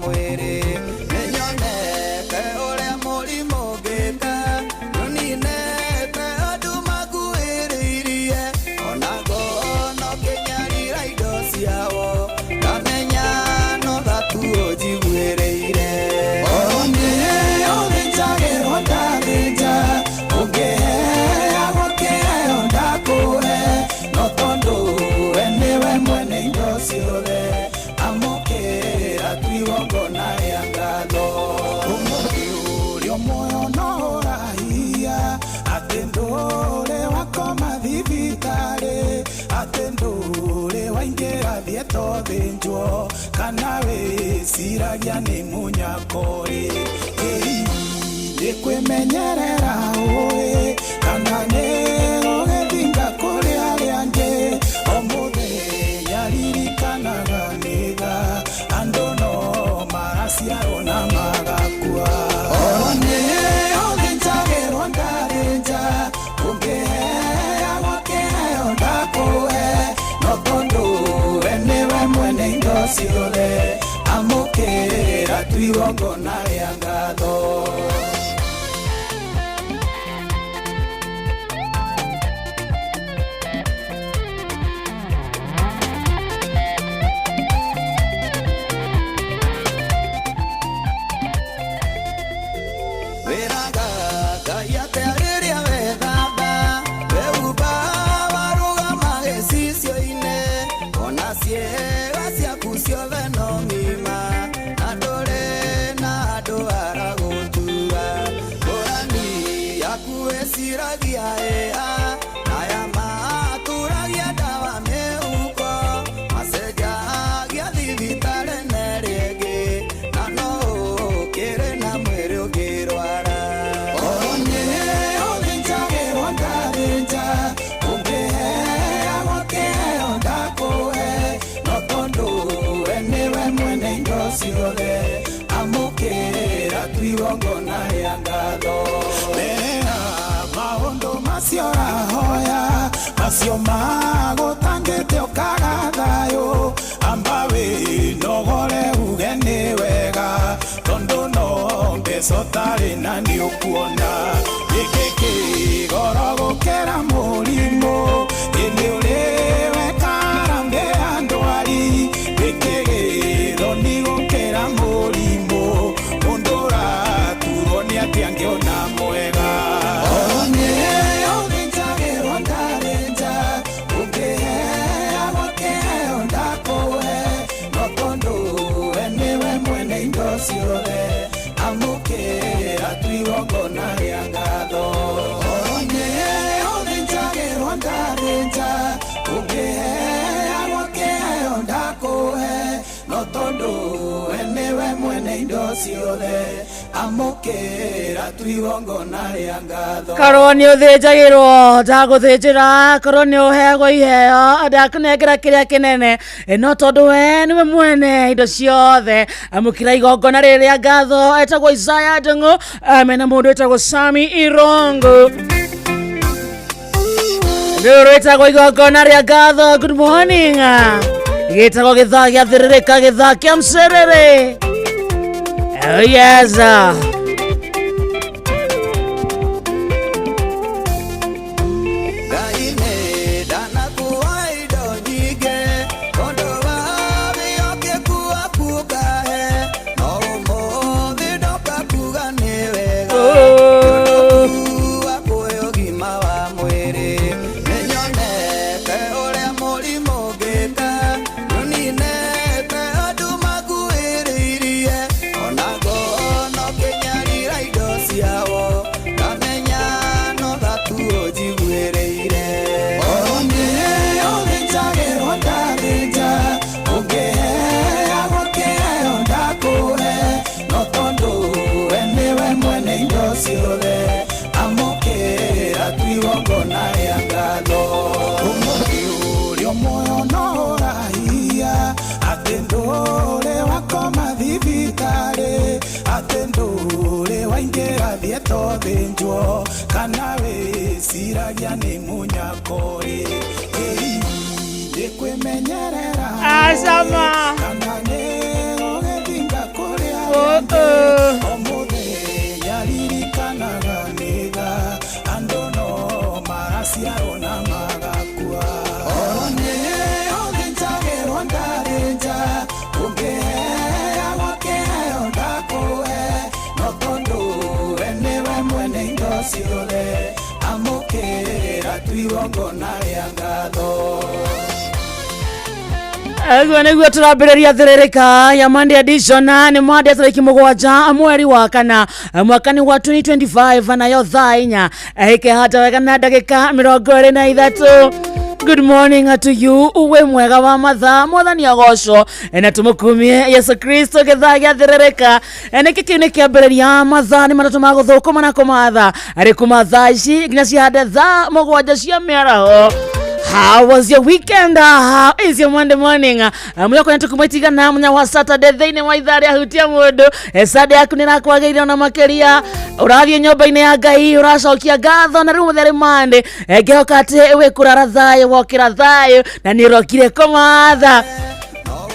Mwĩrĩ nĩnyonete ũrĩa mũrimũ ũngĩka nũninete andũ makuhĩrĩirie ona ngono kĩnyarira indo ciao ngamenya no thatu ũnjiguĩrĩire. Nĩ ũthĩnjagĩrwo ndathĩnja, ũngĩheagwo kĩheo ndakũhe, no tondũ we nĩwe mwene indo ciothe, amũkĩra tu igongona rĩa ngatho. Ũmũthĩ ũrĩ muoyo no ũrahia atĩ ndũrĩ wakoma thibitarĩ, atĩ ndũrĩ waingĩra thieta ũthĩnjwo, kana wĩciragia nĩ mũnyakori. Nĩ kwĩmenyerera ũĩ kana nĩ gũgĩthinga kũrĩ arĩa angĩ. O mũthenya ririkanaga nĩtha andũ no maraciarwo na magakua. Nĩ ũthĩnjagĩrwo ndathĩnja, ũngĩheagwo kĩheo ndakũhe, no tondũ we nĩwe mwene indo ciothe, amũkĩra tu igongona rĩa ngatho. Wĩraga Ngai atĩa rĩrĩa wethamba, wehumba, warũgama gĩcicio-inĩ, ona ciĩga ciaku ciothe no ng'ima na ndũrĩ na andũ aragũtua. Ngũrani yaku wĩciragia ĩa naya maturagia ndawa mĩhuko, macenjagia thibitarĩ na ĩrĩa ĩngĩ, na no ũkĩrĩ na mwĩrĩ ũngĩrwara. Nĩ ũthĩnjagĩrwo ndathĩnja, ũngĩheagwo kĩheo ndakũhe, no tondũ we nĩwe mwene indo ciothe, amũkĩra tu igongona rĩa ngatho. Mbere ya maũndũ macio ũrahoya, macio magũtangĩte ũkaga thayũ, amba wĩnogore uge nĩ wega, tondũ no mbeca ũtarĩ na nĩ ũkuona gĩkĩ kĩgoro gũkĩra mũrimũ. Ĩndĩ ũrĩ wekara ya ndwari, gĩkĩ gĩthoni gũkĩra mũrimũ, mũndũ ũraturwo nĩ atĩ angĩona mwega. Nĩ ũthĩnjagĩrwo ndathĩnja, ũngĩheagwo kĩheo ndakũhe, no tondũ we nĩwe mwene indo ciothe, amũkĩra tu igongona rĩa ngatho. Nĩ ũthĩnjagĩrwo ndathĩnja, ũngĩheagwo kĩheo ndakũhe, no tondũ we nĩwe mwene indo ciothe, amũkĩra tu igongona rĩa ngatho. Korwo nĩ ũthĩnjagĩrwo ndagũthĩnjĩra, korwo nĩ ũheagwo iheo ndakũnengera kĩrĩa kĩnene, no tondũ we nĩwe mwene indo ciothe, amũkĩra igongona rĩrĩ rĩa ngatho. Etagwo Isaya Ndung'u mena mũndũ wĩtagwo Sami Irongo. Rĩu rwĩtagwo igongona rĩa ngatho. Good morning. Gĩtagwo gĩthaa gĩa thĩrĩrĩka, gĩthaa kĩa mcerere. Oh yes. Ngai nĩ ndanakuoa indo nyingĩ tondũ wa wĩhokeku waku ũkahe, no ũmũthĩ ndoka kuga nĩ wega wa kũhe ũgima wa mwĩrĩ. Nĩnyonete ũrĩa mũrimũ ũngĩka nũninete andũ makuhĩrĩirie ona ngono kĩnyarira indo ciao ngamenya no thatu ũnjiguĩrĩire. Nĩ ũthĩnjagĩrwo ndathĩnja, ũngĩheagwo kĩheo ndakũhe, no tondũ we nĩwe mwene indo ciothe, amũkĩra tu igongona rĩa ngatho. Ũmũthĩ ũrĩ muoyo no ũrahia atĩ ndũrĩ wakoma thibitarĩ, atĩ ndũrĩ waingĩra thieta ũthĩnjwo, kana wĩciragia nĩ mũnyakori. Nĩ kwĩmenyerera Acama. kana nĩ gũgĩthinga kũrĩ Ciothe amũkĩra tu igongona rĩa ngatho. Ũguo nĩguo tũrambĩrĩria thĩrĩrĩka ya Monday edition, na nĩ Monday tarĩki 7 mweri wa 4, mwaka nĩ wa 2025, nayo thaa 4 ĩkĩhata wega na ndagĩka 23. Good morning to you, wĩ mwega wa mathaa. Mwathani agocwo na tũmũkumie Yesu Kristo. Gĩthaa gĩa thĩrĩrĩka nĩkĩ kĩu nĩ kĩambĩrĩria. Mathaa nĩ 3 ma gũthũkũma na kũmatha arĩ kuma thaa ici nginya cihande thaa 7 cia mĩaraho. How was your weekend? How is your Monday morning? Mũyoko nĩ tũkumaitigana mũthenya wa Saturday thĩinĩ wa ithaa rĩa hutia mũndũ. Sunday yaku nĩ ĩrakwagĩrĩire ona makĩria. Ũrathiĩ nyũmba-inĩ ya Ngai, ũracokia ngatho, na rĩu mũthenya nĩ Monday. Ngĩhoka atĩ wĩ kũrara thayũ, wokĩra thayũ na nĩ ũrokire kũmatha.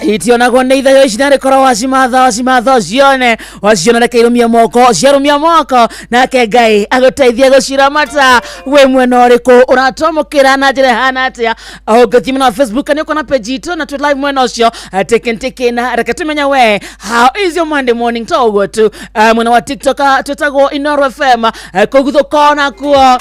Itionagwo nĩ ithayo ici narĩ korwo wacimatha wacimatha ũcione, waciona reke irũmie moko, ciarũmia moko nake Ngai agũteithie gũciramata. Wĩ mwena ũrĩkũ, ũratwamũkĩra na njĩra ĩhana atĩa? Ũngĩthiĩ mwena wa Facebook nĩ ũkuona page itũ na twĩ live mwena ũcio. Tikin tikin, reke tũmenye we, how is your Monday morning? To ũguo tu, mwena wa TikTok twĩtagwo Inoro FM, kũguthũka kuo.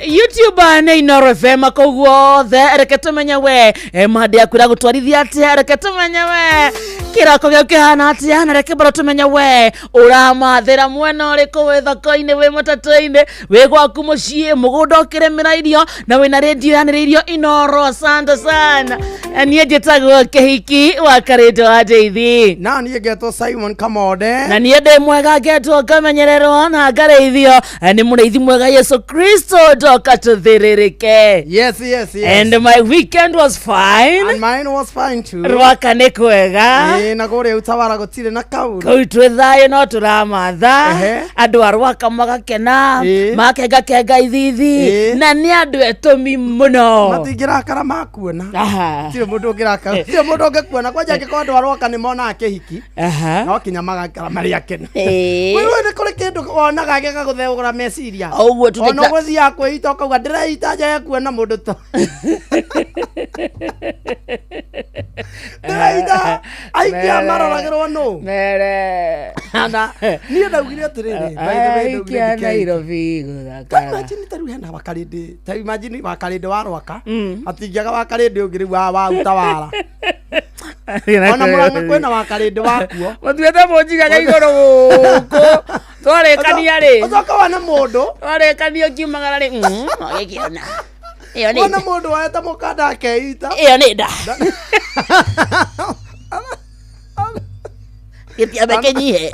YouTube nĩ Inoro FM. Kũu guothe reke tũmenye we, Monday yaku ĩragũtwarithia atĩa. Reke tũmenye we, kĩroko gĩaku kĩhana atĩa, na reke bado tũmenye we, ũramathĩra mwena ũrĩkũ, wĩ thoko-inĩ, wĩ matatũ-inĩ, wĩ gwaku mũciĩ, mũgũnda ũkĩrĩmĩra irio na wĩna rĩndio yanĩrĩirio Inoro. Asante sana. Niĩ njĩtagwo Kĩhiki wa Karĩndũ wa Njeithi. Na niĩ ngetwo Simon Kamode. Na niĩ ndĩ mwega, ngetwo ngamenyererwo na ngarĩithio nĩ mũrĩithi mwega Yesu Kristo. Ndoka tũthĩrĩrĩke. Yes. And my weekend was fine. And mine was fine too. Rwaka nĩ kwega. Ĩĩ, na kũrĩa Utawara gũtirĩ na kaũndũ. Kũu twĩ thayũ, no tũramatha. Andũ a Rwaka magakena, makengakenga ithithi, na nĩ andũ etũmi mũno. Matingĩrakara makuona. Gũtirĩ mũndũ ũngĩrakara, gũtirĩ mũndũ ũngĩkuona kwanja angĩkorwo andũ a Rwaka nĩ monaga kĩhiki, no kinya magakara marĩ akenu. Kwĩrwo nĩ kũrĩ kĩndũ wonaga gĩgagũthegũra meciria. O ũguo tu. Ona ũgũthiaga kwĩita ũkauga ndĩreita njage kuona mũndũ to ndĩreita aikia maroragĩrwo nũ. Mere. Na niĩ ndaugire atĩrĩrĩ, by the way, ndaugire Aikia ndikei. Nairobi Ta gũthakara. imagine ta rĩu hena wakarĩndĩ, ta imagine wakarĩndĩ wa Rwaka hatingĩaga wakarĩndĩ ũngĩ rĩu wa Utawara, ona Mũrang'a kwĩna wakarĩndĩ wakuo. Mũtuĩte mũnjigaga igũrũ gũkũ twarĩkania rĩ. Ũcoke wone mũndũ Twarĩkania ũkiumagara rĩ, ũgĩkĩona ĩyo nĩ wone mũndũ woete mũkanda akeita. Ĩyo nĩ nda gĩtiambe kĩnyihe.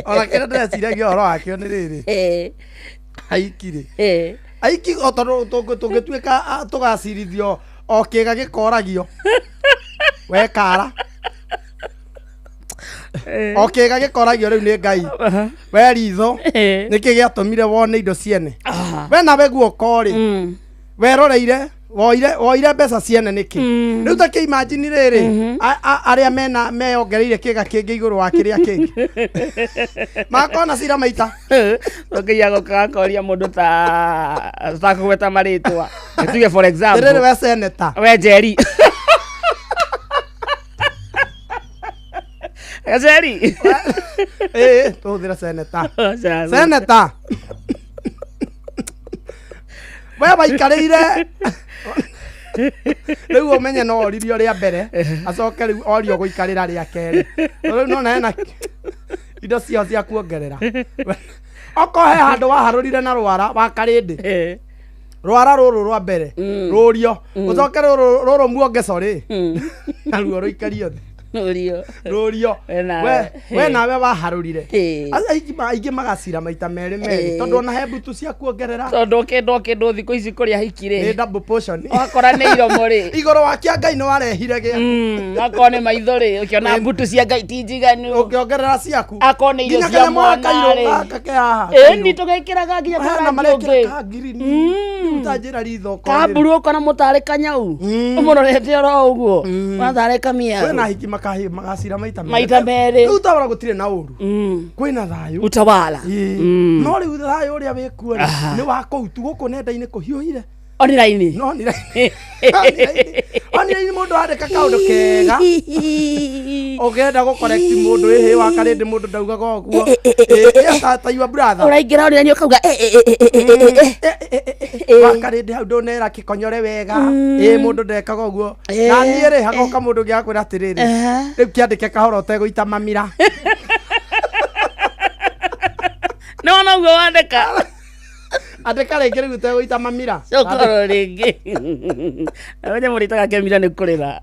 Ona kĩrĩa ndĩreciragia ũhoro wakĩo nĩ rĩrĩ, aiki rĩ, aiki o tondũ tũngĩtuĩka tũgacirithio o kĩga gĩkoragio we kara, o kĩga gĩkoragio rĩu nĩ Ngai we ritho, nĩkĩ gĩatũmire wone indo ciene we nawe guoko rĩ weroreire woire mbeca ciene nĩkĩ? Rĩu ta kĩ imagine rĩrĩ, arĩa mena meyongereire kĩga kĩngĩ igũrũ wa kĩrĩa kĩngĩ makona cira maita. Ũngĩia gũka akoria mũndũ ta takũgweta marĩtwa, tuge for example, rĩrĩ we seneta, we Njeri, Njeri. Ĩĩ, tũhũthĩre seneta. Seneta, we waikarĩire rĩu ũmenye no oririo rĩa mbere, acoke rĩu orio gũikarĩra rĩa kerĩ. Rĩu nona hena indo ciao cia kuongerera. Okorwo he handũ waharũrire na rwara wa karĩndĩ, rwara rũrũ rwa mbere rũrio, ũcoke rũrũ rũrũ muongeco rĩ naruo rũikario thĩ. Rũrio. Rũrio. We nawe. We nawe waharũrire. Aingĩ magacira maita merĩ merĩ, tondũ ona he mbutu cia kuongerera. Tondũ kĩndũ thikũ ici kũrĩa hiki nĩ rĩ, double portion. Wakora nĩ iromo rĩ, igũrũ wa kĩa Ngai nĩ warehire gĩa Akorwo nĩ maitho rĩ, ũkĩona mbutu cia Ngai ti njiganu. Ũkĩongerera ciaku. Akorwo nĩ irio nginya cia kanyamũ mwana kairũ rĩ, gaka ke haha ĩni tũgekĩraga nginya hena karangi marekĩra ũngĩ ka ngirini. Rĩu ta njĩra ritho okorwo nĩ- kamburu, ũkona mũtarĩ kanyau ũmũrorete oro ũguo ũna tarĩ kamia. Kwĩna hiki magacira maita merĩ. Maita merĩ. Rĩu Utawala gũtirĩ na ũru, kwĩna thayũ. Utawala. Ĩĩ. No rĩu thayũ ũrĩa wĩkuo rĩ, nĩ wa kũu tu gũkũ nenda-inĩ kũhiũhire. Online. No online. Online mũndũ andĩka kaũndũ kega ũngĩenda gũ correct mũndũ ĩhĩ wa karĩndĩ mũndũ ndaugaga ũguo. Ĩ, ta your brother. Ũraingĩra online ũkauga eh, eh, eh, eh, eh, eh, eh. Eh, eh, eh, eh, wa karĩndĩ hau ndũnera kĩkonyore wega, ĩ mũndũ ndekaga ũguo. Na niĩ rĩ, hagoka mũndũ ũngĩ agakwĩra atĩrĩrĩ, rĩu kĩandĩke kahora ũtegũita mamira. Nĩ wona ũguo wandĩka. Andĩka rĩngĩ rĩu ũtegũita mamira. Cokoro rĩngĩ. Nawe mũrĩtaga kemira nĩ kũrĩra.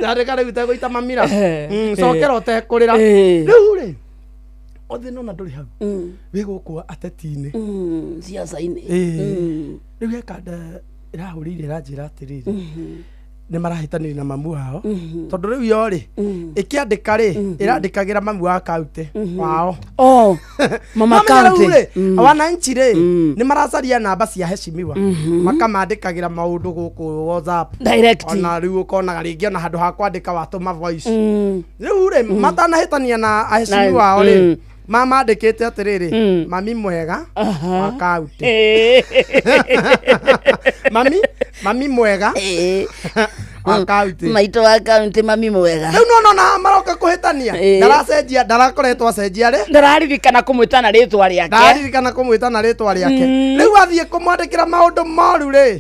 Andĩka rĩu ũtegũita mamira. Cokera ũtekũrĩra. Rĩu rĩ, ũthĩ nona ndũrĩ hau, wĩ gũkũ ateti-inĩ. Ciaca-inĩ. Rĩu he kanda ĩrahũrĩire ĩranjĩra atĩrĩrĩ, nĩ marahĩtanĩria na mamu wao, tondũ rĩu yo rĩ, ĩkĩandĩka rĩ, ĩrandĩkagĩra mamu wa kaunti wao. Oh, mama. Mamenya rĩu county. rĩ, wananchi rĩ, nĩ maracaria namba cia heshimiwa, makamandĩkagĩra maũndũ gũkũ WhatsApp. Direct. Ona rĩu ũkonaga rĩngĩ ona handũ ha kwandĩka watũma voice. Rĩu rĩ, matanahĩtania na aheshimiwa ao rĩ, mamandĩkĩte atĩrĩrĩ, mami mwega wa kaunti, mami mwega wa kaunti. Maitũ wa kaunti, mami mwega. Rĩu no nona maroka kũhĩtania. Ndaracenjia, ndarakoretwo acenjia rĩ. Ndararirikana kũmwĩta na rĩtwa rĩake. Ndaririkana kũmwĩta na rĩtwa rĩake. Rĩu athiĩ kũmwandĩkĩra maũndũ moru rĩ,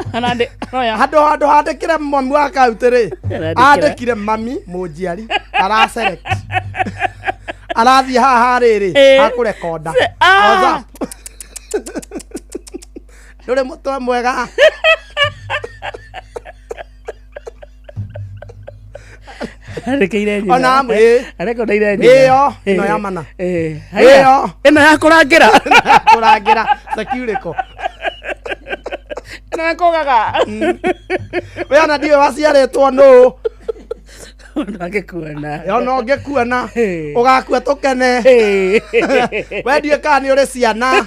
Oya. handũ handĩkĩre mami wa kaunti rĩ, Arandĩkĩra. andĩkire mami mũnjiari, araselect, arathiĩ haha rĩrĩ hakũrekonda. Ah. WhatsApp. Ndũrĩ mũtwe mwega. Andĩkĩire nyina. Ona amwe, ĩ. Arekondeire nyina. Ĩyo, ĩno ya mana. Haya. Ĩyo. Ĩno ya kũrangĩra. Kũrangĩra security. Ĩno ya kũgaga. We ona ndiũĩ waciarĩtwo nũ. Mũndũ angĩkuona. Ona ũngĩkuona, ũgakua tũkene. We ndiũĩ kana nĩ ũrĩ ciana.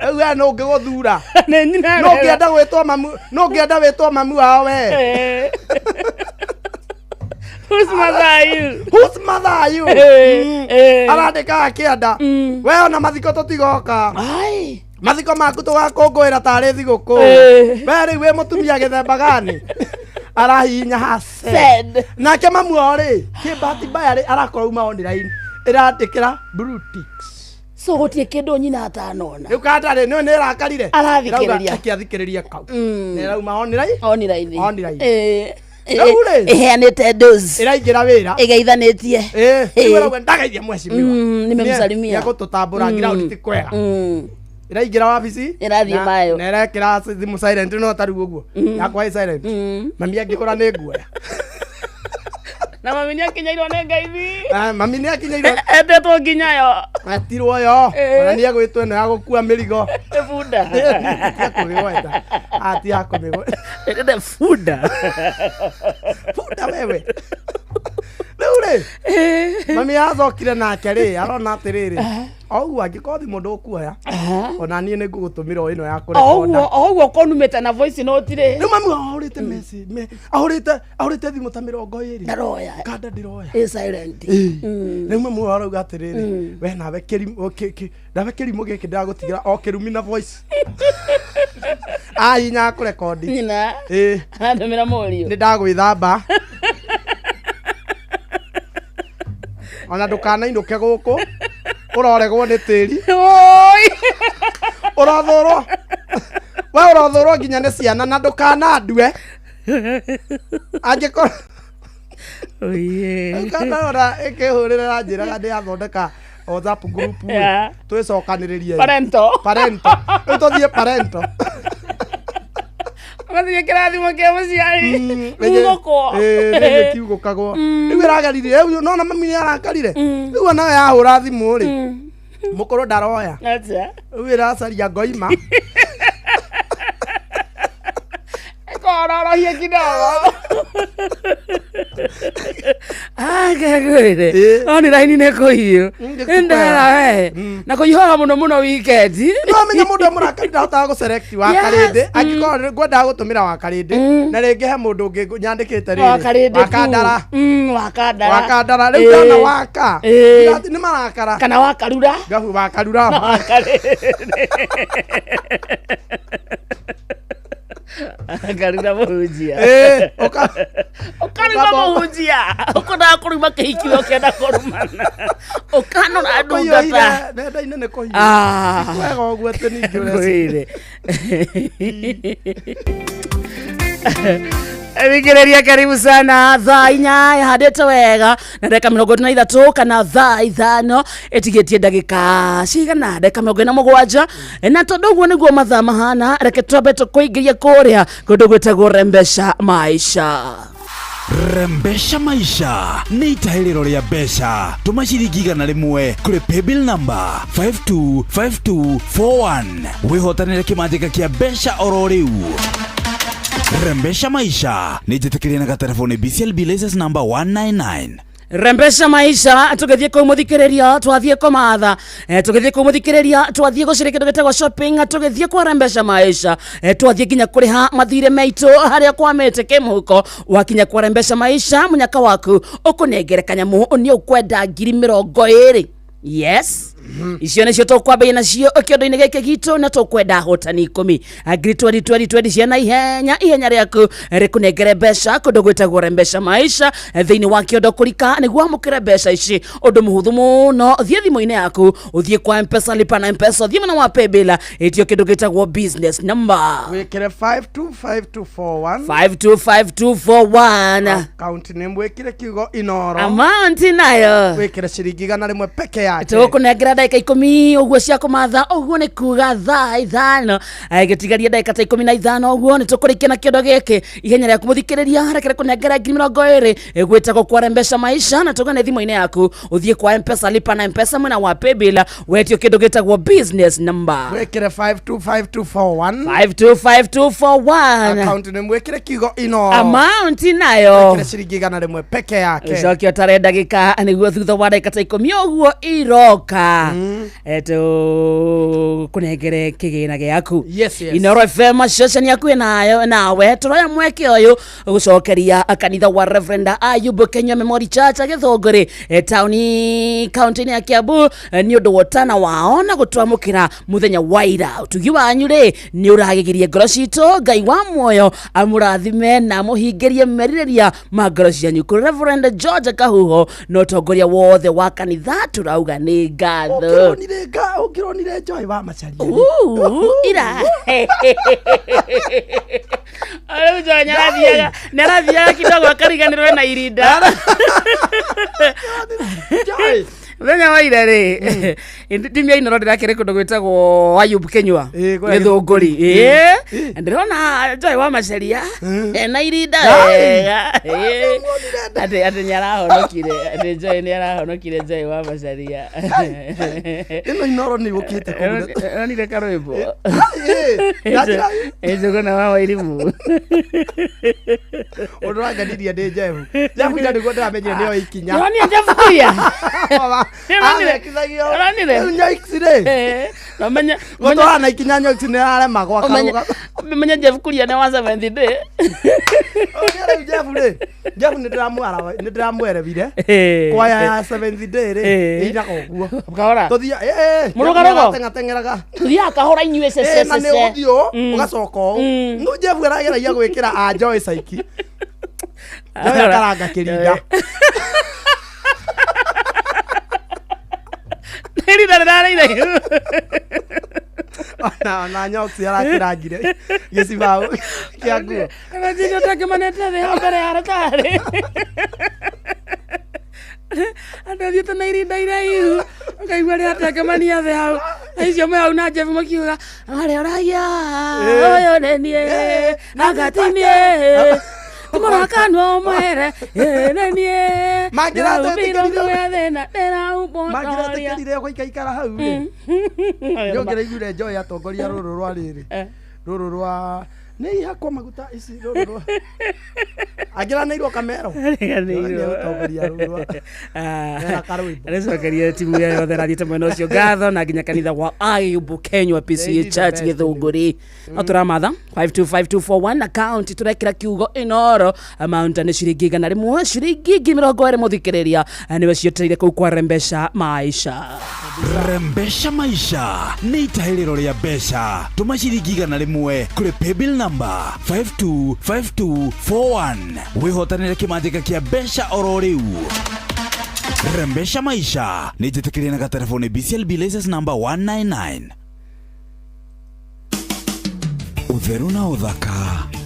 Rĩu we nũ ũngĩgũthura? Nĩ nyina. Nũ ũngĩenda gwĩtwo mamu? Nũ ũngĩenda wĩtwo mamu wao we? Whose mother are you? Whose mother are you? Arandĩka akĩenda we ona mathiko tũtigoka. Ai. Mathiko maku tũgakũngũĩra tarĩ thigũkũ. We rĩu wĩ mũtumia gĩthemba gani arahihinya ha send. Send. Nake mamu wao rĩ, kĩmbati mbaya rĩ, arakorwo uma online ĩrandĩkĩra blue ticks. So gũtirĩ kĩndũ nyina atanona. Rĩu kanda rĩ, nĩ nĩ ĩrakarire. Arathikĩrĩria. Ĩrauga, akĩathikĩrĩria kau nĩ ĩrauma online. Online. Online. Rĩu rĩ, Ĩheanĩte dose. Ĩraingĩra wĩra. Ĩgeithanĩtie. Rĩu ĩrauga ndagaithia mheshimiwa. Nimemsalimia. Nĩegũtũtambũra ground ti kwega. Ĩraingĩra wabici. Ĩrathiĩ mayo. Na ĩrekĩra thimũ silent, no tarĩu ũguo yakwa ĩ silent, mami angĩhũra nĩ nguoya. Na mami nĩ akinyairwo nĩ ngeithi. Ah, mami nĩ akinyairwo. Etetwo nginya yo. Atirwo yo. Ona nĩ egwĩtwo ĩno ya gũkua mĩrigo. Nĩ bunda. Tia kũmĩgweta, atia kũmĩgweta. Ĩtete bunda. Bunda wewe. Rĩu rĩ, mami acokire nake rĩ, arona atĩrĩrĩ, o ũguo angĩkorwo thimũ ndũkuoya, ona niĩ nĩ ngũgũtũmĩra o ĩno ya O kũrekonda. ũguo o ũguo konumĩte na voice note rĩ. Rĩu mami ahũrĩte message, ahũrĩte thimũ ta 20. Ndaroya. Kanda ndĩroya. Ĩ silent. Rĩu mamu wao arauga atĩrĩrĩ, we nawe kĩrimũ nawe kĩrimũ gĩkĩ, ndĩragũtigĩra o kĩrumi na voice ahinya kũrekondi. Nyina. Aratũmĩra mũriũ. Nĩ ndagwĩthamba, ona ndũkanainũke gũkũ, ũroregwo nĩ tĩri. Oi. Ũrothũrwo we, ũrothũrwo nginya nĩ ciana, na ndũkanandue angĩkorwo Oye. kanona ĩkĩhũrĩra na njĩraga ndĩ yathondeka WhatsApp group rĩ, twĩcokanĩrĩrie. Parento. Parento, rĩu tũthiĩ parento. Mathiĩ kĩrathimo kĩa mũciari. Kiugũkwo. Rĩngĩ kiugũkagwo. Rĩu ĩrageririe, rĩu nona mami nĩ arakarire. Rĩu onawe yahũra thimũ rĩ, mũkũrũ ndaroya. Acha. Rĩu ĩracaria ngoima. Ĩkororohie kidogo. Ngegwire. Ĩ. No nĩ raini nĩ kũhiũ. Nĩ Ndera we. Na kũhiũhaga mũno mũno weekend. No menya mũndũ e mũrakari ndahotaga gũ select wa Yes. karĩndĩ angĩkorwo ngwendaga gũtũmĩra wa karĩndĩ na rĩngĩ he mũndũ ũngĩ nyandĩkĩte rĩrĩ Wakarĩndĩ wa kandara Wakandara. wa kandara rĩu ndona waka Ĩ. ndirati- nĩ marakara Kana wakarura. ngabu wa karura Wakarĩndĩ. Karura mũhunjia. Ĩ, ũka Ũkaruma mũhunjia. Ũkwendaga kũruma kĩhiki we ũkĩenda kũrumana. Ũkanora ndungata. kũhiũhire nenda-inĩ nĩ kũhiũ Ah. wega ũguo atĩ ningĩ ũreciria Kwĩre. Thikĩrĩria karibu sana thaa inya ĩhandĩte wega na ndagĩka 33 kana thaa 5 ĩtigĩtie ndagĩka cigana ndagĩka 47 na tondũ ũguo nĩguo mathaa mahana reke twambe tũkũingĩrie kũrĩa kũndũ gwĩtagwo rembesha maisha Rembesha Maisha nĩ itahĩrĩro rĩa mbeca tũma ciringi 100 kũrĩ paybill number 525241 wĩhotanĩre kĩmanjĩka kĩa mbeca oro rĩu Rembesha Maisha nĩ njĩtĩkĩrie na gatelefoni BCLB license number 199 rembesha maisha tũgĩthiĩ kũu mũthikĩrĩria twathiĩ kũmatha tũgĩthiĩ kũu mũthikĩrĩria twathiĩ gũcirĩ kĩndũ gĩtagwo shopping tũgĩthiĩ kwa rembesha maisha twathiĩ nginya kũrĩha mathirĩ maitũ harĩa kwamĩte kĩmũhuko wakinya kwa rembesha maisha mũnyaka waku ũkũnengere kanyamũ nĩ ũkwenda 20,000 yes icio nĩcio tũkwambĩrĩria nacio kĩondo-inĩ gĩkĩ gitũ na tũkwenda ahotani 10 ngiri twendi twendi twendi ciana ihenya ihenya rĩaku rĩkũnengere mbeca kũndũ gwĩtagwo rembesha maisha thĩinĩ wa kĩondo kũrika nĩguo amũkĩre mbeca ici ũndũ mũhũthũ mũno thiĩ thimũ-inĩ yaku ũthiĩ kwa mpesa lipa na mpesa ũthiĩ mwena wa paybill ĩtio kĩndũ gĩtagwo business number wĩkĩre 525241 525241 account name wĩkĩre kiugo inoro amount nayo wĩkĩre ciringi 100 peke yake tũgũkũnengera ndagĩka 10 ũguo cia kũmatha ũguo nĩ kuga thaa 5 gĩtigaria ndagĩka ta 15 ũguo nĩ tũkũrĩkia na kĩondo gĩkĩ ihenya rĩaku mũthikĩrĩria rekere kũnengera 20,000 gwĩtagwo kwa rembesha maisha na tũgane thimũ-inĩ yaku ũthiĩ kwa mpesa lipa na mpesa mwena wa paybill wetio kĩndũ gĩtagwo business number wĩkĩre 525241 525241 account name wĩkĩre kiugo inoro amount nayo wĩkĩre ciringi 100 peke yake ũcoke ũtare ndagĩka nĩguo thutha wa ndagĩka ta 10 ũguo iroka tũkũnengere kĩgĩna gĩaku Yes, yes. Inoro FM ceceni yaku ĩnayo nawe tũroya mweke ũyũ gũcokeria kanitha wa Reverend Ayub Kenya Memorial Church Gĩthũngũri taũni kaunti-inĩ ya Kiambu nĩ ũndũ wa ũtana wao na gũtwamũkĩra mũthenya wa ira ũtugi wanyu rĩ nĩ ũragegirie ngoro citũ Ngai wa muoyo amũrathime na amũhingĩrie merirĩria ma ngoro cianyu kũrĩ Reverend George Kahuho na ũtongoria wothe wa kanitha tũrauga nĩ ngatho ũkĩronire nga ũkĩronire joy wa macaria Uu, ira rĩu Joy nĩarathiaga nĩarathiaga kidogo akariganĩrwo na irinda joy mũthenya wa ira rĩ ndimia inoro ndĩrakĩrĩ kũndũ gwĩtagwo Ayub Kenyua Ĩ, kũrĩa Gĩthũngũri Ĩ. ĩ ndĩrona Joy wa Macharia ena irinda Ai. wega Ĩ. atĩ atĩ nĩarahonokire atĩ Joy nĩarahonokire Joy wa Macharia ĩno inoro nĩ gũkĩte kũu Onire karwĩmbo Ĩ, Njũgũna wa Wairimu ũndũ ũranganirie ndĩ jehu jehu ira nĩguo ndĩramenyire nĩyo ikinya Nĩwonire Jeff Kuria? Nĩwonire? Athekithagio. Nĩwonire? Rĩu nyoici rĩ Eh, na ũmenye- gũtwara na ikinya nyoici nĩ araremagwo akarũga ũmenye Jeff Kuria nĩ wa seventh day Ũrĩa rĩu jehu rĩ jehu nĩ ndĩramwerewire Eh. kwaya ya seventh day rĩ Eh. ĩinaga ũguo kahora tũthia Mũrũgarũgo? teng'ateng'eraga tũthiaga kahora inyuĩ Eh, na nĩ cececece ũgũthiĩ ũũ ũgacoka ũũ no jehu arageragia gwĩkĩra a joy caiki joy akaranga kĩrinda irinda rĩrarĩire ona nyoksi arakĩrangire gĩcibaũ kĩa nguo Imagine ũtangĩmanete thĩ hau mbere ya rũtarĩ andũ athiĩte na irinda iraihu ũkaigua rĩ atangemania thĩ hau icio me hau na Jeff makiuga arĩa ũragia ũyũ nĩ niĩ anga ti niĩ tũmũrakanwo mwere ĩ nĩ niĩ Mangĩratwĩtĩkĩrire- Ndĩrahumbĩirwo nguo ya thĩna ndĩrahumbwo toria. mangĩretĩkĩrire gũikaikara hau rĩ nĩũngĩraiguire joy atongoria rũrũ rwa rĩrĩ rũrũ rwa Nĩ ihakwo maguta ici rũrũ rwa angĩranĩirwo kamero. Ariganĩirwo. Nĩegũtongoria rũrũ rwa Mena karwĩmbo. Nĩcokerie timu ĩyo yothe ĩrathiĩte mwena ũcio ngatho na nginya kanitha wa Ayubu Kenywa PCA Ladies the Church best. Gĩthũngũri. No tũramatha 525241 account tũrekĩra kiugo Inoro amount nĩ ciringi 100, ciringi 20,000 mũthikĩrĩria nĩwe cietereire kũu kwa Rembesha Maisha. Rembesha maisha nĩ itahĩrĩro rĩa mbeca. Tũma ciringi 100 kũrĩ paybill number 525241 wĩhotanĩre kĩmanjĩka kĩa mbeca oro rĩu. Rembesha maisha nĩ njĩtĩkĩrie na gatereboni BCLB license number 199. Ũtheru na ũthaka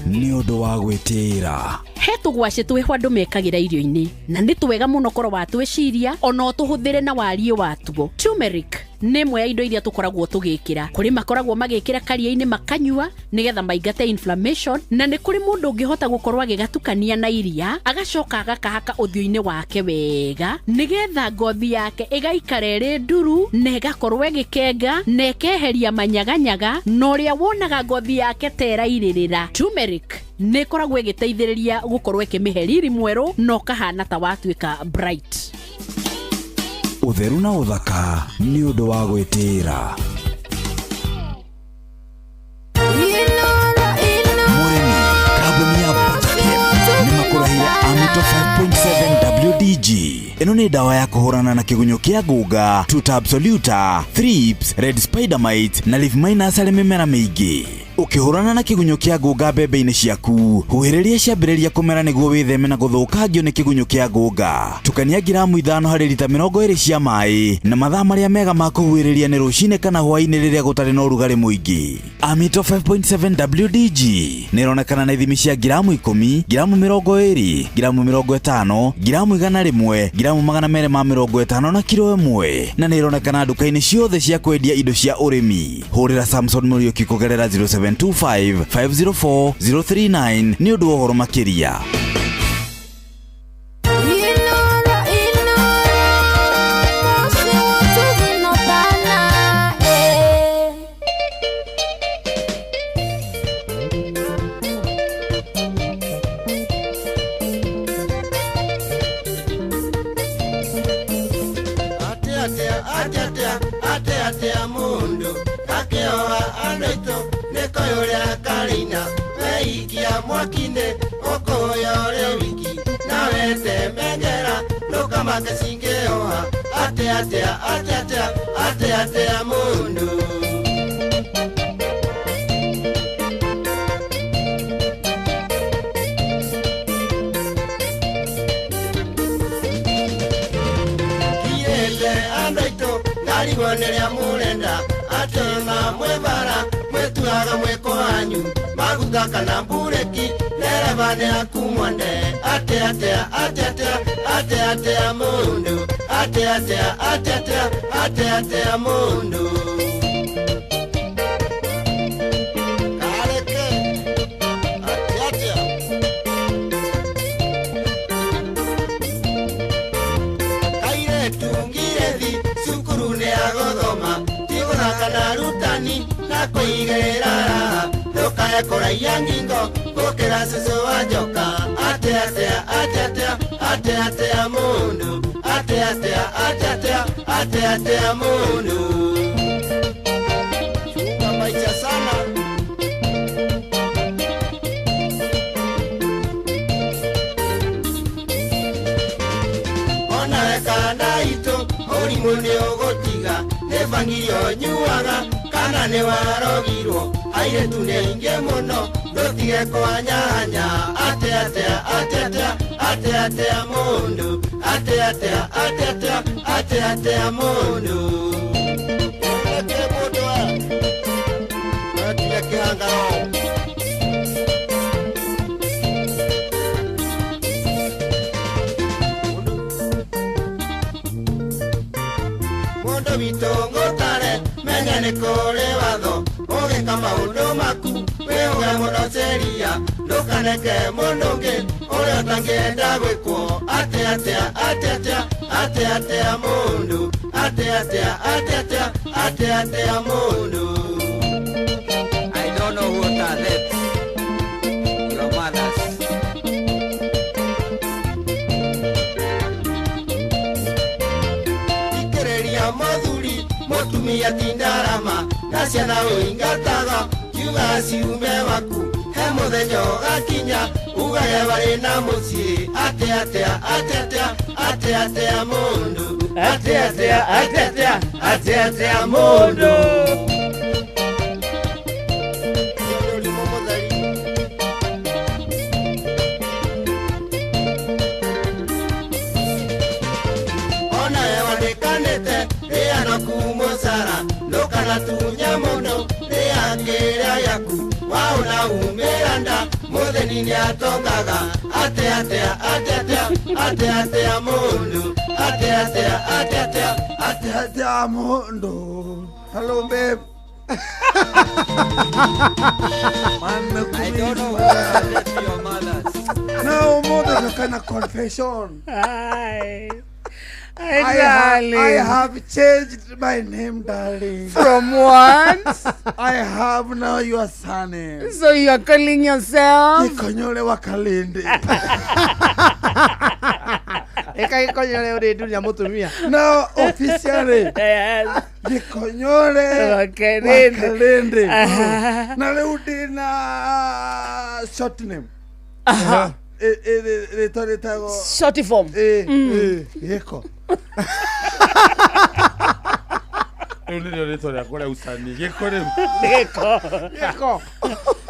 nĩ ũndũ wa gwĩtĩĩra. He tũgwacĩ twĩho andũ mekagĩra irio-inĩ na nĩ twega mũno korwo watwĩciria ona ũtũhũthĩre na wariĩ watuo. Turmeric nĩ ĩmwe ya indo iria tũkoragwo tũgĩkĩra. Kũrĩ makoragwo magĩkĩra karia-inĩ makanyua nĩgetha maingate inflammation, na nĩ kũrĩ mũndũ ũngĩhota gũkorwo agĩgatukania na iria agacoka agakahaka ũthiũ-inĩ wake wega nĩgetha ngothi yake ĩgaikara ĩrĩ nduru na ĩgakorwo ĩgĩkenga na ĩkeheria manyaganyaga na ũrĩa wonaga ngothi yake ta ĩrairĩrĩra. Turmeric nĩ ĩkoragwo ĩgĩteithĩrĩria gũkorwo ĩkĩmĩhe riri mwerũ na ũkahana ta watuĩka bright. Ũtheru na ũthaka nĩ ũndũ wa gwĩtĩĩra. Mũrĩmi, kambuni ya Buttercap nĩ makũreheire Amito 5.7 WDG. Ĩno nĩ ndawa ya kũhũrana na kĩgunyũ kĩa ngũnga, Tuta absoluta, thrips, red spider mite na leaf minus harĩ mĩmera mĩingĩ. Ũkĩhũrana na kĩgunyũ kĩa ngũnga mbembe-inĩ ciaku, huhĩrĩria ciambĩrĩria kũmera nĩguo wĩtheme na gũthũkangio nĩ kĩgunyũ kĩa ngũnga. Tukania ngiramu 5 harĩ rita 20 cia maĩ na mathaa marĩa mega ma kũhuhĩrĩria nĩ rũcinĩ kana hwaĩ-inĩ rĩrĩa gũtarĩ na ũrugarĩ mũingĩ. Amito 5.7 WDG nĩ ĩronekana na ithimi cia ngiramu 10, ngiramu 20, ngiramu 50, ngiramu 100, ngiramu 250 na kiro 1, na nĩ ĩronekana nduka-inĩ ciothe cia kwendia indo cia ũrĩmi. Hũrĩra Samson Mũriũki kũgerera 0725 504 039 nĩ ũndũ wa ũhoro makĩria. Atea mundu akĩoa andũ aitũ nĩkoĩ ũrĩa karĩina weikia mwaki-inĩ ũkũya ũrĩ wiki nawe temengera ndũkamake cingĩoha atea atea atea atea atea atea mundu. Kiete andũ aitũ ndarigwo nĩrĩa mũrenda atĩ ona mwĩ bara mwĩtuaga mwĩko wanyu maguta kana mburĩki ndereba nĩ aku mwende atĩ atĩa atĩ atĩa atĩ atĩa mũndũ atĩ atĩa atĩ atĩa atĩ atĩa mũndũ. Kareke atĩ atĩa kairetu ngirethi cukuru nĩ agũthoma ti gũthaka na arutani na kũigĩrĩra raha ndũkae kũraiya ngingo gũkĩra cũcũ wa njoka atĩ atĩa atĩ atĩa atĩ atĩa mũndũ atĩ atĩa atĩ atĩa atĩ atĩa mũndũ. Chunga maisha sana. Onawe kana itũ ũrimũ nĩ ũgũtiga nĩ bangiri ũnyuaga kana nĩ warogirwo airĩtu nĩ aingĩ mũno ndũtige kũhanyahanya atĩ atĩa atĩ atĩa atĩ atĩa mũndũ atĩ atĩa atĩ atĩa atĩ atĩa mũndũ. Ũreke mũndũ atige kĩhangaro. Mũndũ witũ ngũtare menya nĩ kũrĩ watho ũgĩka maũndũ maku wĩũge mũno sheria ndũkaneke mũndũ ũngĩ ũrĩa ũtangĩenda gwĩkwo atĩ atĩa atĩ atĩa atĩ atĩa mũndũ atĩ atĩa atĩ atĩa atĩ atĩa mũndũ. I don't know what are that. Mũtumia ti ndarama na ciana ũingataga kiuga ciume waku he mũthenya ũgakinya ugage warĩ na mũciĩ atĩa atĩa atĩa atĩa atĩa atĩa mũndũ atĩa atĩa atĩa atĩa atĩa atĩa mũndũ. Ũrimũ mũtheri. Ona we wandĩkanĩte rĩa naku mũcara ndũkanatunya mũndũ rĩa kĩrĩa gĩaku waũna umĩra nda mũthĩni nĩatongaga atĩa atĩa atĩa atĩa atĩa atĩa mũndũ atĩa atĩa atĩa atĩa atĩa atĩa mũndũ. Hello babe. Man, I don't know what happened to your mothers. Now mũndũ kana confession. Hi. Hi, I, darling. I have changed my name, darling. From what? I have now your surname. So you are calling yourself? Gĩkonyore wa Kalindi. Ĩka gĩkonyore ũrĩ ndunya mũtumia. Now officially Yes. Gĩkonyore Wa Kalindi. wa Kalindi. Aha. Na rĩu ndĩna short name. Rĩtwa rĩtagwo Short form. Gĩko. Rĩu nĩrĩo rĩtwa rĩakwa rĩa ũcani gĩko rĩu. Gĩko. Gĩko.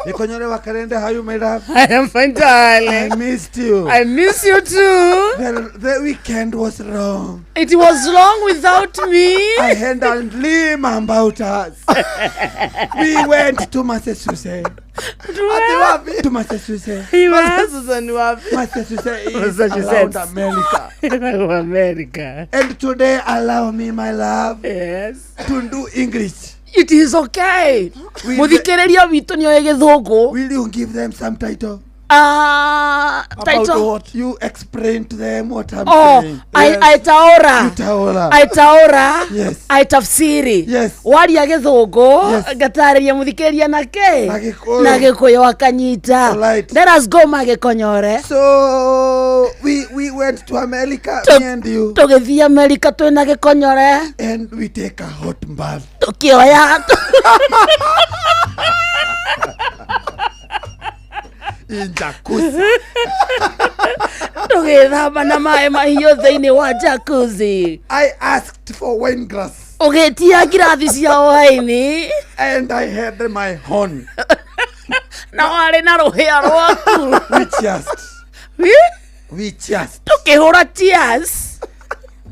Gĩkonyore wa Kalindi, how you my love? I am fine, darling. I missed you. I miss you too. The weekend was long. It was long without me. I had a dream about us. We went to Massachusetts. Ati wapi? To Massachusetts. Massachusetts ni wapi? Massachusetts is Massachusetts. around America. America. And today, allow me, my love, Yes. to do English. It is okay. We- Mũthikĩrĩria witũ nĩoĩ gĩthũngũ. Will you give them some title? About Title. what? You explain to them what I'm Oh, saying. I taora. Taola. Aitaora. Yes. Aitafsiri. Yes. Waria gĩthũngũ Yes. ngatarĩria mũthikĩrĩria na kĩ Na Gĩkũyũ. na gĩkũyũ akanyita. Alright. Let us go magĩkonyore. So we went to America, me and you, Tũgĩthiĩ Amerika twĩna gĩkonyore and we take a hot bath. tũkĩoya In jacuzzi. tũgĩthamba na maĩ mahiũ thĩinĩ wa jacuzzi. I asked for wine glass Ũgĩtia ngirathi cia waini and I had my horn. na warĩ na rũhĩa rwaku. We just, we just. Tũkĩhũra cheers.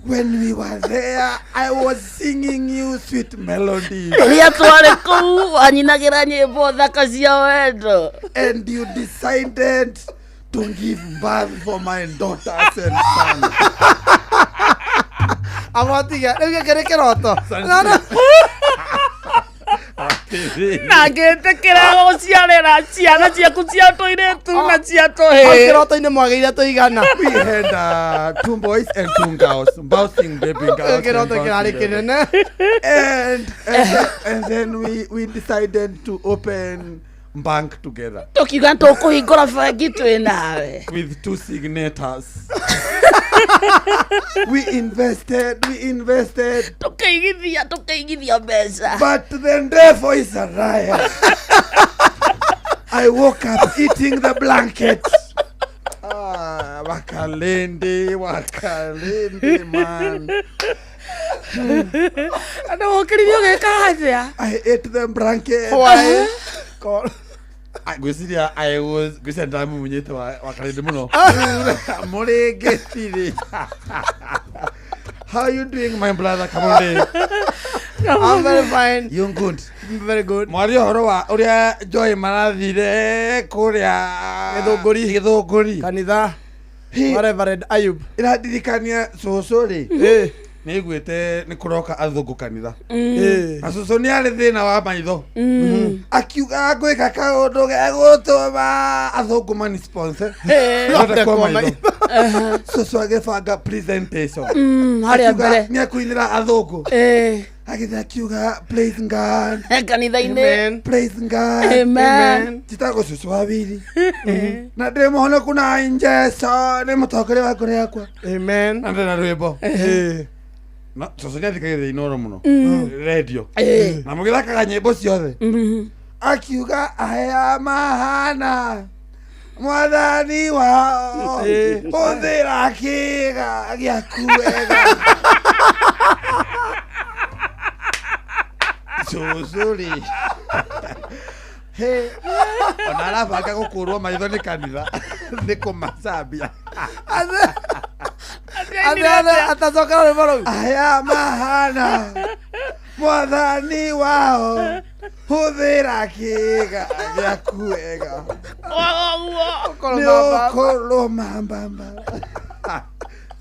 When we were there, I was singing you sweet melodies, Rĩrĩa twarĩ kũu wanyinagĩra nyĩmbo thaka cia wendo. and you decided to give birth for my daughters and son. Amotiga. Rĩu gĩkĩ nĩ kĩroto. No, no. Na ngĩtĩkĩra gũciarĩra ciana ciaku cia tũirĩtu na cia Hau tũhĩĩ. kĩroto-inĩ mwagĩire tũigana. We had two boys and two girls, bouncing baby girls. and Kĩroto bouncing kĩrarĩ baby. kĩnene. And then we decided to open bank together Tũkiuga tũkũhingũra bengi twĩ nawe. with two signatures. We invested, we invested, Tũkĩigithia tũkĩigithia mbeca. but the devil is a liar. I woke up eating the blanket. Ah, Wakalindi, Wakalindi, man. Andũ wokĩrire ũgĩka atĩa? I ate the blanket. Why? Ko- Ngwĩciria I was ngwĩciria ndamumunyĩte Wakalindi mũno. Mũrĩngĩtiri. How you doing, my brother? Come on in. I'm very fine. You good? I'm very good. Mwaria ũhoro wa ũrĩa Joy marathire kũrĩa Gĩthũngũri. Gĩthũngũri. Kanitha He wa Reverend Ayub. ĩrandirikania cũcũ rĩ Eh. Nĩ aiguĩte nĩ kũroka athũngũ kanitha. Eh. Na cũcũ nĩ arĩ thĩna wa maitho. Akiuga ngwĩka kaũndũ gegũtũma athũngũ mani sponsor. Thondekwo maitho. Cũcũ agĩbanga presentation. Harĩa Akiuga mbere. nĩ ekũinĩra athũngũ. Eh, Agĩthiĩ akiuga praise God, kanitha-inĩ. Amen. praise God. Amen. Njĩtagwo cũcũ wa wiri na ndĩ mũhonoku na njeso nĩ mũtongoria wa ngoro yakwa Amen. Na ndĩna rwĩmbo. Eh. Na cũcũ nĩ athikagĩrĩria Inoro mũno radio na mũgĩthakaga nyĩmbo ciothe akiuga aya mahana mwathani wao hũthĩra kĩga gĩaku wega cũcũ rĩ He, ona arabanga gũkũrwo maitho nĩ kanitha nĩ kũmacambia Atacokera rwĩmbo rũu. Aya mahana mwathani wao hũthĩra kĩga gĩaku wega nĩ ũkũrwo mambamba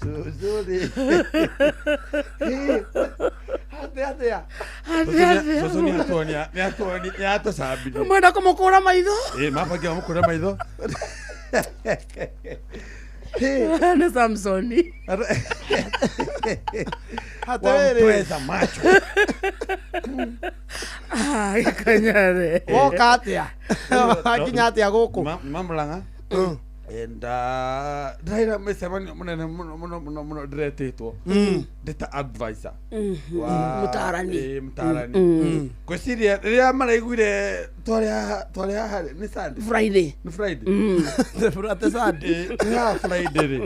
cũcũ rĩ Atĩa atĩa? Cũcũ nĩ atuonia nĩ atũcambirie. Mwenda kũmũkũra maitho. Ĩ mabangia mamũkũre maitho. Nĩ Samsoni. Atĩrĩrĩ. Wamtweza macho. Ah, Gĩkonyore. Woka atĩa? Wakinya atĩa gũkũ? Mamũrang'a and ndĩraira mĩcemanio mũnene mũno mũno mũno mũno ndĩretĩtwo ndĩ ta advisor wa- Mũtaarani. Ĩ, mũtaarani ngwĩciria rĩrĩa maraiguire twarĩ haha rĩ, nĩ Sunday Friday. nĩ Friday Atĩ Sunday. Ĩ, twarĩ haha Friday rĩ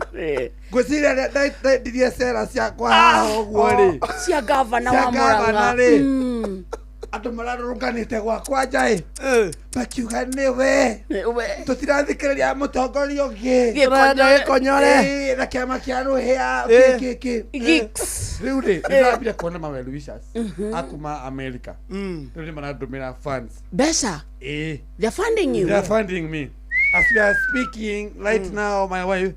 ngwĩciria rĩrĩa ndendirie cera ciakwa haha ũguo rĩ Cia gavana Cia wa gavana Murang'a. rĩ. Andũ mararũrũnganĩte gwakwa nja ĩ makiuga nĩwe tũtirathikĩrĩria mũtongoria ũngĩ Tũrenda Gĩkonyore. Ĩ, na kĩama kĩa rũhĩa Ĩ. kĩ kĩ Geeks. rĩu rĩ nĩndĩrambire kuona ma well wishers akuma America rĩu nĩ marandũmĩra funds. Mbeca. Ĩ. They're funding you. They are funding me as we are speaking right now, my wife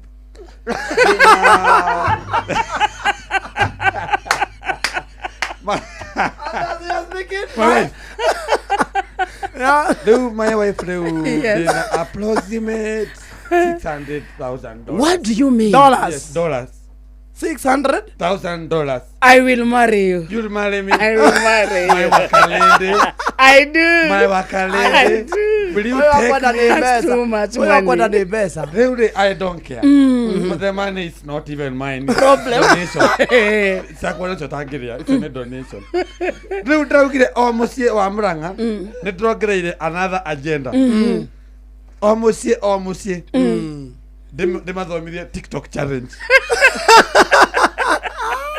my wife rĩu my wife rĩu Yes. ndĩna approximate $600,000. What do you mean? Dollars. Yes, dollars. 600? Thousand dollars. I will marry you. You'll marry me. I will marry My you. wakalende. I do. My I wakalende. do. Will you Ũyũ take akwenda me? nĩ That's mbeca. too much Ũyũ akwenda money. nĩ mbeca. Rĩu rĩ, I don't care. But the money is not even mine. It's Problem. Donation. Ciakwa nĩcio tangĩrĩa. Icio nĩ donation. Rĩu ndĩraugire o mũciĩ wa Murang'a nĩ ndĩrongereire another agenda. O mũciĩ o mũciĩ. Ndĩmathomithie TikTok challenge.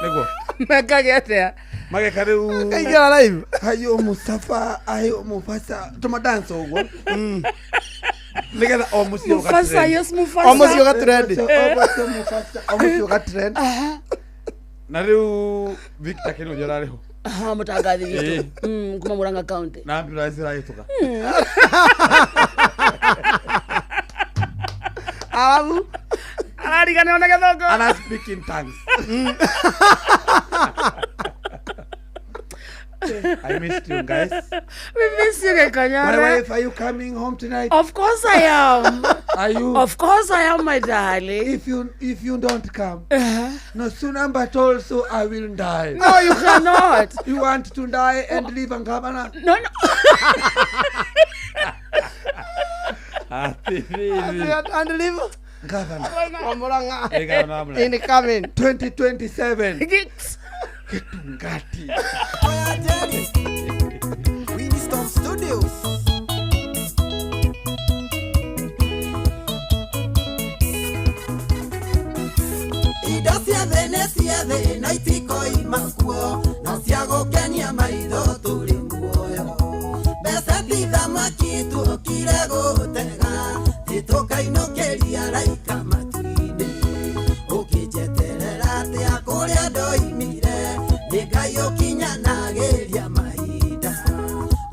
Nĩguo. Mekage atĩa? Mageka rĩu Kaingĩra live. Ayo Mustafa, ayo Mufasa, tũmadansa ũguo. Nĩgetha o mũciĩ Mufasa, ũgatrend. yes, Mufasa. O mũciĩ ũgatrend. O mũciĩ Mufasa, o mũciĩ ũgatrend. Na rĩu Victor Kĩnuthia ũrarĩ ho. Aha, mũtangathi witũ. Ĩ. Kuma Murang'a County. Na ambulance ĩrahĩtũka. Arabu. Arariganĩrwo na gĩthũngũ. Ara speak in tongues. I missed you guys. We miss you, My Gĩkonyore. wife, are you coming home tonight? Of course I am. Are you? Of course I am, my darling. If you don't come, no sooner but also I will die. No, you cannot. You want to die and leave and governor? No, no. And live. Governor. Wa Murang'a. Eh, governor wa Murang'a. Incoming. 2027. Geeks. Gitungati. Winston Studios. Indo cia thĩ nĩ cia thĩ na itikoima kuo no cia gũkenia maitho tũrĩ muoyo mbeca ti thamaki tuokire gũtega tĩtũkainũkĩria raika matu-inĩ ũkĩnjeterera atĩa kũrĩa ndoimire nĩ Ngai ũkinyanagĩria mahinda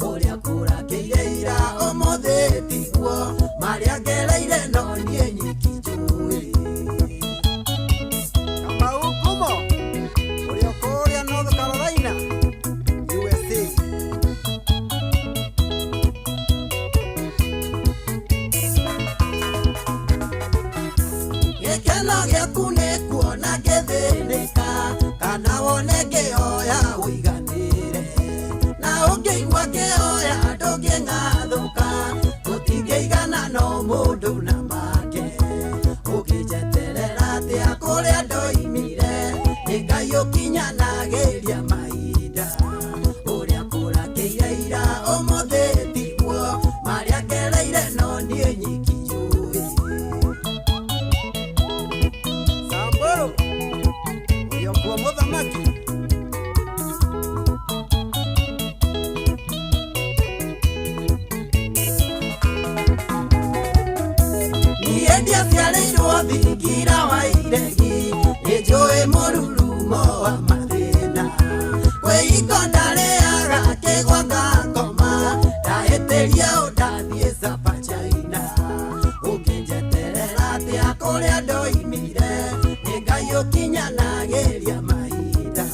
ũrĩa kũrakĩire ira ũmũthĩ tiguo marĩa ngereire no niĩ nyiki njũĩ. Kamau Ngumo ũrĩa kũrĩa North Carolina USA. Gĩkeno gĩaku nĩ kuona ngĩthĩnĩka kana wone ngĩhoya ũiganĩre. ũkinyanagĩria mahinda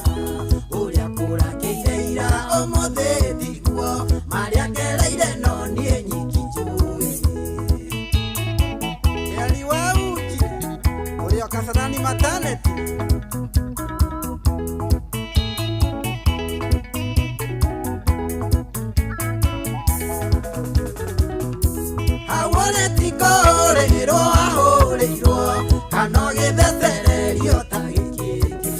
ũrĩa kũrakĩire ira ũmũthĩ tiguo marĩa ngereire no niĩ nyiki njũĩ. Eli wa uji ũrĩa Kasarani maternity. Hawore tikũhũrĩrwo ahũrĩirwo kana ũgĩthecererio ta gĩkĩngĩ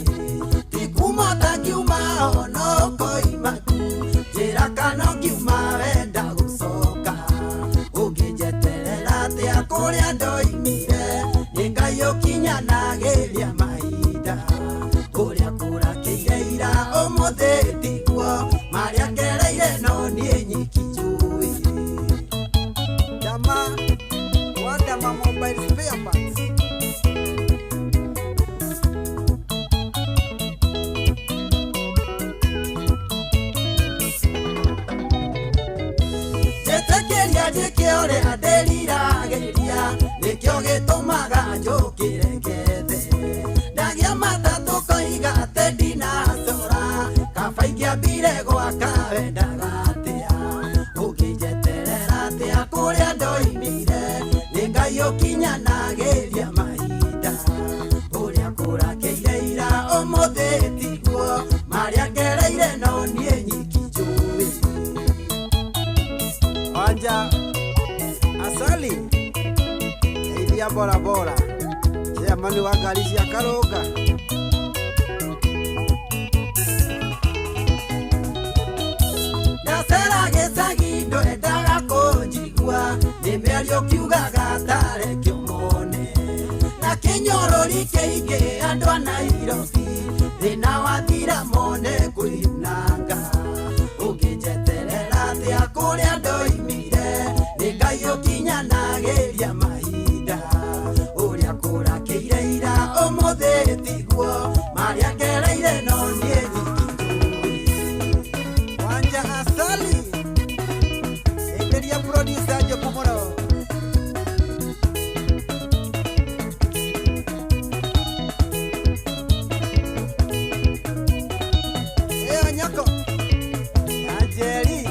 ti kuma ũtangiuma ona ũkoima ku njĩra kana ũngiuma wenda gũcoka ũngĩnjeterera atĩa kũrĩa ndoimire nĩ Ngai ũkinyanagĩria mahinda ũrĩa kũrakĩire ira ũmũthĩ tiguo marĩa ngereire no niĩ nyiki njũĩ. Dama wa Dama mobile spare parts. Njĩtĩkĩria njĩke ũrĩa ndĩriragĩria nĩkĩo gĩtũmaga njũkĩre ngethe ndagĩa matatũ koiga atĩ ndinacora kaba ingĩambire gwaka wendaga atĩa ũngĩnjeterera atĩa kũrĩa ndoimire nĩ Ngai ũkinyanagĩria mahinda ũrĩa kũrakĩire ira ũmũthĩ tiguo marĩa ngereire no niĩ nyiki njũĩ. Wanja Asali Ithia bora bora chairman wa ngari cia Karũnga. Ndacera gĩcagi ndwendaga kũnjigua nĩ mĩario kiugaga tarekio mone na kĩnyorori kĩingĩ andũ a Nairobi thĩna wathira mone kwĩyunanga ũngĩnjeterera atĩa kũrĩa ndoimire nĩ Ngai ũkinyanagĩria mahinda ũrĩa kũrakĩire ira ũmũthĩ tiguo marĩa ngereire no niĩ nyiki njũĩ. Wanja Asali Enderia producer Njoku mũno. Ĩyo nyoko ya Njeri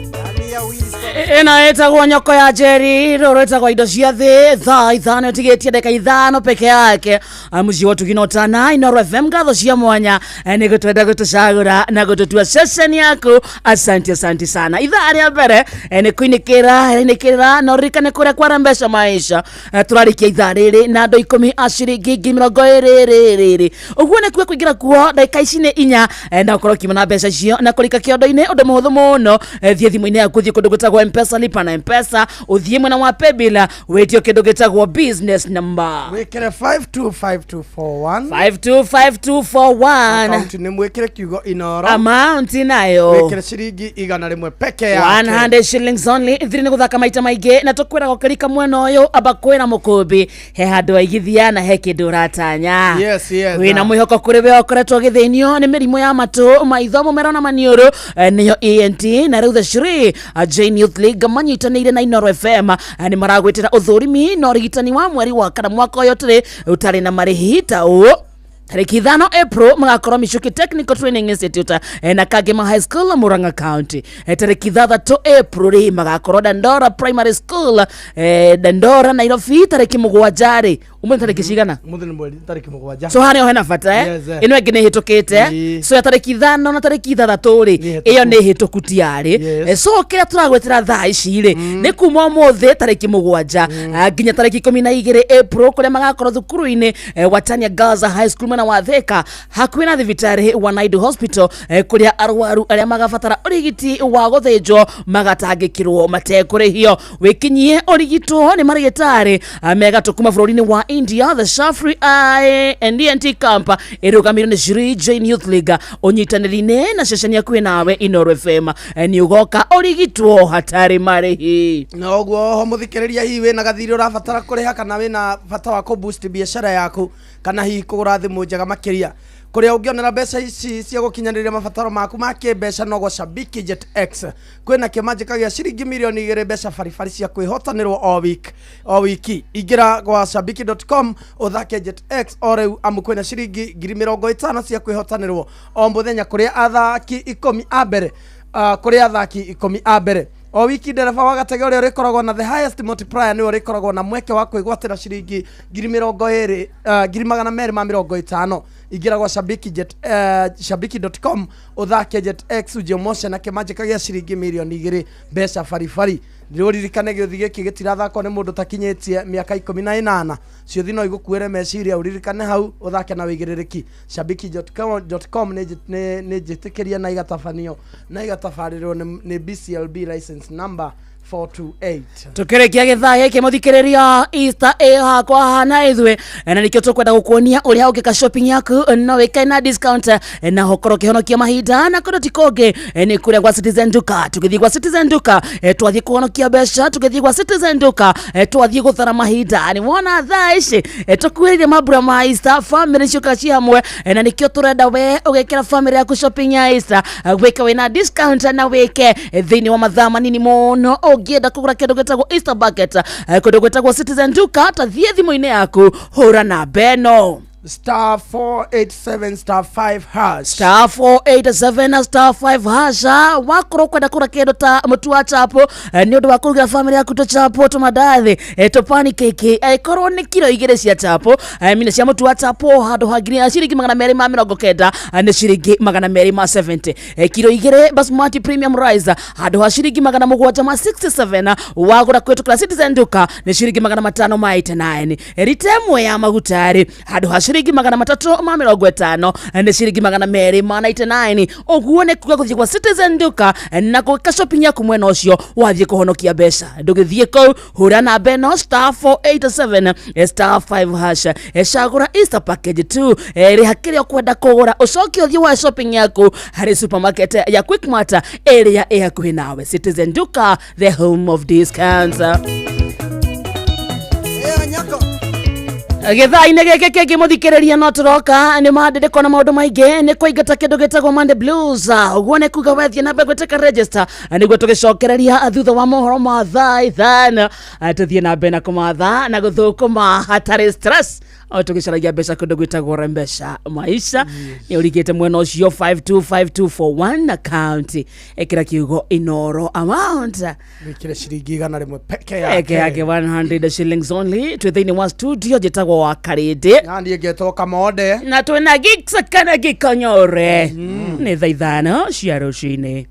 Ndani ya Wilson. Ĩno ĩtagwo nyoko ya Njeri, rũrũ rwĩtagwo indo cia thĩ. Thaa 5 ĩtigĩtie ndagĩka 5 peke yake. Mũciĩ wa Ũtugi na Ũtana, Inooro FM, ngatho cia mwanya nĩ gũtwenda gũtũcagũra na gũtũtua ceceni yaku. Asante, asante sana. Ithaa rĩa mbere nĩ kũinĩkĩra ĩrainĩkĩrĩra na ũririkane kũrĩa kwara mbeca maisha. Tũrarĩkia ithaa rĩrĩ na andũ 10 a ciringi 20,000 rĩrĩ ũguo nĩ kuo kũingĩra kuo ndagĩka ici nĩ 4 na ũkorwo ũkiuma na mbeca icio na kũrika kĩondo-inĩ ũndũ mũhũthũ mũno. Thiĩ thimũ-inĩ yaku, thiĩ kũndũ gwĩtagwo Mpesa, lipa na Mpesa, ũthiĩ mwena wa paybill wĩtio kĩndũ gĩtagwo business number. Wĩkĩre 525241. 525241. Akaunti nĩ mwĩkĩre kiugo Inooro. Amount nayo wĩkĩre ciringi 100 peke yake. 100 shillings only. Thiri nĩ gũthaka maita maingĩ na tũkwĩraga ũkĩrika mwena ũyũ amba kwĩra mũkũmbi he handũ waigithia na he kĩndũ ũratanya. Yes, yes. Wĩna mwĩhoko kũrĩ we ũkoretwo ũgĩthĩnio nĩ mĩrimũ ya matũ, maitho, mũmero na maniũrũ, nĩyo ENT, na rĩu the Shri Jane Youth League manyitanĩire na Inooro FM nĩ maragwĩtĩra ũthũrimi na ũrigitani wa mweri wa kana mwaka ũyũ tũrĩ ũtarĩ na marĩhi ta ũũ. Tarĩki 5 April magakorwo Michuki Technical Training Institute na Kagema High School, Murang'a County. Tarĩki 6 April rĩ magakorwo Dandora Primary School, Dandora, Nairobi. Tarĩki 7 rĩ, ũmũthĩ tarĩki cigana? Mũthĩ nĩ mweri tarĩki 7. So harĩa hena bata Yes, eh. Ĩno ĩngĩ nĩ ĩhĩtũkĩte. So ya tarĩki 5 na tarĩki 6 rĩ Nĩ hĩtũku. ĩyo nĩ hĩtũku tiarĩ. Yes. So kĩrĩa tũragwĩtĩra thaa ici rĩ nĩ kuma ũmũthĩ tarĩki 7 nginya tarĩki 12 April kũrĩa magakorwo thukuru-inĩ Watania Girls High School mwena wa Thika hakuhĩ na thibitarĩ wa Naidu Hospital, kũrĩa arwaru arĩa magabatara ũrigiti wa gũthĩnjwo magatangĩkĩrwo matekũrĩhio. Wĩkinyie ũrigitwo nĩ marĩgĩtarĩ megatũ kuma bũrũri-inĩ wa India. The Shafri Eye and ENT Camp ĩrũgamĩrĩirwo nĩ Shri Jain Youth League ũnyitanĩri-inĩ na ceceni hakuhĩ nawe Inooro FM. Nĩ ũgoka ũrigitwo hatarĩ marĩhi. Na ũguo oho mũthikĩrĩria, hihi wĩna gathirĩ ũrabatara kũrĩha kana wĩna bata wa kũ boost biacara yaku kana hihi kũgũra thimũ njega makĩria, Kuria ũngĩonera mbeca ici cia gũkinyanĩria mabataro maku ma kĩmbeca no gwa Shabiki Jet X. Kwĩna kĩmanjĩka gĩa ciringi mirioni 2 mbeca baribari cia kwĩhotanĩrwo o week o wiki. Ingĩra gwa shabiki.com ũthake Jet X o rĩu, amu kwĩna ciringi 50,000 cia kwĩhotanĩrwo o mũthenya kũrĩ athaki 10 a mbere, kũrĩ athaki 10 a mbere o wiki. Ndereba wa gatege ũrĩa ũrĩkoragwo na the highest multiplier nĩwe ũrĩkoragwo na mweke wa kwĩgwatĩra ciringi 20,000, 250,000. Ingĩra gwa Shabiki Jet, shabiki.com ũthake Jet X, ujiomoshe na kĩmanjĩka gĩa ciringi mirioni 2 mbeca baribari. Ũririkane gĩũthi gĩkĩ gĩtirathakwo nĩ mũndũ takinyĩtie mĩaka 18. Ciũthi no igũkuĩre meciria, ũririkane hau, ũthake na wĩigĩrĩrĩki. Shabiki.com nĩ njĩtĩkĩrie na igatabanio na igatabarĩrwo nĩ BCLB license number 428. Tukĩrĩkia gĩthaa gĩkĩ, mũthikĩrĩria, Easter ĩ hakwa hana ithuĩ, na nĩkĩo tũkwenda gũkuonia ũrĩa ũngĩka shopping yaku no wĩkae na discount na ũkorwo ũkĩhonokia mahinda, na kũndũ ti kũngĩ nĩ kũrĩa gwa Citizen Duka. Tũgĩthiĩ gwa Citizen Duka, twathiĩ kũhonokia mbeca. Tũgĩthiĩ gwa Citizen Duka, twathiĩ gũthara mahinda. Nĩ wona thaa ici tũkuhĩrĩirie mambura ma Easter, family ciũkaga ci hamwe, na nĩkĩo tũrenda we ũgekĩra family yaku shopping ya Easter, wĩke wĩna discount na wĩke thĩinĩ wa mathaa manini mũno. Ũngĩenda kũgũra kĩndũ gĩtagwo Easter bucket kũndũ gwĩtagwo Citizen Duka, ta thiĩ thimũ-inĩ yaku, hũra namba ĩno: star 487 star 5 hash. Star 487 star 5 hash. Wakorwo kwenda kũgũra kĩndũ ta mũtu wa chapo nĩ ũndũ wa kũrugĩra family yaku tũchapo, tũmandathi, tũpancake, korwo nĩ kiro 2 cia chapo, mina cia mũtu wa chapo, handũ ha ngiri ciringi 290 nĩ ciringi 270. Kiro 2 basmati premium rice, handũ ha ciringi 767, wagũra kũhĩtũkĩra Citizen Duka nĩ ciringi 589. Rita 1 ya maguta rĩ, handũ ha ciringi 350 nĩ ciringi 299. Ũguo nĩ kuga gũthiĩ gwa Citizen Duka na gwĩka shopping yaku mwena ũcio, wathiĩ kũhonokia mbeca. Ndũgĩthiĩ kũu, hũra namba ĩno: star 487 star 5 hash. Cagũra Easter package 2, rĩha kĩrĩa ũkwenda kũgũra, ũcoke ũthiĩ wa shopping yaku harĩ supermarket ya Quickmart ĩrĩa ĩ hakuhĩ nawe. Citizen Duka, the home of discounts. Gĩthaa-inĩ gĩkĩ kĩngĩ, mũthikĩrĩria, no tũroka nĩ mandĩndĩko na maũndũ maingĩ, nĩ kũingata kĩndũ gĩtagwo Monday Blues. Ũguo nĩ kuga wethiĩ na mbere gwĩtĩka register nĩguo tũgĩcokereria thutha wa mohoro ma thaa 5, tũthiĩ na mbere na kũmatha na gũthũkũma hatarĩ stress, o tũgĩcaragia mbeca kũndũ gwĩtagwo Rembesha Maisha. Nĩ ũrigĩte mwena ũcio 525241 account, ĩkĩra kiugo Inoro amount. Wĩkĩre ciringi 100 peke yake yake. Yake 100 shillings only. Twĩ thĩinĩ wa studio, njĩtagwo wa Karĩndĩ. Na niĩ ngetwo Kamode. Na twĩna gigs kana gikonyore. Nĩ thaa 5 cia rũcinĩ.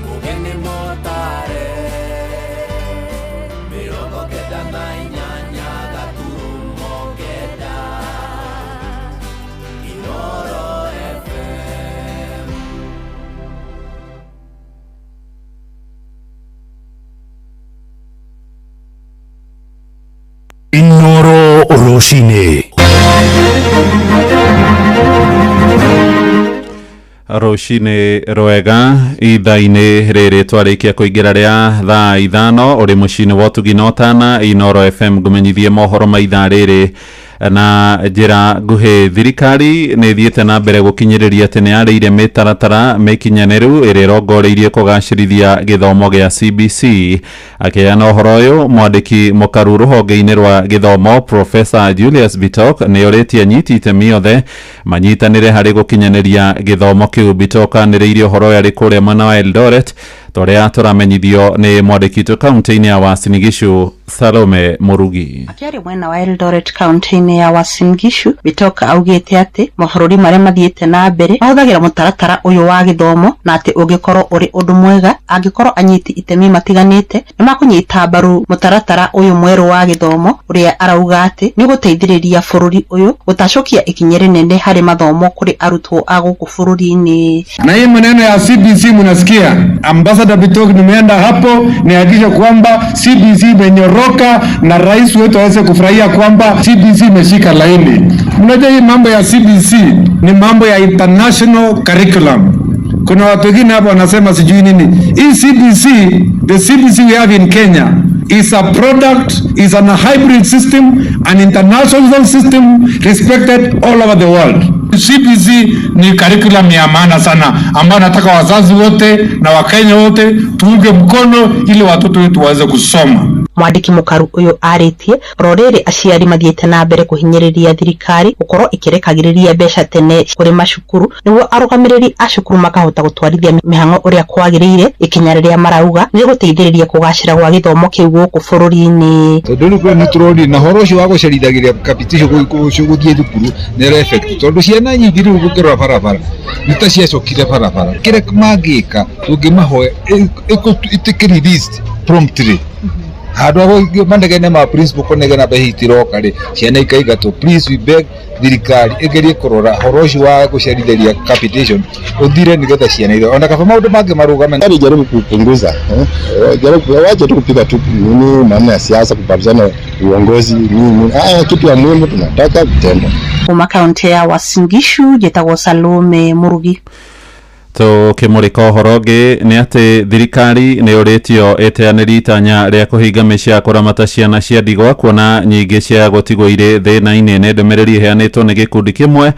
Mugeni motare 98.9 Inoro FM. Inoro rũcinĩ. Rũcinĩ rwega. Ithaa-inĩ rĩrĩ twarĩkia kũingĩra rĩa thaa 5, ũrĩ mũciĩ-inĩ wa ũtugi na ũtana Inoro FM, ngũmenyithie mohoro ma ithaa rĩrĩ na njĩra nguhĩ. Thirikari nĩ ĩthiĩte na mbere gũkinyĩrĩria atĩ nĩ yarĩire mĩtaratara mĩkinyanĩru ĩrĩa ĩrongoreirie kũgacĩrithia gĩthomo gĩa CBC. Akĩheana ũhoro ũyũ, mwandĩki mũkaru rũhonge-inĩ rwa gĩthomo Professor Julius Bitok nĩ orĩtie anyiti itemi othe manyitanĩre harĩ gũkinyanĩria gĩthomo kĩu. Bitok anĩrĩirie ũhoro ũyũ arĩ kũrĩa mwena wa Eldoret, torĩa tũramenyithio nĩ mwandĩki witũ kaunti-inĩ ya Uasin Gishu Salome Murugi. Akĩaria mwena wa Eldoret kaunti-inĩ ya Uasin Gishu, Bitok augĩte atĩ mabũrũri marĩa mathiĩte na mbere mahũthagĩra mũtaratara ũyũ wa gĩthomo, na atĩ ũngĩkorwo ũrĩ ũndũ mwega angĩkorwo anyiti itemi matiganĩte nĩ makũnyita mbaru mũtaratara ũyũ mwerũ wa gĩthomo, ũrĩa arauga atĩ nĩ ũgũteithĩrĩria bũrũri ũyũ gũtacũkia ikinya rĩnene harĩ mathomo kũrĩ arutwo a gũkũ bũrũri-inĩ. Na hii maneno ya CBC mnasikia, Ambassador Bitok nimeenda hapo nihakikishe kwamba CBC imenyoroka na rais wetu aweze kufurahia kwamba CBC imeshika laini. Mnajua hii mambo ya CBC ni mambo ya international curriculum. Kuna watu wengine hapo wanasema sijui nini. Hii CBC, the CBC we have in Kenya is a product, is an hybrid system, an international system respected all over the world. CBC ni curriculum ya maana sana ambayo nataka wazazi wote na Wakenya wote tuunge mkono ili watoto wetu waweze kusoma. Mwandĩki mũkaru ũyũ arĩtie oro rĩrĩ aciari mathiĩte na mbere kũhinyĩrĩria thirikari gũkorwo ĩkĩrekagĩrĩria mbeca tene kũrĩ macukuru nĩguo arũgamĩrĩri a cukuru makahota gũtwarithia mĩhang'o ũrĩa kwagĩrĩire ikinya rĩrĩa marauga nĩ gũteithĩrĩria kũgacĩra gwa gĩthomo kĩu gũkũ bũrũri-inĩ. Tondũ rĩu nĩ tũronire na horo ũcio wa gũcerithagĩria capitation gũthiĩ thukuru nĩ effect tondũ ciana nyingĩ rĩu gũkĩrora barabara nĩ ta ciacokire barabara kĩrĩa mangĩka tũngĩmahoya ĩtuĩke released promptly handũ ha manegene ma principal kũnegena mbeca itiroka rĩ ciana ikaingatwo. Please we beg thirikari ĩgerie kũrora horo ũcio wa gũcerithĩria capitation ũthire nĩgetha ciana itho ona kaba maũndũ mangĩ marũgame. Jaribu kupunguza, jaribu wache tu kupiga tu nini maneno ya siasa, kubabizana uongozi nini. Kitu ya muhimu tunataka vitendo. Kuma kaunti ya Uasin Gishu njĩtagwo Salome Murugi. Tukimurika ũhoro ũngĩ nĩ atĩ thirikari nĩ ũrĩtio ĩteanĩrie itanya rĩa kũhinga mĩciĩ ya kũramata ciana cia ndigwa kuona nyingĩ cia gũtigwo irĩ thĩna-inĩ. Nĩ ndũmĩrĩri ĩheanĩtwo nĩ gĩkundi kĩmwe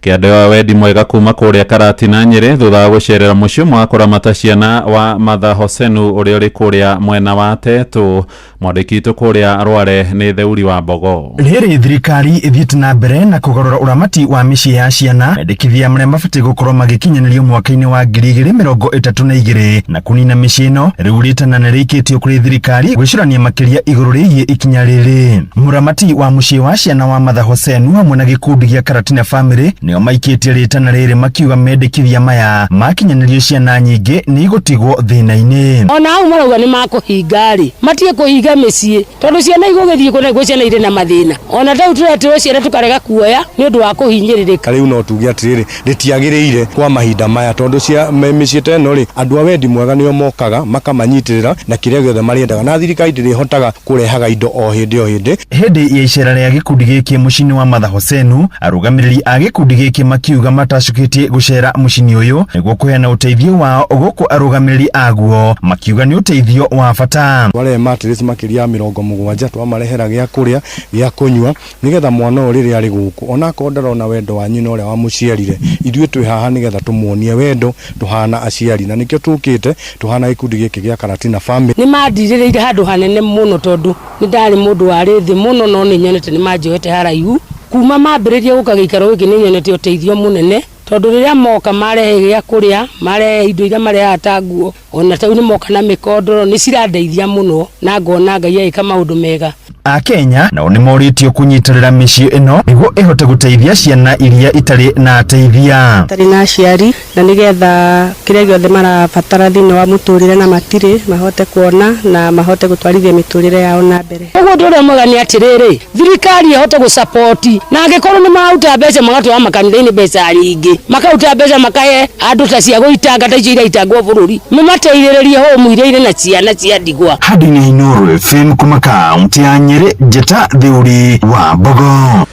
kĩa andũ a wendi mwega kuma kũrĩa Karatina Nyĩrĩ thutha wa gũcerera mũciĩ ũmwe wa kũramata ciana wa Martha Hosenu ũrĩa ũrĩ kũrĩa mwena wa Tetu. Mwandĩki witũ kũrĩa Rware nĩ Theuri wa Mbogo. Rĩrĩ thirikari ĩthiĩte na mbere na kũgarũra ũramati wa mĩciĩ ya ciana mendekithia marĩa mabatiĩ gũkorwo magĩkinyanĩrio mwaka-inĩ wa 2032 na kũnina mĩciĩ ĩno rĩu rĩtana nĩ rĩikĩtio kũrĩ thirikari gwĩcũrania makĩria igũrũ rĩgiĩ ikinya rĩrĩ. Mũramati wa mũciĩ wa ciana wa Martha Hosenu hamwe na gĩkundi gĩa Karatina Family nĩo maikĩtie rĩtana rĩrĩ makiuga mendekithia maya makinyanĩrio ciana nyingĩ nĩ igũtigwo thĩna-inĩ. Ona hau marauga nĩ makũhinga rĩ matige kũhinga mĩciĩ tondũ ciana igũgĩthiĩ kũna gwĩ ciana irĩ na mathĩna ona tau tũretirwo ciana tũkarega kuoya nĩ ũndũ wa kũhinyĩrĩrĩka. Rĩu no tuge atĩrĩrĩ rĩtiagĩrĩire kwa mahinda maya tondũ cia mĩciĩ ta ĩno rĩ andũ a wendi mwega nĩo mokaga makamanyitĩrĩra na kĩrĩa gĩothe marĩendaga na thirikari ndĩrĩhotaga kũrehaga indo o hĩndĩ o hĩndĩ. Hĩndĩ ya icera rĩa gĩkundi gĩkĩ mũciĩ-inĩ wa Martha Hosenu arũgamĩrĩri a gĩkundi gĩkĩ makiuga matacũkĩtie gũcera mũciĩ-inĩ ũyũ nĩguo kũheana ũteithio wao gũkũ arũgamĩrĩri aguo makiuga nĩ ũteithio wa bata. Twarehe matress makĩria ya 70 twamarehera gĩa kũrĩa gĩa kũnyua nĩgetha mwana ũyũ rĩrĩa arĩ gũkũ onakorwo ndarona wendo wa nyina ũrĩa wamũciarire ithuĩ twĩ haha nĩgetha tũmuonie wendo tũhana aciari na nĩkĩo tũkĩte tũhana gĩkundi gĩkĩ gĩa Karatina Family. Nĩ mandirĩrĩire handũ hanene mũno tondũ nĩ ndarĩ mũndũ warĩ thĩ mũno no nĩ nyonete nĩ manjoete haraihu kuma mambĩrĩria gũka gĩikaro gĩkĩ nĩ nyonete ũteithio mũnene tondũ rĩrĩa moka marehe gĩa kũrĩa marehe indo iria marehaga ta nguo ona tau nĩ moka na mĩkondoro nĩ cirandeithia mũno na ngona Ngai agĩka maũndũ mega. Akenya nao nĩ morĩtio kũnyitĩrĩra mĩciĩ ĩno nĩguo ĩhote gũteithia ciana iria itarĩ na ateithia. Itarĩ na aciari na nĩgetha kĩrĩa gĩothe marabatara thĩinĩ wa mũtũrĩre na matirĩ mahote kuona na mahote gũtwarithia mĩtũrĩre yao na mbere. Ũguo ũndũ ũrĩa mwega nĩ atĩrĩrĩ thirikari ĩhote gũsapoti na angĩkorwo nĩ mararuta mbeca magatwara makanitha-inĩ mbeca nyingĩ makaruta mbeca makahe andũ ta cia gũitanga ta icio iraitangwo bũrũri mamateithĩrĩrie hũmu iria irĩ na ciana cia ndigwa. Handũ-inĩ Inooro FM kuma kaunti ya Nyĩrĩ njĩta Theuri wa Mbogo.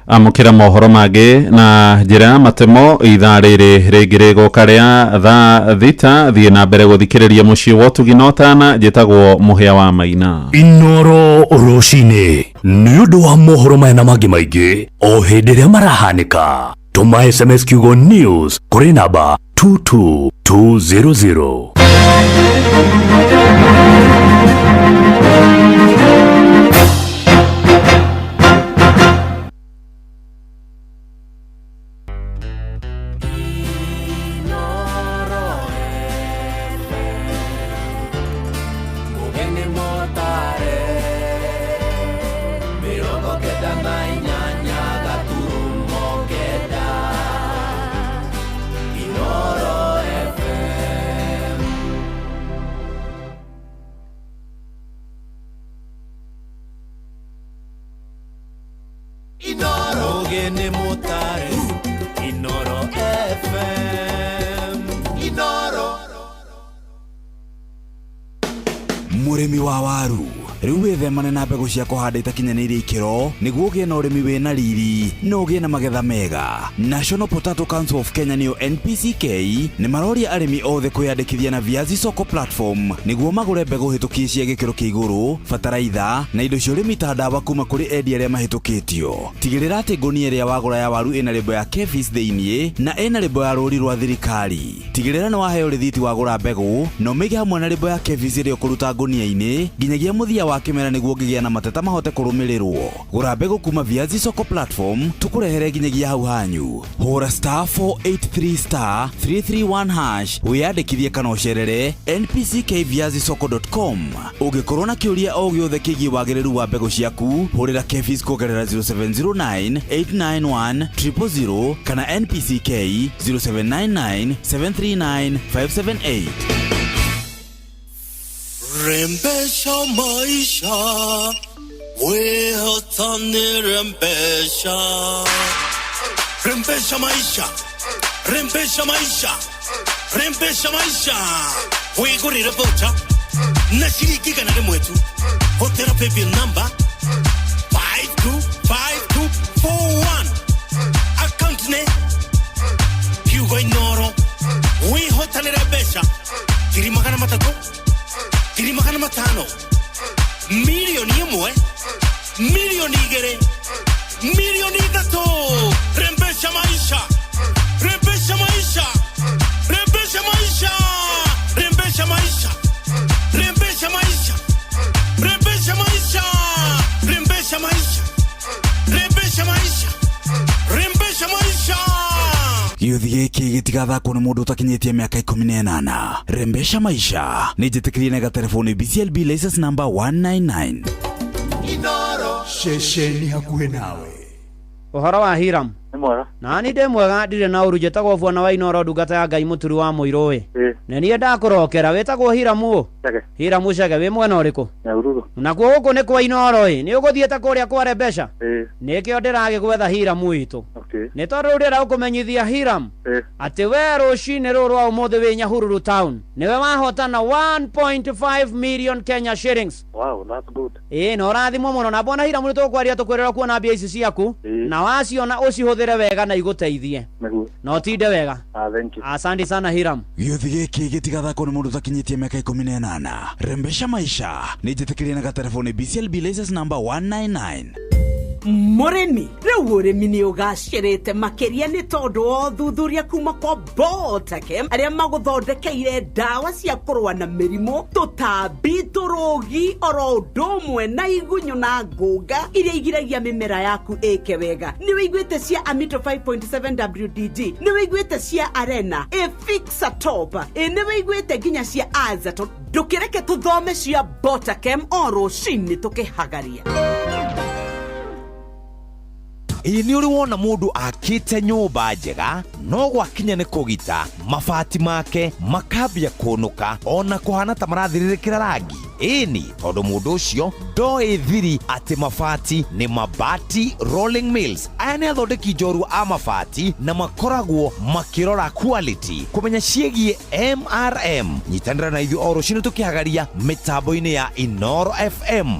Amũkĩra mohoro mangĩ na njĩra ya matemo ithaa rĩrĩ rĩngĩ rĩgũka rĩa thaa 6 thiĩ na mbere gũthikĩrĩria mũciĩ wa ũtugi na ũtana njĩtagwo Mũhĩa wa Maina. Inooro rũcinĩ nĩ ũndũ wa mohoro maya na mangĩ maingĩ o hĩndĩ ĩrĩa marahanĩka tũma SMS kiugo news kũrĩ namba 22200. Mũrĩmi wa waru Rĩu wĩthemane na mbegũ cia kũhanda itakinyanĩirie ikĩro nĩguo ũgĩe na ũrĩmi wĩna riri na ũgĩe na magetha mega. National Potato Council of Kenya nĩyo NPCK nĩ maroria arĩmi othe kwĩyandĩkithia na Viazi Soko Platform nĩguo magũre mbegũ hĩtũkie cia gĩkĩro kĩa igũrũ, bataraitha na indo cia ũrĩmi ta ndawa kuma kũrĩ endia arĩa mahĩtũkĩtio. Tigĩrĩra atĩ ngũnia ĩrĩa wagũra ya waru ĩna lebo ya KEPHIS thĩiniĩ na ĩna lebo ya rũũri rwa thirikari. Tigĩrĩra nĩ waheo rĩthiti wagũra mbegũ na ũmĩige hamwe na lebo ya KEPHIS ĩrĩa ũkũruta ngũnia-inĩ nginyagia mũthia wa kĩmera nĩguo ũngĩgĩa na mateta mahote kũrũmĩrĩrwo. Gũra mbegũ kuma Viazi Soko Platform tũkũrehere nginyagia hau hanyu. Hũra star 483 star 331 hash wĩyandĩkithie kana ũcerere npckviazisoko.com. Ũngĩkorwo na kĩũria o gĩothe kĩgiĩ wagĩrĩru wa mbegũ ciaku, hũrĩra KEPHIS kũgerera 0709 891 000 kana NPCK 0799 739 578. Rembesha maisha, wehotani rembesha. Rembesha maisha, rembesha maisha, rembesha maisha. Wigurire voucher na ciringi igana rĩmwe tu. Hũthĩra paybill number 525241. Account nĩ kiugo Inooro. Wĩhotanĩre mbeca 300,000, 500,000, 1,000,000, 2,000,000, 3,000,000. Rembesha maisha, rembesha maisha, rembesha maisha, rembesha maisha, rembesha maisha, rembesha maisha, rembesha maisha, rembesha maisha, rembesha maisha. Gĩũthi gĩkĩ gĩtigathakwo nĩ mũndũ ũtakinyĩtie mĩaka 18. Rembesha maisha nĩ njĩtĩkĩrie na gatelefoni BCLB license number 199. Ceceni hakuhĩ nawe. Ũhoro wa Hiram? Nĩ mwega. Na ni ndĩ mwega ndirĩ na ũru, njĩtagwo bwana wa Inooro ndungata ya Ngai mũturi wa mũirũ ĩ. Nĩ niĩ ndakũrokera, wĩtagwo Hiramu ũ? Chege. Hiramu Chege, wĩ mwena ũrĩkũ? Nyahururu. Nakuo gũkũ nĩ kwa Inooro ĩ, nĩ ũgũthiĩte kũrĩa kware mbeca? Nĩkĩo ndĩragĩgwetha Hiramu witũ. Nĩ tondũ rĩu ndĩrenda gũkũmenyithia Hiram atĩ we rũcinĩ rũrũ rwa ũmũthĩ wĩ Nyahururu town nĩwe wahotana 1.5 million Kenya shillings. Wow, that's good. Ĩĩ na ũrathimwo mũno na bwana Hiramu nĩ tũkwaria tũkwĩrĩra kuona mbia ici ciaku na waciona ũcihũthĩre wega na igũteithie. Nĩguo. Na ũtinde wega. Ah, thank you. Asante sana Hiram. Gĩũthi gĩkĩ gĩtigathakwo nĩ mũndũ ũtakinyĩtie mĩaka 18. Rembesha maisha nĩ njĩtĩkĩrie na gatelefoni BCLB license number 199. Mũrĩmi rĩu ũrĩmi nĩ ũgacĩrĩte makĩria nĩ tondũ wa ũthuthuria kuma kwa Botakem arĩa magũthondekeire ndawa cia kũrũa na mĩrimũ, tũtambi, tũrũgi oro ũndũ ũmwe na igunyũ na ngũnga iria igiragia mĩmera yaku ĩke wega. Nĩ wĩiguĩte cia Amito 5.7 WDG, nĩ wĩiguĩte cia Arena, Efixa Top, nĩ wĩiguĩte nginya cia Azaton. Ndũkĩreke tũthome cia Botakem o rũcinĩ tũkĩhagaria. Ĩĩ nĩ ũrĩ wona mũndũ akĩte nyũmba njega no gwakinya nĩ kũgita mabati make makambia kũnũka ona kũhana ta marathirĩrĩkĩra rangi. Ĩni tondũ mũndũ ũcio ndoĩ thiri atĩ mabati nĩ Mabati Rolling Mills. Aya nĩ athondeki njorua a mabati na makoragwo makĩrora quality kũmenya ciĩgiĩ MRM. Nyitanĩra na ithuĩ o rũcinĩ tũkĩhagaria mĩtambo-inĩ ya Inooro FM.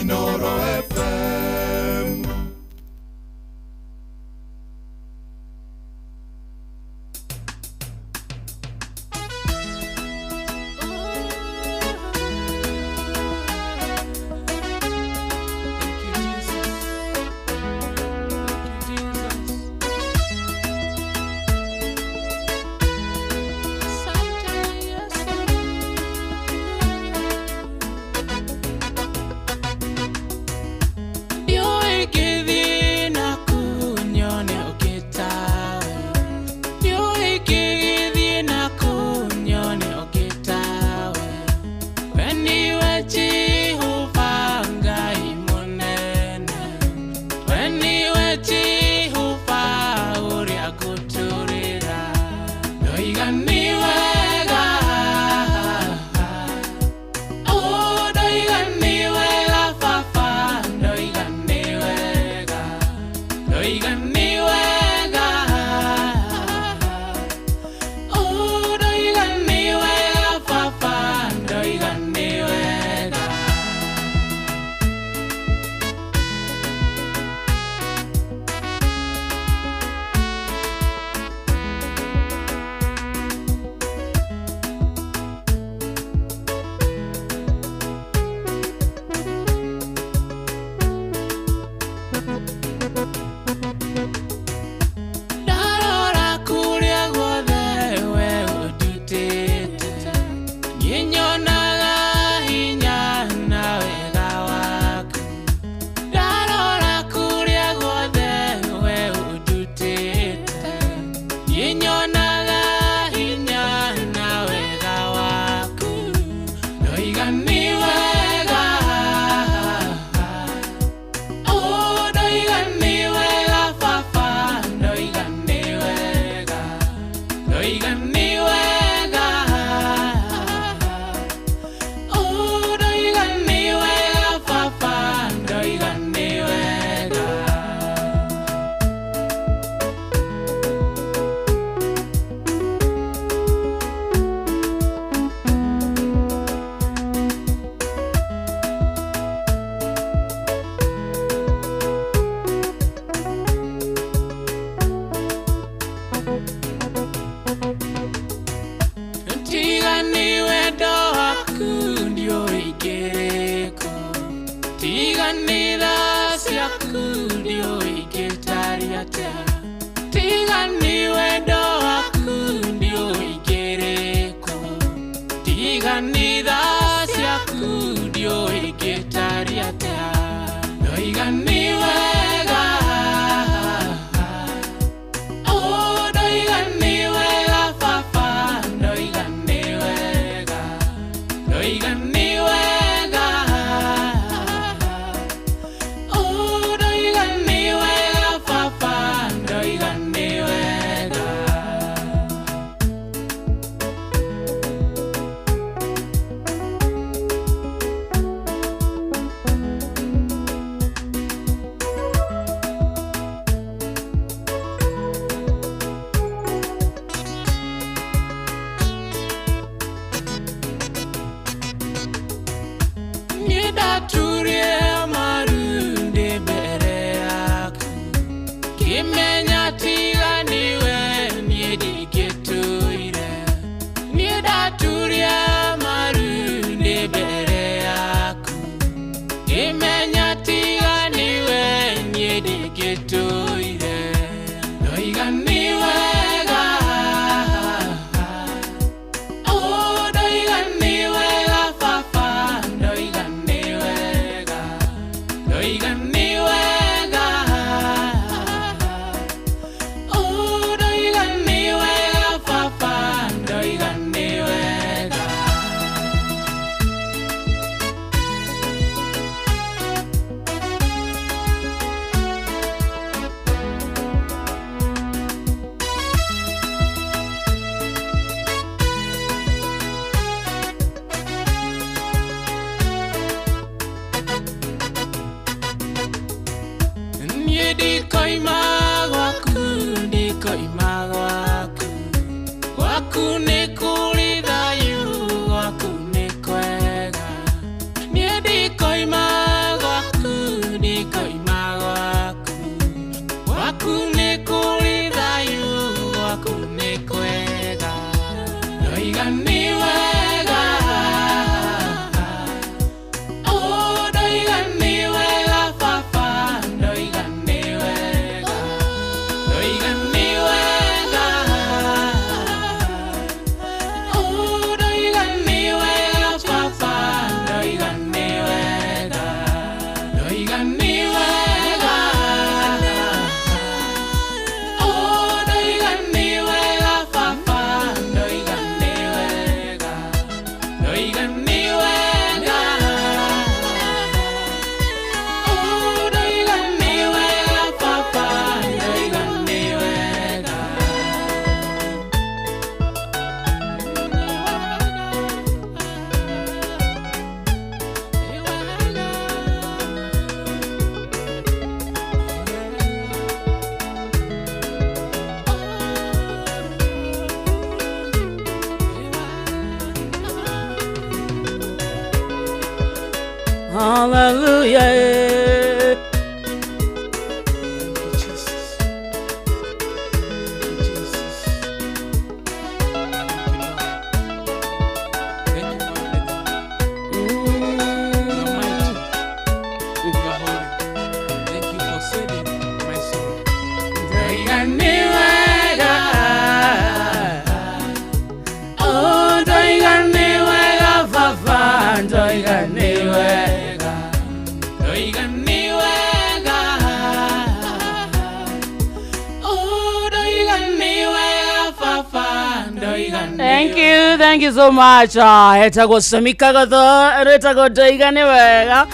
Inooro FM. Thank you, Jesus. Thank you, Jesus. Tiga nĩ tha ciaku ndiũĩ ingĩtaria atĩa. Tiga nĩ wendo waku ndiũĩ ingĩrĩkũ. Tiga nĩ tha ciaku ndiũĩ ingĩtaria atĩa. Ndoiga nĩ wega. Oh, ndoiga nĩ wega baba, ndoiga nĩ wega. Ndoiga nĩ wega. Oh, ndoiga nĩ wega baba, ndoiga nĩ wega. Niĩ ndaturie maru ndĩ mbere yaku, ngĩmenya tiga nĩwe niĩ ndingĩtũire. Niĩ ndaturie maru ndĩ mbere yaku, ngĩmenya tiga nĩwe niĩ ndingĩtũire. Ndoiga nĩ wega. Oh, ndoiga nĩ wega baba, ndoiga nĩ wega. Ndoiga nĩ wega. Oh, ndoiga nĩ wega baba, ndoiga nĩ wega. Niĩ ndikoima gwaku, ndikoima gwaku. Gwaku nĩ kũrĩ thayũ, gwaku nĩ kwega. Niĩ ndikoima gwaku, ndikoima gwaku. Gwaku nĩ kũrĩ thayũ, gwaku nĩ kwega. Ndoiga nĩ wega. Oh, ndoiga nĩ wega baba, ndoiga nĩ wega. Ndoiga nĩ wega. Oh, ndoiga nĩ wega baba, ndoiga nĩ wega. Ndoiga nĩ wega. Oh, ndoiga nĩ wega baba, ndoiga nĩ wega. Ndoiga nĩ wega. Oh, ndoiga nĩ wega baba, ndoiga nĩ wega. Hallelujah. Ndoiga nĩ wega. Oh, ndoiga nĩ wega baba, ndoiga nĩ wega. Ndoiga nĩ wega. Oh, ndoiga nĩ wega baba, ndoiga nĩ Thank you so much. Etagwo Samika Gotho, etagwo Ndoiga nĩ wega.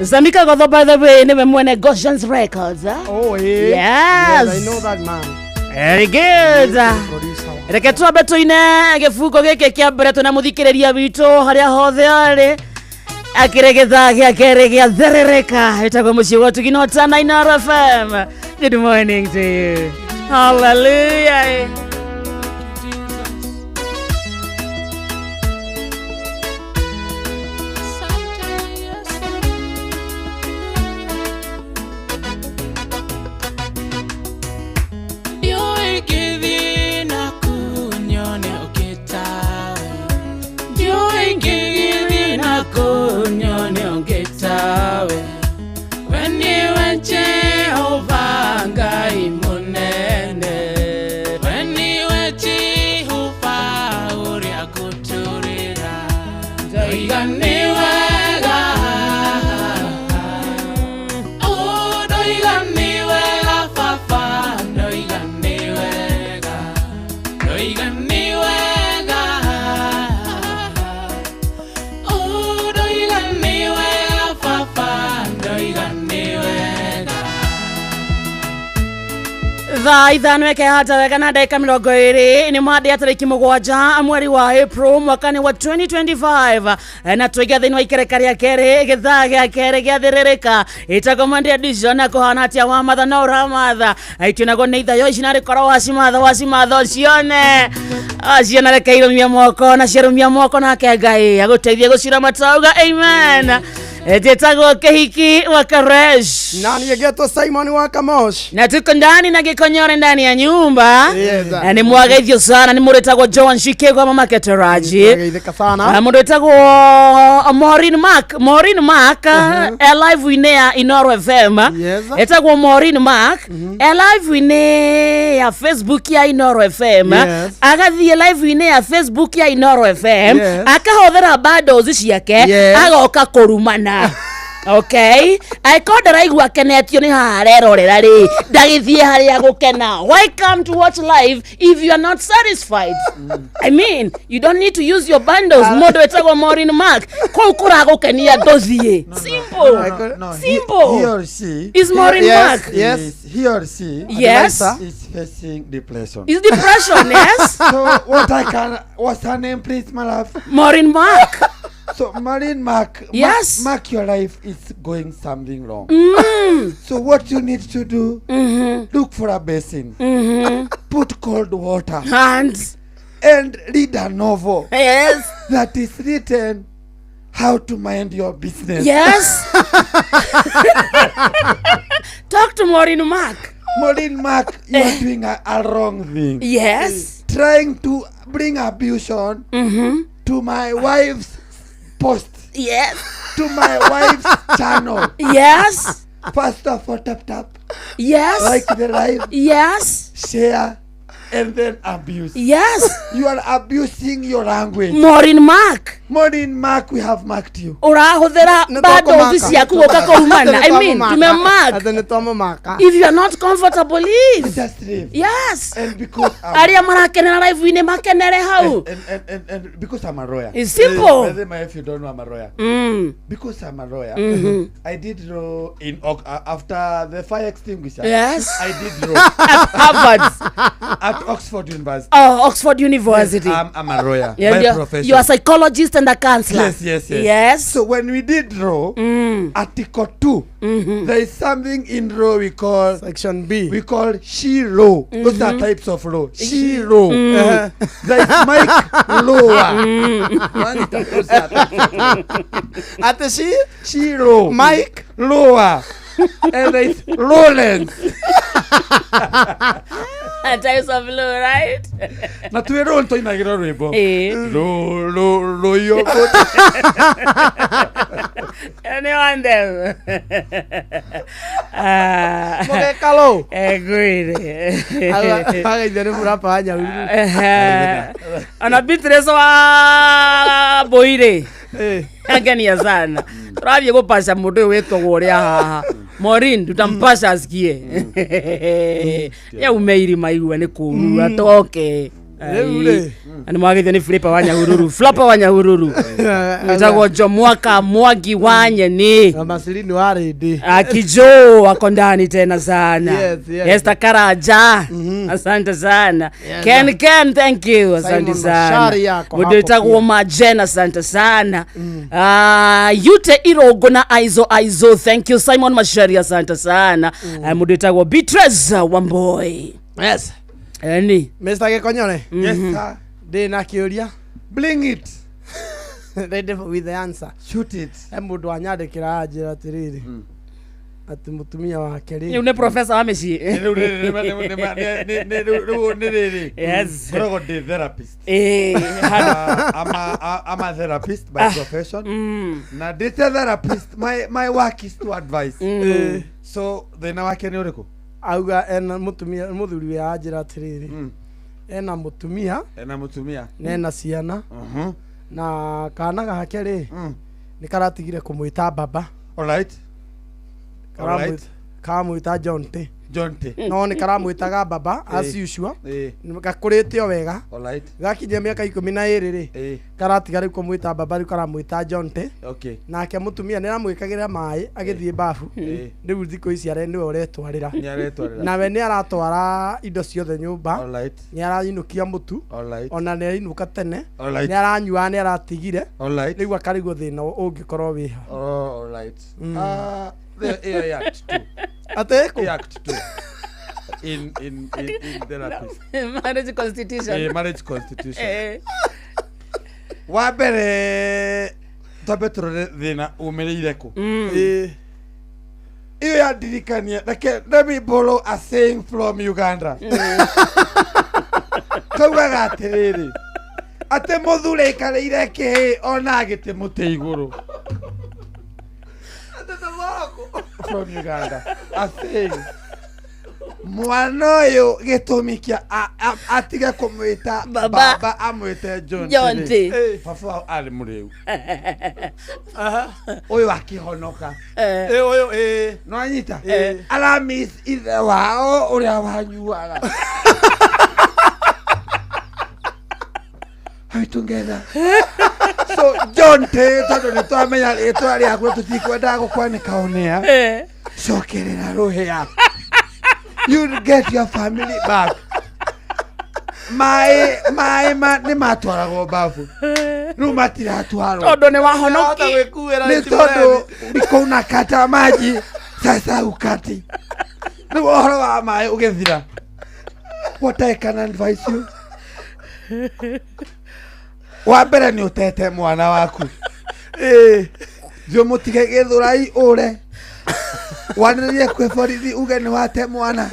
Samika Gotho, by the way, nĩwe mwene Goshen's Records. Eh? Oh, eh. Yes. Yes, I know that man. Very good. Reke twambe tũine gĩbungo gĩkĩ kĩa mbere twĩna mũthikĩrĩria witũ harĩa hothe arĩ akĩrĩ gĩthaa gĩa kerĩ gĩa therereka ĩtagwo mũciĩ wa ũtugi na ũtana Inooro FM. Good morning to you. Hallelujah. Ndiũĩ ngĩthiĩ naku nyone ũngĩtawe. Ndiũĩ ngĩthiĩ naku nyone ũngĩtawe. Thaa 5 ĩkehata wega na ndagĩka 20 nĩ Monday ya tarĩki 7 mweri wa April mwaka-inĩ wa 2025. Na tũiga thĩinĩ wa ikereka rĩa kerĩ gĩthaa gĩa kerĩ gĩathĩrĩrĩka ĩtagwo Monday edition na kũhana atĩa wa matha no ũramatha itionagwo nĩ ithayo ici narĩ korwo wacimatha wacimatha ũcione aciona reke irũmia moko na ciarũmia moko nake Ngai agũteithie gũcira matauga amen. Njĩtagwo Kĩhiki wa Karesh na niĩ ngetwo Simon wa Kamosh na tuko ndani na Gikonyore ndani ya nyumba. Yes. Na nĩ mwageithio sana nĩ mũndũ wĩtagwo Joan Shikegwa mama Keteraji. Twageithĩka sana. Na mũndũ wĩtagwo Maureen Mark, Maureen Mark e live-inĩ ya Inoro FM. Yes. Etagwo Maureen Mark e live-inĩ ya Facebook ya Inoro FM. Yes. Agathiĩ live-inĩ ya Facebook ya Inoro FM. Yes. Akahũthĩra bundles ciake. Yes. Agoka kũrumana. Okay, angĩkorwo ndaraigua akenetio nĩ haha arerorera rĩ, ndagĩthiĩ harĩa gũkena. Why come to watch live if you are not satisfied? I mean, you don't need to use your bundles. Mũndũ wĩtagwo Maureen Mark, kũu kũragũkenia ndũthiĩ. Simple. No, he, Simple. he or she Is Maureen Yes, Mark. yes. is, he or she Yes. is facing depression. Is depression, yes? So what I can, what's her name, please, my love? Maureen Mark. So Maureen Mark, Yes. Mark, your life is going something wrong. So what you need to do, look for a basin, put cold water, And and read a novel yes. that is written how to mind your business. Yes. Talk to Maureen Mark. Maureen Mark, you are doing a wrong thing. Yes. Trying to bring abuse on to my wife's post, Yes. to my wife's channel. Yes. First of all, tap tap, Yes. like the live, Yes. share, and then abuse. Yes. You are abusing your language. Maureen Mark. Maureen Mark, we have marked you. Ũrahũthĩra Nĩ bundles twakũmaka. ciaku gũka kũrumana. I mean, tumemark. Atĩ nĩ twamũmaka. If you are not comfortable, leave. Just leave. Yes. And because I'm, Arĩa marakenera live-inĩ makenere hau. and because I'm a lawyer. It's simple. By the way, if you don't know, I'm a lawyer. Because I'm a lawyer, I did law in after the fire extinguisher. Yes. I did law At Harvard. at Oxford University. Oh, Oxford University. Yes, I'm a lawyer Yeah, by profession. you are a psychologist and a counselor. Yes, yes, yes. Yes. So when we did law, Article 2, there is something in law we call Section B. we call she law. Those are types of law. She law. There is Mike Lower. Atĩ she She law. Mike Lower. And there is Lawrence. Types of law, right? Na twä rå twainagä rwo rwä mbo Eh. rå iyo Any one them. Ah. mũgeka lũ. Ngwĩre. Ageithio nĩ mũrapa wa Nyahururu. Ona Beatrice wa Boire Eh. angenia sana tũrathiĩ gũpaca mũndũ ũyũ wĩtagwo ũrĩa haha Maureen tutampasha asikie yaume irima igue nĩ kũru atoke. Rĩu rĩ. Na nĩ mwagĩthio nĩ Flipper wa Nyahururu, Flopper wa Nyahururu wĩtagwo Jomwaka Mwangi wa Nyeni. Na Macirini wa Rĩndĩ. Akijo wako ndani tena sana. Yes, yes. Esther Karaja. Asante sana. Ken Ken, thank you. Asante Simon sana. Mashari yako Mũndũ hapo wĩtagwo pia. Majen, asante sana. Yute Irogo na Aizo Aizo, thank you. Simon Mashari, asante sana. Mũndũ wĩtagwo Beatrice Wamboi. Yes. Eni. Mr. Gĩkonyore. Yes, sir. Ndĩ na kĩũria. Bring it. Ready with the answer. Shoot it. He mũndũ wanyandĩkĩra anjĩra atĩrĩrĩ atĩ mũtumia wake rĩ Rĩu nĩ professor wa mĩciĩ. Rĩu nĩ rĩrĩ. Yes. Ngoragwo ndĩ therapist. Eh, handũ- I'm a therapist by profession. Na ndĩ ta therapist, my work is to advise. So thĩna wake nĩ ũrĩkũ? Auga ena mũtumia mũthuri we anjĩra atĩrĩrĩ ena mũtumia Ena mũtumia. na ena ciana na kana gake rĩ nĩ karatigire kũmwĩta baba. All right. All right. Karamwĩta John T. John T. No nĩ karamwĩtaga baba as usual. Gakũrĩte o wega. Alright. Gakinyia mĩaka 12 rĩ, karatiga rĩu kũmwĩta baba, rĩu karamwĩta John T. Okay. Nake mũtumia nĩ aramwĩkagĩra maĩ agĩthiĩ bafu. Rĩu thikũ ici are nĩwe ũretwarĩra. Nĩ aretwarĩra. Nawe nĩ aratwara indo ciothe nyũmba. Alright. Nĩ arainũkia mũtu. Alright. Ona nĩ arainũka tene. Alright. Nĩ aranyua, nĩ aratigire. Alright. Rĩu akarigwo thĩna ũngĩkorwo wĩha. Oh, alright. Ah, ĩyo ya act 2. Atĩ kũ? Ya act 2. In therapy. Marriage constitution. Marriage constitution. Wa mbere twambe tũrore thĩna umĩrĩire kũ. Ĩyo yandirikania, reke let me borrow a saying from Uganda. Kaugaga atĩrĩrĩ, atĩ mũthuri aikarĩire kĩĩ ona agĩte mũtĩ igũrũ. From Uganda. A saying. Mwana ũyũ gĩtũmi kĩa atige kũmwĩta Baba. baba amwĩte John John T. T. Baba wao arĩ mũrĩu. Ũyũ akĩhonoka. Ũyũ ĩ. No anyita. Aramiss ithe wao ũrĩa wanyuaga. Are we together? So John T, tondũ nĩ twamenya rĩtwa rĩaku na tũtikwendaga gũkwanĩka on air. Cokerera rũhĩa. You'll get your family back. Maĩ ma nĩ matwaragwo bafu. Rĩu matiratwarwo. Tondũ nĩ wahonoki. Nĩ tondũ ulikuwa unakata maji sasa ukati. Rĩu ũhoro wa maĩ ũgĩthira. What I can advise you. Wa mbere nĩ ũtete mwana waku. Thiĩ ũmũtige gĩthũrai ũre. Wanĩrĩrie kwĩ borithi uge nĩ wate mwana.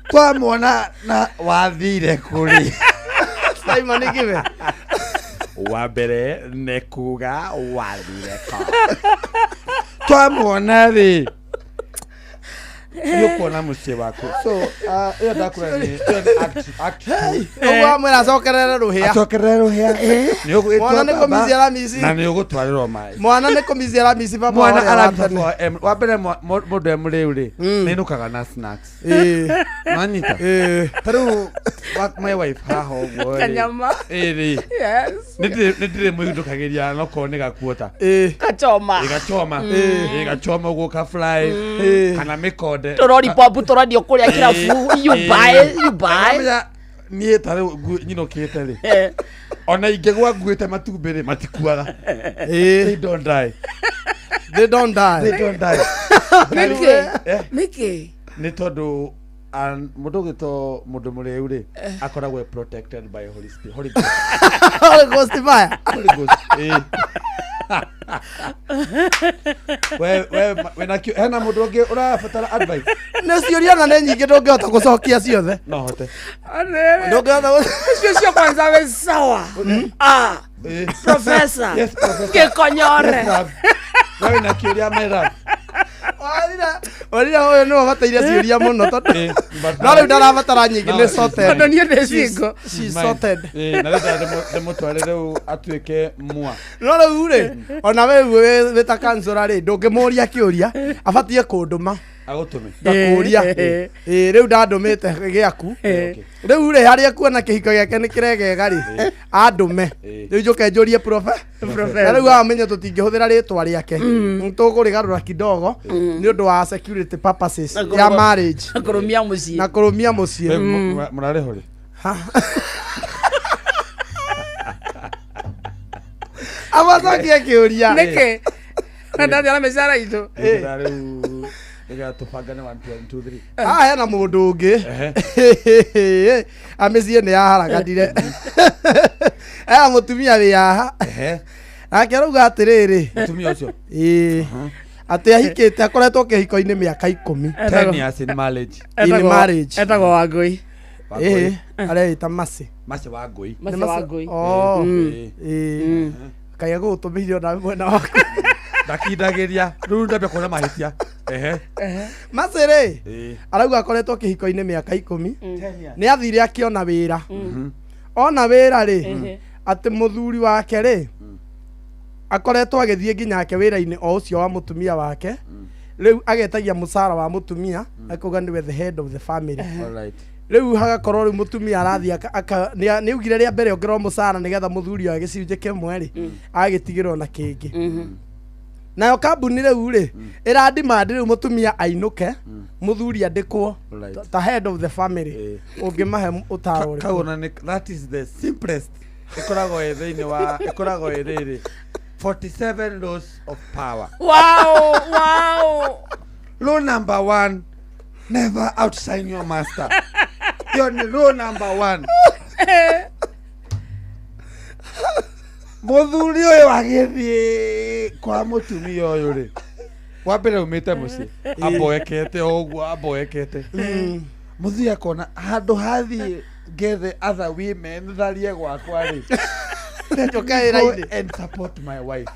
Twamwona na wathire kũrĩ. Simon Kibe. Wa mbere nĩ kuga wathire kũ. Twamwona rĩ, nĩ ũkuona mũciĩ waku. So, ĩyo ndakwĩra nĩ ĩyo nĩ act two. Ũguo amwĩra acokerere rũhĩa. Acokerere rũhĩa. Nĩ ũgwĩtwo Mwana nĩ baba, kũmici aramisi. na nĩ ũgũtwarĩrwo maĩ. Mwana nĩ kũmici aramisi baba Mwana ũrĩa wa aramisa tene. wa mbere mũndũ e mũrĩu rĩ, nĩ ainũkaga na snacks. Nanyita. Ta rĩu my wife haha ũguo rĩ. Kanyama. Ĩ rĩ. Yes. Nĩ ndĩrĩ mũhindũkagĩria nokorwo nĩ gakuota. Kachoma. Ĩ gachoma. Ĩ gachoma ũguo ka fly kana mĩkonde. Tũroripop tũrendio kũrĩa kĩrabu. You buy, you buy. Ũramenya niĩ ta rĩu nyinũkĩte rĩ, ona ingĩgwa nguĩte matumbĩ rĩ, matikuaga. They don't die. They don't die. They don't die. Nĩkĩ? Nĩkĩ? Nĩ tondũ mũndũ ũgĩtwo mũndũ mũrĩu rĩ, akoragwo e protected by Holy Spirit. Holy Ghost. Holy Ghost fire. Holy Ghost. Ĩ. We wena hena mũndũ ũngĩ ũrabatara advice? Nĩ ciũria na nĩ nyingĩ ndũngĩhota gũcokia ciothe. No hote. Ndũngĩhota Ũcio cio kwanza wĩ sawa. Ah. Professor. Yes, professor. Gĩkonyore. Yes, love. We wĩna kĩũria, my love? Orire ũyũ nĩwe ũbataire ciũria mũno tondũ no rĩu ndarabatara nyingĩ, nĩ sorted. Tondũ niĩ ndĩ single. She's sorted. Ĩ, na rĩu ndĩmũtware rĩu atuĩke mwa. No rĩu rĩ, ona we wĩ ta kansũra rĩ, ndũngĩmũria kĩũria, abatiĩ kũndũma. Agũtũme. Ngakũria. Ĩ rĩu ndandũmĩte gĩaku. Rĩu rĩ, harĩa kuona kĩhiko gĩake nĩ kĩregega rĩ, andũme rĩu njũke njũrie Professor. Na rĩu amenye tũtingĩhũthĩra rĩtwa rĩake, tũkũrĩgarũra kidogo nĩ ũndũ wa security purposes Na ya marriage. Na kũrũmia mũciĩ. Na kũrũmia mũciĩ. Mũrarĩ ho rĩ? Amacokie kĩũria. Nĩkĩ? Na ndathiĩ na mĩcara itũ. Nĩgetha rĩu nĩgetha tũbangane 1 2 2 3. Ah, hena mũndũ ũngĩ amĩciĩ nĩ yaharaganire. Ena mũtumia wĩ haha nake arauga atĩrĩrĩ, Mũtumia ũcio? Ĩĩ, atĩ ahikĩte, akoretwo kĩhiko-inĩ mĩaka 10. 10 years in marriage. In marriage. Etagwo Wangũi. Ĩĩ, areĩta Mercy. Mercy wa Ngũi. Mercy Nĩ wa Mercy- Ngũi. Oh, Ĩĩ. ĩĩ. Kaĩ agũgũtũmĩire ona mwena waku. Ndakindagĩria rĩu ndambia kuona mahĩtia. Ehe. Mercy rĩ, Ĩĩ. arauga akoretwo kĩhiko-inĩ mĩaka 10. 10 years. Nĩ athire akĩona wĩra. Ona wĩra rĩ, atĩ mũthuri wake rĩ, akoretwo agĩthiĩ nginya ake wĩra-inĩ o ũcio wa mũtumia wake. Rĩu agetagia mũcara wa mũtumia, akauga nĩwe the head of the family. Alright. Rĩu hagakorwo rĩu mũtumia arathiĩ nĩ augire rĩa mbere ongererwo mũcara nĩgetha mũthuri oe gĩcunjĩ kĩmwe rĩ, agĩtigĩrwo na kĩngĩ. Nayo kambuni rĩu rĩ ĩra demand rĩu mũtumia ainũke, mũthuri andĩkwo ta head of the family. Ũngĩmahe ũtaro ũrĩkũ? Kau ona nĩ that is the simplest. Ĩkoragwo ĩ thĩinĩ wa ĩkoragwo ĩ rĩrĩ 47 laws of power. Wow. Law number 1, never outshine your master. Hiyo ni law number 1. Mũthuri ũyũ agĩthiĩ kwa mũtumia ũyũ rĩ, wa mbere umĩte mũciĩ amboekete o ũguo amboekete, mũthuri akona handũ hathiĩ ngethe other women tharie gwakwa rĩ, let me go and support my wife.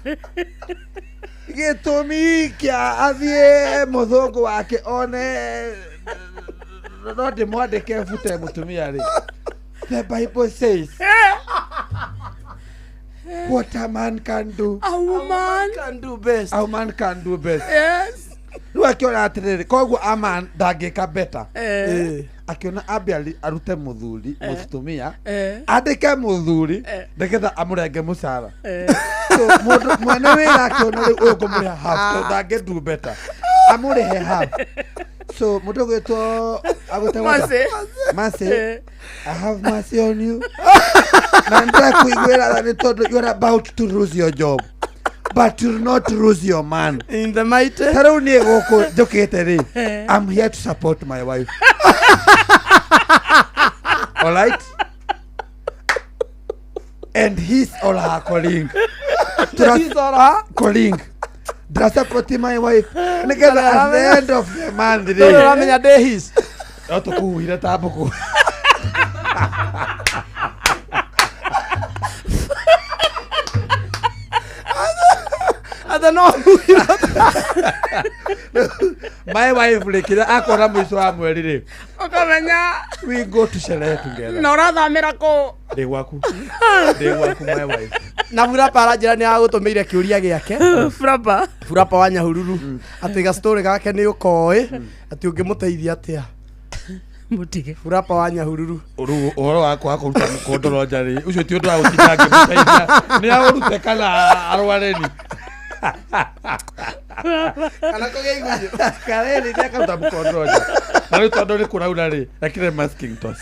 Gĩtũmi kĩa athiĩ mũthũngũ wake one no ndĩmwandĩke bute mũtumia rĩ, the Bible says what a man can do, a woman can do best. A woman can do best. Yes. Rĩu akĩona atĩrĩrĩ, koguo a man ndangĩka better. Akĩona ambe arute mũthuri mũtumia, andĩke mũthuri nĩgetha amũrenge mũcara. So mũndũ mwene wĩra akĩona rĩu ũyũ ngũmũrĩha half tondũ ndangĩ do better, amũrĩhe half. So mũndũ ũgwĩtwo agwĩtagwo atĩa? Mercy. Mercy. I have mercy on you na ndĩrakuiguĩra tha nĩ tondũ you are about to lose your job, but you'll not lose your man. In the mighty. Ta rĩu niĩ gũkũ njũkĩte rĩ, I'm here to support my wife, all right, and his or her colleague. His or her colleague. Ndĩra my wife nĩgetha at the end of the month rĩ, Ndũrĩ ũramenya ndĩ his. No tũkũhuhire ta mbũkũ. Ata no. My wife rĩ, kĩrĩa akona mũico wa mweri rĩ, ũkamenya we go to sherehe together. Na ũrathamĩra kũ? Ndĩ gwaku, ndĩ gwaku, my wife. Na Burapa aranjĩra nĩ agũtũmĩire kĩũria gĩake. Burapa. Burapa wa Nyahururu, atĩ gastorĩ gake nĩ ũkoĩ atĩ ũngĩmũteithia atĩa. Mũtige. Burapa wa Nyahururu. Rĩu ũhoro wa kwaga kũruta mũkondoro nja rĩ, ũcio ti ũndũ wa gũtinda ngĩmũteithia, nĩ aũrute kana arware ni. Kana kũgĩa igunyũ. Karĩrĩ nĩ akaruta mũkondoro nja, na rĩu tondũ nĩ kũraura rĩ, ekĩre masking toss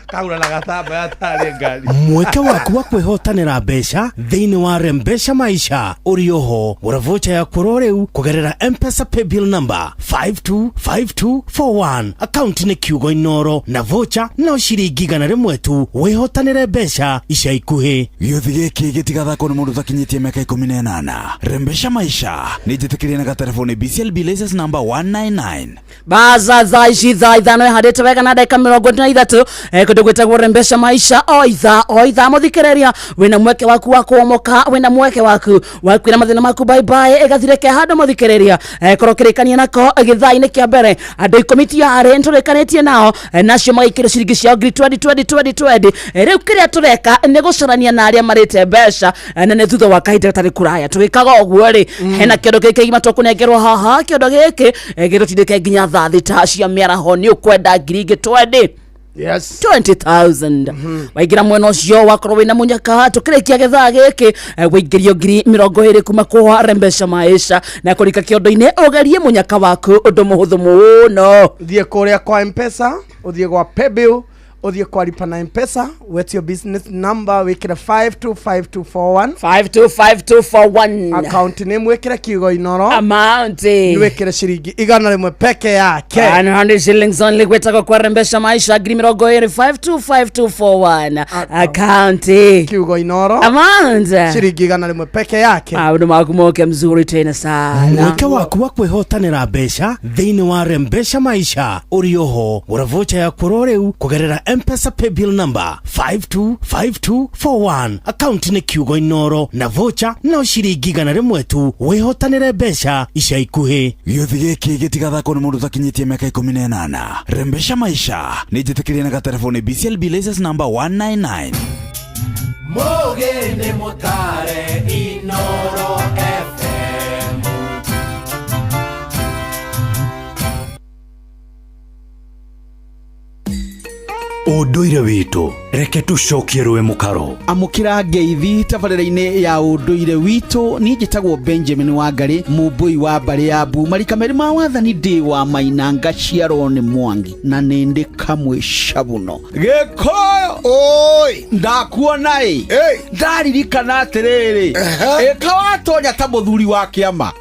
kaura na gatambaya tarĩ ngari. Mweke waku wa kwĩhotanĩra mbeca thĩinĩ wa Rembesha Maisha ũrĩ oho. Gũra vocha yaku oro rĩu kũgerera Mpesa paybill number 525241, akaunti nĩ kiugo Inoro, na vocha no ciringi 100 tu. Wĩhotanĩre mbeca ica ikuhĩ. Gĩũthi gĩkĩ gĩtigathakwo nĩ mũndũ ũtakinyĩtie mĩaka 18. Rembesha Maisha nĩ njĩtĩkĩrie na gatereboni BCLB license number 199. Baza thaa ici thaa 5 ĩhandĩte wega na ndagĩka 43, kũndũ gwĩtagwo Rembesha Maisha. O ithaa o ithaa, mũthikĩrĩria, wĩna mweke waku wa kũomoka, wĩna mweke waku wa kwĩra mathĩna maku bye bye, ĩgathirĩke handũ. Mũthikĩrĩria, korwo kĩrĩkania nako gĩthaa-inĩ kĩa mbere, andũ 10 tiarĩ nĩtũrĩkanĩtie nao, nacio magaikĩrio ciringi ciao ngiri 20 20 20 20. Rĩu kĩrĩa tũreka nĩ gũcarania na arĩa marĩte mbeca, na nĩ thutha wa kahinda gatarĩ kũraya tũgĩkaga ũguo rĩ, hena kĩondo gĩkĩ gima tũkũnengerwo haha. Kĩondo gĩkĩ gĩtũtindĩke nginya thaa 6 cia mĩaraho. Nĩ ũkwenda ngiri ingĩ 20? Yes. 20,000. Waingĩra mwena ũcio wakorwo wĩna mũnyaka. Tũkĩrĩkia gĩthaa gĩkĩ, wĩingĩrio ngiri 20 kuma kwa Rembesha Maisha na kũrika kĩondo-inĩ ũgerie mũnyaka waku, ũndũ mũhũthũ mũno. Thiĩ kũrĩa kwa Mpesa, ũthiĩ gwa paybill, ũthiĩ kwa lipa na Mpesa, wetio business number, wĩkĩre 525241. 525241. Account name wĩkĩre kiugo Inoro. Amount nĩ wĩkĩre ciringi 100 peke yake. 100 shillings only. Gwĩtagwo kwa Rembesha Maisha, ngiri 20, 525241, account kiugo Inoro, amount ciringi 100 peke yake. Maũndũ maku moke mzuri tena sana. Mweke waku wa kwĩhotanĩra mbeca thĩinĩ wa Rembesha Maisha ũrĩ oho. Gũra vocha yaku oro rĩu kũgerera Mpesa paybill number 525241, akaunti nĩ kiugo Inoro, na vocha no ciringi 100 tu. Wĩhotanĩre mbeca ica ikuhĩ. Gĩũthi gĩkĩ gĩtigathakwo nĩ mũndũ ũtakinyĩtie mĩaka 18. Rembesha Maisha nĩ njĩtĩkĩrie na gatereboni BCLB license number 199. Mũgĩ nĩ mũtare Inoro FM. Ũndũire witũ reke tũcokie rũĩ mũkaro. Amũkĩra ngeithi tabarĩra-inĩ ya ũndũire witũ. Niĩ njĩtagwo Benjamin Wangarĩ, mũmbũi wa mbarĩ ya Mbu, marika merĩ ma wathani, ndĩ wa Maina, ngaciarwo nĩ Mwangi na nĩ ndĩ kamwe cabuno Gĩkũyũ. Ũĩ, ndakuona ĩ, ndaririkana atĩrĩrĩ, ĩka watonya ta mũthuri wa kĩama.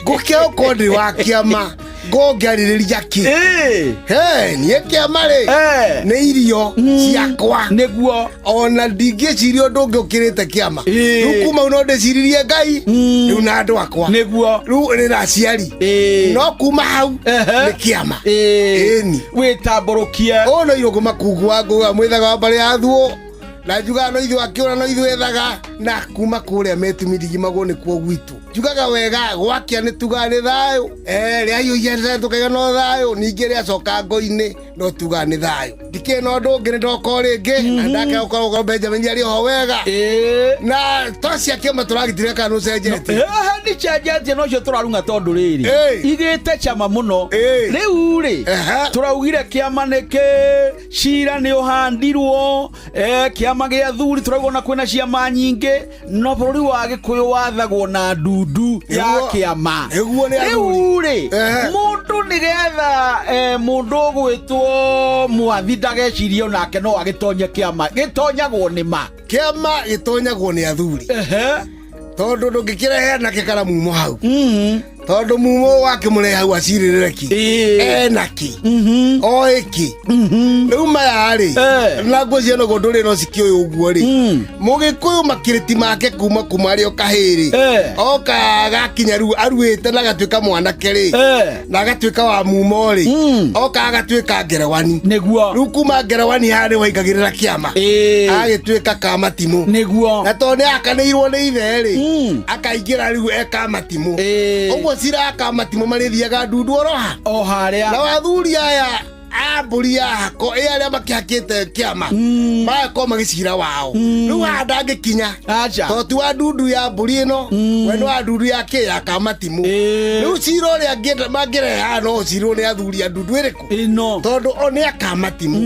Ngũkĩa ũkorwo ndĩ wa kĩama ngũngĩarĩrĩria kĩ? He, niĩ kĩama rĩ nĩ irio ciakwa. Nĩguo. Ona ndingĩciria ũndũ ũngĩ ũkĩrĩte kĩama. Rĩu kuma u no ndĩciririe Ngai rĩu na andũ akwa. Nĩguo. Rĩu nĩ na aciari, no kuma hau nĩ kĩama. Ĩni. Wĩtambũrũkie. Ũyũ no irũngũ makungu wa ngũga mwĩthaga wa mbarĩ ya thuo na njugaga no ithuĩ akĩũra no ithuĩ ethaga na kuma kũrĩa metumirigimagwo nĩkuo gwitũ. Njugaga wega gwakĩa nĩ tugaga nĩ thayũ, rĩahiũhia tũkaiga no thayũ, ningĩ rĩacoka ngo-inĩ no tugaga nĩ thayũ. Ndikĩrĩ na ũndũ ũngĩ, nĩ ndoka o rĩngĩ na ndake gũkorwo gũkorwo Benjamin arĩ oho wega na tocia kĩama tũragitire kana nũcenjetie? Ndicenjetie, no cio tũrarung'a tondũ rĩrĩ igĩte cama mũno. Rĩu rĩ tũraugire kĩama nĩ kĩ cira nĩ ũhandirwo, kĩama gĩa thuri tũrauga ona kwĩna ciama nyingĩ, no bũrũri wa Gĩkũyũ wathagwo na ndundu ya kĩama. Nĩguo nĩ Rĩu rĩ mũndũ nĩgetha mũndũ ũgwĩtwo Mwathi ndagecirie onake no agĩtonye kĩama, gĩtonyagwo nĩ ma? Kĩama gĩtonyagwo nĩ athuri, tondũ ndũngĩkĩrehe anake kana mumo hau, tondũ mumo wakĩmũrehe hau acirĩrĩre ki ena ki oĩ ki. Rĩu maya rĩ na nguo cia nogo ndũrĩ no cikĩũĩ ũguo rĩ, Mũgĩkũyũ makĩrĩti make kuma arĩ o kahĩrĩ oka gakinya rĩu aruĩte na agatuĩka mwanake rĩ na agatuĩka wa mumo rĩ, oka agatuĩka ngerewani. Nĩguo. Rĩu kuma ngerewani haha nĩ waingagĩrĩra kĩama, agĩtuĩka kamatimũ. Nĩguo. Na tondũ nĩ akanĩirwo nĩ ithe rĩ, akaingĩra rĩu e kamatimũ. Ũguo cira akamatimũ marĩthiaga ndundu oroha o harĩa. Na athuri aya a mbũri ya hako ĩ arĩa makĩhakĩte kĩama magakorwo magĩcira wao. Rĩu haha ndangĩkinya tondũ ti wa ndundu ya mbũri ĩno, we nĩ wa ndundu ya kĩ ya kamatimũ. Rĩu cira ũrĩa mangĩrehe haha no ũcirwo nĩ athuri a ndundu ĩrĩkũ ĩno, tondũ o nĩ akamatimũ.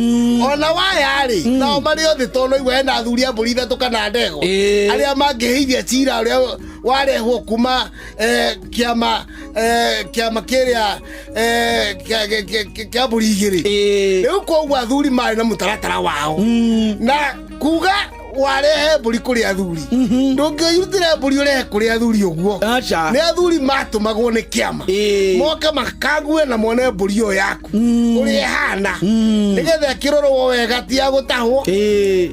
Ona waya rĩ nao marĩ othe, tondũ no igua hena athuri a mbũri ithatũ kana ndegwa arĩa mangĩheithia cira ũrĩa warehwo kuma kĩama kĩama kĩrĩa kĩa mbũri igĩrĩ. Rĩu koguo athuri marĩ na mũtaratara wao na kuga warehe mbũri kũrĩ athuri, ndũngĩrutĩra mbũri ũrehe kũrĩ athuri ũguo. Nĩ athuri matũmagwo nĩ kĩama moke makague na mone mbũri ĩyo yaku ũrĩa ĩhana, nĩgetha ĩkĩrorwo wega ti ya gũtahwo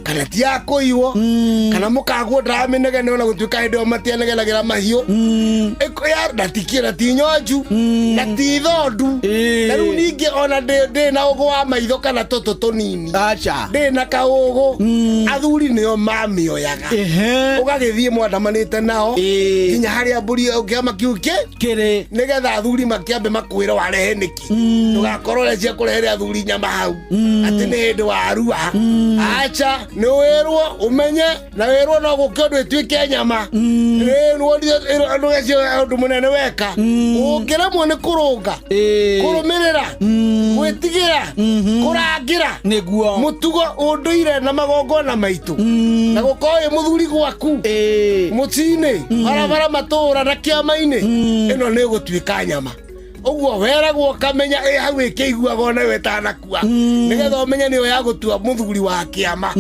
kana ti ya kũiywo kana mũkaguo ndaramĩnegene, ona gũtuĩka hĩndĩ ĩyo matianegenagĩra mahiũ. Na ti na ti nyonju na ti thondu na rĩu ningĩ ona ndĩ na ũgũ wa maitho kana tũtũ tũnini ndĩ na kaũgũ, athuri nĩo mamĩoyaga, ũgagĩthiĩ mwandamanĩte nao nginya harĩa mbũri ĩyo kĩama kĩu kĩrĩ, nĩgetha athuri makĩambe makwĩre warehe nĩkĩ. Ndũgakorwo ũreciria kũrehere athuri nyama hau atĩ nĩ hĩndĩ warua. Aca, nĩ wĩrwo ũmenye na wĩrwo no gũke ũndũ ĩtuĩke nyama. Ndũgeciria ũndũ mũnene weka ũngĩremwo nĩ kũrũnga, kũrũmĩrĩra, gwĩtigĩra, kũrangĩra Nĩguo. mũtugo, ũndũire na magongona maitũ na gũkorwo wĩ mũthuri gwaku mũciĩ-inĩ, barabara, matũũra na kĩama-inĩ, ĩno nĩ ĩgũtuĩka nyama. Ũguo weragwo ũkamenya ĩ hau ĩkĩiguaga ona we ĩtanakua, nĩgetha ũmenye nĩyo ya gũtua mũthuri wa kĩama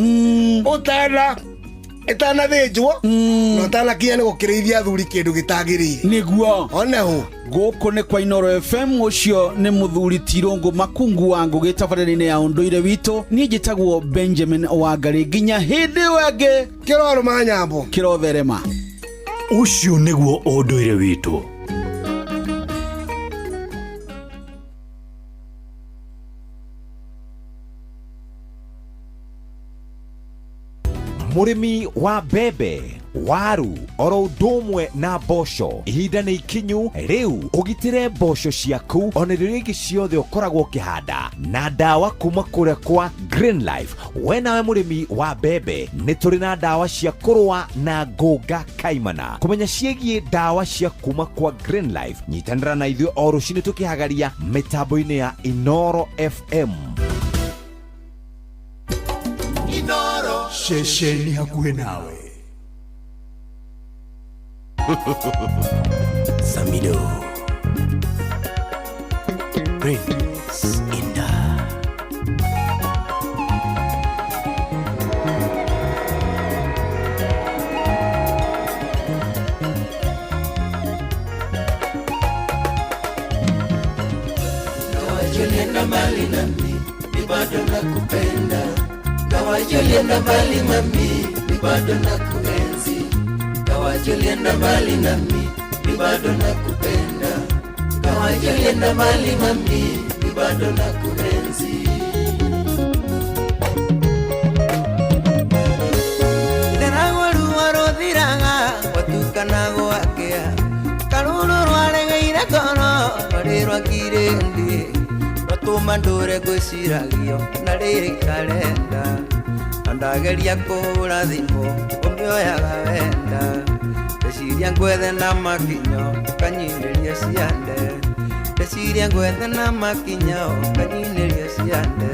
ũtana ĩtanathĩnjwo na ũtanakinya nĩ gũkĩrĩithia athuri kĩndũ gĩtagĩrĩire. Nĩguo. One hũ. Gũkũ nĩ kwa Inoro FM. Ũcio nĩ mũthuri Tirũngũ Makungu wa Ngũgĩ tabarĩra-inĩ ya ũndũire witũ. Niĩ njĩtagwo Benjamin Wangarĩ, nginya hĩndĩ ĩyo ĩngĩ. Kĩrorũma nyambo. Kĩrotherema. Ũcio nĩguo ũndũire witũ. Mũrĩmi wa mbembe, waru oro ũndũ ũmwe na mboco, ihinda nĩ ikinyu rĩu ũgitĩre mboco ciaku ona irio iria ingĩ ciothe ũkoragwo ũkĩhanda na ndawa kuma kũrĩa kwa Green Life. We nawe mũrĩmi wa mbembe, nĩ tũrĩ na ndawa cia kũrũa na ngũnga kaimana. Kũmenya ciĩgiĩ ndawa cia kuma kwa Green Life, nyitanĩra na ithuĩ o rũcinĩ tũkĩhagaria mĩtambo-inĩ ya Inoro FM. Ceceni hakuhĩ nawe. Samido Prince Inda. Ulienda mbali nami, mi bado nakupenda. Kawaje ulienda mbali mami, mi bado nakuenzi. Kawaje ulienda mbali nami, mi bado nakupenda. Kawaje ulienda mbali mami, mi bado nakuenzi. Ndĩragũruo rũthiraga gwatukana gwakĩa karũrũ rwaregeire ngoro rwarĩ rwakirĩndĩ rwatũma ndũre ngwĩciragio na rĩrĩ itarenda na ndageria kũhũra thimũ ũmĩoyaga wenda ndeciria ngwethe na makinyo ũkanyinĩria ciande ndeciria ngwethe na makinyo ũkanyinĩria ciande.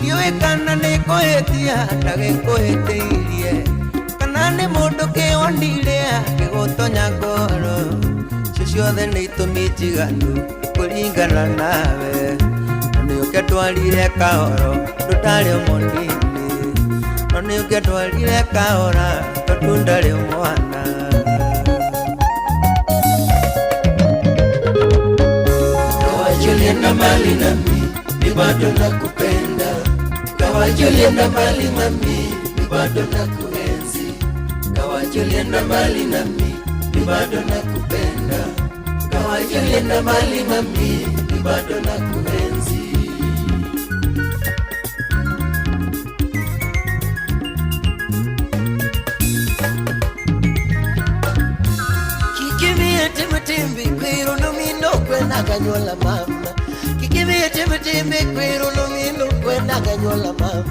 Ndiũĩ kana nĩ kũhĩtia ndagĩkũhĩtĩirie kana nĩ mũndũ kĩwonire akĩgũtonya ngoro icio ciothe nĩ itũmi njiganu kũringana nawe no nĩ ũngĩndwarire kahoro tondũ ndarĩ mũnini no nĩ ũngĩndwarire kahora tondũ ndarĩ mwana. Kawaje ulienda mbali nami, mi bado nakupenda. Kawaje ulienda mbali mami, mi bado nakuenzi. Kawaje ulienda mbali nami, mi bado nakupenda. Kawaje ulienda mbali mami, mi bado nakuenzi. Kikimie timbi kwiru numino kwenda kanyola mama. Kikimie timbi kwiru numino kwenda kanyola mama.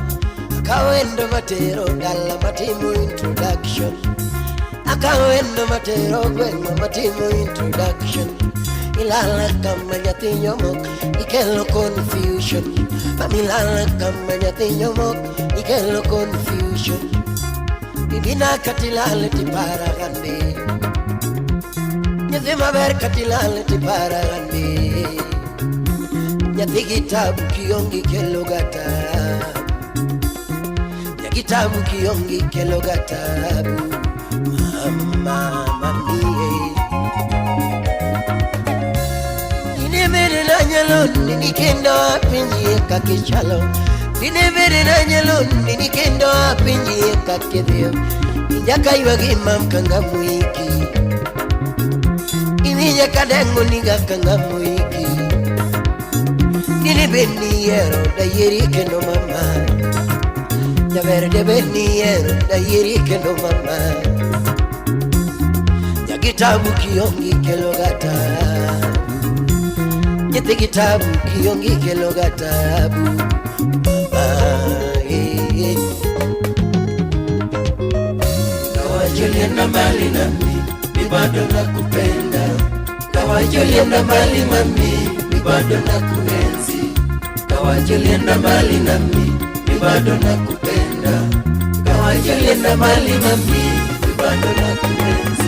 Akawendo matero dala matimo introduction. Akawendo matero gweng'wa matimo introduction. Ilala kama nyathi nyomok ikelo confusion. Mamilala kama nyathi nyomok ikelo confusion. Bibina katilale tiparagande. Nyathi maber katilale tiparagande. Nyathi kitabu kiongi kelo gatabu. Nyathi kitabu kiongi kelo gatabu. Mama mami Dinebere na nyalo nikendo apinji kakichalo. Dinebere na nyalo nikendo apinji kakidhio. Injaka iwagi mamkanga muiki. Ininja kadengo niga kanga muiki. Dinebeni yero da yeri kendo mama. Javere debeni yero da yeri kendo mama. Kitabu kiongi kelo gatabu. Nyathi kitabu kiongi kelo gatabu. Mama eh. Kawaje ulienda mbali nami, mi bado nakupenda. Kawaje ulienda mbali mami, mi bado nakuenzi. Kawaje ulienda mbali nami, mi bado nakupenda. Kawaje ulienda mbali mami, mi bado nakuenzi.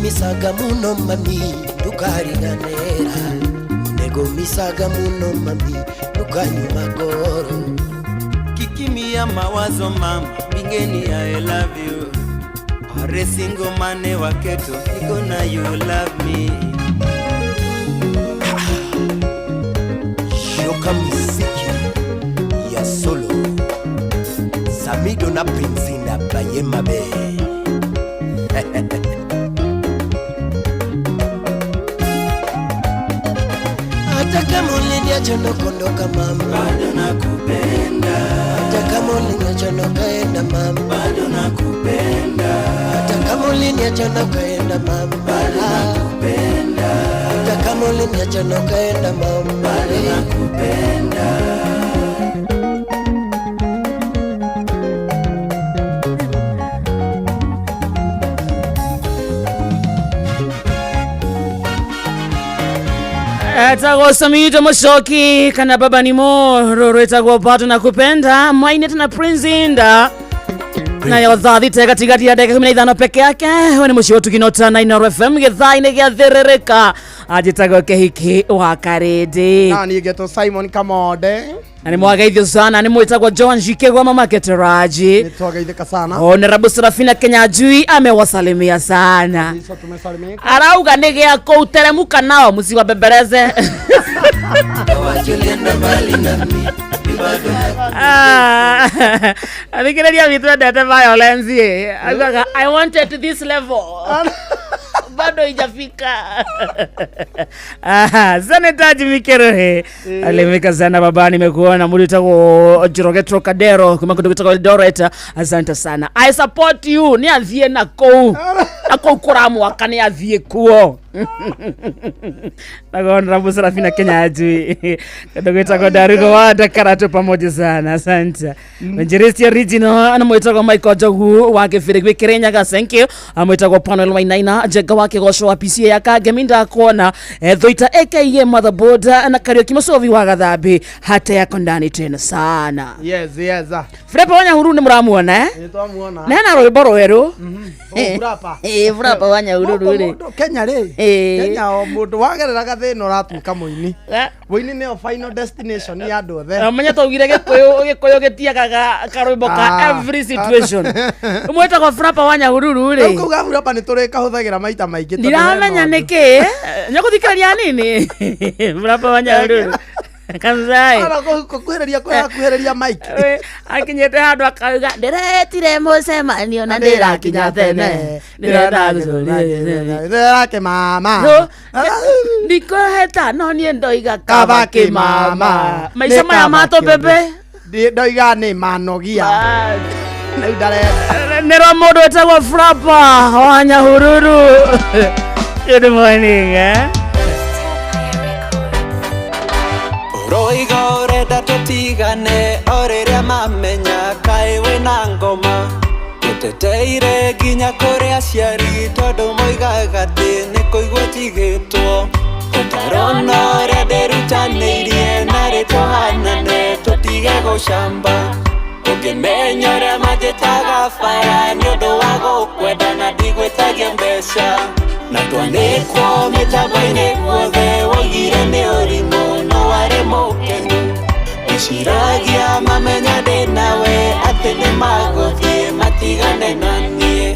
Misaga muno mami ndukariganera. Nego misaga muno mami ndukanyuma goro. Kikimia mawazo mama mingeni I love you. Are single mane waketo niko na you love me. Shoka misiki ya solo Samido na Prince Inda bayemabe. Hata kama uliniacha nakondoka mama, bado nakupenda. Hata kama uliniacha nakaenda mama, bado nakupenda. Hata kama uliniacha uliniacha na ukaenda mama, bado nakupenda. Hata kama uliniacha na ukaenda mama, bado nakupenda. Etagwo Samito Mushoki kana baba ni mo rũrũ ĩtagwo bado nakupenda mainete na Prince Inda nayo thaa thita gatigati ya ndagĩka 15 peke yake. We nĩ mũciĩ wa Ũtugi na Inooro FM gĩthaa-inĩ gĩa thĩrĩrĩka anjĩtagwo Kĩhiki wa Karĩndĩ Na niĩ ngetwo Simon Kamonde. Na nĩ mwageithio sana nĩ mwĩtagwo John Jikegwa mama Keteraji. Nĩ twageithĩka sana. Honorable Serafina Kenyanjui amewasalimia sana. Kabisa tumesalimika. Arauga nĩ gĩa kũu teremuka nao msiwabembeleze. Ulienda mbali nami, mi bado Athikĩrĩria witũ endete violence ĩ. Augaga I wanted this level. Bado ijafika. Senator Jimmy Keruhe alimika sana baba, nimekuona mũndũ wĩtagwo Njoroge Trocadero kuma kũndũ gwĩtagwo Eldoret. Asante sana. I support you. Nĩ athiĩ na kũu. Na kũu kũramwaka nĩ athiĩ kuo. Na Honorable Serafina Kenyanjui kũndũ gwĩtagwo Ndarugo wa Ndakara pamoja sana. Asante. Mwinjilisti original na mwĩtagwo Michael Njogu wa Kĩbĩrĩ gwĩ Kĩrĩnyaga. Thank you. Mwĩtagwo Panuel Wainaina Njenga wa Kĩgoco wa PCA ya Kangemi ndakuona. Thuita aka motherboard na Kariuki Mũcovi wa Gathambi hata yako ndani tena sana. Yes, yes. Frepa wa Nyahururu nĩ mũramuona eh? Nĩ twamuona. Na hena rwĩmbo rwerũ. Oh, Burapa. Burapa wa Nyahururu rĩ. Mũndũ Kenya rĩ. Kenya o mũndũ wagerera gathĩna ũratuĩka mũini. Mũini nĩyo final destination ya andũ othe. Menya twaugire Gĩkũyũ gĩtiagaga karwĩmbo ka every situation. Ũmwĩtagwo Frapa wa Nyahururu rĩ. Rĩu kau ga Burapa nĩ tũrĩkahũthagĩra maita maingĩ tondũ Ndiramenya hena nĩkĩ. Nĩũgũthikĩrĩria nini? Frapa wa Nyahururu. Kamzai. Ara kuhĩrĩria kũrakuhĩrĩria mic. Akinyĩte handũ akauga ndĩretire mũcemanio na ndĩrakinya tene. Ndĩrenda gũcũrĩria. Ndĩrake mama. No, ndikũheta no niĩ ndoiga kaba kĩmama. Maica maya ma tũbebe. Ndoiga nĩ manogia. Rĩu ndarenda. Nĩ rwa mũndũ wĩtagwo Frapa wa Nyahururu. Good morning, eh? Roiga ũrenda tũtigane o rĩrĩa mamenya kaĩ wĩna ngoma. Gũteteire nginya kũrĩ aciari tondũ moigaga atĩ nĩ kũigua njigĩtwo. Ũtarona ũrĩa ndĩrutanĩirie narĩ tũhanane tũtige gũcamba. Ũngĩmenya ũrĩa manjĩtaga bara nĩ ũndũ wa gũkwenda na ndigwĩtagia mbeca. Na twanĩkwo mĩtambo-inĩ guothe woigire nĩ ũrimũ no warĩ mũkenu. Ndĩciragia mamenya ndĩ nawe atĩ nĩmagũthiĩ matigane na niĩ.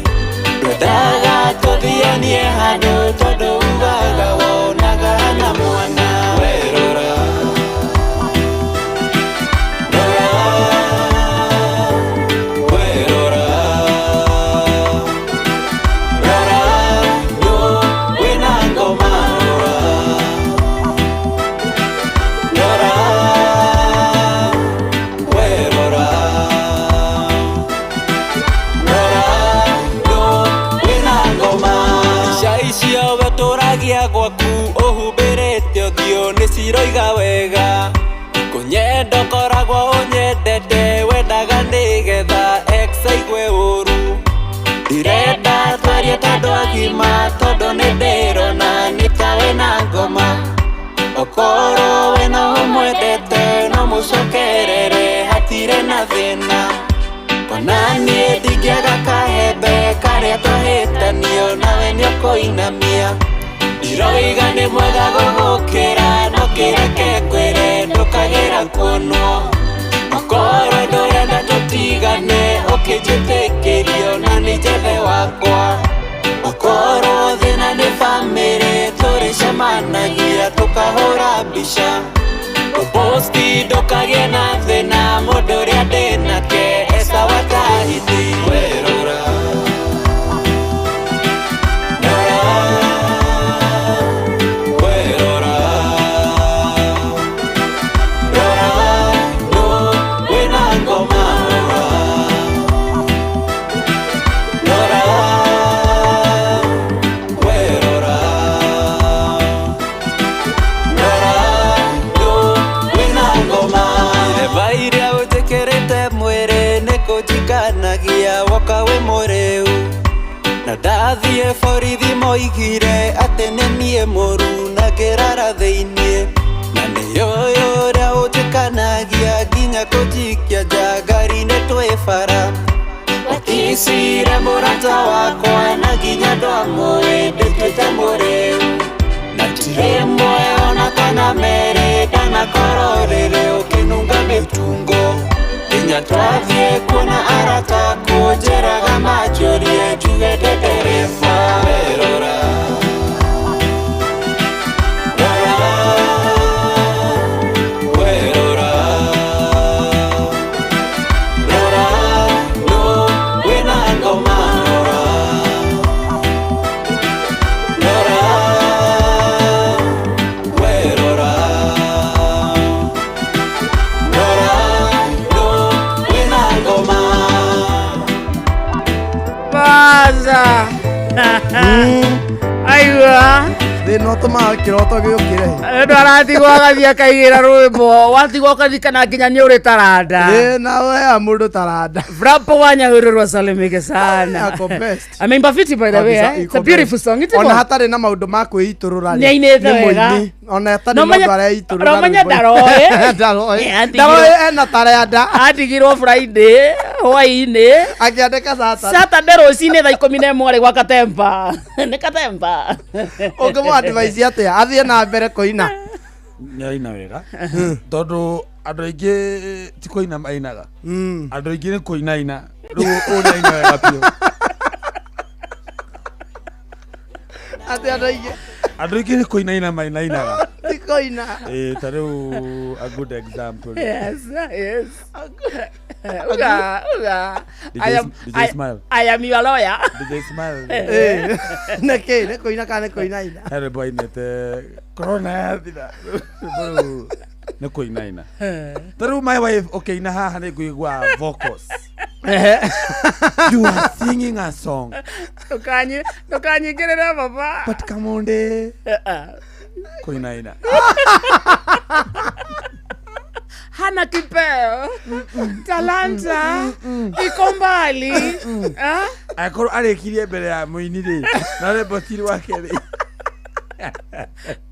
Ndwendaga tũthianie handũ tondũ ugaga wonaga na mwana. We rora, rora, we rora, rora, nũ wĩna ngoma. Rora, we rora, rora, nũ wĩna ngoma. Mbica icio wetũragia gwaku ũhumbĩrĩte ũthiũ nĩ ciroiga wega. Kũnyenda ũkoragwo ũnyendete wendaga nĩgetha ex aigue ũru. Ndirenda twarie ta andũ agima tondũ nĩ ndĩrona nĩ ta wĩna ngoma. Okorwo we no ũmwendete no mũcokerere hatirĩ na thĩna. Ona niĩ ndingĩaga kahembe karĩa twahĩtanio nawe nĩũkũinamia. Ndiroiga nĩ mwega gũgũkĩra no kĩreke ngwĩre ndũkagĩra kuonwo. Okorwo ndũrenda tũtigane ũkĩnjĩtĩkĩrio na nĩ njethe wakwa. Okorwo thĩna nĩ bamĩrĩ tũrĩcemanagia tũkahũra mbica. Ũposti ndũkagĩe na thĩna mũndũ ũrĩa ndĩnake esawa Tahiti. We rora, rora, we rora, rora, nũ wĩna ngoma. Rora, rora, mwĩrĩ nĩ kũnjikanagia woka wĩ mũrĩu na ndathiĩ borithi moigire atĩ nĩ niĩ mũru na ngĩrara thĩiniĩ na nĩũĩ ũrĩa ũnjĩkanagia nginya kũnjikia nja ngari-inĩ twĩ bara Wakisire mũrata wakwa na nginya ndwamũĩ ndĩtuĩte mũrĩu na ti rĩmwe ona kana merĩ ndanakorwo rĩrĩ ũkĩnunga mĩtungo nginya twathiĩ kuona arata kũnjĩraga manjũrie njuge ndĩ ndereba werora rora werora rora no wĩna ngoma rora rora werora rora no wĩna ngoma. Baza. Aiwa. Thĩna ũtũmaga kĩroto gĩũkĩre. Andũ aratigwo agathiĩ akaigĩra rwĩmbo watigwo ũkaririkana nginya nĩ ũrĩ taranda. Ĩ, na ũhea mũndũ taranda. Frapo wa Nyahururu asalimike sana. Ako best. Ameimba fiti by the way. Kabisa, Eh? It's a iko beautiful best. song. It's Ona hatarĩ na maũndũ ma kwĩitũrũra rĩ, Nĩainĩte nĩ wega. mũini. Ona hatarĩ No na menya- ũndũ areitũrũra no menya rwĩmbo-inĩ. ndaroĩ. Ndaroĩ. Atigirwo- Ndaroĩ ena taranda. Atigirwo Friday hwainĩ. Akĩandĩka Saturday. Saturday rũcinĩ thaa 11 arĩ gwa Katemba. Nĩ Katemba. Ũngĩmũ advise atĩa athiĩ na mbere kũina? Nĩaina wega tondũ andũ aingĩ ti kũina mainaga, andũ aingĩ nĩ kũinaina. Rĩu ũyũ nĩaina wega biũ. Atĩ andũ aingĩ Andũ aingĩ nĩ kũinaina mainainaga. ti kũina. Ĩ, ta rĩu a good example. Yes. Uga, uga. DJ I am, DJ I, Smile. I am your lawyer. DJ Smile. Ĩ, nĩkĩ nĩ kũina kana nĩ kũinaina? He rwĩmbo ainĩte corona yathira. Rwĩmbo rũu nĩ kũinaina. Ta rĩu my wife ũkĩina haha nĩ ngũigua vocals. You are singing a song. Ndũkanyingĩrĩre baba. But Kamonde kũinaina. Hana kipeo. Talanta iko mbali. Ah? Angĩkorwo arĩkirie mbere ya mũini rĩ, na rwĩmbo ti rwake rĩ.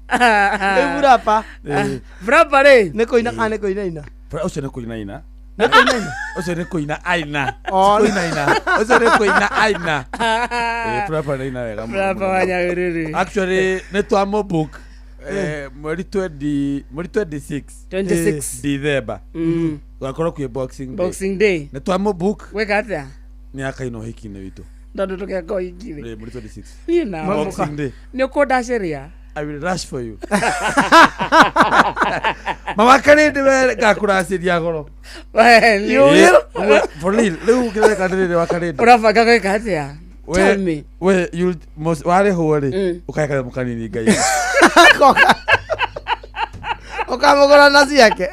Rĩu Burapa. Ĩ. Burapa rĩ. Nĩ kũina kana nĩ kũinaina? Ũcio nĩ kũinaina. Nĩ kũinaina? Ũcio nĩ kũina aina. Oh. Ti kũinaina. Ũcio nĩ kũina aina. Ĩ, Burapa nĩ aina wega mũno Burapa mũno. wa Nyahururu. Actually nĩ twamũ book mweri 20 mweri 26 26. December. Gũgakorwo kwĩ Boxing Day. Boxing Day. Nĩ twamũ book Gwĩka atĩa? nĩ akaina ũhiki-inĩ witũ. Tondũ tũgeka ũhiki rĩ. Ĩ, mweri 26. Niĩ nawe. Boxing Day. Nĩ ũkũndacĩria? I will rush for you. Mama Karindi we ngakũracĩria goro. You will? For real, rĩu ngĩreka ndĩrĩrĩ wa Karindi. Ũrabanga gwĩka atĩa? We- Tell me. We you most warĩhwo rĩ, ũkahe kanyamũ kanini Ngai. Ũkamũgũra na ciake.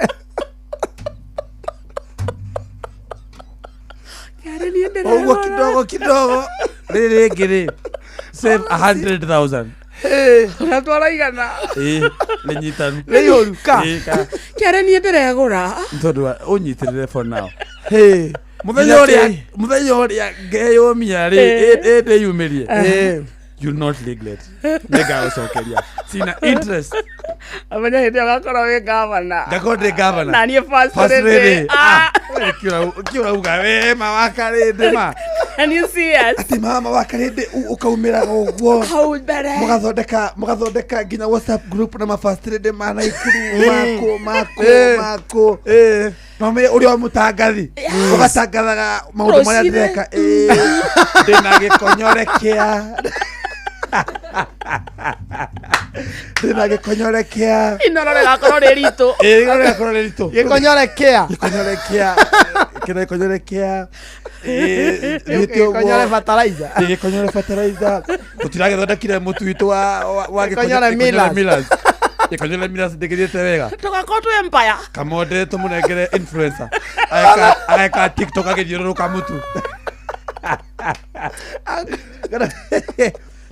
Ũguo kidogo kidogo rĩrĩ rĩngĩ rĩ save 100,000. Ũratwara igana. Ĩ, rĩnyitanu. Rĩihũru, ka? Ĩ, ka. Kĩarĩ niĩ ndĩregũra. Nĩ tondũ wa- ũnyitĩrĩre for now. Mũthenya Mũthenya ũrĩa mũthenya ũrĩa ngeyũmia rĩ, ĩ ndĩyumĩrie. Ĩ. You'll not regret. Nĩngagũcokeria. Sina interest. Amenya hĩndĩ ĩyo ũgakorwo wĩ gavana. Ngakorwo ndĩ gavana. Na niĩ first First lady. lady. Ah. We kĩ ũrauga we mama Karĩndĩ ma. Can you see us? Atĩ mama wa Karĩndĩ ũkaumĩraga ũguo. Hau mbere. Mũgathondeka mũgathondeka nginya WhatsApp group na ma first lady ma Naikuru makũ makũ makũ. No me ũrĩa mũtangathi. Ũgatangathaga maũndũ marĩa Rũcinĩ. ndĩreka. Ĩ, Ndĩna gĩkonyore kĩa. Ndĩna gĩkonyore kĩa. Inoro rĩgakorwo rĩ ritũ. Ĩ, inoro rĩgakorwo rĩ ritũ. Gĩkonyore kĩa. Gĩkonyore kĩa. Kĩna gĩkonyore kĩa. Ĩ, thiĩte ũguo. Gĩkonyore fertilizer. Ĩ, gĩkonyore fertilizer. Tũtiragĩthondekire mũtu witũ wa Gĩkonyore Millers. Millers. Gĩkonyore Millers ndĩgĩthiĩte wega. Tũgakorwo twĩ empire. Kamonde tũmũnengere influencer. Ageka TikTok agĩthiũrũrũka mũtu.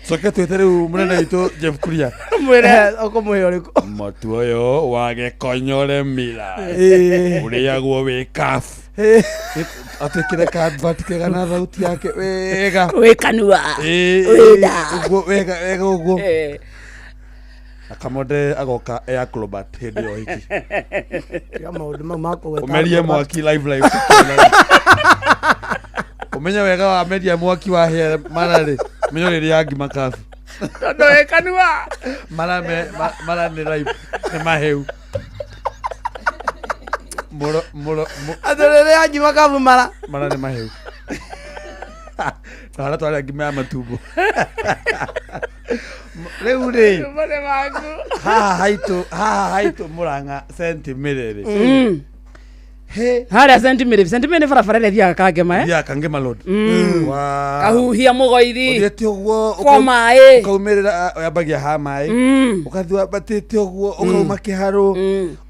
Coke twĩte rĩu mũnene witũ Jeff Kuria. Mwĩre. Ũkũmũhe ũrĩkũ? Mũtu ũyũ wa gĩkonyore mira Ĩĩ. ũrĩagwo wĩ kafu. Atwĩkĩre ka advert kega na thauti yake wega. Wĩ kanua. Ĩĩ, Wĩ nda. ũguo wega wega ũguo. Eh. Na Kamode agoka e acrobat hĩndĩ ya ũhiki. Tiga maũndũ mau ma kũgweta Ũmerie acrobat. mwaki live live. Ũmenye wega wa meria mwaki wa hĩa mara rĩ. Menye ũrĩrĩa ngima kabu. Tondũ wĩ kanua. Mara me mara nĩ live nĩ mahĩu. Mũro mũro Atĩ rĩrĩa ngima kabu mara. Mara nĩ mahĩu. Na harĩa twarĩa ngima ya matumbo. Rĩu rĩ Mare maku. haha haitũ haha haitũ Mũrang'a Sentimĩrĩ rĩ. He. Harĩa Sentimĩrĩ. Sentimĩrĩ nĩ barabara ĩrĩa ĩthiaga Kangema eh? Ya Kangema Road. Mm. Wa Kahuhia Mũgoithi. Ũthiĩte ũguo Kwa maĩ. Ũkaumĩrĩra yambagia ha maĩ. Mm. Ũgathiĩ wambatĩte ũguo ũkauma kĩharũ.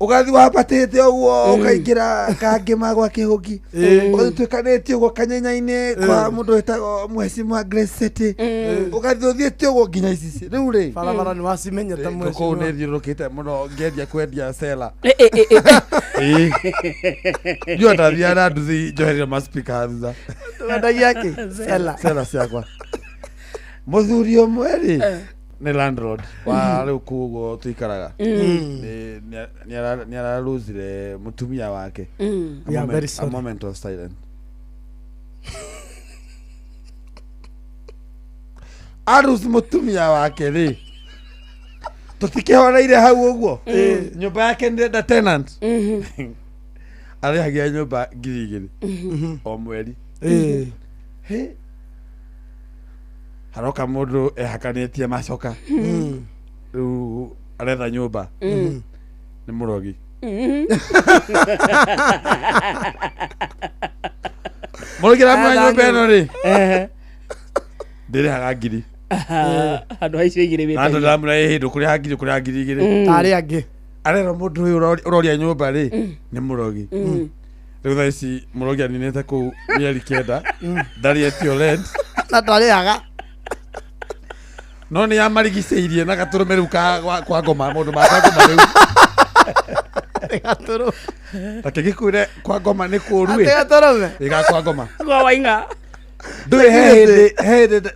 Ũgathiĩ wambatĩte ũguo ũkaingĩra Kangema gwa Kĩhũngi. Ũgathiĩ ũtuĩkanĩtie ũguo kanyenya-inĩ kwa mũndũ wĩtagwo Mheshimiwa Grace City. Ũgathiĩ ũthiĩte ũguo nginya Icici. Rĩu rĩ. Barabara nĩ wacimenyete Kũu mheshimiwa. nĩ thiũrũrũkĩte mũno ngĩendia kwendia cela. Eh, eh, eh, eh. Ĩĩ. Ndiũ ndathiaga na nduthi njoherere maspika thutha. Wendagia kĩ? Cela. Cela ciakwa. Mũthuri ũmwe rĩ nĩ landlord wa rĩu kũu ũguo tũikaraga. Mm. Nĩ ararusire mũtumia wake. Mm. A We are moment- very A sorry. moment of silence. Arus mũtumia wake rĩ tũtikĩhoreire hau ũguo nyũmba yake nĩrenda tenant arĩhagia nyũmba 2,000 o mweri. Ĩĩ. Hĩ. Haroka mũndũ ehakanĩtie macoka rĩu aretha nyũmba nĩ mũrogi. Mũrogi aramwĩra nyũmba ĩno rĩ ndĩrĩhaga 1,000. Handũ ha icio igĩrĩ Na andũ wĩtagia. ndĩramwĩra ĩ hĩndĩ ũkũrĩha 1,000 ũkũrĩha 2,000. Tarĩ angĩ. Arerwo mũndũ ũyũ ũroria nyũmba rĩ nĩ mũrogi. Rĩu thaa ici mũrogi aninĩte kũu mĩeri 9 ndarĩ etio rent Na ndarĩhaga. no nĩ amarigicĩirie na gatũrũme rĩu ka kwa ngoma maũndũ ma kwa ngoma rĩu. Gatũrũme. Reke ngĩkwĩre kwa ngoma nĩ kũũru ĩ. Atĩ gatũrũme. Ĩ ga kwa ngoma. Kwa Waing'a. Ndũĩ he hĩndĩ he hĩndĩ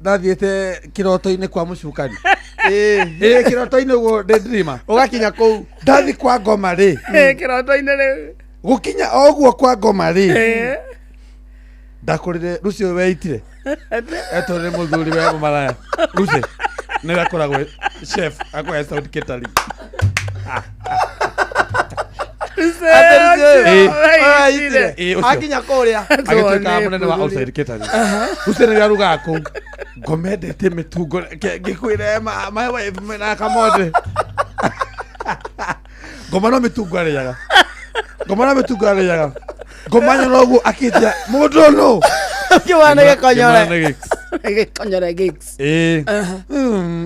ndathiĩte kĩroto-inĩ kwa mũcukani. Ĩĩ kĩroto-inĩ ũguo ndĩ dreamer. Ũgakinya kũu. Ndathi kwa ngoma rĩ. Kĩroto-inĩ rĩu. Gũkinya o ũguo kwa ngoma rĩ. Eh. Ndakorire Lucy weitire. Etorire mũthuri we mũmaraya. Lucy nĩwe akoragwo chef akoragwo sound catering. Ĩ. Ĩ, ũcio. Akinya kũrĩa. Agĩtuĩka mũnene wa outside catering. Lucy nĩwe arugaga kũu. Ngomendete mĩtungo ngĩkwĩre my wife mena kamode. Ngoma no mĩtungo arĩaga. Ngoma no mĩtungo arĩaga. Ngoma nyona ũguo akĩnjia mũndũ ũyũ. Kĩmwana gĩkonyore. Kĩmwana gĩk- Gĩkonyore gigs. Ĩĩ.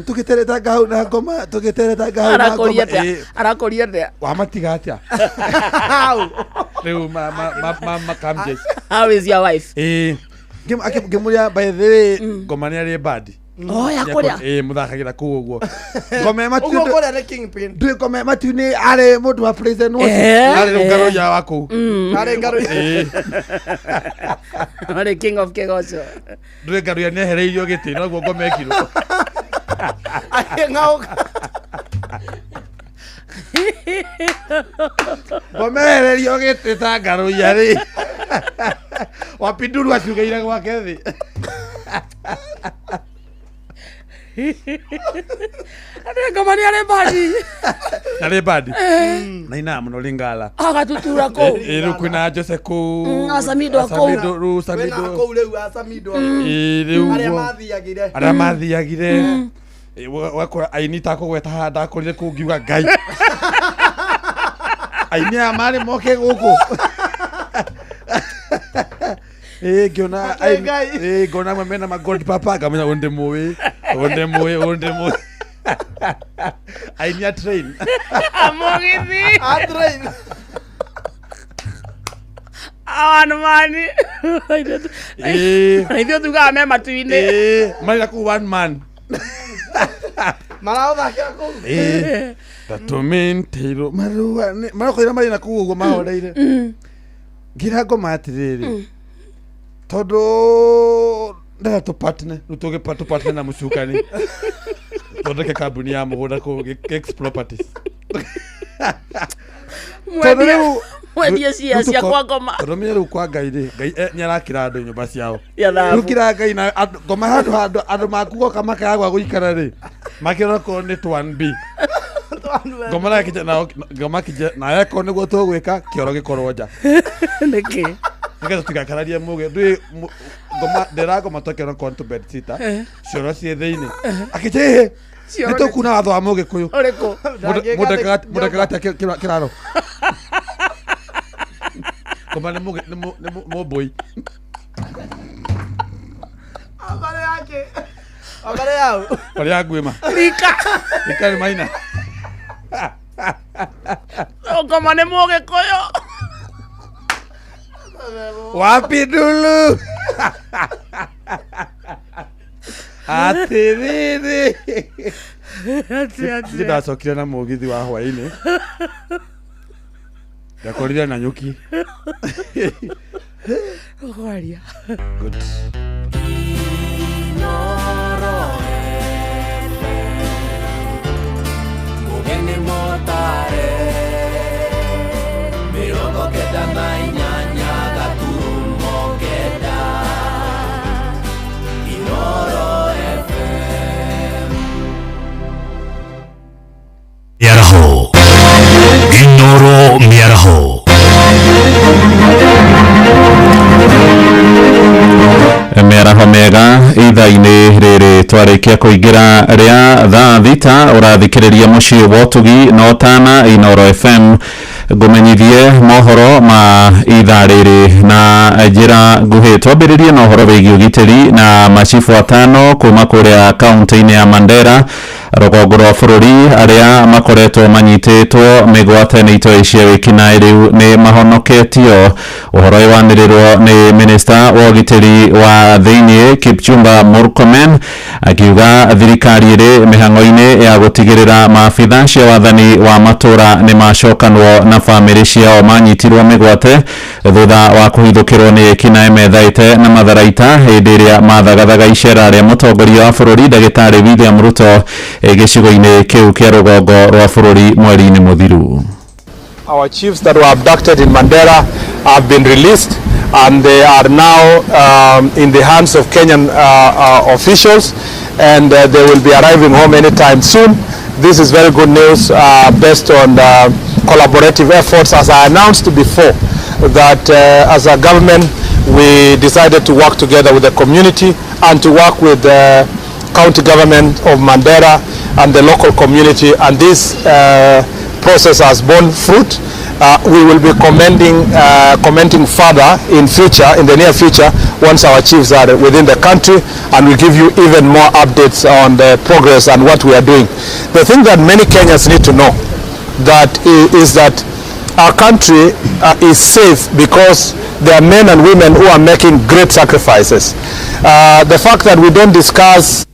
Tũgĩteretanga hau na ngoma tũgĩteretanga hau na Arakũria ngoma. atĩa? Ĩĩ. Arakũria atĩa? Wamatiga atĩa? Rĩu makamje. How is your wife? Ĩĩ. Ngĩmũria by the way ngoma nĩ arĩ bandi. Oh, ya kũrĩa? Ĩĩ mũthakagĩra kũu ũguo. Ngoma ya Ũguo matu kũrĩa nĩ kingpin. ndũĩ ngoma ya matu nĩ arĩ mũndũ wa praise and worship. Eh, Arĩ rĩu eh. ngaroia wa kũu. Arĩ ngaroia. Ĩĩ. Arĩ king of kĩgoco. Ndũĩ ngaroia nĩ ehereirio gĩtĩ noguo ngoma ekirwo. Akĩng'aũka. Ngoma ehereirio gĩtĩ ta ngaroia rĩ. Wapinduru aciugĩire gwake thĩ. Atĩ ngoma nĩ arĩ bandi. Na rĩ bandi. Eh. Na inaga mũno Lingala. Agatutura kũu. Ĩĩ rĩu kwĩna Jose kũu. Asamido kũu. Asamido rĩu Kwĩna Samido. kũu rĩu Asamido. Ĩĩ rĩu Arĩa ũguo. mathiagire. Arĩa mathiagire. Ĩ, ũgakora aini takũgweta haha ndakorire kũu ngiuga Ngai. Aini aya marĩ moke gũkũ. Ĩĩ ngĩona Hatirĩ Ngai. ĩĩ ngona amwe mena ma god papa ngamenya ũyũ ndĩmũĩ ũyũ ndĩmũĩ ũyũ ndĩmũĩ. Aini a train. Amũgithi. A train. One man. Ithuĩ tugaga me matu-inĩ. Marĩ kũu one man. Maraũthakĩra kũu. Tatũmĩnteirwo marũa marakwĩra marĩ na kũu ũguo mahoreire. Ngira ngoma atĩrĩrĩ, tondũ ndĩrenda tũpatne rĩu tũpatne na mũcukani thondeke kambuni ya mũgũnda kũu X Properties. Tondũ rĩu Mwendie cia cia kwa ngoma. Tondũ menye rĩu kwa Ngai rĩ, Ngai nĩ arakĩra andũ nyũmba ciao. Ya thahabu. Rĩu kĩra Ngai na ngoma handũ handũ andũ makugoka makaga gwa gũikara rĩ, makĩrora korwo nĩ 1B. Ngoma na kije na ngoma kije na eko nĩguo tũgwĩka kĩoro gĩkorwo nja. Nĩkĩ? Nĩgetha tũtigakararie mũgĩ. Ndũĩ ngoma ndĩra ngoma twakĩona korwo nĩ tũ bed sitter. Cioro ciĩ thĩinĩ. Akĩnjĩhe. Cioro Nĩ tũkuna watho wa mũgĩkũyũ. Ũrĩkũ? Mũndekagatia kĩraro. Ngoma nĩ mũmbũi. Abarĩ yake. Abarĩ yau. Barĩ ya nguĩma. Rika. Rika nĩ maina. Ngoma nĩ mũgĩkũyũ. Wapi dulu. Atĩrĩrĩ. Atĩ. Ndacokire na mũgithi wa hwainĩ. Ndakorire na nyuki. Ũkwaria. Good. Mugeni motare 98 gaturumo 9 Inoro FM. Mĩaraho Inoro mĩaraho. Mĩaraho mĩega ithaa-inĩ rĩrĩ twarĩkia kũingĩra rĩa thaa 6 ũrathikĩrĩria mũciĩ wa ũtugi na ũtana Inoro FM. Ngũmenyithie mohoro ma ithaa rĩrĩ na njĩra nguhĩ. Twambĩrĩrie na ũhoro wĩgiĩ ũgitĩri na macibũ 5 kuma kũrĩa kaunti-inĩ ya Mandera rũgongo rwa bũrũri arĩa makoretwo manyitĩtwo mĩgwate nĩ itoi cia wĩkinaĩ rĩu nĩ mahonoketio. Ũhoro ũyũ wanĩrĩrwo nĩ minista wa ũgitĩri wa thĩinĩ Kipchumba Murkomen akiuga thirikari ĩrĩ mĩhang'o-inĩ ya gũtigĩrĩra maabitha cia wathani wa matũra nĩ macokanwo na bamĩrĩ ciao manyitirwo mĩgwate thutha wa kũhithũkĩrwo nĩ ekinaĩ methaĩte na matharaita hĩndĩ ĩrĩa mathagathaga icera rĩa mũtongoria wa bũrũri ndagĩtarĩ William Ruto gĩcigo-inĩ kĩu kĩa rũgongo rwa bũrũri mweri-inĩ mũthiru. Our chiefs that were abducted in Mandera have been released and they are now in the hands of Kenyan officials, and they will be arriving home anytime soon. This is very good news based on the collaborative efforts. As I announced before, that as a government we decided to work together with the community and to work with the county government of Mandera and the local community, and this process has borne fruit. We will be commenting further in the near future, once our chiefs are within the country, and we'll give you even more updates on the progress and what we are doing. The thing that many Kenyans need to know that is that our country is safe because there are men and women who are making great sacrifices. The fact that we don't discuss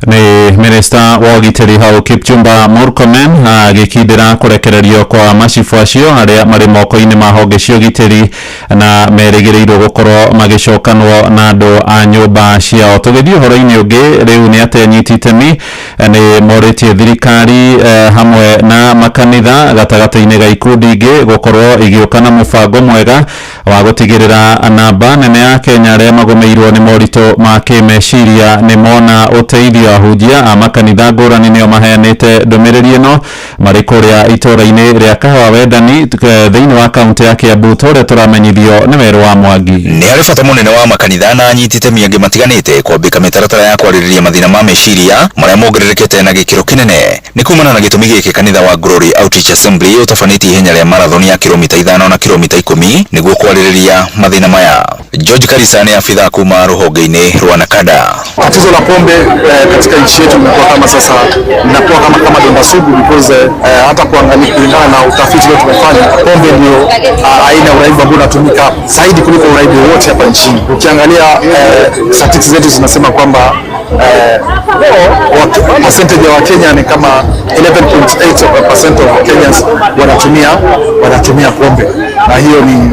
Nĩ minista wa ũgitĩri hau Kipchumba Murkomen agĩkindĩra kũrekererio kwa macibũ acio arĩa marĩ moko-inĩ ma honge cia ũgitĩri na merĩgĩrĩirwo gũkorwo magĩcokanwo na andũ a nyũmba ciao. Tũgĩthiĩ ũhoro-inĩ ũngĩ rĩu nĩ atĩ anyiti itemi nĩ morĩtie thirikari hamwe na makanitha gatagatĩ-inĩ ga ikundi ingĩ gũkorwo igĩũka na mũbango mwega wa gũtigĩrĩra namba nene ya Kenya arĩa magũmĩirwo nĩ moritũ ma kĩmeciria nĩ mona ũteithio. Ahunjia a makanitha ngũrani nĩo maheanĩte ndũmĩrĩri ĩno marĩ kũrĩa itũũra-inĩ rĩa Kahawa Wendani thĩinĩ wa kaunti ya Kiambu ta ũrĩa tũramenyithio nĩ Werũ wa Mwangi. Nĩ harĩ bata mũnene wa makanitha na anyiti itemi angĩ matiganĩte kwambĩka mĩtaratara ya kwarĩrĩria mathĩna ma meciria marĩa mongererekete na gĩkĩro kĩnene. Nĩ kumana na gĩtũmi gĩkĩ kanitha wa Glory Outreach Assembly ũtabanĩtie ihenya rĩa marathon ya kilomita 5 na kilomita 10 nĩguo kwarĩrĩria mathĩna maya. George Karisa nĩ abithaa kuma rũhonge-inĩ rwa Nakada. Tatizo la pombe katika nchi yetu limekuwa kama sasa linakuwa kama donda sugu because hata kuangalia kulingana na utafiti ulio tumefanya, pombe ndio aina ya uraibu ambao unatumika zaidi kuliko uraibu wowote hapa nchini. Ukiangalia statistics zetu zinasema kwamba percentage ya Wakenya ni kama 11.8% of Kenyans wanatumia pombe, na hiyo ni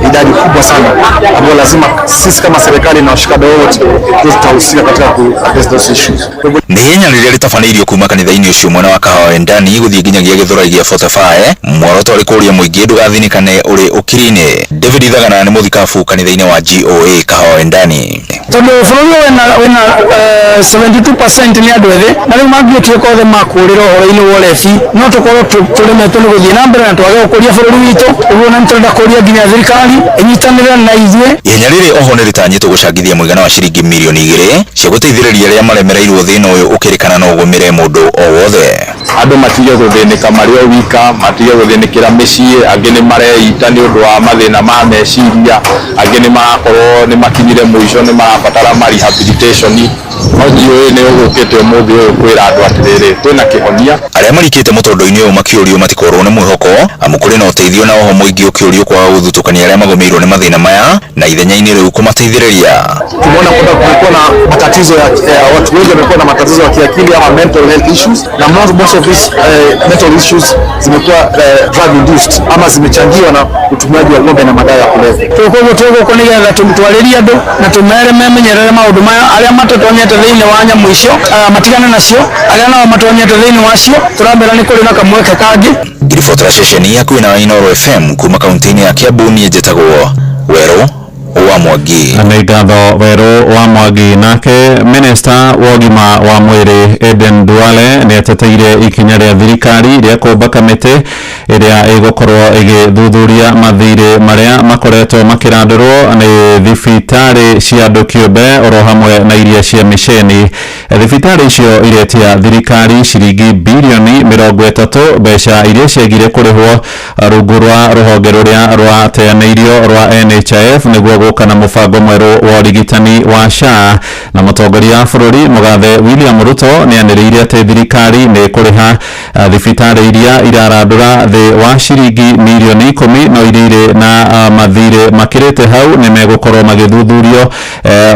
idadi kubwa sana ambayo lazima sisi kama serikali na washikadau wote tutahusika katika ku address those issues. Nĩ ihenya rĩrĩa rĩtabanĩirio kuma kanitha-inĩ ũcio mwena wa Kahawa Wendani gũthiĩ nginyagia Gĩthũrai gĩa 45, muoroto ũrĩ kũũria mũingĩ ndũgathinĩkane ũrĩ ũkiri-inĩ. David Thagana nĩ mũthikabu kanitha-inĩ wa GOA Kahawa Wendani. Tondũ bũrũri ũyũ wĩna 72% nĩ andũ ethĩ, na rĩu mangĩtuĩka othe makũrĩra ũhoro-inĩ wa ũrebi, no tũkorwo tũremetwo nĩ gũthiĩ na mbere na twage gũkũria bũrũri witũ. Ũguo na nĩtũrenda kũria nginya thirikari ĩnyitanĩre na ithuĩ. Ihenya rĩrĩ oho nĩrĩtanyĩtwo gũcangithia mũigana wa ciringi mirioni 2 cia gũteithĩrĩria arĩa maremereirwo thĩna ũyũ ũkĩrĩkana no ũgũmĩre mũndũ o wothe. Andũ matige gũthĩnĩka marĩ o wika, matige gũthĩnĩkĩra mĩciĩ, angĩ nĩ mareita nĩ ũndũ wa mathĩna ma meciria, angĩ nĩ marakorwo nĩ makinyire mũico, nĩ marabatara ma rehabilitation. No GOA nĩ ũgũkĩte ũmũthĩ ũyũ kwĩra andũ atĩrĩrĩ, kwĩna kĩhonia. Arĩa marikĩte mũtondo-inĩ ũyũ makĩũrio matikorwo nĩ mwĩhoko, amu kũrĩ na ũteithio na oho mũingĩ ũkĩũrio kwaga gũthutũkania arĩa magũmĩirwo nĩ mathĩna maya na ithenya-inĩ rĩu kũmateithĩrĩria. Tumeona kwamba kumekuwa na matatizo ya watu wengi wamekuwa na matatizo ya kiakili ama mental health issues, na most of these mental issues zimekuwa drug induced ama zimechangiwa na utumiaji wa pombe na madawa ya kulevya. Tũkũguo tũgũkũ nĩgetha twarĩrie andũ na tũmere memenyerere maũndũ maya, arĩa matatonyete thĩinĩ wa nyamũ icio, matigane nacio, arĩa nao matonyete thĩinĩ wacio tũramera nĩ kũrĩ na kamweke kangĩ. Ngiribotera ceceni ya kwĩna Inooro FM kuma kaunti-inĩ ya Kiambu, niĩ njĩtagwo Werũ wa Mwangi. Nĩ ngatho Werũ wa Mwangi. Nake minista wa ũgima wa mwĩrĩ Aden Duale nĩ ateteire ikinya rĩa thirikari rĩa kũmba kamĩtĩ ĩrĩa ĩgũkorwo ĩgĩthuthuria mathirĩ marĩa makoretwo makĩrandũrwo nĩ thibitarĩ cia andũ kĩũmbe oro hamwe na iria cia mĩceni. Thibitarĩ icio iretia thirikari ciringi birioni 30 mbeca iria ciagire kũrĩhwo rungu rwa rũhonge rũrĩa rwateanĩirio rwa NHIF nĩguo gũka na mũbango mwerũ wa ũrigitani wa SHA. Na mũtongoria wa bũrũri mũgathe William Ruto nĩanĩrĩire atĩ thirikari nĩ ĩkũrĩha thibitarĩ iria irarandũra thĩ wa ciringi mirioni 10, no iria irĩ na mathirĩ makĩrĩte hau nĩ megũkorwo magĩthuthurio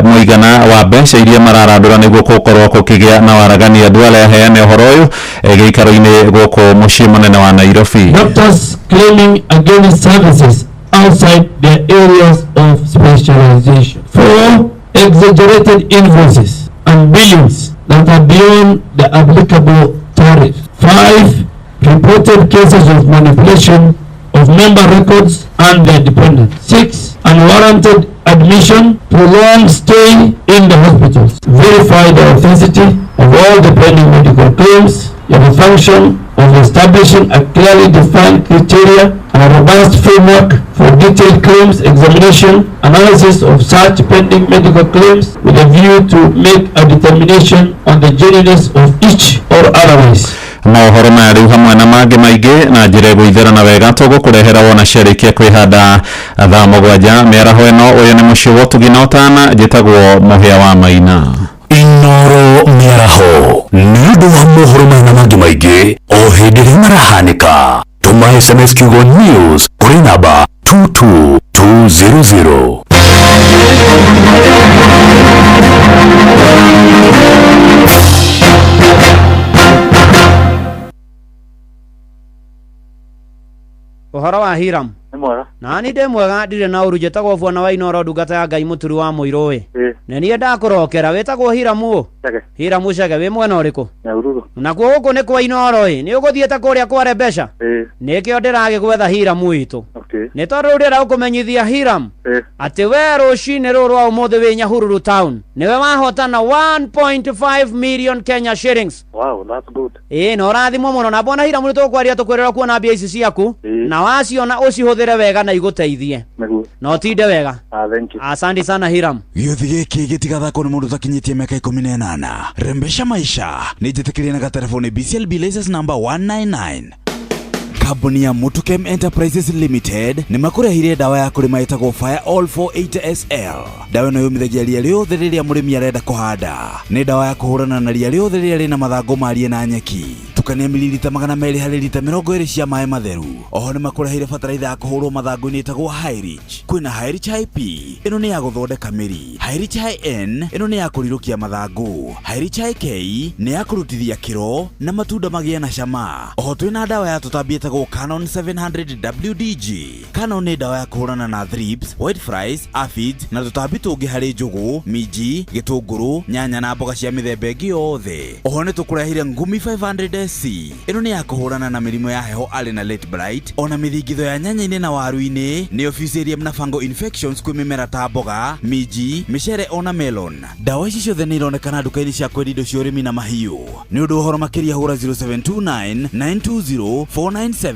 mũigana wa mbeca iria mararandũra nĩguo gũkorwo gũkĩgĩa na waragania. Duale aheane ũhoro ũyũ gĩikaro-inĩ gũkũ mũciĩ mũnene wa Nairobi. Doctors claiming against services outside their areas of specialization. 4, exaggerated invoices and billings that are beyond the applicable tariff. 5, reported cases of manipulation of member records and their dependents. 6, unwarranted admission, prolonged stay in the hospitals. Verify the authenticity of all the pending medical claims. You have a function of establishing a clearly defined criteria and a robust framework for detailed claims examination, analysis of such pending medical claims with a view to make a determination on the genuineness of each or otherwise. Mohoro maya rĩu hamwe na mangĩ maingĩ na njĩra ĩgũitherana wega tũgũkũrehera wona ciarĩkia kwĩhanda thaa 7 mĩaraho ĩno. Ũyũ nĩ mũciĩ wa ũtugi na ũtana, njĩtagwo Mũhĩa wa Maina. Inooro mĩaraho nĩ ũndũ wa mohoro maya na mangĩ maingĩ o hĩndĩ ĩrĩa marahanĩka. Tũma SMS kiugo news kũrĩ namba 22200. Ũhoro wa Hiram? Nĩ mwega. Na ni ndĩ mwega, ndirĩ na ũru, njĩtagwo Bwana wa Inooro, ndungata ya Ngai mũturi wa mũirũ ĩ. Nĩ niĩ ndakũrokera, wĩtagwo Hiram ũ? Chege. Hiram Chege, wĩ mwena ũrĩkũ? Nyahururu. Nakuo gũkũ nĩ kwa Inooro ĩ, nĩ ũgũthiĩte kũrĩa kware mbeca? Nĩkĩo ndĩragĩgwetha Hiram witũ. Nĩ tondũ rĩu ndĩrenda gũkũmenyithia Hiram atĩ we rũcinĩ rũrũ rwa ũmũthĩ wĩ Nyahururu town nĩwe wahotana 1.5 million Kenya shillings. Wow, that's good. Ĩĩ, na ũrathimwo mũno. Na bwana Hiram, nĩ tũkwaria tũkwĩrĩra kuona mbia ici ciaku na waciona ũcihũthĩre wega na igũteithie. Nĩguo. Na ũtinde wega. Thank you. Asante sana Hiram. Gĩũthi gĩkĩ gĩtigathakwo nĩ mũndũ ũtakinyĩtie mĩaka 18. Rembesha maisha nĩ njĩtĩkĩrie na gatelefoni BCLB license number 199. Kambuni ya Mutukem Enterprises Limited nĩ makũrehire ndawa ya kũrĩma ĩtagwo Fire All 480 SL. Ndawa ĩno yũmithagia ria rĩothe rĩrĩa mũrĩmi arenda kũhanda. Nĩ ndawa ya kũhũrana na ria rĩothe rĩrĩa rĩna mathangũ marie na nyeki. Tukania mililita 200 harĩ lita 20 cia maĩ matheru. Oho nĩ makũreheire bataraitha ya kũhũrwo mathangũ-inĩ ĩtagwo Highrich. Kwĩna Highrich High P, ĩno nĩ ya gũthondeka mĩri. Highrich High N, ĩno nĩ ya kũrirũkia mathangũ. Highrich High K nĩ ya kũrutithia kĩro na matunda magĩe na cama. Oho twĩna ndawa ya tũtambi ĩtagwo Canon 700 WDG. Canon nĩ ndawa ya kũhũrana na thrips, white flies, aphids na tũtambi tũngĩ harĩ njũgũ, minji, gĩtũngũrũ, nyanya na mboga cia mĩthemba ĩngĩ yothe. Oho nĩ tũkũrehire Ngumi 500 SC. Ĩno nĩ ya kũhũrana na mĩrimũ ya heho arĩ na late blight, ona mĩthingitho ya nyanya-inĩ na waru-inĩ, nĩyo Fusarium na fungal infections kwĩ mĩmera ta mboga, minji, mĩcere ona melon. Ndawa ici ciothe nĩ ironekana nduka-inĩ cia kwendia indo cia ũrĩmi na mahiũ. Nĩ ũndũ wa ũhoro makĩria hũra 0729 920 497.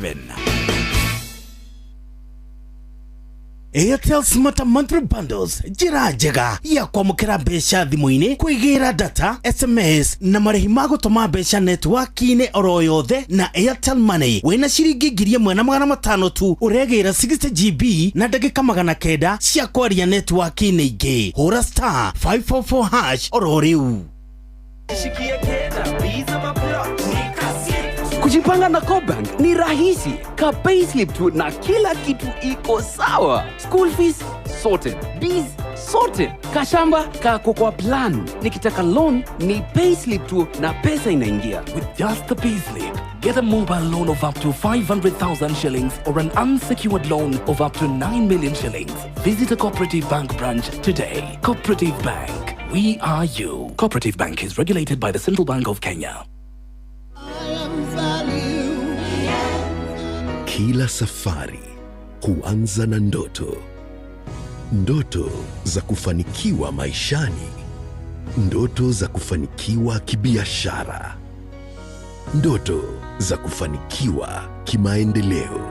Airtel Smarter Monthly Bundles, njĩra njega ya kwamũkĩra mbeca thimũ-inĩ, kwĩgĩra data, SMS na marĩhi ma gũtũma mbeca netiwaki-inĩ oro yothe na Airtel Money. Wĩna ciringi 1500 tu ũregĩra 60 GB na ndagĩka 900 cia kwaria netiwaki-inĩ ingĩ. Hũra star 544 hash oro rĩu. Kujipanga na CoBank ni rahisi. Ka payslip tu na kila kitu iko sawa. School fees sorted, bees sorted, kashamba kako kwa plan. Nikitaka loan ni payslip tu na pesa inaingia. With just the payslip, get a mobile loan of up to 500,000 shillings or an unsecured loan of up to 9 million shillings. Visit a Cooperative Bank branch today. Cooperative Bank, we are you. Cooperative Bank is regulated by the Central Bank of Kenya. Kila safari huanza na ndoto, ndoto za kufanikiwa maishani, ndoto za kufanikiwa kibiashara, ndoto za kufanikiwa kimaendeleo.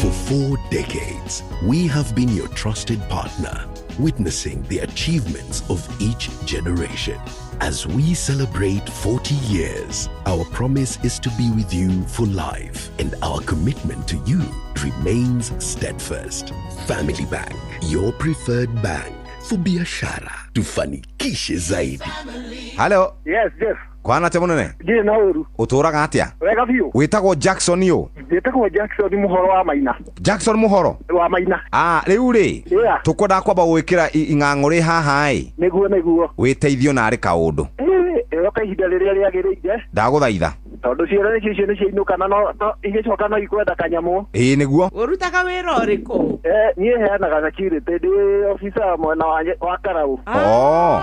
For 4 decades, we have been your trusted partner, witnessing the achievements of each generation. As we celebrate 40 years, our promise is to be with you for life, and our commitment to you remains steadfast. Family Bank, your preferred bank for biashara. Tufanikishe zaidi. Hello. Yes, Jeff. Kwana atia munene? Ndirĩ na ũru. Ũtũraga atĩa? Wega biũ. Wĩtagwo Jackson ũ? Njĩtagwo Jackson Mũhoro wa Maina. Jackson Mũhoro? Wa Maina. Ah, rĩu rĩ, Yeah. tũkwendaga kwamba gwĩkĩra ing'ang'o rĩ haha ĩ. Nĩguo nĩguo. Wĩteithio narĩ kaũndũ. Ĩroka ihinda rĩrĩa rĩagĩrĩire. Ndagũthaitha. Tondũ ciana icio icio nĩciainũka na no igĩcoka no ikwenda kanyamũ. Ĩĩ nĩguo. Ũrutaga wĩra ũrĩkũ? Niĩ heanaga security, ndĩ officer mwena wa Karau. Oh.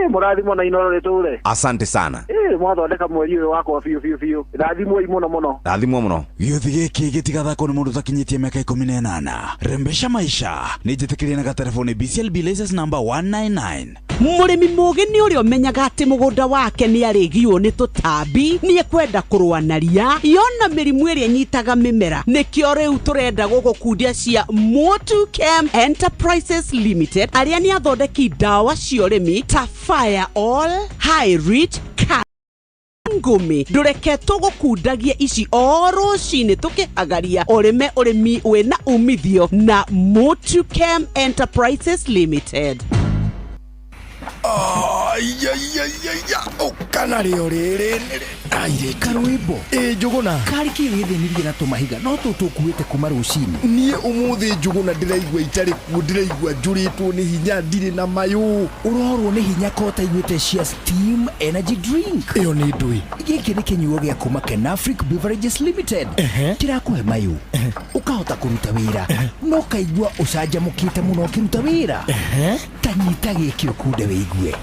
Mũrathimwo na Inoro rĩtũre. Asante sana. Mwathondeka mweri ũyũ wakwa biũ biũ biũ. Rathimwoi mũno mũno. Rathimwo mũno. Gĩũthi gĩkĩ gĩtigathakwo nĩ mũndũ ũtakinyĩtie mĩaka 18. Rembesha maisha nĩ njĩtĩkĩrie na gatelefoni BCLB license number 199. Mũrĩmi mũgĩ nĩ ũrĩa ũmenyaga atĩ mũgũnda wake nĩ arĩgiwo nĩ tũtambi, nĩ ekwenda kũrũa na ria yona mĩrimũ ĩrĩa ĩnyitaga mĩmera. Nĩkĩo rĩu tũrenda gũgũkundia cia Motu Chem Enterprises Limited, arĩa nĩ athondeki ndawa cia ũrĩmi ta Fire All, High Rich, Ngumi. Ndũreke tũgũkundagie ici o rũcinĩ tũkĩhagaria ũrĩme ũrĩmi wĩna umithio na Motu Chem Enterprises Limited. Kana rĩo rĩrĩ Karwĩmbo. Ĩ Njũgũna. Karĩ kĩ wĩthĩnirie na tũmahiga no tũtũkuĩte kuma rũcinĩ. Niĩ ũmũthĩ Njũgũna ndĩraigua itarĩ kuo, ndĩraigua njũrĩtwo nĩ hinya, ndirĩ na mayũ. Ũrorwo nĩ hinya ko ũtaiguĩte cia Steam Energy Drink. Ĩyo nĩ ndũĩ. Gĩkĩ nĩ kĩnyuo gĩa kuma Kenafric Beverages Limited. Kĩrakũhe mayũ, ũkahota kũruta wĩra na ũkaigua ũcanjamũkĩte mũno ũkĩruta wĩra. Ta nyita gĩkĩ ũkunde wĩigue.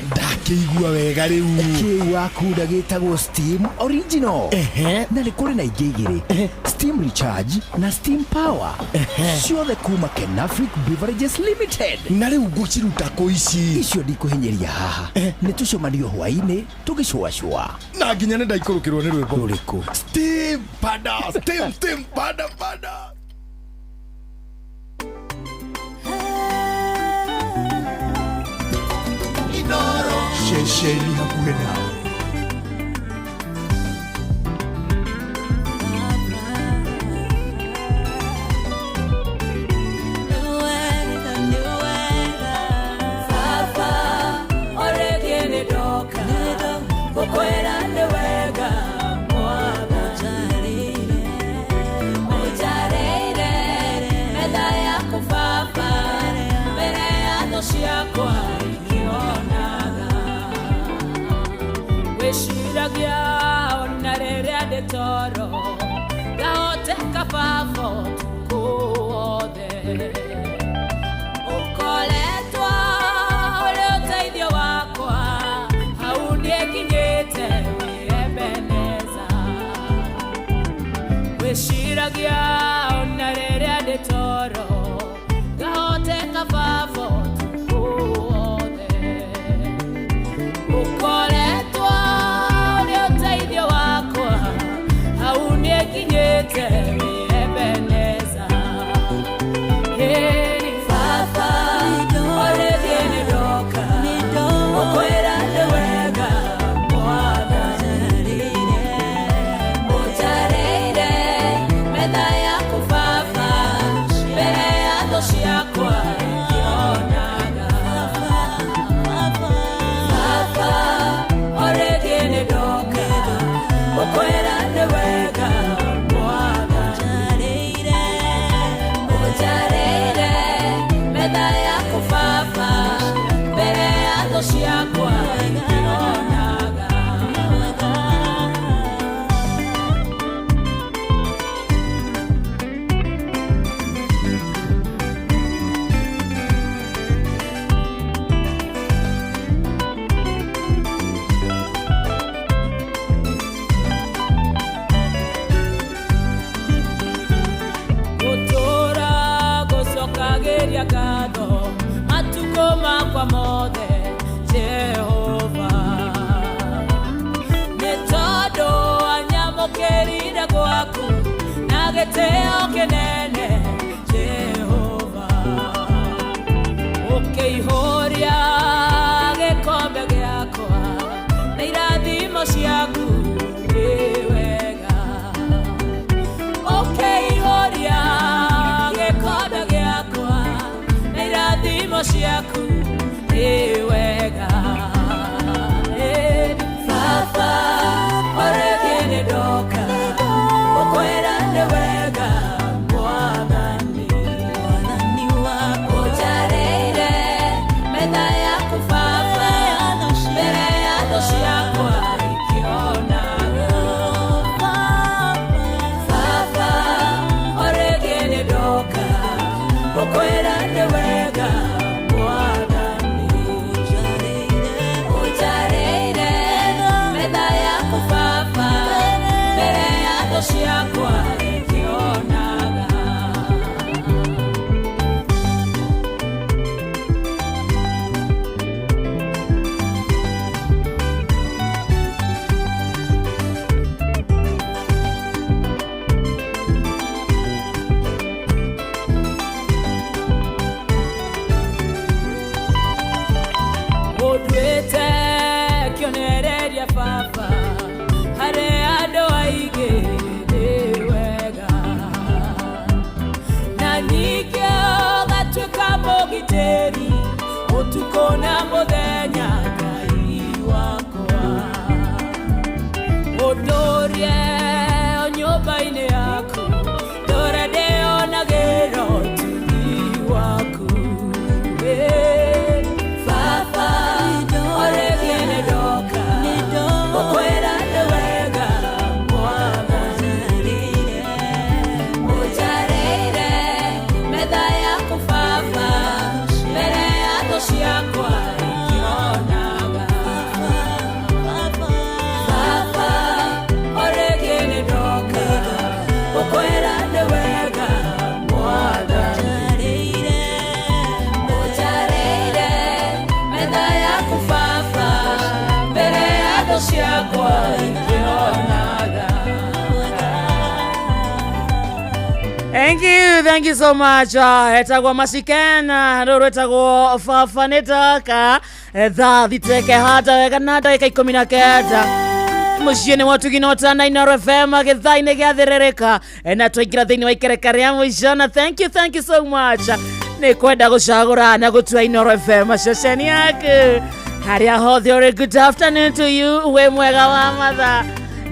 Ndakĩigua wega rĩu. Kĩu wakunda gĩtagwo Steam Original. Na nĩ kũrĩ na ingĩ igĩrĩ, Steam Recharge na Steam Power, ciothe kuma Kenafric Beverages Limited. Na rĩu ngũciruta kũ ici? Icio ndikũhinyĩria haha, nĩ tũcemanio hwaĩ-inĩ tũgĩcũacũa. Na nginya nĩ ndaikũrũkĩrwo nĩ rwĩmbo. Rũrĩkũ? Steam pada, steam steam pada pada. Ceceni hakuhĩ nawe. Baba, orĩngĩ nĩ ndoka gũkwĩra nĩ wega Mwathani. Ũnjarĩire metha yaku Baba, mbere ya thũ ciakwa ikĩonaga. Wĩciragia ona rĩrĩa ndĩ toro, ngahoteka Baba ũtukũ wothe. Ũkoretwo ũrĩ ũteithio wakwa, hau niĩ nginyĩte wĩ Ebeneza. Wĩciragia ona rĩrĩa ndĩ toro, ngahoteka Baba ũtukũ wothe. Ũkoretwo ũrĩ ũteithio wakwa, hau niĩ nginyĩte wĩ Ebeneza. Ĩni Baba, orĩngĩ nĩ ndoka gũkwĩra nĩ wega Mwathani. Ũnjarĩire metha yaku Baba, mbere ya thũ ciakwa ikĩonaga. Baba, orĩngĩ nĩ ndoka gũkwĩra nĩ wega Mwathani. Ũnjarĩire metha yaku Baba, mbere ya thũ ciakwa ikĩonaga. Gũtũũra gũcokagĩria ngatho matukũ makwa mothe Jehova, nĩ tondũ anyamũkĩrire gwaku na gĩtĩo kĩnene Jehova, ũkĩihũria gĩkombe gĩakwa na irathimo ciaku nĩ wega. Ũkĩihũria gĩkombe gĩakwa na irathimo ciaku nĩ wega. Ĩ, Baba, orĩngĩ nĩ ndoka gũkwĩra nĩ wega Mwathani. Thank you, thank you so much. Etagwo Masikena, rũrũ etagwo Baba nĩ Ndoka. Thaa thiteke hata wega na ndagĩka 19. Mũciĩ nĩ watugi na ũtana Inooro FM gĩthaa-inĩ gĩa thĩrĩrĩka. Na twaingĩra thĩinĩ wa ikereka rĩa mũico na thank you, thank you so much. Nĩ kwenda gũcagũra na gũtua Inooro FM ceceni yaku. Harĩa hothe ũrĩ, good afternoon to you, wĩ mwega wa mathaa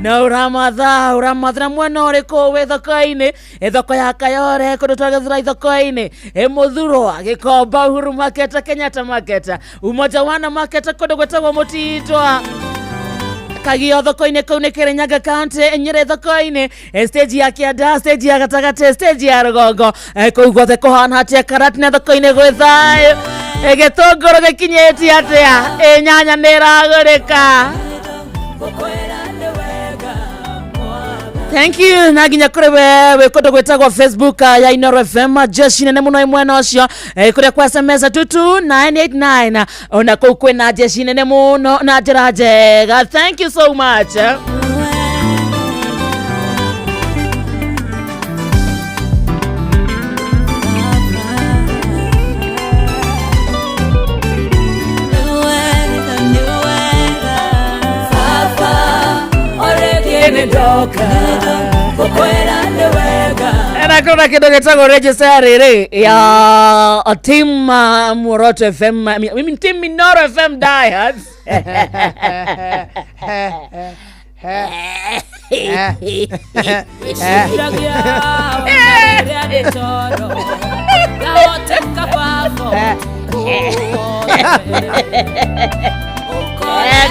na ũramatha ũramathĩra mwena ũrĩkũ wĩ thoko-inĩ, ĩ thoko ya Kayore kũndũ twagethũra ithoko-inĩ, ĩ Mũthurwa, Gĩkomba, Uhuru Market, Kenyatta Market, Umoja Wana Market, kũndũ gwĩtagwo Mũtitwa, Kagio thoko-inĩ kũu nĩ Kĩrĩnyaga County, Nyĩrĩ thoko-inĩ, stage ya kĩanda, stage ya gatagatĩ, stage ya rũgongo, kũu guothe kũhana atĩa? Karatina thoko-inĩ gwĩ thayũ? Gĩtũngũrũ gĩkinyĩtie atĩa? Ĩ nyanya nĩ ĩragũrĩka? Thank you na nginya kũrĩ we wĩ kũndũ gwĩtagwo Facebook ya Inooro FM, jeshi nene mũno ĩ mwena ũcio, kũrĩa kwa SMS 22989, ona kũu kwĩna jeshi nene mũno na njĩra njega. Thank you so much. Baba orĩngĩ nĩ ndoka gũkwĩra nĩ wega. Na kuna kĩndũ gĩtagwo register rĩrĩ ya team Muoroto FM, mimi team Inooro FM diehards. Wĩciragia ona rĩrĩa ndĩ toro ngahoteka baba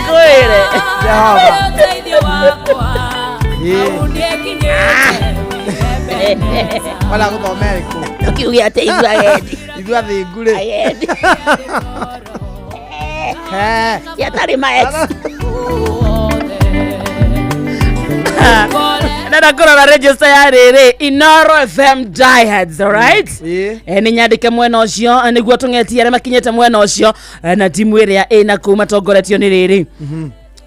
Ngwĩre. Jehova ũteithio wakwa hau nĩnginyĩte. Wala gũthomera kũ? Ũkiuge atĩ ithuĩ agendi. Ithuĩ athingu rĩ. Agendi. Eh. Yatarĩ ma ex. Ndenda kũrora register ya rĩrĩ Inooro FM diehards, alright? Nĩ nyandĩke mwena ũcio, nĩguo tũng'etie arĩa makinyĩte mwena ũcio, na timu ĩrĩa ĩna kũu matongoretio nĩ rĩrĩ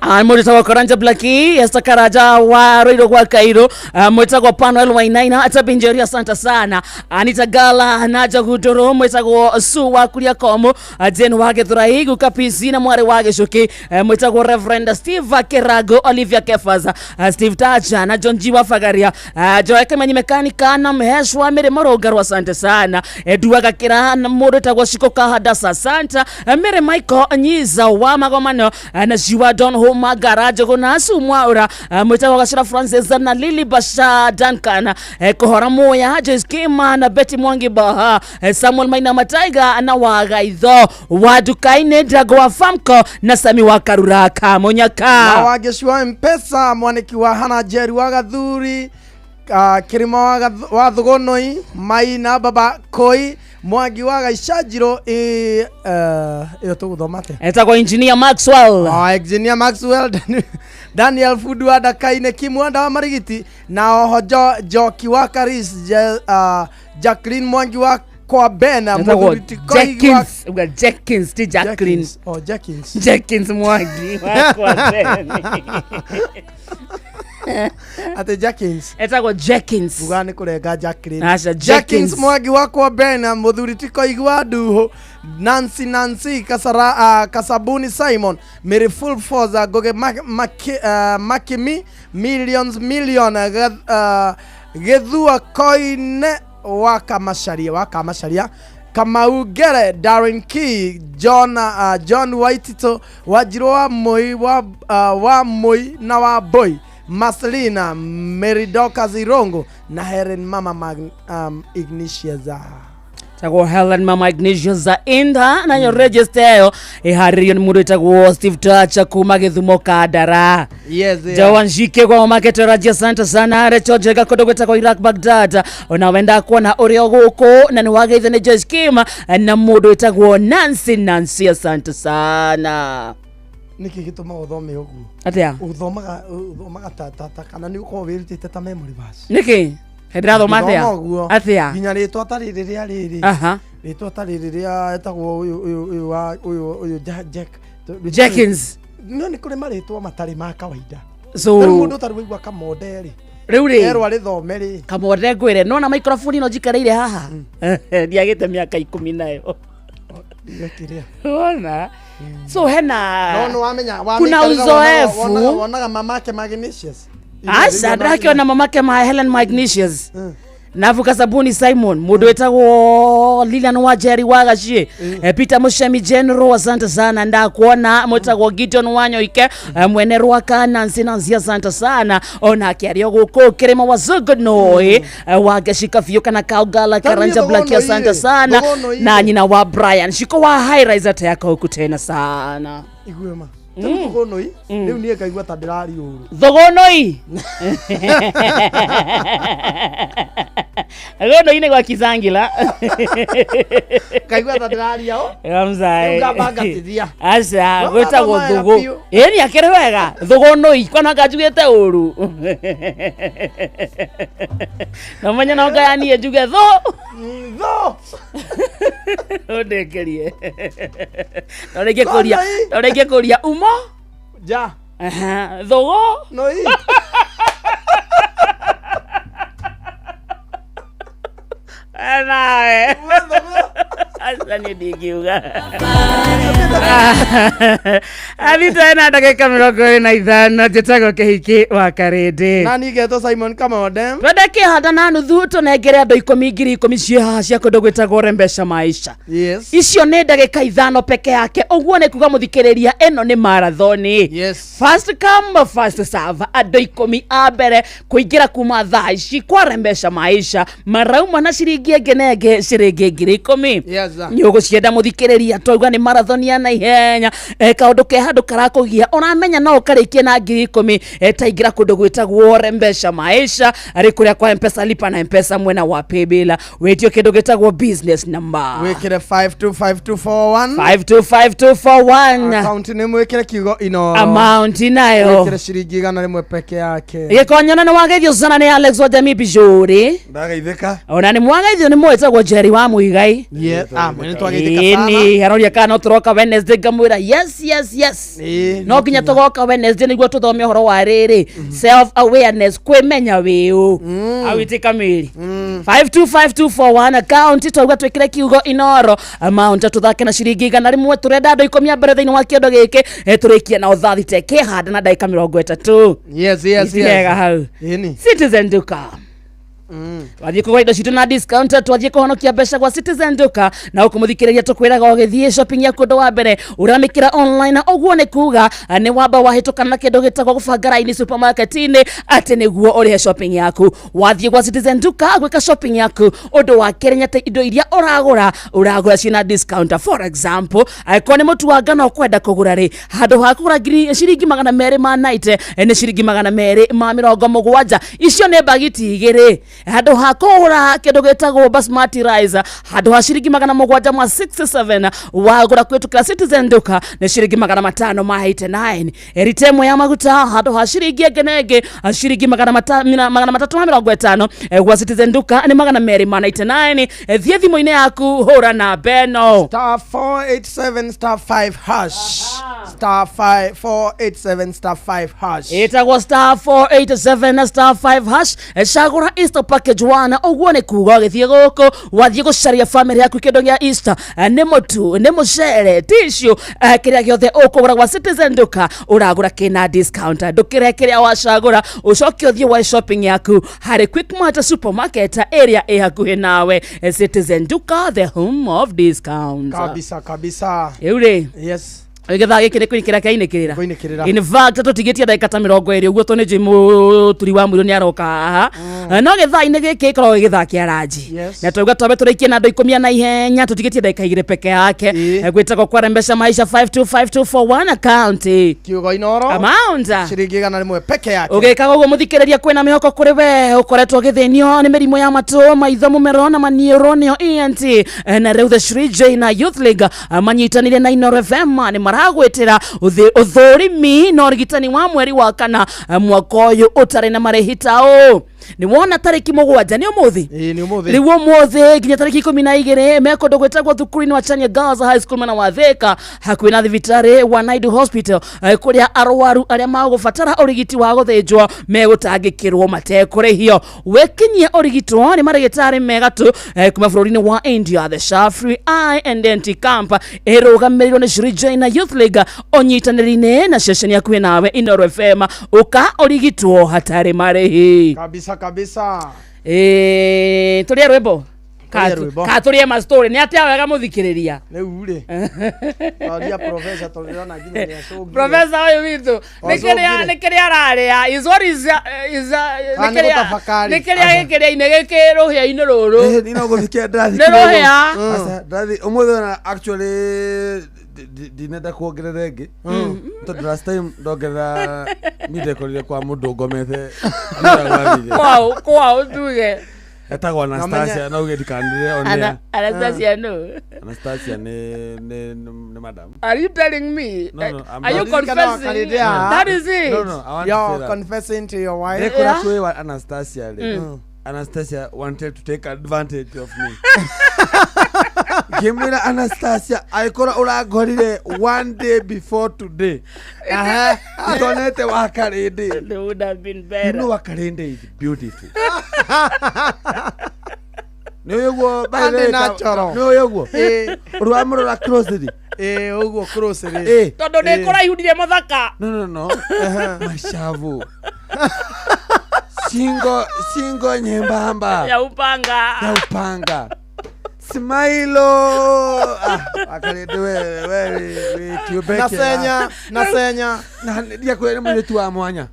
mwĩtagwo Karanja Blaki, Esther Karaja wa Roiro gwa Kairo, mwĩtagwo Panuel Wainaina, Atabinjeria, asante sana, Anita Gala na Jagudoro, mwĩtagwo Su wa Kuria Komo, Jane wa Githurai, Guka PC na mwarĩ wa Gĩcuki, mwĩtagwo Reverend Steve Kirago, Olivia Kefas, Steve Tacha na John G wa Fagaria, Joe Kimenyi Mekanika na Mheshwa Mĩrĩ Mũrũngarũ, asante sana, Edua Gakĩra na mũndũ wĩtagwo Shiko Kahadasa, asante, Mĩrĩ Michael Nyiza wa Magomano, na Shiwa Don Homa Garage gona su mwaura, mwĩtagwo Gacĩra Francis na Lily Basha Duncan, Kũhora Moya, Joyce Kima na Betty Mwangi Baha, Samuel Maina Mataiga na Wagaitho wa Dukaine Drago wa Famco na Sami wa Karura Kamunyaka. Na wangĩcua mpesa mwanĩki wa hana njeri wa gathuri, kirima wa thugunui mai na baba koi mwangi wa gaicanjiro ĩyo tũgũthoma atĩa? Etagwo Engineer Maxwell. Oh, Engineer Maxwell, Daniel Fudu wa Dakaine, Kimwanda wa Marigiti na oho Njoki wa Karis, Jacqueline Mwangi wa kwa Bena. Etagwo Mũthuri ti Koigi wa Jenkins. Uga Jenkins ti Jacqueline. Jenkins. Oh, Jenkins. Jenkins Mwangi wa kwa Ben. Atĩ Jenkins. Etagwo Jenkins. Uga nĩ kũrenga Jacqueline. Aca, Jenkins Jenkins. Mwangi wa kwa Bena, mũthuri ti Koigi wa Nduhu, Nancy Nancy Kasara, Kasabuni Simon, Mary Full Force, Ngoge Makimi Millions Million, Gĩthua Koine wa Kamacharia, wa Kamacharia Kamau Ngere, Darren Key, John, John Waitito, Wanjirũ wa Moi wa Moi na wa Boy, Marcelina Meridoka Zirongo na Helen Mama Ignatius. Tagwo Helen Mama Ignatius za Inda nayo register ĩyo ĩharĩrĩirio nĩ mũndũ wĩtagwo Steve Tacha kuma Gĩthumo Kandara. Yes, yeah. Jawanjike kwa maketerajia, asante sana. Recho Njega kũndũ gwĩtagwo Iraq Baghdad, ona wenda kuona ũrĩa gũkũ na nĩ wageithio nĩ Joyce Kim na mũndũ wĩtagwo Nancy Nancy, asante sana. Nĩkĩ gĩtũmaga ũthome ũguo? Atĩa? Ũthomaga ta kana nĩ ũkoragwo wĩrutĩte ta memory verse? Nĩkĩ ndĩrathoma atĩa? Ũngĩthoma ũguo Atĩa? nginya rĩtwa ta rĩrĩ rĩa rĩrĩ rĩtwa ta rĩrĩ rĩa etagwo ũyũ ũyũ ũyũ wa ũyũ ũyũ Jack Jenkins. No nĩ kũrĩ marĩtwa matarĩ ma kawaida. So- Rĩu mũndũ ũtarĩ waigua kamonde rĩ. Rĩu rĩ. Erwo arĩthome rĩ. Kamwothe ngwĩre nona microphone ĩno njikarĩire haha ndiagĩte mĩaka 10 nayo. Ndiga kĩrĩa. Wona so hena No nĩ wamenya kuna uzoefu. Wonaga mamake Magnesius. Aca ndĩrakĩona mamake ma Helen Magnesius navuka sabuni Simon mundu wetagwo Lilian Wajeri wa Gachie, Peter Mushemi General, asante sana, ndakuona mwetagwo Gideon Wanyoike, mwene rwaka Nancy Nancy, asante sana, onake arĩ o gũkũ kĩrĩma wa Zugunoi, wa Gacika biũ kana Kaugala Karanja Black, asante sana, na nyina wa Brian Shiko wa High Rise atayaka huku tena sana. Igue ma. Rĩu thũgũnũi, rĩu niĩ ngaigua ta ndĩraria ũru. Thũgũnũi, thũgũnũi nĩ gwa Kizangila. Ngaigua ta ndĩraria ũ. Ramzae. Rĩu ngamba ngatithia. Aca No, gwĩtagwo ngamba thũgũ. biũ. Ĩni akĩrĩ wega thũgũnũi kwana nganjugĩte ũru no menye no ngayanie njuge thũ. Thũ. Ũndĩkĩrie torĩngĩ kũria torĩngĩ kũria umo. Ja. Thũgũ. Noi. Nawe aca niĩ ndingiuga athita na ndagĩka 25 njĩtagwo Kĩhiki wa Karĩndĩ. Na niĩ ngetwo Simon Kamode. Twende kĩhanda na nuthu tũnengere andũ 10 10,000 ciĩ haha cia kũndũ gwĩtagwo Rembesha Maisha. Yes. Icio nĩ ndagĩka 5 peke yake, ũguo nĩ kuga mũthikĩrĩria ĩno nĩ marathoni. Yes. First come first serve, andũ 10 a mbere kũingĩra kuma thaa ici kwa Rembesha Maisha marauma na ciringi ĩngĩ na ĩngĩ ciringi 10,000. Yes. Nĩ ũgũcienda mũthikĩrĩria, twauga nĩ marathoni ya naihenya. Kaũndũ ke handũ karakũgia ũramenya no ũkarĩkie na 10,000, taingĩra kũndũ gwĩtagwo Rembesha Maisha arĩ kũrĩa kwa Mpesa lipa na Mpesa mwena wa paybill wĩtio kĩndũ gĩtagwo business number. Wĩkĩre 525241. 525241. Account nĩ mwĩkĩre kiugo Inoro. Amount nayo. Wĩkĩre ciringi 100 peke yake. Gĩkonyana nĩ wageithio sana nĩ Alex wa Jamii Bijũrĩ. Ndagaithĩka. Ona nĩ mwageithio nĩ mwĩtagwo Jerry wa Mũigai. Yes. Ah, mwene twageithĩka sana. Ĩni aroria kana no tũroka Wednesday, ngamwĩra yes yes yes, no nginya tũgoka Wednesday nĩguo tũthome ũhoro wa rĩrĩ self awareness, kwĩmenya wĩũ awĩtĩka mĩri 525241 account twauga twĩkĩre kiugo Inoro amount tũthake na ciringi 100. Tũrenda andũ 10 a mbere thĩinĩ wa kĩondo gĩkĩ, tũrĩkie na ũthathi te kĩhanda na ndagĩka 30. Yes, yes, yes. Wega hau. Ĩni. Citizen Duka, twathiĩ kũgũra indo citũ na discount, twathiĩ kũhonokia mbeca gwa Citizen Duka, na ũkũmũthikĩrĩria tũkwĩraga ũgĩthiĩ shopping yaku ũndũ wa mbere ũramĩkĩra online, na ũguo nĩ kuga nĩ wamba wahĩtũkana na kĩndũ gĩtagwo gũbanga raini supermarket-inĩ atĩ nĩguo ũrĩhe shopping yaku. Wathiĩ gwa Citizen Duka gwĩka shopping yaku, ũndũ wa kerĩ nyate indo iria ũragũra ũragũra ciĩna discount. For example, angĩkorwo nĩ mũtu wa ngano ũkwenda kũgũra rĩ, handũ ha kũgũra ngiri ciringi 290, nĩ ciringi 270. Icio nĩ bagiti 2. Handũ ha kũgũra kĩndũ gĩtagwo basmati rice, handũ ha ciringi 767, wagũra kũhĩtũkĩra Citizen Duka nĩ ciringi 589. Rita ĩmwe ya maguta handũ ha ciringi ĩngĩ na ĩngĩ ciringi 350, gwa Citizen Duka nĩ 299. Thiĩ thimũ-inĩ yaku hũra namba ĩno. Star 487 star 5 hash. Star 5 487 star 5 hash. Ĩtagwo star 487 star 5 hash, cagũra Easter package 1, ũguo nĩ kuga ũgĩthiĩ gũkũ wathiĩ gũcaria family yaku kĩndũ gĩa Easter, nĩ mũtu, nĩ mũcere, tissue, kĩrĩa gĩothe ũkũgũra gwa Citizen Duka ũragũra kĩna discount. Ndũkĩre kĩrĩa wacagũra ũcoke ũthiĩ wa shopping yaku harĩ Quickmart supermarket ĩrĩa ĩ hakuhĩ nawe. Citizen Duka, the home of discount. Kabisa kabisa. Rĩu rĩ. Yes. Gĩthaa gĩkĩ nĩ kũinĩkĩra kĩainĩkĩrĩra. Kũinĩkĩrĩra. In fact tũtigĩtie ndagĩka ta 20 ũguo tondũ nĩnjũĩ mũturi wa mũirũ nĩ aroka haha, no gĩthaa-inĩ gĩkĩ gĩkoragwo gĩ gĩthaa kĩa ranji. Yes. Na twauga twambe tũrĩkie na andũ 10 na ihenya, tũtigĩtie ndagĩka 2 peke yake. Gwĩtagwo kwa Rembesha Maisha 525241 account Kiugo Inoro. Amount. Ciringi 100 peke yake. Ũgĩkaga ũguo mũthikĩrĩria kwĩna mĩhoko kũrĩ we ũkoretwo ũgĩthĩnio nĩ mĩrimũ ya matũ, maitho, mũmero na maniũrũ nĩyo ENT. Na rĩu the Sri J na Youth League, manyitanire na Inoro FM, nĩ maragwĩtĩra ũthũrimi na ũrigitani wa mweri wa kana, mwaka ũyũ ũtarĩ na marĩhi ta ũũ. Nĩ wona tarĩki 7 nĩ ũmũthĩ. Ĩĩ nĩ ũmũthĩ. Rĩu ũmũthĩ nginya tarĩki 12 me kũndũ gwĩtagwo thukuru-inĩ wa Chania Girls High School mwena wa Thika hakuhĩ na thibitarĩ wa Naidu Hospital, kũrĩa arwaru arĩa magũbatara ũrigiti wa gũthĩnjwo megũtangĩkĩrwo matekũrĩhio. Wĩkinyie ũrigitwo nĩ marĩgĩtarĩ mega tu kuma bũrũri-inĩ wa India. The Shafri Eye and Dent Camp ĩrũgamĩrĩirwo nĩ Shri Jaina Youth League ũnyitanĩri-inĩ na ceceni hakuhĩ nawe Inooro FM. Ũka ũrigitwo hatarĩ marĩhi. Kabisa kabisa. Tũrĩe rwĩmbo. Tũrĩe rwĩmbo. Ka tũrĩe ma story nĩ atĩa wega mũthikĩrĩria. Rĩu rĩ. Twaria professor tondũ ndĩrona nginya nĩ acũngire. Professor ũyũ witũ nĩ kĩrĩa Acũngire. nĩ kĩrĩa ararĩa is what is is Kana nĩ nĩ kĩrĩa gũtafakari. nĩ kĩrĩa gĩkĩrĩa-inĩ gĩkĩ rũhĩa-inĩ rũrũ. Ĩĩ, niĩ no gũthikia Nĩ rũhĩa. Ndathi ũmũthĩ ona actually ndinenda kuongerera ĩngĩ tondũ last time ndongerera niĩ ndekorire kwa mũndũ ngomete Kwao kwao tuge. Etagwo Anastasia, na uge ndikanire on air. Anastasia no. Anastasia nĩ madam. Are you telling me? No, no, I'm Are you not. confessing? That is it. No, I want to You're say that. confessing to your wife. Ndekora kwĩ wa Anastasia rĩ, Mm. Anastasia wanted to take advantage of me. Ngĩmwĩra Anastasia angĩkorwo ũrangorire one day before today itonete wakarĩndĩ. It would have been You better. know wakarĩndĩ is beautiful. Nĩ ũĩ ũguo by the way, And natural. nĩ ũĩ ũguo Ĩĩ. ũramũrora closely. Ĩĩ ũguo closely. Ĩĩ. Tondũ nĩ kũraihundire mũthaka. No, no, no. Mashavu. Shingo, shingo nyembamba. Ya upanga. Ya upanga. Smailo. Ah, akarende we we we kiubeke. Nasenya, nasenya. Na ndiakwĩra nĩ mũirĩtu wa mwanya.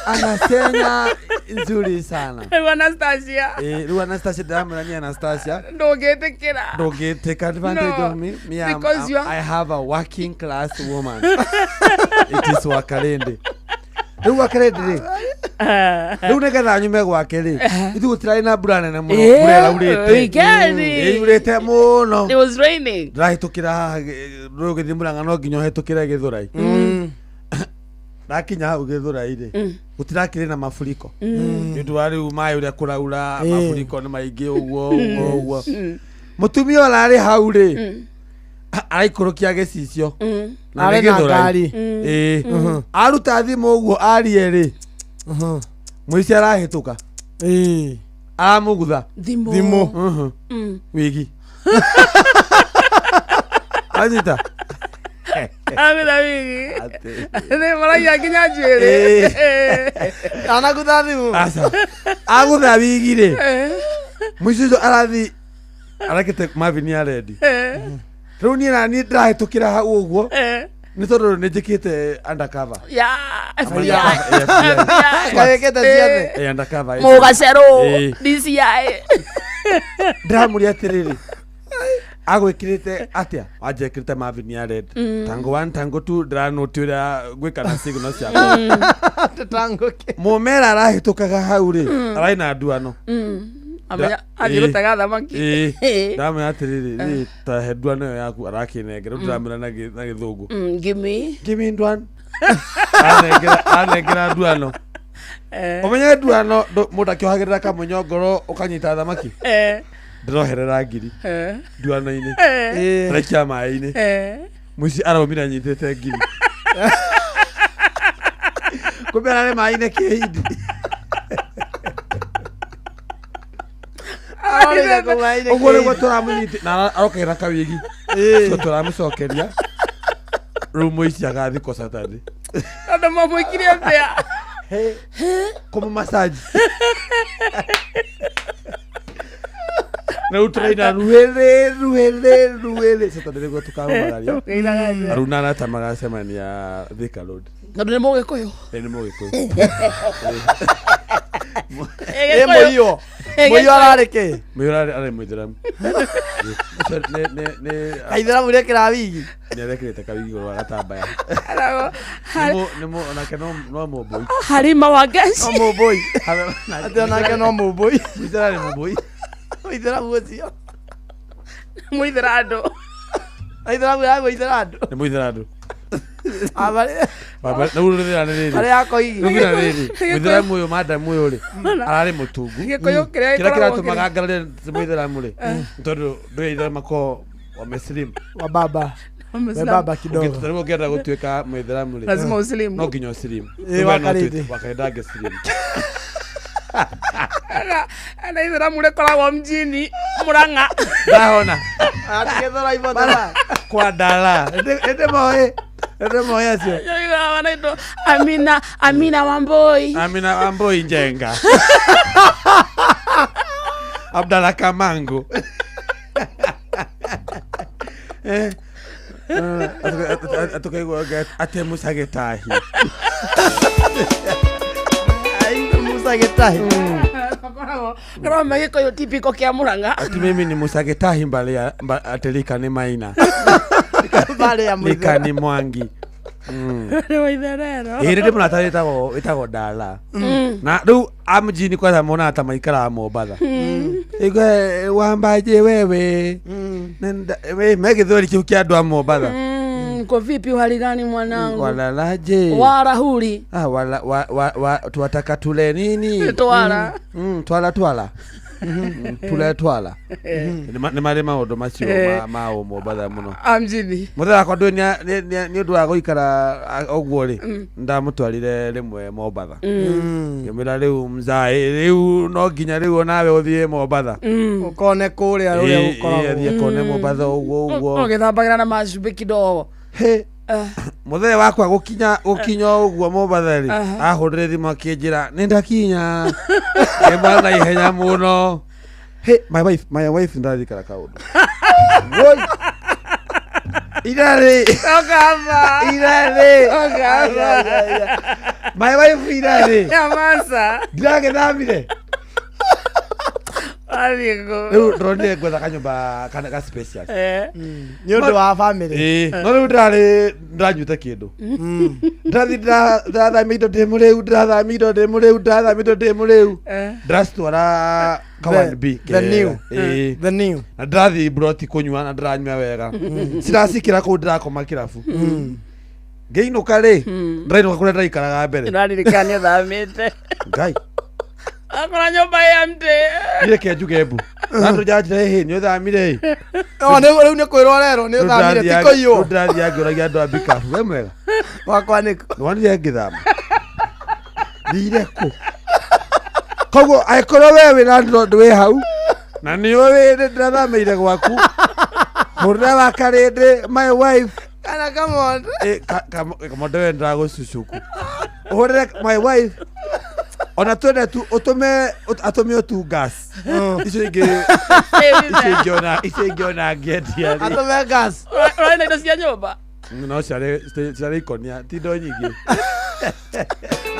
Anasenya nzuri sana. Rĩu Anastasia. Eh, rĩu Anastasia ndĩramwĩra ni Anastasia. Ndũngĩtĩkĩra. Don't take advantage No, of me. Me, because you are- I have a working class woman. It is Wakarende. Rĩu Wakarende rĩ, rĩu nĩgetha nyume gwake rĩ, ithuĩ gũtirarĩ na mbura nene mũno, Eh, mbura ĩraurĩte. we get it. Ĩyurĩte mũno. It was raining. Ndĩrahĩtũkĩra haha rũĩ ũgĩthiĩ Mũrang'a no nginya ũhĩtũkĩre Gĩthũrai. Ndakinya hau Gĩthũrai rĩ, gũtirakĩrĩ na mafuriko. Nĩ ũndũ wa rĩu maĩ ũrĩa kũraura, mafuriko nĩ maingĩ ũguo ũguo ũguo. Mũtumia ũrarĩ hau rĩ, araikũrũkia gĩcicio na nĩ Arĩ na Gĩthũrai. ngari. Ĩĩ. Aruta thimũ ũguo arie rĩ, mũici arahĩtũka aramũgutha Thimũ. Thimũ. Wigi anyita. Agutha wigi. Nĩ maraiya nginya njuĩrĩ. Anagutha thimũ. Aca. Agutha wigi rĩ, mũici ũcio arathi arekete Marvin ya rendi. Rĩu niĩ naniĩ ndĩrahĩtũkĩra hau ũguo nĩ tondũ nĩ njĩkĩte undercover. Ya, FBI. FBI. Kawĩkĩte ciothe. Eh, undercover. Mũgacerũ. Ĩĩ. DCI. Ndĩramũria atĩrĩrĩ, agwĩkĩrĩte atĩa? Wanjekĩrĩte Marvin ya red. Tango 1 tango 2 ndĩranũti ũrĩa ngwĩka na signal ciakwa. Tũtangũke. Mũmera arahĩtũkaga hau rĩ, ararĩ na nduano. Amenya athiĩ gũtega thamaki. Ĩĩ. Ndamwĩra atĩrĩrĩ, rĩ ta he nduano ĩyo yaku, arakĩnengera. Rĩu ndĩramwĩra na gĩthũngũ. Gimme. Give me nduano. Anengera nduano. Ũmenye nduano mũndũ akĩohagĩrĩra kamũnyongoro ũkanyita thamaki. Ndĩroherera ngiri nduano-inĩ. Ndĩraikia maĩ-inĩ. Mũici araumire anyitĩte ngiri. Kumbe ararĩ maĩ-inĩ kĩhindi. Arorire kũmaĩ-inĩ Ũguo nĩguo kĩhindi. tũramũnyiti na arokagĩra kawigi. So tũramũcokeria. Rĩu mũici agathikwo Saturday. Tondũ mamwĩkire atĩa? Kũmũ massage. Rĩu tũraina ruĩrĩ ruĩrĩ ruĩrĩ Saturday nĩguo tũkamũmagaria. Aruna na arata magacemania Thika Road. Tondũ nĩ Mũgĩkũyũ. Ĩ nĩ Mũgĩkũyũ. Ĩ mũiyũ. Mũiyũ ararĩ kĩ? Mũiyũ ararĩ mũithĩramu. Ũcio Kaithĩramu rĩkĩra wigi. Nĩ arekĩrĩte kawigi igũrũ wa gatambaya. Onake no mũmbũi. Harima wa Ngeci. No mũmbũi. Atĩ onake no mũmbũi. Mũithĩramu arĩ mũmbũi. Mũithĩramu ũcio. Mũithĩra andũ. Aithĩramu ya mũithĩra andũ. Nĩ mũithĩra andũ. Rĩu thĩna nĩ rĩrĩ. Arĩa akoigi. Rĩu thĩna nĩ rĩrĩ, mũithĩramu ũyũ madam ũyũ rĩ ararĩ mũtungu. Gĩkũyũ kĩrĩa Kĩrĩa gĩkoragwo kĩratũmaga ngarare ti mũithĩramu rĩ nĩ tondũ ndũĩ aithĩramu makoragwo wameslim. Wa baba. We baba kidogo. Rĩu ũngĩenda gũtuĩka mũithĩramu rĩ Lazima usilimu. no nginya ũsilimu. Ĩ, wakarĩndĩ. Wakarĩndĩ angĩsilimu. Ana ithĩramu rĩkoragwo mjini Murang'a. Ndahona. Atigethora ibotera. Kwa ndara. Ĩndĩ moĩ. Ĩndĩ moĩ acio. Yoigaga wanaitwo Amina Amina Wamboi. Amina Wamboi Njenga. Abdalla Kamango. Eh. Atukaigua ate Musa Gĩtahi. Musa Gĩtahi. Koragwo me gĩkũyũ typical kĩa Murang'a. Ati mimi ni Musa Gĩtahi mbale ya atilika ni Maina. Mbale ya Lika ni Mwangi. Nĩ waitherero. Ĩ rĩndĩ mũrata wĩtagwo Ndala. Na rĩu a mjini kwanza monaga ta maikaraga Mombatha. Igwe wambaje wewe. Nenda we me gĩthweri kĩu kĩa andũ a Mombatha. Uko vipi uhali gani mwanangu? Walalaje? Warahuli. Ah, wala wa, wa, wa, tuwataka tule nini? Twala. Twala twala. Tule twala. Nĩ marĩ maũndũ macio ma Mombatha mũno. A mjini. Mũthenya wakwa ndũĩ nĩ ũndũ wa gũikara ũguo rĩ ndamũtwarire rĩmwe Mombatha. Ngĩmwĩra rĩu mzae rĩu no nginya rĩu onawe ũthiĩ Mombatha. Ũkone kũrĩa ũrĩa gũkoragwo. Athiĩ akone Mombatha ũguo ũguo. Ũgĩthambagĩra na macumbĩ kidogo. He. Mũthenya wakwa gũkinya ũguo Mombatha rĩ ahũrĩre thimũ akĩnjĩra nĩ ndakinya. Ngĩmwĩra na ihenya mũno. Hey, my wife ndathikara kaũndũ. Woi. Irarĩ. Okava. Irarĩ. Okava. My wife irarĩ. Nyamaza. Ndiragĩthamire. Wathiĩ kũ? Rĩu ndĩronire ngwetha kanyũmba kana ga spacious. Nĩ ũndũ wa family. Ĩĩ, no rĩu ndĩrarĩ ndĩranyuĩte kĩndũ. Ndĩrathiĩ ndĩrathamia indo ndĩ mũrĩu, ndĩrathamia indo ndĩ mũrĩu, ndĩrathamia indo ndĩ mũrĩu. Ndĩracitwara ka 1B. The new. Ĩĩ. The new. Na ndĩrathiĩ mburoti kũnyua na ndĩranyua wega. Ciracikĩra kũu ndĩrakoma kĩrabu. Ngĩinũka rĩ, ndĩrainũka kũrĩa ndĩraikaraga mbere. Ndĩraririkana nĩ ũthamĩte. Ngai. Akora nyũmba ya mtĩ. Ndireke njuge mbu. Na andũ njanjĩra ĩhĩ nĩ ũthamire ĩ. No rĩu nĩ kwĩrwo rerwo nĩ ũthamire ti kũiywo. Rĩu ndĩrathiĩ ngĩũragia andũ a mbikabu. We mwega. Wakwa nĩkũ. Nĩwonire ngĩthama. Thire kũ. Koguo angĩkorwo we wĩ landlord wĩ hau na nĩ ũĩ ndĩrathamĩire gwaku hũrĩra wa karĩndĩ my wife Kana come on. Kamondo we ndĩragũcucuku. Ũhũrĩre my wife ona twende tu ũtũme atũme ũtu gas icio ingĩ icio ingĩ ona ngĩendia rĩ. Atũme gas. Ũrarĩ na indo cia nyũmba. No ciarĩ ikonia ti indo nyingĩ.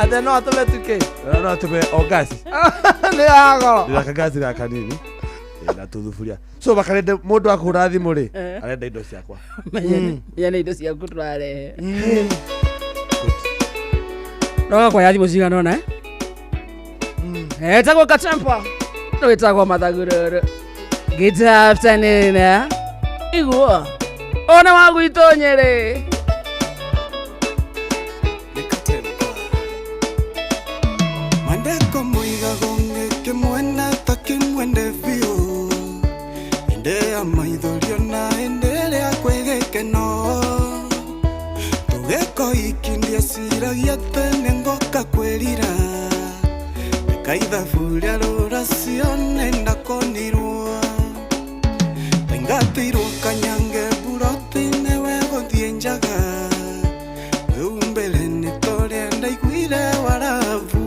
Ate no atũme tuke. No atũme o gas. Nĩ ya goro. Ndĩraka gas gaka kanini na tũthuburia. So bakarende mũndũ akũhũra thimũ rĩ arenda indo ciakwa. Menya nĩ indo ciaku tũrarehe. Roga kwa ya thimũ cigana ũna etagwo Katempa wĩtagwo Mathagururu. Good afternoon. Igua ona wa gwitũ Nyĩrĩ. Mandeko muigago ngĩkĩmwenda ta kĩmwende biũ ĩndĩ ya maithorio na ĩndĩ ĩrĩa kwĩ gĩkeno tũgĩko iki ndieciragia atĩ nĩngoka kwĩrira rĩka ithabu rĩa rũracio nĩndakonirwo taingatirwo kanyange mburoti-inĩ we gũthiĩ njaga rĩu mbere nĩ torĩa ndaiguire warabu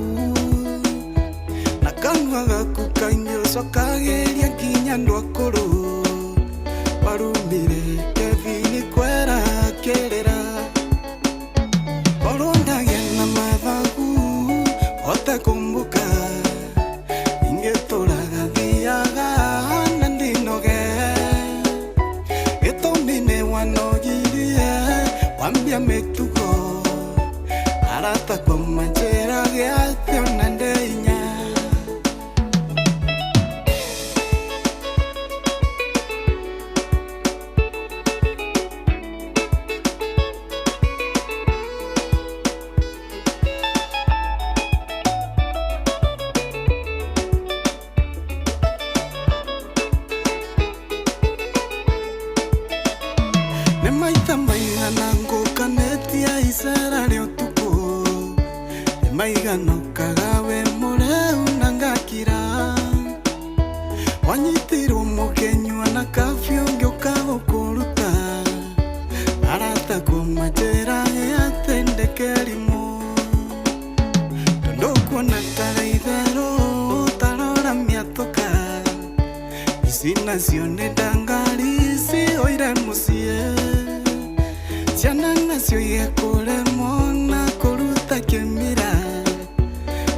na kanua gaku kaingĩ ũcokagĩria nginya andũ akũrũ warumire Kevin kwera kĩrĩra korwo ndagĩa na mathagu hote kumbuka ingĩtũraga thiaga na ndinoge gĩtũmi nĩ wanogirie wambia mĩtugo arata kwa manjĩra gĩathĩ ona ndĩinya. Maita maigana ngũkanĩtie icera rĩa ũtukũ nĩ maigana ũkaga wĩ mũrĩu na ngakira wanyitirwo mũkĩnyua na kabiũ ngĩũka gũkũruta arata kũmanjĩra atĩ ndĩkĩrimũ tondũ kuona tarĩ itherũ tarora mĩatũka ici nacio nĩ ndangari cihũire mũciĩ ciana nacio igekũremwo na kũruta kĩmira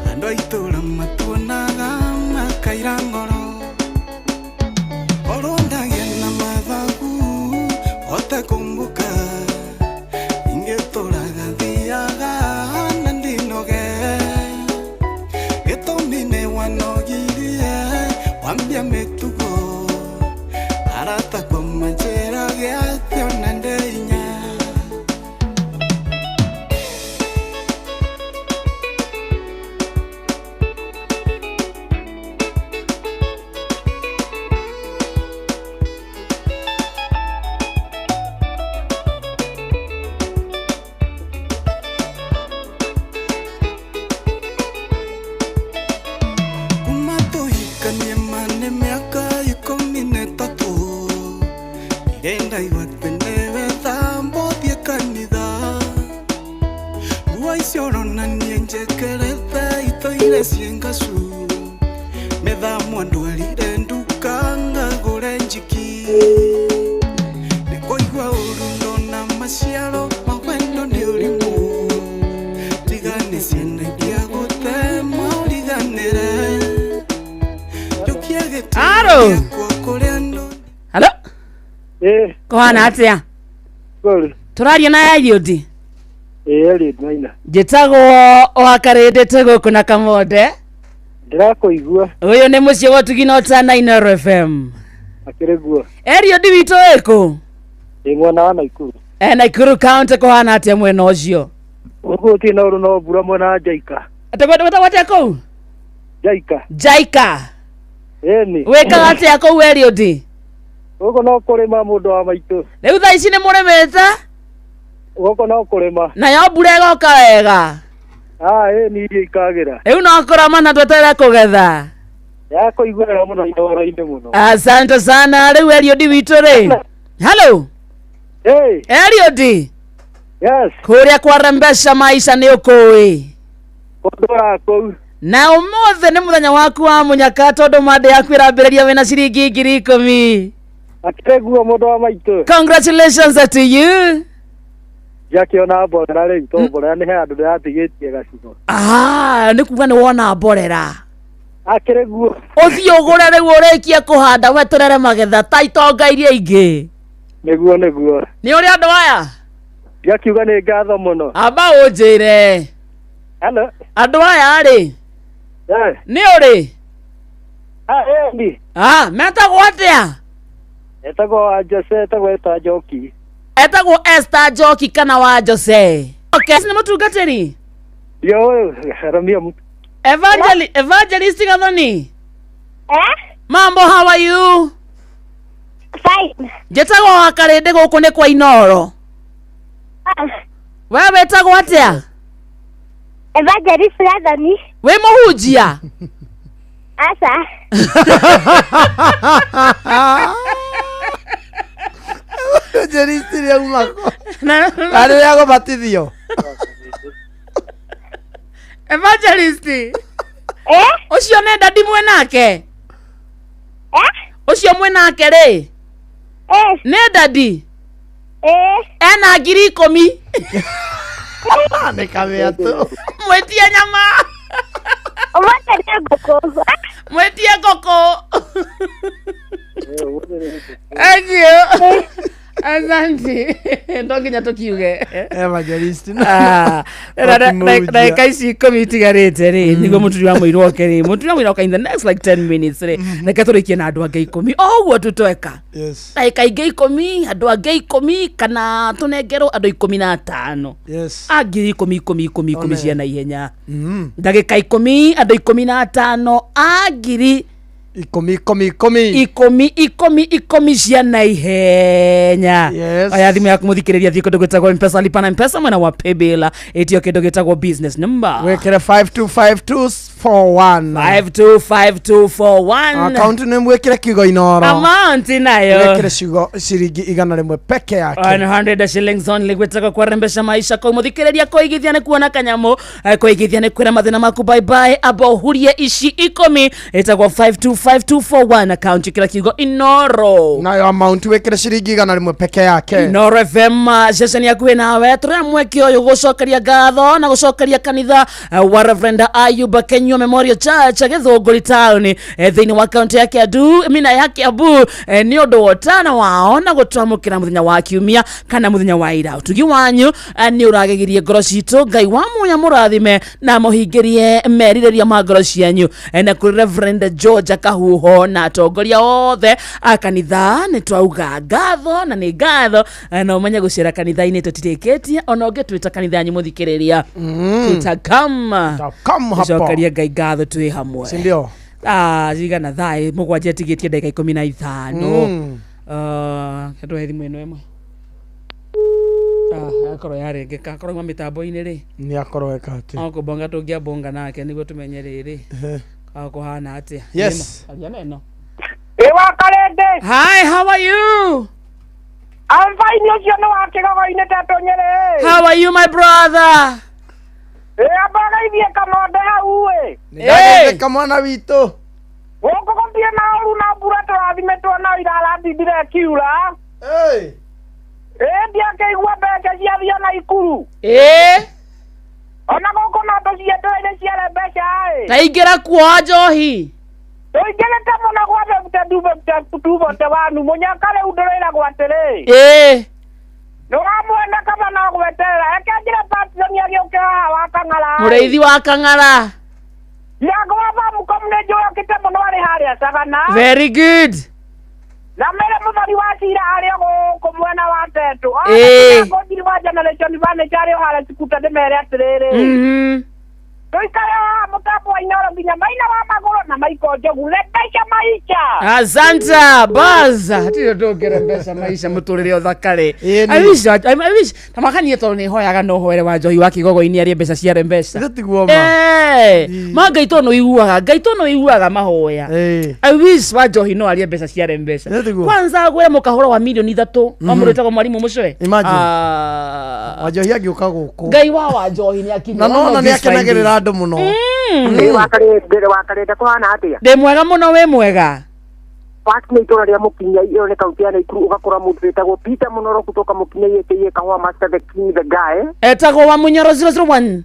andũ a itũũra matuonaga makaira ngoro korwo ndagĩa na mathagu hote kũmbũka ingĩtũraga thiaga na ndinoge gĩtũmi nĩ wanogirie wambia mĩtugo arata kũmanjĩra gĩatĩ ona ndĩ inya. Kuma tũhikanie ma nĩ mĩaka 13 ndirĩ ndaigua atĩ nĩwe thamba ũthiĩ kanitha nguo icio ũronanie njĩkĩrĩte itũire ciĩ ngacu mĩthamo ndwarire nduka ngagũre njiki nĩ kũigua ũru ndona maciaro ma wendo nĩ ũrimũ tigane ciana iria gũtema ũriganĩre njũkia gĩtĩ Aro. gĩakwa kũrĩa andũ Halo. Kũhana atĩa? Tũraria na Eliud. Eliud Maina. Njĩtagwo Wakarĩndĩte gũkũ na Kamonde. Ndĩrakũigua. Ũyũ nĩ mũciĩ wa ũtugi na ũtana Inooro FM. Akĩrĩ guo. Eliud witũ wĩkũ? Ndĩ mwena wa Naikuru. E Naikuru county kũhana atĩa mwena ũcio? Gũkũ gũtirĩ na ũru no mbura mwena wa Njaika. Wĩtagwo atĩa kũu? Njaika. Jaika. Ĩni. Wĩkaga atĩa kũu Eliud? Gũkũ no kũrĩma mũndũ wa maitũ. Rĩu thaa ici nĩ mũrĩmĩte? Gũkũ no kũrĩma. Nayo mbura ĩgoka wega? Ah, ĩni irio ikagĩra. Rĩu no kũrama na tweterere kũgetha. Ndĩrakũigua wega mũno Inooro-inĩ mũno. Asante sana. Rĩu Eliud witũ rĩ. Hello. Hey. Eliud. Yes. Kũrĩa kwa Rembesha maisha nĩ ũkũĩ. Kũndũra kũu. Na ũmũthĩ nĩ mũthenya waku wa mũnyaka tondũ mande yaku ĩrambĩrĩria wĩna ciringi 10,000. Akĩrĩ guo mũndũ wa maitũ. Congratulations to you. Njakĩona mborera rĩu to mborera nĩ he andũ ndĩratigĩtie gacigo. Ah, nĩ kuga nĩ wona mborera. Akĩrĩ guo. Ũthiĩ ũgũre rĩu ũrĩkie kũhanda weterere magetha ta itonga iria ingĩ. Nĩguo nĩguo. Nĩ ũrĩ andũ aya? Ndiakiuga nĩ ngatho mũno. Amba ũnjĩre. Hello. Andũ aya rĩ. Nĩ ũrĩ? Ah, ĩni. Ah, metagwo atĩa? Etagwo wa Jose, etagwo Esther Njoki. Etagwo Esther Njoki kana wa Jose. Okay, nĩ mũtungatĩri? Ndiũĩ, haramia mtu. Evangelist Gathoni. Mambo, how are you? Fine. Njĩtagwo wa Karĩndĩ gũkũ nĩ kwa Inooro. We wĩtagwo atĩa? Evangelist Gathoni. Wĩ mũhunjia? Aca. Evangelist rĩauma kũ? Na rĩrĩa gũbatithio. Evangelist. Ũcio nĩ dadi mwenake? Ũcio mwenake rĩ? Nĩ dadi? Ena 10,000. Nĩ kamĩatũ. Mwĩtie nyama. Ũmũthĩ nĩ ngũkũ. Mwĩtie ngũkũ. Thank you. Asante. No nginya tũkiuge. Evangelist. Ah, ndagĩka ici 10 itigarĩte rĩ nĩguo mũturi wa mũirũ oke rĩ mũturi wa mũirũ oka in the next like 10 minutes rĩ reke tũrĩkie na andũ angĩ 10 o ũguo tũtweka Yes. ndagĩka ingĩ 10 andũ angĩ 10 kana tũnengerwo andũ 15 Yes. a 10,000 10 10 10 One. cia naihenya ndagĩka 10 andũ 15 a Ikũmi ikũmi ikũmi. Ikũmi ikũmi ikũmi cia naihenya. Yes. Oya thimũ yaku mũthikĩrĩria, thiĩ kũndũ gwĩtagwo Mpesa, lipa na Mpesa mwena wa paybill, ĩtio kĩndũ gĩtagwo business number. Wĩkĩre 525241. 525241. Akaunti nĩ mwĩkĩre kiugo Inoro. Amount nayo wĩkĩre ciugo ciringi 100 peke yake. 100 shillings only, gwĩtagwo kwarembesha maisha. Kau mũthikĩrĩria, kũigithia nĩ kuona kanyamũ, kũigithia nĩ kwĩra mathĩna maku bye bye. Amba ũhurie ici ikũmi, ĩtagwo 525241, account ĩkĩra kiugo Inoro. Nayo amount wĩkĩre ciringi 100 peke yake. Inoro FM, ceceni yakuhĩ nawe. Tũrĩ mweke ũyũ gũcokeria ngatho na gũcokeria kanitha wa Reverend Ayuba Kenyua Memorial Church, Gĩthũngũri town, thĩinĩ wa kaunti ya Kiambu, mina ya Kiambu, nĩ ũndũ wa ũtana wao na gũtwamũkĩra mũthenya wa kiumia kana mũthenya wa ira. Ũtugi wanyu nĩ ũragegirie ngoro citũ. Ngai wa muya mũrathime na mũhingĩrie merirĩria ma ngoro cianyu. Na kũrĩ Reverend George Kahuho na atongoria othe a kanitha, nĩ twauga ngatho na nĩ ngatho. Na ũmenye gũcera kanitha-inĩ tũtirĩkĩtie, ona ũngĩtwĩta kanitha yanyu mũthikĩrĩria, tutakama. Tutakam hapo. Tũcokerie Ngai ngatho twĩ hamwe. Si ndio? Ah, cigana thaa 7 ĩtigĩtie ndagĩka 15. Ndwahe thimũ ĩno ĩmwe. Ah, akorwo yarengeka, akorwo auma mĩtambo-inĩ rĩ. Nĩ akorwo eka atĩ. No kũbonga tũngĩabonga nake nĩguo tũmenye rĩrĩ kũhana atĩa. Yes. Ĩno, aria na ĩno. Ĩ wa Karende. Hi, how are you? I'm fine, ũcio nĩ wa kĩgogo-inĩ tetũ Nyĩrĩ. How are you, my brother? Ĩ amba geithie kamonde hau ĩ. Nĩndageithĩka mwana witũ. Gũkũ gũtirĩ na ũru na mbura tũrathimĩtwo nayo iraratindire ĩkiura. Ĩ ndiakĩigua mbeca ciathiĩ na ikuru. Ĩ. Ona gũkũ no tũcietereire ciare mbeca ĩ. Taingĩra kuoa njohi. Tũingĩrĩte mũno gwa 52 52 41 mũnyaka rĩu ndũrĩragwo atĩrĩ. Ĩ. Nĩũramwenda kaba no gweterera reke njĩre Patson agĩũke haha wa Kang'ara. Mũrĩithi wa Kang'ara. Ndirango wa Bamukomu nĩ njũĩ okĩte mũno arĩ harĩa Sagana. Very good. Na mere mũthoni wa cira arĩ o gũkũ mwena wa Tetũ. Ĩĩ. Ngũnjiri wa Generation Furniture arĩ o harĩa Cikuta ndĩmere atĩrĩrĩ. Tũikare haha mũtambo wa Inoro nginya maina wa magũrũ na Maiko Njogu mbeca maica. Asante baza hatirĩ ũndũ ũngĩre mbeca maica mũtũrĩre ũthakare. I wish I wish tamakanie tondũ nĩ hoyaga no hoere wa njohi wa kĩgogo-inĩ arie mbeca ciare mbeca. Tiguo ma. Eh, ma Ngai tondũ nĩ ũiguaga, Ngai tondũ nĩ ũiguaga mahoya. I wish wa njohi no arie mbeca ciare mbeca. Kwanza agwĩre mũkahũra wa mirioni 3 wa mũndũ wĩtagwo mwarimũ mũcoe. Imagine. Ah. Wanjohi angĩũka gũkũ. Ngai wa Wanjohi nĩ akinya. Na One nona of nĩ these fine akenagĩrĩra days. andũ mũno. Ndĩ wakarĩnda kũhana atĩa? Ndĩ mwega mũno, wĩ mwega? Wakinya itũra rĩa Mũkinyai, ĩyo nĩ kaunti ya Naikuru, ũgakora mũndũ wĩtagwo Peter Mũnoro kutoka Mũkinyai aka Kahũa Master the King the guy. Etagwo wa Munyoro 001.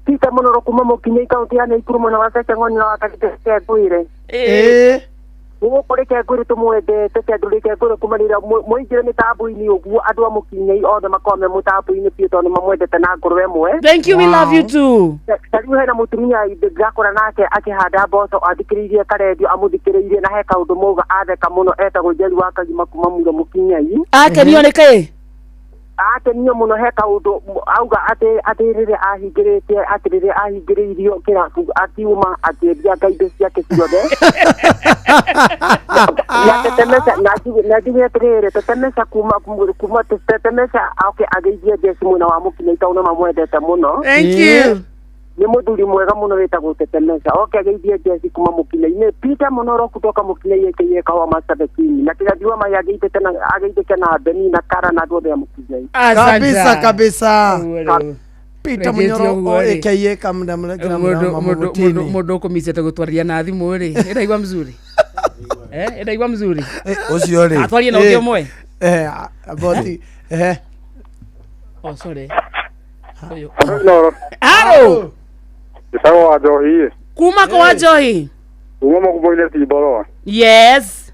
Peter Mũnoro kuma Mũkinyai, kaunti ya Naikuru, mwena wa Ceceng'oni na wakarĩte Kengwĩre. Ĩĩ. Gũkũ rĩ Kengwĩre tũmwendete tondũ rĩ Kengwĩre kuma rĩrĩa mwaingĩre mĩtambo-inĩ ũguo andũ a Mũkinyai othe makoragwo me mũtambo-inĩ biũ tondũ nĩ mamwendete na ngoro ĩmwe. Thank you, we love you too. Ta rĩu hena mũtumia ndĩrakora nake akĩhanda mboco athikĩrĩirie karendio amũthikĩrĩirie na he kaũndũ mauga atheka mũno, etagwo Njeri wa Kagima kuma Muro Mũkinyai. Akenio nĩ kĩ? Akenio mũno, he kaũndũ auga atĩ rĩrĩa ahingĩrĩte, atĩ rĩrĩa ahingĩrĩirio kĩrabu akiuma akĩendia indo ciake ciothe na tetemesha na njuge atĩrĩrĩ, tetemesha kuma tetemesha oke ageithie Jesi mwena wa Mũkinyai tondũ nĩ mamwendete mũno. Thank you. Nĩ mũthuri mwega mũno wĩtagwo tetemesha oke ageithie Jesi kuma Mũkinyai-inĩ. Peter Mũnoro kutoka Mũkinyai aka Kahũa Master the King na kĩgathi wa mai ageithĩke na Beni na Kara na andũ othe a Mũkinyai. Kabisa kabisa. Peter Rĩngĩ Munyoro ũguo rĩ. aka kamna Mũndũ ũkũmicĩte gũtwaria na thimũ rĩ, ĩraigua mzuri. Eh, ĩraigua mzuri. Ũcio rĩ. Atwarie na ũngĩ ũmwe. Boti eh. Oh, sorry. Ũyũ. Noro. Aro. Njĩtagwo wa Njohi. Kuma kwa wa Njohi. Kuma Mũkumbo-inĩ Timboroa. Yes.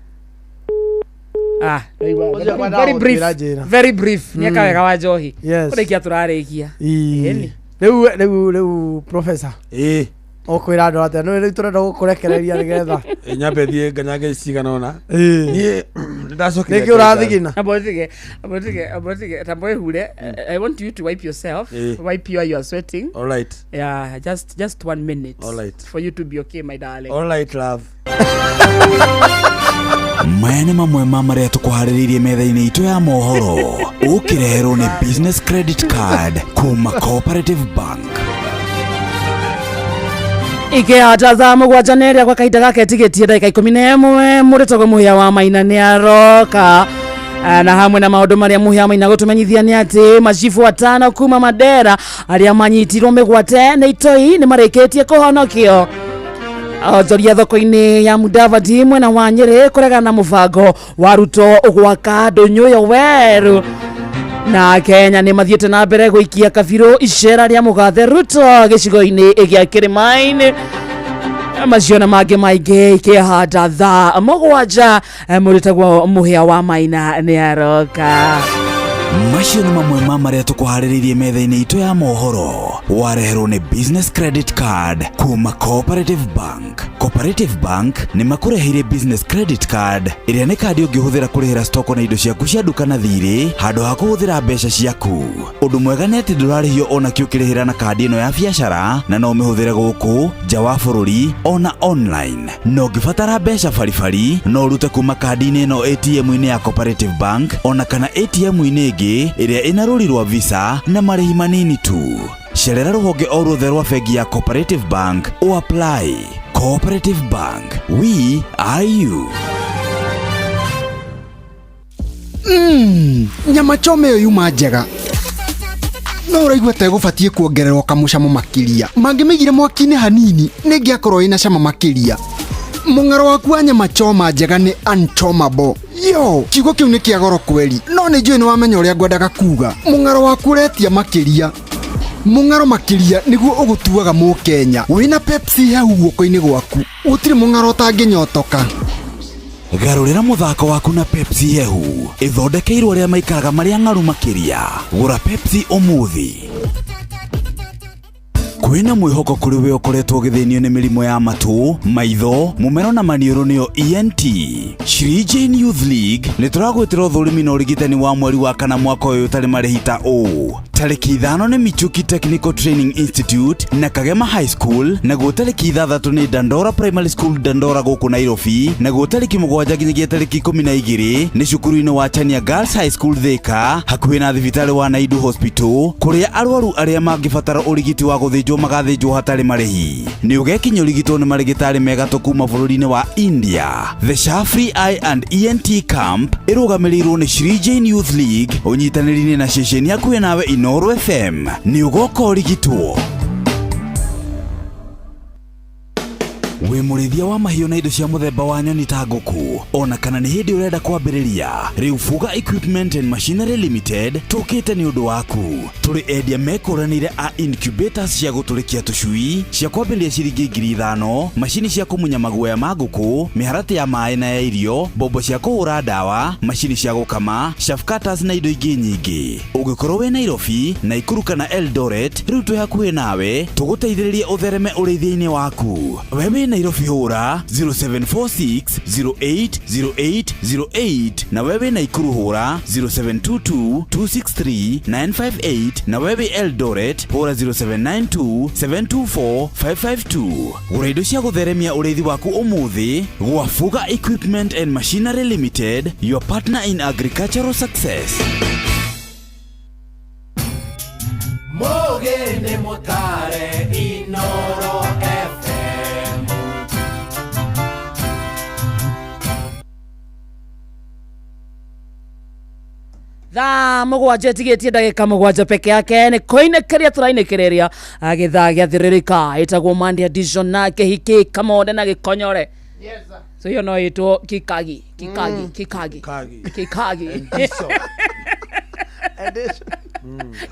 Ah, Ũcio very, kwenda very brief. gũtwĩra njĩra. Very brief. Nĩeka wega wa Njohi. Yes. Kũrĩkia tũrarĩkia. Ĩĩ. Rĩu rĩu rĩu professor. Ĩĩ. Ũkwĩra andũ atĩa? Nĩ rĩu tũrenda gũkũrekereria nĩgetha. Nyambe thiĩ nganyange cigana ũna. Ĩĩ. Niĩ nĩndacokire Nĩkĩ ũrathigina? Amba ũtige, amba ũtige, amba ũtige, tamba wĩhure. I want you to wipe yourself. Wipe you are sweating. All right. Yeah, just 1 minute. All right. For you to be okay, my darling. All right, love. Maya nĩ mamwe ma marĩa tũkũharĩrĩirie metha-inĩ itũ ya mohoro ũkĩreherwo nĩ business credit card kuma Cooperative Bank. Ikĩhata thaa 7 na ĩrĩa gwa kahinda gake tigĩtie ndagĩka 11 mũrĩtagwo Mũhĩa wa Maina nĩ aroka. Na hamwe na maũndũ marĩa Mũhĩa wa Maina gũtũmenyithia nĩ atĩ macibũ atano kuma Mandera arĩa manyitirwo mĩgwate nĩ itoi nĩ marĩkĩtie kũhonokio. Onjoria thoko-inĩ ya Mudavadi mwena wa Nyĩrĩ kũregana na mũbango wa Ruto gwaka ndũnyũ ĩyo werũ. Na Kenya nĩ mathiĩte na mbere gũikia kabirũ icera rĩa mũgathe Ruto gĩcigo-inĩ gĩa kĩrĩma-inĩ. Macio na mangĩ maingĩ ikĩhanda thaa 7 mũrĩtagwo Mũhĩa wa Maina nĩ aroka. Macio nĩ mamwe ma marĩa tũkũharĩrĩirie metha-inĩ itũ ya mohoro wareherwo nĩ business credit card kuma Cooperative Bank. Cooperative Bank nĩ makũreheire business credit card ĩrĩa nĩ kandi ũngĩhũthĩra kũrĩhĩra stoko na indo ciaku cia nduka na thirĩ handũ ha kũhũthĩra mbeca ciaku. Ũndũ mwega nĩ atĩ ndũrarĩhio ona kĩ ũkĩrĩhĩra na kandi ĩno ya biacara na no ũmĩhũthĩre gũkũ nja wa bũrũri ona online. Na ũngĩbatara mbeca baribari no ũrute kuma kandi-inĩ ĩno ATM-inĩ ya Cooperative Bank ona kana ATM-inĩ ĩngĩ ĩrĩa ĩna rũri rwa Visa na marĩhi manini tu. Cerera rũhonge o ruothe rwa bengi ya Cooperative Bank o apply. Cooperative Bank, we are you. Nyama choma ĩyo yuma njega no ũraigua ta ĩgũbatiĩ kuongererwo kamũcamo makĩria. Mangĩmĩigire mwaki-inĩ hanini nĩ ĩngĩakorwo ĩna cama makĩria. Mũng'aro waku wa nyama choma njega nĩ unchomable. Yo, kiugo kĩu nĩ kĩa goro kweri, no nĩ njũĩ nĩ wamenya ũrĩa ngwendaga kuga. Mũng'aro waku ũretia makĩria. Mũng'aro makĩria nĩguo ũgũtuaga mũkenya. Wĩna Pepsi hehu guoko-inĩ gwaku, gũtirĩ mũng'aro ũtangĩnyotoka. Garũrĩra mũthako waku na Pepsi hehu ĩthondekeirwo arĩa maikaraga marĩa ng'aru makĩria. Gũra Pepsi ũmũthĩ. Kwĩna mwĩhoko kũrĩ we ũkoretwo ũgĩthĩnio nĩ mĩrimũ ya matũ, maitho, mũmero na maniũrũ nĩyo ENT. Shri Jane Youth League nĩ tũragwĩtĩra ũthũrimi na ũrigitani wa mweri wa kana mwaka ũyũ ũtarĩ marĩhi ta ũũ: tarĩki 5 nĩ Michuki Technical Training Institute na Kagema High School, naguo tarĩki 6 nĩ Dandora Primary School Dandora gũkũ Nairobi, naguo tarĩki 7 nginyagia tarĩki 12 nĩ cukuru-inĩ wa Chania Girls High School Thika hakuhĩ na thibitarĩ wa Naidu Hospital, kũrĩa arwaru arĩa mangĩbatara ũrigiti wa gũthĩnjwo magathĩnjwo hatarĩ marĩhi. Nĩ ũgekinya ũrigitwo nĩ marĩgĩtarĩ mega kuma bũrũri-inĩ wa India. The Shafri Eye and ENT Camp ĩrũgamĩrĩirwo nĩ Shri Jane Youth League ũnyitanĩri-inĩ na ceceni hakuhĩ nawe Inooro FM. Nĩ ũgoka ũrigitwo. Wĩ mũrĩithia wa mahiũ na indo cia mũthemba wa nyoni ta ngũkũ ona kana nĩ hĩndĩ ũrenda kwambĩrĩria, rĩu Fuga Equipment and Machinery Limited tũkĩte nĩ ũndũ waku. Tũrĩ endia mekũranĩire a incubators cia gũtũrĩkia tũcui cia kwambĩrĩria ciringi 5,000, macini cia kũmunya maguoya ma ngũkũ, mĩharatĩ ya maĩ na ya irio, mbombo cia kũhũra ndawa, macini cia gũkama, chaff cutters na indo ingĩ nyingĩ. Ũngĩkorwo wĩ Nairobi, Naikuru kana Eldoret, rĩu twĩ hakuhĩ nawe tũgũteithĩrĩrie ũthereme ũrĩithia-inĩ waku. We wĩ Nairobi hũra 0746 080808, na we wĩ Naikuru hũra 0722 263 958, na we wĩ Eldoret hũra 0792 724 552. Gũra indo cia gũtheremia ũrĩithi waku ũmũthĩ gwa Fuga Equipment and Machinery Limited, your partner in agricultural success. Mũgĩ nĩ mũtare Inoro FM. Thaa 7 ĩtigĩtie ndagĩka 7 peke yake nĩ kũinĩkĩria tũrainĩkĩrĩria gĩthaa gĩa thĩrĩrĩka ĩtagwo Monday edition na kĩhiki kamonde na gĩkonyore. So hiyo no ĩtwo kikagi kikagi kikagi kikagi.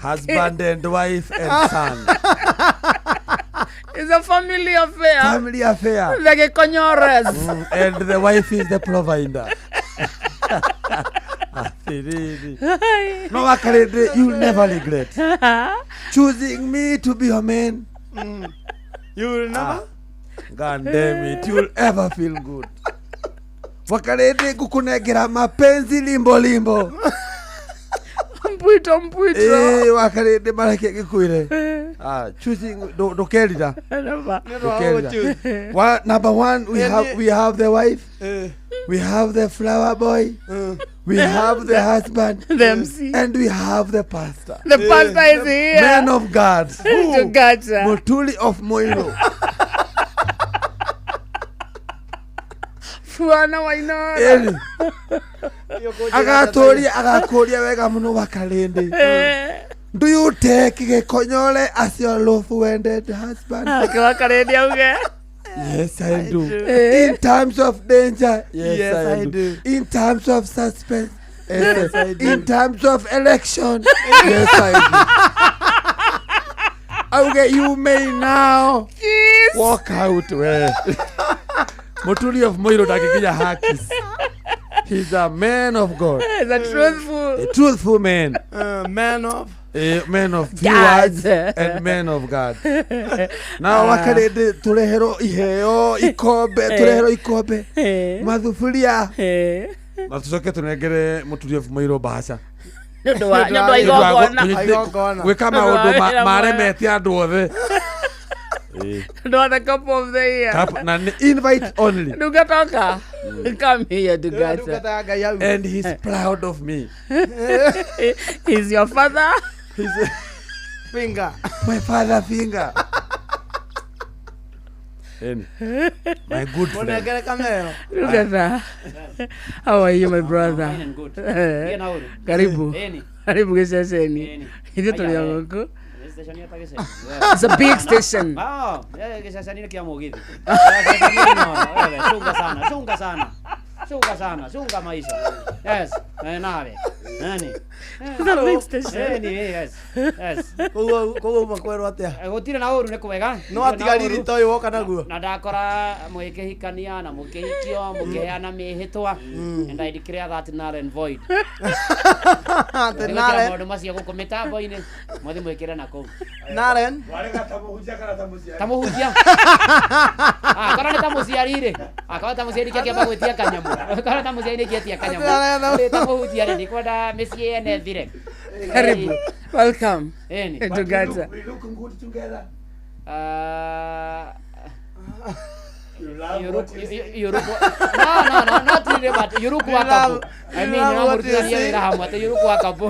Husband and wife and son. It's a family affair. Family affair. The gĩkonyores. And the wife is the provider. Atiriri. No wakarende, you never regret choosing me to be your man. You will never. God damn it, you'll ever feel good. Wakarĩndĩ ngũkũnengera mapenzi limbo limbo. Mpwito mpwito. Ĩĩ wakarĩndĩ mareke ngĩkwĩre. Ah, choosing ndũkerira. Never. Ndũkerira. Number one, we have the wife. We have the flower boy. We have the husband. The MC. And we have the pastor. The pastor is here. Man of God. Tugata. Mutuli of Moiro. Fuana Wainoro. Ĩni. Agatũria agakũria wega mũno wakarĩndĩ. Do you take Gĩkonyore as your lawful wedded husband? Ake wakarĩndĩ auge. Yes, I do. Eh. In times of danger, yes, Yes, I I do. do. In times of suspense, yes, Yes, I do. In times of election, yes, I do. Okay, you may now Kiss. walk out. Well, Mutuli of Moiro ndangĩkinya hakis. He's a man of God. Is a truthful. A truthful man. Man of A man of few God. words and man of God. Na wakarĩndĩ tũreherwo iheo ikombe tũreherwo ikombe mathuburia na tũcoke tũnengere mũturi of Moiro mbaca Nĩ ũndũ wa nĩ ũndũ wa igongona. Igongona. gwĩka maũndũ maremete andũ othe. Nĩ ũndũ wa the cup of the year. Na nĩ invite only. Ndungatoka. Come here, Ndungata. Ndungata ya Ngai au. And he's proud of me. He's your father. He's Finger. my father finger. Any. My good friend. Mũnengere kamero. Ndungata. How are you, my brother? Fine and good. Ndiye na ũru. Karibu. Ĩni. Karibu gĩceceni. Ĩni. Ithuĩ tũrĩ Aya, o gũkũ. Station ya gĩceceni. It's a big station. Ah, gĩceceni-inĩ kĩa mũgithi. Gĩceceni-inĩ nono, wewe, chunga sana, chunga sana. Chunga sana, chunga maisha. Yes, nawe. Nani? It's a big station. Ĩni, yes. Yes. Koguo uma kwerwo atĩa? Gũtirĩ na ũru nĩ kwega. No atigariri ta ũyũ woka naguo. Na ndakora mũgĩkĩhikania na mũkĩhikio mũkĩheana mĩhĩtwa and I declare that null and void. Atĩ Nĩgwĩkĩra naren. maũndũ macio gũkũ mĩtambo-inĩ mũthiĩ mwĩkĩre na kũu. Naren. Warega ta mũhunjia kana ta mũciari? Ta mũhunjia. Ah, korwo nĩ ta mũciari rĩ. Ah, korwo ta mũciari kĩakĩamba gwĩtia kanyamũ. Korwo ta mũciari nĩ kĩetia kanyamũ. Rĩ ta mũhunjia rĩ ndikwenda mĩciĩ yene ĩthire. Karibu. Welcome. Ĩni. Ndungata. We look good together. You look, you look, no, not really, but you look workable. I mean, you love what you you see. know, you look workable.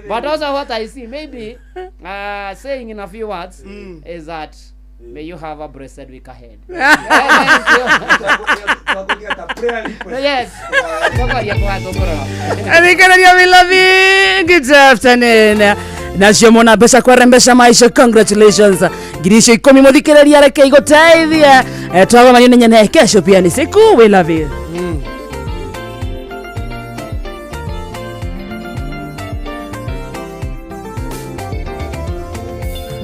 But also what I see, maybe, saying in a few words, is that may you have a blessed week ahead. Yes. Athikĩrĩria we love you. Good afternoon. Nacio mona mbeca kwarembesha maisha congratulations ngiri icio ikũmi mũthikĩrĩria reke igũteithie. Twagomanio nĩ nyene kesho pia ni siku we love you.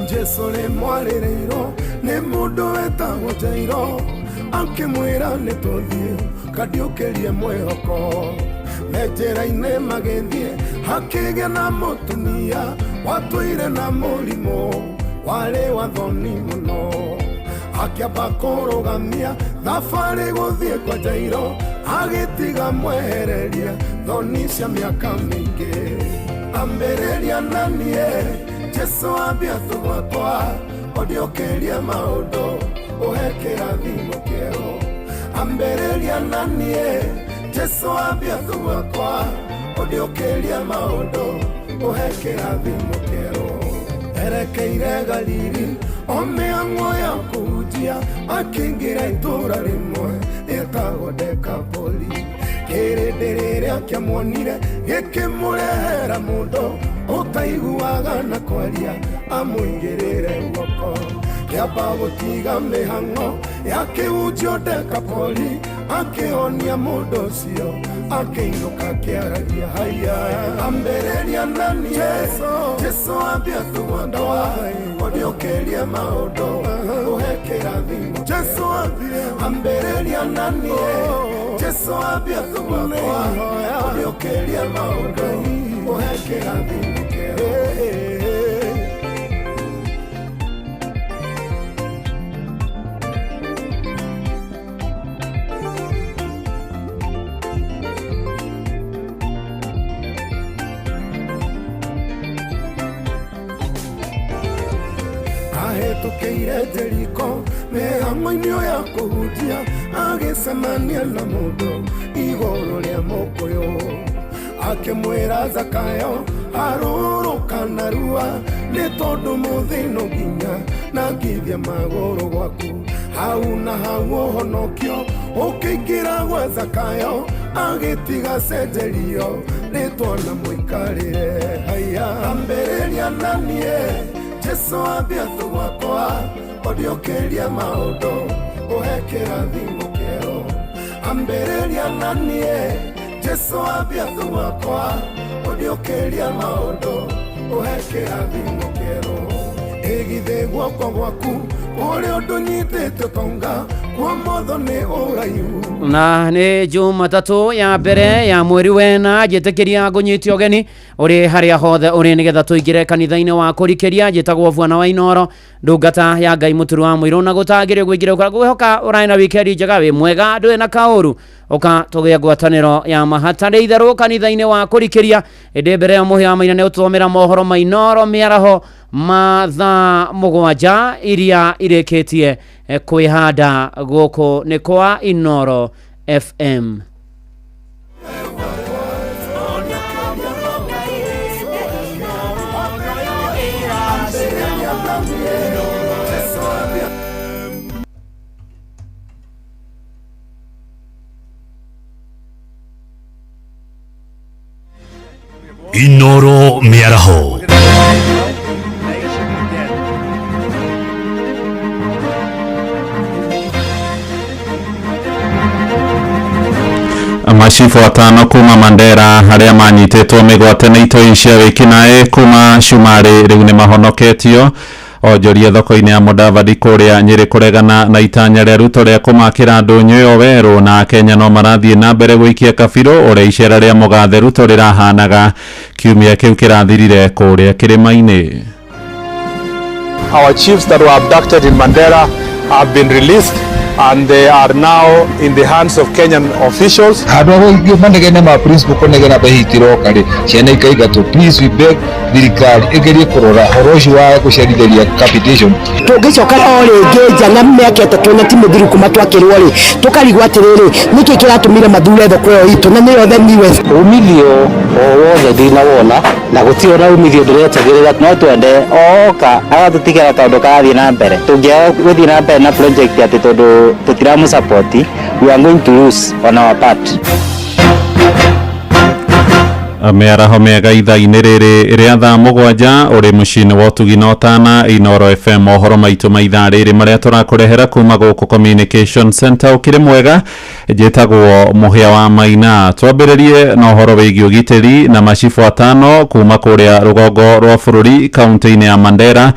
Jesu nĩ mwarĩrĩirwo nĩ mũndũ wetagwo Jairo akĩmwĩra nĩ tũthiĩ kandiũkĩrie mwĩhoko me njĩra-inĩ magĩthiĩ hakĩgĩa na mũtumia watũire na mũrimũ warĩ wa thoni mũno akĩamba kũrũgamia thabarĩ gũthiĩ kwa Jairo agĩtiga mwehereria thoni cia mĩaka mĩingĩ ambĩrĩria na niĩ Jesu ambia tũgwakwa ũndiũkĩrie maũndũ ũhe kĩrathimo kĩerũ ambĩrĩria na niĩ Jesu ambia tũgwakwa ũndiũkĩrie maũndũ ũhe kĩrathimo kĩerũ erekeire Galili o mĩhang'o ya kũhunjia akĩingĩra itũũra rĩmwe rĩtagwo Dekapoli kĩrĩndĩ rĩrĩa kĩamuonire gĩkĩmũrehera mũndũ ũtaiguaga na kwaria amũigĩrĩre guoko kĩamba gũtiga mĩhang'o ya kĩhunjio Dekapoli akĩhonia mũndũ ũcio akĩinũka kĩaragia haya ambĩrĩria na niĩ Jesu ambia tũgwakwa ũndiũkĩrie maũndũ ũhe kĩrathimo Jesu ambĩrĩria na niĩ Jesu ambia tũgwakwa ũndiũkĩrie maũndũ ũhe kĩrathimo kĩerũ. Jeriko mĩhang'o-inĩ ĩyo ya kũhunjia agĩcemania na mũndũ igũrũ rĩa mũkũyũ akĩmwĩra Zakayo harũrũka narua nĩ tondũ mũthĩ no nginya na ngithia magũrũ gwaku hau na hau ũhonokio ũkĩingĩra gwa Zakayo agĩtiga cenjerio rĩtwa na mũikarĩre haya ambĩrĩria na niĩ Jesu ambia tu gwakwa ũndĩũkĩria maũndũ ũhe kĩrathimo kĩerũ ambĩrĩria na niĩ Jesu ambia tu gwakwa ũndĩũkĩria maũndũ ũhe kĩrathimo kĩerũ ĩgithĩ guoko gwaku ũrĩa ũndũ nyitĩte tonga kuomotho nĩ ũraihu Na nĩ Jumatatũ ya mbere ya mweri wena, njĩtĩkĩria ngũnyite ũgeni ũrĩ harĩa hothe ũrĩ nĩgetha tũingĩre kanitha-inĩ wa kũrikĩria. Njĩtagwo Bwana wa Inoro, ndungata ya Ngai mũturu wa mũirũ na gũtangĩrĩ gwĩkĩra ũka gwĩhoka ũraĩ na wikendi njega, wĩ mwega ndũrĩ na kaũru, ũka tũgĩe ngwatanĩro ya mahatarĩ itherũ kanitha-inĩ wa kũrikĩria. Ĩndĩ mbere ya mũhĩa wa maina nĩ ũtũthomera mohoro ma Inoro mĩaraho ma thaa 7 iria irĩkĩtie kwĩhanda gũkũ nĩ kwa Inoro FM. Inoro Mĩaraho. Macibũ 5 kuma Mandera arĩa manyitĩtwo mĩgwate nĩ itoi cia wĩkinaĩ kuma Cumarĩ rĩu nĩ mahonoketio. Onjoria thoko-inĩ ya Mudavadi kũrĩa Nyĩrĩ kũregana na itanya rĩa Ruto rĩa kũmakĩra ndũnyũ ĩyo werũ, na Kenya no marathiĩ na mbere gũikia kabirũ ũrĩa icera rĩa mũgathe Ruto rĩrahanaga kiumia kĩu kĩrathirire kũrĩa kĩrĩma-inĩ. Our chiefs that were abducted in Mandera have been released and they are now in the hands of Kenyan officials. Handå ha manegene ma principal kũnegena mbeca itiroka rĩ, ciana ikaingatwo. Please, we beg thirikari ĩgerie kũrora ũhoro ũcio wa gũcerithĩria capitation. Tũngĩcoka o rĩngĩ nja na mĩaka 3 na ti mũthiru kuma twakĩrwo rĩ, tũkarigwo atĩrĩrĩ, nĩkĩ kĩratũmire mathure thoko ĩyo itũ na nĩyo the newest. Umithio o wothe ndinawona na gũtirĩ ona umithio ndĩretagĩrĩra, no twende oka agatũtigĩra kaũndũ karathiĩ na mbere. Tũngĩaga gũthiĩ na mbere na project atĩ tondũ tũtiramũsupport, we are going to lose on our part. Mĩaraho mĩega ithaa-inĩ rĩrĩ rĩa thaa 7 ũrĩ mũciĩ-inĩ wa ũtugi na ũtana Inoro FM. Mohoro maitũ ma ithaa rĩrĩ marĩa tũrakũrehera kuma gũkũ Communication Center. Ũkĩrĩ mwega, njĩtagwo Mũhĩa wa Maina. Twambĩrĩrie na ũhoro wĩgiĩ ũgitĩri na macibũ 5 kuma kũrĩa rũgongo rwa bũrũri kaunti-inĩ ya Mandera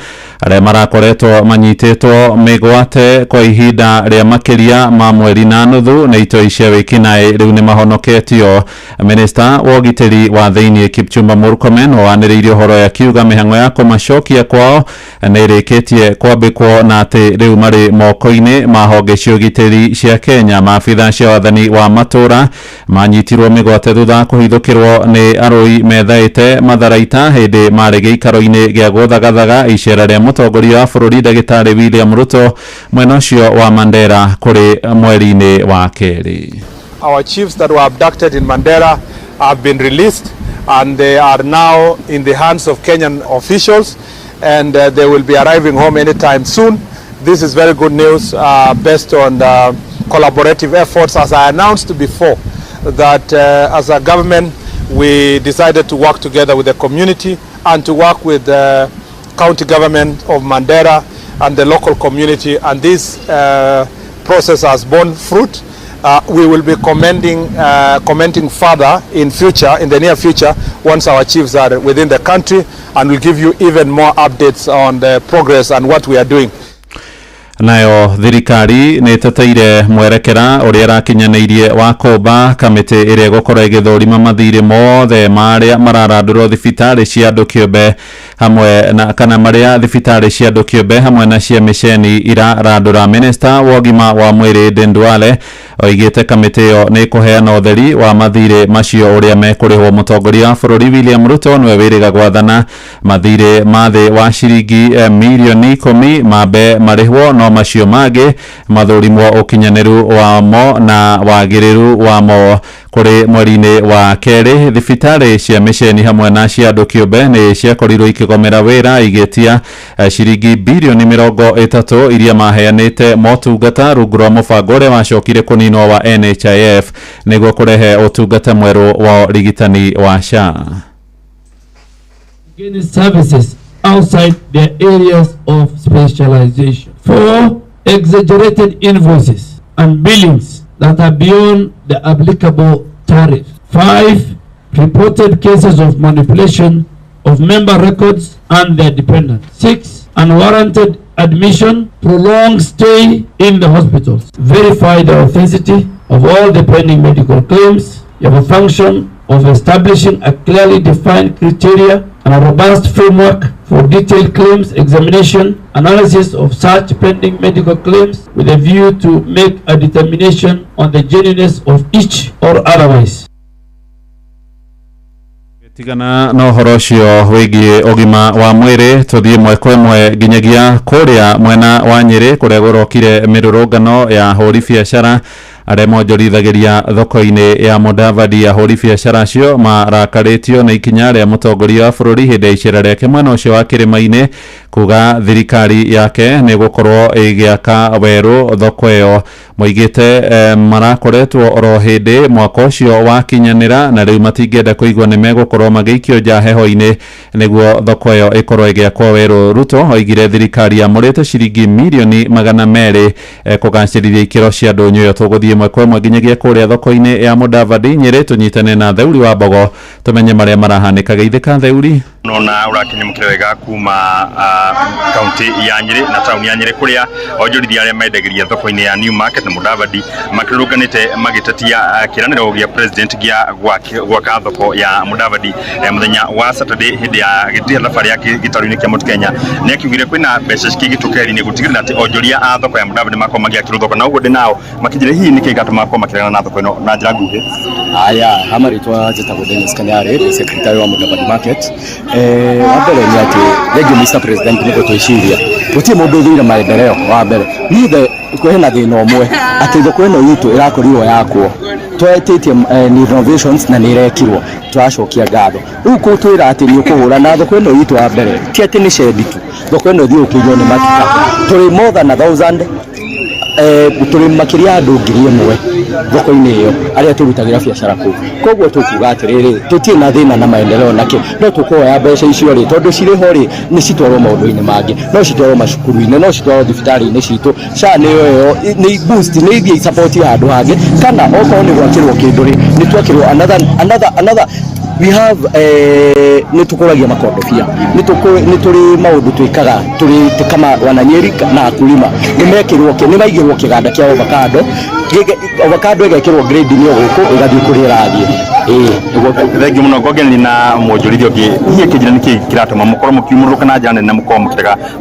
arĩa marakoretwo manyitĩtwo mĩgwate kwa ihinda rĩa makĩria ma mweri na nuthu nĩ itoi cia wĩkinaĩ rĩu nĩ mahonoketio. Minista wa ũgitĩri wa thĩinĩ Kipchumba Murkomen oanĩrĩire ũhoro ya kiuga mĩhang'o ya kũmacokia kwao nĩ ĩrĩkĩtie kwambĩkwo na atĩ rĩu marĩ moko-inĩ ma honge cia ũgitĩri cia Kenya. Maabitha cia wathani wa matũra manyitirwo mĩgwate thutha wa kũhithũkĩrwo nĩ arũi methaĩte matharaita hĩndĩ marĩ gĩikaro-inĩ gĩa gũthagathaga icera rĩa mũtongoria wa bũrũri ndagĩtarĩ William Ruto mwena ũcio wa Mandera kũrĩ mweri-inĩ wa kerĩ. Our chiefs that were abducted in Mandera have been released and they are now in the hands of Kenyan officials and they will be arriving home anytime soon. This is very good news based on collaborative efforts. As I announced before, that as a government we decided to work together with the community and to work with the county government of Mandera and the local community, and this process has borne fruit. We will be commenting further in the near future, once our chiefs are within the country, and we'll give you even more updates on the progress and what we are doing. Nayo thirikari nĩ ĩteteire mwerekera ũrĩa ĩrakinyanĩirie wa kũmba kamĩtĩ ĩrĩa ĩgũkorwo ĩgĩthũrima mathirĩ mothe marĩa mararandũrwo thibitarĩ cia andũ kĩũmbe hamwe na kana marĩa thibitarĩ cia andũ kĩũmbe hamwe na cia mĩceni irarandũra. Minista wa ũgima wa mwĩrĩ Aden Duale oigĩte kamĩtĩ ĩyo nĩ ĩkũheana ũtheri wa mathirĩ macio ũrĩa mekũrĩhwo. Mũtongoria wa bũrũri William Ruto nĩwe wĩrĩga gwathana mathirĩ ma thĩ wa ciringi mirioni 10 mambe marĩhwo, no macio mangĩ mathũrimwo ũkinyanĩru wamo na wagĩrĩru wamo. Kũrĩ mweri-inĩ wa kerĩ, thibitarĩ cia mĩceni hamwe na cia andũ kĩũmbe nĩ ciakorirwo ikĩgomera wĩra igĩtia ciringi birioni 30 iria maheanĩte motungata rungu rwa mũbango ũrĩa wacokire kũninwo wa NHIF nĩguo kũrehe ũtungata mwerũ wa ũrigitani wa SHA. Getting services outside their areas of specialization. 4, exaggerated invoices and billings that are beyond the applicable tariff. 5, reported cases of manipulation of member records and their dependents. 6, unwarranted admission, prolonged stay in the hospitals. Verify the authenticity of all the pending medical claims. You have a function of establishing a clearly defined criteria and a robust framework for detailed claims examination, analysis of such pending medical claims with a view to make a determination on the genuineness of each or otherwise. Tigana na ũhoro ũcio wĩgiĩ ũgima wa mwĩrĩ, tũthiĩ ĩmwe kwa ĩmwe nginyagia kũrĩa mwena wa Nyĩrĩ kũrĩa kũrokire mĩrũrũngano ya ahũri biacara arĩa monjorithagĩria thoko-inĩ ya Mudavadi. Ahũri biacara acio marakarĩtio nĩ ikinya rĩa mũtongoria wa bũrũri hĩndĩ ya icera rĩake mwena ũcio wa kĩrĩma-inĩ kuga thirikari yake nĩ gũkorwo ĩgĩaka werũ thoko ĩyo. Moigĩte marakoretwo oro hĩndĩ mwaka ũcio wakinyanĩra na rĩu matingĩenda kũigua nĩ megũkorwo magĩikio nja heho-inĩ nĩguo thoko ĩyo ĩkorwo ĩgĩakwo werũ. Ruto oigire thirikari yamũrĩte ciringi mirioni 200 kũgacĩrithia ikĩro cia ndũnyũ ĩyo. Tũgũthiĩ ĩmwe kwa ĩmwe nginyagia kũrĩa thoko-inĩ ya Mudavadi Nyĩrĩ, tũnyitane na Theuri wa Mbogo tũmenye marĩa marahanĩka. Geithĩka Theuri. Nona urakinyamukira wega kuma kaunti ya Nyĩrĩ na tauni ya Nyĩrĩ kuria onjorithia aria mendagĩria thoko-inĩ ya New Market na Mudavadi makĩrũrũnganĩte magĩtetia kĩranĩro gĩa president gĩa gwaka thoko ya Mudavadi mũthenya wa Saturday hĩndĩ ya gĩtĩa thabarĩ yake gĩtarũ-inĩ kĩa Mount Kenya. Nĩ akiugire kwĩna mbeca cikĩgĩtũkeri-inĩ gũtigĩrĩra atĩ onjoria a thoko ya Mudavadi makorwo magĩakĩrwo thoko, na ũguo ndĩ nao makĩnjĩra hihi nĩkĩ gĩgatũma makorwo makĩregana na thoko ĩno na njĩra nguhĩ. Aya, hama rĩtwa njĩtagwo Dennis Kanyarĩ, ndĩ secretary wa Mudavadi Market. Wa mbere nĩ atĩ thengiũ Mr President nĩ gũtwĩciria gũtirĩ mũndũ ũthũire maendeleo. Wa mbere niĩ kwĩna thĩna ũmwe atĩ thoko ĩno itũ ĩrakorirwo yakwo twetĩtie ni renovations na nĩ ĩrekirwo, tũracokia ngatho. Rĩu kũtwĩra atĩ nĩ ũkũhũra na thoko ĩno itũ, wa mbere ti atĩ nĩ shendi tu, thoko ĩno ĩthiũrũrũkĩirio nĩ matuka, tũrĩ more than 1,000, tũrĩ makĩria ya andũ 1,000 thoko-inĩ ĩyo arĩa tũrutagĩra biacara kũu. Koguo tũkuga atĩrĩrĩ, tũtirĩ na thĩna na maendeleo nakĩ, no tũkũhoya mbeca icio rĩ, tondũ cirĩ ho rĩ, nĩ citwarwo maũndũ-inĩ mangĩ, no citwarwo macukuru-inĩ, no citwarwo thibitarĩ-inĩ citũ. SHA nĩyo ĩyo nĩ boost, nĩ ithiĩ support handũ hangĩ, kana okorwo nĩ gwakĩrwo kĩndũ rĩ, nĩ twakĩrwo another we have nĩ tũkũragia makondobia, nĩ tũrĩ maũndũ twĩkaga tũrĩ kama wananyeri na akulima, nĩ mekĩrwo nĩ maigĩrwo kĩganda kĩa avocado, avocado ĩgekĩrwo grade-inĩ o gũkũ ĩgathiĩ kũrĩa ĩrathiĩ. Thengiũ mũno. Ngongeni na mwonjorithia ũngĩ, hihi kĩnjĩra nĩkĩ kĩratũma mũkorwo mũkiumũrũka na njĩra nene na mũkorwo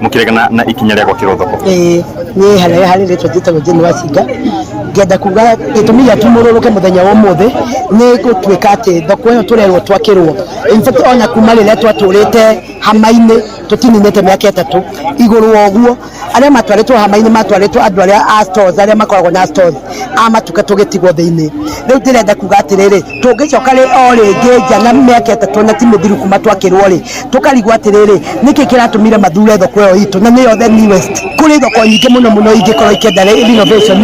mũkĩregana na ikinya rĩa gwakĩrwo thoko? Niĩ harĩa harĩ rĩtwa njĩtagwo Jane Wacinga, ngĩenda kuga gĩtũmi gĩa tumũrũrũke mũthenya wa ũmũthĩ nĩ gũtuĩka atĩ thoko ĩyo tũrerwo twakĩrwo, in fact ona kuma rĩrĩa twatũrĩte hama-inĩ tũtininĩte mĩaka 3 igũrũ wa ũguo, arĩa matwarĩtwo hama-inĩ matwarĩtwo andũ arĩa a stores, arĩa makoragwo na stores a matuka tũgĩtigwo thĩinĩ. Rĩu ndĩrenda kuga atĩrĩrĩ, tũngĩcoka rĩ o rĩngĩ nja na mĩaka 3 na ti mĩthiru kuma twakĩrwo rĩ, tũkarigwo atĩrĩrĩ, nĩkĩ kĩratũmire mathure thoko ĩyo itũ na nĩyo the newest. Kũrĩ thoko nyingĩ mũno mũno ingĩkorwo ikĩenda renovation,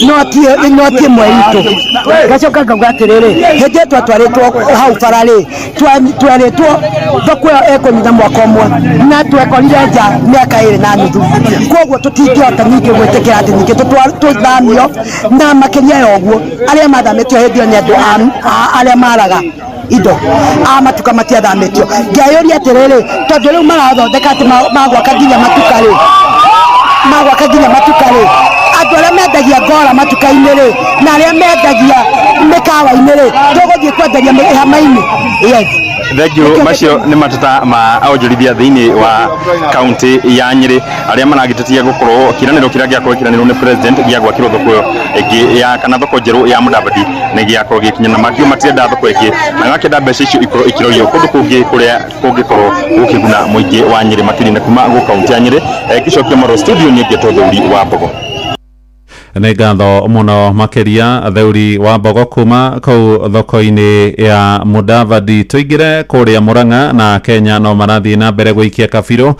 no ti ĩmwe itũ. Ngacoka ngauga atĩrĩrĩ, hĩndĩ ĩyo twatwarĩtwo hau bara rĩ, twerĩtwo thoko ĩyo ĩkũnina mwaka ũmwe na twekorire nja mĩaka 2.5. Koguo tũtingĩhota ningĩ gwĩtĩkĩra atĩ ningĩ tũthamio, na makĩria ya ũguo arĩa mathamĩtio hĩndĩ ĩyo nĩ andũ arĩa maraga indo a matuka matiathamĩtio. Ngeyũria atĩrĩrĩ, tondũ rĩu marathondeka atĩ magwaka nginya matuka rĩ, Magwaka nginya matuka rĩ, andũ arĩa mendagia ngora matuka-inĩ rĩ, na arĩa mendagia mĩkawa-inĩ rĩ, tũgũthiĩ kwenderia mĩhama-inĩ. Yes. Thengiũ. Macio nĩ mateta ma onjorithia thĩinĩ wa kaunti ya Nyĩrĩ arĩa maragĩtetia gũkorwo kĩranĩro kĩrĩa gĩakorwo kĩranĩrwo nĩ president gĩa gwakĩrwo thoko ĩyo ĩngĩ ya kana thoko njerũ ya Mudavadi nĩ gĩakorwo gĩkinya, na makiuga matirenda thoko ĩngĩ na makĩenda mbeca icio ikorwo ikĩrorio kũndũ kũngĩ kũrĩa kũngĩkorwo gũkĩguna mũingĩ wa Nyĩrĩ makĩria. Na kuma gũ kaunti ya Nyĩrĩ, ngĩcokia mwaro studio, niĩ ngĩtwo Theuri wa Mbogo. Nĩ ngatho mũno makĩria, Theuri wa Mbogo, kuma kũu thoko-inĩ ya Mudavadi. Tũingĩre kũrĩa Mũrang'a na Kenya no marathiĩ na mbere gũikia kabirũ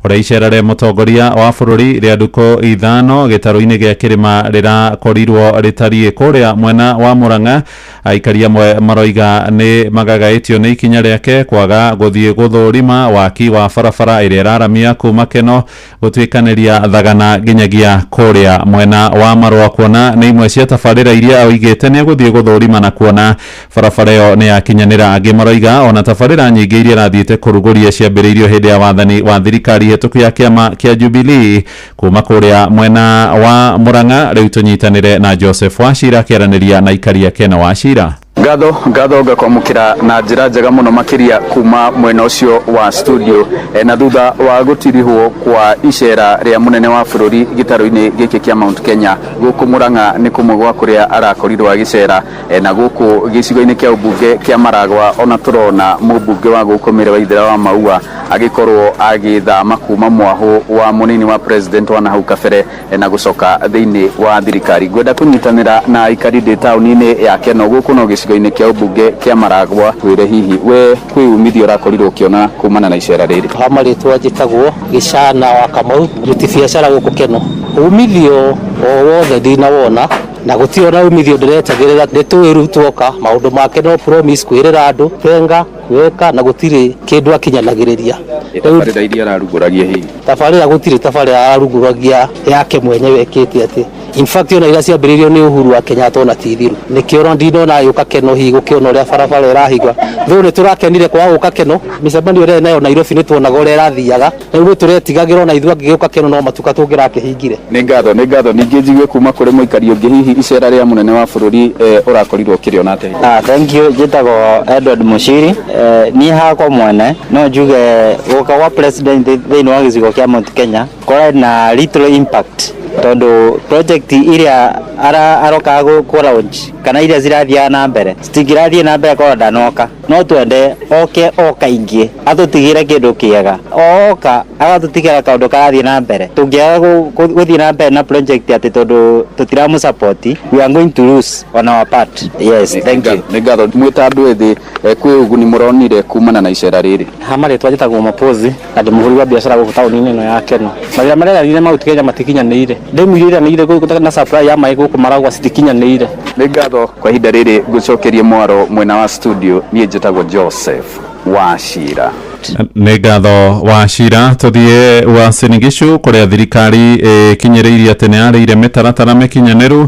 ũrĩa icera rĩa mũtongoria wa bũrũri rĩa ndukũ 5 gĩtarũ-inĩ gĩa kĩrĩma rĩrakorirwo rĩtariĩ. Kũrĩa mwena wa Mũrang'a, aikari amwe maroiga nĩ magagaĩtio nĩ ikinya rĩake kwaga gũthiĩ gũthũrima waki wa barabara ĩrĩa ĩraramia kuma Keno gũtuĩkanĩria Thagana nginyagia kũrĩa mwena wa Marũa, kuona nĩ imwe cia tabarĩra iria oigĩte nĩ egũthiĩ gũthũrima na kuona barabara ĩyo nĩ yakinyanĩra. Angĩ maroiga ona tabarĩra nyingĩ iria arathiĩte kũrugũria ciambĩrĩirio hĩndĩ ya wathani wa thirikari hĩtũku ya kĩama kĩa Jubilee. Kuma kũrĩa mwena wa Mũrang'a, rĩu tũnyitanĩre na Joseph Wachira akĩaranĩria na aikari a Kena. Wachira. Ngatho, ngatho, ngakwamũkĩra na njĩra njega mũno makĩria kuma mwena ũcio wa studio. Na thutha wa gũtirihwo kwa icera rĩa mũnene wa bũrũri gĩtarũ-inĩ gĩkĩ kĩa Mount Kenya gũkũ Mũrang'a, nĩ kũmwe gwa kũrĩa arakorirwo agĩcera. Na gũkũ gĩcigo-inĩ kĩa ũmbunge kĩa Maragwa, ona tũrona mũmbunge wa gũkũ Mĩrĩ Waithera wa Maua agĩkorwo agĩthama kuma mwahũ wa mũnini wa president wa nahau kabere na gũcoka thĩinĩ wa thirikari. Ngwenda kũnyitanĩra na aikari ndĩ taũni-inĩ ya Keno gũkũ no gĩcigo-inĩ kĩa ũmbunge kĩa Maragwa. Twĩre hihi we kwĩ umithio ũrakorirwo ũkĩona kumana na icera rĩrĩ? Ha marĩtwa njĩtagwo Gĩcana wa Kamau, mũruti biacara gũkũ Keno. Umithio o wothe ndinawona, na gũtirĩ ona umithio ndĩretagĩrĩra. Nĩ tũĩ rĩu tuoka maũndũ make no promise, kwĩrĩra andũ benga gwĩka, na gũtirĩ kĩndũ akinyanagĩrĩria. Tabarĩra iria ararugũragia hihi? Tabarĩra, gũtirĩ tabarĩra ararugũragia yake mwenyewe ĩkĩte atĩ. In fact, ona iria ciambĩrĩirio nĩ Uhuru wa Kenyatta ona ti thiru. Nĩkĩo ona ndinona agĩũka Keno hihi gũkĩona ũrĩa barabara ĩrahingwa. Though nĩ tũrakenire kwaga gũka Keno, mĩcemanio ĩrĩa nayo Nairobi nĩ tuonaga ũrĩa ĩrathiaga. Rĩu nĩ tũretigagĩra ona ithuĩ angĩgĩũka Keno no matuka tũngĩrakĩhingire. Nĩ ngatho, nĩ ngatho. Ningĩ njigue kuma kũrĩ mũikari ũngĩ, hihi icera rĩa mũnene wa bũrũri ũrakorirwo ũkĩrĩona atĩa? Ah, thank you. Njĩtagwo Edward Mushiri. Niĩ hakwa mwene no njuge gũka gwa president thĩinĩ wa gĩcigo kĩa Mount Kenya kũrarĩ na little impact, tondũ project iria arokaga kũ launch kana iria cirathiaga na mbere citingĩrathiĩ na mbere korwo ndanoka. No twende oke o kaingĩ atũtigĩre kĩndũ kĩega, oka agatũtigĩra kaũndũ karathiĩ na mbere. Tũngĩaga gũthiĩ na mbere na project atĩ tondũ tũtiramũ support, we are going to lose on our part. Yes, thank you. Nĩ ngatho. Mwĩ ta andũ ethĩ, kwĩ ũguni mũronire kumana na icera rĩrĩ? Ha marĩtwa njĩtagwo Mapozi na ndĩ mũhũri wa biacara gũkũ taũni-inĩ ĩno ya Keno. Mawĩra marĩa eranĩire Mount Kenya matikinyanĩire. Ndemu iria ĩranĩire gũkũ na supply ya maĩ gũkũ Maragwa citikinyanĩire. Nĩ ngatho. Kwa ihinda rĩrĩ ngũcokerie mwaro mwena wa studio. Niĩ njĩtagwo Joseph Wachira. Nĩ ngatho, Wachira. Tũthiĩ Uasin Gishu kũrĩa thirikari ĩkinyĩrĩirie atĩ nĩ yarĩire mĩtaratara mĩkinyanĩru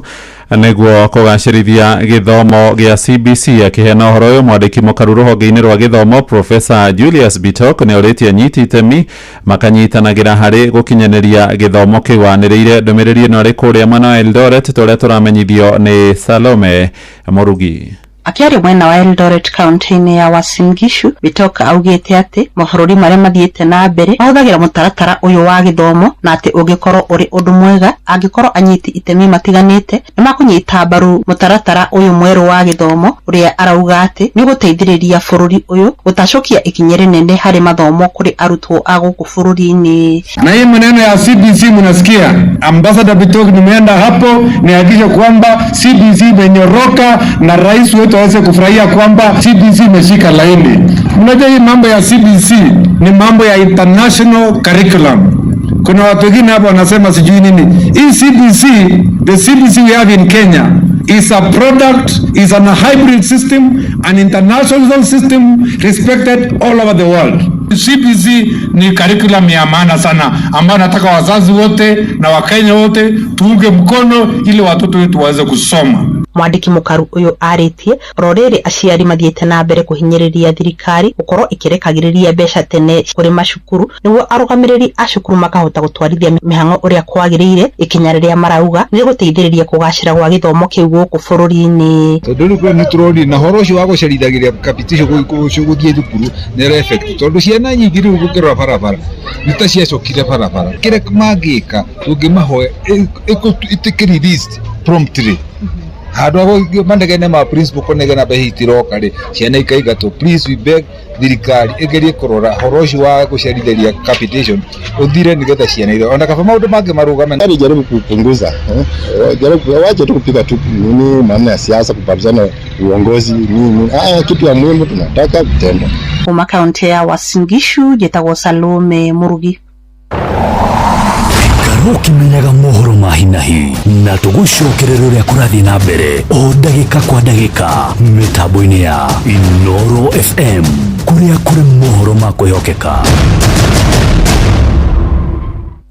nĩguo kũgacĩrithia gĩthomo gĩa CBC. Akĩheana ũhoro ũyũ, mwandĩki mũkaru rũhonge-inĩ rwa gĩthomo Professor Julius Bitok nĩ orĩtie anyiti itemi makanyitanagĩra harĩ gũkinyanĩria gĩthomo kĩu. Anĩrĩire ndũmĩrĩri ĩno arĩ kũrĩa mwena wa Eldoret, tũrĩa tũramenyithio nĩ Salome Mũrugi. Akĩaria mwena wa Eldoret kaunti-inĩ ya Uasin Gishu, Bitok augĩte atĩ mabũrũri marĩa mathiĩte na mbere mahũthagĩra mũtaratara ũyũ wa gĩthomo, na atĩ ũngĩkorwo ũrĩ ũndũ mwega angĩkorwo anyiti itemi matiganĩte nĩ makũnyita mbaru mũtaratara ũyũ mwerũ wa gĩthomo, ũrĩa arauga atĩ nĩ ũgũteithĩrĩria bũrũri ũyũ gũtacũkia ikinya rĩnene harĩ mathomo kũrĩ arutwo a gũkũ bũrũri-inĩ. Na hii maneno ya CBC mnasikia, Ambassador Bitok, nimeenda hapo nihakikishe kwamba CBC imenyoroka na rais wetu aweze kufurahia kwamba CBC imeshika laini. Mnajua hii mambo ya CBC ni mambo ya international curriculum. Kuna watu wengine hapa wanasema sijui nini. Hii CBC, the CBC we have in Kenya is a product, is an hybrid system, an international system respected all over the world. CBC ni curriculum ya maana sana ambayo nataka wazazi wote na Wakenya wote tuunge mkono ili watoto wetu waweze kusoma. Mwandĩki mũkaru ũyũ arĩtie oro rĩrĩ aciari mathiĩte na mbere kũhinyĩrĩria thirikari gũkorwo ĩkĩrekagĩrĩria mbeca tene kũrĩ macukuru nĩguo arũgamĩrĩri a cukuru makahota gũtwarithia mĩhang'o ũrĩa kwagĩrĩire, ikinya rĩrĩa marauga nĩ rĩgũteithĩrĩria kũgacĩra gwa gĩthomo kĩu gũkũ bũrũri-inĩ. Tondũ rĩu nĩ tũronire na ũhoro ũcio wa gũcerithagĩria capitation gũthiĩ thukuru nĩ ũra effect tondũ ciana nyingĩ rĩu gũkĩrora barabara nĩ ta ciacokire barabara. Kĩrĩa mangĩka tũngĩmahoya ĩtuĩke released promptly handũ ha manegene ma principal kũnegena mbeca itiroka rĩ, ciana ikaingatwo. Please, we beg thirikari ĩgerie kũrora ũhoro ũcio wa gũcerithĩria capitation ũthire nĩgetha ciana itho ona kaba maũndũ mangĩ marũgame. Yaani jaribu kupunguza jaribu, wache tu kupiga tu nini maneno ya siasa, kubadilishana uongozi nini. Ah, kitu ya muhimu tunataka vitendo. Kuma kaunti ya Uasin Gishu njĩtagwo Salome Murugi. Ikara ũkĩmenyaga mohoro ma hi na hi na tũgũcokerera ũrĩa kũrathiĩ na mbere o ndagĩka kwa ndagĩka mĩtambo-inĩ ya Inoro FM kũrĩa kũrĩ mohoro ma kwĩhokeka.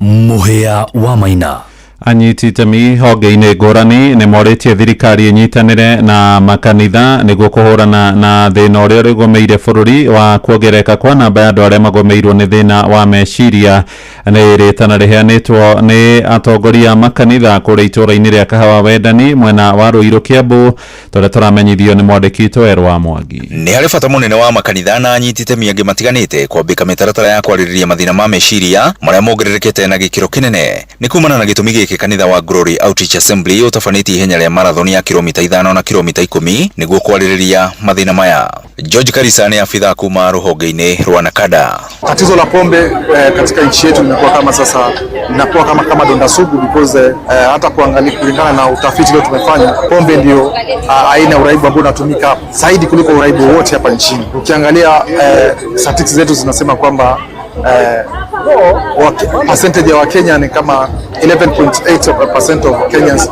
Mũhĩa wa Maina. Anyiti itemi honge-inĩ ngũrani nĩ morĩtie thirikari ĩnyitanĩre na makanitha nĩguo kũhũrana na thĩna ũrĩa ũrĩgũmĩire bũrũri wa kuongerereka kwa namba ya andũ arĩa magũmĩirwo nĩ thĩna wa meciria. Nĩ rĩtana rĩheanĩtwo nĩ atongoria a makanitha kũrĩa itũũra-inĩ rĩa Kahawa Wendani mwena wa Ruiru Kiambu, tũrĩa tũramenyithio nĩ mwandĩki witũ Werũ wa Mwangi. Nĩ harĩ bata mũnene wa makanitha na anyiti itemi angĩ matiganĩte kwambĩka mĩtaratara ya kwarĩrĩria mathĩna ma meciria marĩa mongererekete na gĩkĩro kĩnene. Nĩ kumana na gĩtũmi gĩkĩ kanitha wa Glory Outreach Assembly ũtabanĩtie ihenya rĩa marathon ya kilomita 5 na kilomita 10 nĩguo kwarĩrĩria mathĩna maya. George Karisa nĩ abithaa kuma rũhonge-inĩ rwa Nakada. Tatizo la pombe katika nchi yetu limekuwa kama sasa linakuwa kama donda sugu because hata kuangalia kulingana na utafiti leo tumefanya, pombe ndio aina ya uraibu ambao unatumika zaidi kuliko uraibu wote hapa nchini. Ukiangalia statistics zetu zinasema kwamba percentage ya Wakenya ni kama 11.8% of Kenyans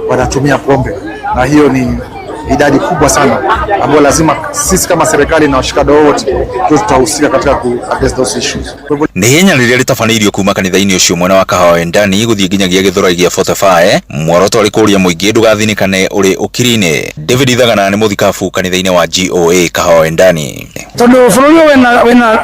wanatumia pombe, na hiyo ni idadi kubwa sana ambayo lazima sisi kama serikali na washikadau wote tutahusika katika ku address those issues. Nĩ ihenya rĩrĩa rĩtabanĩirio kuma kanitha-inĩ ũcio mwena wa Kahawa Wendani gũthiĩ nginyagia Gĩthũrai gĩa 45, muoroto ũrĩ kũũria mũingĩ ndũgathinĩkane ũrĩ ũkiri-inĩ. David Ithagana nĩ mũthikabu kanitha-inĩ wa GOA Kahawa Wendani. Tondũ bũrũri ũyũ wĩna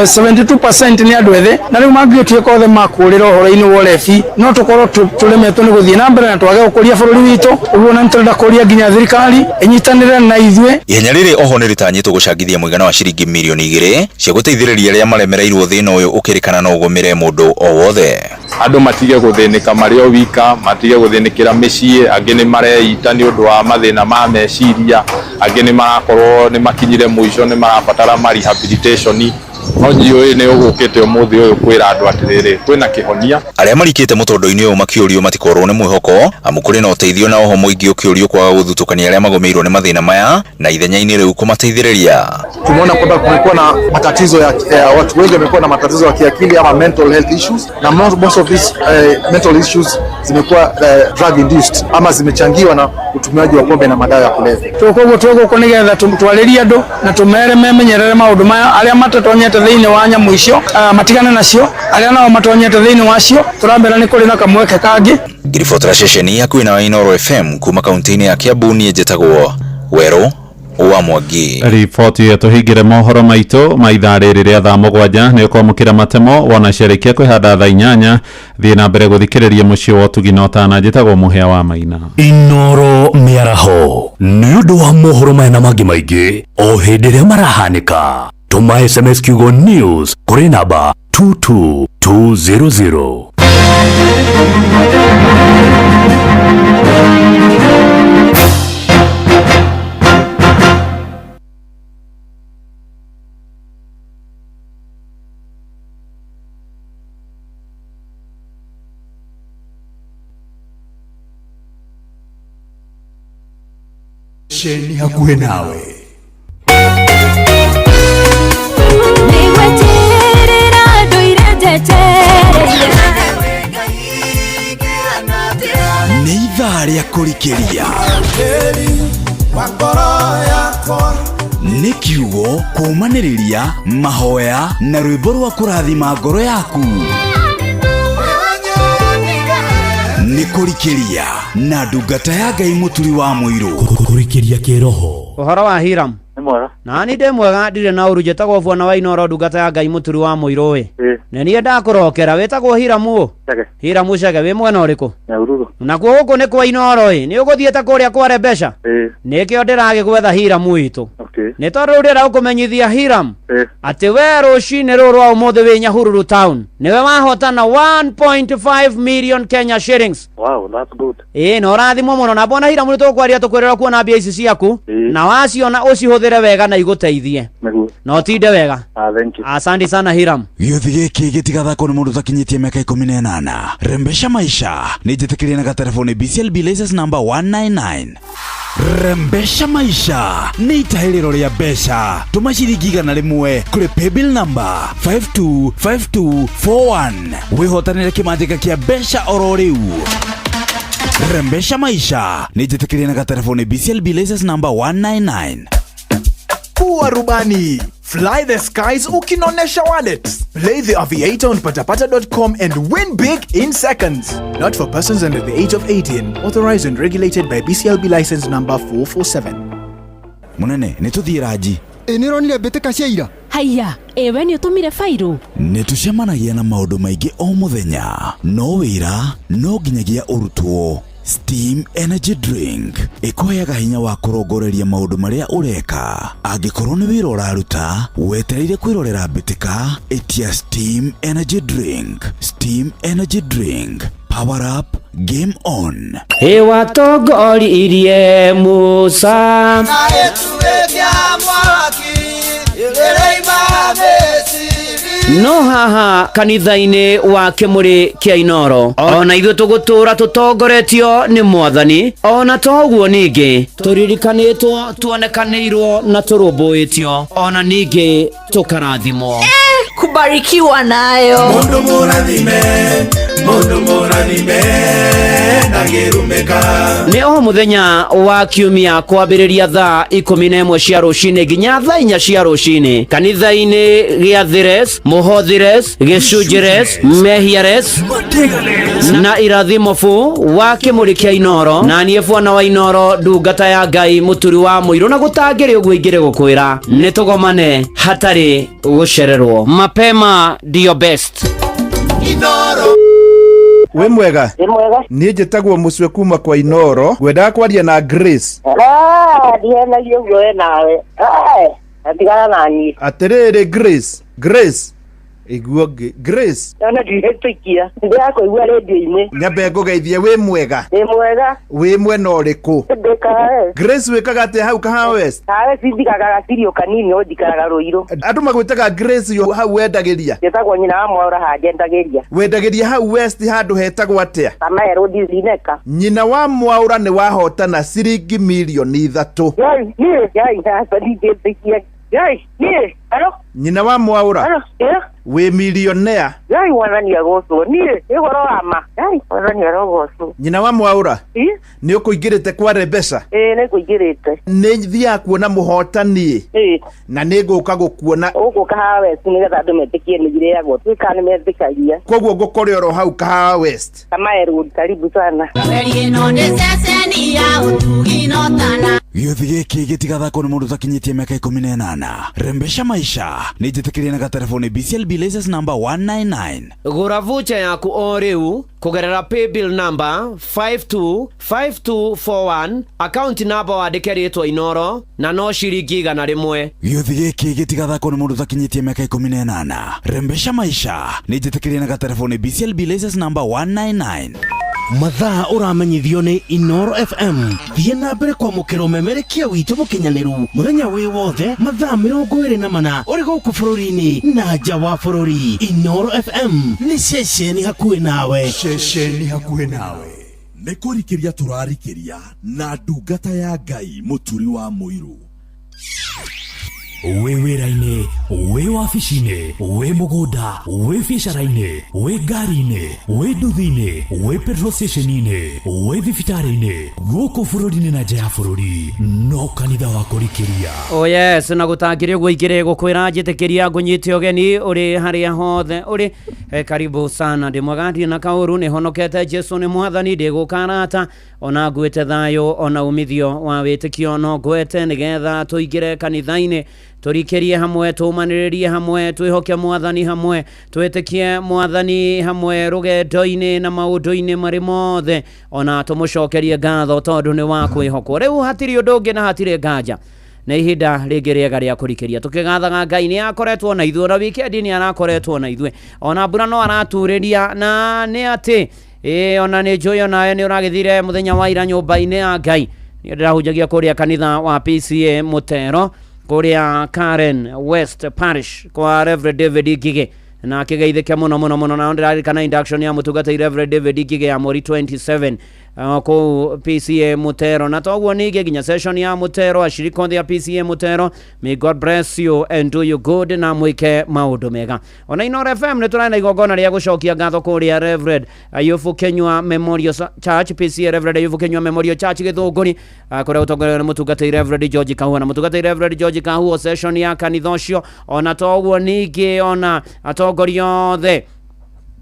72% nĩ andũ ethĩ, na rĩu mangĩtuĩka othe makũrĩra ũhoro-inĩ wa ũrebi, no tũkorwo tũremetwo nĩ gũthiĩ na mbere na twage gũkũria bũrũri witũ. Ũguo na nĩtũrenda kũria nginya thirikari ĩnyitanĩre na ithuĩ. Ihenya rĩrĩ oho nĩ rĩtanyĩtwo gũcangithia mũigana wa ciringi mirioni 2 cia gũteithĩrĩria arĩa maremereirwo thĩna ũyũ ũkĩrĩkana no ũgũmĩre mũndũ o wothe. Andũ matige gũthĩnĩka marĩ o wika, matige gũthĩnĩkĩra mĩciĩ, angĩ nĩ mareita nĩ ũndũ wa mathĩna ma meciria, angĩ nĩ marakorwo nĩ makinyire mũico, nĩ marabatara ma rehabilitation. No GOA nĩ ũgũkĩte ũmũthĩ ũyũ kwĩra andũ atĩrĩrĩ, kwĩna kĩhonia. Arĩa marikĩte mũtondo-inĩ ũyũ makĩũrio matikorwo nĩ mwĩhoko, amu kũrĩ na ũteithio na oho mũingĩ ũkĩũrio kwaga gũthutũkania arĩa magũmĩirwo nĩ mathĩna maya na ithenya-inĩ rĩu kũmateithĩrĩria. Tumeona kwamba kumekuwa na matatizo ya watu wengi wamekuwa na matatizo ya kiakili ama mental health issues, na most of these mental issues zimekuwa drug induced ama zimechangiwa na utumiaji wa pombe na madawa ya kulevya. Tũkoguo twĩgũkũ nĩgetha twarĩrie andũ na tũmere memenyerere maũndũ maya, arĩa matatonyete thĩinĩ wa nyamũ icio, matigane nacio, arĩa nao matonyete thĩinĩ wacio tũrambĩra nĩ kũrĩ na kamweke kangĩ. Ngiribotera ceceni hakuhĩ na Inooro FM kuma kaunti-inĩ ya Kiambu, niĩ njĩtagwo Werũ wa Mwangi. Riboti ĩyo tũhingĩre mohoro maitũ ma ithaa rĩrĩ rĩa thaa 7 nĩ ũkwamũkĩra matemo wona ciarĩkia kwĩhanda thaa 8. Thiĩ na mbere gũthikĩrĩria mũciĩ wa ũtugi na ũtana. Njĩtagwo Mũhĩa wa Maina. Inooro mĩaraho nĩ ũndũ wa mohoro maya na mangĩ maingĩ o hĩndĩ ĩrĩa marahanĩka. Tũma SMS kiugo news kũrĩ namba 22200. Ceceni hakuhĩ nawe. Nĩgweterera ndũire njetereire. Nĩ ithaa rĩa kũrikĩria. Nĩ kiugo kũũmanĩrĩria, mahoya na rwĩmbo rwa kũrathima ngoro yaku. Nĩ kũrikĩria na ndungata ya Ngai mũturi wa mũirũ. Kũrikĩria kĩroho. Ũhoro wa Hiram? Nĩ mwega. Nani ndĩ mwega ndirĩ na ũru njĩtagwo bwana wa Inoro ndungata ya Ngai mũturi wa mũirũ ĩ. Nĩ niĩ ndakũrokera wĩtagwo Hiramu ũ? Chege. Hiramu Chege wĩ mwena ũrĩkũ? Nyahururu. Nakuo gũkũ nĩ kwa Inoro ĩ. Nĩ ũgũthiĩte kũrĩa kware mbeca? Ĩĩ. Nĩkĩo ndĩragĩgwetha Hiramu witũ. Okay. Nĩ tondũ rĩu ndĩrenda gũkũmenyithia Hiram Ĩĩ. atĩ we rũcinĩ rũrũ rwa ũmũthĩ wĩ Nyahururu town nĩwe wahotana 1.5 million Kenya shillings. Wow, that's good. Ĩĩ na ũrathimwo mũno na bwana Hiramu nĩ tũkwaria tũkwĩrĩra kuona mbia ici ciaku na waciona ũcihũthĩre wega na igũteithie Nĩguo. na ũtinde wega. Ah, thank you. Asante sana Hiram. Gĩũthi gĩkĩ gĩtigathakwo nĩ mũndũ ũtakinyĩtie mĩaka 18. Rembesha maisha nĩ njĩtĩkĩrie na gatelefoni BCLB license number 199. Rembesha maisha nĩ itahĩrĩro rĩa mbeca. Tũma ciringi 100 kũrĩ paybill number 525241 wĩhotanĩre kĩmanjĩka kĩa mbeca oro rĩu. Rembesha maisha nĩ njĩtĩkĩrie na gatelefoni BCLB license number 199. Kuwa rubani. Fly the skies ukinonesha wallet. Play the Aviator on patapata.com and win big in seconds. Not for persons under the age of 18. Authorized and regulated by BCLB license number 447. Mũnene nĩ tũthiĩ ranji. Ĩ nĩ ũronire mbĩtĩka cia ira? Haiya, ĩ we nĩ ũtũmire bairũ? Nĩ tũcemanagia na maũndũ maingĩ o mũthenya no wĩra no nginyagia ũrutwo. Steam Energy Drink ĩkũheaga hinya wa kũrongoreria maũndũ marĩa ũreka. Angĩkorwo nĩ wĩra ũraruta wetereire kwĩrorera mbĩtĩka, ĩtia Steam Energy Drink. Steam Energy Drink, power up, game on. Ĩ watongoririe Musa. No haha kanitha-inĩ wa kĩmũrĩ kĩa Inoro ona ithuĩ tũgũtũra tũtongoretio nĩ mwathani ona to ũguo ningĩ tũririkanĩtwo tuonekanĩirwo na tũrũmbũĩtio ona ningĩ tũkarathimwo. Kubarikiwa nayo. Mundu mũrathime, mundu mũrathime, ndangĩrumĩka. Nĩ o mũthenya wa kiumia kwambĩrĩria thaa 11 cia rũcinĩ nginya thaa 4 cia rũcinĩ kanitha-inĩ gĩa Thires, Mũhothires, Gĩcunjĩres, Mehiares na irathimo bu wa kĩmũrĩ kĩa Inoro na niĩ bwana wa Inoro ndungata ya Ngai mũturi wa mũirũ na gũtangĩrĩ ũguo ingĩrĩ gũkwĩra nĩ tũgomane hatarĩ gũcererwo. Mapema ndio best. Inoro. Wĩ mwega? Wĩ mwega. Niĩ njĩtagwo Mũcwe kuma kwa Inoro ngwendaga kwaria na Grace. Ah, ndihenagia ũguo we nawe. Ah, tigana na niĩ. Atĩrĩrĩ Grace, Grace iguo ngĩ Grace. Ona ndihĩtũkia. Ndĩrakũigua rĩndiũ-inĩ. Nyambe ngũgeithie wĩ mwega? Wĩ mwega. Wĩ mwena ũrĩkũ? Ndĩ Kahawa. Grace wĩkaga atĩa hau Kahawa West? Kahawa njikaraga gacirio kanini no njikaraga Rũirũ. Andũ magwĩtaga Grace yo hau wendagĩria? Njĩtagwo nyina wa Mwaũra haha njendagĩria. Wendagĩria hau West handũ hetagwo atĩa? Kamae Road Zineka. Nyina wa Mwaũra nĩ wahotana ciringi mirioni 3. Yai, niĩ, yai, aca ndingĩtĩkia. Yai, niĩ, alo? Nyina wa Mwaũra? Alo, ĩ? Wĩ milionea. Yai, mwathani agocwo. Niĩ, nĩ ũhoro wa ma. Yai, mwathani arogocwo. Nyina wa Mwaũra? Ĩ? Nĩ ũkũingĩrĩte kware mbeca? Ĩ, nĩ ngũingĩrĩte. Nĩ thiaga kuona mũhotani. Ĩ. Na nĩ ngũka gũkuona. Ũgũka Kahawa West nĩgetha andũ metĩkie nĩ irĩagwo. Tuĩka nĩ metĩkagia. Koguo ngũkore oro hau Kahawa West. Kamae Road, karibu sana. Ĩno nĩ ceceni ya ũtugi no tana. Gĩũthi gĩkĩ gĩtigathakwo nĩ mũndũ ũtakinyĩtie mĩaka 18. Rembesha maisha nĩ njĩtĩkĩrie na gatelefoni BCLB license number 199. Gũra vucha yaku o rĩu kũgerera paybill number 525241 account number wandĩke rĩtwa Inoro na no ciringi 100. Gĩũthi gĩkĩ gĩtigathakwo nĩ mũndũ ũtakinyĩtie mĩaka 18. Rembesha maisha nĩ njĩtĩkĩrie na gatelefoni BCLB license number 199. Mathaa ũramenyithio nĩ Inoro FM. Thiĩ na mbere kwamũkĩra ũmemerekia witũ mũkinyanĩru mũthenya wĩ wothe mathaa 24 ũrĩ gũkũ bũrũri-inĩ na nja wa bũrũri. Inoro FM nĩ ceceni hakuhĩ nawe. Ceceni hakuhĩ nawe. Nĩ kũrikĩria tũrarikĩria na ndungata ya Ngai mũturi wa mũirũ. Wĩ wĩra-inĩ, wĩ wabici-inĩ, wĩ mũgũnda, wĩ biacara-inĩ, wĩ ngari-inĩ, wĩ nduthi-inĩ, wĩ petrol station-inĩ, wĩ thibitarĩ-inĩ, gũkũ bũrũri-inĩ na nja ya bũrũri, no kanitha wa kũrikĩria. Oh yes, na gũtangĩrĩ ũguo ingĩrĩ gũkwĩra njĩtĩkĩria ngũnyite ũgeni ũrĩ harĩa hothe ũrĩ. Karibu sana. Ndĩ mwega ndirĩ na kaũru, nĩ honokete Jesu nĩ mwathani, ndĩgũka arata ona nguĩte thayũ ona umithio wa wĩtĩkio no ngwete nĩgetha tũingĩre kanitha-inĩ tũrikĩrie hamwe, tũmanĩrĩrie hamwe, twĩhoke mwathani hamwe, twĩtĩkie mwathani hamwe rũgendo-inĩ na maũndũ-inĩ marĩ mothe, ona tũmũcokerie ngatho tondũ nĩ wa kwĩhokwo. Rĩu hatirĩ ũndũ ũngĩ na hatirĩ nganja, nĩ ihinda rĩngĩ rĩega rĩa kũrikĩria tũkĩgathaga Ngai. Nĩ akoretwo na ithuĩ, ona wikendi nĩ arakoretwo na ithuĩ, ona mbura no araturĩria, na nĩ atĩ ĩĩ ona nĩ njũĩ onawe nĩ ũragĩthire mũthenya wa ira nyũmba-inĩ ya Ngai. Niĩ ndĩrahunjagia kũrĩa kanitha wa PCA Mũtero kũrĩa Karen West Parish kwa Reverend David Ngigĩ, na akĩgeithĩke mũno mũno mũno. Na ndĩraririkana induction ya mũtungatĩri Reverend David Ngigĩ ya mweri 27 kũu PCA Mũtero, na toguo ningĩ nginya session ya Mũtero, ashirika othe a PCA Mũtero, may God bless you and do you good, na mwĩke maũndũ mega. Ona Inooro FM nĩ tũrarĩ na igongona rĩa gũcokia ngatho kũrĩa Reverend Ayubu Kenyua Memorial Church, PCA Reverend Ayubu Kenyua Memorial Church Gĩthũngũri, kũrĩa gũtongorerio nĩ mũtungatĩri Reverend George Kahua, na mũtungatĩri Reverend George Kahua session ya kanitha ũcio. Ona toguo ningĩ ona atongoria othe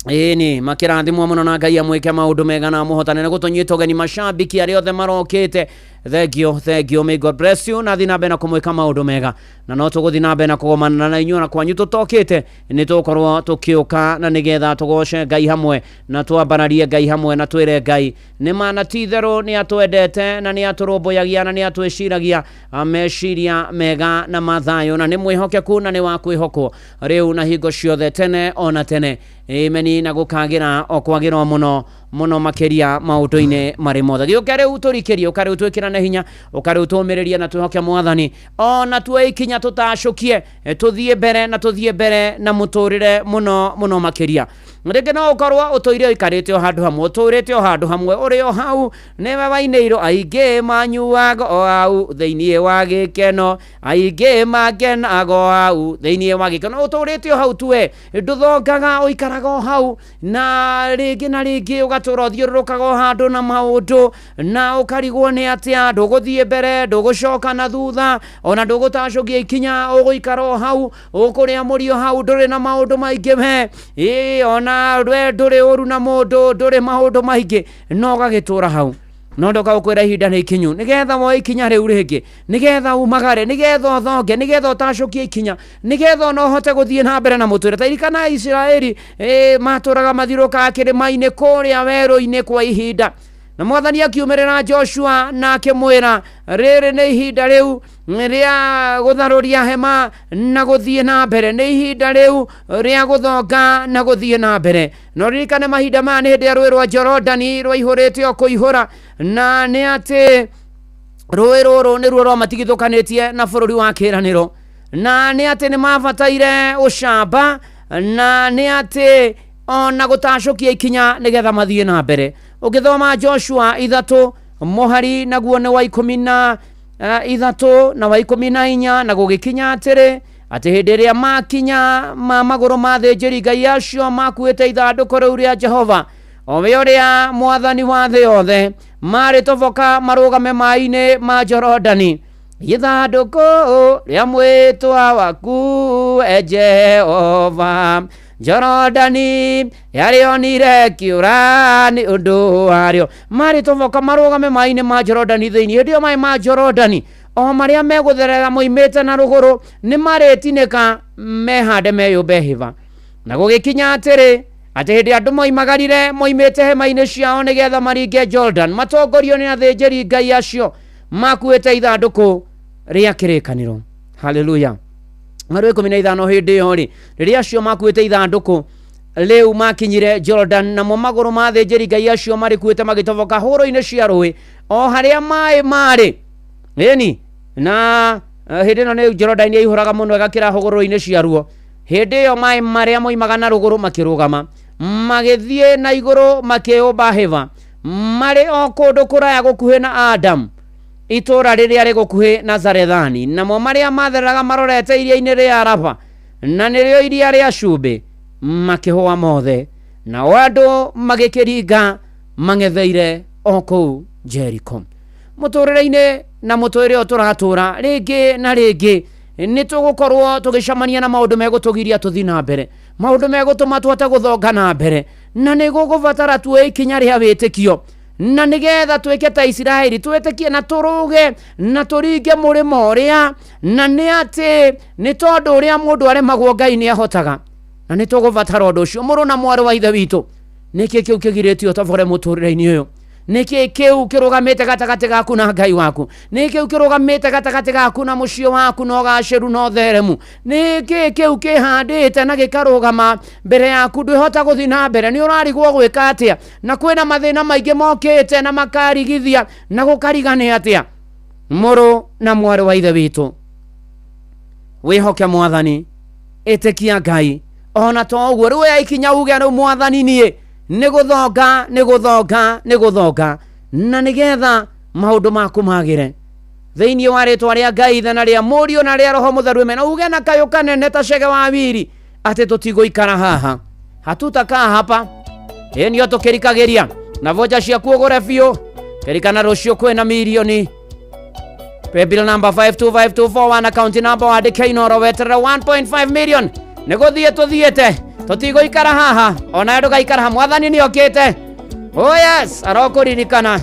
ĩni makĩrathimwo mũno na Ngai amwĩke maũndũ mega na amũhotane na gũtũnyita ũgeni mashabiki arĩa othe marokĩte. Thank you, thank you, may God bless you, na thiĩ na mbere na kũmwĩka maũndũ mega, na no tũgũthiĩ na mbere na kũgomana na inyuĩ, na kwanyu tũtokĩte nĩ tũgũkorwo tũkĩũka, na nĩgetha tũgoce Ngai hamwe na twambararie Ngai hamwe na twĩre Ngai nĩ ma na ti itherũ nĩ atwendete na nĩ atũrũmbũyagia na nĩ atwĩciragia meciria mega na mathayũ, na nĩ mwĩhokeku na nĩ wa kwĩhokwo rĩu na hingo ciothe tene ona tene. Ameni. Na gũkagĩra o kwagĩra mũno mũno makĩria maũndũ-inĩ marĩ mothe. Gĩũke rĩu tũrikĩrie, ũka rĩu twĩkĩrane hinya, ũka rĩu tũmĩrĩrie na twĩhoke mwathani, ona tuoe ikinya tũtacũkie, tũthiĩ mbere na tũthiĩ mbere na mũtũrĩre mũno mũno makĩria. Rĩngĩ no ũkorwo ũtũire ũikarĩte o handũ hamwe, ũtũrĩte o handũ hamwe, ũrĩ o hau, nĩwe wainĩirwo aingĩ manyuaga o hau thĩinĩ wa gĩkeno, aingĩ makenaga o hau thĩinĩ wa gĩkeno. Ũtũrĩte o hau tu we, ndũthongaga, ũikaraga o hau, na rĩngĩ na rĩngĩ ũgatũra ũthiũrũrũkaga o handũ na maũndũ, na ũkarigwo nĩ atĩa, ndũgũthiĩ mbere, ndũgũcoka na thutha, ona ndũgũtacũkia ikinya, ũgũikara o hau, ũkũrĩa mũrio hau, ndũrĩ na maũndũ maingĩ we, ĩĩ ona we ndũrĩ ũru na mũndũ, ndũrĩ maũndũ maingĩ, no ũgagĩtũra hau. No ndoka gũkwĩra ihinda nĩ ikinyu nĩgetha woe ikinya rĩu rĩngĩ, nĩgetha umagare, nĩgetha ũthonge, nĩgetha ũtacũkie ikinya, nĩgetha ona ũhote gũthiĩ na mbere na mũtũrĩre. Ta ririkana Isiraeli, matũraga mathiũrũrũkaga kĩrĩma-inĩ kũrĩa werũ-inĩ kwa ihinda, na mwathani akiumĩrĩra Joshua na akĩmwĩra rĩrĩ nĩ ihinda rĩu rĩa gũtharũria hema na gũthiĩ na mbere, nĩ ihinda rĩu rĩa gũthonga na gũthiĩ na mbere. No ririkane mahinda maya nĩ hĩndĩ ya rũĩ rwa Jorodani rwaihũrĩte o kũihũra, na nĩ atĩ rũĩ rũrũ nĩruo rwamatigithũkanĩtie na bũrũri wa kĩĩranĩro, na nĩ atĩ nĩ mabataire ũcamba, na nĩ atĩ ona gũtacũkia ikinya nĩgetha mathiĩ na mbere. Ũngĩthoma Joshua 3 mũhari naguo nĩ wa 13 na wa 14, na gũgĩkinya atĩrĩ, atĩ hĩndĩ ĩrĩa makinya ma magũrũ ma athĩnjĩri Ngai acio makuĩte ithandũkũ rĩu rĩa Jehova, o we ũrĩa mwathani wa thĩ yothe, marĩ toboka marũgame maĩ-inĩ ma Jorodani, ithandũkũ rĩa mwĩtwa waku e Jehova, Jorodani yarĩonire kĩũra nĩ ũndũ warĩo. Marĩ toboka marũgame maĩ-inĩ ma Jorodani thĩinĩ, hĩndĩ ĩyo maĩ ma Jorodani o marĩa megũtherera moimĩte na rũgũrũ nĩ marĩtinĩka mehande meyũmbe hĩba. Na gũgĩkinya atĩrĩ, atĩ hĩndĩ andũ moimagarire moimĩte hema-inĩ ciao nĩgetha maringe Jordan, matongorio nĩ athĩnjĩri Ngai acio makuĩte ithandũkũ rĩa kĩrĩkanĩro. Haleluya. Mweri wa 15 hĩndĩ ĩyo rĩ, rĩrĩa acio makuĩte ithandũkũ rĩu makinyire Jordan, namo magũrũ ma athĩnjĩri Ngai acio marĩkuĩte magĩtoboka hũrũ-inĩ cia rũĩ o harĩa maĩ marĩ. Ĩni, na hĩndĩ ĩno nĩ Jorodani yaihũraga mũno ĩgakĩra hũgũrũrũ-inĩ ciaruo. Hĩndĩ ĩyo maĩ marĩa moimaga na rũgũrũ makĩrũgama, magĩthiĩ na igũrũ makĩũmba hĩba, marĩ o kũndũ kũraya gũkuhĩ na Adamu. Itũũra rĩrĩa rĩ gũkuhĩ na Zarethani, namo marĩa mathereraga marorete iria-inĩ rĩa Araba, na nĩrĩo iria rĩa cumbĩ, makĩhũa mothe. Nao andũ magĩkĩringa mang'etheire o kũu Jeriko. Mũtũrĩre-inĩ na mũtũrĩre ũyũ tũratũra, rĩngĩ na rĩngĩ nĩ tũgũkorwo tũgĩcemania na maũndũ megũtũgiria tũthiĩ na mbere, maũndũ megũtũma tũhote gũthonga na mbere, na nĩ gũgũbatara tuoe ikinya rĩa wĩtĩkio, na nĩgetha twĩke ta Isiraeli, twĩtĩkie na tũrũge na tũringe mũrĩmo ũrĩa, na nĩ atĩ nĩ tondũ ũrĩa mũndũ aremagwo Ngai nĩ ahotaga, na nĩ tũgũbatara ũndũ ũcio. Mũrũ na mwarĩ wa Ithe witũ, nĩkĩ kĩu kĩgirĩtie ũtobore mũtũrĩre-inĩ ũyũ? Nĩkĩ kĩu kĩrũgamĩte gatagatĩ gaku na Ngai waku? Nĩkĩ kĩu kĩrũgamĩte gatagatĩ gaku na mũciĩ waku na ũgacĩru na ũtheremu? Nĩkĩ kĩu kĩhandĩte na gĩkarũgama mbere yaku ndwĩhota gũthiĩ na mbere? Nĩ ũrarigwo gwĩka atĩa? Na kwĩna mathĩna maingĩ mokĩte na makarigithia na gũkariga nĩ atĩa? Mũrũ na mwarĩ wa Ithe witũ, wĩhoke Mwathani, ĩtĩkia Ngai. Ona to ũguo, rĩu oya ikinya uge rĩu Mwathani niĩ nĩ gũthonga, nĩ gũthonga, nĩ gũthonga, na nĩgetha maũndũ maku magĩre thĩinĩ wa rĩtwa rĩa Ngai Ithe na rĩa Mũriũ na rĩa Roho Mũtheru. Amen. Uge na kayũ kanene ta cege wa wiri atĩ tũtigũikara haha, hatutakaa hapa. Ĩ nĩyo tũkĩrikagĩria na vocha ciaku ũgũre biũ. Kĩrikana rũciũ kwĩna mirioni. Paybill number 525241, account number wandĩke Inooro, weterere 1.5 million. Nĩ gũthiĩ tũthiĩte, tũtigũikara haha, ona ndũgaikara haha. Mwathani nĩ okĩte. Oh yes, arokũririkana.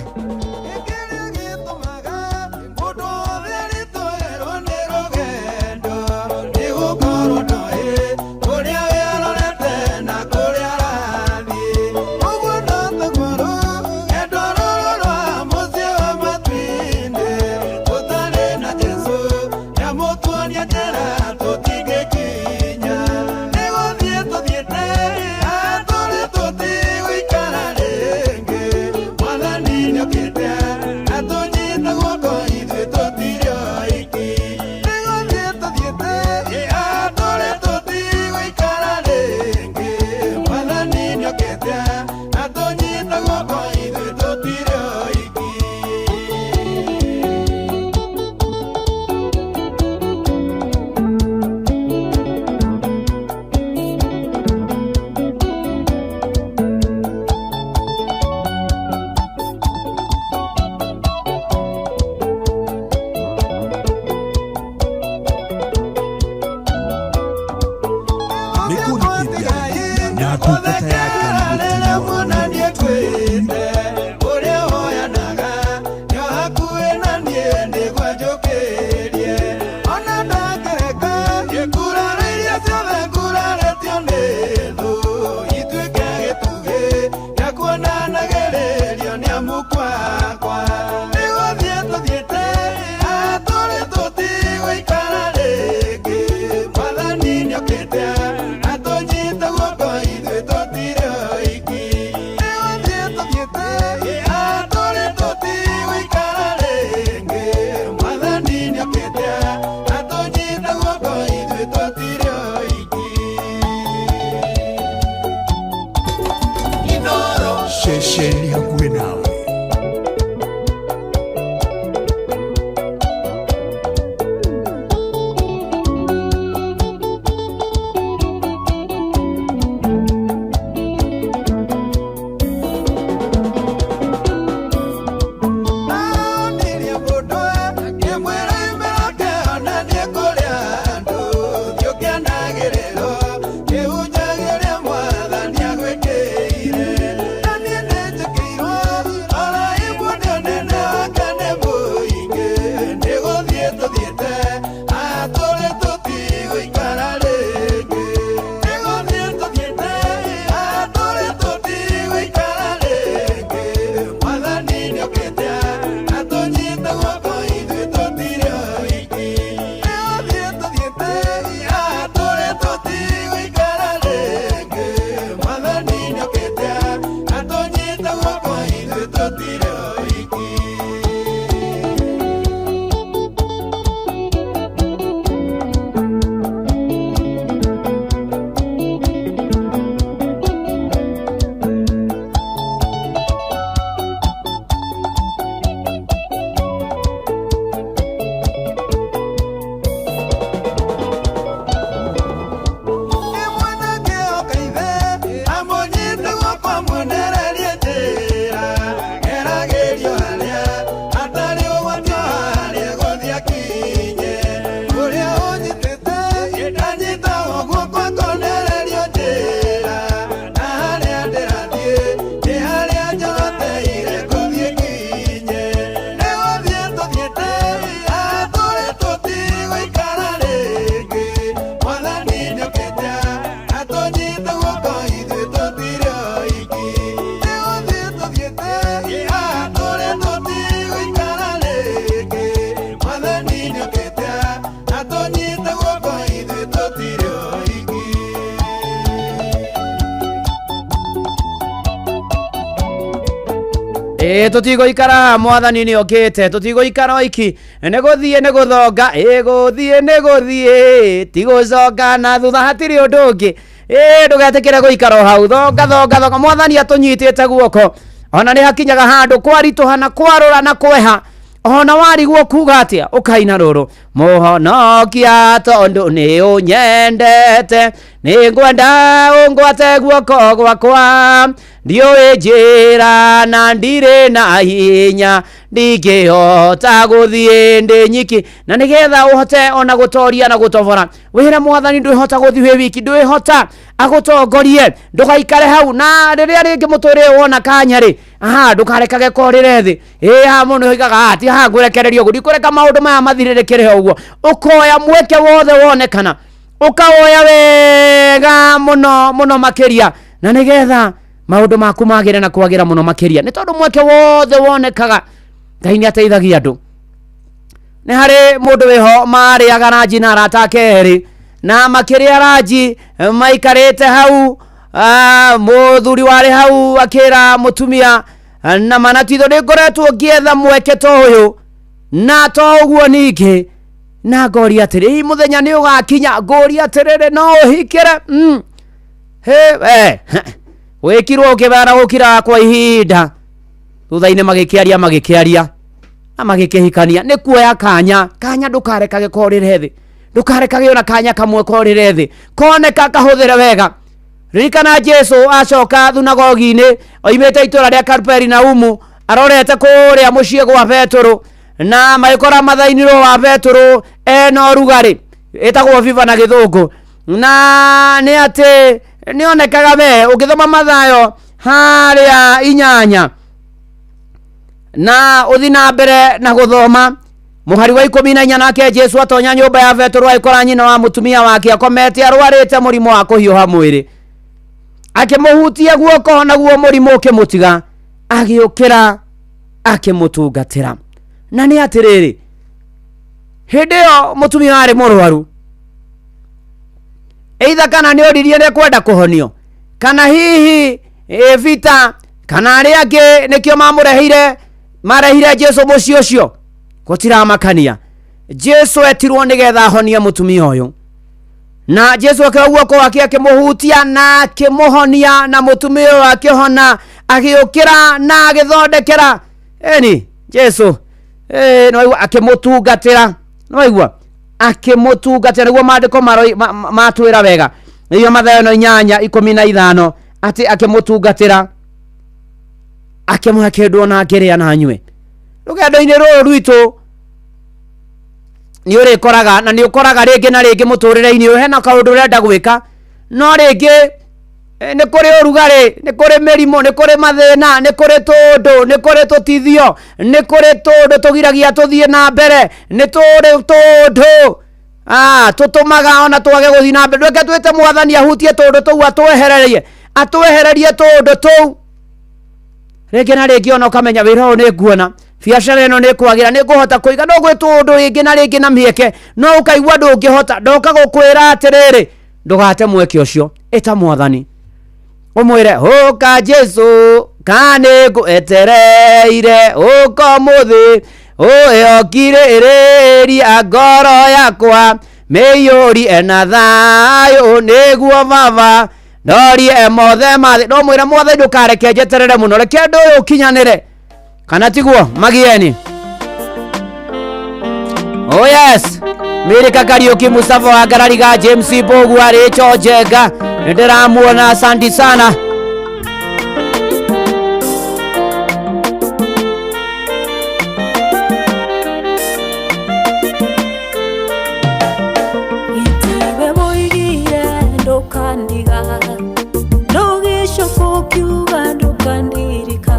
nĩokĩte atũnyite guoko ithuĩ tũtirĩ oiki. Ĩ tũtigũikara, mwathani nĩ okĩte, tũtigũikara oiki, nĩ gũthiĩ nĩ gũthonga, ĩ gũthiĩ nĩ gũthiĩ, ti gũcoka na thutha, hatirĩ ũndũ ũngĩ. Ĩ ndũgetĩkĩre gũikara o hau, thonga thonga thonga, mwathani atũnyitĩte guoko. Ona nĩ hakinyaga handũ kwaritũha na kwarũra na kweha, ona warigwo kuga atĩa, ũkaina rũrũ, mũhonokia tondũ nĩ ũnyendete, nĩ ngwenda ũngwate guoko gwakwa, ndiũĩ njĩra na ndirĩ na hinya, ndingĩhota gũthiĩ ndĩ nyiki. Na nĩgetha ũhote ona gũtoria na gũtobora, wĩre mwathani ndwĩhota gũthiĩ wĩ wiki, ndwĩhota, agũtongorie, ndũgaikare hau. Na rĩrĩa rĩngĩ mũtũrĩre wona kanya rĩ, aha, ndũkarekage korĩre thĩ. Ĩ haha mũndũ oigaga, "Ah, ti haha ngũrekereria ũguo, ndikũreka maũndũ maya mathirĩrĩkĩre ũguo." Ũkoya mweke wothe wonekana, ũkawoya wega mũno mũno makĩria, na nĩgetha maũndũ maku magĩre na kwagĩra mũno makĩria, nĩ tondũ mweke wothe wonekaga, Ngai nĩ ateithagia andũ. Nĩ harĩ mũndũ wĩho marĩaga ranji na arata ake erĩ, na makĩrĩa ranji maikarĩte hau, mũthuri warĩ hau akĩra mũtumia, na manatitho nĩ ngoretwo ngĩetha mweke ta ũyũ na to ũguo ningĩ, na ngoria atĩrĩ, hihi mũthenya nĩ ũgakinya ngũria atĩrĩrĩ, no ũhikĩre? He we wĩkirwo ũkĩbara gũkira kwa ihinda. Thutha-inĩ magĩkĩaria magĩkĩaria na magĩkĩhikania. Nĩ kuoya kanya kanya, ndũkarekage korĩre thĩ, ndũkarekage ona kanya kamwe korĩre thĩ, koneka kahũthĩre wega. Ririkana Jesu acoka thunagogi-inĩ oimĩte itũra rĩa Kaperinaumu, arorete kũrĩa mũciĩ gwa Petũrũ, na magĩkora mathainirwo wa Petũrũ ena ũrugarĩ, ĩtagwo fever na gĩthũngũ, na nĩ atĩ nĩonekaga we ũngĩthoma Mathayo harĩa 8 na ũthi na mbere na gũthoma mũhari wa 14, nake Jesu atonya nyũmba ya Petũrũ agĩkora nyina wa mũtumia wake akomete arwarĩte mũrimũ wa kũhiũha mwĩrĩ, akĩmũhutia guoko, naguo mũrimũ ũkĩmũtiga, agĩũkĩra akĩmũtungatĩra. Na nĩ atĩrĩrĩ, hĩndĩ ĩyo mũtumia arĩ mũrwaru, either kana nĩ oririe nĩ kwenda kũhonio, kana hihi vita, kana arĩa angĩ nĩkĩo mamũreheire, marehire Jesu mũciĩ ũcio, gũtiramakania. Jesu etirwo nĩgetha ahonie mũtumia ũyũ, na Jesu akĩoya guoko gwake akĩmũhutia na akĩmũhonia, na mũtumia ũyũ akĩhona, agĩũkĩra na agĩthondekera eni Jesu nĩwaigua akĩmũtungatĩra, nĩwaigua akĩmũtungatĩra. Nĩguo maandĩko matwĩra wega, nĩyo Mathayo no 8:15, atĩ akĩmũtungatĩra, akĩmũhe kĩndũ ona angĩrĩa na anyue. Rũgendo-inĩ rũrũ rwitũ nĩ ũrĩkoraga na nĩ ũkoraga rĩngĩ na rĩngĩ mũtũrĩre-inĩ ũyũ hena kaũndũ ũrenda gwĩka, no rĩngĩ nĩ kũrĩ ũrugarĩ, nĩ kũrĩ mĩrimũ, nĩ kũrĩ mathĩna, nĩ kũrĩ tũndũ, nĩ kũrĩ tũtithio, nĩ kũrĩ tũndũ tũgiragia tũthiĩ na mbere, nĩ tũrĩ tũndũ tũtũmaga ona twage gũthiĩ na mbere. Reke twĩte mwathani ahutie tũndũ tũu, atwehererie, atwehererie tũndũ tũu. Rĩngĩ na rĩngĩ ona ũkamenya wĩra ũyũ nĩ nguona, biacara ĩno nĩ kwagĩra, nĩ ngũhota kũiga, no gwĩ tũndũ rĩngĩ na rĩngĩ na mĩeke, no ũkaigua ndũngĩhota. Ndoka gũkwĩra atĩrĩrĩ, ndũgate mweke ũcio, ĩta mwathani ũmwĩre, ũka Jesu ka nĩ ngwetereire, ũka ũmũthĩ ũyokirĩrĩria ngoro yakwa, mĩiyũrie na thayũ, nĩguo baba ndorie mothe mathĩ. No mwĩre mwathani, ndũkareke njeterere mũno, reke ũndũ ũyũ ũkinyanĩre, kana tiguo magieni? Oh yes, Mirika Kariuki, Mustafa wa Ngarariga, James Mbugua, Rachel Njenga, nĩndĩramuona, asante sana. Itiwe woigire ndũkandiga, ndũgĩcoka ũkiuga ndũkandirika,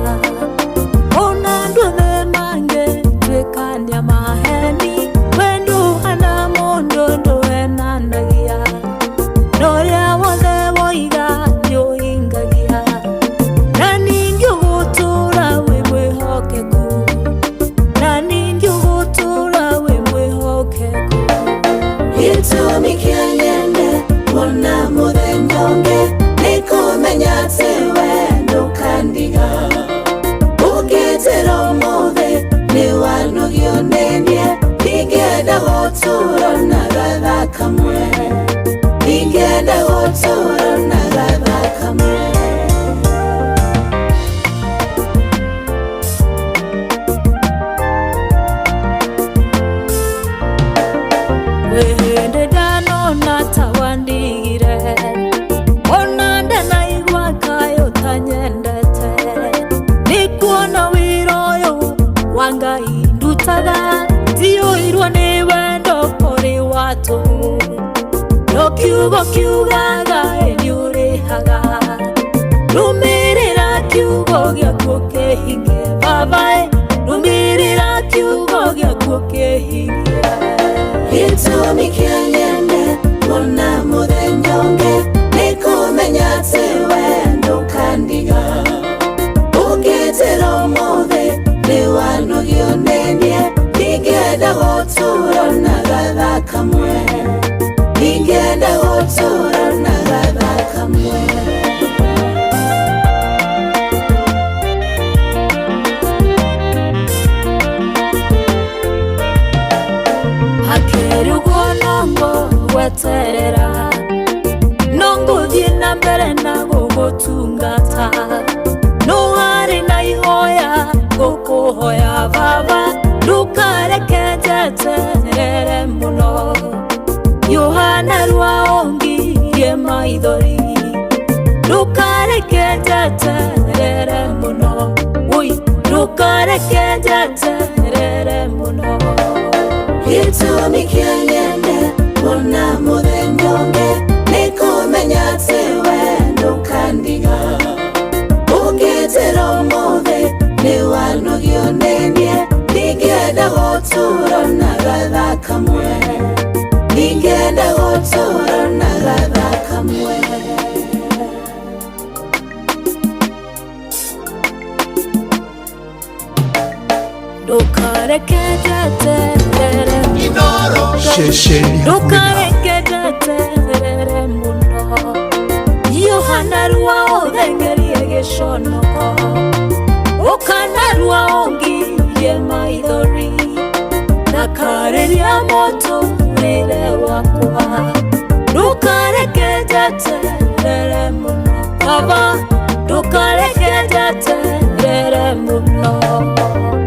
ona andũ othe mangĩtuĩkania maheni, we ndũhana mũndũ ndũhenanagia, na ũrĩa wothe woiga nĩũhingagia. gũtũra na gatha kamwe, ndingĩenda gũtũra na gatha kamwe. Kwĩ hĩndĩ ndanona ta wandigire, ona ndanaigua kaĩ ũtanyendete. Nĩkuona wĩra ũyũ wa Ngai ndutaga, ndiyũirwo nĩ wendo ũrĩ wa tũhũ. No kiugo kiugaga ĩ nĩũrĩhaga, rũmĩrĩra kiugo gĩaku kĩhingie baba ĩ, rũmĩrĩra kiugo gĩaku kĩhingie. Gĩtũmi kĩa nyende kuona mũthenya ũngĩ nĩ kũmenya atĩ we ndũkandiga. Ũngĩnjĩra ũmũthĩ nĩ wanogio nĩ niĩ, ndingĩenda gũtũra na gatha kamwe, ndingĩenda gũtũra na gatha kamwe. Hakĩrĩ ũguo no ngũgweterera, no ngũthiĩ na mbere na gũgũtungata. No harĩ na ihoya ngũkũhoya baba, ndũkareke njeterere mũno. Yohana rwa ongirie maithori, ndũkareke njeterere mũno. Ui, ndũkareke njeterere mũno. Gĩtũmi kĩa nyende kuona mũthenya ũngĩ nĩ kũmenya atĩ we ndũkandiga. Ũngĩnjĩra ũmũthĩ nĩ wanogio nĩ niĩ, ndingĩenda gũtũra na gatha kamwe, ndingĩenda gũtũra na gatha kamwe. Ndũkareke njeterere, Ceceni hakuhĩ nawe. ndũkareke njeterere mũno. Yohana rwa ũthengerie gĩconoko, ũkanarua ũngirie maithori, ndakarĩria mũtũrĩre wakwa. Ndũkareke njeterere mũno baba, ndũkareke njeterere mũno,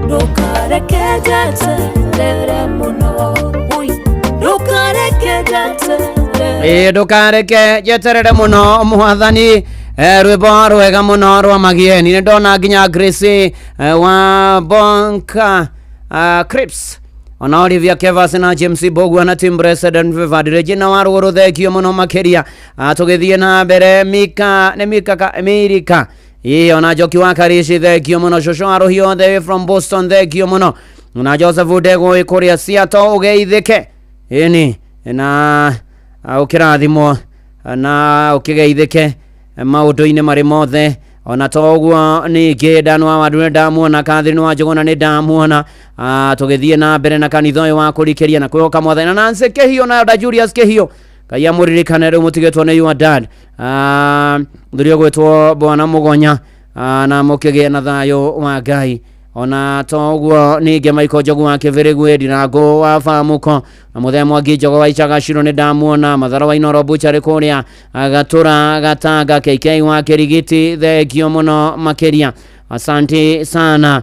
ndũkareke njeterere mũno. Ui, ndũkareke njeterere. Ĩ ndũkareke njeterere mũno mwathani. Rwĩmbo rwega mũno rwa magieni. Nĩ ndona nginya Grace wa Bonka Crips, ona Olivia Kevas na James Bogwa na Tim President Vivad Regina wa Rũgũrũ, thengio mũno makĩria. Tũgĩthiĩ na mbere, Mika nĩ Mika ka, Mirika ĩ ona Njoki wa Karici, thengio mũno. Cũcũ wa Rũhiũ the from Boston, thengio mũno. Na Joseph Ndegwa wĩ kũrĩa Seattle, ũgeithĩke ĩni na ũkĩrathimwo na ũkĩgeithĩke maũndũ-inĩ marĩ mothe. Ona to ũguo ningĩ Dan wa Wandu nĩ ndamuona, Catherine wa Njũgũna nĩ ndamuona. Tũgĩthiĩ na mbere na kanitha ũyũ wa kũrikĩria na kwĩhoka mwathani, na Nancy Kĩhiũ na Elder Julius Kĩhiũ, Ngai amũririkane rĩu mũtigĩtwo nĩ your dad, mũthuri ũgwĩtwo Bwana Mũgonya, na mũkĩgĩe na thayũ wa Ngai. Ona to ũguo ningĩ Michael Njogu wa Kĩbĩrĩgwe, Ndirango wa Bamuko na Mũthee Mwangi Njogo wa Icagaciro nĩ ndamuona, Mathara wa Inoro Bucharĩ kũrĩa Gatũra Gatanga, KK wa Kĩrigiti, thengio mũno makĩria, asante sana.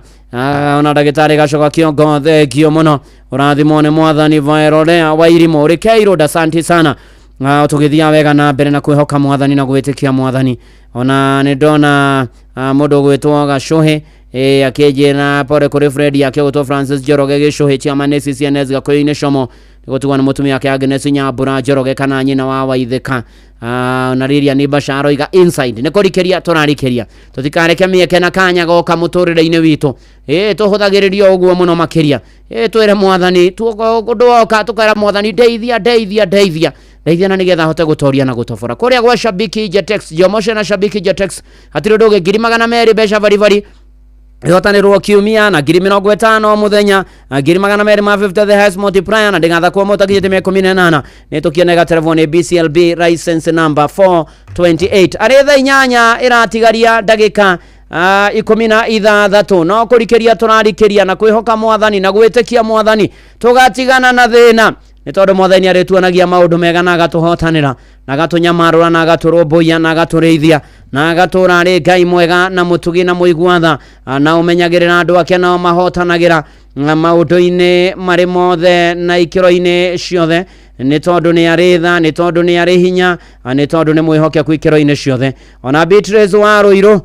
Ona ndagĩtarĩ Gacoka Kĩongo, thengio mũno, ũrathimwo nĩ mwathani. Vaerorea wa Irimũ ũrĩ Keirũ, asante sana. Tũgĩthiaga wega na mbere na kwĩhoka mwathani na gwĩtĩkia mwathani. Ona nĩ ndona mũndũ ũgwĩtwo Gacũhĩ akĩnjĩra pore kũrĩ Fred yake ũgwĩtwo Francis Njoroge Gĩcũhĩ, chairman CCNS Gakũyũ-inĩ Como, nĩgũtigwo nĩ mũtumia wake Agnes Nyambura Njoroge kana nyina wa Waithĩka. Na Lilian Bashar aroiga inside nĩ kũrikĩria tũrarikĩria, tũtikareke mĩeke na kanya goka mũtũrĩre-inĩ witũ. Tũhũthagĩrĩrio ũguo mũno makĩria. Twĩre mwathani ũndũ woka, tũkera mwathani ndeithia, ndeithia, ndeithia, ndeithia, na nĩgetha hote gũtoria na gũtobora. Kũrĩa gwa Shabiki Jetex Jomoshe na Shabiki Jetex hatirĩ ũndũ ũngĩ, 200,000 mbeca baribari ihotanĩrwo kiumia na 50,000 mũthenya, na 250,000 the highest multiplier, na ndĩgathakwo mũtakinyĩte mĩaka 18. Nĩ tũkionega telefoni BCLB license number 428. Arĩ thaa 8 ĩratigaria ndagĩka 16, no kũrikĩria tũrarikĩria na kwĩhoka mwathani na gwĩtĩkia mwathani, tũgatigana na thĩna. Nĩ tondũ Mwathani arĩtuonagia maũndũ mega na agatũhotanĩra na agatũnyamarũra na agatũrũmbũiya na agatũrĩithia na agatũra arĩ Ngai mwega na mũtugi na mũigua tha, na ũmenyagĩrĩra andũ ake nao mahotanagĩra maũndũ-inĩ marĩ mothe na ikĩro-inĩ ciothe, nĩ tondũ nĩ arĩ tha, nĩ tondũ nĩ arĩ hinya, nĩ tondũ nĩ mwĩhokeku ikĩro-inĩ ciothe. Ona Beatrice wa Rũirũ,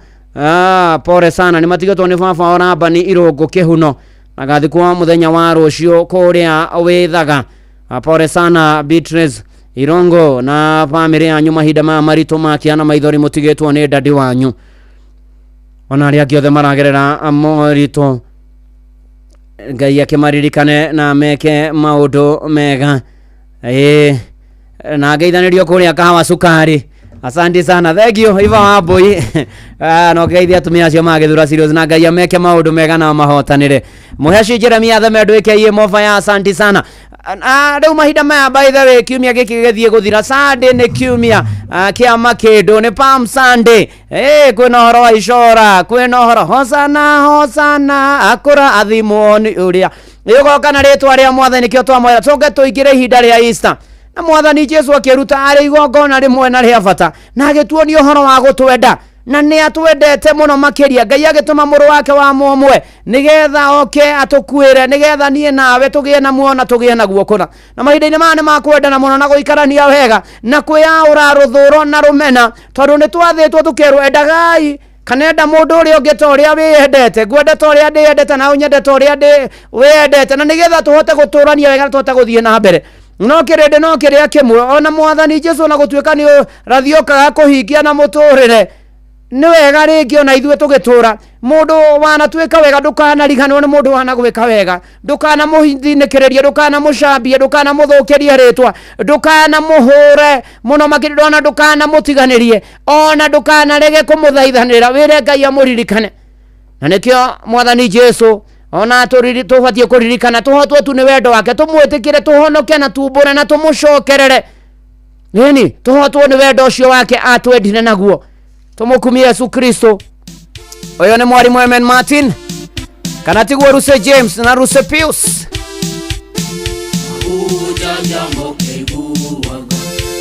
pole sana, nĩ matigĩtwo nĩ baba wa Labani Irũngũ Kĩhuno, agathikwo mũthenya wa rũciũ kũrĩa wĩthaga. Pole sana Beatrice Irongo na bamĩrĩ yanyu, mahinda maya maritũ makia na maithori mũtigĩtwo nĩ dadi wanyu. Ona arĩa angĩ othe maragerera moritũ, Ngai akĩmaririkane na meke maũndũ mega. Ĩĩ, na ngeithanĩrio kũrĩa kahawa cukari. Asante sana, thank you Iva Wambui. No ngeithia atumia acio magĩthura serious, na Ngai ameke maũndũ mega na mahotanĩre. Mũheci Jeremia Themendo aka Mofa ya, asante sana. Rĩu mahinda maya, by the way, kiumia gĩkĩ gĩgĩthiĩ gũthira, Sunday nĩ kiumia kĩa makĩndũ, nĩ Palm Sunday. Kwĩna ũhoro wa icora, kwĩna ũhoro hosana hosana, akũra athimwo nĩ ũrĩa ĩgũgoka na rĩtwa rĩa Mwathani. Nĩkĩo twamwĩra tũke tũingĩre ihinda rĩa Easter, na Mwathani Jesu akĩruta arĩ igongona rĩmwe na rĩa bata, na agĩtuonia ũhoro wa gũtwenda, na nĩ atwendete mũno makĩria. Ngai agĩtũma mũrũ wake wa mũmwe nĩgetha oke atũkuĩre, nĩgetha niĩ nawe tũgĩe na muoyo na tũgĩe naguo kũna. Na mahinda-inĩ maya nĩ makwendana mũno na gũikarania wega na kwĩyaũra rũthũro na rũmena, tondũ nĩ twathĩtwo tũkerwo endagai kana enda mũndũ ũrĩa ũngĩ ta ũrĩa wĩyendete, ngwende ta ũrĩa ndĩyendete na ũnyende ta ũrĩa wĩyendete, na nĩgetha tũhote gũtũrania wega na tũhote gũthiĩ na mbere. No kĩrĩndĩ no kĩrĩa kĩmwe. Ona Mwathani Jesu, ona gũtuĩka nĩ ũrathi ũkaga kũhingia na mũtũrĩre, nĩ wega rĩngĩ ona ithuĩ tũgĩtũra, mũndũ wanatuĩka wega ndũkanariganĩrwo nĩ mũndũ wanagwĩka wega, ndũkanamũthinĩkĩrĩrie, ndũkanamũcambie, ndũkanamũthũkĩrie rĩtwa, ndũkanamũhũre mũno makĩria, ona ndũkanamũtiganĩrie, ona ndũkanarege kũmũthaithanĩra, wĩre Ngai amũririkane. Na nĩkĩo Mwathani Jesu ona tũbatiĩ kũririkana tũhotwo tu nĩ wendo wake, tũmwĩtĩkĩre, tũhonoke na tumbũre na tũmũcokerere. Nini tũhotwo nĩ wendo ũcio wake atwendire naguo, tũmũkumie Yesu Kristo. Ũyũ nĩ mwarimũ Emen Martin, kana tiguo Ruse James na Ruse Pius. Hujagia mũkĩiguaga,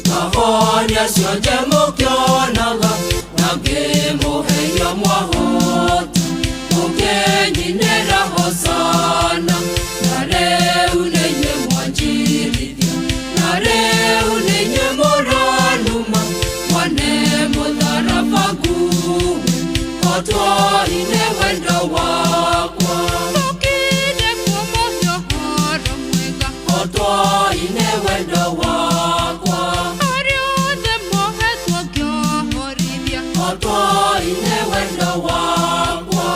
ngahonia cionje mũkĩonaga, na ngĩmũhe mwahota, mũkĩnyinĩra hosana. Na rĩu nĩ inyuĩ mwanjirithia, na rĩu nĩ inyuĩ mũranuma, mwane mũtharaba nguwe, hotwo-inĩ wendo wakwa. Tũkire kũmũhe ũhoro mwega, hotwo-inĩ wendo wakwa. Arĩa othe mohetwo ngĩohorithia, hotwo-inĩ wendo wakwa.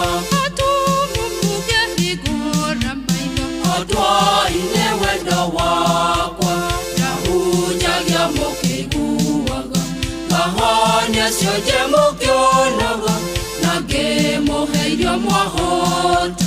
Atumumu ngĩhingũra maitho, hotwo-inĩ wendo wakwa. Ndahunjagia mũkĩiguaga, ngahonia cionje mũkĩonaga, na ngĩmũhe irio mwahota,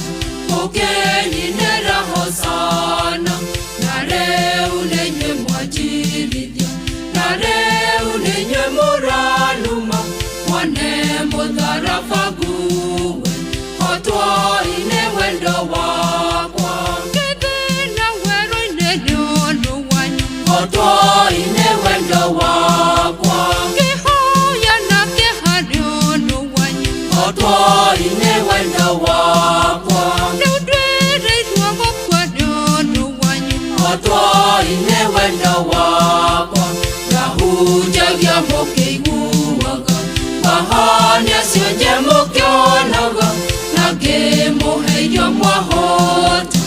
mũkĩnyinĩra hosana. Na rĩu nĩ inyuĩ mwanjirithia, na rĩu nĩ inyuĩ mũranuma, mwane mũtharaba nguwe, hotwo-inĩ wendo wakwa. Ngĩthĩna werũ-inĩ nĩ ũndũ wanyu, hotwo-inĩ wendo wakwa. Ngĩhoya na kĩeha nĩ ũndũ wanyu, hotwo-inĩ wendo wakwa. Rĩu ndwĩrĩirwo gũkua nĩ ũndũ wanyu, hotwo-inĩ wendo wakwa. Ndahunjagia mũkĩiguaga, ngahonia cionje mũkĩonaga, na ngĩmũhe irio mwahota,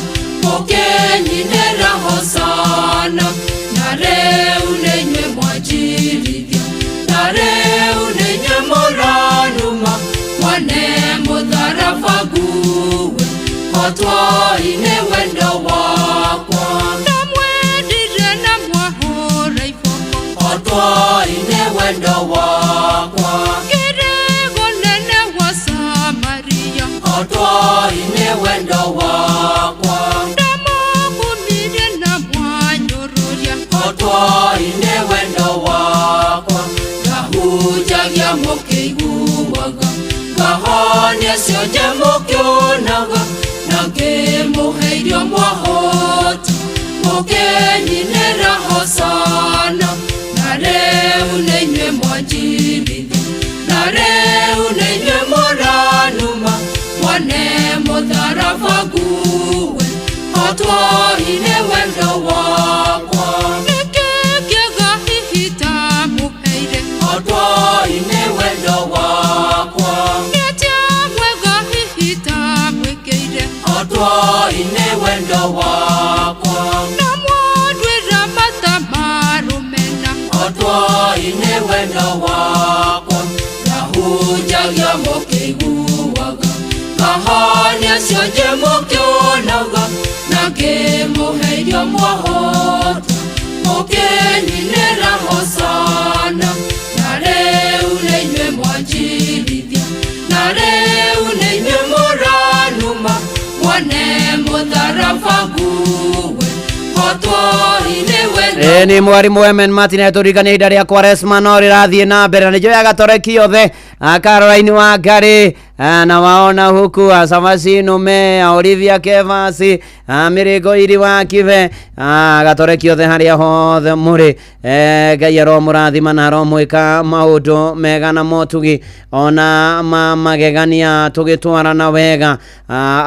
mũkĩnyinĩra hosana. Na rĩu nĩ inyuĩ mwanjirithia, na rĩu nĩ inyuĩ mũranuma, mwane mũtharaba nguwe, hotwo-inĩ wendo wakwa. Ndamwendire na mwahũra iboko, hotwo-inĩ wendo wakwa. Kĩrĩgo nene wa Samaria, hotwo-inĩ wendo wakwa. Ndamũkumirie na mwanyũrũria, hotwo-inĩ wendo wakwa. Ndahunjagia mũkĩiguaga, ngahonia cionje mũkĩonaga, na ngĩmũhe irio mwahota, mũkĩnyinĩra Hosana na rĩu nĩ inyuĩ mwanjirithia na rĩu nĩ inyuĩ mũranuma mwane mũtharaba nguwe hotwo-inĩ wendo wakwa nĩkĩ kĩega hihi ndamũheire hotwo-inĩ wendo wakwa nĩatĩa mwega hihi ndamwĩkĩire hotwo-inĩ wendo wakwa na mwanduĩra mata marũmena hotwo-inĩ wendo wakwa ngahunjagia mũkĩiguaga ngahonia cionje mũkĩonaga na ngĩmũhe irio mwahota mũkĩnyinĩra hosana na rĩu nĩ inyuĩ mwanjirithia na rĩu nĩ inyuĩ mũranuma mwane mũtharaba nguwe hotwo-inĩ wendo Ĩ, nĩ mwarimũ Emen Martin etũririkania ihinda rĩa Kwaresma no rĩrathiĩ na mbere na nĩnjoyaga gatoreki othe Caroline wa Ngari na waona huku Samasi Nume Olivia Kevasi Mĩrĩngo iri wa Kibe gatoreki othe harĩa hothe mũrĩ. Ngai aromũrathima na aromwĩka maũndũ mega na motugi ona ma magegania tũgĩtwarana wega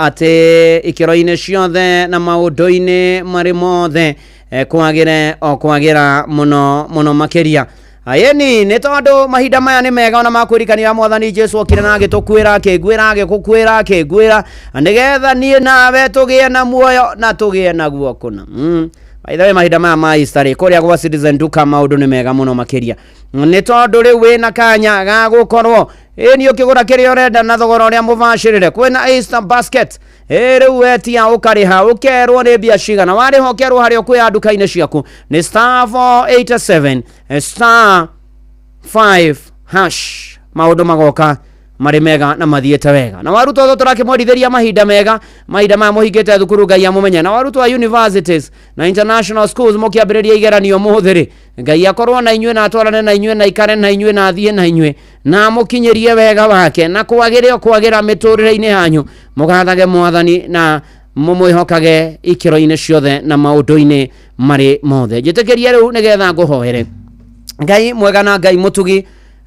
atĩ ikĩro-inĩ ciothe na maũndũ-inĩ marĩ mothe kwagĩre o kwagĩra mũno mũno makĩria. Ayeni nĩ tondũ mahinda maya nĩ mega ona makwĩrikania mwathani Jesu okire na agĩtũkuĩra akĩnguĩra agĩgũkuĩra akĩnguĩra nĩgetha niĩ nawe tũgĩe na muoyo na tũgĩe naguo kũna. By the way mahinda maya ma Easter rĩ kũrĩa gwa Citizen Duka maũndũ nĩ mega mũno makĩria nĩ tondũ rĩu wĩna kanya ga gũkorwo ĩni ũkĩgũra kĩrĩa ũrenda na thogora ũrĩa mũbacĩrĩre. Kwĩna Easter basket ĩ rĩu wetia ũkarĩha ũkerwo nĩ mbia cigana warĩha ũkerwo harĩa ũkwĩya nduka-inĩ ciaku nĩ star 487 star 5 hash maũndũ magoka marĩ mega na mathiĩte wega na warutwo othe tũrakĩmwendithĩria mahinda mega mahinda maya mũhingĩte thukuru Ngai amũmenye na warutwo a universities na international schools mũkĩambĩrĩria igeranio mũthĩ rĩ Ngai akorwo na inyuĩ na atwarane na inyuĩ na ikare na inyuĩ na athiĩ na inyuĩ na amũkinyĩrie wega wake na kwagĩre o kwagĩra mĩtũrĩre-inĩ yanyu mũgathage mwathani na mũmwĩhokage ikĩro-inĩ ciothe na maũndũ-inĩ marĩ mothe. Njĩtĩkĩrie rĩu nĩgetha ngũhoere. Ngai mwega na Ngai mũtugi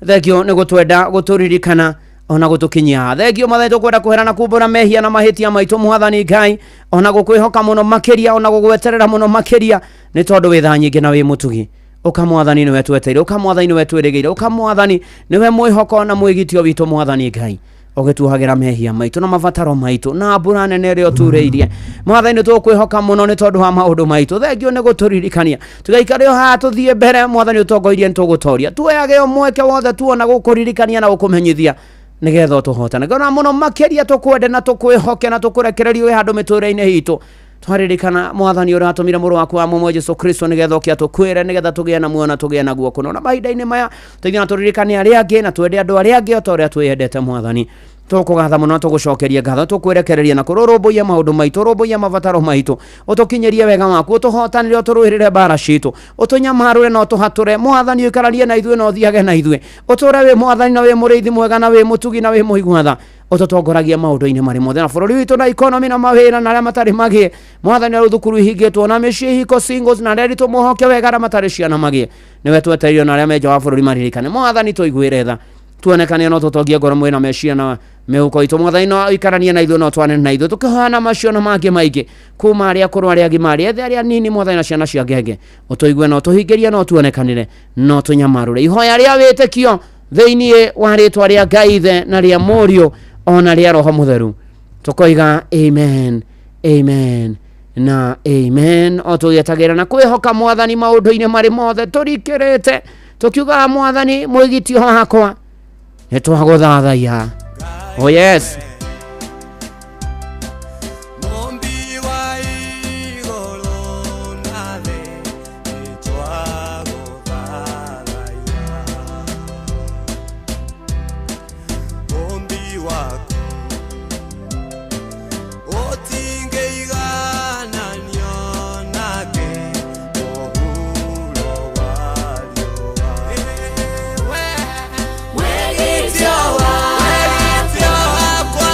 thengio nĩ gũtwenda gũtũririkana ona gũtũkinyia thengio mwathani tũkwenda kũherana kumbũra mehia na mahĩtia maitũ mwathani Ngai ona gũkwĩhoka mũno makĩria ona gũgweterera mũno makĩria nĩ tondũ wĩ tha nyingĩ na wĩ mũtugi. Ũka mwathani nĩwe tweteire, ũka mwathani nĩwe twĩrĩgĩire, ũka mwathani nĩwe mwĩhoko na mwĩgitio witũ mwathani Ngai ũgĩtuohagĩra mehia maitũ na mabataro maitũ na mbura nene ĩrĩa ũturĩirie mwathani nĩ tũkwĩhoka mũno nĩ tondũ wa maũndũ maitũ thengio nĩ gũtũririkania tũgaikare o haha tũthiĩ mbere mwathani ũtongoirie nĩ tũgũtoria tuoyage o mweke wothe tuona gũkũririkania na gũkũmenyithia nĩgetha ũtũhotane ngona mũno makĩria tũkwende na tũkwĩhoke na tũkũrekererie wĩ handũ mĩtũrĩre-inĩ itũ twaririkana mwathani ũrĩa watũmire mũrũ waku wa mũmwe Jesu Kristo nĩgetha oke atũkuĩre nĩgetha tũgĩe na muoyo na tũgĩe naguo kũna na mahinda-inĩ maya tũthiĩ na tũririkane arĩa angĩ na twende andũ arĩa angĩ o ta ũrĩa twĩyendete mwathani tũkũgatha mũno tũgũcokeria ngatho tũkwĩrekereria na kũrũrũmbũiya maũndũ maitũ rũmbũiya mabataro maitũ ũtũkinyĩrie wega waku ũtũhotanĩre ũtũrũĩrĩre mbara citũ ũtũnyamarũre na ũtũhatũre mwathani ũikaranie na ithuĩ na ũthiage na ithuĩ ũtũre wĩ mwathani na wĩ mũrĩithi mwega na wĩ mũtugi na wĩ mũigua tha ũtũtongoragia maũndũ-inĩ marĩ mothe na bũrũri witũ na economy na mawĩra na arĩa matarĩ magĩe mwathani arĩa thukuru ihingĩtwo na mĩciĩ hiko singles na arĩa aritũ mũhoke wega arĩa matarĩ ciana magĩe nĩwe twetereire na arĩa me nja wa bũrũri maririkane mwathani tũiguĩre tha tuonekane no tũtongie ngoro mwĩna meciria na mĩhuko itũ mwathani no ũikaranie na ithuĩ no twane na ithuĩ tũkĩhoyana macio na mangĩ maingĩ kuma arĩa akũrũ arĩa agima arĩa ethĩ arĩa anini mwathani na ciana cia ngenge ũtũigue na ũtũhingĩrie na ũtuonekanĩre na ũtũnyamarũre ihoya rĩa wĩtĩkio thĩinĩ wa rĩtwa rĩa Ngai Ithe na rĩa Mũriũ ona rĩa Roho Mũtheru tũkoiga amen amen na amen o tũgĩetagĩrĩra na kwĩhoka mwathani maũndũ-inĩ marĩ mothe tũrikĩrĩte tũkiugaga mwathani mwĩgitio wakwa nĩ twagũthathaiya. Oh yes. Wegitio wakwa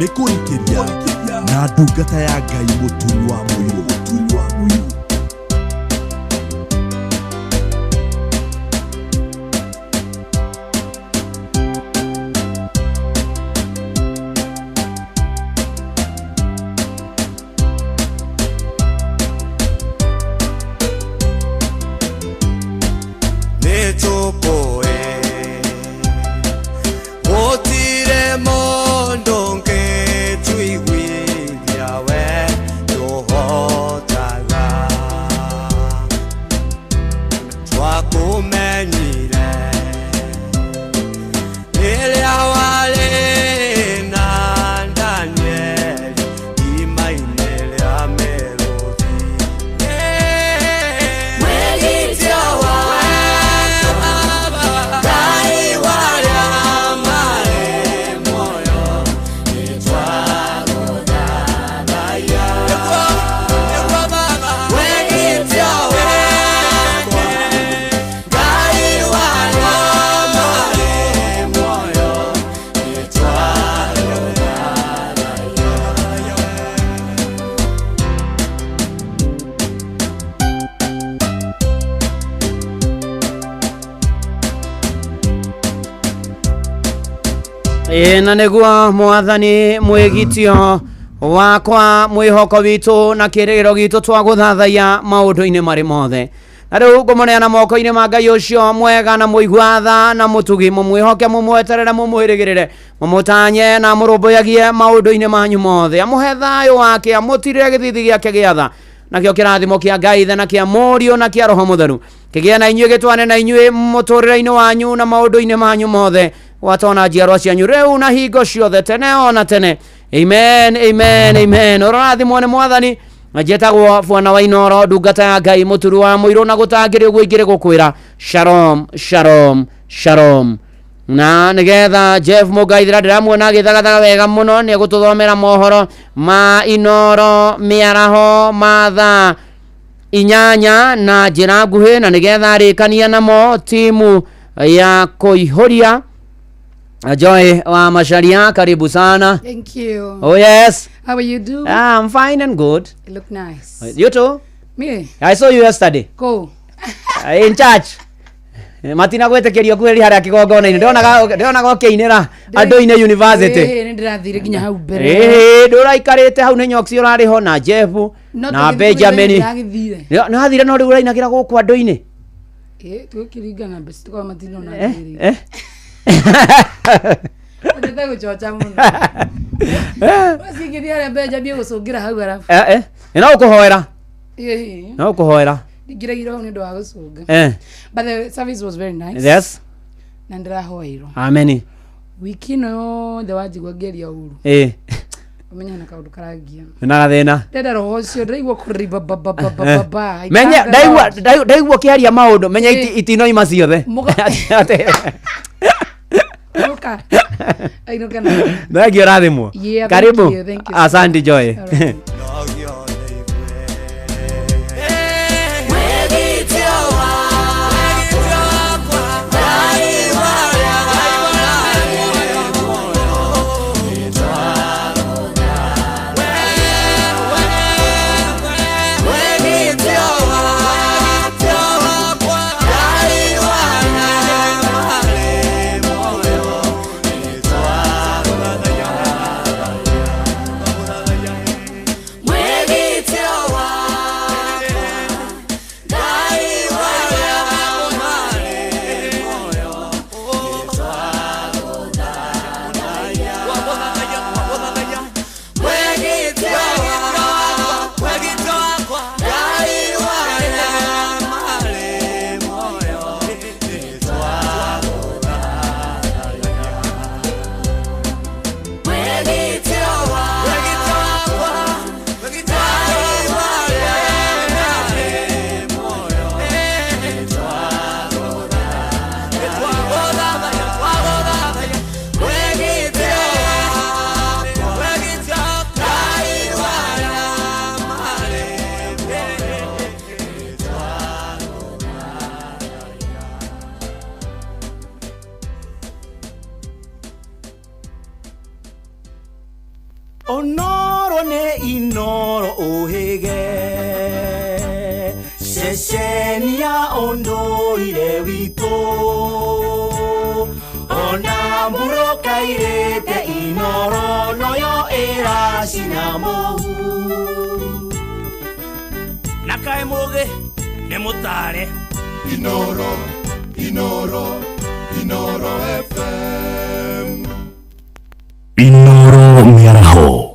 Nĩ kũrikĩria na ndungata ya Ngai Mũturi wa Mũirũ. Nĩtũkũĩ gũtirĩ mũndũ ũngĩtũiguithia we ndũhotaga. Twakũmenyire rĩrĩa warĩ na Danieli irima-inĩ rĩa mĩrũthi. Wĩgitio wakwa, Ngai warĩa marĩ muoyo, nĩtwagũthathaiya. Wĩgitio wakwa, Ngai warĩa marĩ muoyo, nĩtwagũthathaiya. Ĩ na nĩguo mwathani mwĩgitio wakwa, mwĩhoko witũ na kĩrĩgĩrĩro gitũ twagũthathaiya maũndũ-inĩ marĩ mothe. Na rĩu ngũmũneana moko-inĩ ma Ngai ũcio mwega na mũigua tha na mũtugi, mũmwĩhoke, mũmweterere, mũmwĩrĩgĩrĩre, mũmũtanye na mũrũmbũyagie maũndũ-inĩ manyu mothe, amũhe thayũ wake, amũtirĩre gĩthithi gĩake gĩa tha, nakĩo kĩrathimo kĩa Ngai Ithe na kĩa Mũriũ na kĩa Roho Mũtheru kĩgĩe na inyuĩ, gĩtwane na inyuĩ mũtũrĩre-inĩ wanyu na maũndũ-inĩ manyu mothe, gwata ona njiarwa cianyu rĩu na hingo ciothe, tene ona tene. Amen, amen, amen. Ũrorathimwo nĩ mwathani. Njetagwo Bwana wa Inoro, ndungata ya Ngai Mũturu wa Mũirũ, na gũtangĩrĩ ũguo ingĩrĩ gũkwĩra shalom, shalom, shalom. Na nĩgetha Jeff Mũngaithĩra ndĩramuona agĩthagathaga wega mũno, nĩ egũtũthomera mohoro ma Inoro mĩaraho ma thaa 8 na njĩra nguhĩ, na nĩgetha arĩkania namo timu ya kũihũria. Joy wa Macharia, karibu sana. Thank you. Oh yes. How are you doing? I'm fine and good. You look nice. You too? Me? I saw you yesterday. Go. In church. Matina gwĩtĩkĩrio kwĩri harĩa kĩgongona-inĩ, ndĩronaga ũkĩinĩra andũ-inĩ university. Ĩĩ, nĩ ndĩrathire nginya hau mbere. Ĩĩ, ndũraikarĩte hau nĩ Nyoksi ũrarĩ ho na Jeff No na tũgĩthiĩ Benjamin. ndĩragĩthire. Nĩ wathire no rĩu ũrainagĩra gũkũ andũ-inĩ. Ĩĩ, tũgĩkĩringana mbeca tũkorwo matinona. Eh? Ndĩte gũcoca mũno. Ũcingĩthiĩ harĩa Benjamin gũcũngĩra hau arabu. Eh, eh. No ũkũhoera. Ĩĩ. No ũkũhoera. Ndingĩregire hau nĩ ũndũ wa gũcũnga. Eh. But the service was very nice. Yes. Na ndĩrahoeirwo. Amen. Wiki ĩno yothe wanjigua ngĩaria ũru. Ĩĩ. Ũmenye hena kaũndũ karangia. Na gathĩna. Ndenda roho ũcio ndĩraigua kũrĩ ba ba ba ba ba ba. I Menye thank the ndaigua Lord. ndaigua ũkĩaria maũndũ menya itinoima ciothe. Ainũka. Ainũka na. Thengiũ, ũrathimwo. Yeah, thank Karibu. you, thank you so Asante much. Joy. All right. Wĩgitio wakwa, Ngai warĩa marĩ muoyo, nĩtwagũthathaiya. Wĩgitio wakwa, Ngai warĩa marĩ muoyo, nĩtwagũthathaiya. Onoro nĩ Inoro ũhĩge ceceni ya ũndũire witũ ona mbũrũkairĩte Inoro noyo ĩracina mũhu na kaĩ mũgĩ nĩ mũtare. Inoro, Inoro, Inoro FM. Inoro Mĩaraho.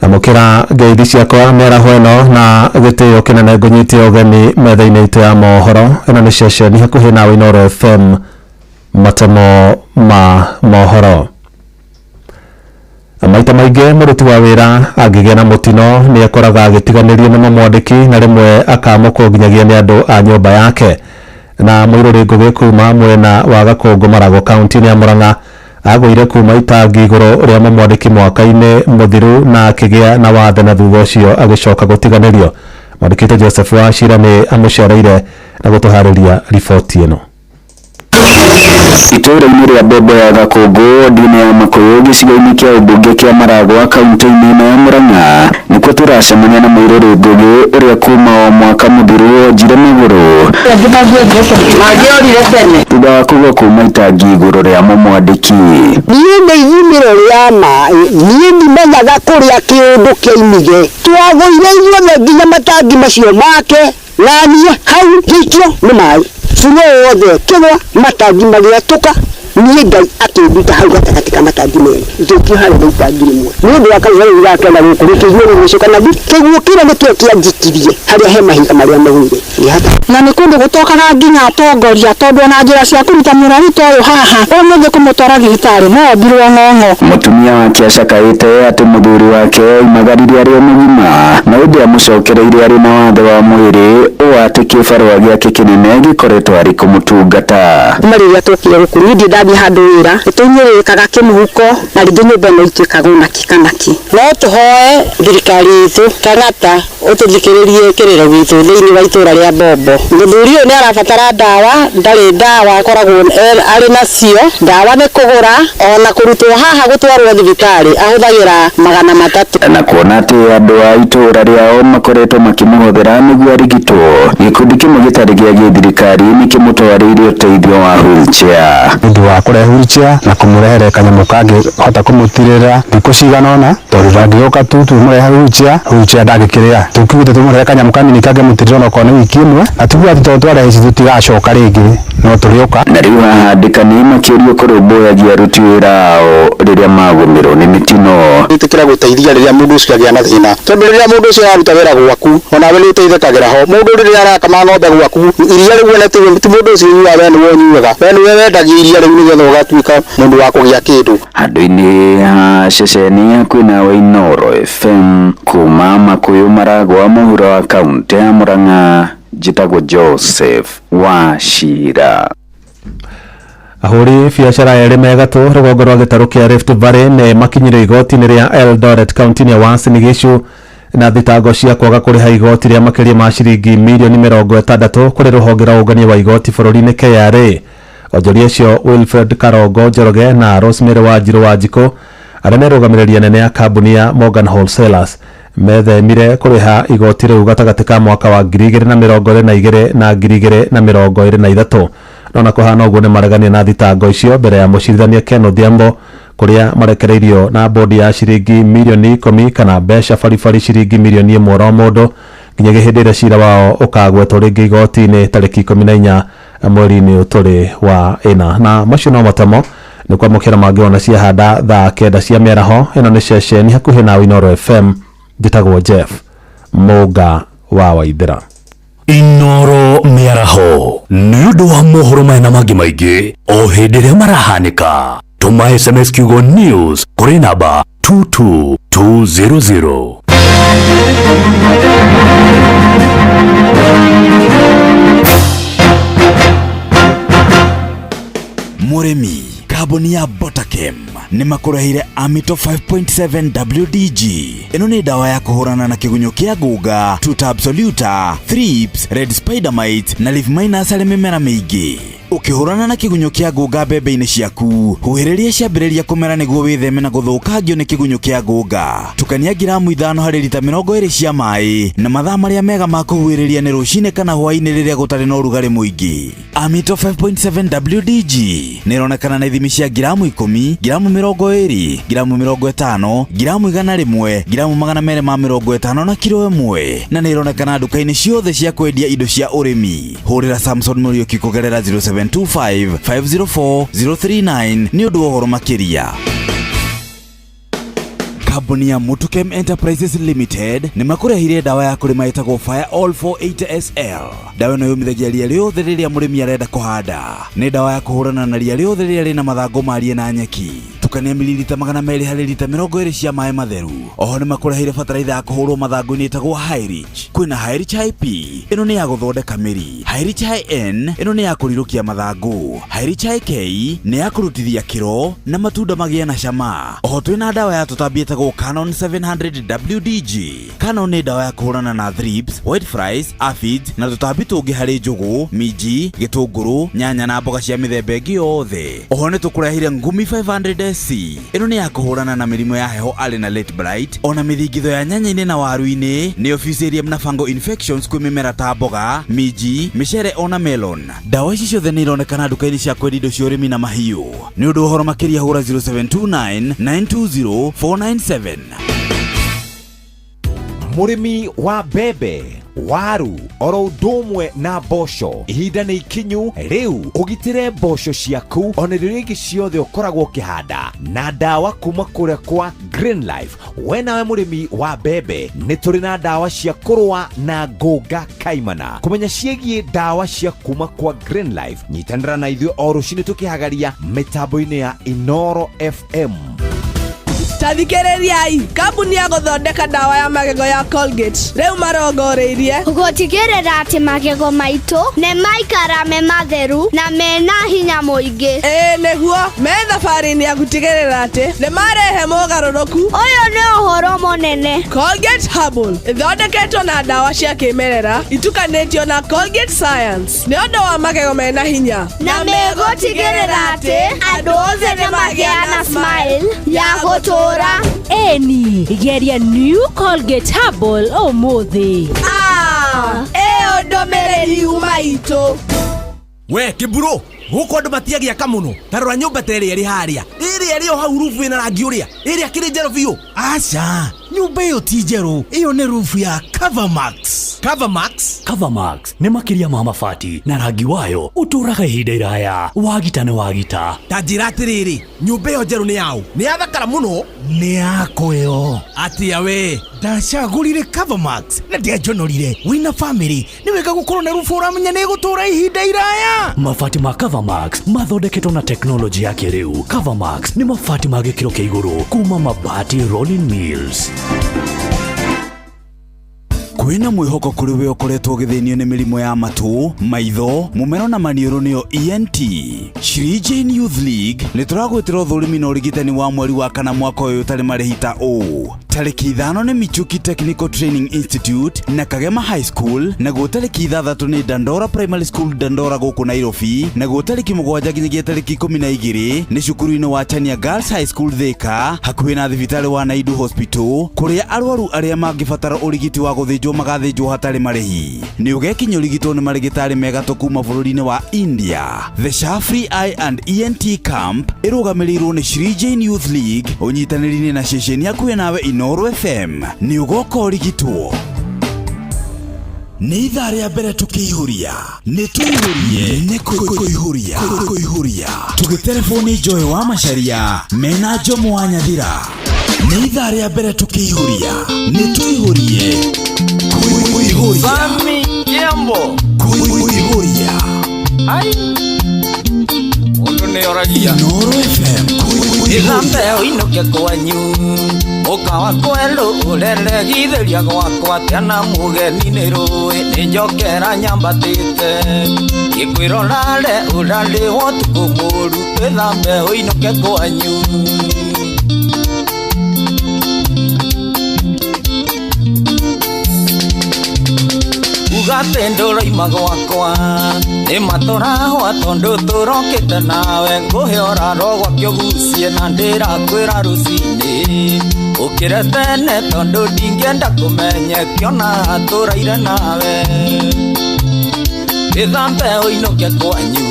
Amũkĩra ngeithi ciakwa mĩaraho ĩno na gĩtĩo kĩnene, ngũnyite ũgeni metha-inĩ itũ ya mohoro. Ĩno nĩ ceceni hakuhĩ nawe, Inooro FM, matemo ma mohoro. Maita maingĩ mũruti wa wĩra angĩgĩa na mũtino nĩ akoraga agĩtiganĩrio nĩ mamwandĩki na rĩmwe akamũkwo nginyagia nĩ andũ a nyũmba yake. Na mũirũrĩ Ngũgĩ kuma mwena wa Gakũngũ Maragũ kaunti-inĩ ya Murang'a agũire kuma itangi igũrũ rĩa mamwandĩki mwaka-inĩ mũthiru na akĩgĩa na wathe, na thutha ũcio agĩcoka gũtiganĩrio. Mwandĩki Joseph Wachira nĩ amũcereire na gũtũharĩria riboti ĩno. Itũũra-inĩ rĩa Mbembe ya Gakũngũ, ward-inĩ ya Makũyũ, gĩcigo-inĩ kĩa ũmbunge kĩa Maragwa, kaunti-inĩ ĩno ya Murang'a, nĩkuo tũracemania na mũirũrĩ Ngũgĩ ũrĩa kuma o mwaka mũthiru onjire magũrũ thutha wa kũgwa kuma itangi igũrũ rĩa mũmwandĩki. Niĩ nĩ ithimĩro rĩa maĩ, niĩ ndimenyaga kũrĩa kĩũndũ kĩaimire. Twagũire ithuothe nginya matangi macio make na niĩ hau ngĩikio nĩ maĩ fulo wothe kĩgwa, matangi magĩatũka. Niĩ Ngai akĩnduta hau gatagatĩ ka matangi merĩ, ngĩikio harĩa na itangi rĩmwe nĩ ũndũ wa kanitha rĩu gakena gũkũ gĩkĩiguo gĩgĩcoka na kĩguo kĩrĩa nĩkĩo kĩanjikirie harĩa he mahiga marĩa magũire. Na nĩ kũndũ gũtokaga nginya atongoria, tondũ ona njĩra cia kũruta mũrwaru ta ũyũ haha ũmũthĩ kũmũtwara thibitarĩ no ombirwo ng'ong'o. Mũtumia wake acakaĩte atĩ mũthuri wake oimagarire arĩ o mũgima na ĩndĩ amũcokereirie arĩ na wathe wa mwĩrĩ ũũ atĩ kĩbarũa gĩake kĩnene gĩkoretwo arĩ kũmũtungata. Kuma rĩrĩa twokire gũkũ niĩ ndirĩ ndathiĩ handũ wĩra, nĩtũhinyĩrĩrĩkaga kĩmũhuko na rĩngĩ nyũmba ĩno ituĩkaga onakĩ kana kĩ. No tũhoe thirikari itũ Kang'ata ũtũthikĩrĩrie kĩrĩro gitũ thĩinĩ wa itũra rĩa Mbombo. Mũthuri ũyũ nĩ arabatara ndawa, ndarĩ ndawa akoragwo arĩ nacio. Ndawa nĩ kũgũra ona kũrutwo haha gũtwarwo thibitarĩ ahũthagĩra 300. Na kuona atĩ andũ a itũũra rĩao makoretwo makĩmũhũthĩra nĩguo arigitwo, gĩkundi kĩmwe gĩtarĩ gĩa gĩthirikari nĩkĩmũtwarĩire ũteithio wa wheelchair. Ũndũ wa kũrehe wheelchair na kũmũrehere kanyamũ kangĩhota kũmũtirĩrĩra thikũ cigana ũna, tondũ ndangĩgĩũka tu tũmũrehe wheelchair, wheelchair ndangĩkĩrĩa. Tũkiugĩte tũmũrehe kanyamũ kanini kangĩmũtirĩrĩra onokorwo nĩ wiki ĩmwe, na tuge atĩ tondũ twarehe ici tũtigacoka rĩngĩ, no tũrĩũka. Na rĩu haha andĩkani makĩũrio kũrũmbũyagia aruti wĩra ao rĩrĩa magũmĩrwo nĩ mĩtino. Ĩtĩkĩra gũteithia rĩrĩa mũndũ ũcio agĩa na thĩna, tondũ rĩrĩa mũndũ ũcio araruta wĩra gwaku onawe nĩ ũteithĩkagĩra ho. Mũndũ rĩrĩa arakama ng'ombe gwaku, iria rĩu wene ti mũndũ ũcio ũnyuaga, we nĩwe ũnyuaga, we nĩwe wendagia iria rĩu nĩgetha ũgatuĩka mũndũ wa kũgĩa kĩndũ. Handũ-inĩ ha ceceni hakuhĩ nawe Inooro FM, kuma Makũyũ Maragwa mũhuro wa kaunti ya Murang'a, njĩtagwo Joseph Wachira. Ahũri biacara erĩ me gatũ rũgongo rwa gĩtarũ kĩa Rift Valley nĩ makinyire igoti-inĩ rĩa Eldoret kaunti-inĩ ya Uasin Gishu na thitango cia kwaga kũrĩha igoti rĩa makĩria ma ciringi mirioni 60 kũrĩ rũhonge rwa ũngania wa igoti bũrũri-inĩ KRA. Onjoria acio Wilfred Karongo Njoroge na Rosemary Wanjiru Wanjikũ arĩa merũgamĩrĩri anene a kambuni ya Morgan Wholesalers methemire kũrĩha igoti rĩu gatagatĩ ka mwaka wa 2022 na 2023. No na kũhana ũguo nĩ maregania na thitango icio mbere ya mũcirithania Ken Odhiambo, kũrĩa marekereirio na bodi ya ciringi mirioni 10 kana mbeca baribari ciringi mirioni 1 o mũndũ nginyagia hĩndĩ ĩrĩa cira wao ũkagwetwo rĩngĩ igoti-inĩ tarĩki 14 mweri-inĩ ũtũrĩ wa ĩna. Na macio no matemo nĩ kwamũkĩra mangĩ ona ciahanda thaa 9 cia mĩaraho. Ĩno nĩ ceceni hakuhĩ nawe Inooro FM, njĩtagwo Jeff Mũnga wa Waithĩra. Inooro Mĩaraho nĩ ũndũ wa mohoro maya na mangĩ maingĩ o hĩndĩ ĩrĩa marahanĩka. Tũma SMS kiugo news kũrĩ namba 22200. Mũrĩmi Kambuni ya Botakem nĩ makũreheire Amito 5.7 WDG. Ĩno nĩ ndawa ya kũhũrana na kĩgunyũ kĩa ngũnga, Tuta absoluta, thrips, red spider mite na leaf miners harĩ mĩmera mĩingĩ. Ũkĩhũrana na kĩgunyũ kĩa ngũnga mbembe-inĩ ciaku, huhĩrĩria ciambĩrĩria kũmera nĩguo wĩtheme na gũthũkangio nĩ kĩgunyũ kĩa ngũnga. Tukania ngiramu 5 harĩ rita 20 cia maĩ na mathaa marĩa mega ma kũhuhĩrĩria nĩ rũcinĩ kana hwaĩ-inĩ rĩrĩa gũtarĩ na ũrugarĩ mũingĩ. Amito 5.7 WDG nĩ ĩronekana na ithimi cia ngiramu 10, ngiramu 20, ngiramu 50, ngiramu 100, ngiramu 250 na kiro 1, na nĩ ĩronekana nduka-inĩ ciothe cia kwendia indo cia ũrĩmi. Hũrĩra Samson Mũriũki kũgerera 0725 504 039 nĩ ũndũ wa ũhoro makĩria. Kambuni ya Mutukem Enterprises Limited nĩ makũrehire ndawa ya kũrĩma ĩtagwo Fire All 480 SL. Ndawa ĩno yũmithagia ria rĩothe rĩrĩa mũrĩmi arenda kũhanda. Nĩ ndawa ya kũhũrana na ria rĩothe rĩrĩa rĩna mathangũ marie na nyeki. Tukania mililita 200 harĩ rita 20 cia maĩ matheru. Oho nĩ makũreheire bataraitha ya kũhũrwo mathangũ-inĩ ĩtagwo Highrich. Kwĩna Highrich IP, ĩno nĩ ya gũthondeka mĩri. Highrich IN, ĩno nĩ ya kũrirũkia mathangũ. Highrich IK nĩ ya kũrutithia kĩro na matunda magĩe na cama. Oho twĩna ndawa ya tũtambi ĩtagwo Canon 700 WDG. Canon nĩ ndawa ya kũhũrana na thrips, white flies, aphids na tũtambi tũngĩ harĩ njũgũ, minji, gĩtũngũrũ, nyanya na mboga cia mĩthemba ĩngĩ yothe. Oho nĩ tũkũrehire Ngumi 500 SC. Ĩno nĩ ya kũhũrana na mĩrimũ ya heho arĩ na late blight, ona mĩthingitho ya nyanya-inĩ na waru-inĩ, nĩyo Fusarium na fungal infections kwĩ mĩmera ta mboga, minji, mĩcere ona melon. Ndawa ici ciothe nĩ ironekana nduka-inĩ cia kwendia indo cia ũrĩmi na mahiũ. Nĩ ũndũ wa ũhoro makĩria hũra 0729 920 497. Mũrĩmi wa mbembe, waru oro ũndũ ũmwe na mboco, ihinda nĩ ikinyu rĩu ũgitĩre mboco ciaku ona irio iria ingĩ ciothe ũkoragwo ũkĩhanda na ndawa kuma kũrĩa kwa Green Life. We nawe mũrĩmi wa mbembe, nĩ tũrĩ na ndawa cia kũrũa na ngũnga kaimana. Kũmenya ciĩgiĩ ndawa cia kuma kwa Green Life, nyitanĩra na ithuĩ o rũcinĩ tũkĩhagaria mĩtambo-inĩ ya Inoro FM. Tathikĩrĩriai, kambuni ya gũthondeka ndawa ya magego ya Colgate rĩu marongoreirie gũtigĩrĩra atĩ magego maitũ nĩ maikara me matheru na mena hinya mũingĩ. Ĩĩ nĩguo, me thabarĩ-inĩ ya gũtigĩrĩra atĩ nĩ marehe mogarũrũku. Ũyũ nĩ ũhoro mũnene. Colgate Herbal ĩthondeketwo na ndawa cia kĩmerera itukanĩtio na Colgate Science nĩ ũndũ wa magego mena hinya na megũtigĩrĩra atĩ andũ othe nĩ magĩa na smile ya gũtũũra. Eni, geria New Colgate Herbal ũmũthĩ. Ĩyo ndũmĩrĩri yuma itũ. We kĩmburu, gũkũ andũ matiagĩaka mũno. Ta rora nyũmba ta ĩrĩa ĩrĩ harĩa, ĩrĩa ĩrĩ o hau rubu ĩna rangi ũrĩa, ĩrĩa kĩrĩ njerũ biũ. Aca, nyũmba ĩyo ti njerũ, ĩyo nĩ rubu ya Covermax. Covermax? Covermax nĩ makĩria ma mabati na rangi wayo ũtũũraga ihinda iraya. Wagita nĩ wagita. Ta njĩra atĩrĩrĩ, nyũmba ĩyo njerũ nĩ yaũ? Nĩ yathakara mũno. Nĩ yakwa ĩyo. Atĩa we? Ndacagũrire Covermax na ndianjonorire. Wĩna famĩlĩ nĩ wega gũkorwo na rubu ũramenya nĩ ĩgũtũũra ihinda iraya. Mabati ma Covermax mathondeketwo na teknolojĩ ya kĩrĩu. Covermax nĩ mabati ma gĩkĩro kĩa igũrũ kuma Mabati Rolling Mills. Kwĩna mwĩhoko kũrĩ we ũkoretwo ũgĩthĩnio nĩ mĩrimũ ya matũ, maitho, mũmero na maniũrũ nĩyo ENT. Shri Jane Youth League nĩ tũragwĩtĩra ũthũrimi na ũrigitani wa mweri wa kana mwaka ũyũ ũtarĩ marĩhi ta ũũ. Tarĩki 5 nĩ Michuki Technical Training Institute na Kagema High School, naguo tarĩki 6 nĩ Dandora Primary School Dandora gũkũ Nairobi, naguo tarĩki 7 nginyagia tarĩki 12 nĩ cukuru-inĩ wa Chania Girls High School Thika, hakuhĩ na thibitarĩ wa Naidu Hospital, kũrĩa arwaru arĩa mangĩbatara ũrigiti wa gũthĩnjwo magathĩnjwo hatarĩ marĩhi. Nĩ ũgekinya ũrigitwo nĩ marĩgĩtarĩ mega kuma bũrũri-inĩ wa India. The Shafri Eye and ENT Camp ĩrũgamĩrĩirwo nĩ Shri Jane Youth League ũnyitanĩri-inĩ na ceceni hakuhĩ nawe Inoro FM. Nĩ ũgoka ũrigitwo. Nĩ ithaa rĩa mbere tũkĩihũria, nĩ tũihũrie, nĩ kũihũria, kũihũria. Tũgĩterebwo nĩ Joy wa Macharia mena Jomo wa Nyathira. Nĩ ithaa rĩa mbere tũkĩihũria, nĩ tũihũrie, kũihũria. Sami Jambo. Kũihũria. Ai. Mũndũ nĩ oragia. Inoro FM. Ĩthambe ũinũke kwanyu. Ũkawa kwerũ ũreregithĩria gwakwa tena mũgeni nĩ rũĩ nĩ njokera nyambatĩte ngĩkwĩra ũrare ũrarĩhwo ũtukũ mũru wĩthambe ũinũke kwanyu. Uga atĩ ndũroima gwakwa nĩ matũrahwa tondũ tũrokĩte nawe ngũhe ũraro gwake ũgucie na ndĩrakwĩra rũcinĩ ũkĩre tene tondũ ndingĩenda kũmenye kĩona tũraire nawe wĩthambe ũinũke kwanyu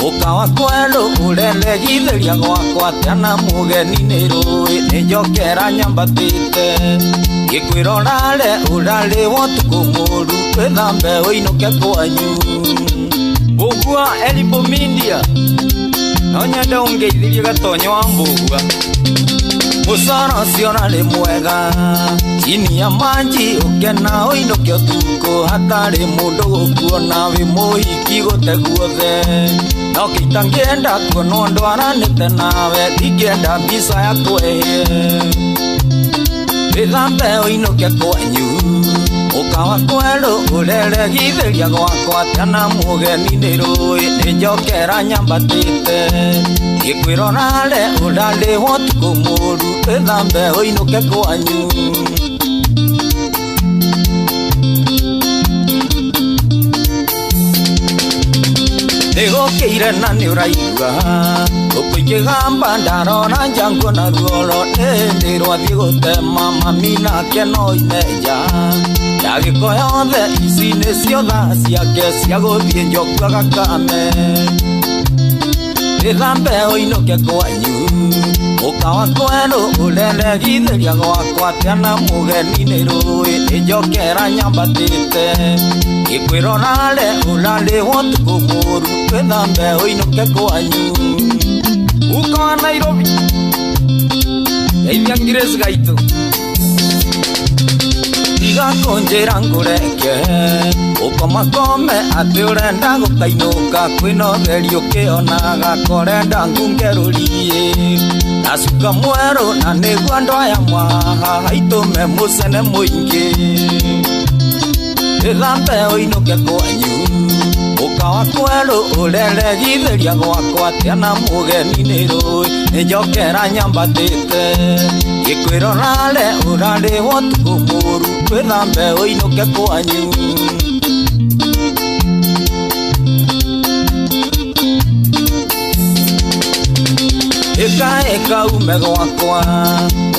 ũkawa kwerũ ũreregithĩria gwakwa tena mũgeni nĩ rũĩ nĩ njokera nyambatĩte ngĩkwĩra ũrare ũrarĩhwo ũtukũ mũru wĩthambe ũinũke kwanyu. Mbũgua Elibo Media no nyende ũngeithirie gatonyo wa Mbũgua mũcoro ũcio ũrarĩ mwega chini ya manji ũkena ũinũke ũtukũ hatarĩ mũndũ gũkuona wĩ mũhiki gũte guothe no kĩitangĩenda kuonwo ndwaranĩte nawe ndingĩenda mbica ya kwehie wĩthambe ũinũke kwanyu ũkawa kwerũ ũreregithĩria gwakwa tena mũgeni nĩ rũĩ nĩ njokera nyambatĩte ngĩkwĩra ũrare ũrarĩhwo ũtukũ mũru wĩthambe ũinũke kwanyu. Nĩgũkĩire na nĩũraigua ngũkũ ikĩgamba ndarora nja nguona ruoro ĩndĩ rwathiĩ gũtema mami nake no ime nja ndagĩko yothe ici nĩcio thaa ciake cia gũthiĩ njoku agakame wĩthambe ũinũke kwanyu ũkawa kwerũ ũreregithĩria gwakwa tena mũgeni nĩ rũĩ nĩ njokera nyambatĩte ngĩkwĩra ũrare ũrarĩhwo ũtukũ mũru wĩthambe ũinũke kwanyu. Uka wa Nairobi geithia Grace gaitũ tiga kũnjĩra ngũreke ũkomakome atĩ ũrenda gũkainũka kwĩna ũtheri ũkĩonaga korenda ngunge rũriĩ na cuka mwerũ na nĩguo andũ aya mwahaha haitũme mũcene mũingĩ wĩthambe ũinũke kwanyu ũkawa kwerũ ũreregithĩria gwakwa tena mũgeni nĩ rũĩ nĩ njokera nyambatĩte ngĩkwĩra ũrare ũrarĩhwo ũtukũ mũru wĩthambe ũinũke kwanyu. Ĩka ĩka ume gwakwa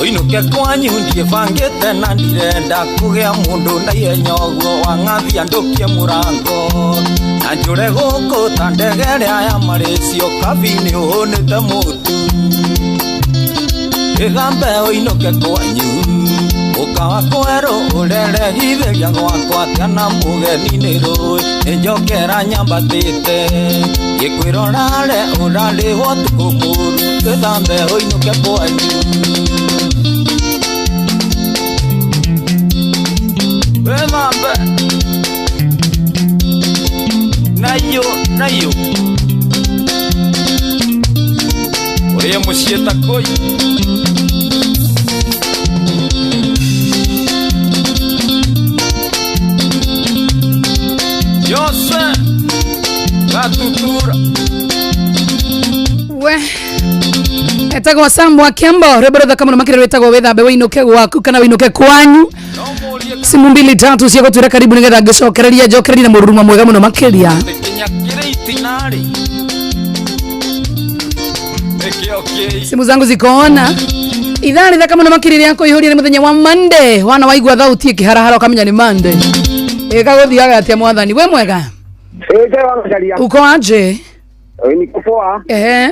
ũinũke kwanyu ndiĩbangĩte na ndirenda kũgĩa mũndũ na ihenya ũguo wang'athia ndũkie mũrango na njũre gũkũ ta ndege ĩrĩa ya Malaysia kabi nĩ ũhũnĩte mũtu wĩthambe ũinũke kwanyu ũkawa kwerũ ũreregithĩria gwakwa tena mũgeni nĩ rũĩ nĩ njokera nyambatĩte ngĩkwĩra ũrare ũrarĩhwo ũtukũ mũru wĩthambe ũinũke kwanyu. Wĩthambe nayo nayo ũrĩe mũciĩ ta kũi Jose Gatutura we etagwo Sam wa Kembo rwĩmbo rũthaka mũno makĩria rwĩtagwo wĩthambe wĩinũke gwaku kana wĩinũke kwanyu. Simu mbili tatu cia gũtwĩra karibu nĩgetha ngĩcokereria njokererie na mũrurumo mwega mũno makĩria. Simu zangu zikoona ithaa rĩthaka mũno makĩria rĩa kũihũria nĩ mũthenya wa Monday wana waigua thauti ĩkĩharahara ũkamenya nĩ Monday ĩkagũthiaga atĩa mwathani we mwega. Uko aje? Niko poa. Ehe.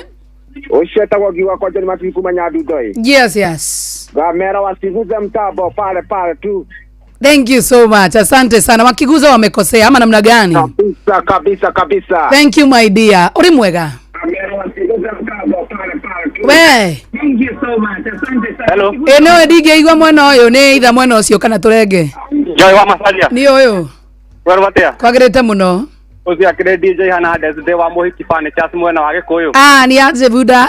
Ũcio etagwo ngiuga kwa John Matthew kuma Nyandundo. Yes, yes. Gamera wasiguze mtambo pale pale tu. Thank you so much. Asante sana. Wakiguza wamekosea ama namna gani? Kabisa kabisa kabisa. Thank you my dear. Uri mwega? Gamera wasiguze mtambo pale pale tu. We. Thank you so much. Asante sana. Hello. Eno ndingĩigua mwena ũyũ nĩ itha mwena ũcio kana tũrenge. Joy wa Masalia. Ni ũyũ. Werwo atia? Kwagĩrĩte mũno. Ũcio akĩrĩ DJ hana Desde wa Mũhiki Furnitures mwena wa Gĩkũyũ. Ah, ni aje buda?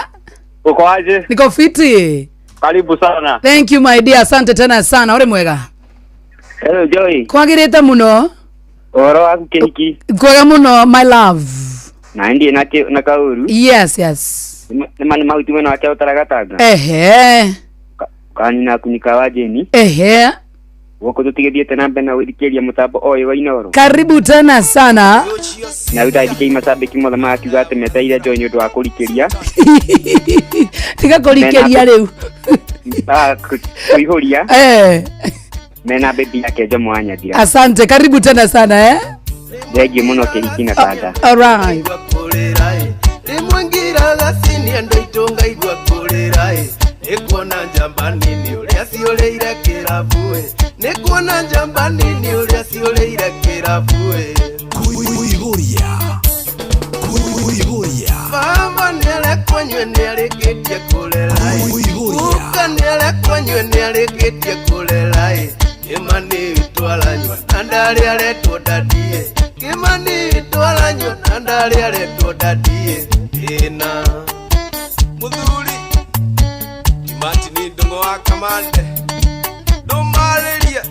Uko aje? Niko fiti. Karibu sana. Thank you my dear, asante tena sana. Uri mwega? Hello Joy. Kwagirite muno. Ũhoro waku kĩhiki? Kwega muno my love. Na ndiĩ na na kaũru. Yes, yes. Nĩ ma nĩ mahuti mwena wa Kĩaũtara Gatanga. Ehe. Kanina kunika wa Jeni. Ehe. Gũkũ tũtigĩthiĩte na mbere na gũthikĩrĩria mũtambo ũyũ wa Inoro. Karibu tena sana. Na rĩu ndathikĩrĩria macambĩki mothe magakiuga atĩ metereire Joy nĩ ũndũ wa kũrikĩria. Tiga kũrikĩria rĩu. Ah, kũihũria. Eh. Mena bebi yake Jomo wa Nyathira. Asante, karibu tena sana eh. Thengiũ mũno kĩhiki na kanda. All right. Rĩmwe ngiraga cini andũ aitũ ngaigua kũrĩra ĩ nĩ kuona njamba nini ũrĩa ciũrĩire kĩrabu ĩ nĩ kuona njamba nini ũrĩa ciũrĩire kĩrabu ĩ. Kuihuria. Kuihuria. Baba nĩarekwo nyue nĩarĩkĩtie kũrera ĩ. Guka nĩarekwo nyue nĩarĩkĩtie kũrera ĩ. Kĩmani witũ aranyua na ndarĩ aretwo daddy ĩ. Kĩmani witũ aranyua na ndarĩ aretwo daddy ĩ. Ĩna. Muthuri Martin Ndung'u wa Kamande ndũmarĩrie.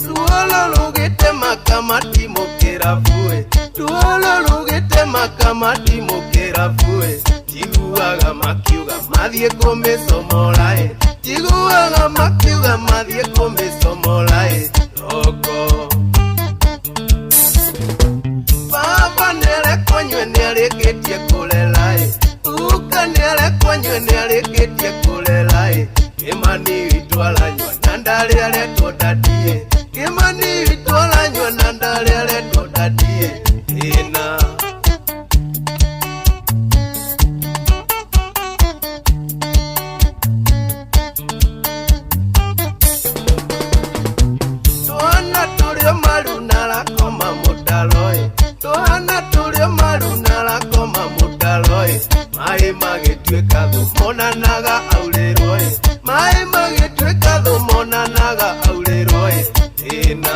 Ruolo rũgĩtema kamatimũ kĩrabu ĩ. Ruolo rũgĩtema kamatimũ kĩrabu ĩ. Njiguaga makiuga mathiĩ kũmĩcomora ĩ. Njiguaga makiuga mathiĩ kũmĩcomora ĩ. Roko. Baba nĩarekwo nyue nĩarĩkĩtie kũrera ĩ. Guka nĩarekwo nyue nĩarĩkĩtie kũrera ĩ. Kĩmani witũ aranyua na ndarĩ aretwo daddy ĩ. Kĩmani witũ aranyua na ndarĩ aretwo daddy ĩ. Ĩna. Twana tũrĩ o maru na arakoma mũtaro ĩ. Twana tũrĩ o maru na arakoma mũtaro ĩ. Maĩ magĩtuĩka thũ monanaga aurĩrwo ĩ. Maĩ magĩtuĩka thũ monanaga aurĩrwo ĩ. Ĩna.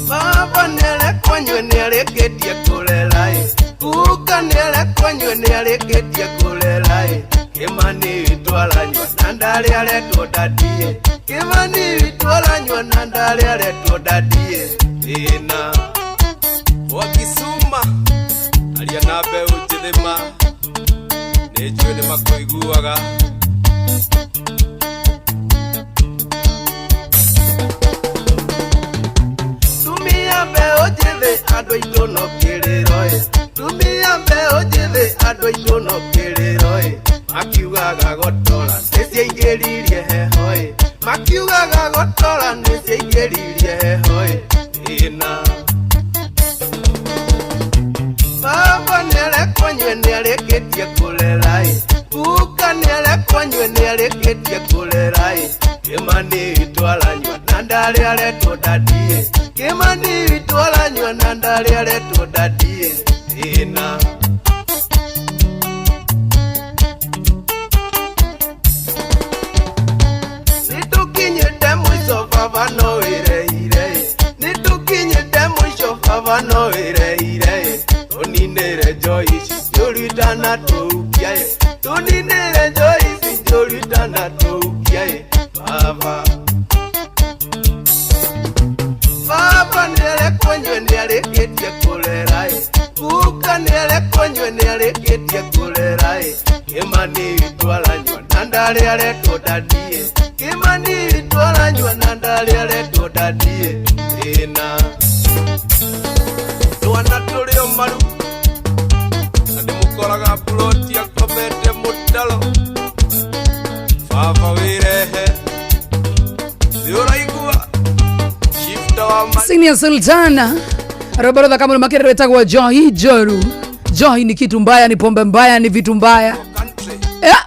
Baba nĩarekwo nyue nĩarĩkĩtie kũrera ĩ. Guka nĩarekwo nyue nĩarĩkĩtie kũrera ĩ. Kĩmani witũ aranyua na ndarĩ aretwo daddy ĩ. Kĩmani witũ aranyua na ndarĩ aretwo daddy ĩ. Ĩna. Wa Kisuma aria na mbeũ njĩthĩ ma nĩ njũĩ nĩ makũiguaga. Tumia mbeũ njĩthĩ andũ aitũ no kĩrĩro ĩ. Tumia mbeũ njĩthĩ andũ aitũ no kĩrĩro ĩ. Makiugaga gotora nĩciaingĩririe heho ĩ. Makiugaga gotora nĩciaingĩririe heho ĩ. Ĩna. Baba nĩarekwo nyue nĩarĩkĩtie kũrera ĩ. Guka nĩarekwo nyue nĩarĩkĩtie kũrera ĩ. Kĩmani witũ aranyua na ndarĩ aretwo daddy ĩ. Kĩmani witũ aranyua na ndarĩ aretwo daddy ĩ. Ĩna. Nĩtũkinyĩte mũico baba no wĩreire ĩ. Nĩtũkinyĩte mũico baba no wĩreire ĩ. Tũninĩre njohi ici njũru itanatũhukia ĩ. Tũninĩre njohi ici njũru itanatũhukia ĩ. Baba. Baba nĩarekwo nyue nĩarĩkĩtie kũrera ĩ. Guka nĩarekwo nyue nĩarĩkĩtie kũrera ĩ. Kĩmani witũ aranyua na ndarĩ aretwo daddy ĩ. Kĩmani witũ aranyua na ndarĩ aretwo daddy ĩ. Ĩna. Twana tũrĩ o maru na ndĩmũkoraga mburoti akomete mũtaro. Baba wĩrehe nĩ ũraigua shifta wa ma Senior Sultana rwĩmbo rũthaka mũno makĩria rwĩtagwo Njohi Njoru. Njohi ni kitu mbaya, ni pombe mbaya, ni vitu mbaya. Yeah.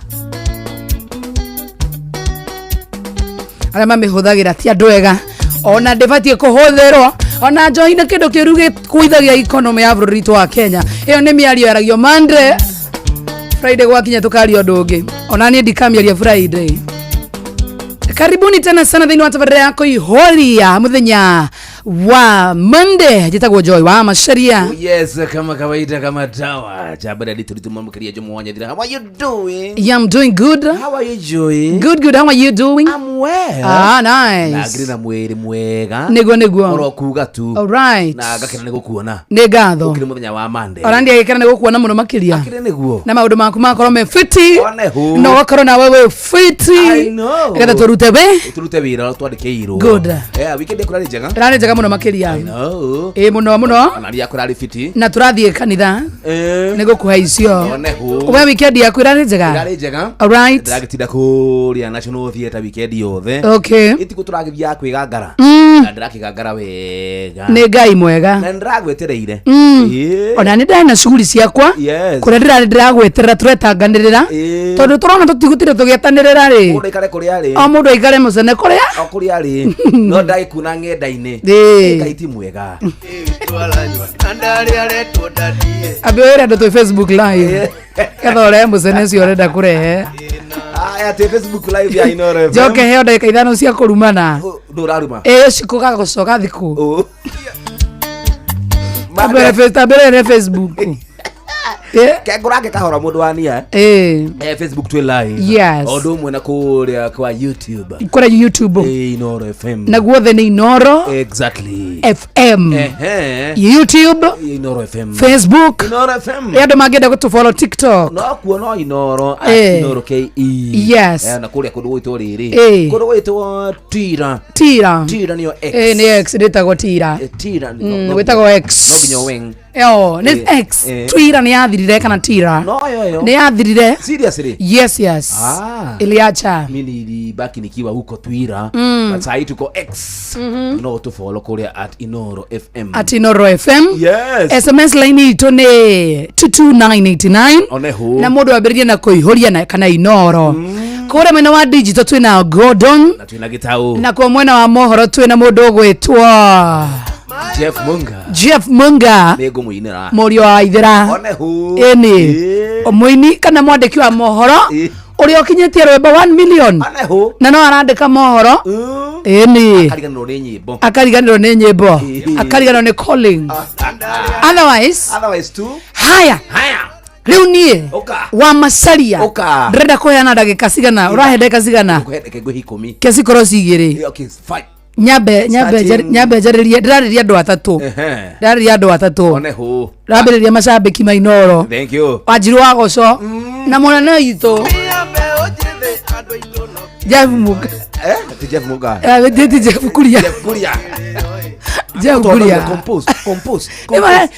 Arĩa mamĩhũthagĩra ti andũ ega ona ndĩbatiĩ kũhũthĩrwo ona njohi nĩ kĩndũ kĩũru gĩkuithagia economy ya bũrũri witũ wa Kenya. Ĩyo nĩ mĩario yaragio Monday, Friday gwakinya tũkaria ũndũ ũngĩ. Ona niĩ ndikamĩaria Friday. Karibuni tena sana thĩinĩ wa tabarĩra ya kũihũria mũthenya Wa Monday njĩtagwo Joy wa Macharia. Oh, yes, kama kawaida kama dawa chabada litulitumamukiria jumu How are you doing? Yeah, I'm doing good. How are you, Joy? Good, good. How are you doing? I'm well. Ah, nice. Na ngiri na mwĩrĩ mwega. Nĩguo, nĩguo. Oro kuga tu. All right. Na ngakena nĩ gũkuona. Nĩ ngatho. Ũkĩrĩ mũthenya wa Monday. Ona ndiagĩkena nĩ gũkuona mũno makĩria. Akĩrĩ nĩguo. Na maũndũ maku makorwo me fiti. One hu. Na ũgakorwo nawe wĩ fiti. I know. Nĩgetha tũrute wĩ. Tũrute wĩra ũrĩa twandĩkĩirwo. Good. Yeah, weekend yaku ĩrarĩ njega. Ĩrarĩ njega mũno makĩria. I know. Ĩ mũno mũno. Ona niĩ yakwa ĩrarĩ fiti. Na tũrathiĩ kanitha. Eh. Nĩ gũkũhe icio. One hu. We weekend yaku ĩrarĩ njega. Ĩrarĩ njega. All right. Ndĩragĩtinda kũrĩa National Theatre weekend yothe. Okay. Ĩtikũ tũragĩthiaga kwĩgangara. Na ndĩrakĩgangara wega. Nĩ Ngai mwega. Na nĩndĩragwetereire. Ĩĩ. Ona nĩ ndarĩ na cuguri ciakwa. Yes. Kũrĩa ndĩrarĩ ndĩragweterera tũretanganĩrĩra. Tondũ tũrona tũtigũtinda tũgĩetanĩrĩra rĩ. Mũndũ aikare kũrĩa arĩ. O mũndũ aikare mũcene kũrĩa. O kũrĩa arĩ. No ndagĩkuona ng'enda-inĩ. Ĩĩ. Ngai ti mwega. Ambe wĩre andũ twĩ Facebook live. Ketha ũrehe mũcene ũcio ũrenda kũrehe. Aya twĩ Facebook live ya Inooro FM. Njoke heo ndagĩka ithano cia kũrumana. Ndũraruma. Ĩĩ cikũ gagũcoka thikũ. Tambere re Facebook. Kengũrange kahora mũndũ wa nia. Ĩĩ. Eh, Facebook twĩ live. Yes. O ũndũ ũmwe na kũrĩa kwa YouTube. Kũrĩa YouTube. Ĩĩ, Inooro FM. Na guothe nĩ Inooro Exactly. FM. Ehe. YouTube. Inooro FM. Facebook. Inooro FM. Ĩ andũ mangĩenda gũtũfollow TikTok. No kuo no Inooro at Ĩĩ. Inooro KE. Yes. Eh, na kũrĩa kũndũ gwĩtwo rĩrĩ. Ĩĩ. Kũndũ gwĩtwo Tira. Tira. Tira nĩyo X. Ĩĩ nĩ X ndĩtagwo Tira. Eh, Tira. Gwĩtagwo X. No nginya weng. Eo, nĩ Ĩĩ. X. Ĩĩ. Twitter nĩ yathirire kana Tira. No yo yo. Nĩ yathirire. Seriously? Yes, yes. Ah. Iliacha. Mi nilibaki nikiwa huko Twitter. But sahi tuko X. No tufollow kũrĩa at Inooro FM. At Inooro FM. Yes. SMS line itũ nĩ 22989. Oneho. Na mũndũ ambĩrĩrie na kũihũria na kana Inooro. Kũrĩa mwena wa digital twĩna Gordon. Na twĩna gĩtaũ. Na kwa mwena wa mohoro twĩna mũndũ ũgwĩtwo Jeff Munga. Jeff Munga. Nĩ ngũmũinĩra. Mũriũ wa Ithera. Oneho. Ĩni. Mũini kana mwandĩki wa mohoro ũrĩa ũkinyĩtie rwĩmbo 1 million. Oneho. Na no arandĩka mohoro. Ĩni. Akariganĩrwo nĩ nyĩmbo. Akariganĩrwo nĩ nyĩmbo. Akariganĩrwo nĩ calling. Otherwise. Otherwise tu. Haya. Haya. Rĩu niĩ Ũka. wa Macharia Ũka. ndĩrenda kũheana ndagĩka cigana ũrahe ndagĩka cigana Ngũhe ndagĩka ngũhe ikũmi. ke cikorwo cigĩrĩ Okay, fine. nyambe nyambe Starting- nyambe njarĩrie ndĩrarĩria andũ atatũ Ehe. ndĩrarĩria andũ atatũ Oneho. ndĩrambĩrĩria macambĩki ma Inooro Thank you. Wanjirũ wa Goco na mũnene witũ Jeff Muga Eh, ti Jeff Muga. Eh, ti Jeff Kuria. Jeff Kuria. Jeff Kuria. Compose, compose.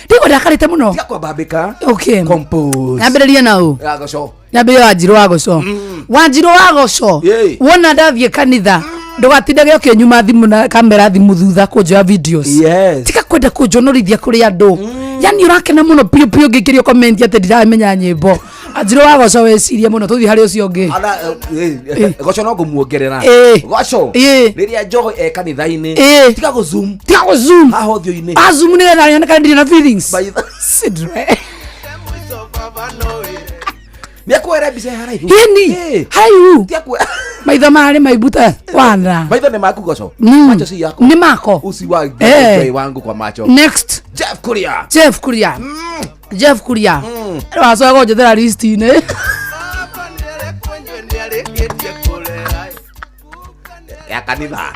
Ndiko ndakarĩte mũno. Tiga kwambambĩka. Okay. Compose. Nyambĩrĩrie na ũ? Ya Goco. Nyambĩrĩrie Wanjirũ wa Goco. Wanjirũ wa Goco. Wona ndathiĩ kanitha ndũgatindage ũkĩnyuma thimũ na kamera thimũ thutha kũnjoya videos. Yes. Tiga kwenda kũnjonorithia kũrĩ andũ. Yani ũrakena mũno piũ piũ ngĩkĩrio comment atĩ ndiramenya nyĩmbo. Wanjirũ wa Goco wĩcirie mũno tũthiĩ harĩ ũcio ũngĩ. Ona Goco no ngũmuongerera. Ĩĩ. Goco. Ĩĩ. Rĩrĩa Joy e kanitha-inĩ. Ĩĩ. Tiga gũ zoom. Tiga gũ zoom. Haha ũthiũ-inĩ. A zoom nĩgetha yonekane ndirĩ na feelings. Sidre. Nĩekuoera mbica ya haraihu. Ĩni. Haraihu. Maitho marĩ maimbu ta wana. Maitho nĩ maku Goco. Macho si yako. Nĩ mako. Usi wa Eh. Joy wangu kwa macho. Next. Jeff Kuria. Jeff Kuria. Jeff Kuria. Wacoka kũnjethera list-inĩ. Ya kanitha.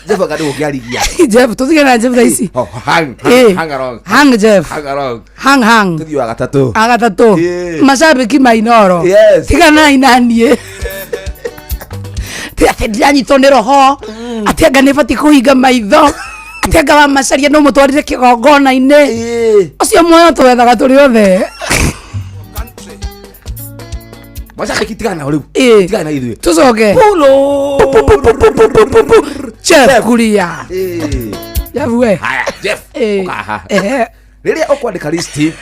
Jeff akandi gũkĩarigia. Jeff tũtige na Jeff thaa ici. Oh, hang, Ĩĩ. hang, hang along. Hang Jeff. Hang along. Hang hang. Tũthiĩ wa gatatũ. Agatatũ. Ĩĩ. Macambĩki ma Inooro. Yes. Tiganai na niĩ. Ti atĩ ndiranyitwo nĩ roho. Atĩ anga nĩ batiĩ kũhinga maitho. Atĩ anga wa Macharia no mũtwarire kĩgongona-inĩ. Ũcio muoyo twethaga tũrĩ othe. Macambĩki tigana nao rĩu. Ĩĩ. Tigana na ithuĩ. Tũcoke. Pulo. Jeff Kuria. Ĩĩ. Jeff we. Haya, Jeff. Ĩĩ. Ũka haha. Ehe. Rĩrĩa ũkwandĩka listi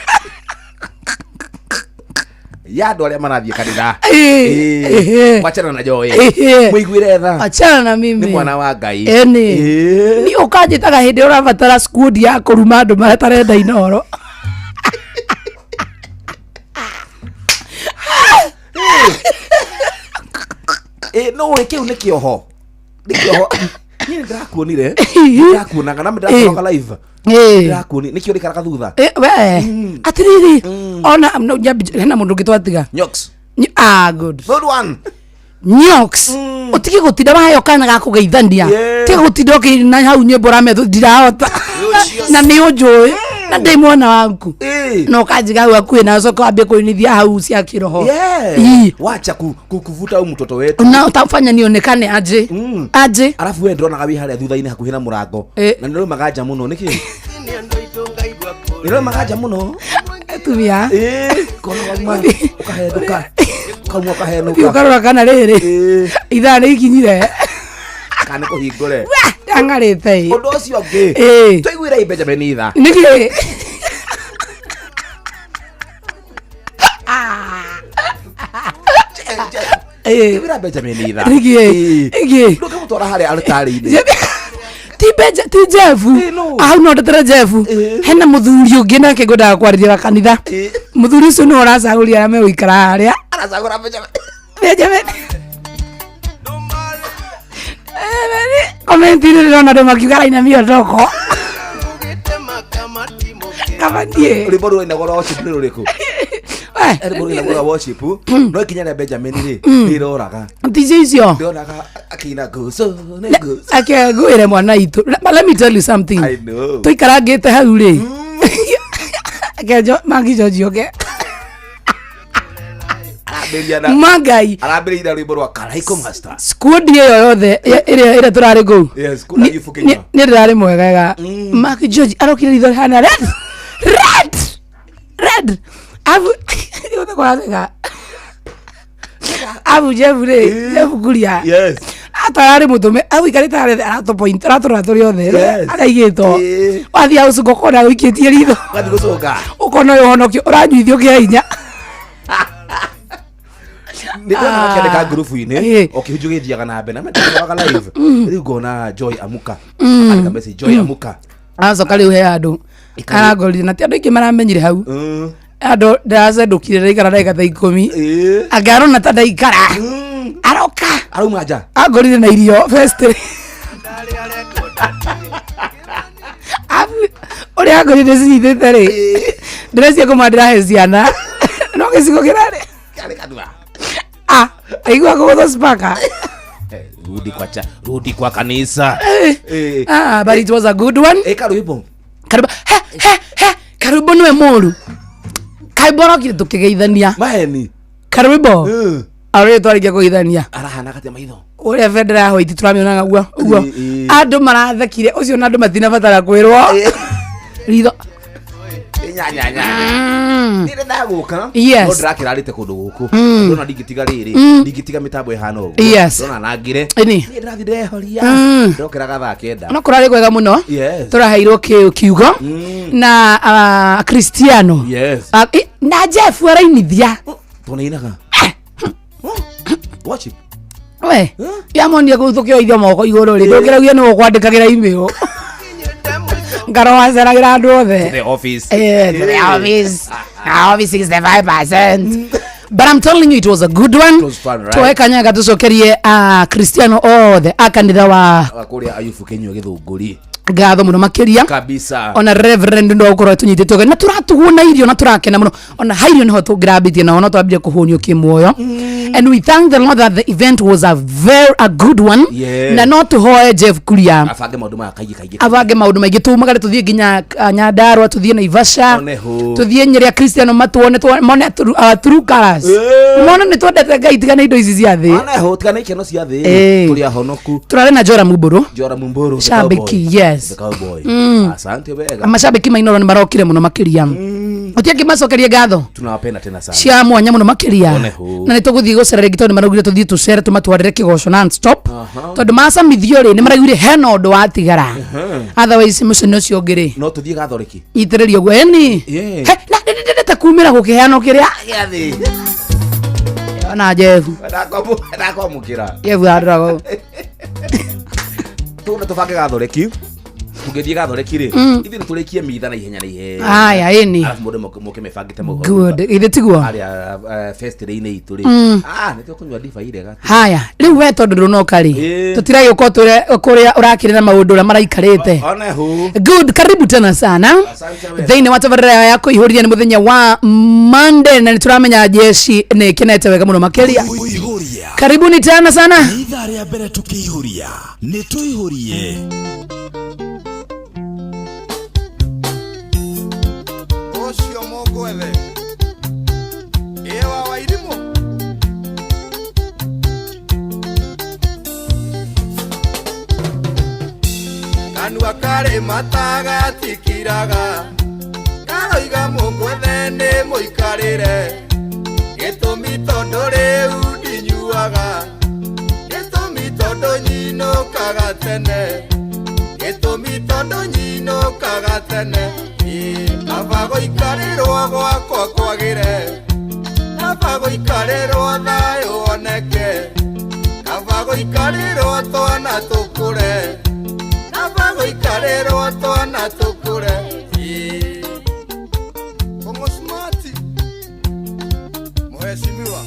ya andũ arĩa marathiĩ kanitha. Ĩĩ. Ĩĩ. Wachana na Joy. Ĩĩ. Mũiguĩre tha. Achana na mimi. Nĩ mwana wa Ngai. Ĩni. Ĩĩ. Ni ũkanjĩtaga hĩndĩ ĩrĩa ũrabatara squad ya kũruma andũ marĩa tarenda Inooro. Ĩ no ĩ kĩu nĩ kĩoho. Nĩ kĩoho. Niĩ nĩ ndĩrakuonire. Ndĩrakuonaga na ndĩrakuonaga live. Ndĩrakuoni nĩkĩo ũrĩikaraga thutha. Eh, we atiriri ona no, hena mundu ũngĩ twatiga. Nyox. Ah, good. Good one. Nyox. Utige gutinda waheo kana ga kugeithania. Tiga gutinda ũkĩina hau nyĩmbo ũrametho ndirahota. Na nĩ ũnjũĩ na ndĩ mwana waku. Na ũkanjiga hau hakuhĩ na ũcoke wambie kũinithia hau cia kĩroho. Yeah. Ii. Wacha kuvuta huyu mtoto wetu. Na utafanya nionekane aje. Aje. Arafu we ndĩronaga wĩ harĩa thutha-inĩ hakuhĩ na mũrango. Na nĩraumaga nja mũno nĩkĩ? Nĩraumaga nja mũno. Tumia. Kona wauma ũkahenũka. Ũkauma ũkahenũka. Ũkarora kana rĩrĩ. Ithaa nĩ ikinyire. Kana kũhingũre. Ndang'arĩte ĩ. Ũndũ ũcio ũngĩ. Twaiguĩra Benjamin itha. Nĩkĩ? Twaiguĩra Benjamin itha. Nĩkĩ? Nĩkĩ? Ndũkamũtwara harĩa altarĩ-inĩ. Ti Benja, ti Jeff. Hau no ndetere Jeff. Hena muthuri ũngĩ nake ngwendaga kwarĩria wa kanitha. Muthuri ũcio nĩwe ũracagũria arĩa megũikara harĩa. Aracagũra Benjamin. Benjamin. Komenti-inĩ ndĩrona andũ makiuga araina miondoko. Kaba niĩ. Rwĩmbo rũrainagwo rwa worship nĩ rũrĩkũ? Rwĩmbo rũrainagwo rwa worship no ikinya rĩa Benjamin rĩ rĩroraga. Ticio icio. Ndĩronaga akĩina nguco nĩ nguco. Ake ngwĩre mwana itũ. Let me tell you something. I know. Tũikarangĩte hau rĩ. Ake Magi George oke. Arambĩrĩria na Mangai. Arambĩrĩria rwĩmbo rwa Karaiko Master. Squad ĩyo yothe ĩrĩa tũrarĩ kũu. Yes, kuna Yufu Kenya. Nĩ ndĩrarĩ mwegega. Mark George arokire ritho rĩhana red. Red. Red. Abu yothe kũratheka. Abu Jeff rĩ, Jeff Kuria. Yes. Atararĩ mũtũme, au ikarĩte harĩa aratũ-point, aratũrora tũrĩ othe. Yes. Araigĩtwo. Wathiĩ hau ũcoka ũkona ũikĩtie ritho. Ũgathiĩ gũcũnga. Ũkona ũyũ ũhonokio, ũranyuithio kĩa hinya. Nĩ ndona akĩandĩka ngurubu-inĩ o kĩhunjio gĩthiaga na mbere na mendekaga live. Rĩu ngona Joy Amuka. Akandĩka message Joy Amuka. Aracoka rĩu he andũ arangorire na ti andũ aingĩ maramenyire hau. Andũ ndĩracendũkire ndaikara ndagĩka ta 10. Anga arona ta ndaikara. Aroka. Arauma nja. Angorire na irio first. Ũrĩa angorire ndĩcinyitĩte rĩ. Ndĩrecia kũma ndĩrahe ciana. No gĩcigo kĩrarĩ. Kĩarĩ kanua. Ah, aigua kũgũthwo spaka. Rudi kwa cha, rudi kwa kanisa. Ah, but it was a good one. Eh, karwĩmbo. Karwĩmbo. He, he, he. Karwĩmbo nĩwe mũru. Karwĩmbo arokire tũkĩgeithania. Maheni. Karwĩmbo. Arĩ twarĩkia kũgeithania. Arahana gatia maitho. Ũrĩa bendera ya white tũramĩonaga guo ũguo. Andũ marathekire ũcio na andũ matinabatara kwĩrwo. Ritho. Nyanyanya. Nĩ ndagũka. Yes. No ndĩrakĩrarĩte kũndũ gũkũ. Ndona ndingĩtiga rĩrĩ. Ndingĩtiga mĩtambo ĩhana ũguo. Yes. Ndona nangire. Ĩni. Niĩ ndĩrathiĩ ndehoria. Ndokĩraga thaa 9. No kũrarĩ kwega mũno. Yes. Tũraheirwo kiugo na Kristiano. Yes. Na Jeff arainithia. Tũnainaga. Worship. We, yamonia kũu tũkĩoithia moko igũrũ rĩ, ndũngĩraugia nĩwe ũkwandĩkagĩra email. Ngaro waceragĩra andũ othe. To the office. To the office. Our office 65%. But I'm telling you it was a good one. It was fun, right? Tuoe kanya gatucokerie Kristiano othe a kanitha wa Kũrĩa Ayubu Kenyua Gĩthũngũri. Ngatho mũno makĩria. Kabisa. Ona reverend ndo ũkorwo tũnyitĩte ũgeni na tũratugwo na irio na tũrakena mũno. Ona ha irio nĩho tũngĩrambĩtie naho no twambire kũhũnio kĩmuoyo. And we thank the Lord that the event was a very a good one. Yeah. Na no tũhoe Jeff Kuria Abange maũndũ maya kaingĩ kaingĩ. Abange maũndũ maingĩ tumagare tũthiĩ nginya Nyandarua, tũthiĩ Naivasha, Oneho. Tũthiĩ Nyĩrĩ a Kristiano matuone mone true colors. Mone nĩ twendete Ngai tigana indo ici cia thĩ. Oneho tigana ikeno cia thĩ. Tũrĩ ahonoku. Tũrarĩ na Joram Mbũrũ. Joram Mbũrũ. The Shabiki, cowboy. yes. The cowboy. Asante wega. Mashabiki mainoro nĩ marokire mũno makĩria. Ũtiangĩmacokerie ngatho Tunawapenda tena sana. Cia mwanya mũno makĩria. Oneho. Na nĩ tũgũthiĩ gũcera rĩngĩ tondũ nĩ maraugire tũthiĩ tũcere tũmatwarĩre kĩgoco non stop. Tondũ macamithio rĩ nĩ maraugire hena ũndũ watigara. Otherwise mũcene ũcio ũngĩ rĩ. No tũthiĩ gathoreki. Nyitĩrĩria ũguo ĩni. Yeah. He, na ndĩndĩndĩte kumĩra gũkĩheanwo kĩrĩa. Gĩathĩ. Ona Jeff. Ndakwamũkĩra. Jeff andũrago. Tũna tũbange gathoreki. Tũngĩthiĩ gathoreki rĩ, ithuĩ nĩ tũrĩkie mitha na ihenya na ihenya. Aya, ĩni. Arabu mũndũ moke mebangĩte mũhoro. Good. Githĩ tiguo? Harĩa festival-inĩ itũ rĩ. Ah, nĩ tũkũnyua ndibei rega. Haya, rĩu we tondũ ndũnoka rĩ, Ĩĩ. tũtiragĩũka ũtwĩre kũrĩa ũrakĩrĩ na maũndũ ũrĩa maraikarĩte. One hu. Good, karibu tena sana thĩinĩ wa tabarĩra ya kũihũria. Nĩ mũthenya wa Monday na nĩ tũramenya jeshi nĩ ĩkenete wega mũno makĩria. Karibuni tena sana. Nĩ ithaa rĩa mbere tũkĩihũria, nĩ tũihũrie. Ũcio mũngwethe ĩ wa wairimũ kanua karĩ matagatikiraga karoiga mũngwethe nĩ mũikarĩre gĩtũmi tondũ rĩu ndinyuaga gĩtũmi tondũ nyinũkaga tene gĩtũmi tondũ nyinũkaga tene. Ĩ, kaba gũikarĩrwo gwakwa kwagĩre, kaba gũikarĩrwo thayũ woneke, kaba gũikarĩrwo twana tũkũre, kaba gũikarĩrwo twana tũkũre. Ĩ. Kongo Smart, mheshimiwa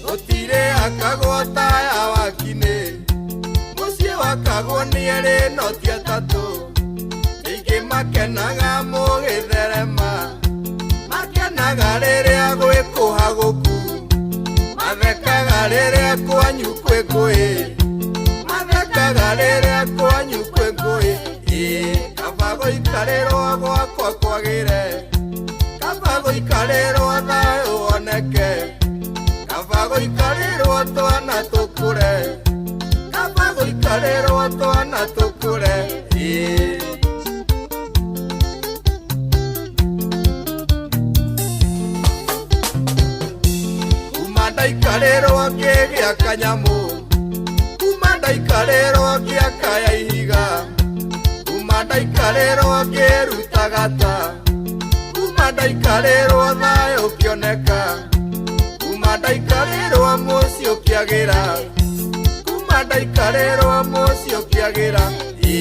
gũtirĩ akagwo taya wakinĩ mũciĩ wakagwo nĩ erĩ no ti atatũ ningĩ makenaga mũgĩtherema makenaga rĩrĩa gwĩkũhagũku mathekaga rĩrĩa kwanyu kwĩ ngũĩ mathekaga rĩrĩa kwanyu kwĩ ngũĩ. Ĩ, kaba gũikarĩrwo gwakwa kwagĩre, kaba gũikarĩrwo thayũ woneke, kaba gũikarĩrwo twana tũkũre, kaba gũikarĩrwo twana tũkũre. Ĩ. Kuma ndaikarĩrwo ngĩgĩa kanyamũ, kuma ndaikarĩrwo ngĩakaya ihiga, kuma ndaikarĩrwo ngĩruta gata, kuma ndaikarĩrwo thayũ ũkĩoneka, kuma ndaikarĩrwo mũciĩ ũkĩagĩra, kuma ndaikarĩrwo mũciĩ ũkĩagĩra. Ĩ,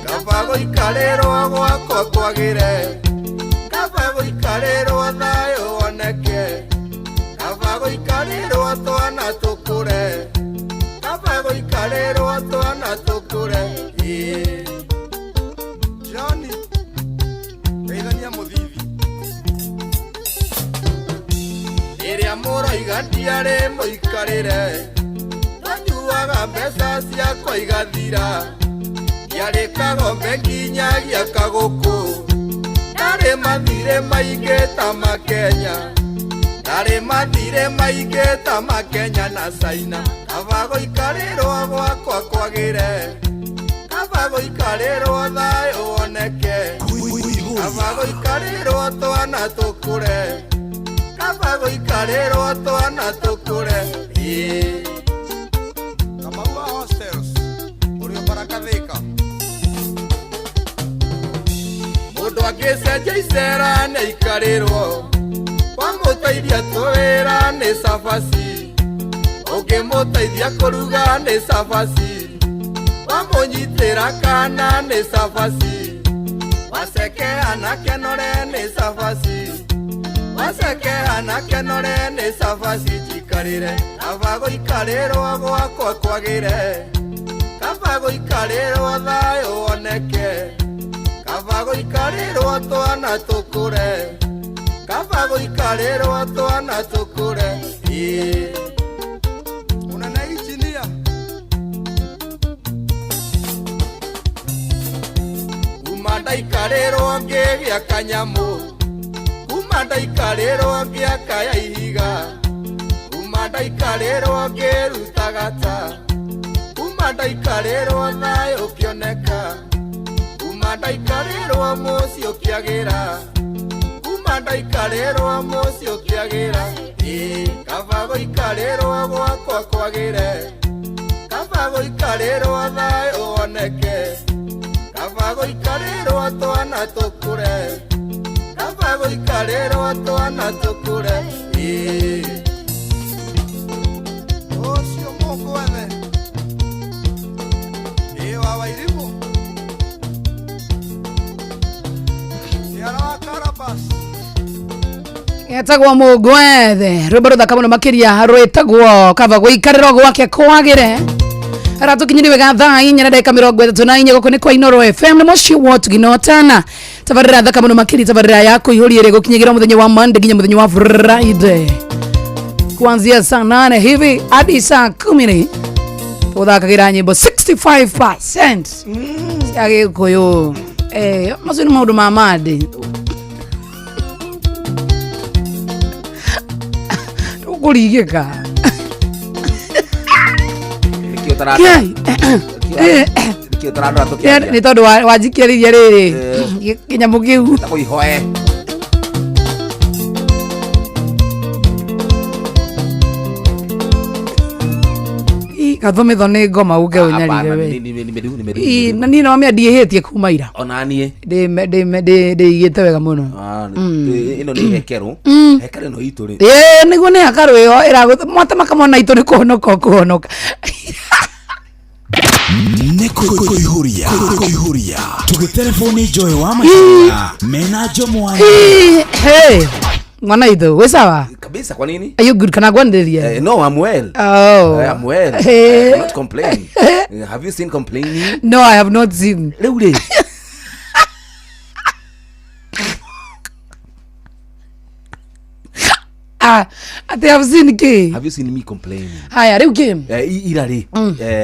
kaba gũikarĩrwo gwakwa kwagĩre, kaba gũikarĩrwo thayũ woneke, kaba gũikarĩrwo twana tũkũre, kaba gũikarĩrwo twana tũkũre. Ĩ. Johnny teithania mũthithi ĩrĩa mũroiga ndiarĩ mũikarĩre tanyuaga mbeca ciakwa igathira ndiarĩ kagombe nginyagia kagũkũ ndarĩ mathirĩ maingĩ ta makenya ndarĩ mathirĩ maingĩ ta makenya na China kaba gũikarĩrwo gwakwa kwagĩre, kaba gũikarĩrwo thayũ woneke, kaba gũikarĩrwo twana tũkũre, kaba gũikarĩrwo twana tũkũre. Ĩ. Kamau wa hostels ũrĩa barakathĩka mũndũ angĩcenjia icera nĩ aikarĩrwo wamũteithia tũwĩra nĩ cabaci ũngĩmũteithia kũruga nĩ cabaci wamũnyitĩra kana nĩ cabaci waceke anakenore nĩ cabaci waceke anakenore nĩ cabaci njikarĩre kaba gũikarĩrwo gwakwa kwagĩre, kaba gũikarĩrwo thayũ woneke, kaba gũikarĩrwo twana tũkũre, kaba gũikarĩrwo twana tũkũre. Ĩ. Mũnene injinia kuma ndaikarĩrwo ngĩgĩa kanyamũ, kuma ndaikarĩrwo ngĩakaya ihiga, kuma ndaikarĩrwo ngĩruta gata, kuma ndaikarĩrwo thayũ ũkĩoneka, kuma ndaikarĩrwo mũciĩ ũkĩagĩra, kuma ndaikarĩrwo mũciĩ ũkĩagĩra. Ĩ, kaba gũikarĩrwo gwakwa kwagĩre, kaba gũikarĩrwo thayũ woneke, kaba gũikarĩrwo twana tũkũre, kaba gũikarĩrwo twana tũkũre. Ĩ. Ũcio mũngwethe ĩ wa Wairimu. Etagwo Mũngwethe, rwĩmbo rũthaka mũno makĩria rwĩtagwo kaba gũikarĩrwo gwake kwagĩre. Aratũkinyĩrie wega thaa 4 na ndagĩka 34 gũkũ nĩ kwa Inoro FM nĩ mũciĩ wa ũtugi na ũtana. Tabarĩra thaka mũno makĩria, tabarĩra ya kũihũria ĩrĩa ĩgũkinyagĩra mũthenya wa Monday nginya mũthenya wa Friday, kuanzia saa 8 hivi hadi saa 10 tũthakagĩra nyĩmbo 65% cia Gĩkũyũ. Macio nĩ maũndũ ma Monday. Tũkũringĩka. Nĩkĩo tũrarora- Kĩai. Nĩkĩo tũrarora tũkĩaria. Nĩ tondũ wanjikĩrĩria rĩrĩ kĩnyamũ kĩu. Tagwo ihoe. Ĩ, gathomitho nĩ ngoma ũke Hapana, ũnyarire we. nĩ Ĩ, na niĩ no mĩandiĩhĩtie kuma ira. Ona niĩ. Ndĩigĩte wega mũno. Ah, ĩno nĩ hekerũ. Hekerũ ĩno itũ rĩ. Ĩĩ, nĩguo nĩ hakarũ ĩyo ĩragũ mwatema kamwana itũ nĩ kũhonoka ũkũhonoka. Nĩ kũihũria kũihũria tũgĩtereboni Joy wa Macharia mena Jomo wa Ĩ, hey, mwana itũ wĩ sawa? Kabisa, kwa nini? Are you good? Kana ngwanĩrĩrie? No, I'm well. Oh. I'm well. Eh. I cannot complain. Have you seen complaining? No, I have not seen. Rĩu rĩ. Ah, atĩ have seen kĩ? Have you seen me complaining? Haya, rĩu kĩ? Ira rĩ.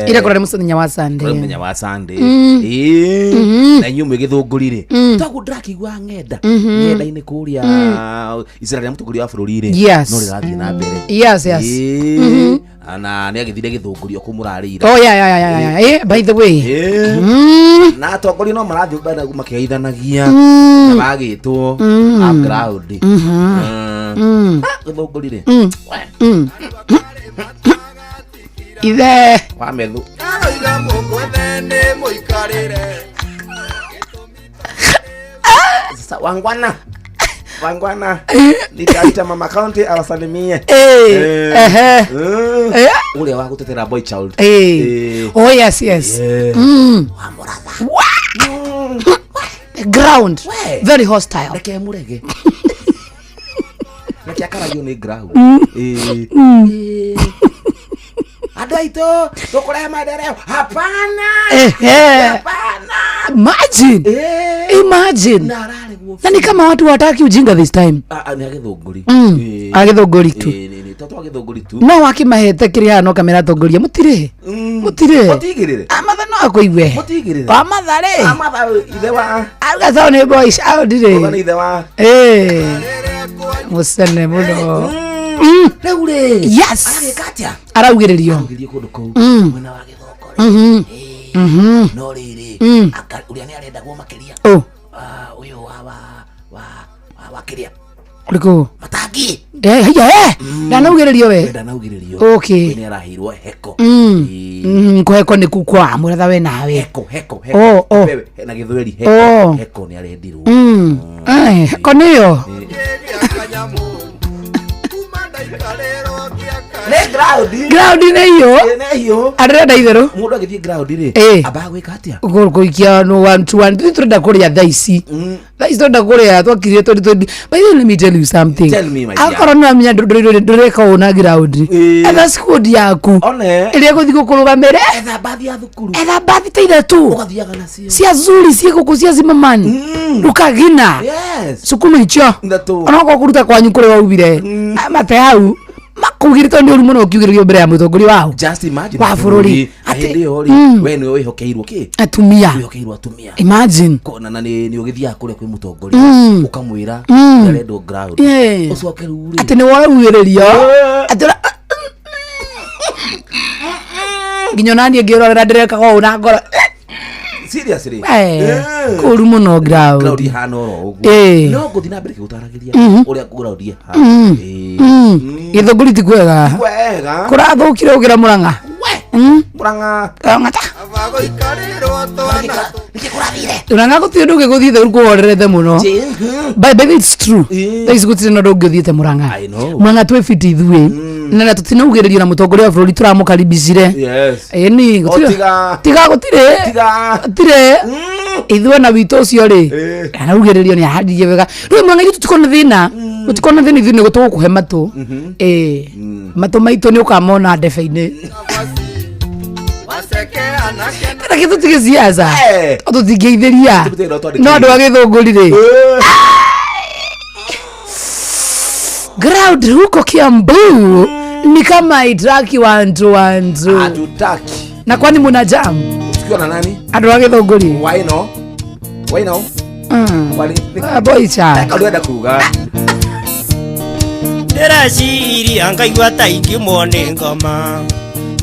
Ira kũrarĩ mũthenya wa Sunday. Kũrarĩ mũthenya wa Sunday. Mm. Ĩĩ. Mhm. Na inyuĩ mwĩ Gĩthũngũri rĩ. Twaguo ndĩrakĩigua ng'enda. Ng'enda-inĩ kũrĩa icera rĩa mũtongoria wa bũrũri rĩ. Yes. No rĩrathiĩ na mbere. Yes, yes. Ĩĩ. Mhm. Na nĩ agĩthire Gĩthũngũri o kũu mũrarĩire. Oh, yeah, yeah, yeah, yeah, yeah. By the way. Ĩĩ. Na atongoria no marathiĩ mbere makĩgeithanagia. Na magĩtwo up ground. Ah, Gĩthũngũri rĩ. Ithe. Wa methu. Sasa wangwana. Wangwana. Nitaita mama county awasalimie. Ehe. Ũrĩa wa gũtetera boy child. Oh, yes, yes. Eh. Wa- The ground. We. Very hostile. Reke mũrege. Reke akaragio nĩ ground. Andũ aitũ tũkũrehe maendeleo. Hapana. Ehe. Hapana. Imagine. Imagine. Na araregwo. Na ni kama watu wataki ujinga this time. Ah, ah, nĩ agĩthũngũri. A Gĩthũngũri tu. Nĩ to twa Gĩthũngũri tu. No wakĩmahete kĩrĩa haha no kamera tongoria mũtirĩ. Mũtirĩ. Mũtigĩrĩre. Amatha no akũigue. Mũtigĩrĩre. Wamatha rĩ. Amatha ithe wa. Auga sawa nĩ boys out Auga nĩ rĩ. ithe wa. Mũcene mũno. Rĩu rĩ. Yes. Aragĩka atĩa? Araugĩrĩrio. Araugĩrĩrio kũndũ kũu. Mwena wa Gĩthũngũri. No rĩrĩ. Ũrĩa nĩ arendagwo makĩria. Oh. Ah, ũyũ wa wa wa wa wa kĩrĩa. Ũrĩkũ? Matangi. Haiya, ndanaugĩrĩrio we. Ndanaugĩrĩrio. Okay. We nĩ araheirwo heko. Kũheko nĩ ku kwa mũratha we nawe. Heko, heko, heko. Oh, oh. Wewe, na Gĩthweri heko. Oh. Heko nĩ arendirwo. Heko nĩyo. Nĩ ground. Ground nĩ hiũ. Nĩ hiũ. Arĩrenda itherũ. Mũndũ agĩthiĩ ground rĩ. Ambaga gwĩka atĩa? Gũikia no one two one. Ithuĩ tũrenda kũrĩa thaa ici. Thaa ici tũrenda kũrĩa twakirire 2020. By the way, let me tell you something. Tell me, my dear. Akorwo nĩ ũramenya ndũreka ũũ na ground. Etha squad yaku. One. Ĩrĩa ĩgũthiĩ gũkũrũgamĩre. Etha mbathi ya thukuru. Etha mbathi ta ithatũ. Ũgathiaga nacio. Cia zuri ciĩ gũkũ cia Zimmerman. Rukagina. Yes. Sukuma icio. Ithatũ. Onokorwo kũruta kwanyu kũrĩa waumire. Mate hau. Makuugire tondũ nĩ ũru mũno ũkiugĩrĩrio mbere ya mũtongoria wao. Just imagine. Wa bũrũri. Na hĩndĩ ĩyo rĩ, we nĩwe wĩhokeirwo kĩ? Atumia. Wĩhokeirwo atumia. Imagine. Na nĩ nĩ ũgĩthiaga kũrĩa kwĩ mũtongoria ũkamwĩra nĩarendwo ground. Ũcoke rĩu rĩ. Atĩ nĩ woraugĩrĩrio. Atĩ nginya onaniĩ ngĩrorera ndĩrekaga ũũ na ngoro. Seriously. Kũru mũno ground. Ground ihana oro ũguo. No ngũthiĩ na mbere ngĩgũtaragĩria ũrĩa ground ihana. Gĩthũngũri ti kwega. Kwega. Kũrathũkire ũkĩra Mũrang'a. Mũrang'a. Kang'ata. Mũrang'a gũtirĩ ũndũ ũngĩ gũthiĩte kũhorerete mũno. By the way, it's true. Thaa ici gũtirĩ na ũndũ ũngĩ ũthiĩte Mũrang'a. Mũrang'a twĩ fiti ithuĩ. Na tũtinaugĩrĩrio na mũtongoria wa bũrũri tũramũkaribicire. Yes. Ĩni O gũtirĩ. tiga. Tiga gũtirĩ. Tiga. Gũtirĩ. Ithuĩ na witũ ũcio rĩ anaugĩrĩrio nĩ ahandirie wega rĩu mwanga ithuĩ tũtikorwo na thĩna, tũtikorwo na thĩna ithuĩ nĩ tũgũkũhe matũ. Ĩĩ, matũ maitũ nĩ ũkamona ndebe-inĩ. Reke tũtige siasa tũtingĩithĩria no andũ a Gĩthũngũri rĩ ground huko Kiambu ni kama haitaki wantu wantu. Hatutaki. Na kwani muna jam tukiwa na nani? Andũ a Gĩthũngũri. Why no? Why no? Boy child. Ũrenda kuga ndĩreciria ngaigua ta ingĩumwo nĩ ngoma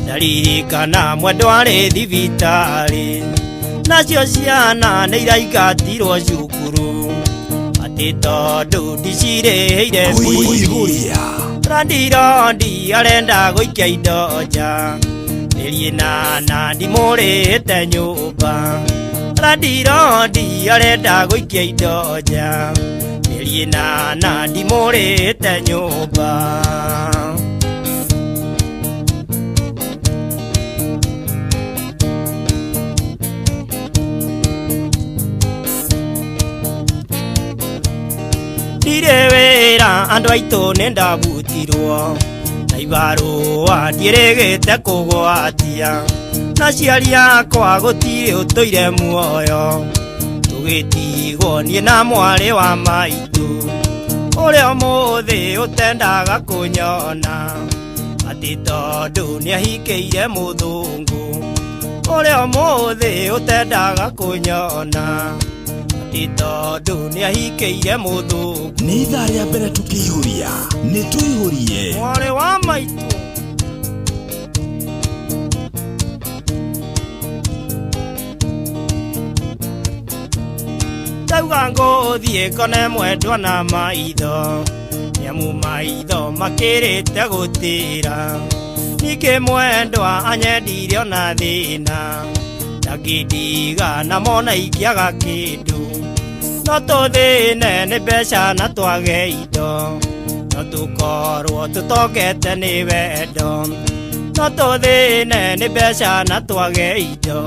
ndaririkana mwendwa arĩ thibitarĩ nacio ciana nĩ iraingatirwo cukuru atĩ tondũ ndicirĩhĩire bithi randirondi arenda gũikia indo nja mĩeri ĩnana ndimũrĩhĩte nyũmba randirondi arenda gũikia indo nja mĩeri ĩnana ndimũrĩhĩte nyũmba. Ndirĩ wĩra andũ aitũ nĩ ndabutirwo na ibarũa ndiĩrĩgĩte kũgwatia na aciari akwa gũtirĩ ũtũire muoyo tũgĩtigwo niĩ na mwarĩ wa maitũ ũrĩa ũmũthĩ ũtendaga kũnyona atĩ tondũ nĩahikĩire mũthũngũ ũrĩa ũmũthĩ ũtendaga kũnyona atĩ tondũ nĩahikĩire mũthũngũ. Nĩ ithaa rĩa mbere tũkĩihũria nĩ tũihũrie mwarĩ wa maitũ. Ndauga ngũthiĩ ngone mwendwa na maitho nĩamu maitho makĩrĩte gũtĩra ningĩ mwendwa anyendire ona thĩna ndangĩndiga na mona ingĩaga kĩndũ no tũthĩne nĩ mbeca na twage indo no tũkorwo tũtongete nĩ wendo no tũthĩne nĩ mbeca na twage indo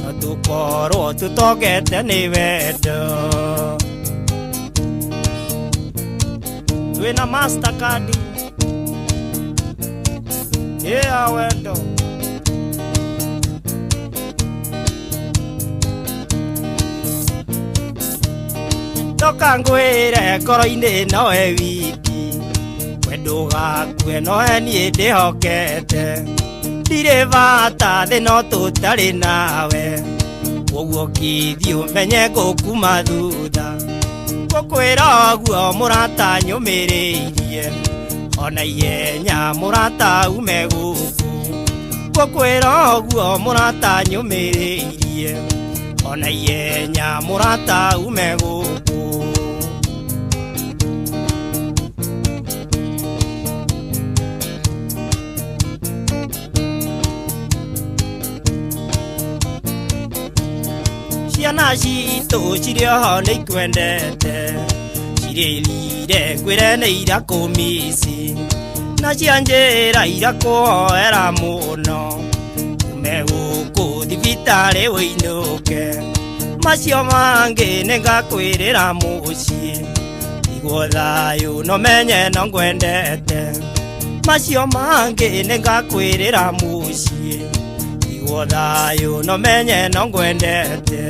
no tũkorwo tũtongete nĩ wendo. Twĩna Mastercard ya wendo. Ndoka ngwĩre ngoro-inĩ nowe wiki wendo gakue nowe niĩ ndĩhokete ndirĩ bata thĩ no tũtarĩ nawe ũguo kĩthiĩ ũmenye ngũkuma thutha ngũkwĩra ũguo mũrata nyũmĩrĩirie ona ihenya mũrata ume gũkũ ngũkwĩra ũguo mũrata nyũmĩrĩirie ona ihenya mũrata ume gũkũ. Ciana citũ cirĩ oho nĩ ikwendete cirĩrire ngwĩre nĩ irakũmici na cianjĩra irakũhoera mũno ume gũkũ thibitarĩ ũinũke macio mangĩ nĩngakwĩrĩra mũciĩ iguo thayũ no menye no ngwendete macio mangĩ nĩngakwĩrĩra mũciĩ iguo thayũ no menye no ngwendete.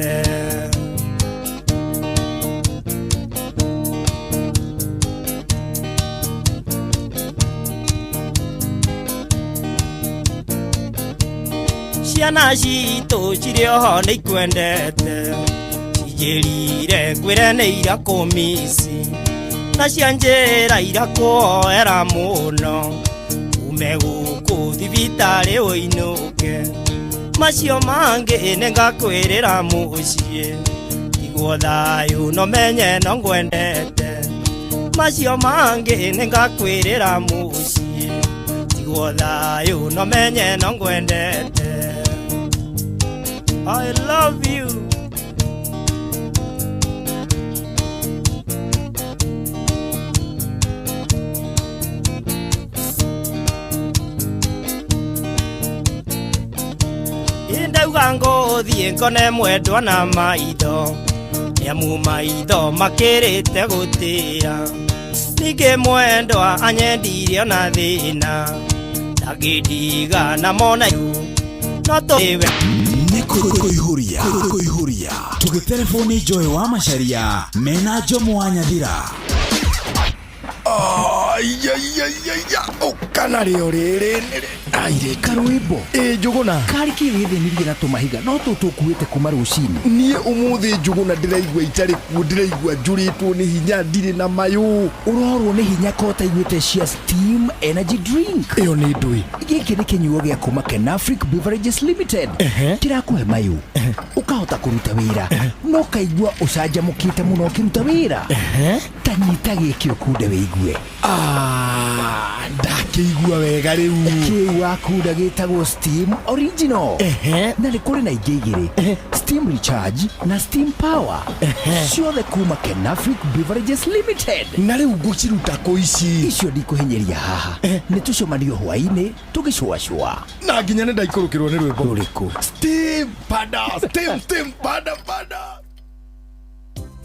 Ciana citũ cirĩ oho nĩ ikwendete cinjĩrire ngwĩre nĩ irakũmici na cianjĩra irakũhoera mũno ume gũkũ thibitarĩ ũinũke macio mangĩ nĩngakwĩrĩra mũciĩ iguo thayũ no menye no ngwendete macio mangĩ nĩngakwĩrĩra mũciĩ iguo thayũ no menye no ngwendete. I love you. Ndauga ngũthiĩ Ngũthiĩ ngone mwendwa na maitho nĩamu maitho makĩrĩte gũtĩĩa ningĩ mwendwa anyendirie ona thĩna ndangĩndiga na mona no tũwe nĩ kũihũria kũihũria tũgĩtereboni Joy wa Macharia mena Jomo wa Nyathira. Ũkana rĩo rĩrĩ aire karwĩmbo ĩ Njũgũna karĩ kĩ wĩthĩnirie na tũmahiga no tũtũkuĩte kuma rũcinĩ. Niĩ ũmũthĩ Njũgũna ndĩraigua itarĩ kuo, ndĩraigua njũrĩtwo nĩ hinya, ndirĩ na mayũ. Ũrorwo nĩ hinya ko ũtaiguĩte cia Steam Energy Drink? Ĩyo nĩ ndũĩ. Gĩkĩ nĩ kĩnyuo gĩa kuma Kenafric Beverages Limited kĩrakũhe mayũ ũkahota kũruta wĩra no ũkaigua ũcanjamũkĩte mũno ũkĩruta wĩra. Ta nyita gĩkĩ ũkunde wĩigue. Ndakĩigua wega rĩu. Kĩu wakunda gĩtagwo Steam Original na nĩ kũrĩ na ingĩ igĩrĩ, Steam Recharge na Steam Power, ciothe kuma Kenafric Beverages Limited. Na rĩu ngũciruta kũ ici? Icio ndikũhinyĩria haha, nĩ tũcemanio hwaĩ-inĩ tũgĩcũacũa. Na nginya nĩ ndaikũrũkĩrwo nĩ rwĩmbo. Rũrĩkũ? Steam pada steam steam pada pada.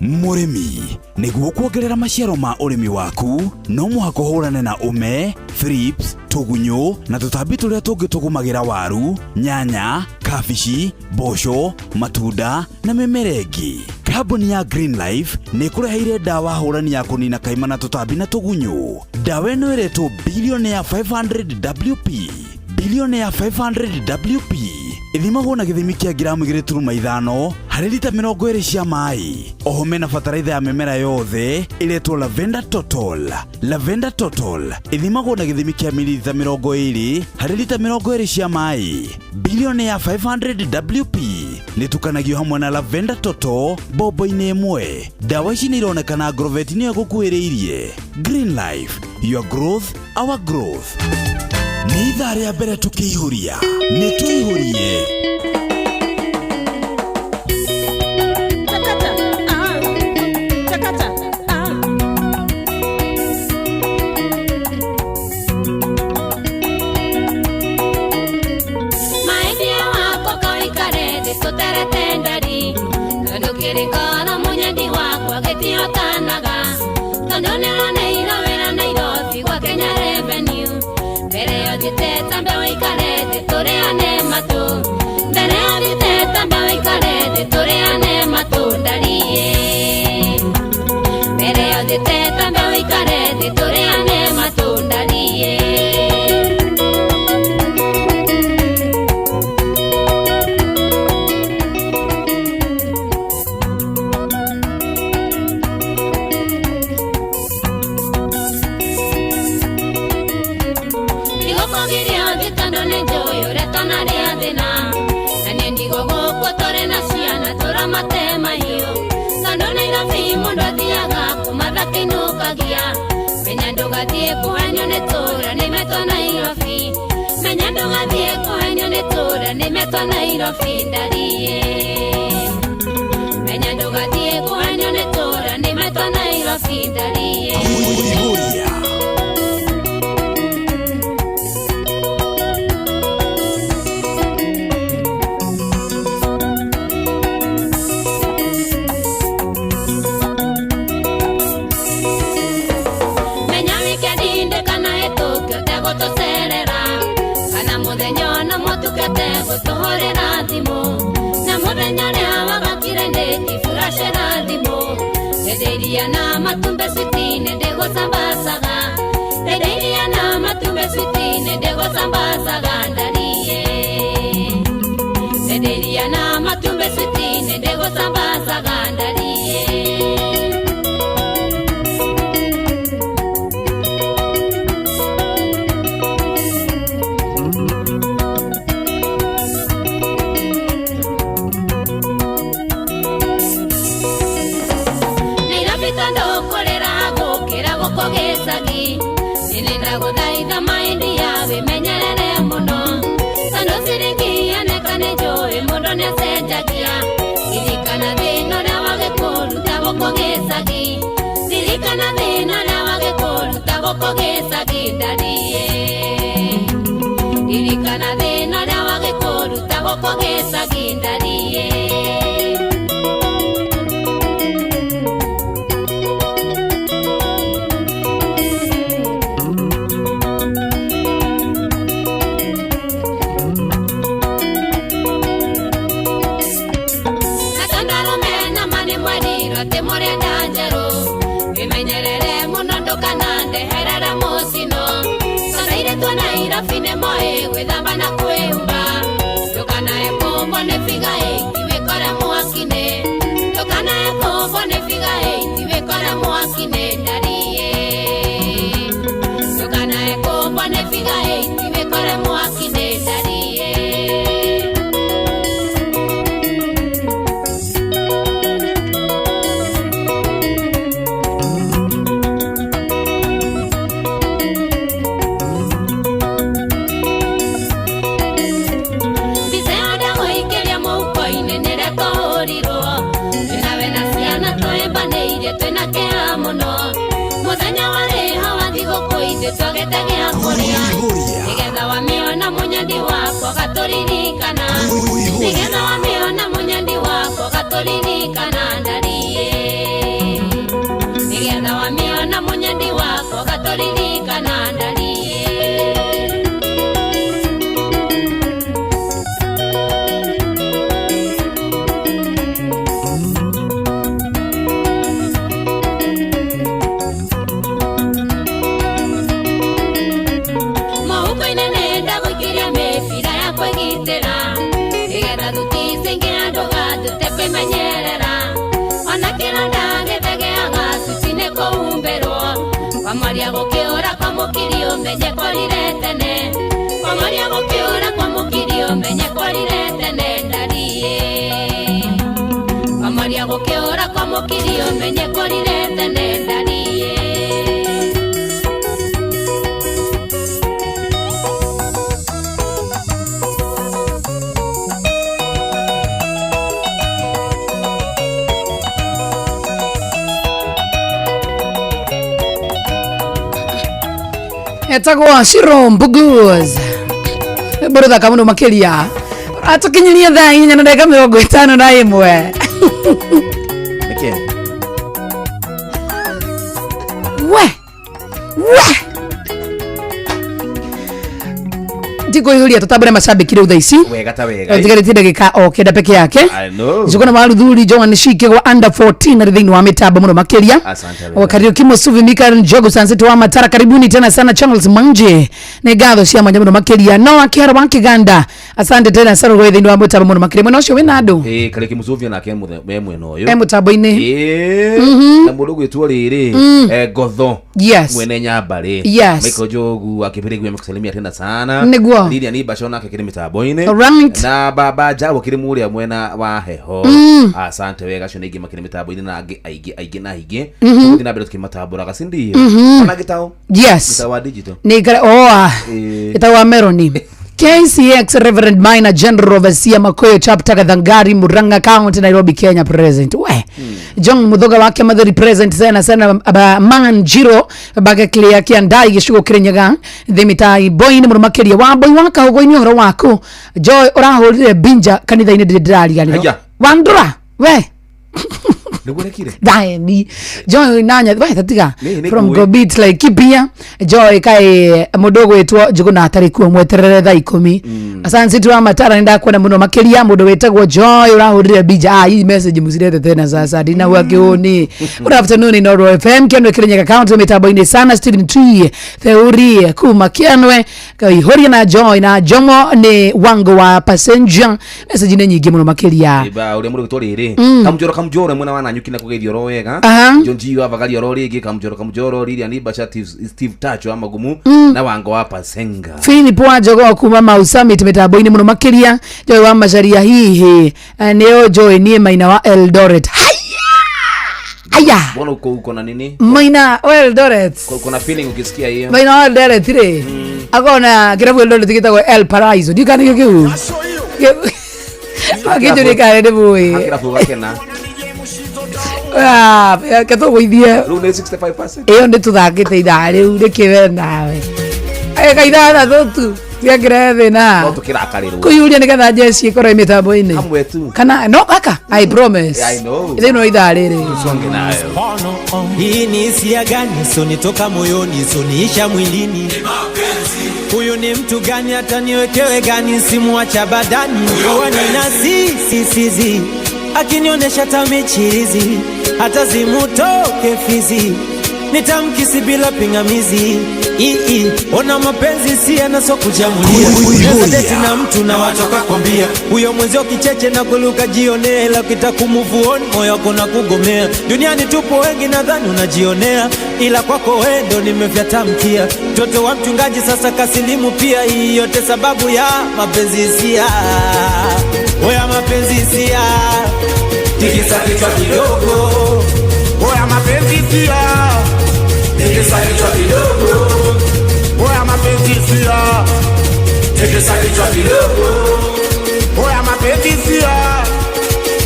Mũrĩmi, nĩguo kuongerera maciaro ma ũrĩmi waku no mũhaka ũhũrane na ũme, thrips, tũgunyũ na tũtambi tũrĩa tũngĩ tũgũmagĩra waru, nyanya, kabici, mboco, matunda na mĩmera ĩngĩ. Kambuni ya Green Life nĩ ĩkũreheire ndawa hũrani ya kũnina kaima na tũtambi na tũgunyũ. Ndawa ĩno ĩretwo Billionaire 500 WP. Billionaire 500 WP ithimagwo na gĩthimi kĩa ngiramu 2.5 harĩ lita 20 cia maĩ. Oho mena bataraitha ya mĩmera yothe ĩretwo Lavender Total. Lavender Total ithimagwo na gĩthimi kĩa mililita 20 harĩ lita 20 cia maĩ. Billionaire 500 WP nĩtukanagio hamwe na Lavender Total bombo-inĩ ĩmwe. Ndawa ici nĩironekana Agrovet nĩyo ĩgũkuhĩrĩirie. Green Life, your growth, our growth. Nĩ ithaa rĩa mbere tũkĩihũria, nĩ tũihũrie. Maithia wakwa koikare thĩ tũterete ndari tondũ kĩrĩkoro mũnyendi wakwa gĩtihotanaga tondũ nĩroneirwo wĩra Nairobi gwa Kenya Revenue. Mbere yothiĩte tambe wĩikare thĩ tũrĩane matũ, mbere yothiĩte tambe wĩikare thĩ tũrĩane matũ ndariĩ. Mbere yothiĩte tambe wĩikare thĩ tũrĩane matũ ndariĩ. Menya ndũgathiĩ kũhenio nĩ tũra nĩmetwo Nairobi, menya ndũgathiĩ kũhenio nĩ tũra nĩmetwo Nairobi ndariĩ. Menya ndũgathiĩ kũhenio nĩ tũra nĩmetwo Nairobi ndariĩ. Gũtũhũrĩra thimũ na mũthenya ũrĩa wagakire ndĩkĩburacĩra thimũ ndĩndĩiria na matumbe switi-inĩ ndĩgũcambacaga, ndĩndĩiria na matumbe switi-inĩ ndĩgũcambacaga ndariĩ. Ndĩndĩiria na matumbe switi-inĩ ndĩgũcambacaga ndariĩ. Nĩndagũthaitha maindia wĩmenyerere mũno tondũ ciringi yoneka nĩ njũĩ mũndũ nĩacenjagia. Ririkana thĩna ũrĩa wagĩkũruta gũkũ gĩcagi, ririkana thĩna ũrĩa wagĩkũruta gũkũ gĩcagi ndariĩ. Ririkana thĩna ũrĩa wagĩkũruta gũkũ gĩcagi ndariĩ. Na tondũ arũme nama nĩ mwerirwo atĩ mũrenda njerũ, wĩmenyerere mũno ndũkanandeherere mũcino. Tondũ airĩtu a Nairobi nĩmoĩ gwĩthamba na kwĩhumba, ndũkanae kũmbwo nĩ figa ĩiti wĩkore mwaki-inĩ, ndũkanae kũmbwo nĩ figa ĩiti wĩkore mwaki-inĩ ndariĩ. Ndũkanae kũmbwo nĩ figa ĩiti wĩkore mwaki-inĩ ndariĩ. Mbica ya ndagũikĩria mũhuko-inĩ nĩrĩa twahũrirwo, twĩnawe na ciana twĩmbanĩirie twĩna kĩeha mũno. Mũthenya warĩ ho wa thigũkũ ithuĩ twagĩte gĩa kũrĩa, nĩgetha wamĩona mũnyendi wakwa ũgatũririkana, nĩgetha wamĩona mũnyendi wakwa ũgatũririkana ndariĩ. Nĩgetha wamĩona mũnyendi wakwa ũgatũririkana ndariĩ. Mũhuko-inĩ nĩndagũikĩria mĩbira ya kwĩgitĩra, nĩgetha thuti cingĩha ndũgatute kwĩmenyerera. Ona kĩronda gĩthegeaga cuti nĩ kũhumbĩrwo, kwamaria gũkĩũra kwa mũkiri ũmenye kwarire tene, kwamaria gũkĩũra kwa mũkiri ũmenye kwarire tene ndariĩ. Kwamaria gũkĩũra kwa mũkiri ũmenye kwarire tene ndariĩ. Etagwo Shiro Mbugus mbũrũthaka mũno makĩria atũkinyirie thaa 4 na ndagĩka 51. Nĩkĩ? We we ndikũihũria tũtambũre macambĩki rĩu thaa ici Wega ta wega. tigarĩtie ndagĩka o 9 peke yake. I know. Njuguna wa Ruthuri Joan Shike wa under 14 arĩ thĩinĩ wa mĩtambo mũno makĩria. Asante wega. Wakariuki Musuvi Mikael Njogu Sansito wa Matara, karibuni tena sana. Charles Manje nĩ ngatho cia mwanya mũno makĩria. No Akĩhara wa Kĩganda, asante tena sana rũĩ thĩinĩ wa mĩtambo mũno makĩria. Mwena ũcio wĩna andũ Ĩĩ Kariuki Musuvi onake me mwena ũyũ. E mũtambo-inĩ. Ĩĩ. Na mũndũ ũgwĩtwo rĩrĩ Ngotho. Yes. Mwene Nyambarĩ. Yes. Michael Njogu akĩbĩrĩgio amekusalimia tena sana. Nĩguo. Lilian Ibasho nake kĩrĩ mĩtambo-inĩ. Alright. Na baba Jago kĩrĩ mũrĩa mwena wa heho. Asante wega acio nĩ aingĩ makĩrĩ mĩtambo-inĩ na angĩ aingĩ aingĩ na aingĩ. Tũgũthiĩ na mbere tũkĩmatambũraga si ndio? Ona gĩtaũ. Yes. Gĩtaũ wa digital. Nĩ kare oa Ĩĩ. ĩtagwo wa Meroni. KCX Reverend Minor General Overseer Makoyo Chapter Gathangari Murang'a County Nairobi Kenya present. We. John Muthoga wake Matheri present sana sana aba Manjiro bage clear kiandai gĩcigo Kirinyaga thimitai boy nĩ mũno makĩria wa boy wa kaũgũ-inĩ ũhoro waku Joy ũrahũrire binja kanitha-inĩ ndĩrĩ ndĩrariganĩrwo. Haya. Wandũra we Nĩguo ũrekire? Thaeni Joy nanya we tatiga Nĩ- nĩ from ngũĩ. Gobit like Kibia Joy kai mũndũ ũgwĩtwo Njũgũna atarĩ kuo mweterere thaa 10. Asante tu wa Matara nĩ ndakuona mũno makĩria mũndũ wĩtagwo Joy ũrahũrire binja. Ah, hii message mũcirete tena sasa ndina wakĩũni. Good afternoon Inooro FM Kĩanwe Kirinyaga County mĩtambo-inĩ sana Stephen Tree Theuri kuma Kĩanwe Kaihoria na Joy na Jomo nĩ wango wa passenger. Message nĩ nyingĩ mũno makĩria. Ĩba ũrĩa mũndũ ũgwĩtwo rĩrĩ Kamũjoro Kamũjoro mwena wa Nanyuki na kũgeithio oro wega. John G wa Vagari oro rĩngĩ Kamũjoro Kamũjoro Lilian Ibasha Steve Tacho wa Magumu na Wango wa Pasenga. Philip wa Njogoo kuma Mau Summit mĩtambo-inĩ mũno makĩria. Joy wa Macharia hihi nĩo Joy niĩ maina wa Eldoret. Haya! Aya! Mbona uko na nini? Maina wa Eldoret. Uko na feeling ukisikia hiyo. Maina wa Eldoret rĩ akona kĩrabu Eldoret gĩtagwo El Paraiso. Ndiũ kana nĩkĩo kĩu. Wakĩnjũria kana nĩ mũĩ. Hakĩrabu gakena. Ah, ketũgũithie Rĩu nĩ 65%. ĩyo nĩ tũthakĩte ithaa rĩu nĩkĩ we nawe. Ndagĩka ithathatũ tu ciakĩrehe thĩna. No tũkĩrakarĩrwo. Kũiyũria nĩgetha njeci ĩkorwo ĩ mĩtambo-inĩ. Hamwe tu. Kana no kaka, I promise. I know. Thĩinĩ wa ithaa rĩrĩ. Tusonge nayo. Hii ni hisia gani? Sonitoka moyoni, soniisha mwilini. Huyu ni mtu gani? Hata niwekewe gani? Simuacha badani. Wani na sisisizi akinionyesha tamichirizi, hata zimutoke fizi, nitamkisi bila pingamizi. Ii, ona mapenzi si yanasokujamulia deti na mtu na watoka kwambia huyo mwenzio kicheche na kuluka jionea, ila kitakumuvuoni moyo wako na kugomea. Duniani tupo wengi, nadhani unajionea, ila kwako wewe ndo nimefyatamkia. Mtoto wa mchungaji sasa kasilimu pia, hii yote sababu ya mapenzi hisia. Oya mapenzi hisia, tikisa kichwa kidogo. Oya mapenzi hisia, tikisa kichwa kidogo. Oya mapenzi hisia, tikisa kichwa kidogo. Oya mapenzi hisia,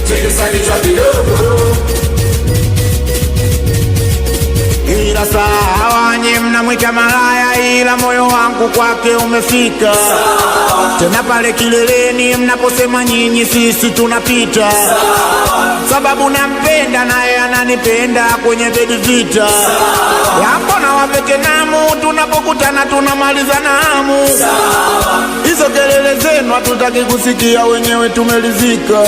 tikisa kichwa kidogo. Ila sawa nye mnamwita malaya, ila moyo wangu kwake umefika. Tena pale kileleni mnaposema nyinyi, sisi tunapita. Sababu nampenda naye ananipenda kwenye bedi vita. Yapo na wavetenamu, tunapokutana tunamaliza namu. Hizo kelele zenu hatutaki kusikia, wenyewe tumelizika.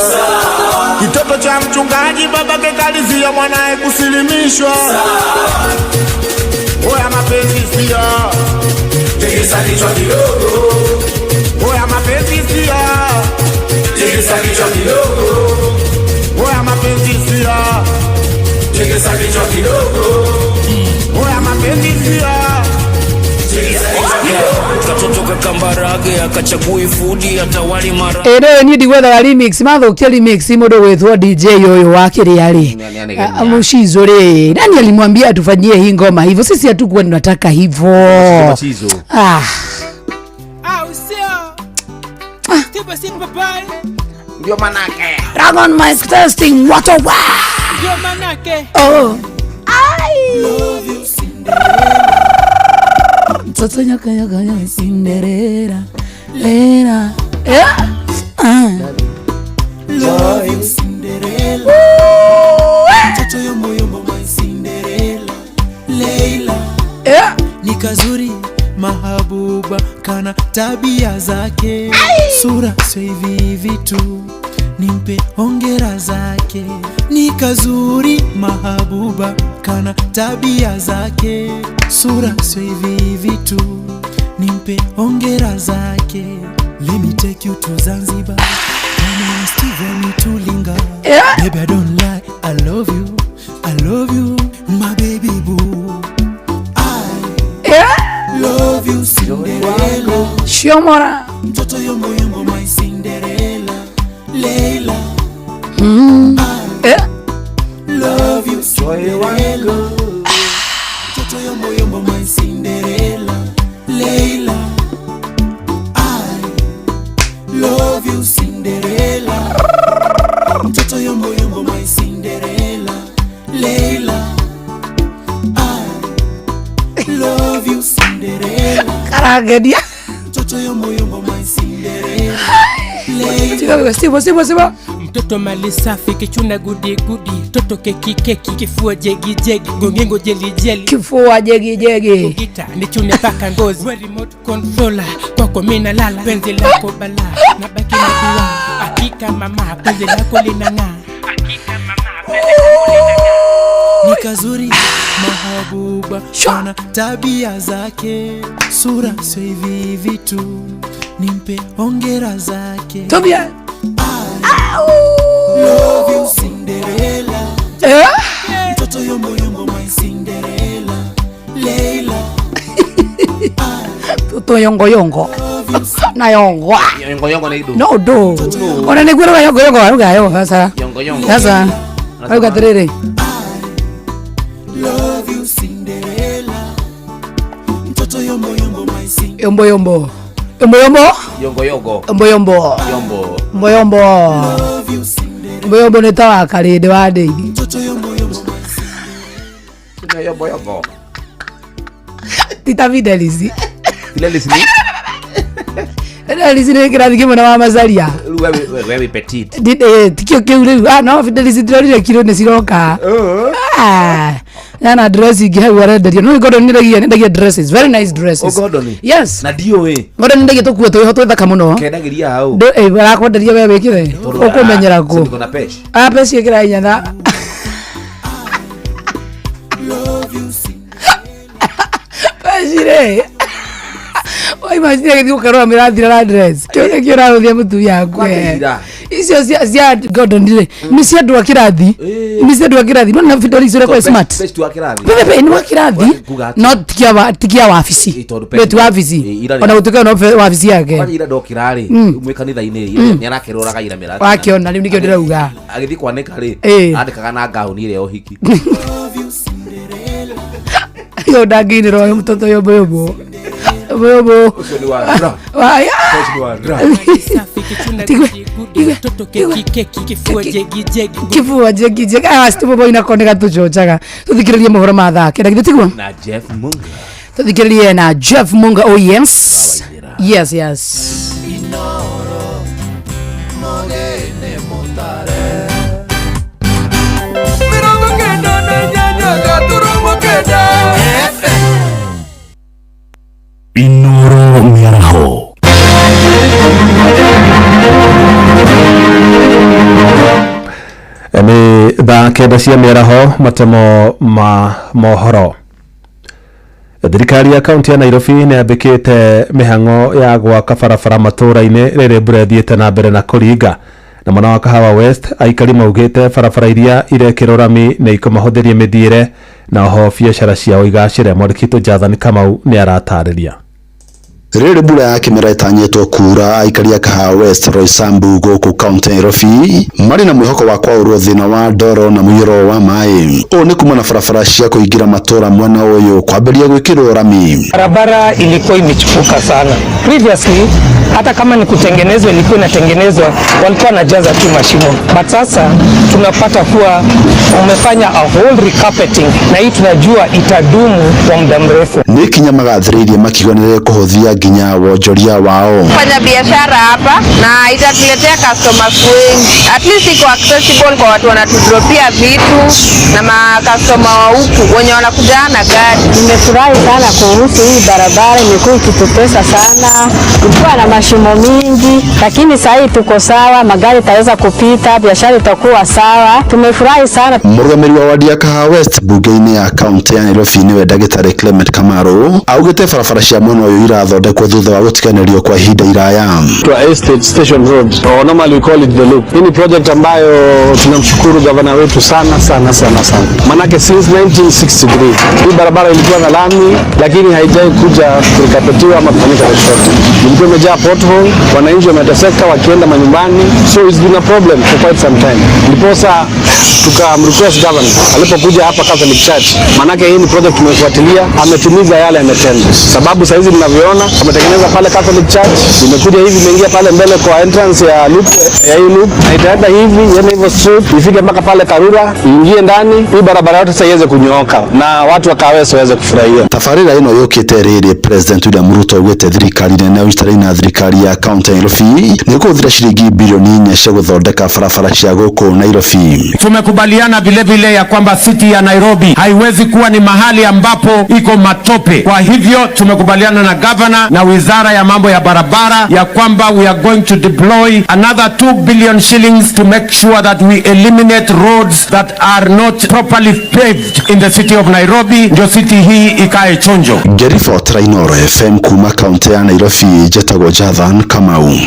Kitoto cha mchungaji babake kalizia mwanae kusilimishwa. Oya mapenzi sia, tikisa kichwa kidogo. Oya mapenzi sia, tikisa kichwa kidogo. Oya mapenzi sia, tikisa kichwa kidogo. Oya mapenzi sia, tikisa kichwa kidogo. Katoto kakambarage akachagui fudi atawali mara. Ĩrĩ niĩ ndigwethaga remix, mathũkia remix mũndũ gwĩtwo DJ ũyũ wa kĩrĩa rĩ. Mushizo rĩ, nani alimwambia atufanyie hii ngoma hivyo? Sisi hatukuwa tunataka hivyo. Mushizo. Ah. Ndio manake. Dragon mic testing, what a wow. Ndio manake. Oh. Ai. Love you Cinderella. Mtoto nyoka nyoka nyoka Cinderella. Lera. Eh? Ah. Love you Cinderella. Mtoto yombo yombo my Cinderella. Leila. Eh? Ni kazuri mahabuba kana tabia zake. Sura sio hivi hivi tu, nimpe hongera zake. Ni kazuri mahabuba kana tabia zake. Sura sio hivi hivi tu, nimpe hongera zake. Let me take you to Zanzibar. Kama Steven Tulinga. Yeah. Baby I don't lie, I love you, I love you, my baby boo. I love you Cinderella. Shiomora. Mtoto yombo yombo my Cinderella. Leila. I love you Cinderella. Mtoto yombo yombo my Cinderella. Leila. I love you Cinderella. Mtoto yombo yombo my Cinderella. Leila. I love you Cinderella. Karagedia. Mtoto yombo yombo my Cinderella. Leila. Sibo sibo sibo. Mtoto mali safi kichuna gudi gudi, toto keki keki, kifua jegi jegi, gongengo jeli jeli, kifua jegi jegi, gita nichune paka ngozi, we remote controller kwako mimi nalala, penzi lako bala nabaki na kuwa hakika mama, penzi lako linang'aa, hakika mama, penzi lako linang'aa. Ni kazuri mahabuba kana tabia zake, sura sio hivi hivi tu, nimpe hongera zake. Tobia. Love you Cinderella. Eh? Mtoto yombo yombo my Cinderella. Leila. Mtoto yongo yongo. Na yongo. Yongo yongo na idu. No do. Ona ni gwira yongo yongo aruga yo sasa. Yongo yongo. Sasa. Aruga terere. Love you Cinderella. Mtoto yombo yombo my Cinderella. Yombo yombo. Yombo yombo. Yongo yongo. Yombo yombo. Yombo. Yombo yombo. Yombo yombo ni tawa karinde wa ndeithi. Mtoto yombo yombo. Yombo yombo. Tita Fidelis. Fidelis ni Fidelis nĩ kĩrathi kĩmwe na wa Macharia. Rĩu we wĩ petit. Tikio kĩu rĩu. Ah, no Fidelis ndĩrorire kiro nĩ ciroka. Ah, yana dress ingĩ hau arenderio. No Gordon nĩndagia nĩndagia dresses, very nice dresses. O Gordon? Yes. Na ndiũĩ. Gordon nĩndagia tũkuo twĩho twĩthaka mũno. Kendagĩria hau. Arakwenderia we wĩkĩre. Ũkũmenyera kũ? Niko na pesh. Ah, peci ĩkĩra inyatha. Peci rĩ. Waimagine agĩthiĩ gũkarũra mĩrathira na dress. Kĩu nĩkĩo ũrarũthia mũtumia waku. Kwakĩira. Icio cia Gordon rĩ, nĩ cia andũ a kĩrathi. Nĩ cia andũ a kĩrathi. No na Fidelis ũrĩa kwa smart. Pesh tu wa kĩrathi. Pepe nĩ wa kĩrathi. Kuga atĩa? No tikia wabici. Tondũ Nĩ ti wabici. Ira Ona gũtuĩka no wabici yake. Kwanja ira ndokĩra rĩ, mwĩ kanitha-inĩ rĩ, nĩ arakerũraga ira mĩrathira. Wakĩona rĩu nĩkĩo ndĩrauga. Agĩthiĩ kwanĩka rĩ, andĩkaga na ngaũni ĩrĩa ya ũhiki. Yo ndangĩinĩrwo ũyũ mũtoto yombo yombo. Yombo yombo. Ũcio nĩ wa dra. Waya. Ũcio nĩ wa dra. Kibua jegi jegi. Ah, situmo boy nako nĩ gatũcocaga. Tũthikĩrĩrie mohoro ma thaa kenda githĩ tiguo? Na Jeff Munga. Tũthikĩrĩrie na Jeff Munga. Oh yes. Yes, yes. Inoro mĩaraho. Nĩ thaa 9 cia mĩaraho, matemo ma mohoro. Thirikari ya kaunti ya Nairobi nĩ yambĩkĩte mĩhang'o ya gwaka barabara matũũra-inĩ rĩrĩ mbura ĩthiĩte na mbere na kũringa. Na mwena wa Kahawa West aikari maugĩte barabara iria irekĩrwo rami nĩ ikũmahũthĩria mĩthiĩre na oho biacara ciao igacĩre. Mwandĩki witũ Jathan Kamau nĩ aratarĩria. Rĩrĩ mbura ya kĩmera ĩtanyĩtwo kura, aikari a Kahawa West Roysambu gũkũ kaunti ya Nairobi marĩ na mwĩhoko wa kwaũrwo thĩna wa ndoro na mũiyũro wa maĩ. Ũũ nĩ kuma na barabara cia kũingĩra matũũra mwena ũyũ kwambĩrĩria gwĩkĩrwo rami. Barabara ilikuwa imechipuka sana previously, hata kama ni kutengenezwa ilikuwa inatengenezwa, walikuwa wanajaza tu mashimo, but sasa tunapata kuwa umefanya a whole recarpeting, na hii tunajua itadumu kwa muda mrefu. Nĩ ikinya magathĩrĩirie makiuga nĩ rĩkũhũthia nginya wonjoria wao. Fanya biashara hapa na itatuletea customers wengi, at least iko accessible kwa watu wanatudropia vitu na makastoma wa huku wenye wanakuja na gari. Nimefurahi sana kuhusu hii barabara, imekuwa ikitutesa sana, ilikuwa na mashimo mingi, lakini sasa hii tuko sawa, magari itaweza kupita, biashara itakuwa sawa. Tumefurahi sana. Mũrũgamĩrĩri wa wadi ya Kahawa West mbunge-inĩ ya kaunti ya Nairobi nĩwe ndagĩtarĩ Clement Kamaru augĩte barabara cia mwena ũyũ irathondekwo thutha wa gũtiganĩrio kwa ihinda iraya. To Estate Station Road, or normally we call it the loop. Hii ni project ambayo tunamshukuru gavana wetu sana sana sana sana, manake since 1963 hii barabara ilikuwa na lami, lakini haijai kuja kulikapetiwa ama kufanyika chochote. Ilikuwa imejaa pothole, wananchi wameteseka wakienda manyumbani, so it's been a problem for quite some time. Ndiposa tukamrequest governor alipokuja hapa Catholic Church, manake hii ni project tumefuatilia, ametimiza yale ametenda, sababu saizi mnavyoona ametengeneza pale Catholic Church, imekuja hivi imeingia pale mbele kwa entrance ya loop, ya hii loop, na itaenda hivi iende hivyo straight ifike mpaka pale Karura, iingie ndani hii barabara yote sasa iweze kunyooka na watu wa Kaweso waweze kufurahia. Tabarĩra ĩno yũkĩte rĩrĩ President William Ruto augĩte thirikari nene ũnyitanĩire na thirikari ya kaunti ya Nairobi nĩ ĩkũhũthĩra ciringi bilioni 4 cia gũthondeka barabara cia gũkũ Nairobi. Tumekubaliana vile vile ya kwamba city ya Nairobi haiwezi kuwa ni mahali ambapo iko matope. Kwa hivyo tumekubaliana na governor na wizara ya mambo ya barabara ya kwamba we are going to deploy another 2 billion shillings to make sure that we eliminate roads that are not properly paved in the city of Nairobi, ndio city hii ikae chonjo. Ngĩribotera Inooro FM kuma kaunti ya Nairobi, njĩtagwo Jathan Kamau.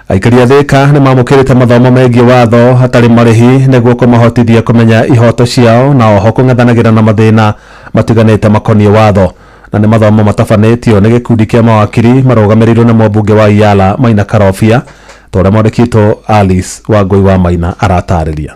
Aikari a Thika nĩ mamũkĩrĩte mathomo megiĩ watho hatarĩ marĩhi nĩguo kũmahotithia kũmenya ihoto ciao na oho kũng'ethanagĩra na mathĩna matiganĩte makoniĩ watho. Na nĩ mathomo matabanĩtio nĩ gĩkundi kĩa mawakiri marũgamĩrĩirwo nĩ mũmbunge wa Iyala Maina Karobia, ta ũrĩa mwandĩki witũ Alice Wangũi wa Maina aratarĩria.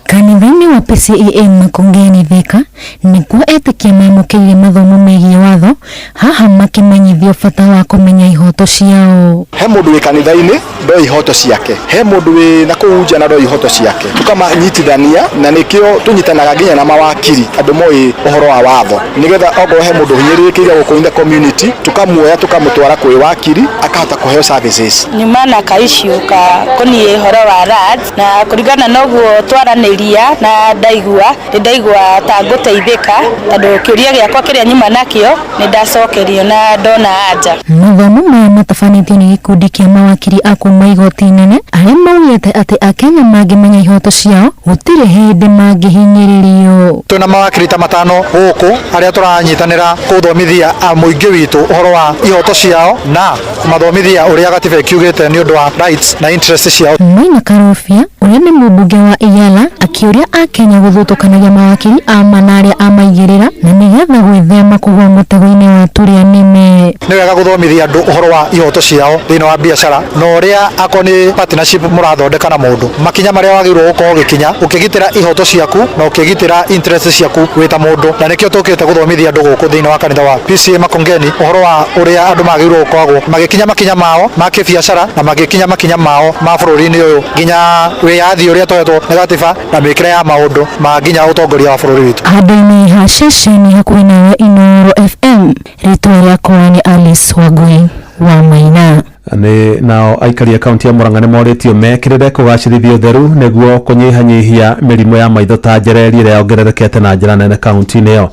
Kanitha-inĩ wa PCEA Makongeni Thika Nĩkuo etĩkia mamũkĩrire mathomo megiĩ watho, haha makĩmenyithio bata wa kũmenya ihoto ciao. He mũndũ wĩ kanitha-inĩ ndoĩ ihoto ciake, he mũndũ wĩ na kũu nja na ndoĩ ihoto ciake, tũkamanyitithania na nĩkĩo tũnyitanaga nginya na mawakiri andũ moĩ ũhoro wa watho, nĩgetha okorwo he mũndũ ũhinyĩrĩrĩkĩire gũkũ in the community tũkamuoya tũkamũtwara kwĩ wakiri akahota kũheo services. Nyuma na ka issue ka koniĩ ũhoro wa RAD na kũringana na ũguo twaranĩria na ndaigua nĩ ndaigua ta ngũteithĩka tondũ kĩũria gĩakwa kĩrĩa nyuma nakĩo nĩ ndacokerio na ndona anja. Mathomo maya matabanĩtio nĩ gĩkundi kĩa mawakiri a kuma igoti inene arĩa maugĩte atĩ Akenya mangĩmenya ihoto ciao gũtirĩ hĩndĩ mangĩhinyĩrĩrio. Twĩna mawakiri ta matano gũkũ arĩa tũranyitanĩra kũthomithia mũingĩ witũ ũhoro wa ihoto ciao na kũmathomithia ũrĩa gatiba ĩkiugĩte nĩ ũndũ wa rights na interests ciao. Maina Karũbia ũrĩa nĩ mũmbunge wa Iyala akĩũria Akenya gũthutũkanagia mawakiri a ma na arĩa amaigĩrĩra na nĩgetha gwĩthema kũgũa mũtego-inĩ wa tũrĩa nĩme. Nĩ wega gũthomithia andũ ũhoro wa ihoto ciao thĩinĩ wa biacara na ũrĩa akorwo nĩ partnership mũrathondeka na mũndũ, makinya marĩa wagĩrĩirwo gũkorwo ũgĩkinya ũkĩgitĩra ihoto ciaku na ũkĩgitĩra interest ciaku wĩ ta mũndũ, na nĩkĩo tũkĩte gũthomithia andũ gũkũ thĩinĩ wa kanitha wa PCA Makongeni ũhoro wa ũrĩa andũ magĩrĩirwo gũkoragwo magĩkinya makinya mao ma kĩbiacara na magĩkinya makinya mao ma bũrũri-inĩ ũyũ nginya wĩyathi ũrĩa tũhetwo nĩ gatiba na mĩkĩre ya maũndũ ma nginya ũtongoria wa bũrũri witũ. Handũ-inĩ ha ceceni hakuhĩ nawe Inooro FM, rĩtwa rĩakwa nĩ Alice Wangui wa Maina. Nĩ nao aikari a kaunti ya Murang'a nĩ morĩtio mekĩrĩre kũgacĩrithia ũtheru nĩguo kũnyihanyihia mĩrimũ ya maitho ta njereri ĩrĩa yongererekete na njĩra nene kaunti-inĩ ĩyo.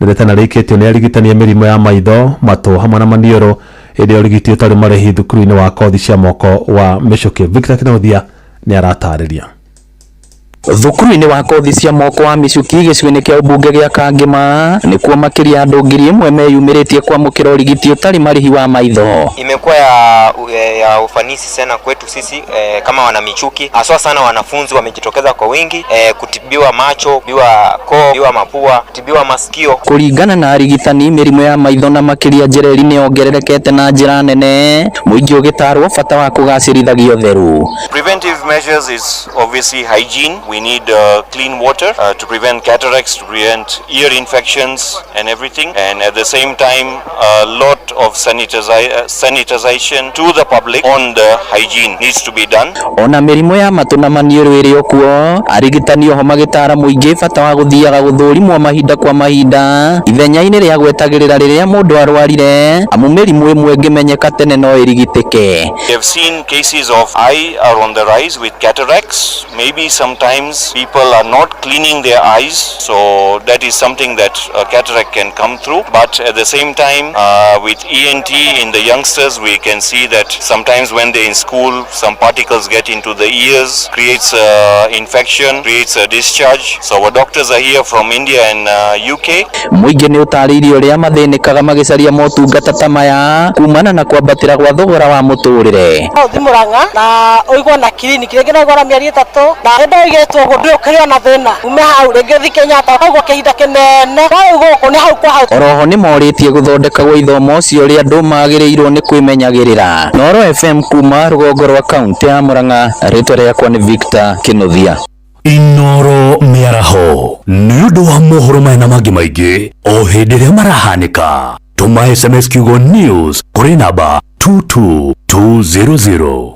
Nĩ rĩtana rĩikĩtio nĩ arigitani a mĩrimũ ya maitho, matũ hamwe na maniũrũ hĩndĩ ya ũrigiti ũtarĩ marĩhi thukuru-inĩ wa kothi cia moko wa Mĩcũkĩ. Victor Kĩnothia nĩ aratarĩria. Thukuru-inĩ wa kothi cia moko wa Michuki gĩcigo-inĩ kĩa ũmbunge gĩa Kangema nĩkuo makĩria andũ 1000 meyumĩrĩtie kwamũkĩra ũrigiti ũtarĩ marĩhi wa maitho. Imekuwa ya ufanisi sana kwetu sisi kama wana Michuki, haswa sana wanafunzi wamejitokeza kwa wingi kutibiwa macho, kutibiwa koo, kutibiwa mapua, kutibiwa masikio. Kũringana na arigitani mĩrimũ ya maitho na makĩria njereri nĩ yongererekete na njĩra nene, mũingĩ ũgĩtarwo bata wa kũgacĩrithagia ũtheru. Preventive measures is obviously hygiene. We need clean water to prevent cataracts, to prevent ear infections and everything. And at the same time, a lot of sanitization to the public on the hygiene needs to be done. Ona mĩrimũ ya matũ na maniũrũ ĩrĩ o kuo, arigitani oho magĩtara mũingĩ bata wa gũthiaga gũthũrimwo mahinda kwa mahinda ithenya-inĩ rĩa gwetagĩrĩra rĩrĩa mũndũ arwarire, amu mĩrimũ ĩmwe ĩngĩmenyeka tene no ĩrigitĩke. We have seen cases of eye are on the rise with cataracts. Maybe sometimes people are not cleaning their eyes, so that is something that a cataract can come through. But at the same time, with ENT in the youngsters, we can see that sometimes when they're in school, some particles get into the ears, creates infection, creates a discharge. So our doctors are here from India and UK. Mũingĩ nĩ ũtarĩirie ũrĩa mathĩnĩkaga magĩcaria motungata ta maya kumana na kwambatĩra gwa thogora wa mũtũrĩre. Ũthi Murang'a na ũigwo na kiriniki rĩngĩ no ũigwo na mĩeri 3 na hĩndĩ ĩyo ũigĩtwo ũguo ndũĩ ũkĩrĩ ona thĩna ume hau rĩngĩ ũthi Kenyatta ũkaigua kĩhinda kĩnene no rĩu gũkũ nĩ hau kwa hau. Oroho nĩ morĩtie gũthondeka gwa ithomo ũcio ũrĩa andũ magĩrĩirwo nĩ kwĩmenyagĩrĩra. Inooro FM kuma rũgongo rwa kaunti ya Murang'a, rĩtwa rĩakwa nĩ Victor Kĩnuthia. Inooro mĩaraho nĩ ũndũ wa mohoro maya na mangĩ maingĩ o hĩndĩ ĩrĩa marahanĩka. Tũma SMS kiugo news kũrĩ namba 22200.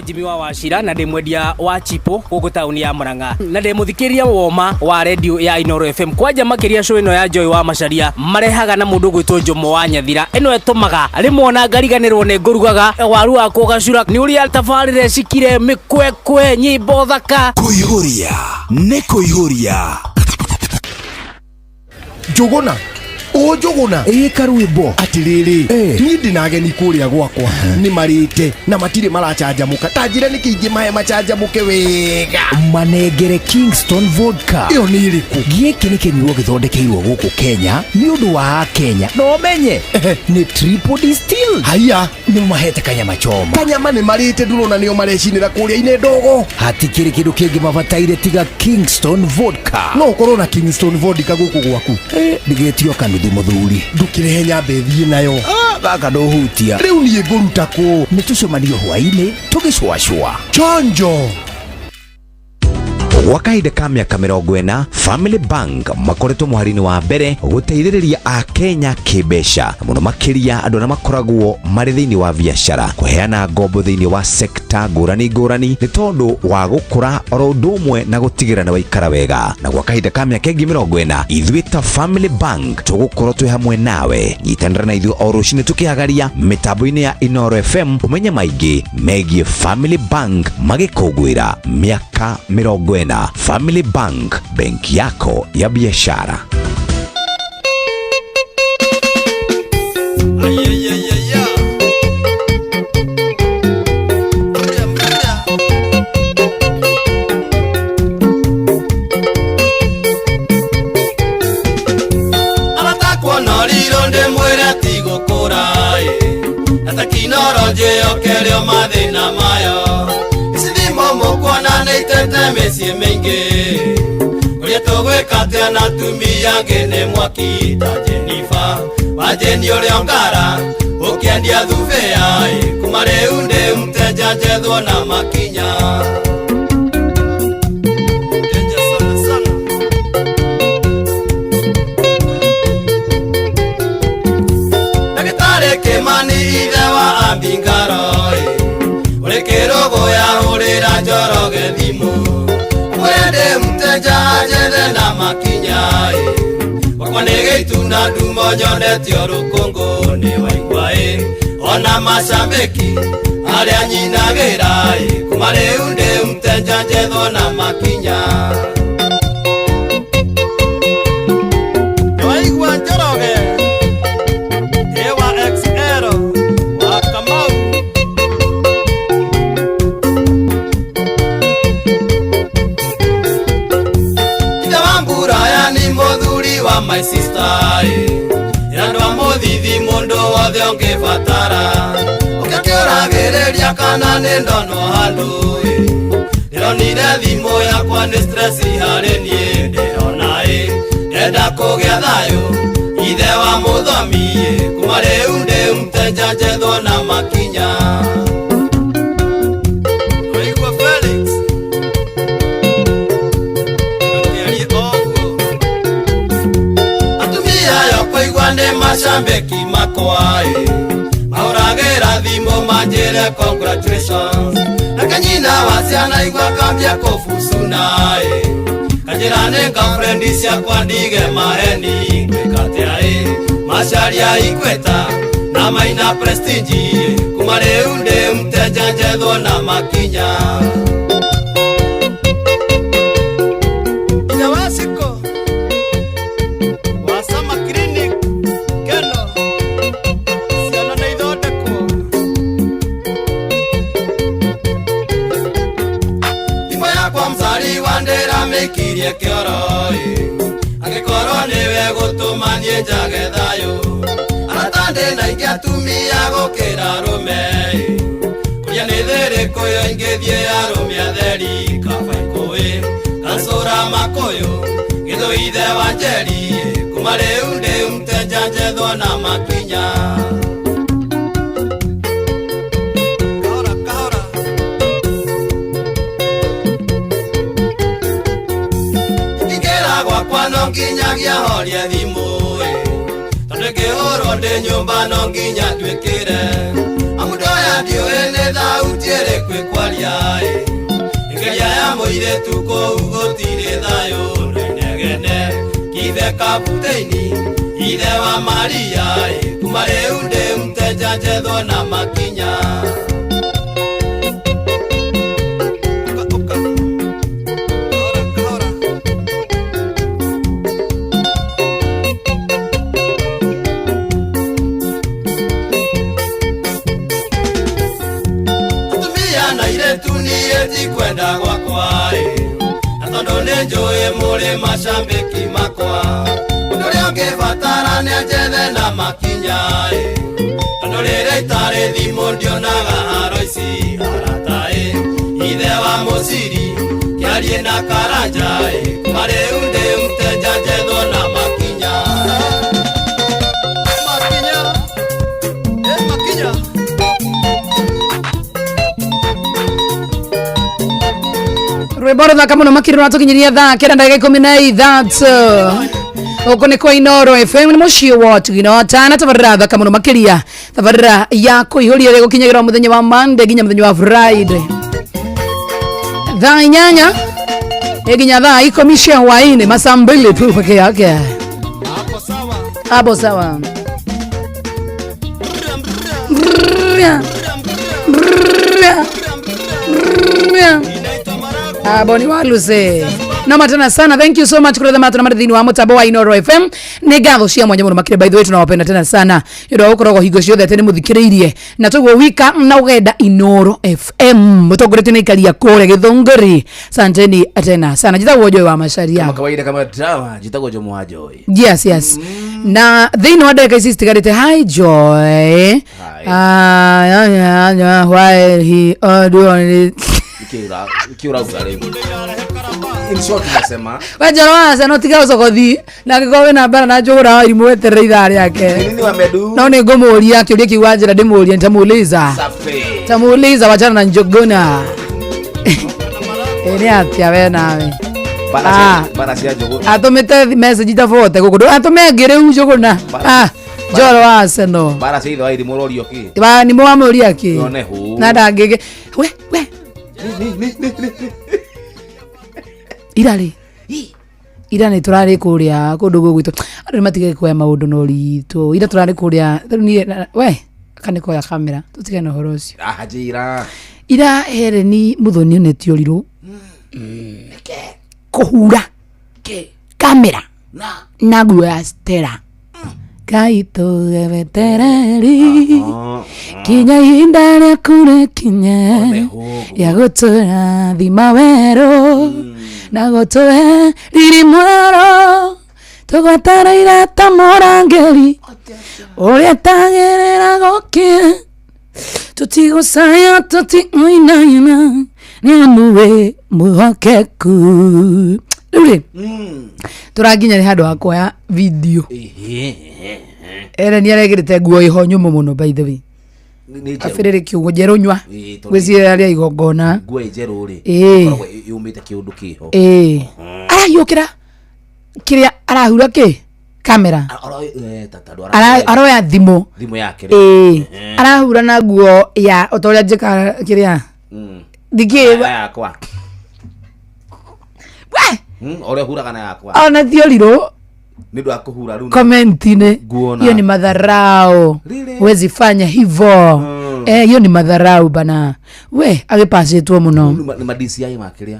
Jimmy wa Wachira na ndĩ mwendia wa chipo gũkũ taũni ya Murang'a na ndĩ mũthikĩrĩria woma wa radio ya Inooro FM. Kwanja makĩria show ĩno ya Joy wa Macharia marehaga na mũndũ ũgwĩtwo Jomo wa Nyathira. Ĩno ĩtũmaga rĩmwe ona ngariganĩrwo nĩ ngũrugaga waru wakwa ũgacura nĩ ũrĩa tabarĩre cikire mĩkwekwe nyĩmbo thaka. Kũihũria nĩ kũihũria. Njũgũna o Njũgũna ĩ karwĩmbo atirĩrĩ niĩ ndĩna ageni kũrĩa gwakwa nĩ marĩte na matirĩ maracanjamũka ta njĩra nĩkĩ ingĩmahe macanjamũke wega. Manengere Kingston Vodka. Ĩyo nĩ ĩrĩkũ? Gĩkĩ nĩ kĩnyuo gĩthondekeirwo gũkũ Kenya nĩ ũndũ wa Akenya na ũmenye nĩ triple distill. Haiya, nĩ mahete kanyama choma. Kanyama nĩ marĩte ndũrona nĩo marecinĩra kũrĩa-inĩ ndogo. Hatikĩrĩ kĩndũ kĩngĩ mabataire tiga Kingston Vodka. No ũkorwo na Kingston Vodka gũkũ gwaku. Ndĩgetio kanuthu mũthuri. Ndũkĩrehe nyambe thiĩ nayo. Gaka ndũhutia. Rĩu niĩ ngũruta kũ? Nĩ tũcemanio hwaĩ-inĩ tũgĩcũacũa. Chonjo. Gwa kahinda ka mĩaka 40, Family Bank makoretwo mũhari-inĩ wa mbere gũteithĩrĩria Akenya kĩmbeca, na mũno makĩria andũ arĩa makoragwo marĩ thĩinĩ wa biacara, kũheana ngombo thĩinĩ wa sekta ngũrani ngũrani nĩ tondũ wa gũkũra oro ũndũ ũmwe na gũtigĩrĩra nĩ waikara wega. Na gwa kahinda ka mĩaka ĩngĩ 40, ithuĩ ta Family Bank tũgũkorwo twĩ hamwe nawe. Nyitanĩra na ithuĩ o rũcinĩ tũkĩhagaria mĩtambo-inĩ ya Inoro FM ũmenye maingĩ megiĩ Family Bank magĩkũngũĩra mĩaka 40. Family Bank, benki yako ya biashara. Aratakuona riro ndĩmwĩre tigũkũra ĩ, na tekinoronjĩ yokerio mathĩna mayo. Ici thimũ mũkuona nĩ itete mĩciĩ mĩingĩ, kũrĩa tũgwĩka atĩa na atumia angĩ nĩ mwaki ta Jenifer wa Jeni ũrĩa Ongara ũkĩendia thubĩa ĩ, kuma rĩu ndĩ mteja njethwo na makinya. Danger sana sana. Ndagĩtarĩ Kĩmani ithe wa Ambingaro ĩ, ũrĩ kĩrũgũ yahũrĩra Njoroge thimũ, mwĩre ndĩ mteja njethe na makinya ĩ, gwakwa nĩ gĩitu na ndumo nyonetio rũkũngũ nĩ waigua ĩ, ona macambĩki arĩa nyinagĩra ĩ, kuma rĩu ndĩ mteja njethwo na makinya. Nĩwaigua Njoroge Ewa XL wa Kamau. Ithe wa Mburaya ni mũthuri wa my sister ĩ, ĩra andũ a mũthithi mũndũ wothe ũngĩbatara, ũkĩkĩũragĩrĩria kana nĩ ndonwo handũ ĩ, ndĩronire thimũ yakwa nĩ stress harĩ niĩ ndĩrona ĩ, ndenda kũgĩa thayũ ithe wa mũthomi ĩ, kuma rĩu ndĩ mteja njethwo na makinya. Waigua Felix Ndũkĩarie ũguo. Atumia ayo kũigua nĩ macambĩki makwa ĩ, mahũragĩra thimũ manjĩre congratulations, nake nyina wa ciana igua kambia kũbucuna ĩ, kanjĩra nĩ girlfriend ciakwa ndige maheni ngwĩka atĩa ĩ, macaria Ikweta na Maina Prestige ĩ, kuma rĩu ndĩ mteja njethwo na makinya. Ithe wa Ciko wa Sama Clinic Keno, ciana nĩ ithondekwo. Thimũ yakwa mcari wa ndĩramĩikirie kĩoro ĩ, angĩkorwo nĩwe gũtũma niĩ njage thayũ, arata ndĩ na aingĩ atumia gũkĩra arũme ĩ, kũrĩa nĩ thĩrĩkũ yo ingĩthiĩ arũme atheri kaba ikũĩ kancũra makũyũ gĩthũ ithe wa Njeri ĩ, kuma rĩu ndĩ mteja njethwo na makinya. Kahora kahora. Ingĩra gwakwa no nginyagia horie thimũ ĩ, tondũ ĩngĩhũrwo ndĩ nyũmba no nginya nduĩkĩre, amu ndoya ndiũĩ nĩ thauti ĩrĩkũ ĩkwaria ĩ, ĩngeria ya mũirĩtu kũu gũtirĩ thayũ na inegene kithe kaputĩini ithe wa Maria ĩ, kuma rĩu ndĩ mteja njethwo na makinya. Ũka, ũka. Kahora, kahora. Atumia na airĩtu niĩ ndikwenda gwakwa ĩ, na tondũ nĩ njũĩ mũrĩ macambĩki makwa, ũndũ ũrĩa ũngĩbatara nĩ anjethe na makinya ĩ, tondũ rĩrĩa itarĩ thimũ ndionaga haro ici arata ĩ, ithe wa Mũciri kĩarie na Karanja ĩ, kuma rĩu ndĩ mteja njethwo na makinya. Makinya. Rwĩmbo rũthaka mũno makĩria rũratũkinyĩria thaa kenda ndagĩka 13. Gũkũ nĩ kwa Inoro FM, nĩ mũciĩ wa Tugino Tana. Tabarĩra thaka mũno makĩria, tabarĩra ya kũihũria ĩrĩa ĩgũkinyagĩra mũthenya wa Monday nginya mũthenya wa Friday thaa 8 nginya thaa 10 cia hwaĩ-inĩ, masaa mbili tu peke yake. Hapo sawa. Abo ni waluse noma tena sana. Thank you so much kuri matũ na marĩ thĩinĩ wa mũtambo wa Inoro FM. Nĩ ngatho cia mwanya mũno makĩria. By the way, tunawapenda tena sana nĩ ũndũ wa gũkoragwo hingo ciothe atĩ nĩ mũthikĩrĩirie na toguo wika na ũgenda Inoro FM mũtongoretio nĩ ikaria kũrĩa Gĩthũngũri. Santeni tena sana. Njĩtagwo Joy wa Macharia. Kama kawaida, kama dawa, jitagwo Jomo wa Joy. Yes, na thĩinĩ wa ndagĩka ici citigarĩte. Hi Joy. Ah, yeah, why he do Nĩkĩ ũrauga rĩu? In short nasema wenjoro wa no tiga ũcogothi na angĩkorwo wĩna mbara na njũgũra wa irimũ weterere ithaa rĩake. Nini wamedu? No nĩ ngũmũria kĩũria kĩu wa njĩra ndĩmũrie, nitamuuliza. Safi. Tamuuliza, wachana na Njũgũna. Ĩ nĩ atĩa we nawe? Bara Ah. bara cia njũgũ. Atũmĩte message ta bote gũkũ, atũme ĩngĩ rĩu Njũgũna. Ah, njoro wa Arsenal. Bara cia ithe wa irimũ ũrorio kĩ? Ba nĩ mwamũria kĩ? Yone hũ. Na ndangĩge we ira rĩ, ira nĩ tũrarĩ kũrĩa kũndũ gũgwitũ, andũ nĩ matige kuoya maũndũ na ũritũ. Ira tũrarĩ kũrĩa rĩu niĩ we kanĩ koya kamera tũtige na ũhoro ũcio. Ah, njĩra. Ira Hereni Muthoni onetio rirũ kũhura kamera na nguo ya Stella Ngai tũge wetereri kinya ihinda rĩaku rĩkinye ya gũtũrathima werũ na gũtũhe riri mwerũ tũgwetereire ta mũrangĩri ũrĩa tagĩrĩra gũkĩ tũtigũcaya tũtikũinaina nĩ amu wĩ mwĩhokeku. Rĩu rĩ, tũrakinya nĩ handũ ha kuoya video. Ere nĩ arekĩrĩte nguo ĩho nyũmũ mũno, by the way. Nĩ njerũ. Kabĩrĩrĩ kiugo njerũ nyua. Ĩĩ, tondũ Ngwĩciria rĩa igongona. Nguo ĩ njerũ rĩ, Ĩĩ. ĩkoragwo yũmĩte kĩũndũ kĩho. Ĩĩ, arahiũkĩra kĩrĩa arahura kĩ kamera. Tondũ Aroya thimũ. Thimũ yake rĩ. Ĩĩ, arahura na nguo ya o ta ũrĩa njĩkaga kĩrĩa ndikĩ. Na yakwa. Ũrĩa huraga na yakwa. Ona ti ũrirũ. Nĩ ũndũ wa kũhura rĩu. Comment-inĩ Nguo na hiyo ni madharau, huwezi fanya hivo. Eh, hiyo ni madharau bana. We agĩpacĩtwo mũno. Nĩ ma DCI makĩrĩa.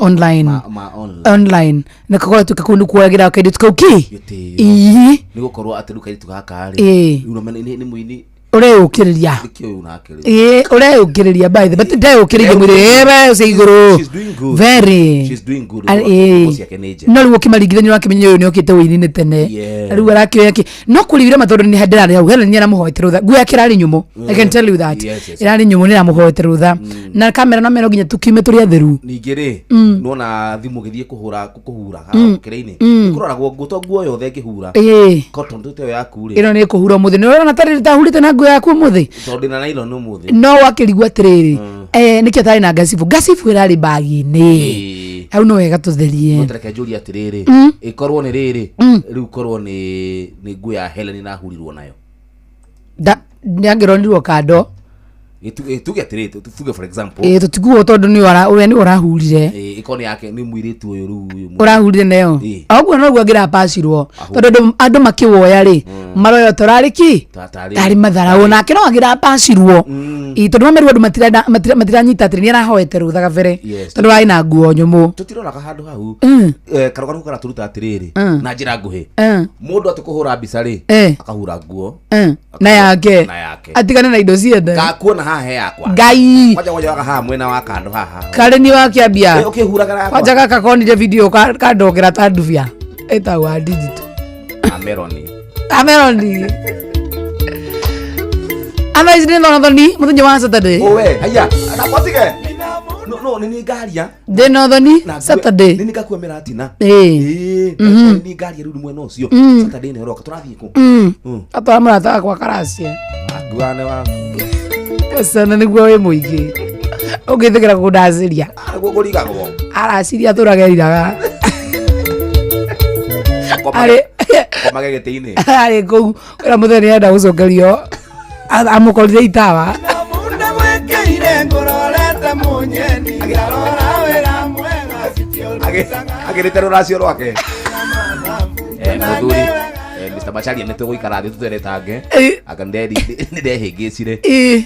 Online. Ma online. Online na kakorwo tuka kũndũ kuoyagĩra kairĩtu kau kĩ. Gĩtĩo. Ĩĩ. Nĩ gũkorwo atĩ rĩu kairĩtu gaka rĩ, Ĩĩ. rĩu no nĩ mũini. Ũreyũkĩrĩria. Nĩkĩ ũyũ nake rĩu? Ĩĩ, ũreyũkĩrĩria by the but ndeyũkĩrĩirie mwĩrĩ ĩwe ũcio igũrũ. She's doing good. Very. She's doing good. Ĩĩ. Nguo ciake nĩ njega. No rĩu ũkĩmaringithania ũrakĩmenya ũyũ nĩ okĩte wĩini-inĩ tene. Yeah. Na rĩu arakĩoya kĩ no kũrĩ ma tondũ nĩ ndĩrarĩ hau Helen nĩ aramũhoete rũtha. Nguo yake ĩrarĩ nyũmũ. I can tell you that. Yes. Ĩrarĩ nyũmũ, nĩ ĩramũhoete rũtha na kamera no mero nginya tukiume tũrĩ atheru. Ningĩ rĩ, nona thimũ gĩthiĩ kũhũra kũhura kĩrĩa-inĩ kũroragwo nguo to nguo yothe ĩngĩhura. Ĩĩ. Cotton tũ ĩyo yaku rĩ, Ĩno nĩ kũhura ũmũthĩ, nĩ ũrona tarĩ tahurĩte na nguo yaku ũmũthĩ. Tondũ ndĩna nylon ũmũthĩ. No wakĩrigwo atĩrĩrĩ, nĩkĩo tarĩ na ngacibu ngacibu ĩrarĩ bagi-inĩ hau, no wega tũtherie. No tareke njũrie atĩrĩrĩ, ĩkorwo nĩ rĩrĩ, rĩu korwo nĩ nguo ya Helen ĩrahurirwo nayo. Nĩ angĩronirwo kando. Tuge atĩrĩrĩ, tuge for example. Ĩĩ, tũtiguo tondũ nĩ ũrĩa nĩ ũrahurire. Ĩĩ, ĩkorwo nĩ yake, nĩ mũirĩtu ũyũ rĩu ũyũ Ũrahurire nayo. Ĩĩ. Oguo noguo angĩrapacirwo tondũ andũ makĩwoya rĩ, maroya tũrarĩ ki tarĩ matharau nake no angĩrapacirwo. Ĩĩ, tondũ mameru andũ matiranyita atĩrĩ nĩ arahoete rũtha gabere tondũ arĩ na nguo nyũmũ. Tũtiroraga handũ hau. Karũgano kau karatũruta atĩrĩrĩ, na njĩra nguhĩ, mũndũ atĩ kũhũra mbica rĩ, akahura nguo Na yake. Na yake. Atigane na indo ciene. Kakuona haha he yakwa. Ngai. Kwanja kwanja haha mwena wa kando haha. Karĩ ni wakĩambia. Ĩ, ũkĩhuraga na yakwa. Kwanja gaka konire video kandokera ta ndubia ĩtagwo wa digital. Ameroni. Ameroni. Otherwise nĩ thonothoni mũthenya wa Saturday. Owe haya nakwatige no no nĩ ngaria. Ndĩ na ũthoni Saturday. Nĩ ngakua mĩratina. Ĩĩ. Ĩĩ, nĩ ngaria rĩu mwena ũcio. Saturday nĩ ũroka, tũrathiĩ kũ? Atwara mũrata wakwa karacia. Nguane waku. Sana nĩguo wĩ mũingĩ. Ũngĩtĩkĩra kũndacĩria. Nĩguo kũrigagwo. Araciria tũrageriraga. Arĩ Komage gĩtĩ-inĩ. Arĩ kũu wĩra mũthenya nĩenda gũcokerio amũkorire itawa. Ndagwĩkĩire ngũrorete mũnyeni ngarora wĩra mwega Agĩrĩte rũracio rwake. Mũthuri Mr. Macharia nĩ tũgũikara thĩ tũteretange. Anga nĩ ndehĩngĩcire.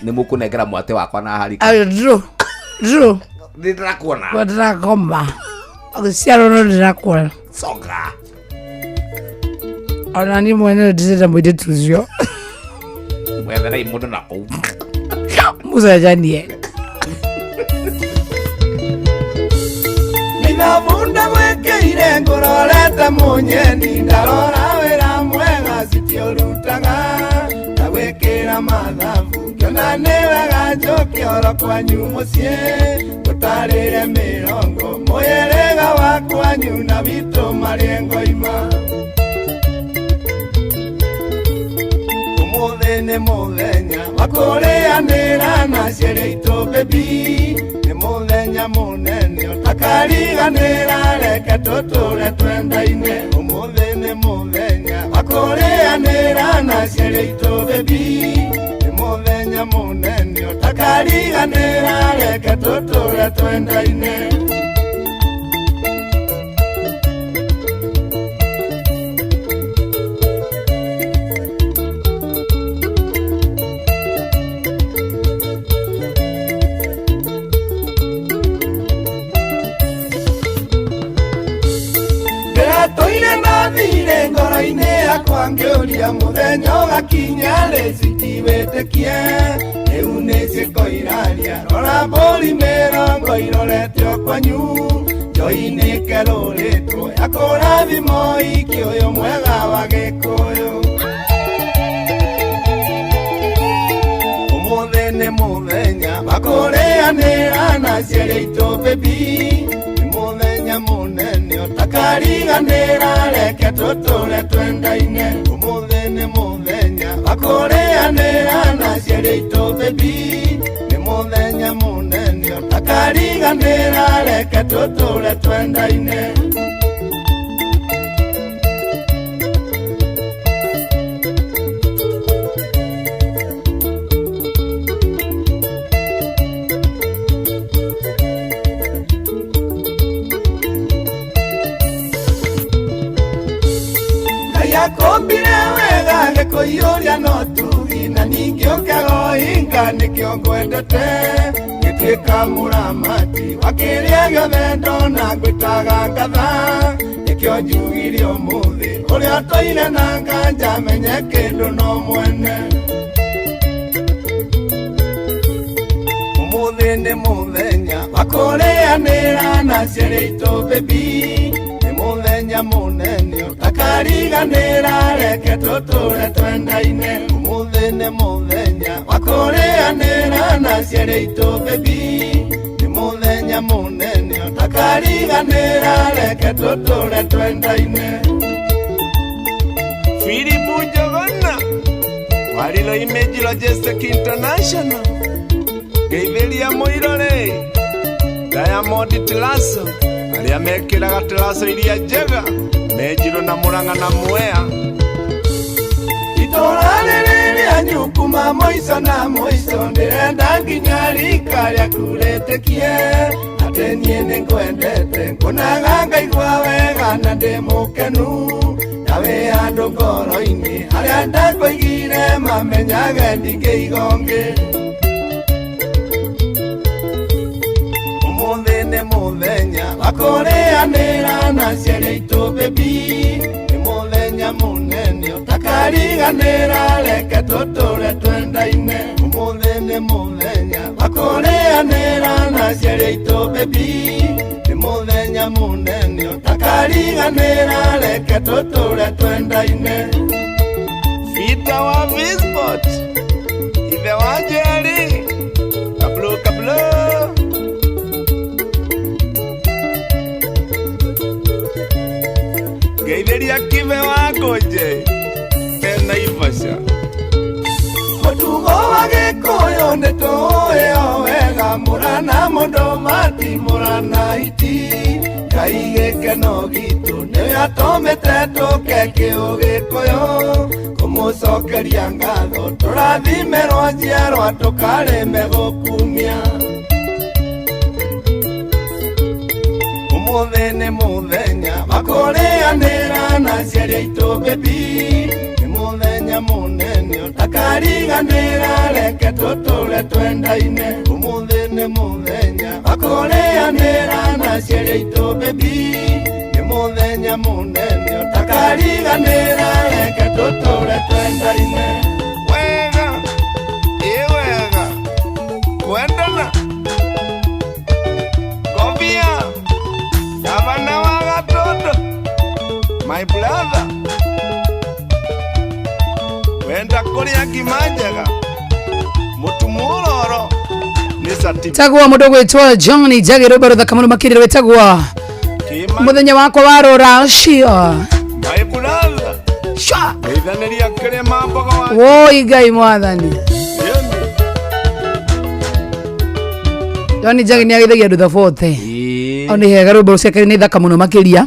Nĩ mũkũnengera mwate wakwa na harika. Ndũ ndũ Nĩ ndĩrakuona. Kwa ndĩrakoma ũgĩciarwo no ndĩrakuona. Coka. Ona niĩ mwene ndĩrenda mũirĩtu ũcio. Mwetherei mũndũ na kũu. Mũcenjanie. Nĩthabu ndagwĩkĩire ngũrorete mũnyeni ndarora wĩra mwega citiũrutaga ndagwĩkĩra mathabu ngĩona nĩ wega njũke oro kwanyu mũciĩ ngũtarĩre mĩrongo mũyĩrĩga wa kwanyu na witũ marĩ ngoima. Ũmũthĩ nĩ mũthenya wa kũrĩanĩra na ciĩrĩ itũ baby nĩ mũthenya mũnene ũtakariganĩra reke tũtũre twendaine. Ũmũthĩ nĩ mũthenya wa kũrĩanĩra na ciĩrĩ itũ baby nĩ mũthenya mũnene ũtakariganĩra reke tũtũre twendaine. Ndĩratũire na thirĩ ngoro-inĩ yakwa ngĩũria mũthenya ũgakinya rĩ citiwĩtĩkie rĩu nĩ ciĩko iraria rora mbũri mĩrongo irorete o kwanyu njoi-inĩ kerũrĩtwo ya kũrathimo iki ũyũ mwega wa Gĩkũyũ. Ũmũthĩ nĩ mũthenya wa kũrĩanĩra na ciĩrĩ itũ baby nĩ mũthenya mũnene ũtakariganĩra reke tũtũre twendaine. Ũmũthĩ nĩ mũthenya wa kũrĩanĩra na ciĩrĩ itũ baby nĩ mũthenya mũnene ũtakariganĩra reke tũtũre twendaine. Akũmbire wega gĩkũiyũria no tugi na ningĩ ũkegoinga nĩkĩo ngwendete ngĩtuĩka mũramati wa kĩrĩa gĩothe ndona ngwĩtaga ngatha nĩkĩo njugire ũmũthĩ ũrĩa twaire na nganja menye kĩndũ no mwene. Ũmũthĩ nĩ mũthenya wa kũrĩanĩra na ciĩrĩ itũ baby nĩ mũthenya mũnene ũtakariganĩra reke tũtũre twendaine. Ũmũthĩ nĩ mũthenya wa kũrĩanĩra na ciĩrĩ itũ baby nĩ mũthenya mũnene ũtakariganĩra reke tũtũre twendaine. Philip Njogona Warilo Image Logistic International Geithĩria mũirore Diamond Tilaso arĩa mekĩraga tilaso iria njega Mejiro na Murang'a na Mwea. Itũra rĩrĩ rĩanyu kuma mũico na mũico ndĩrenda nginya rika rĩaku rĩtĩkie atĩ niĩ nĩngwendete nguonaga ngaigua wega na ndĩ mũkenu na wĩ handũ ngoro-inĩ harĩa ndakũigire mamenyage ndingĩiga ũngĩ. Ũmũthĩ nĩ mũthenya wa kũrĩanĩra na ciĩrĩ itũ baby nĩ mũthenya mũnene ũtakariganĩra reke tũtũre twendaine. Ũmũthĩ nĩ mũthenya wa kũrĩanĩra na ciĩrĩ itũ baby nĩ mũthenya mũnene ũtakariganĩra reke tũtũre twendaine. Peter wa Visbot Ithe wa Jerry Kablo kablo. Geithĩria kibe wa ngũnje Naivasha. Mũtugo wa Gĩkũyũ nĩ tũĩ o wega mũrana gĩkeno gitũ nĩwe atũmĩte tũke kĩũgĩkũyũ kũmũcokeria ngatho tũrathimĩrwo njiarwa tũkarĩme gũkumia ũmũthĩ nĩ mũthenya wa kũrĩanĩra na aciari aitũ bebi nĩ mũthenya mũnene ũtakariganĩra reke tũtũre twendaine ũmũthĩ nĩ mũthenya wa kũrĩanĩra na aciari aitũ bebi nĩ mũthenya mũnene ũtakariganĩra reke tũtũre twendaine wega ĩ wega kwendana Kobia Gavana wa Gatondo my brother wenda kũrĩa ngima njega mũtu mũroro nĩ certificate tagwo mũndũ gwĩtwo John Njagĩ rwĩmbo rũthaka mũno makĩria rwĩtagwo mũthenya wakwa wa rũracio my brother Sure. geithanĩria kĩrĩma mbogo wa woi ngai mwathani John Njagĩ nĩ ageithagia andũ thabote o nĩ hega rwĩmbo ciake nĩ thaka mũno makĩria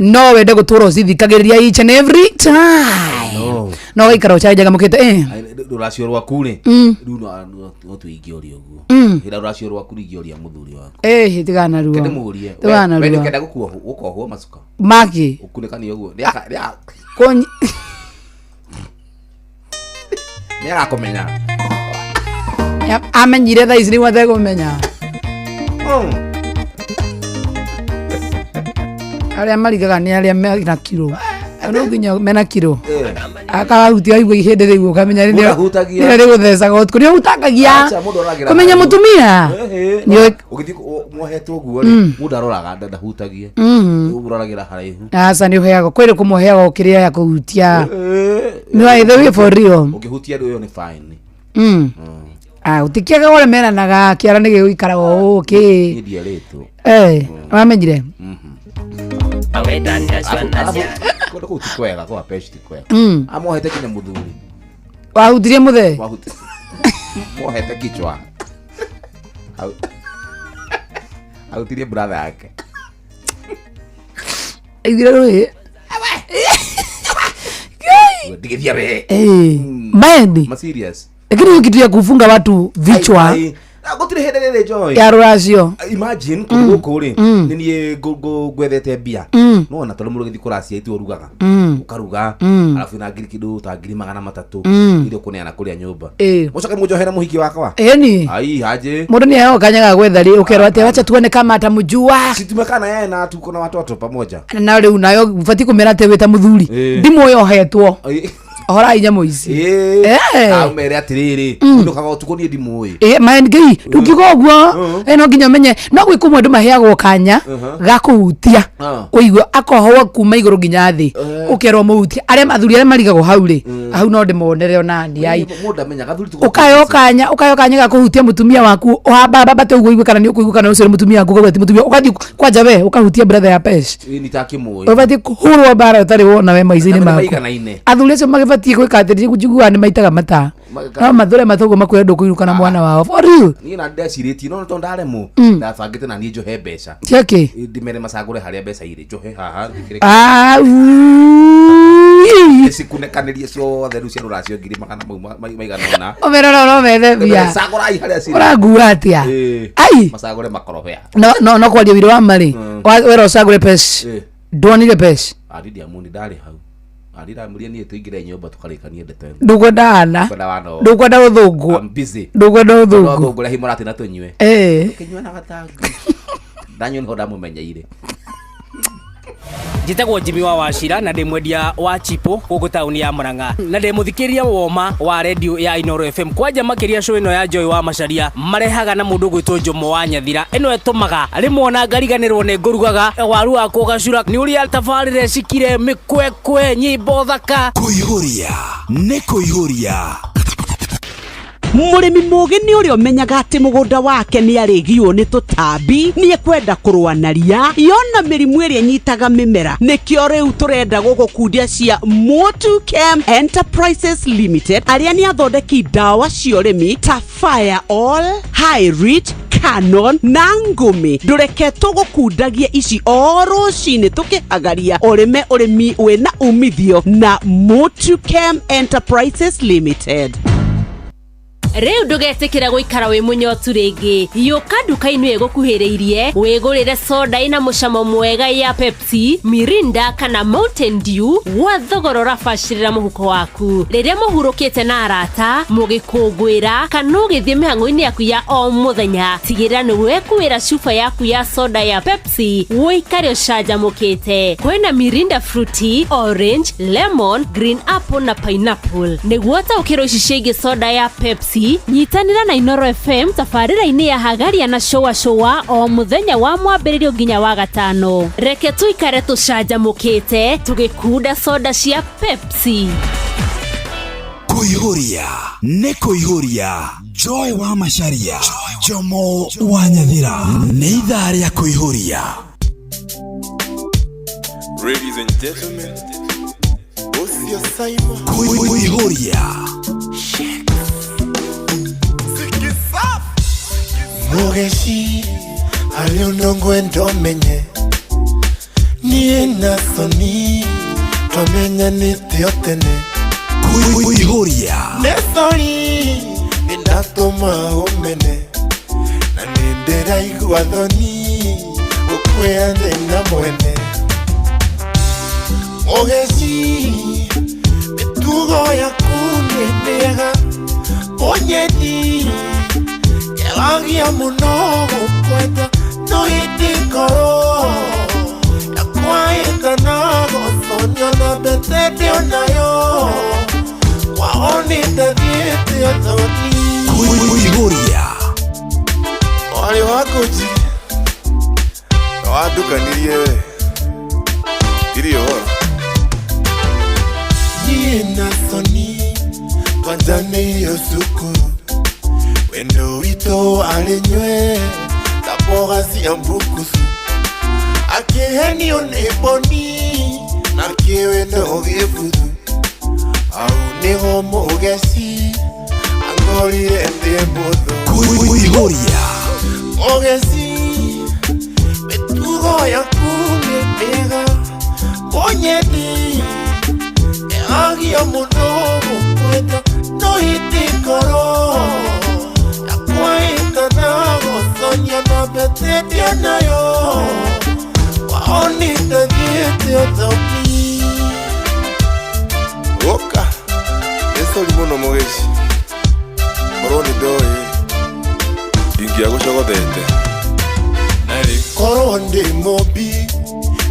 no wende gũtũra ũcithikagĩrĩria each and every time No. no ũgaikara ũcanjamũkĩte eh rũracio rwaku rĩ Mm. rĩu no tũingĩoria ũguo Mm. hĩra rũracio rwaku rĩingĩoria mũthuri waku eh tigana ruo ndĩmũrie tigana we ruo ndũkenda gũkohwo macuka maki ũkunĩkanie ũguo Kũnyi- nĩagakũmenya amenyire thaa ici nĩguo atekũmenya arĩa marigaga nĩ arĩa mena kiro no nginya mena kiro akahutia aigua ihĩndĩ rĩu ũkamenya Mũndũ ahutagia. rĩrĩa rĩgũthecaga ũtukũ nĩ ũhutangagia Acha, mũndũ aroragĩra kũmenya haraihu. mũtumia Nĩ- ũgĩthiĩ mwohetwo ũguo rĩ Mm. mũndũ aroraga ndahutagie Mm. ũroragĩra haraihu aca nĩ ũheagwo kwĩrĩ kũmũheagwo kĩrĩa ya kũhutia nĩ wa the way for real ũngĩhutia andũ ĩyo nĩ fine Mm. Ah, gũtikĩaga ũrĩa meranaga kĩara nĩ gĩgũikara o ũũ kĩ niĩ ndierĩtwo Eh, wamenyire kũndũ kũu ti kwega kwa pesh ti kwega Mm. amohete kinya mũthuri wahutirie mũthee Wahuti- mohete kichwa ahutirie brother yake aiguire rũĩ ndigithia we Eh, maendi ma serious lakini hiyo kitu ya kufunga watu vichwa Ai, ai. gũtirĩ hĩndĩ rĩrĩ joy ya rũracio imagine kũndũ gũkũ rĩ Mm. nĩ niĩ ngwethete mbia Mm. no ona tondũ mũndũ gĩthiĩ kũracia ithuĩ ũrugaga Mm. ũkaruga Mm. arabu na ngiri kĩndũ ta ngiri magana matatũ Mm. iria ũkũneana kũrĩa nyũmba Eh. mũcoke mũnjohere mũhiki wakwa Ĩni. ai haje mũndũ nĩ aheagwo kanya ga gwetha rĩ ũkerwo atĩ wacha tuone kama atamjua situmekana yeye na tuko na watoto pamoja na rĩu nayo batiĩ kũmera atĩ wĩ ta mũthuri Eh. ndimũ ĩyo ũhetwo Ai. horai nyamũ ici Eh. umere atiriri ndukaga utuko niĩ ndimũĩ Eh, man ngai ndungiuga ũguo Eh, no nginya ũmenye no gwĩ kũmwe andũ maheagwo kanya Mhm. ga kũhutia Ah. ũigue akohwo kuma igũrũ nginya thĩ Eh. ũkerwo mũhutie arĩa athuri arĩa marigagwo hau rĩ hau no ndĩmonere onani ai mũndũ amenyaga athuri tũkoragwo ũkayo kanya ũkayo kanya ga kũhutia mũtumia waku ũhambambate ũguo ũigue kana nĩ ũkũigua kana ũcio nĩ mũtumia waku ũkauga ti mũtumia ũgathiĩ kwanja we ũkahutia brother ya pesh Ĩ, nĩ takĩmũĩ ũbatiĩ kũhũrwo mbara ũtarĩ wona we maica-inĩ Nĩ maku maiganaine. athuri acio magĩbatiĩ gwĩka atĩ njiguaga nĩ maitaga mata no mathure matũguo makwĩre ndũkũinũka na mwana wao for real niĩ na ndecirĩtie no tondũ ndaremwo Mm. ndabangĩte na niĩ njohe mbeca Ciakĩ? Ĩ, ndĩmere macagũre harĩa mbeca irĩ njohe haha njĩkĩre- Ah, ui. cikunĩkanĩrie ciothe rĩu cia rũracio ngiri magana mau maigana ũna Ũmerora no methe mbia cagũrai harĩa cirĩ. Ũrangua atĩa? Ĩ, Ai. macagũre makorobea no no no kwaria wĩra wa marĩ Mm. wera ũcagũre pesh Ĩ. ndwonire pesh Ari ndiamuni ndarĩ hau ari ndamũria niĩ tũingĩre nyũmba tũkarĩkanie ndeto ĩno. Ndũkwenda ana. Ndũkwenda wana ũũ. Ndũkwenda ũthũngũ. I'm busy. Ndũkwenda ũthũngũ. Ndũkwenda ũthũngũ ũrĩa mũratĩ na tũnyue Ĩ. Tũkĩnyua na gatangi ndanyua nĩho ndamũmenyeire njĩtagwo Jimmy wa Wachira na ndĩ mwendia wa chipo gũkũ taũni ya Murang'a na ndĩ mũthikĩrĩria woma wa redio ya Inooro FM kwanja makĩria show ĩno ya Joy wa Macharia marehaga na mũndũ ũgwĩtwo Jomo wa Nyathira ĩno ĩtũmaga rĩmwe ona ngariganĩrwo nĩ ngũrugaga waru wakwa ũgacura nĩ ũrĩa tabarĩra cikire mĩkwekwe nyĩmbo thaka Kũihũria nĩ kũihũria. Mũrĩmi mũgĩ nĩ ũrĩa ũmenyaga atĩ mũgũnda wake nĩ arĩgiwo nĩ tũtambi, nĩ ekwenda kũrũa na ria yona mĩrimũ ĩrĩa ĩnyitaga mĩmera. Nĩkĩo rĩu tũrenda gũgũkundia cia Motu Chem Enterprises Limited, arĩa nĩ athondeki ndawa cia ũrĩmi ta Fire All, High Rich, Canon na Ngũmi. Ndũreke tũgũkundagie ici o rũcinĩ tũkĩhagaria ũrĩme ũrĩmi wĩna umithio na Motu Chem Enterprises Limited. Rĩu ndũgetĩkĩra gũikara wĩ mũnyotu rĩngĩ. Yũka nduka-inĩ ĩgũkuhĩrĩirie wĩgũrĩre soda ĩna mũcamo mwega ya Pepsi, Mirinda kana Mountain Dew gwa thogora ũrabacĩrĩra mũhuko waku. Rĩrĩa mũhurũkĩte na arata, mũgĩkũngũĩra kana ũgĩthiĩ mĩhang'o-inĩ yaku ya o mũthenya, tigĩrĩra nĩ wekuĩra cuba yaku ya soda ya Pepsi ũikare ũcanjamũkĩte. Kwĩna Mirinda Fruity, Orange, Lemon, Green Apple na Pineapple. Nĩguo ũtaũkĩrwo ici ciĩgiĩ soda ya Pepsi, nyitanĩra na Inoro FM tabarĩra-inĩ ya Hagaria na Showa Showa o mũthenya wa mwambĩrĩrio nginya wa gatano. Reke tũikare tũcanjamũkĩte tũgĩkunda soda cia Pepsi. Kũihũria nĩ kũihũria. Joy wa Macharia, Jomo wa Nyathira, nĩ ithaa rĩa kũihũria. Ladies and gentlemen, Ucio Simon. Kũihũria. Mugeci arĩ ũndũ ngwenda ũmenye, niĩ na Soni twamenyanĩte o tene. Kũihũria. Nĩ sorry nĩ ndatũma ũmene, na nĩ ndĩraigua thoni gũkwĩra ndĩna mwene. Mugeci mĩtugo yaku nĩ mĩega, ũnyendi ngeragia mũno gũkwenda, no ĩndĩ ngoro yakwa ĩtana gũconio na mbete ndĩ onayo kwao nĩ ndathiĩte ũthoni. Kũihũria. Mwarĩ wa Ngũnji, nĩ wandukanirie we, ndirĩ ũhoro. Niĩ na Soni twanjanĩirio cukuru, wendo witũ warĩ nywe ta mboga cia mbukucu, akĩhenio nĩ mboni na kĩwendo gĩbuthu, hau nĩho mũgeci angorire ndĩ mũthũ. Kũihũria. Mũgeci mĩtugo yaku nĩ mĩega, mũnyendi ngeragia mũno gũkwenda, no ĩndĩ ngoro yakwa ĩtana gũconia na mbete ndĩ onayo kwao nĩ ndathiĩte ũthoni. Ũka, nĩ sorry mũno mũgeci, korwo nĩ ndoĩ ndingĩagũcogothete. Korwo ndĩ mũmbi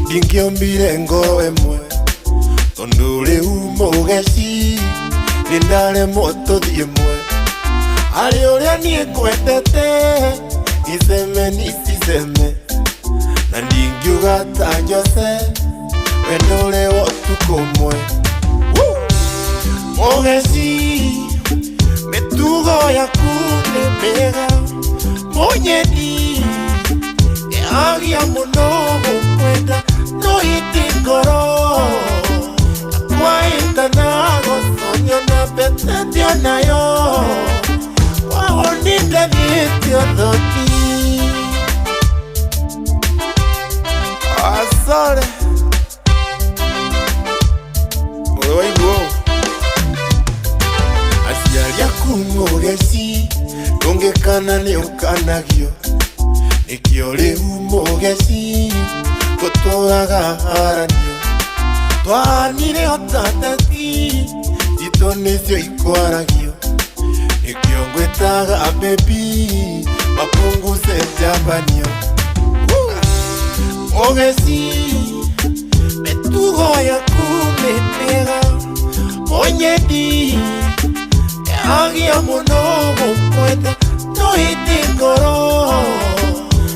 ndingĩombire ngoro ĩmwe, tondũ rĩu mũgeci nĩ ndaremwo tũthiĩ mwe. Harĩ ũrĩa niĩ ngwendete iceme niciceme, na ndingiuga ta Jose wendo ũrĩ wa ũtukũ ũmwe. Mũgeci mĩtugo yaku nĩ mĩega, mũnyendi ngeragia mũno gũkwenda, no ĩndĩ ngoro yakwa ĩtana gũconio na mbete ndĩ onayo kwao nĩ ndathiĩte ũthoni. Asore, ũrĩ waigua ũũ? Aciari aku mũgeci ndũngĩkana nĩ ũkanagio, nĩkĩo rĩu mũgeci tũtũraga haranio. Twahanire o ta tati itũ nĩcio ikwaragio, nĩkĩo ngwĩtaga baby mapunguze njambanio. Mũgeci mĩtugo yaku nĩ mĩega, mũnyendi ngeragia mũno gũkwenda, no ĩndĩ ngoro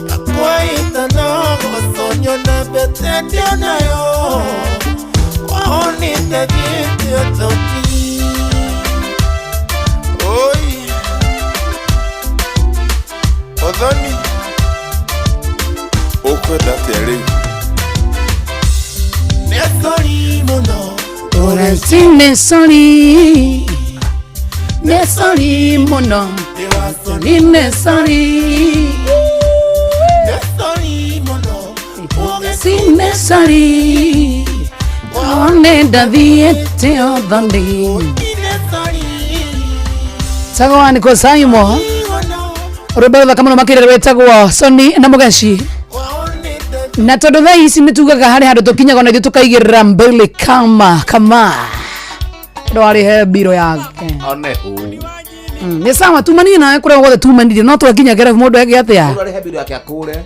yakwa ĩtana gũconio na mbete ndĩ onayo kwao nĩ ndathiĩte ũthoni. Oi, Muthoni ũkwenda atĩa rĩu? Nĩ sorry mũno. Nĩ sorry, nĩ sorry mũno, nĩ sorry. Nĩ sorry mũno. Nĩ sorry, one ndathiĩte ũthoni. Tagwa niko Saimo rwĩmbo rũthaka mũno makĩria rwĩtagwo Soni na Mũgeci, na tondũ thaa ici nĩ tugaga harĩ handũ tũkinyaga ona ithuĩ tũkaigĩrĩra mbele kama kama ndwarĩhe mbiro yake. One hũ. Nĩ sawa, tumanie nawe kũrĩa guothe tumanirie, no twakinya kĩrabu mũndũ eke atĩa? Mũndũ arĩhe mbiro yake akũre.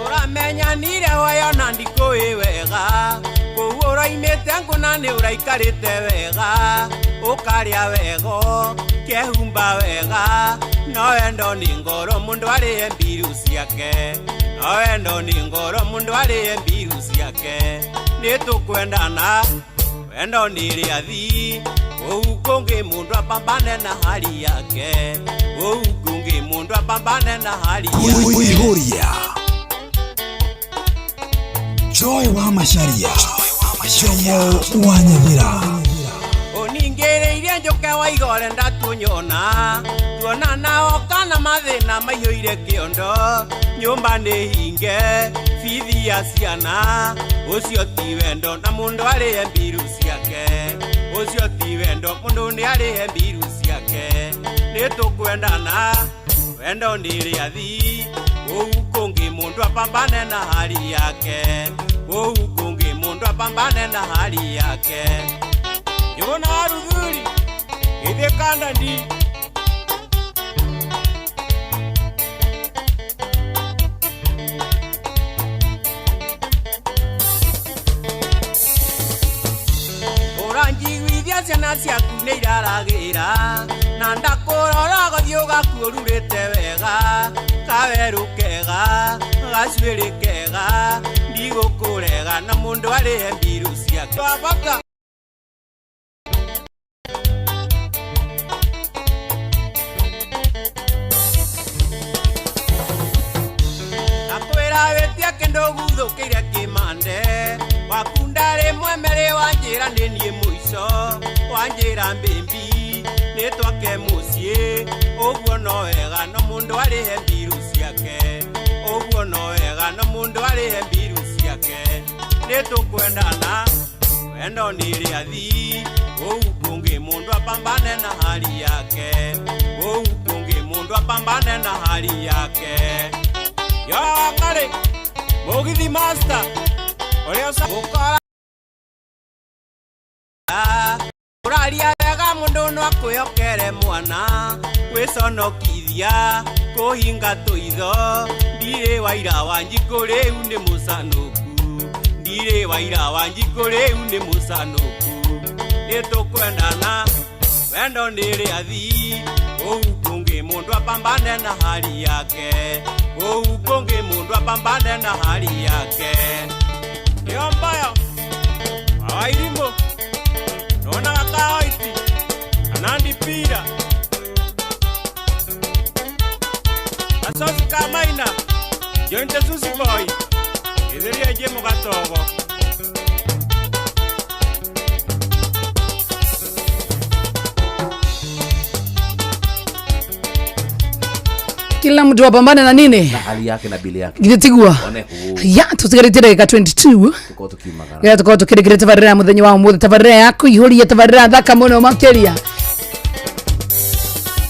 Ũramenyanire wayo na ndikũĩ wega, kũu ũraimĩte ngũna nĩ ũraikarĩte wega, ũkarĩa wego kehumba wega, no wendo nĩ ngoro mũndũ arĩe mbiru ciake, no wendo nĩ ngoro mũndũ arĩe mbiru ciake. Nĩ tũkwendana, wendo nĩ rĩathi, kũu kũngĩ mũndũ apambane na hali yake, kũu kũngĩ mũndũ apambane na hali yake. Kuihuria Joy wa Macharia, Jomo wa Nyathira. Ũningĩrĩirie njũke wa igore ndatunyona, tuona nao kana mathĩna maiyũire kĩondo, nyũmba nĩ hinge bithi ya ciana, ũcio ti wendo na mũndũ arĩhe mbiru ciake, ũcio ti wendo mũndũ nĩ arĩhe mbiru ciake. Nĩ tũkwendana, wendo nĩ rĩathi, kũu kũngĩ mũndũ apambane na hali yake, kũu kũngĩ mũndũ apambane na hali yake. Yona ruthuri ithe kanda ndi. Ũranjiguithia ciana ciaku nĩ iraragĩra, na ndakũrora gũthiĩ ũgakuũrurĩte wega, kawerũ kega gacuĩrĩ kega, ndigũkũrega na mũndũ arĩhe mbiru ciake. Wabaka. Akwĩra wĩtie kĩndũ guthũkĩire kĩmande, wakunda rĩmwe merĩ wanjĩra nĩ niĩ mũico, wanjĩra mbĩmbi nĩ twake mũciĩ, ũguo no wega no mũndũ arĩhe mbiru ciake, ũguo no wega no mũndũ arĩhe mbiru ciake. Nĩ tũkwendana, wendo nĩ rĩathi, kũu kũngĩ mũndũ apambane na hali yake, kũu kũngĩ mũndũ apambane na hali yake. Yo Wangari, Mũgithi master, ũrĩa ũcagũkora ũraria wega mũndũ no akwĩhokere mwana, kwĩconokithia kũhinga tũitho, ndirĩ waira wa njikũ rĩu nĩ mũcanũku, ndirĩ waira wa njikũ rĩu nĩ mũcanũku. Nĩ tũkwendana, wendo nĩ rĩathi, kũu kũngĩ mũndũ apambane na hali yake, kũu kũngĩ mũndũ apambane na hali yake. Nĩyo mbayo awairimũ nonaga kaoiti anandipira gacoci ka maina jointe susi boy ĩthĩria jĩmũ gatogo. Kila mtu apambane na nini? Na hali yake na bili yake. Githĩ tiguo? One hũ. Ya tũtigarĩtie ndagĩka 22 Tũkorwo tũkiumagara. ya tũkorwo tũkĩrĩkĩria tabarĩra ya mũthenya wa ũmũthĩ, tabarĩra ya kũihũria, tabarĩra thaka mũno makĩria.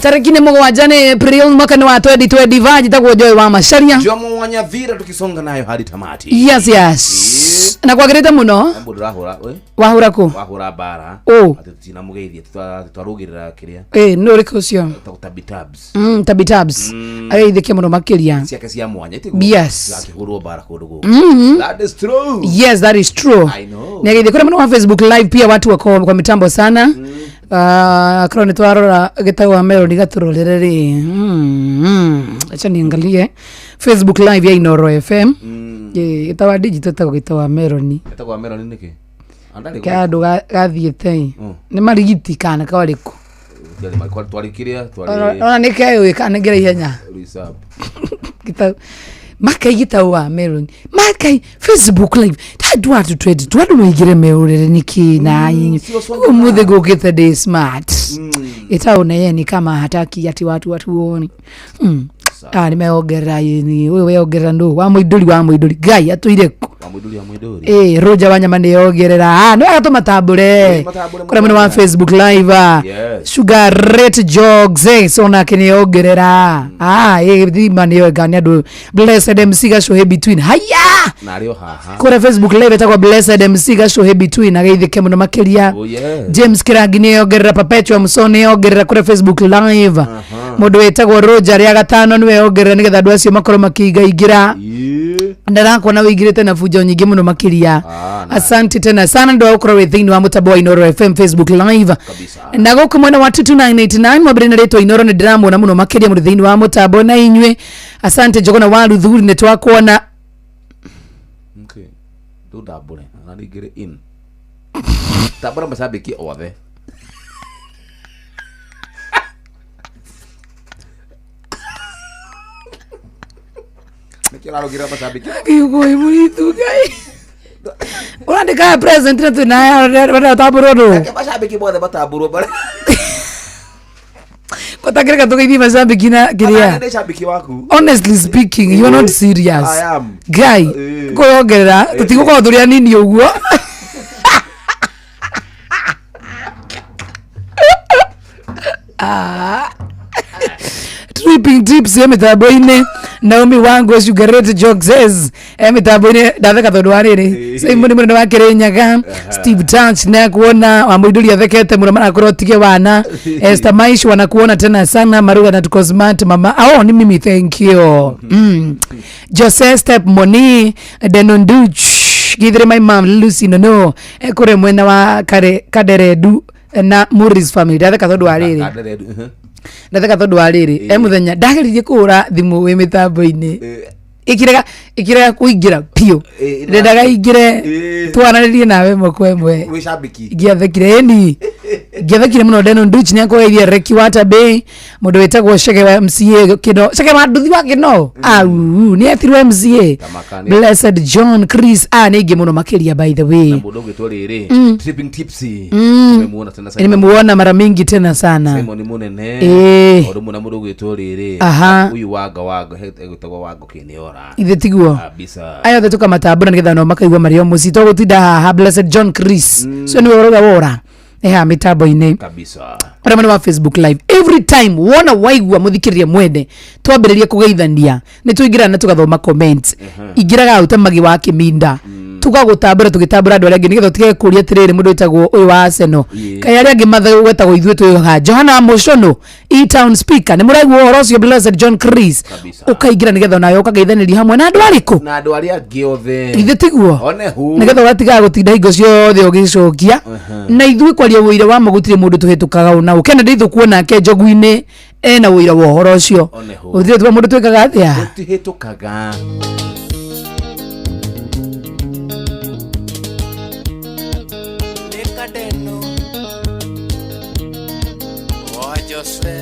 Tarĩki nĩ 7 nĩ April mwaka nĩ wa 2025, njĩtagwo Joy wa Macharia. Jomo wa Nyathira tukisonga nayo hadi tamati. Yes, yes. Na kwagĩrĩte mũno. Mũndũ ũrahũra, ĩ? Wahũra kũ? Wahũra bara. Ũ. Atĩ tũtinamũgeithia, twarũgĩrĩra kĩrĩa. Ĩ, nĩ ũrĩkũ ũcio? Tabi Tabs. Tabi Tabs. Ageithĩke mũno makĩria. Ciake cia mwanya itiguo. Yes. Akĩhũrwo bara kũndũ gũkũ. That is true. Yes, that is true. I know. Nĩageithie kũrĩa mũno wa Facebook live pia watu wako kwa mitambo sana. Akorwo nĩ twarora gĩtagwo Melody gatũrorere rĩ. Acha niangalie Facebook live ya Inoro FM. Gĩtawa digital tagwo gĩtawa Melody. Etagwo Melody nĩkĩ? Andarĩ Kandũ gathiĩte ĩ. Nĩ marigiti kana karĩkũ? Gũtiarĩ twarĩ kĩrĩa twarĩ Ona nĩ keũĩ kana nĩngĩra ihenya. reserve. Gitau makai gitau wa melon makai Facebook live tandũ atu twendi twandu maingĩre meũrĩre nĩkĩ na umuthi ngũkĩte ndĩ smart ĩtaũ na yeye ni kama hataki ati watu watuoni. Ah, nimeongerera yini ũyũ weongerera ndũ wa mũindũri wa mũindũri ngai atũire kũ. Wa mũindũri wa mũindũri. Ĩ Roger Wanyama nĩongerera, ah, nĩ wega tũmatambũre Matambũre. kũrĩa mwena wa Facebook live, ah. Yes. Sugar Rate Jogs, eh, so nake nĩongerera, ah, ĩ thima nĩyo nĩ andũ Blessed MC Gacohe between haya. Na arĩ o haha. Kũrĩa Facebook live etagwo Blessed MC Gacohe between ageithĩke mũno makĩria. Oh, yes. James Kirangi nĩongerera, Perpetua Muso nĩongerera kũrĩa Facebook live, mũndũ wĩtagwo Roger rĩa gatano nĩwe ongerera nĩgetha andũ acio makorwo makĩingaingĩra. Ndarakuona wĩingĩrĩte na bunjo nyingĩ mũno makĩria, asante tena sana ndå wa gũkorwo wĩ thĩinĩ wa mũtambo wa Inoro FM Facebook live na gũkũ mwena wa 22989 mwambĩrĩ na rĩtwa Inoro nĩ ndĩramuona mũno makĩria mũrĩ thĩinĩ wa mũtambo na inyuĩ, asante. Njogona wa Ruthuri nĩ twakuona. Okay. Ndũndambũre na ningĩrĩ in tambũra macambĩki othe. Nĩkĩo ũrarũgĩrĩra macambĩki? Kiugo ĩ mũritũ ngai ũrandĩka present na twĩna tambũrwo ndũ. Reke macambĩki mothe matambũrwo bare. Kũtakĩreka tũgeithie macambĩki na kĩrĩa. Nĩ cambĩki waku. Honestly speaking, you are not serious. I am. Ngai kwĩongerera tũtigũkorwo tũrĩ anini ũguo. Ah. Tripping tips ya mĩtambo-inĩ Naomi Wango Sugarate Jokes e mĩtambo-inĩ ndatheka tondũ wa rĩrĩ Simon mũnene wa Kĩrĩnyaga Steve Touch na kuona wa mũindũri athekete mũno marakorwo tige wana Esther Maish wanakuona tena sana Maruga na tuko smart mama oh ni mimi thank you. Jose Step Moni Denonduch Githire my mom Lucy Nono kũrĩ mwena wa kare Kaderedu na Morris family ndatheka tondũ wa rĩrĩ Kanderedu, ndatheka tondũ wa rĩrĩ e mũthenya ndageririe kũhũra thimũ wĩ mĩtambo-inĩ ĩkĩrega ĩkĩrega kũingĩra biũ ndendaga ingĩre twaranĩrie nawe ĩmwe kwa ĩmwe. Wĩ cambĩki. Ngĩathekire ĩni ngĩathekire mũno Denon Nduch nĩ akwĩire Reki Watabe mũndũ wĩtagwo Chege wa MCA kĩno Chege wa nduthi wa kĩno au nĩ etirwo MCA. Tamakani. Blessed John Chris, ah, nĩ aingĩ mũno makĩria by the way. Na mũndũ ũgwĩtwo rĩrĩ Tripping Tipsy. Nimemuona tena Simon. Nimemuona mara mingi tena sana. Simon mũnene. Ĩĩ. O rĩmwe na mũndũ ũgwĩtwo rĩrĩ Aha. ũyũ wanga wanga egwĩtagwo wango kĩnĩora. Ithe tiguo. Kabisa. Aya othe tũkamatambũra nĩgetha nao makaigua marĩ o mũciĩ tũgũtinda haha. Blessed John Chris so nĩwe ũrauga wora ĩ haha mĩtambo-inĩ. Kabisa. Ũrĩa mwena wa Facebook live every time wona waigua mũthikĩrĩria mwene twambĩrĩria kũgeithania nĩ tũingĩraga na tũgathoma comments ingĩraga hau ta magi wa kĩminda tũgagũtambũra tũgĩtambũra andũ arĩa angĩ nĩgetha ũtige kũria atĩrĩrĩ mũndũ wĩtagwo ũyũ wa Arsenal kaĩ arĩa angĩ mathegwetagwo ithuĩ twĩ haha Johana wa Mũcono E-Town speaker nĩ mũraigua ũhoro ũcio Blessed John Chris ũkaingĩra nĩgetha onawe ũkageithanĩria hamwe na andũ arĩkũ. Na andũ arĩa angĩ othe. Ithe tiguo. One hu. Nĩgetha ũgatigaga gũtinda hingo ciothe ũgĩcokia na ithuĩ kwaria ũira wa ma gũtirĩ mũndũ tũhĩtũkaga ũna ũ Kennedy thũkuo nake njogu-inĩ ena ũira wa ũhoro ũcio. One hu. Gũtirĩ twa mũndũ twĩkaga atĩa. Tũtihĩtũkaga. Nikadeno wa Jose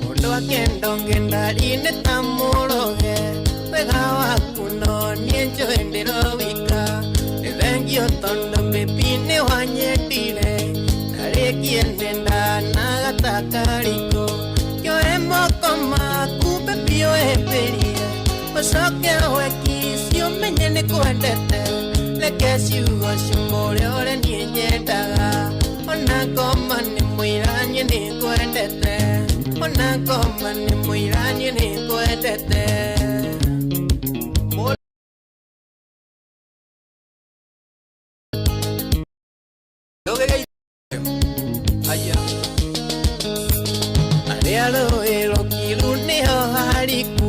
Mundu akendonge ndari-inĩ ta mũroge wega waku no niĩ njũĩ ndĩrowika nĩ thengio tondũ baby nĩ wanyendire ndarĩkie nĩ ndanagatakariko kĩoe moko maku baby ũhĩmbĩrie ũcoke wekisi ũmenye nĩ kwendete reke ciugo ciumũre ũrĩa niĩ nyendaga ona ngoma nĩ mũira niĩ nĩ ngwendete ona ngoma nĩ mũira niĩ nĩ ngwendete. Aya. Arĩa rũĩ rũkiru nĩho hariku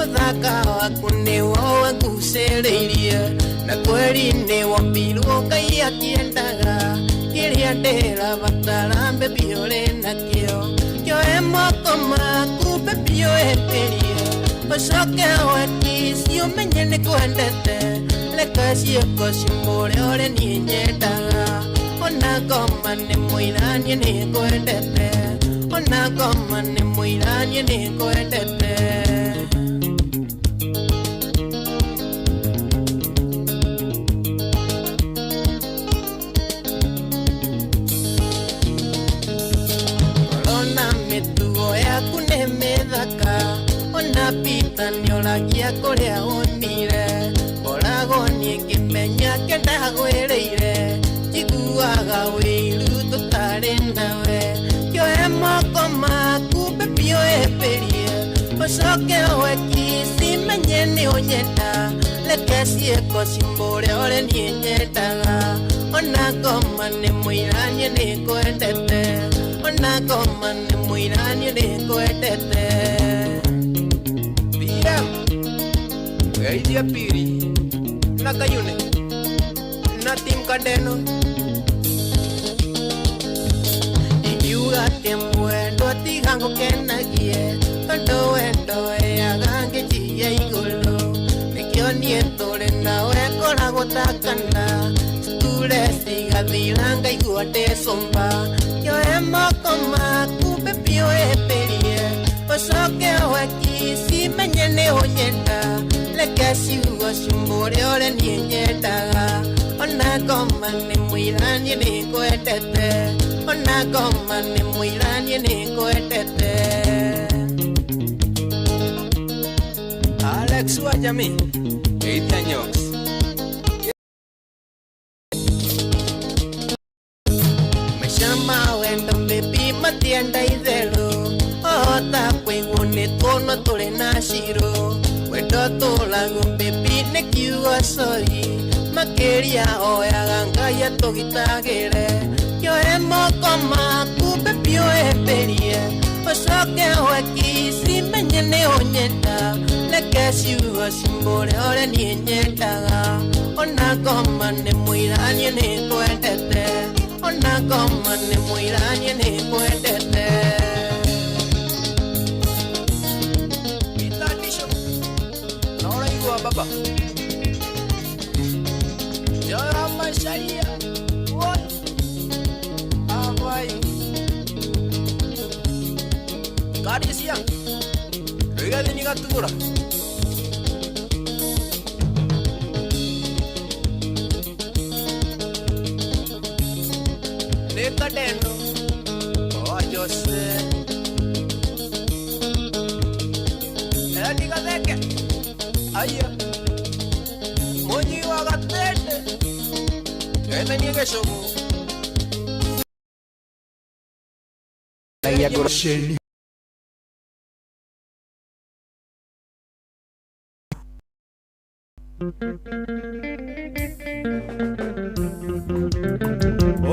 ũthaka waku nĩwo wangucĩrĩirie na kweri nĩwombirwo Ngai akĩendaga kĩrĩa ndĩrabatara baby ũrĩ nakĩo kĩoe moko maku baby ũhĩmbĩrie ũcoke wekisi ũmenye nĩ kwendete reke ciĩko ciumũre ũrĩa niĩ nyendaga. Ona ngoma nĩ mũira niĩ nĩngwendete. Ona ngoma nĩ mũira niĩ nĩngwendete. Ona mĩtugo yaku nĩ mĩthaka. Ona Peter nĩoragia kũrĩa wonire. Ngoragwo niĩ ngĩmenya ndagwĩrĩire. Njiguaga wĩiru tũtarĩ nawe. Kĩoe moko maku baby ũhĩmbĩrie. Ũcoke ũhe kiss menye nĩ ũnyenda. Reke ciĩko ciumbũre ũrĩa niĩ nyendaga. Ona ngoma nĩ mũira niĩ nĩngwendete. Ona ngoma nĩ mũira niĩ nĩngwendete. BM Geithia Piri na Kayune na Tim Kandeno. Ingiuga atĩ mwendwa tiga ngũkenagie, tondũ wendo weaga ngĩnjia igũrũ. Nĩkĩo niĩ tũrĩ nawe ngoragwo takana. Stress igathira ngaigua ndĩ cũmba. Kĩoe moko maku baby ũhĩmbĩrie. Ũcoke ũhe kiss menye nĩ ũnyenda. Reke ciugo ciumbũre ũrĩa niĩ nyendaga. Ona ngoma nĩ mũira niĩ nĩngwendete. Ona ngoma nĩ mũira niĩ nĩngwendete. Alex wa jamii Geithia Nyox. Maica ma wendo baby matienda itherũ. Ohota kũigwo nĩ tuono tũrĩ na cirũ. Wendo tũragwo baby nĩ kiugo sorry. Makĩria oyaga Ngai atũgitagĩre. Kĩoe moko maku baby ũhĩmbĩrie. Ũcoke ũhe kiss menye nĩ ũnyenda. Reke ciugo ciumbũre ũrĩa niĩ nyendaga. Ona ngoma nĩ mũira niĩ nĩngwendete. Ona ngoma nĩ mũira niĩ nĩngwendete. Peter Disho na ũraigua baba Joy Macharia woi avai Karisia Rigathi ni gatugura. Nĩ Kadeno o Jose Edi Gatheke aya Munyi wa Gatete Twethanie gĩcũgũ.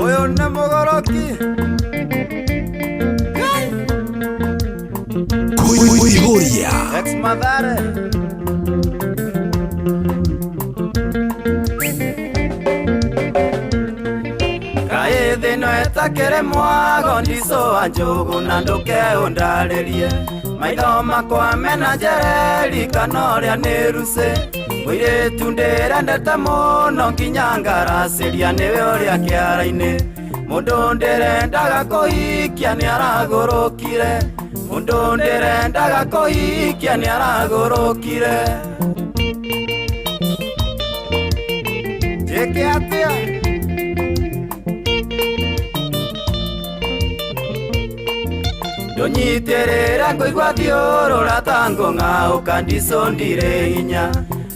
Ũyũ nĩ mũgũrũki. Kuihuria Ex Mathare. Kaĩ thĩ ĩno ĩtakĩrĩ mwago ndicũ wa njũgũ na ndũke ũndarĩrie. Maitho makwa mena njereri kana ũrĩa nĩ rucĩ. Mũirĩtu ndĩrendete mũno nginya ngaracĩria nĩwe ũrĩa kĩara-inĩ. Mũndũ ndĩrendaga kũhikia nĩaragũrũkire. Mũndũ ndĩrendaga kũhikia nĩaragũrũkire. Njĩke atĩa? Ndũnyitĩrĩre ngũigua thiũrũra ta ngũng'aũka ndicũ ndirĩ hinya.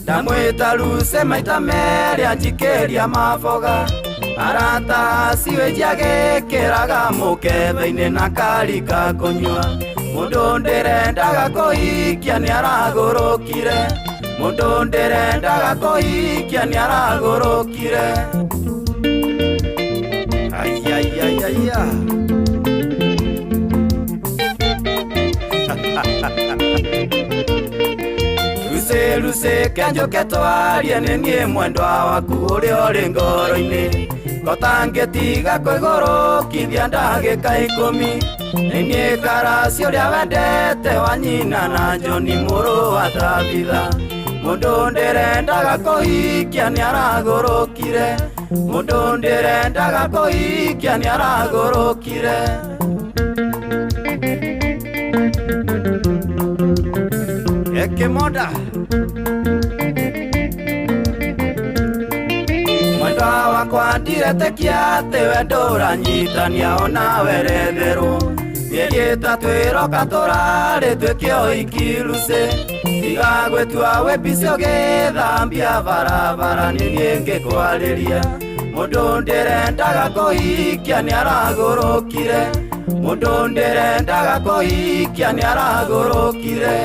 Ndamwĩta Lucy maita merĩ anjikĩria maboga. Arata acio njiagĩkĩraga mũkebe-inĩ na karika kũnyua. Mũndũ ndĩrendaga kũhikia nĩaragũrũkire. Mũndũ ndĩrendaga kũhikia nĩaragũrũkire. Aiaiaiaia. Lucy Lucy kenjũke twarie nĩ niĩ mwendwa waku ũrĩa ũrĩ ngoro-inĩ. Kotangĩtiga kwĩgũrũkithia ndagĩka ikũmi. Nĩ niĩ Karasi ũrĩa wendete wa nyina na John mũrũ wa Tabitha. Mũndũ ndĩrendaga kũhikia nĩaragũrũkire. Mũndũ ndĩrendaga kũhikia nĩaragũrũkire. Ekĩmonda mwendwa wakwa ndiretekia atĩ we ndũranyitania ona weretherwo. Mĩeri ĩtatũ ĩroka tũrarĩ twĩke ũhiki Lucy. Tiga gwĩtua wĩ mbici ũgĩthambia barabara nĩ niĩ ngĩkwarĩria. Mũndũ ndĩrendaga kũhikia nĩaragũrũkire. Mũndũ ndĩrendaga kũhikia nĩaragũrũkire.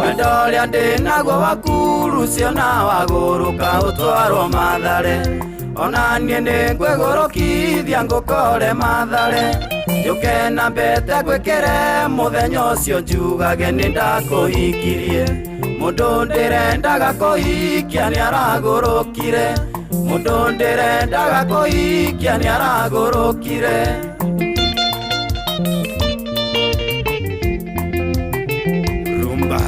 Wendo ũrĩa ndĩnaguo waku Lucy ona wagũrũka ũtwarwo Mathare. Ona niĩ nĩngwĩgũrũkithia ngũkore Mathare. Njũke na mbete ngwĩkĩre mũthenya ũcio njugage nĩndakũhikirie. Mũndũ ndĩrendaga kũhikia nĩaragũrũkire. Mũndũ ndĩrendaga kũhikia nĩaragũrũkire. Rumba.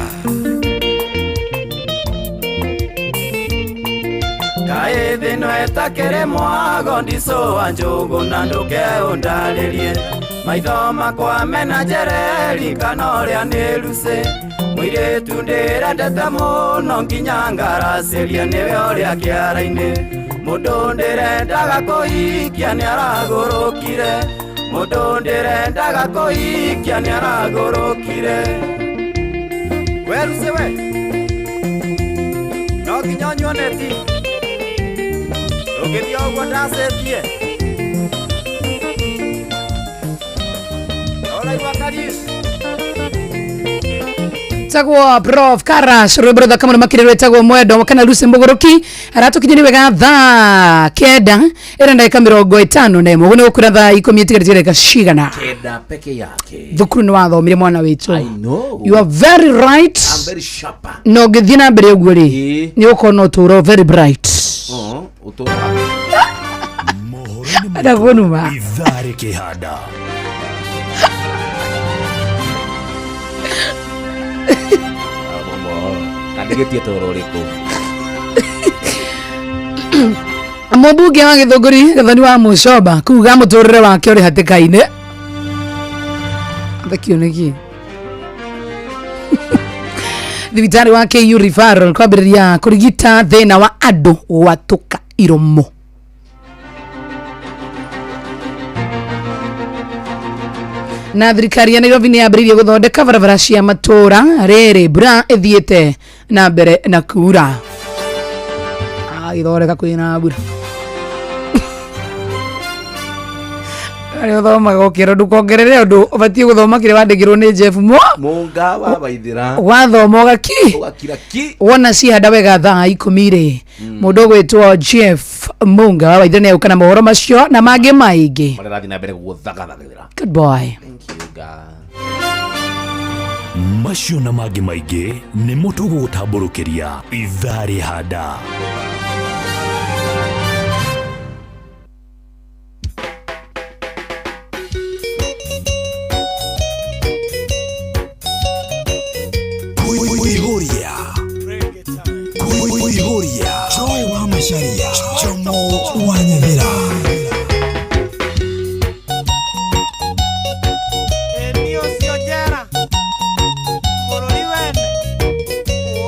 Kaĩ thĩ ĩno ĩtakĩrĩ mwago ndicũa njũgũ na ndũke ũndarĩrie. Maitho makwa mena njereri kana ũrĩa nĩ Lucy. Mũirĩtu ndĩrendete mũno nginya ngaracĩria nĩwe ũrĩa kĩara-inĩ. Mũndũ ndĩrendaga kũhikia nĩaragũrũkire. Mũndũ ndĩrendaga kũhikia nĩaragũrũkire. We Lucy we, no nginya ũnyuone ti ndũngĩthiĩ ũguo ndacetie. Ũraigua Karius? Tagwo Prof Karash rwĩmbo rũthaka mũno makĩria rwĩtagwo Mwendo kana Lucy Mũgũrũki aratukinyĩria wega thaa 9 ĩna ndagĩka 51. Ũguo nĩ gũkwĩra thaa 10 itigarĩte ndagĩka cigana. 9 peke yake. Thukuru nĩ wathomire mwana witũ. I know. You are very right. I'm very sharp. Na ũngĩthiĩ na mbere ũguo rĩ, nĩ ũgũkorwo na ũtũũro very bright. Oh, ũtũũro. Ndakũnuma. Ithaa rĩkĩhanda. Kandĩgĩtie toro ũrĩkũ? Mũmbunge wa Gĩthũngũri Gathoni wa Mũcoba kuga mũtũrĩre wake ũrĩ hatĩka-inĩ. Thekio nĩkĩ? Thibitarĩ wa KU Referral kwambĩrĩria kũrigita thĩna wa andũ gwatũka iromo. Na thirikari ya Nairobi nĩ yambĩrĩirie gũthondeka barabara cia matũũra rĩrĩ mbura ĩthiĩte na mbere na kuura. Agĩthondeka kwĩna mbura. Arĩa ũthomaga ũkĩrwo ndũkongerere ũndũ ũbatiĩ gũthoma kĩrĩa wandĩkĩrwo nĩ Jeff Mo. Mũnga wa waithĩra. Wathoma ũgaki. Ũgakira ki. Wona cihanda wega thaa 10 rĩ. Mũndũ ũgwĩtwo Jeff Munga wa Waithĩra nĩegũka na mohoro macio na mangĩ maingĩ. Marĩa rathiĩ na mbere gũthagathagĩra. Good boy. Macio na mangĩ maingĩ nĩmo tũgũgũtambũrũkĩria ithaa rĩhanda. Kuihuria. Kuihuria. Joy wa Macharia. Jomo wa Nyathira. Eni ũcio njera bũrũri wene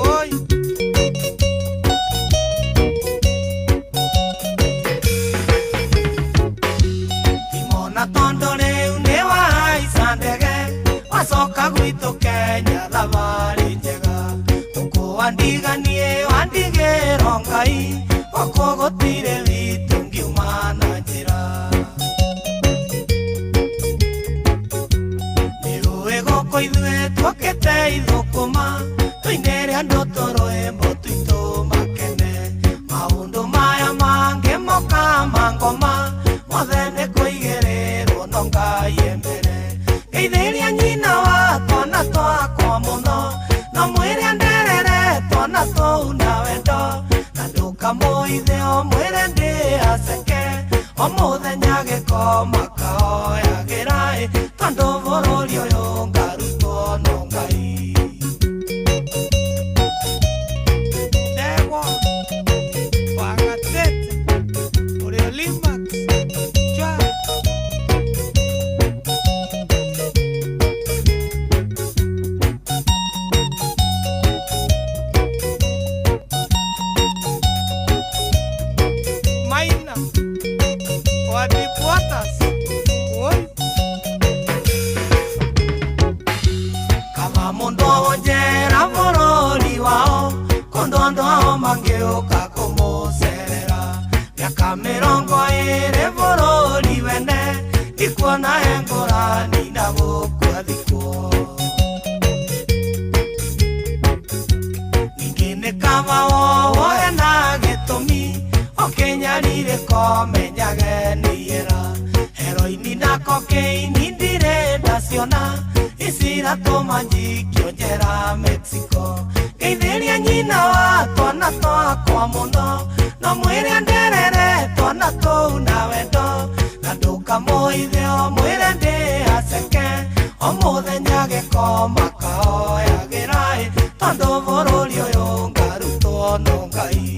ũi Imona tondo rĩu nĩ wahaica ndege wacoka gwitũ Kenya thabarĩ njega gũkũ wandiganie wandigĩrwo Ngai gũkũ gũtirĩ witũ ngiuma na njĩra. Nĩũĩ gũkũ ithuĩ tuokĩte ithũkũma tũinĩre andũ tũrwĩmbo twitũ makene maũndũ maya mangĩ moka mangoma mothe nĩ kũigĩrĩrwo no Ngai e mbere. Ngeithĩria nyina wa twana twakwa mũno no mwĩre nderere twana tũu na wendo na ndũkamũithe ũmwĩre ndĩ aceke o mũthenya gĩkoma kaoyagĩra ĩ tondũ bũrũri Kaba mundu ojera bũrũri wao kũndũ andũ ao mangĩũka kũmũcerera mĩaka 20 bũrũri wene ikuona engũrani na gũkua thikwo ningĩ nĩ kaba wowo ena gĩtũmi ũkĩnyarirĩko menyage nĩ ihera heroini na kokeini ndirĩ ndaciona isiratũma njikio njera Mexico ngeithĩria nyina wa twana twakwa mũno no mwĩre nderere twana tũu na wendo na ndũkamũithe o mwĩre ndĩ aceke o mũthenya gĩko makaoyagĩra ĩ tondũ bũrũri ũyũ ngarutwo no Ngai.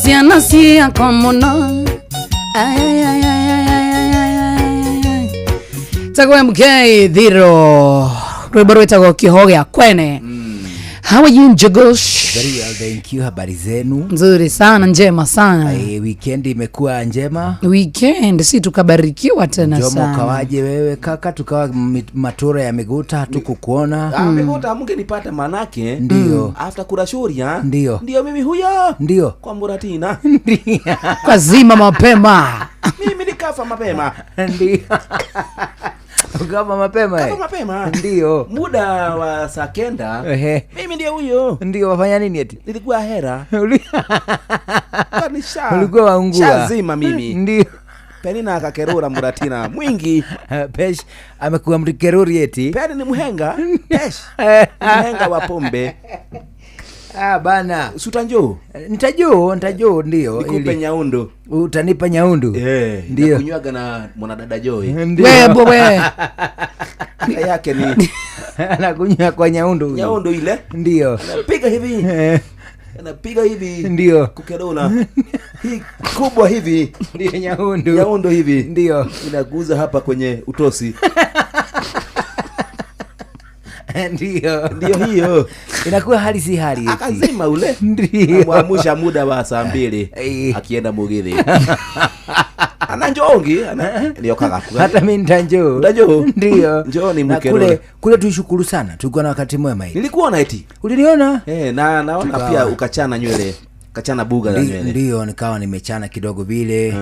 Ciana ciakwa mũno. Ai, ai, ai, ai, ai, ai, ai, ai. Tagwo MK Thiro rwĩmbo rwĩtagwo kĩoho gĩa kwene. How are you, Njugush? Very well, thank you. Habari zenu? Nzuri sana, njema sana. Weekend imekuwa njema. Weekend si tukabarikiwa tena Jomo, sana. Kawaje wewe kaka, tukawa matura ya Miguta hatukukuona. Miguta mungenipata manake. Ndio. After kurashuria. Ndio. Ndio mimi huyo. Ndio. Kwa Muratina. Ndio. Kazima mapema. Mimi nikafa mapema. Ndio. Ukafa mapema. Kafa mapema. Ndio. Muda wa saa 9. Mimi ndio huyo. Ndio wafanya nini eti? Nilikuwa hera. Kanisha. Ulikuwa waungua. Shazima mimi. Ndio. Penina akakerura Muratina mwingi. Pesh amekuwa mkeruri eti. Peni ni mhenga. Pesh. Mhenga wa pombe. Ah bana. Sutanjo. Nitajoo ndio. Nikupe nyaundu. Utanipa nyaundu? Ndio. Nakunywaga na mwanadada Joy. Wewe wewe. Yake ni anakunywa kwa nyaundu huyo. Nyaundu ile? Ndio. Anapiga hivi. Anapiga hivi. Ndio. Kukerona. Hii kubwa hivi. Ndio nyaundu. Nyaundu hivi. Ndio. Inaguza hapa kwenye utosi. Ndio. Ndio hiyo. Inakuwa hali si hali. Akazima ule. Ndio. Amwamusha muda wa saa 2 akienda Mugithi. Ana njongi, ndio kaka. Hata mimi nitanjoo. Utajoo? Ndio. Njoo ni mkerole. Kule tuishukuru sana. Tulikuwa na wakati mwema hivi. Nilikuona eti. Uliniona? Na naona pia ukachana nywele. Kachana buga za nywele. Ndio, nikawa nimechana kidogo vile.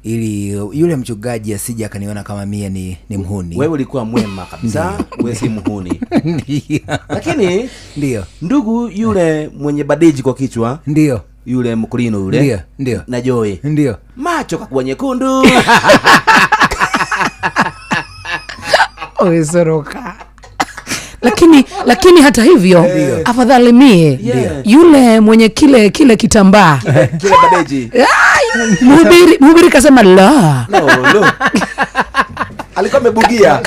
Ili yule mchungaji asije akaniona kama mie ni mhuni. Wewe ulikuwa mwema kabisa, wewe si mhuni. Ndio. Lakini ndio ndugu yule mwenye badeji kwa kichwa, ndio yule mkulino yule. Ndio, ndio. Na Joy. Ndio. Macho kakuwa nyekundu. Oesoroka. Lakini hata hivyo afadhali mie yule mwenye kile kitambaa kile badeji. Mhubiri kasema la. No. Alikuwa amebugia.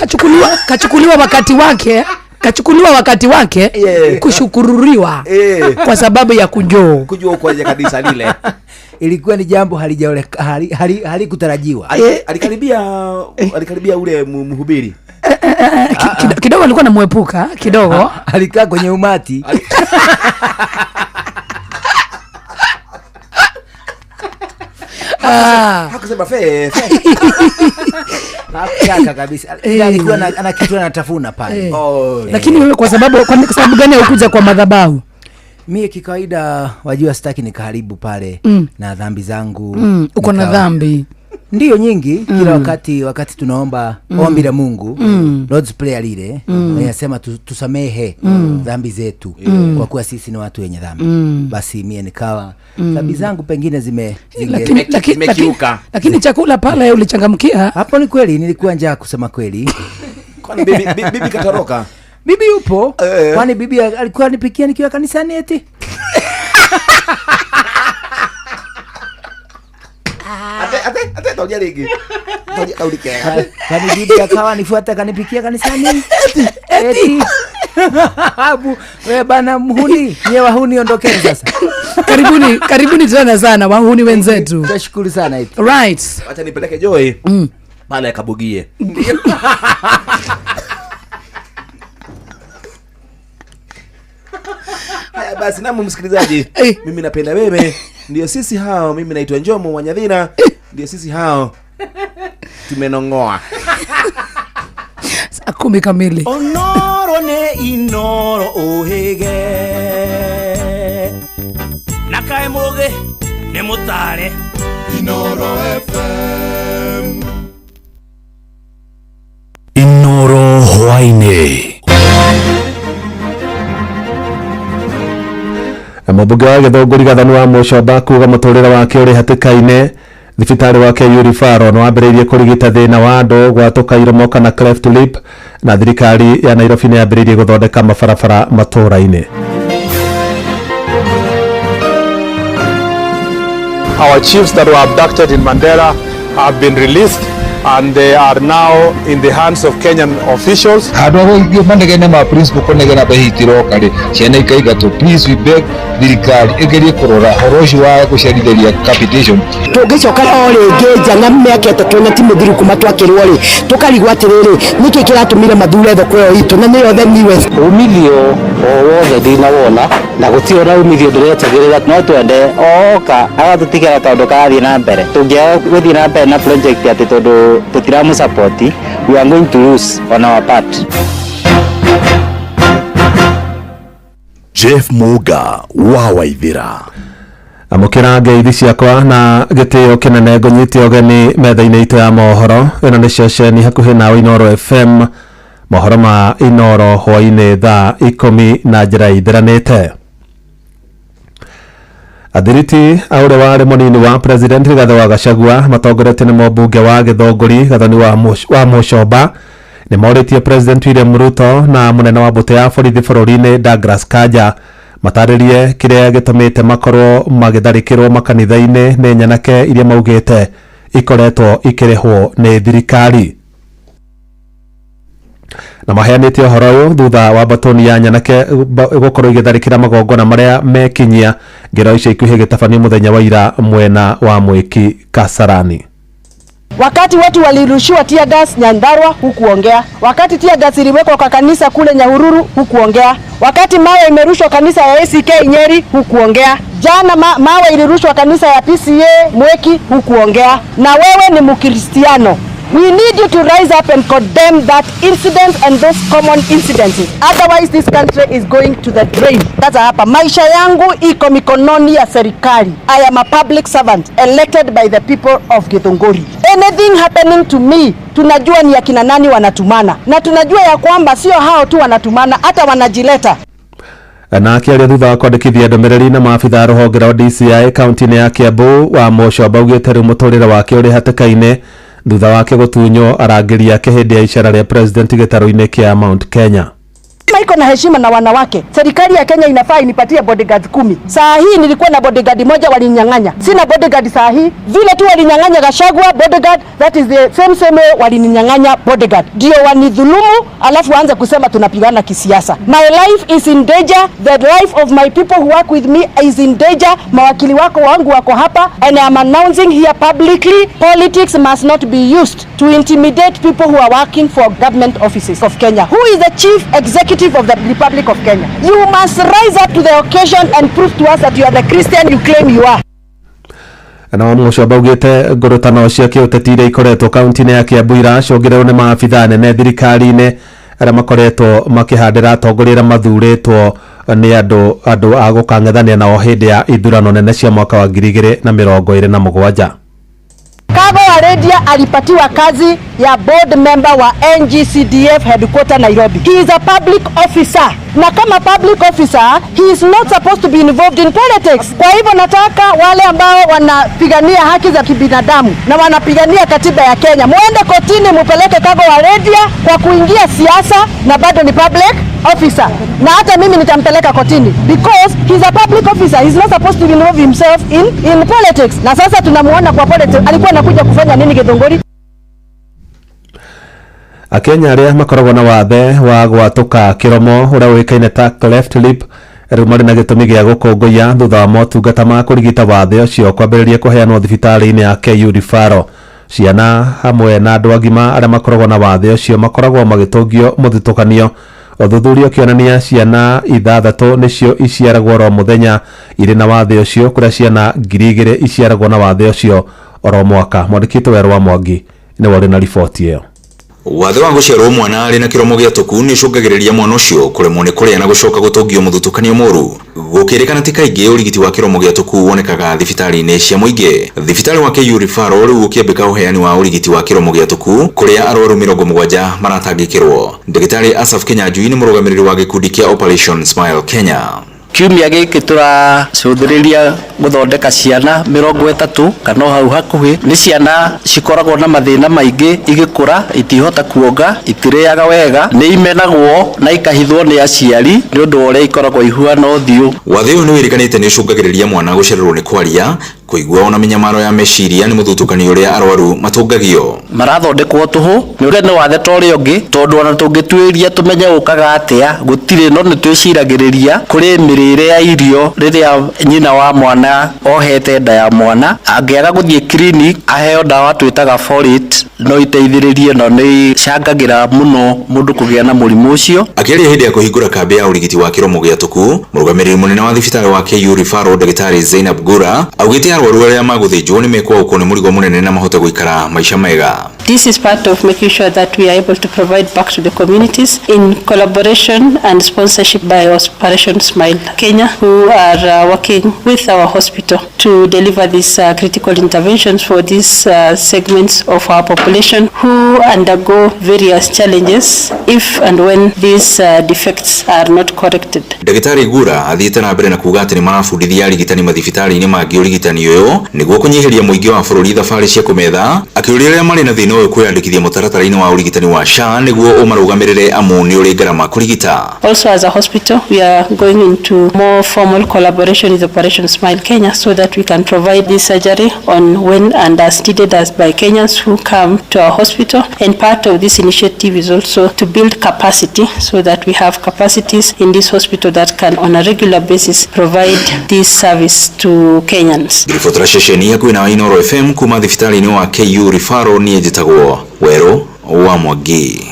Kachukuliwa wakati wake. Kachukuliwa wakati wake kushukururiwa kwa sababu ya kujoo. Kujoo kwa kanisa lile. Ilikuwa ni jambo halikutarajiwa. Alikaribia ule mhubiri. Kidogo alikuwa anamuepuka kidogo. Alikaa kwenye umati. Hakusema fe. Hakutaka kabisa. Alikuwa ana kitu anatafuna pale. Lakini wewe kwa sababu gani hukuja kwa madhabahu? Mie kikawaida wajua sitaki nikaharibu pale na dhambi zangu. Uko na dhambi? Ndiyo nyingi. Kila wakati tunaomba ombi la Mungu, Lord's Prayer lile, inasema tusamehe dhambi zetu kwa kuwa sisi ni watu wenye dhambi. Basi mie nikawa dhambi zangu pengine zimekiuka. Lakini chakula pale ulichangamkia. Hapo ni kweli nilikuwa njaa kusema kweli. Kwani bibi katoroka? Bibi yupo? Kwani bibi alikuwa anipikia nikiwa kanisani eti? Ate toja ligi. Toja kaulike. Kwani bibi akawa nifuata kanipikia kanisani? Eti. Abu, wewe bana mhuni, nyewe wahuni ondokeni sasa. Karibuni tena sana wahuni wenzetu. Tunashukuru sana eti. Right. Acha nipeleke Joy. Pale akabugie. Haya basi, namu msikilizaji, mimi napenda wewe, ndio sisi hao. Mimi naitwa Njomo Wanyadhina, ndio sisi hao tumenongoa. Saa 10 kamili. Onoro nĩ inoro ũhĩge na kaĩ mũgĩ nĩ mũtare. Inoro FM. Inoro hwaini. Mũmbunge wa Gĩthũngũri Gathani wa Mũcomba kuga mũtũrĩre wake ũrĩ hatĩka-inĩ. Thibitarĩ wa KU Referral nĩ wambĩrĩirie kũrigita thĩna wa andũ gwatũka iromo kana cleft lip, na thirikari ya Nairobi nĩ yambĩrĩirie gũthondeka mabarabara matũũra-inĩ. Our chiefs that were abducted in Mandera have been released and they are now in the hands of Kenyan officials. Handå ha manegene ma principal kũnegena mbeca itiroka rĩ, ciana ikaingatwo. Please, we beg thirikari ĩgerie kũrora ũhoro ũcio wa gũcerithĩria capitation. Tũngĩcoka o rĩngĩ nja na mĩaka 3 na ti mũthiru kuma twakĩrwo rĩ, tũkarigwo atĩrĩrĩ, nĩkĩ kĩratũmire mathure thoko ĩyo itũ na nĩyo the newest. Umithio o wothe ndinawona na gũtirĩ ona umithio ndĩretagĩrĩra, no twende oka agatũtigĩra kaũndũ karathiĩ na mbere. Tũngĩaga gũthiĩ na mbere na project atĩ tondũ tũtiramũsupport, we are going to lose on our part. Jeff Muga wa Waithira. Amũkĩra ngeithi ciakwa na gĩtĩo kĩnene, ngũnyite ũgeni metha-inĩ itũ ya mohoro. Ĩno nĩ ceceni hakuhĩ nawe, Inoro FM, mohoro ma Inoro hwainĩ thaa 10 na njĩra ithiranĩte. Athiriti a ũrĩa warĩ mũnini wa president Rigathĩ wa Gachagua matongoretio nĩ mũmbunge wa Gĩthũngũri Gathoni wa Mũcomba nĩ morĩtie President William Ruto na mũnene wa mbũtũ ya borithi bũrũri-inĩ Douglas Kanja matarĩrie kĩrĩa gĩtũmĩte makorwo magĩtharĩkĩrwo makanitha-inĩ nĩ nyanake iria maugĩte ikoretwo ikĩrĩhwo nĩ thirikari. Na maheanĩte ũhoro ũyũ thutha wa mbatoni ya nyanake gũkorwo igĩtharĩkĩra magongona marĩa mekinyia ngero icio ikuhĩ gĩtabanio mũthenya wa ira mwena wa Mwĩki Kasarani. Wakati watu walirushiwa tear gas Nyandarua, hukuongea. Wakati tear gas iliwekwa kwa kanisa kule Nyahururu, hukuongea. Wakati mawe imerushwa kanisa ya ACK Nyeri, hukuongea. Jana mawe ilirushwa kanisa ya PCA Mweki, hukuongea. Na wewe ni Mkristiano. We need you to rise up and condemn that incident and those common incidences. Otherwise this country is going to the drain. Sasa hapa maisha yangu iko mikononi ya serikali. I am a public servant elected by the people of Githunguri. Anything happening to me, tunajua ni akina nani wanatumana. Na tunajua ya kwamba sio hao tu wanatumana, hata wanajileta. Na akĩaria thutha wa kwandĩkithia ndũmĩrĩri na maabitha a rũhonge rwa DCI kaunti-inĩ ya Kiambu, wa Mũcomba augĩte rĩu mũtũrĩre wake ũrĩ hatĩka-inĩ thutha wake gũtunywo arangĩri ake hĩndĩ ya icera rĩa president gĩtarũ-inĩ kĩa Mount Kenya. Kama iko na heshima na wanawake, serikali ya Kenya inafaa inipatie bodyguard 10. Saa hii nilikuwa na bodyguard moja, walinyang'anya. Sina bodyguard saa hii. Vile tu walinyang'anya Gachagua bodyguard, that is the same way walininyang'anya bodyguard. Ndio wanidhulumu, alafu waanze kusema tunapigana kisiasa. My life is in danger, the life of my people who work with me is in danger. Mawakili wako wangu wako hapa, and I am announcing here publicly, politics must not be used to intimidate people who are working for government offices of Kenya. Who is the chief executive of the Republic of Kenya? You must rise up to the occasion and prove to us that you are the Christian you claim you are. Na wa Mũcomba augĩte ngũrũtano cia kĩũteti iria ikoretwo kaunti-inĩ ya Kiambu iracũngĩrĩrwo nĩ maabitha anene thirikari-inĩ arĩa makoretwo makĩhandĩra atongoria arĩa mathurĩtwo nĩ andũ a gũkang'ethania nao hĩndĩ ya ithurano nene cia mwaka wa 2027. Kago Waredia alipatiwa kazi ya board member wa NGCDF headquarter Nairobi. He is a public officer. Na kama public officer, he is not supposed to be involved in politics. Kwa hivyo nataka wale ambao wanapigania haki za kibinadamu na wanapigania katiba ya Kenya, muende kotini mupeleke Kago Waredia kwa kuingia siasa na bado ni public officer. Na hata mimi nitampeleka kotini because he's a public officer. He's not supposed to involve himself in politics. Na sasa tunamuona kwa politics. Alikuwa anakuja kufanya nini Githunguri? Akenya arĩa makoragwo na wathe wa gwatũka kĩromo ũrĩa ũĩkaine ta cleft lip rĩu marĩ na gĩtũmi gĩa gũkũngũiya thutha wa motungata ma kũrigita wathe ũcio kwambĩrĩria kũheanwo thibitarĩ-inĩ ya KU Referral. Ciana hamwe na andũ agima arĩa makoragwo na wathe ũcio makoragwo magĩtũngio mũthutũkanio Ũthuthuria ũkĩonania ciana 6 nĩcio iciaragwo oro mũthenya irĩ na wathe ũcio, kũrĩa ciana 2,000 iciaragwo na wathe ũcio oro mwaka. Mwandĩki witũ Werũ wa Mwangi nĩwe ũrĩ na riboti ĩyo. Wathe wa gũciarwo mwana arĩ na kĩromo gĩatũku nĩ ũcũngagĩrĩria mwana ũcio kũremwo nĩ kũrĩa na gũcoka gũtũngio mũthutũkanio mũru. Gũkĩrĩkana ti kaingĩ ũrigiti wa kĩromo gĩatũku wonekaga thibitarĩ-inĩ cia mũingĩ. Thibitarĩ wa KU Referral rĩu ũkĩambĩka ũheani wa ũrigiti wa kĩromo gĩatũku kũrĩa arwaru 70 maratangĩkĩrwo. Ndagĩtarĩ Asaf Kinyanjui nĩ mũrũgamĩrĩri wa gĩkundi kĩa Operation Smile Kenya. Kiumia gĩkĩ tũracũthĩrĩria gũthondeka ciana 30 kana hau hakuhĩ. Nĩ ciana cikoragwo na mathĩna maingĩ igĩkũra, itihota kuonga, itirĩaga wega, nĩ imenagwo na ikahithwo nĩ aciari nĩ ũndũ wa ũrĩa ikoragwo ihuana ũthiũ. Wathe ũyũ nĩ wĩrĩkanĩte nĩ ũcũngagĩrĩria mwana gũcererwo nĩ kwaria, kũigua ona mĩnyamaro ya meciria nĩ mũthutũkanio ũrĩa arwaru matũngagio. Marathondekwo tũhũ nĩ ũrĩa nĩ wathe ta ũrĩa ũngĩ, tondũ ona tũngĩtuĩria tũmenye ũkaga atĩa gũtirĩ, no nĩ twĩciragĩrĩria kũrĩ mĩrĩre ya irio rĩrĩa nyina wa mwana ohete nda ya mwana angĩaga gũthiĩ clinic aheo ndawa twĩtaga folate, no iteithĩrĩrie no nĩ icangagĩra mũno mũndũ kũgĩa na mũrimũ ũcio. Akĩaria hĩndĩ ya kũhingũra kambĩ ya ũrigiti wa kĩromo gĩatũku, mũrũgamĩrĩri mũnene wa thibitarĩ wa KU Referral Ndagĩtarĩ Zainab Gura augĩte arwaru arĩa magũthĩnjwo nĩ mekwaũkwo nĩ mũrigo mũnene na mahote gũikara maica mega. This is part of making sure that we are able to provide back to the communities in collaboration and sponsorship by Operation Smile Kenya, who are working with our hospital to deliver these critical interventions for these segments of our population who undergo various challenges if and when these defects are not corrected. Ndagĩtarĩ Gura athiĩte na mbere na kuuga atĩ nĩ marabundithia arigitani mathibitarĩ-inĩ mangĩ ũrigitani ũyũ nĩguo kũnyihĩria mũingĩ wa bũrũri thabarĩ cia kũmetha, akĩũria arĩa marĩ na thĩna ũyũ kwĩyandĩkithia mũtaratara-inĩ wa ũrigitani wa SHA nĩguo ũmarũgamĩrĩre amu nĩ ũrĩ ngarama kũrigita. Also as a hospital, we are going into more formal collaboration with Operation Smile Kenya so that we can provide this surgery on when and as needed as by Kenyans who come to our hospital. And part of this initiative is also to build capacity so that we have capacities in this hospital that can on a regular basis provide this service to Kenyans. Ngĩribotera ceceni hakuhĩ na Inooro FM kuma thibitarĩ-inĩ wa KU Referral, niĩ njĩtagwo Werũ wa Mwangi.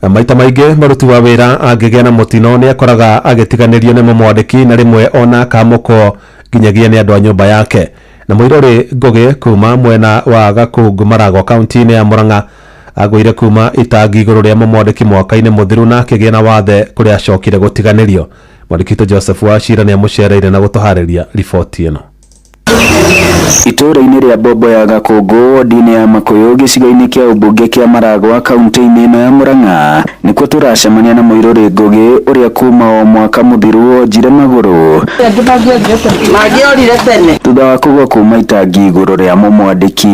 Maita maingĩ mũruti wa wĩra angĩgĩa na mũtino nĩ akoraga agĩtiganĩrio nĩ mũmwandĩki na rĩmwe ona akamũkwo nginyagia nĩ andũ a nyũmba yake. Na Mũirũrĩ Ngũgĩ kuma mwena wa Gakungu Maragwa kaunti-inĩ ya Murang'a agũire kuma itangi igũrũ rĩa mũmwandĩki mwaka-inĩ mũthiru na akĩgĩa na wathe kũrĩa acokire gũtiganĩrio. Mwandĩki witũ Joseph Wachira nĩ amũcereire na gũtũharĩria riboti ĩno. Itũũra-inĩ rĩa Bombo ya Gakũngũ wodi-inĩ ya Makũyũ gĩcigo-inĩ kĩa ũmbunge kĩa Maragwa kaunti-inĩ ĩno ya Murang'a nĩkuo tũracemania na Mũirũrĩ Ngũgĩ ũrĩa kuma o mwaka mũthiru onjire magũrũ thutha wa kũgwa kuma itangi igũrũ rĩa mũmwandĩki.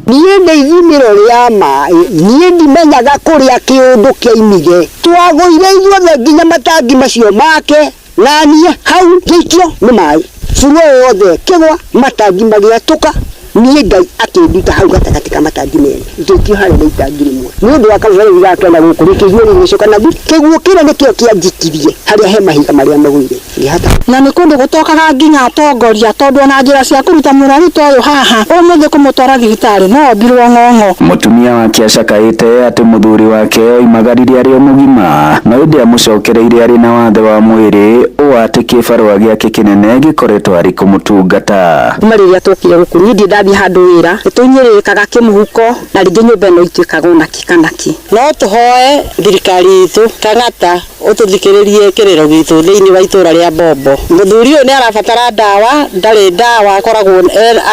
Niĩ nĩ ithimĩro rĩa maĩ, niĩ ndimenyaga kũrĩa kĩũndũ kĩaimire, twagũire ithuothe nginya matangi macio make na niĩ hau ngĩikio nĩ maĩ buru yothe kĩgwa matangi magĩatũka, niĩ Ngai akĩnduta hau gatagatĩ ka matangi merĩ ngĩikio harĩa na itangi rĩmwe nĩ ũndũ wa kamũberethi gake na gũkũ rĩkĩiguo rĩgĩcoka na kĩguũ kĩrĩa nĩkĩo kĩanjikirie harĩa he mahiga marĩa magũire ngĩhata. Na nĩ kũndũ gũtokaga nginya atongoria tondũ ona njĩra cia kũruta mũrwaru ta ũyũ haha ũmũthĩ kũmũtwara thibitarĩ no ombirwo ng'ong'o. Mũtumia wake acakaĩte atĩ mũthuri wake oimagarire arĩ o mũgima no ĩndĩ amũcokereire arĩ na wathe wa mwĩrĩ ũũ atĩ kĩbarũa gĩake kĩnene gĩkoretwo arĩ kũmũtungata. Kuma rĩrĩa twokire gũkũ niĩ ndirĩ ndathiĩ handũ wĩra nĩtũnyĩrĩrĩkaga kĩmũhuko na rĩngĩ nyũmba ĩno ituĩkaga ona kĩ kana kĩ. No tũhoe thirikari itũ Kang'ata ũtũthikĩrĩrie kĩrĩro gitũ thĩinĩ wa itũra rĩa Bombo. Mũthuri ũyũ nĩ arabatara ndawa, ndarĩ ndawa akoragwo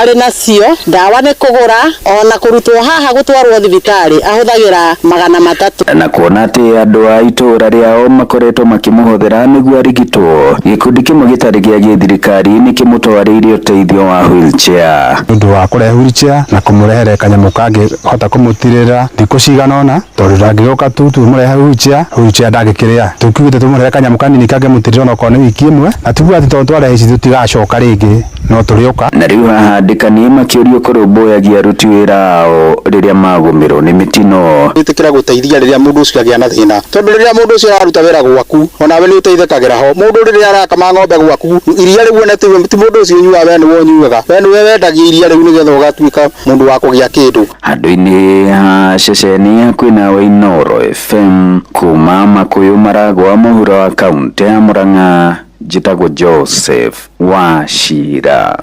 arĩ nacio, ndawa nĩ kũgũra ona kũrutwo haha gũtwarwo thibitarĩ ahũthagĩra 300. Na kuona atĩ andũ a itũra rĩao makoretwo makĩmũhũthĩra nĩguo arigitwo, gĩkundi kĩmwe gĩtarĩ gĩa gĩthirikari nĩ kĩmũtwarĩire ũteithio wa wheelchair. Ũndũ wa kũrehe wheelchair na kũmũrehere kanyamũ kangĩhota kũmũtirĩra thikũ cigana ũna tondũ ndangĩgĩũka tu tũmũrehe wheelchair, wheelchair ndangĩkĩrĩa tũkiugĩte tũmũrehere kanyamũ kanini kangĩmũtirĩra onokorwo nĩ wiki ĩmwe, na tiguo atĩ tondũ twarehe ici tũtigacoka rĩngĩ. No tũrĩũka. Na rĩu haha andĩkani makĩũrio kũrũmbũyagia aruti wĩra ao rĩrĩa magũmĩrwo nĩ mĩtino. Ĩtĩkĩra gũteithia rĩrĩa mũndũ ũcio agĩa na thĩna, tondũ rĩrĩa mũndũ ũcio araruta wĩra gwaku onawe nĩ ũteithĩkagĩra ho. Mũndũ rĩrĩa arakama ng'ombe gwaku, iria rĩu one ti mũndũ ũcio ũnyuaga, we nĩwe ũnyuaga, we nĩwe wendagia iria rĩu nĩgetha ũgatuĩka mũndũ wa kũgĩa kĩndũ. Handũ-inĩ ha ceceni hakuhĩ nawe Inooro FM kuma Makuyu Maragwa mũhuro wa kaunti ya Murang'a, njĩtagwo Joseph Wachira.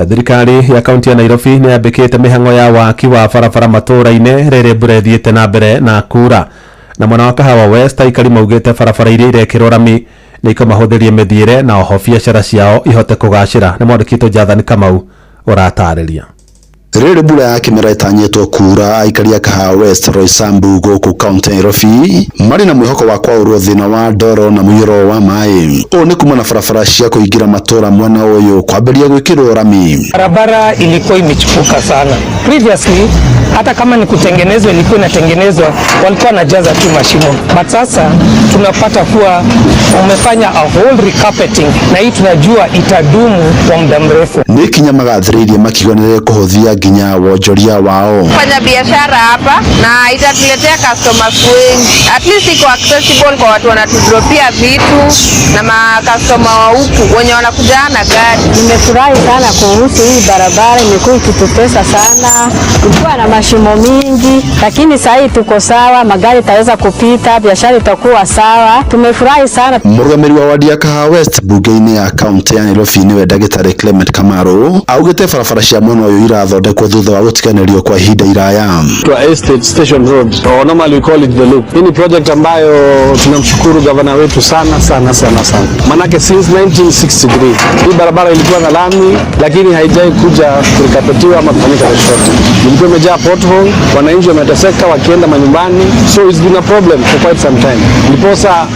Thirikari ya kaunti ya Nairobi nĩ yambĩkĩte mĩhang'o ya waki wa barabara matũũra-inĩ rĩrĩ mbura ĩthiĩte na mbere na kura. Na mwena wa Kahawa West aikari maugĩte barabara iria irekĩrwo rami nĩ ikũmahũthĩria mĩthiĩre na oho biacara ciao ihote kũgacĩra. Nĩ mwandĩki witũ Jathani Kamau ũratarĩria. Rĩrĩ mbura ya kĩmera ĩtanyĩtwo kura, aikari a Kahawa West Roysambu gũkũ kaunti ya Nairobi marĩ na mwĩhoko wa kwaũrwo thĩna wa ndoro na mũiyũro wa maĩ. Ũũ nĩ kuma na barabara cia kũingĩra matũũra mwena ũyũ kwambĩrĩria gwĩkĩrwo rami. Barabara ilikuwa imechipuka sana. Previously hata kama ni kutengenezwa ilikuwa inatengenezwa, walikuwa wanajaza tu mashimo, but sasa tunapata kuwa umefanya a whole recarpeting, na hii tunajua itadumu kwa muda mrefu. Nĩ ikinya magathĩrĩirie makiuga nĩ rĩkũhũthia nginya wonjoria wao. Fanya biashara hapa na itatuletea customers wengi, at least iko accessible kwa watu wanatudropia vitu na makastoma wa huku wenye wanakuja na gari. Nimefurahi sana kuhusu hii barabara, imekuwa ikitutesa sana, ilikuwa na mashimo mingi, lakini sasa hii tuko sawa, magari itaweza kupita, biashara itakuwa sawa. Tumefurahi sana. Mũrũgamĩrĩri wa wadi ya Kahawa West bunge-inĩ ya kaunti ya Nairobi nĩwe ndagĩtarĩ Clement Kamaru augĩte barabara cia mwena ũyũ irathondekwo thutha wa gũtiganĩrio kwa ihinda iraya. To Estate Station Road, or normally we call it the loop. Hii ni project ambayo tunamshukuru gavana wetu sana sana sana sana, manake since 1963 hii barabara ilikuwa na lami, lakini haijai kuja kurekapetiwa ama kufanyika chochote. Ilikuwa imejaa pothole, wananchi wameteseka wakienda manyumbani, so it's been a problem for quite some time. Ndiposa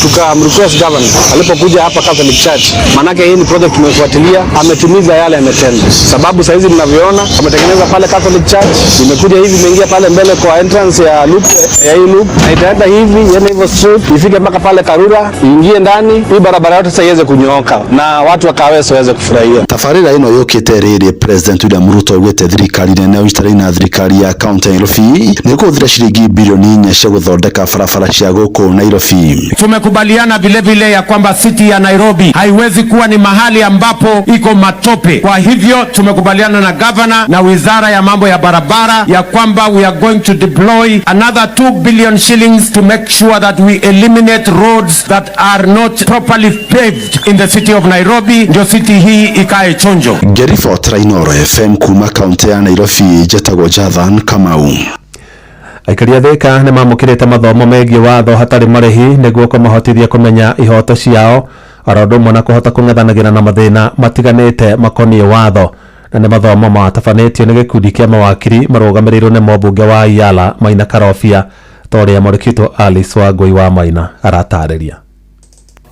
tukamrequest governor alipokuja hapa Catholic Church, manake hii ni project tumefuatilia, ametimiza yale ametenda, sababu saizi mnavyoona wametengeneza pale Catholic Church, imekuja hivi imeingia pale mbele kwa entrance ya loop ya hii loop, na itaenda hivi iende hivyo straight ifike mpaka pale Karura, iingie ndani hii barabara yote sasa iweze kunyooka na watu wa Kaweso waweze kufurahia. Tabarĩra ĩno yũkĩte rĩrĩ President William Ruto augĩte thirikari nene ũnyitanĩire na thirikari ya kaunti ya Nairobi nĩ kũhũthĩra ciringi bilioni 4 cia gũthondeka barabara cia gũkũ Nairobi. Tumekubaliana vile vile ya kwamba city ya Nairobi haiwezi kuwa ni mahali ambapo iko matope. Kwa hivyo tumekubaliana na governor na wizara ya mambo ya barabara ya kwamba we are going to deploy another 2 billion shillings to make sure that we eliminate roads that are not properly paved in the city of Nairobi, ndio city hii ikae chonjo. Ngĩribotera Inooro FM kuma kaunti ya Nairobi, njĩtagwo Jathan Kamau. Aikari a Thika nĩ mamũkĩrĩte mathomo megiĩ watho hatarĩ marĩhi nĩguo kũmahotithia kũmenya ihoto ciao oro ũndũ ũmwe na kũhota kũng'ethanagĩra na mathĩna matiganĩte makoniĩ watho. Na nĩ mathomo matabanĩtio nĩ gĩkundi kĩa mawakiri marũgamĩrĩirwo nĩ mũmbunge wa Iala Maina Karobia, ta ũrĩa mwandĩki Alice Wangũi wa Maina aratarĩria.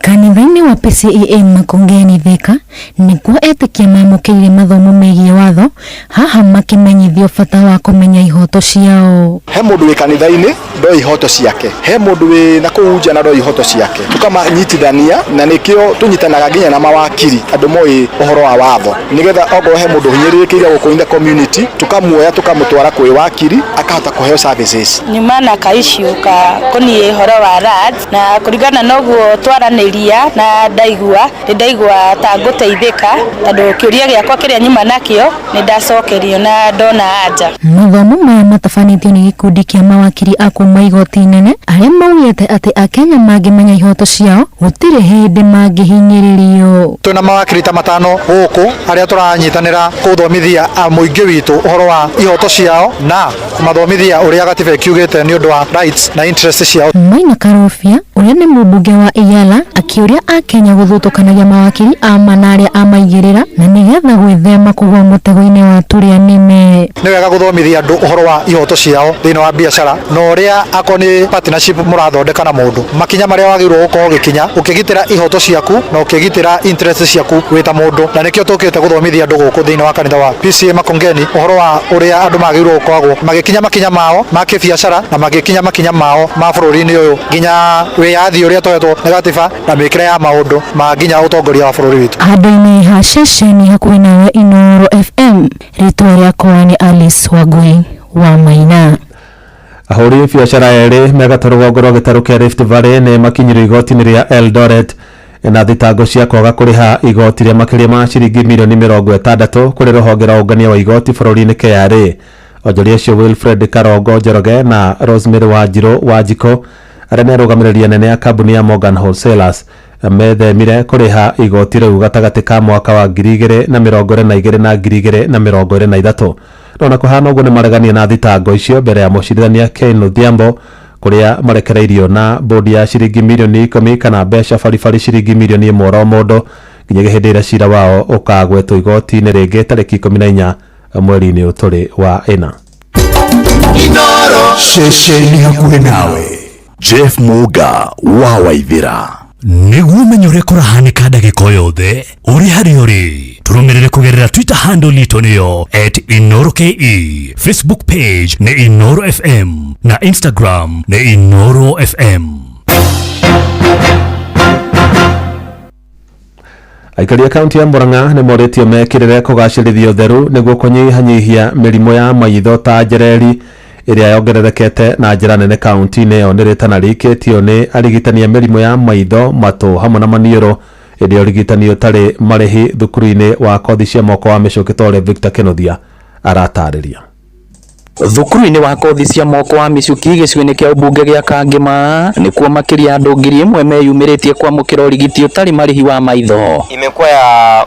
Kanitha-inĩ wa PCEA Makongeni Thika nĩkuo etĩkia mamũkĩrire mathomo megiĩ watho, haha makĩmenyithio bata wa kũmenya ihoto ciao. He mũndũ wĩ kanitha-inĩ ndoĩ ihoto ciake, he mũndũ wĩ na kũu nja na ndoĩ ihoto ciake, tukamanyitithania na nĩkĩo tũnyitanaga nginya na mawakiri andũ moĩ ũhoro wa watho, nĩgetha okorwo he mũndũ ũhinyĩrĩrĩkĩire gũkũ in the community tukamuoya tukamũtwara kwĩ wakiri akahota kũheo services. Nyuma na kaiciũ ka koniĩ ũhoro wa RADS na kũringana na ũguo twaranĩria na ndaigua nĩ ndaigua ta ngũteithĩka tondũ kĩũria gĩakwa kĩrĩa nyuma nakĩo nĩ ndacokerio na ndona anja. Mathomo maya matabanĩtio nĩ gĩkundi kĩa mawakiri a kuma igoti inene arĩa maugĩte atĩ akenya mangĩmenya ihoto ciao gũtirĩ hĩndĩ mangĩhinyĩrĩrio. Twĩna mawakiri ta matano gũkũ arĩa tũranyitanĩra kũthomithia mũingĩ witũ ũhoro wa ihoto ciao na kũmathomithia ũrĩa gatiba ĩkiugĩte nĩ ũndũ wa rights na interest ciao. Maina Karobia ũrĩa nĩ mũmbunge wa Iala akĩũria akenya gũthutũkanagia mawakiri a ma na arĩa amaigĩrĩra na nĩgetha gwĩthema kũgũa mũtego-inĩ wa tũrĩa nĩme. Nĩ wega gũthomithia andũ ũhoro wa ihoto ciao thĩinĩ wa biacara na ũrĩa akorwo nĩ partnership mũrathondeka na mũndũ, makinya marĩa wagĩrĩirwo gũkorwo ũgĩkinya ũkĩgitĩra ihoto ciaku na ũkĩgitĩra interest ciaku wĩ ta mũndũ, na nĩkĩo tũkĩte gũthomithia andũ gũkũ thĩinĩ wa kanitha wa PCEA Makongeni ũhoro wa ũrĩa andũ magĩrĩirwo gũkoragwo magĩkinya makinya mao ma kĩbiacara na magĩkinya makinya mao ma bũrũri-inĩ ũyũ nginya wĩyathi ũrĩa tũhetwo nĩ gatiba na mĩkĩre ya maũndũ ma nginya ũtongoria wa bũrũri witũ. Handũ-inĩ ha ceceni hakuhĩ nawe Inooro FM, rĩtwa rĩakwa nĩ Alice Wangui wa Maina. Ahũri biacara erĩ megatũ rũgongo rwa gĩtarũ kĩa Rift Valley nĩ makinyire igoti-inĩ rĩa Eldoret na thitango cia kwaga kũrĩha igoti rĩa makĩria ma ciringi mirioni 60 kũrĩ rũhonge rwa ũngania wa igoti bũrũri-inĩ KRA. Onjoria acio Wilfred Karongo Njoroge na Rosemary Wanjiru Wanjikũ arĩa nĩ arũgamĩrĩri anene a kambuni ya Morgan Wholesalers methemire kũrĩha igoti rĩu gatagatĩ ka mwaka wa 2022 na 2023. No na kũhana ũguo nĩ maregania na thitango icio mbere ya mũcirithania Ken Odhiambo kũrĩa marekereirio na bodi ya ciringi mirioni 10 kana mbeca baribari ciringi mirioni 1 o mũndũ nginyagia hĩndĩ ĩrĩa cira wao ũkagwetwo igoti-inĩ rĩngĩ tarĩki 14 mweri-inĩ ũyũ tũrĩ wa ĩna. Ceceni hakuhĩ nawe Jeff Muga wa Waithira nĩguo ũmenye ũrĩa kũrahanĩka ndagĩka o yothe ũrĩ harĩa ũrĩ tũrũmĩrĩre kũgerera Twitter handle itũ nĩyo @InooroKE, Facebook page nĩ Inooro FM na Instagram nĩ Inooro FM. Aikari a kaunti ya Murang'a nĩ morĩtio mekĩrĩre kũgacĩrithia ũtheru nĩguo kũnyihanyihia mĩrimũ ya maitho ta njereri ĩrĩa yongererekete na njĩra nene kaunti-inĩ ĩyo. Nĩ rĩtana rĩikĩtio nĩ arigitani a mĩrimũ ya maitho, matũ hamwe na maniũrũ ĩrĩa ũrigitani ũtarĩ marĩhi thukuru-inĩ wa kothi cia moko wa Mĩcũkĩ ta ũrĩa Victor Kĩnuthia aratarĩria. Thukuru-inĩ wa kothi cia moko wa Mĩcũki gĩcigo-inĩ kĩa ũmbunge gĩa Kangĩma nĩkuo makĩria andũ 1000 meyumĩrĩtie kwamũkĩra ũrigiti ũtarĩ marĩhi wa maitho. Imekuwa ya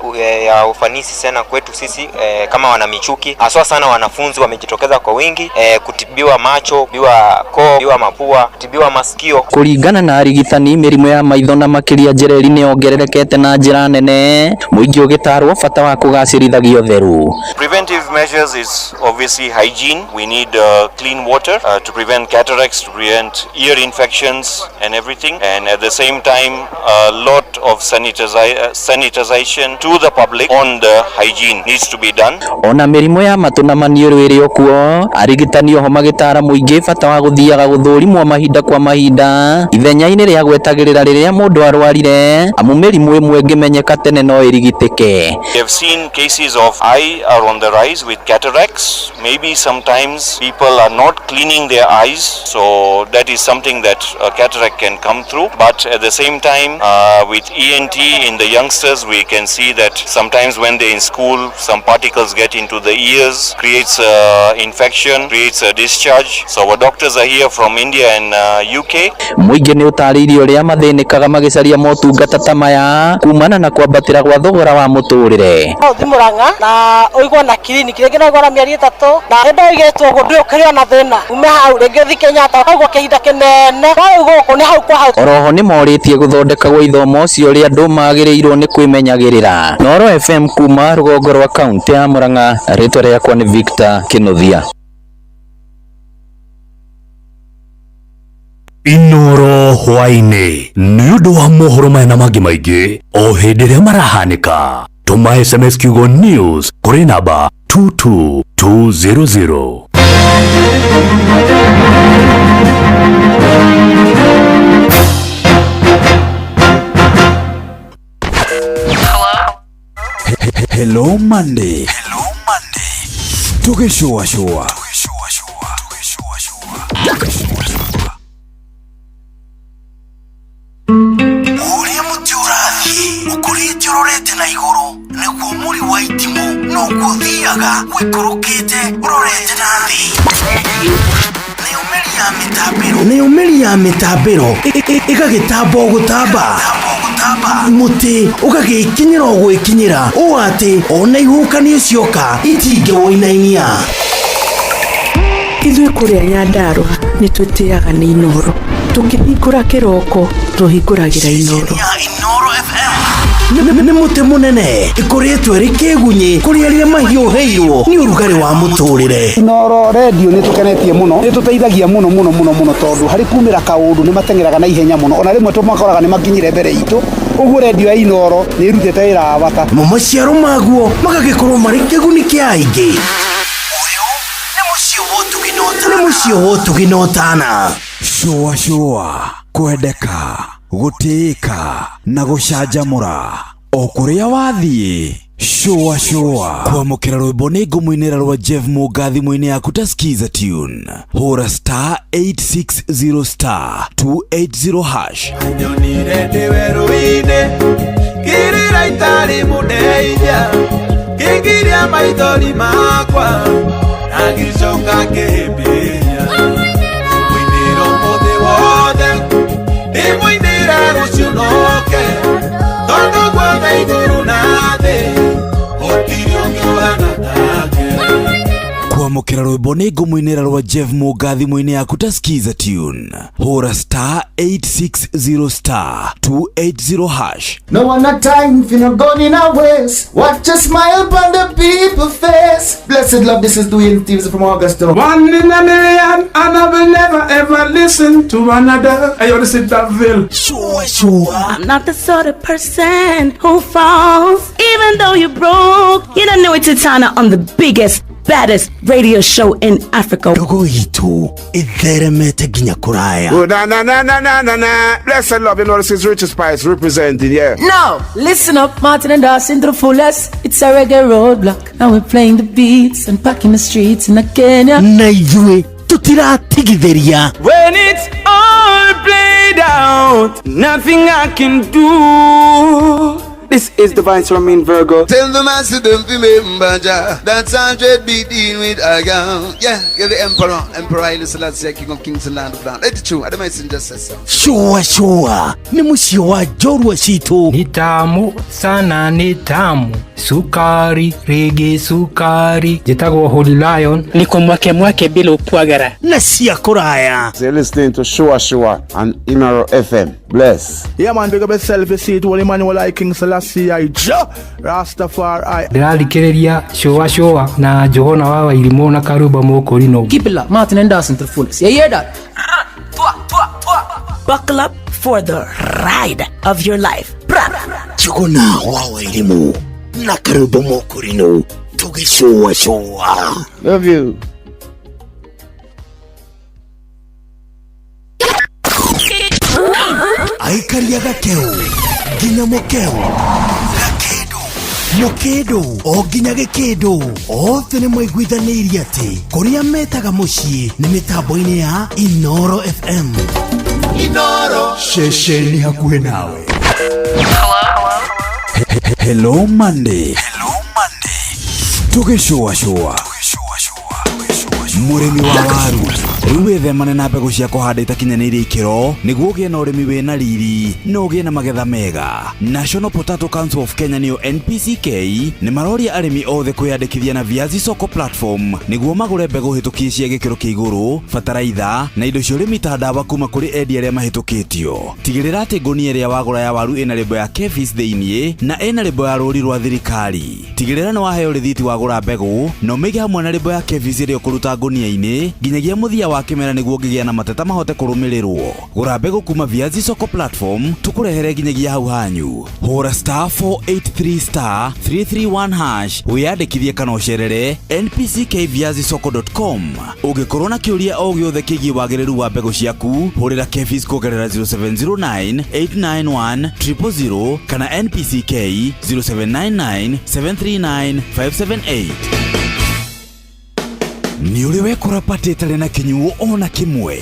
ufanisi sana kwetu sisi kama wana Michuki, haswa sana wanafunzi wamejitokeza kwa wingi kutibiwa macho, kutibiwa koo, kutibiwa mapua, kutibiwa masikio. Kũringana na arigitani mĩrimũ ya maitho na makĩria njereri nĩ yongererekete na njĩra nene, mũingĩ ũgĩtarwo bata wa kũgacĩrithagia ũtheru. Preventive measures is obviously hygiene. We need clean water to prevent cataracts, to prevent ear infections and everything. And at the same time, a lot of sanitization to the public on the hygiene needs to be done. Ona mĩrimũ ya matũ na maniũrũ ĩrĩ o kuo, arigitani oho magĩtara mũingĩ bata wa gũthiaga gũthũrimwo mahinda kwa mahinda ithenya-inĩ rĩa gwetagĩrĩra rĩrĩa mũndũ arwarire, amu mĩrimũ ĩmwe ĩngĩmenyeka tene no ĩrigitĩke. We have seen cases of eye are on the rise with cataracts. Maybe sometimes people are not cleaning their eyes, so that is something that a cataract can come through. But at the same time, with ENT in the youngsters, we can see that sometimes when they're in school, some particles get into the ears, creates infection, creates a discharge. So our doctors are here from India and UK. Mũingĩ nĩ ũtarĩirie ũrĩa mathĩnĩkaga magĩcaria motungata ta maya kumana na kwambatĩra gwa thogora wa mũtũrĩre. Ũthi Murang'a na ũigwo na kiriniki rĩngĩ no ũigwo na mĩeri 3 na rĩndĩ ũigĩtwo ũguo ndũĩ ũkĩrĩ ona thĩna ume hau rĩngĩ ũthi Kenyatta ũkaigwo kĩhinda kĩnene no rĩu gũkũ nĩ hau kwa hau. Oroho nĩ morĩtie gũthondekagwo ithomo cio ũrĩa andũ magĩrĩirwo nĩ kwĩmenyagĩrĩra. Inooro FM kuma rũgongo rwa kaunti ya Murang'a, rĩtwa rĩakwa nĩ Victor Kĩnuthia. Inooro hwaĩ-inĩ nĩ ũndũ wa mohoro maya na mangĩ maingĩ o hĩndĩ ĩrĩa marahanĩka. Tũma SMS kiugo news kũrĩ namba 22200. Hello Monday. Hello Monday. Tũgĩcũacũa. Ũrĩa mũtĩ ũrathiĩ ũkũrĩte ũrorete na igũrũ nĩguo mũri wa itimũ noguo ũthiaga ũikũrũkĩte ũrorete na thĩ. Nayo mĩri ya mĩtambĩro ĩgagĩtamba o gũtamba, mũtĩ ũgagĩkinyĩra o gwĩkinyĩra ũũ atĩ ona ihuhũkanio cioka itingĩwũinainia. Ithuĩ kũrĩa Nyandarũa nĩ twĩtĩaga nĩ Inooro. Tũkĩhingũra kĩroko tũhingũragĩra Inooro. Nĩ mũtĩ mũnene ĩkũrĩtwo ĩrĩ kĩgunyĩ kũrĩ arĩa mahiũhĩirwo nĩ ũrugarĩ wa mũtũrĩre. Inooro redio nĩ tũkenetie mũno, nĩ tũteithagia mũno mũno mũno mũno tondũ harĩ kumĩra kaũndũ nĩ mateng'eraga na ihenya mũno, ona rĩmwe tũmakoraga nĩ makinyire mbere itũ. Ũguo redio ya Inooro nĩ ĩrutĩte wĩra wa bata. Namo maciaro maguo magagĩkorwo marĩ kĩguni kĩa aingĩ. Nĩ mũciĩ wa ũtugi na ũtana. Cũa cũa kwendeka Gũtĩĩka na gũcanjamũra o kũrĩa wathiĩ. Shua shua kwamũkĩra rwĩmbo nĩ ngũmũinĩra rwa Jeff Mũnga thimũ-inĩ yaku ta Skiza tune. Hũra star 860 star 280 hash. Nyonire ndĩ werũ-inĩ ngĩrĩra itarĩ mũndeithia ngĩngiria maithori makwa na ngĩcoka ngĩhĩmbĩria mũinĩra ũmũthĩ wothe ndĩmũinĩra rũciũ noke tondũ guothe igũrũ na thĩ gũtirĩ ũngĩ ũhana take. Kwamũkĩra rwĩmbo nĩ ngũmũinĩra rwa Jeff Mũnga thimũ-inĩ yaku ta Skiza tune. Hũra star 860 star 280 hash. No one a time for no gun in a waste. Watch a smile upon the people face. Blessed love, this is Dwayne Stevens from Augusta. One in a million, and I will never ever listen to another. I want to sit that Ville. Sure, sure. I'm not the sort of person who falls, even though you're broke. You don't know it's Titana on the biggest, baddest radio show in Africa. Ndogo itu itheremete nginya kuraya. Oh, na na na na na na na. Blessed love, you know this is Richard Spice representing, yeah. Now, listen up, Martin and Dawson to the fullest. It's a reggae roadblock, and we're playing the beats and packing the streets in Kenya. Na ithuĩ tutiratigithĩria. When it's all played out, nothing I can do. This is the Vice Ramin Virgo. Tell the master don't remember Jah. That's 100 be dealing with a gun. Yeah, you're the emperor. Emperor Haile Selassie, King of Kings and Land of Land. It's true. I don't just say so. Sure, sure. Ni mũciĩ wa njorua citũ. Ni tamu sana, ni tamu. Sukari, rege sukari. Njĩtagwo Holy Lion. Niko mwake mwake bila upwagara. Na cia kũraya. So you're listening to Shua Shua on Inoro FM. Bless. Yeah man, big up yourself, you see it. Holy Emmanuel I King Selassie I Jah Rastafari. Ndĩrathikĩrĩria Shua Shua na Johana wa Wairimũ na Karũmba Mũkũrinũ. Keep it locked, Martin and Dawson to the fullest. You hear that? Buckle up for the ride of your life. Johana wa Wairimũ na Karũmba Mũkũrinũ tũgĩcũa cũa. Love you. Aikaria gakeu nginya mukeu gakindu mukindu o nginya gikindu othe nĩ maiguithanĩirie atĩ kũrĩa metaga mũciĩ nĩ mĩtambo-inĩ ya Inoro FM. Inoro ceceni hakuhĩ nawe. Hello Monday. Hello Monday. Tũgĩcũacũa mũrĩmi wa waru rĩu wĩthemane na mbegũ cia kũhanda itakinyanĩirie ikĩro nĩguo ũgĩe na ũrĩmi wĩna riri na ũgĩe na magetha mega. National Potato Council of Kenya nĩyo NPCK nĩ maroria arĩmi othe kwĩyandĩkithia na Viazi Soko platform nĩguo magũre mbegũ hĩtũkie cia gĩkĩro kĩa igũrũ, bataraitha na indo cia ũrĩmi ta ndawa kuma kũrĩ endia arĩa mahĩtũkĩtio. Tigĩrĩra atĩ ngũnia ĩrĩa wagũra ya waru ĩna lebo ya KEPHIS thĩiniĩ na ĩna lebo ya rũũri rwa thirikari. Tigĩrĩra nĩ waheo rĩthiti wagũra mbegũ na ũmĩige hamwe na lebo ya KEPHIS ĩrĩa ũkũruta ngũnia-inĩ nginyagia mũthia wa kĩmera nĩguo ũngĩgĩa na mateta mahote kũrũmĩrĩrwo. Gũra mbegũ kuma Viazi Soko platform tũkũrehere nginyagia hau hanyu. Hũra star 483 star 331 hash wĩyandĩkithie kana ũcerere npckviazisoko.com. Ũngĩkorwo na kĩũria o gĩothe kĩgiĩ wagĩrĩru wa mbegũ ciaku hũrĩra KEPHIS kũgerera 0709 891 000 kana NPCK 0799 739 578. Nĩ ũrĩ wekora patĩ ĩtarĩ na kĩnyuo ona kĩmwe?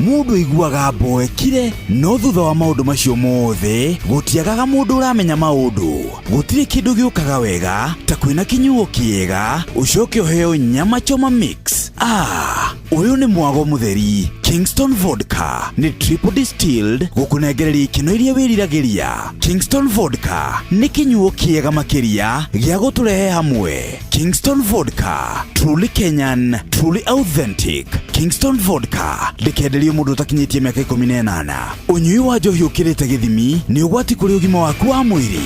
Mũndũ aiguaga mboekire, no thutha wa maũndũ macio mothe gũtiagaga mũndũ ũramenya maũndũ. Gũtirĩ kĩndũ gĩũkaga wega ta kwĩna kĩnyuo kĩega ũcoke ũheo nyama choma mix. Ũyũ nĩ mwago mũtheri. Kingston Vodka nĩ triple distilled gũkũnengereria ikeno iria wĩriragĩria. Kingston Vodka nĩ kĩnyuo kĩega makĩria gĩa gũtũrehe hamwe. Kingston Vodka, truly Kenyan, truly authentic. Kingston Vodka ndĩkenderio mũndũ ũtakinyĩtie mĩaka 18. Ũnyui wa njohi ũkĩrĩte gĩthimi nĩ ũgwati kũrĩ ũgima waku wa mwĩrĩ.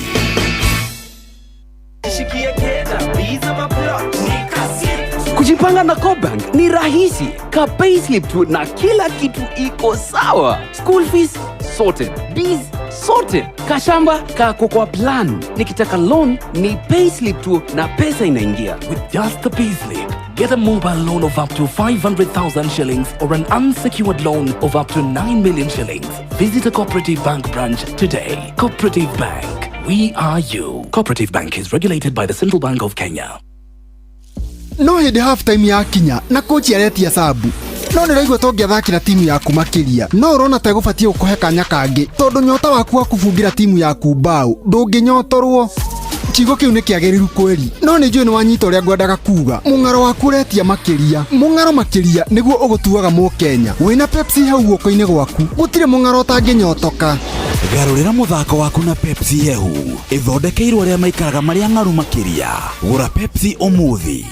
Kujipanga na CoBank ni rahisi. Ka payslip tu na kila kitu iko sawa. School fees sorted, bills sorted, kashamba kako kwa plan. Nikitaka loan ni payslip tu na pesa inaingia. With just the payslip, Get a mobile loan of up to 500,000 shillings or an unsecured loan of up to 9 million shillings. Visit a Cooperative Bank branch today. Cooperative Bank. We are you. Cooperative Bank is regulated by the Central Bank of Kenya. No hĩndĩ half time yakinya na kochi aretia sub, no nĩ raigua tũngĩathakĩra timu yaku makĩria, no ũrona ta ĩgũbatiĩ gũkũhe kanya kangĩ tondũ nyota waku wa kũbungĩra timu yaku mbao ndũngĩnyotorwo. Kiugo kĩu nĩ kĩagĩrĩru kweri, no nĩ njũĩ nĩ wanyita ũrĩa ngwendaga kuga. Mũng'aro waku ũretia makĩria, mũng'aro makĩria nĩguo ũgũtuaga Mũkenya. Wĩna Pepsi hau guoko-inĩ gwaku, gũtirĩ mũng'aro ũtangĩnyotoka. Garũrĩra mũthako waku na Pepsi hehu ĩthondekeirwo arĩa maikaraga marĩa ng'aru makĩria. Gũra Pepsi ũmũthĩ.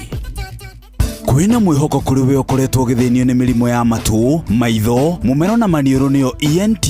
Kwĩna mwĩhoko kũrĩ we ũkoretwo ũgĩthĩnio nĩ mĩrimũ ya matũ, maitho, mũmero na maniũrũ nĩyo ENT.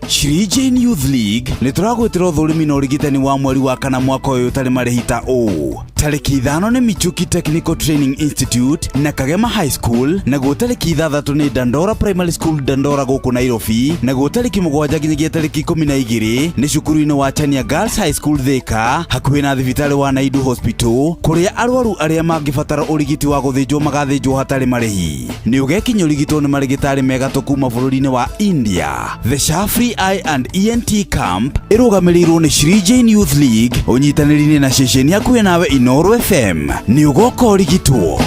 Shri Jane Youth League nĩ tũragwĩtĩra ũthũrimi na ũrigitani wa mweri wa kana mwaka ũyũ ũtarĩ marĩhi ta ũũ: tarĩki 5 nĩ Michuki Technical Training Institute na Kagema High School, naguo tarĩki 6 nĩ Dandora Primary School, Dandora gũkũ Nairobi, naguo tarĩki 7 nginyagia tarĩki 12 nĩ cukuru-inĩ wa Chania Girls High School, Thika, hakuhĩ na thibitarĩ wa Naidu Hospital, kũrĩa arwaru arĩa mangĩbatara ũrigiti wa gũthĩnjwo magathĩnjwo hatarĩ marĩhi. Nĩ ũgekinya ũrigitwo nĩ marĩgĩtarĩ megatũ kuma bũrũri-inĩ wa India. The SHA Free Eye and ENT Camp ĩrũgamĩrĩirwo nĩ Shri Jane Youth League ũnyitanĩri-inĩ na ceceni hakuhĩ nawe Inooro FM. Nĩ ũgoka ũrigitwo.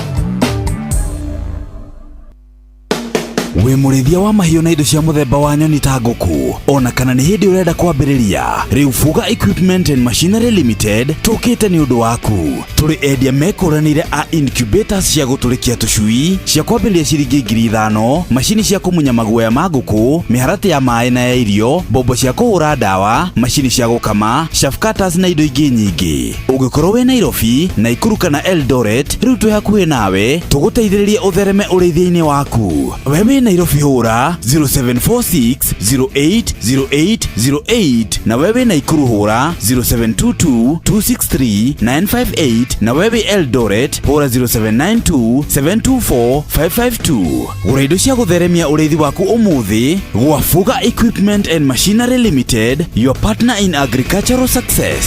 Wĩ mũrĩithia wa mahiũ na indo cia mũthemba wa nyoni ta ngũkũ, ona kana nĩ hĩndĩ ũrenda kwambĩrĩria, rĩu Fuga Equipment and Machinery Limited tũkĩte nĩ ũndũ waku. Tũrĩ endia mekũranĩire a incubators cia gũtũrĩkia tũcui cia kwambĩrĩria ciringi 5,000, macini cia kũmunya maguoya ma ngũkũ, mĩharatĩ ya maĩ na ya irio, mbombo cia kũhũra ndawa, macini cia gũkama, chaff cutters na indo ingĩ nyingĩ. Ũngĩkorwo wĩ Nairobi, Naikuru kana Eldoret, rĩu twĩ hakuhĩ nawe tũgũteithĩrĩrie ũthereme ũrĩithia-inĩ waku. We wĩ Nairobi hũra 0746 0808 08, na we wĩ Naikuru hũra 0722 263 958, na we wĩ Eldoret hũra 0792 724 552. Gũra indo cia gũtheremia ũrĩithi waku ũmũthĩ gwa Fuga Equipment and Machinery Limited, your partner in agricultural success.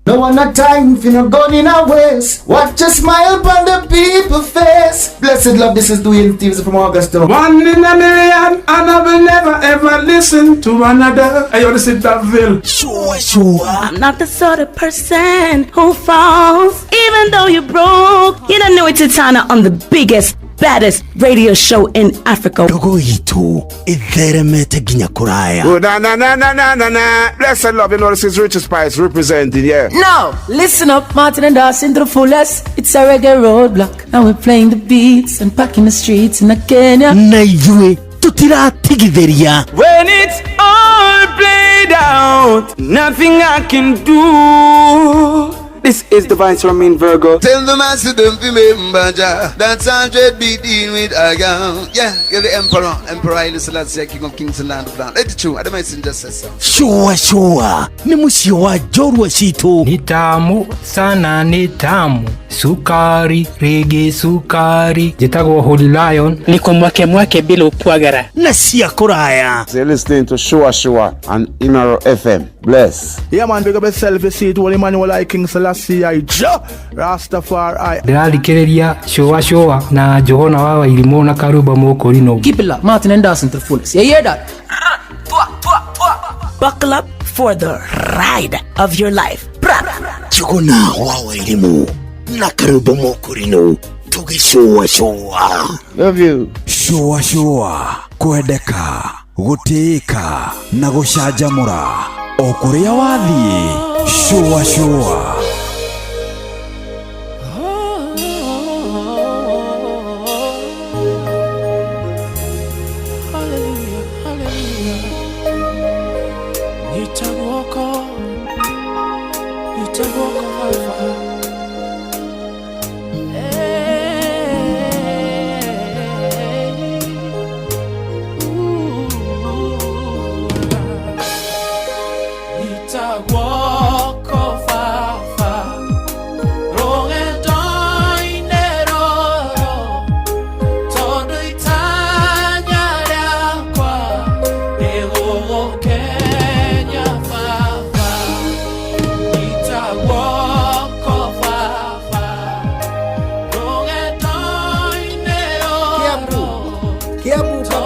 No one a time for no gun in a waste. Watch a smile upon the people face. Blessed love, this is Dwayne Stevens from Augusta. One in a million, and I will never ever listen to another. Hey, yo, this is Davil. Sure, sure. I'm not the sort of person who falls, even though you're broke. You don't know it's Titana on the biggest, baddest radio show in Africa. Ndogo itũ ĩtheremete nginya kũraya. Oh, na na na na na na na. Blessed love, you know this is Richard Spice representing, yeah. Now, listen up, Martin and Dawson to the fullest. It's a reggae roadblock, and we're playing the beats and packing the streets in Kenya. Na ithuĩ tũtiratigithĩria. When it's all played out, nothing I can do. This is Divine Ramin Virgo. Tell the master don't remember Jah. That's 100 beat in with a gun. Yeah, you're the emperor, Emperor Haile Selassie, King of Kings and Land of Land. Let it true. I don't mind just say so. Sure, sure. Ni mũciĩ wa njorua citũ. Ni tamu sana, ni tamu sukari rege sukari. Njĩtagwo Holy Lion. Niko mwake mwake bila ukwagara na cia kũraya. So you're listening to Sure Sure and Inoro FM. Bless. Yeah, man, big up yourself. You see it, Holy Emmanuel I, King Selassie I, Jah Rastafari. Ndĩrathikĩrĩria Sure Sure na Johana wa Wairimũ na Karuba Mũkũrinũ. Keep it locked, Martin and Dawson to the fullest. You hear that? Buckle up for the ride of your life. Njuguna wa Wairimũ na Karuba Mũkũrinũ tũgĩcũa cũa. Love you. Sure sure. Kwendeka, gũtĩĩka na gũcanjamũra o kũrĩa wathiĩ. Sure sure. Hallelujah, hallelujah. Nitaguoko Baba. Hey, ooh. Nitaguoko Baba.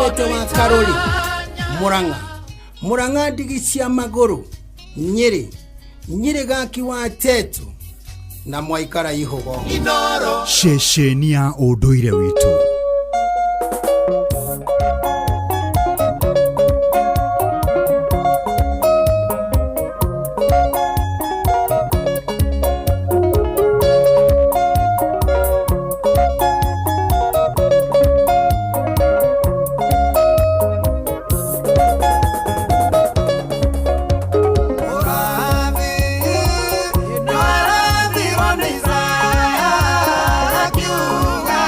Mbete wa Karori Murang'a Murang'a ndigi cia magũrũ Nyĩrĩ Nyĩrĩ gaki wa Tetu na mwaikara ihugo. Ceceni ya ũndũire witũ. Nĩwarathirwo nĩ Isaya akiuga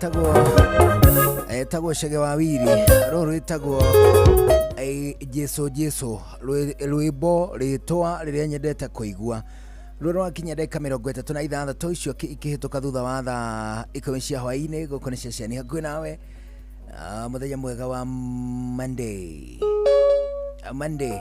Etagwo etagwo Chege wa Wiri, rũrũ rwĩtagwo Jesu Jesu, rwĩmbo rĩtwa rĩrĩa nyendete kũigua. Rũrũ rwakinya ndagĩka 36 icio ikĩhĩtũka thutha wa thaa 10 cia hwaĩ-inĩ. Gũkũ nĩ ceceni hakuhĩ nawe. Mũthenya mwega wa Monday. Monday.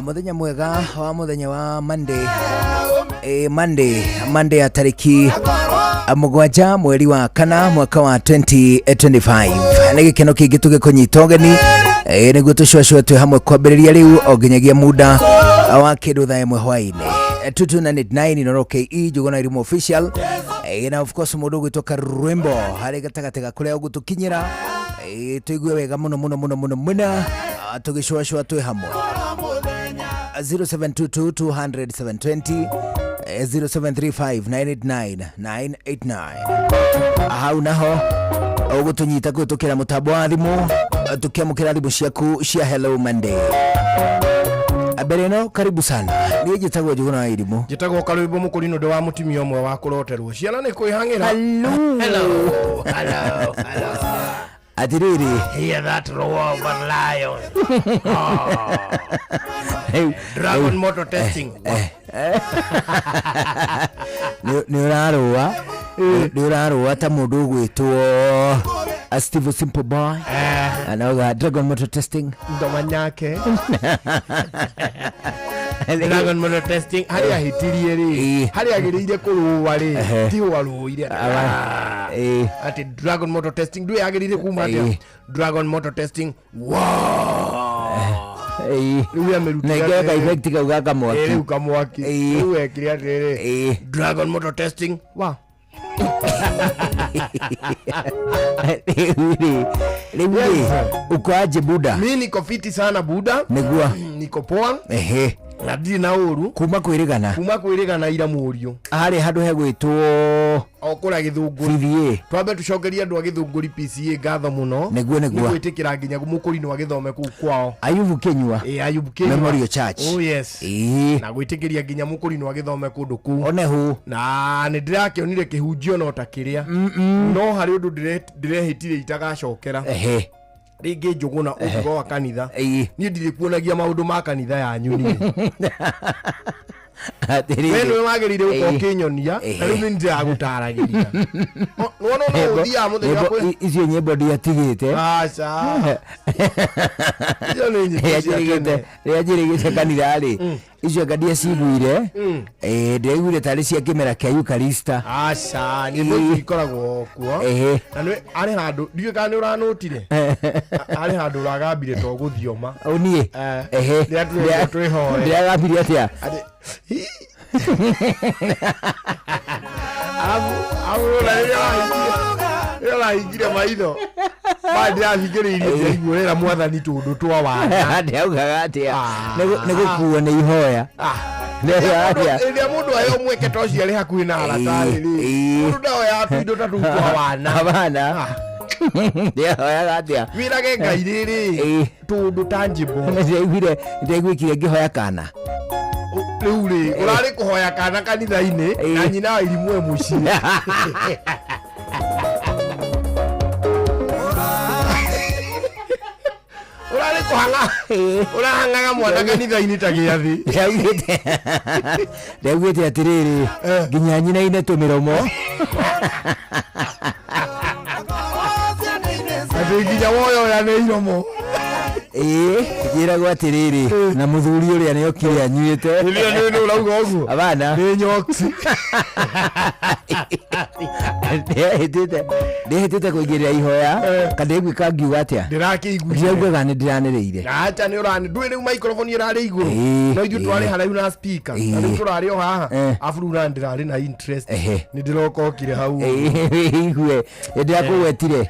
Muthenya mwega wa muthenya wa Monday. Monday, Monday ya tariki 7 mweri wa 4 mwaka wa 2025. Nĩ gĩkeno kĩingĩ tũgĩkũnyita ũgeni, nĩguo tũcũacũe twĩ hamwe kwambĩrĩria rĩu o nginyagia muda wa kĩndũ thaa 1 hwaĩ-inĩ. 2299 Inooro KE Njuguna Irimo official. Na of course mũndũ ũgwĩtwo Karwimbo harĩ gatagatĩ ga kũrĩa ũgũtũkinyĩra, tũigue wega mũno mũno mũno mũno mũno, tũgĩcũacũa twĩ hamwe. 0722 200 720, 0735 989 989. Hau naho ũgũtũnyita kũhĩtũkĩra mũtambo wa thimũ, tũkĩamũkĩra thimũ ciaku cia Hello Monday. Mbere ĩno karibu sana. Niĩ njĩtagwo Njuguna wa Irimũ. Njĩtagwo Karwimbo Mũkũrinũ, ndĩ wa mũtumia ũmwe wa kũroterwo. Ciana nĩ kwĩhang'ĩra. Hello. Hello. Hello. Hello. Atiriri. Hear that roar of a lion. Oh. Dragon motor testing. Nĩ ũrarũa, nĩ ũrarũa ta mũndũ ũgwĩtwo Steve Simple Boy. Anauga Dragon motor testing. Ndomanyake. Dragon motor testing harĩa ahĩtirie rĩ, harĩa agĩrĩire kũrũa rĩ, ti warũire. Atĩ Dragon motor testing ndũĩ agĩrĩire kuma atĩa. Dragon motor testing. Wow. Rĩu amĩrutire Na ĩngĩ atĩrĩrĩ. ka effect kau ga kamwaki. Rĩu kamwaki. Rĩu ekire atĩrĩrĩ. Dragon motor testing. Wow. Rĩu rĩ, uko aje Buda? Mi niko fiti sana Buda. Nĩguo. Niko poa. Ehe. Na ndirĩ na ũru. Kuma kwĩrĩgana. Kuma kwĩrĩgana ira mũriũ. Harĩ handũ hegwĩtwo o kũrĩa Gĩthũngũri. CVA. Twambe tũcokerie andũ a Gĩthũngũri PCA ngatho mũno. Nĩguo, nĩguo. Nĩ gwĩtĩkĩra nginya Mũkũrinũ agĩthome kũu kwao. Ayubu Kinyua. Ayubu Kinyua. Memorial Church. Oh yes. Na gwĩtĩkĩria nginya Mũkũrinũ agĩthome kũndũ kũu. One hu. Na nĩ ndĩrakĩonire kĩhunjio no ta kĩrĩa. No harĩ ũndũ ndĩrehĩtire itagacokera. Ehe. Rĩngĩ Njũgũna ũkiuga wa kanitha. Niĩ ndirĩkuonagia maũndũ ma kanitha yanyu niĩ. Atĩrĩrĩ. We nĩwe wagĩrĩire gũkorwo ũkĩnyonia, na rĩu nĩ ndĩragũtaragĩria. Nĩwona no ũthiaga mũthenya wa kwĩ- Icio nyĩmbo ndiatigĩte. Aca. Icio nĩ nyĩmbo cia tene. Rĩrĩa njĩrĩgĩte kanitha rĩ, icio anga ndiaciguire. Ndĩraiguire tarĩ cia kĩmera kĩa Eucharista. Aca, nyĩmbo icio ikoragwo kuo. Na nĩ arĩ handũ, ndiũĩ kana nĩ ũranũtire. Arĩ handũ ũragambire to gũthioma. O niĩ? Ehe. Rĩrĩa tũrerirwo twĩhoe. Ndĩragambire atĩa? Atĩ, hi. Arabu, arabu ũrona rĩrĩa rĩrĩa ũrahingire maitho. Ma ndĩrahingĩrĩirie ndĩraiguĩra mwathani tũndũ twa wana. Ndĩraugaga atĩa? Nĩ gũkuo nĩ ihoya. Ndĩraugaga atĩa? Rĩrĩa mũndũ aheo mweke ta ũcio arĩ hakuhĩ na arata rĩ, mũndũ ndaoyaga tũindo ta tũu twa wana. Hapana. Ndĩrahoyaga atĩa? Wĩrage Ngai rĩrĩ, tũndũ ta njĩmbo. Ndĩraiguĩkire ngĩhoya kana. Rĩu rĩ, ũrarĩ kũhoya kana kanitha-inĩ, na nyina wa irimũ e mũciĩ. Ũrarĩ kũhang'a, ũrahang'aga mwana kanitha-inĩ ta gĩathĩ. Ndĩraugĩte atĩrĩrĩ, nginya nyina ine tũmĩromo. Atĩ nginya woyoya nĩ iromo. Ĩĩ, njĩragwo atĩrĩrĩ na mũthuri ũrĩa nĩ okire anyuĩte. Nĩrĩo nĩ nĩ ũrauga ũguo. Abana. Nĩ nyoksi. Ndĩhĩtĩte ndĩhĩtĩte kũingĩrĩra ihoya kana ndĩgwĩka ngiuga atĩa? Ndĩrakĩiguire. Ndĩraugaga nĩ ndĩranĩrĩire. Acha nĩ ũrani ndũĩ rĩu microphone ĩrarĩ igũrũ Ĩĩ, no ithuĩ ĩĩ. twarĩ haraihu na speaker na rĩu tũrarĩ o haha afu rĩu nani ndĩrarĩ na interest nĩ ndĩrokokire hau Igue ndĩrakũgwetire.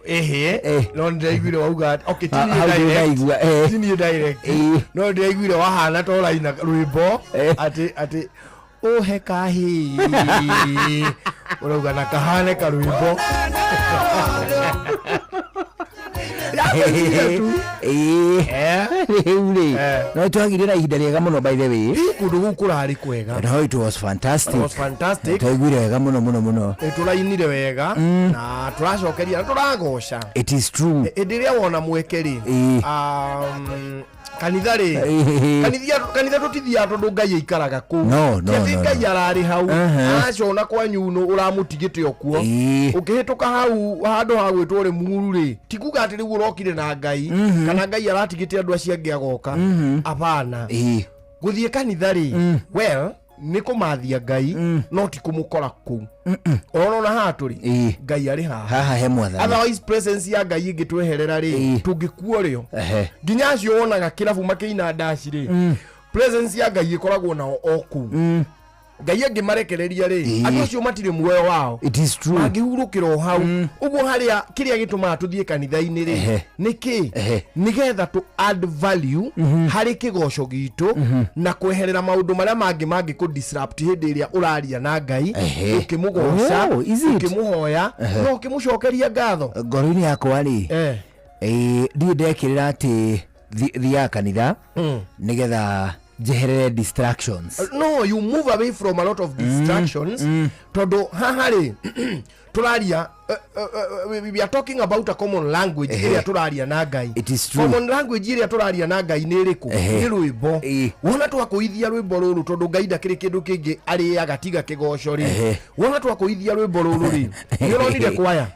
Ehe, no ndĩraiguire wauga atĩ- okay, ti Ha- niĩ hau direct, ndĩraigua, eh. ti niĩ direct no ndĩraiguire wahana ta ũraina rwĩmbo atĩ atĩ ũhe kahĩ ũrauga na kahane karwĩmbo. Ĩĩ. Rĩu rĩ no twagire na ihinda rĩega mũno by the way. Kũndũ gũkũ kũrarĩ kwega. No, it was fantastic. It was fantastic. Twaiguire wega mũno mũno mũno. Tũrainire wega na tũracokeria na tũragoca. It is true. Hĩndĩ ĩrĩa wona mweke rĩ, Ĩĩ. Kanitha rĩ, Ĩĩ. kanitha tũtithiaga tondũ Ngai aikaraga kũu. No, no, Ti atĩ no, Ngai no. ararĩ hau. Aha. Acona kwanyu nũ ũramũtigĩte o kuo. Ũkĩhĩtũka hau handũ ha gwĩtwo Rĩmuru rĩ, ti kuga atĩ rĩu ũrokire na Ngai kana Ngai aratigĩte andũ acio angĩ agoka. Abana. Gũthiĩ kanitha rĩ, well, nĩ kũmathia Ngai no ti kũmũkora kũu. Ũrona ona haha tũrĩ, Ngai arĩ haha. Haha he mwathani. Otherwise presence ya Ngai ĩngĩtweherera rĩ, tũngĩkua rĩo. Ehe. Nginya acio wonaga kĩrabu makĩina ndaci rĩ, presence ya Ngai ĩkoragwo nao o kũu. Ngai angĩmarekereria rĩ, andũ acio matirĩ muoyo wao. It is true. Mangĩhurũkĩra o hau. Ũguo harĩa kĩrĩa gĩtũmaga tũthiĩ kanitha-inĩ rĩ, nĩ kĩ? Nĩgetha tũ add value harĩ kĩgoco gitũ na kweherera maũndũ marĩa mangĩ mangĩ disrupt hĩndĩ ĩrĩa ũraria na Ngai, ũkĩmũgoca, Oh, is it? ũkĩmũhoya na ũkĩmũcokeria ngatho. Ngoro-inĩ yakwa rĩ, ndirĩ ndekĩrĩra atĩ thiaga kanitha nĩgetha njeherere distractions. No, you move away from a lot of distractions, tondũ haha rĩ tũraria, we are talking about a common language ĩrĩa tũraria na Ngai. It is true. Common language ĩrĩa tũraria na Ngai nĩ ĩrĩkũ? Nĩ rwĩmbo. Wona twakũithia rwĩmbo rũrũ, tondũ Ngai ndakĩrĩ kĩndũ kĩngĩ arĩaga tiga kĩgoco rĩ, wona twakũithia rwĩmbo rũrũ rĩ, nĩ ũronire kwaya?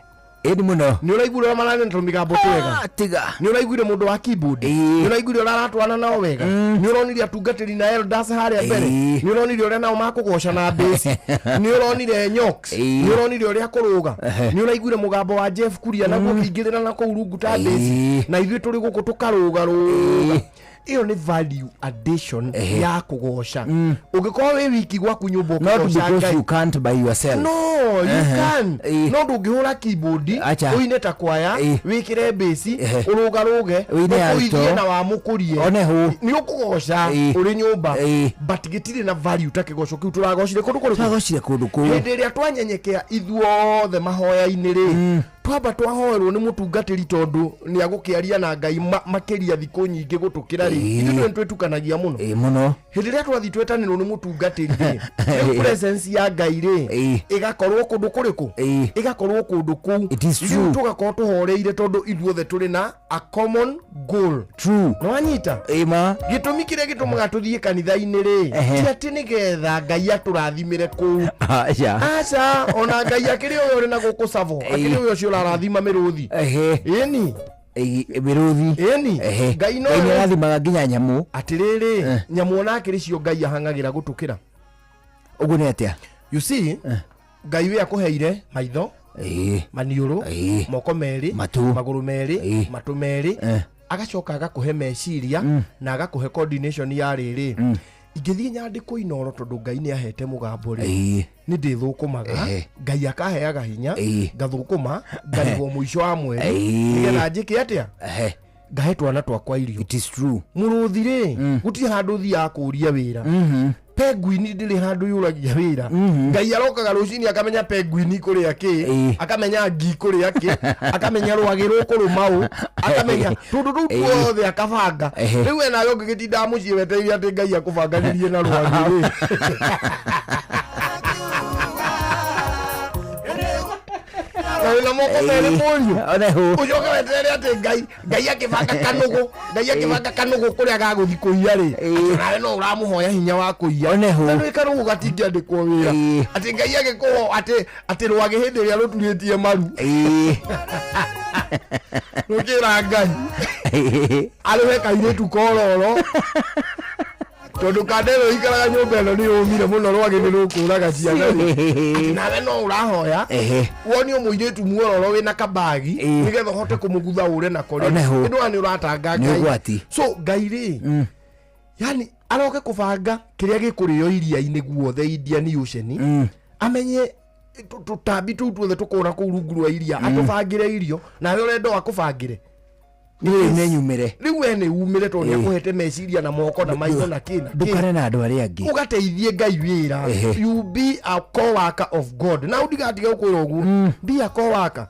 Ĩni mũno. Nĩ ũraiguire ũrĩa maranena tũmĩgambo twega? Tiga. Nĩ ũraiguire mũndũ wa keyboard? Nĩ ũraiguire ũrĩa aratwarana nao wega? Nĩ ũronire atungatĩri na elders harĩa mbere? Nĩ ũronire ũrĩa nao makũgoca na bass? Nĩ ũronire nyoks? Nĩ ũronire ũrĩa kũrũga? Nĩ ũraiguire mũgambo wa Jeff Kuria naguo ũkĩingĩrĩra na kũu rungu ta bass, na ithuĩ tũrĩ gũkũ tũkarũga rũga? Ĩyo nĩ value addition ya kũgoca. Ũngĩkorwo wĩ wiki gwaku nyũmba Not ũkĩgoca because Ngai, you can't by yourself. No, you can. No ndũngĩhũra keyboard, Acha. ũine ta kwaya, wĩkĩre bass, ũrũgarũge, Ũine alto. ũkũithie na wamũkũrie. One hũ. Nĩ ũkũgoca ũrĩ nyũmba, but gĩtirĩ na value ta kĩgoco kĩu tũragocire kũndũ kũrĩkũ? Twagocire kũndũ kũu. Hĩndĩ ĩrĩa twanyenyekea ithuothe mahoya-inĩ rĩ, twamba twahoerwo nĩ mũtungatĩri tondũ nĩ agũkĩaria na Ngai makĩria thikũ nyingĩ gũtũkĩra rĩ, ithuĩ nĩ twĩtukanagia mũno. Ĩĩ mũno. Hĩndĩ ĩrĩa twathiĩ twetanĩrwo nĩ mũtungatĩri rĩ, rĩu presence ya Ngai rĩ ĩgakorwo kũndũ kũrĩkũ? Ĩgakorwo kũndũ kũu. It is Ithuĩ true. tũgakorwo tũhoreire tondũ ithuothe tũrĩ na a common goal. True. Nĩwanyita? Ĩma. Gĩtũmi kĩrĩa gĩtũmaga tũthiĩ kanitha-inĩ rĩ, ti atĩ nĩgetha Ngai atũrathimĩre kũu. Aca. Aca, ona Ngai akĩrĩ ũyũ ũrĩ na gũkũ Savo, akĩrĩ ũyũ ũcio ũrarathima mĩrũthi. Ĩni. Mĩrũthi. Ĩni. Ngai no Ngai nĩarathimaga nginya nyamũ. Atĩrĩrĩ, nyamũ ona akĩrĩ cio Ngai ahang'agĩra gũtũkĩra. Ũguo nĩ atĩa? You see, Ngai we akũheire maitho, maniũrũ, moko merĩ, Matũ. magũrũ merĩ, matũ merĩ, agacoka agakũhe meciria na agakũhe coordination ya rĩrĩ. Ingĩthiĩ nyandĩkwo Inoro tondũ Ngai nĩ ahete mũgambo rĩ, nĩ ndĩthũkũmaga, Ngai akaheaga hinya, ngathũkũma ngarĩhwo mũico wa mweri, nĩgetha njĩke atĩa? Ngahe twana twakwa irio. It is true. Mũrũthi rĩ, gũtirĩ handũ ũthiaga kũũria wĩra. Penguin ndĩrĩ handũ yũragia wĩra. Ngai arokaga rũcinĩ akamenya penguin kũrĩa kĩ, akamenya ngi kũrĩa kĩ, akamenya rwagĩ rũkũrũma ũ, akamenya tũndũ tũu tuothe akabanga. Rĩu we nawe ũngĩgĩtindaga mũciĩ wetereire atĩ Ngai akũbanganĩrie na rwagĩ rĩ. Na wĩna moko merĩ mũriũ. Onehu. Ũcoke weterere atĩ Ngai Ngai akĩbanga kanũgũ, Ngai akĩbanga kanũgũ kũrĩa gagũthiĩ kũiya rĩ. Atĩ nawe no ũramũhoya hinya wa kũiya. Onehu. Na nĩ kanũgũ gatingĩandĩkwo wĩra. Atĩ Ngai agĩkũho atĩ atĩ rwagĩ hĩndĩ ĩrĩa rũturĩtie maru. Rũkĩra Ngai. Arĩwe kairĩtu kororo. Tondũ kanda ĩno ikaraga nyũmba ĩno nĩ yũmire mũno rwagĩ nĩ rũkũraga ciana rĩ. Atĩ nawe no ũrahoya wonio mũirĩtu muororo wĩna kabagi nĩgetha ũhote kũmũgutha ũre nako rĩ. Onehu. Ĩndũ nĩ ũratanga Nĩ Ngai. ũgwati. So Ngai rĩ yani aroke kũbanga kĩrĩa gĩkũrĩo iria-inĩ guothe Indian Ocean amenye tũtambi tũu tuothe tũkũra kũu rungu rwa iria atũbangĩre irio nawe ũrenda o akũbangĩre. Rĩu nĩ nyumĩre. Rĩu we nĩ umĩre tondũ nĩ akũhete meciria na moko na maitho na kĩ na kĩ. Ndũkare na andũ arĩa angĩ. Ũgateithie Ngai wĩra. You be a co-worker of God. Na ndigatiga gũkwĩra ũguo. Be a co-worker.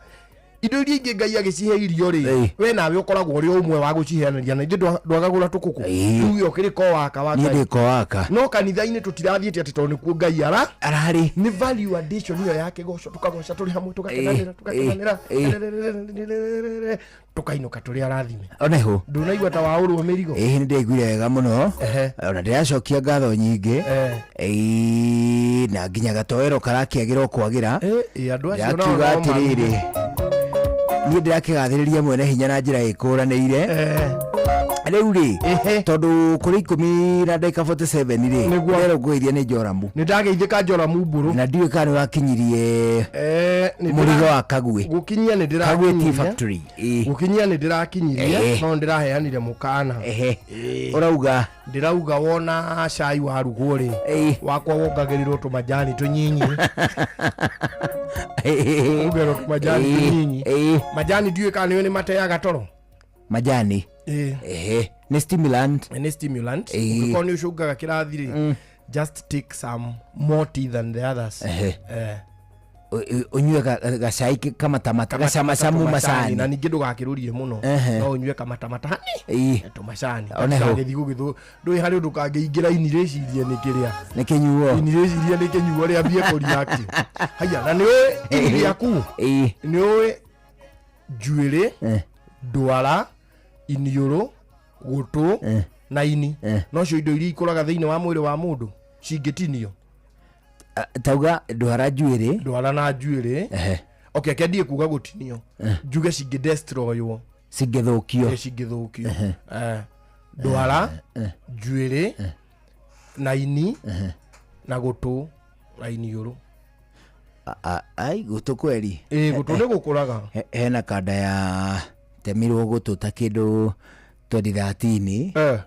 Indo iria ingĩ Ngai agĩcihe irio rĩ, we nawe ũkoragwo ũrĩ ũmwe wa gũciheanĩria na ithuĩ ndwagagũra tũkũkũ. Tuge ũkĩrĩ co-worker wa Niĩ Ngai. ndĩ co-worker. No kanitha-inĩ tũtirathiĩte atĩ tondũ nĩkuo Ngai ara ararĩ. Nĩ value addition ĩyo ya kĩgoco, tũkagoca tũrĩ hamwe, tũgakenanĩra, tũgakenanĩra, tũkainũka tũrĩ arathime. Onehu. Ndũnaigua ta waũrwo mĩrigo? Ĩĩ nĩ ndaiguire wega mũno. Ona ndĩracokia ngatho nyingĩ. Ĩĩ na nginya gatoero karakĩagĩra o kwagĩra. Ĩĩ andũ acio nao Ndĩrakiuga no atĩrĩrĩ. Niĩ ndĩrakĩgathĩrĩria mwene hinya na njĩra ĩkũranĩire. Rĩu rĩ, tondũ kũrĩ ikũmi na ndagĩka 47 rĩ, nĩrũngũirie nĩ Joramu. Nĩ ndageithĩka Joramu mbũrũ. Na ndiũĩ kana nĩ wakinyirie mũrigo wa Kagwe. Gũkinyia nĩ Kagwe Tea ndĩrakinyirie. Factory. Gũkinyia nĩ ndĩrakinyirie no ndĩraheanire mũkana. Ũrauga? Ndĩrauga wona cai warugwo rĩ, wakwa wongagĩrĩrwo tũmajani tũnyinyi. Wongererwo tũmajani tũnyinyi. Majani ndiũĩ kana nĩwe nĩ mateaga toro. Majani. Ehe. Nĩ stimulant. Nĩ stimulant. Ũngĩkorwo nĩ ũcũngaga kĩrathi rĩ, just take some more tea than the others. Ũnyue gacai kamatamata gacamacamu macani na macani. ningĩ ndũgakĩrũrie mũno no ũnyue kamatamata hani tũmacani Oneho. gagĩthiĩ gũgĩthũ ndũĩ harĩ ũndũ kangĩingĩra ini rĩcirie nĩ kĩrĩa Nĩ kĩnyuo. ini rĩcirie nĩ kĩnyuo rĩambie kũreact. Haya na nĩũĩ ini rĩaku nĩũĩ njuĩrĩ ndwara iniũrũ gũtũ na ini nocio indo iria ikũraga thĩinĩ wa mwĩrĩ wa mũndũ cingĩtinio. Tauga ndwara njuĩrĩ. Ndwara na njuĩrĩ. Okay, ke ndiĩ kuga gũtinio. Njuge cingĩ destroywo. Cingĩthũkio. Cingĩthũkio. Ndwara, njuĩrĩ, na ini, na gũtũ, na iniũrũ. Ai gũtũ kweri. Ĩĩ gũtũ nĩ gũkũraga. Hena kanda ya temirwo gũtũ ta kĩndũ 2013.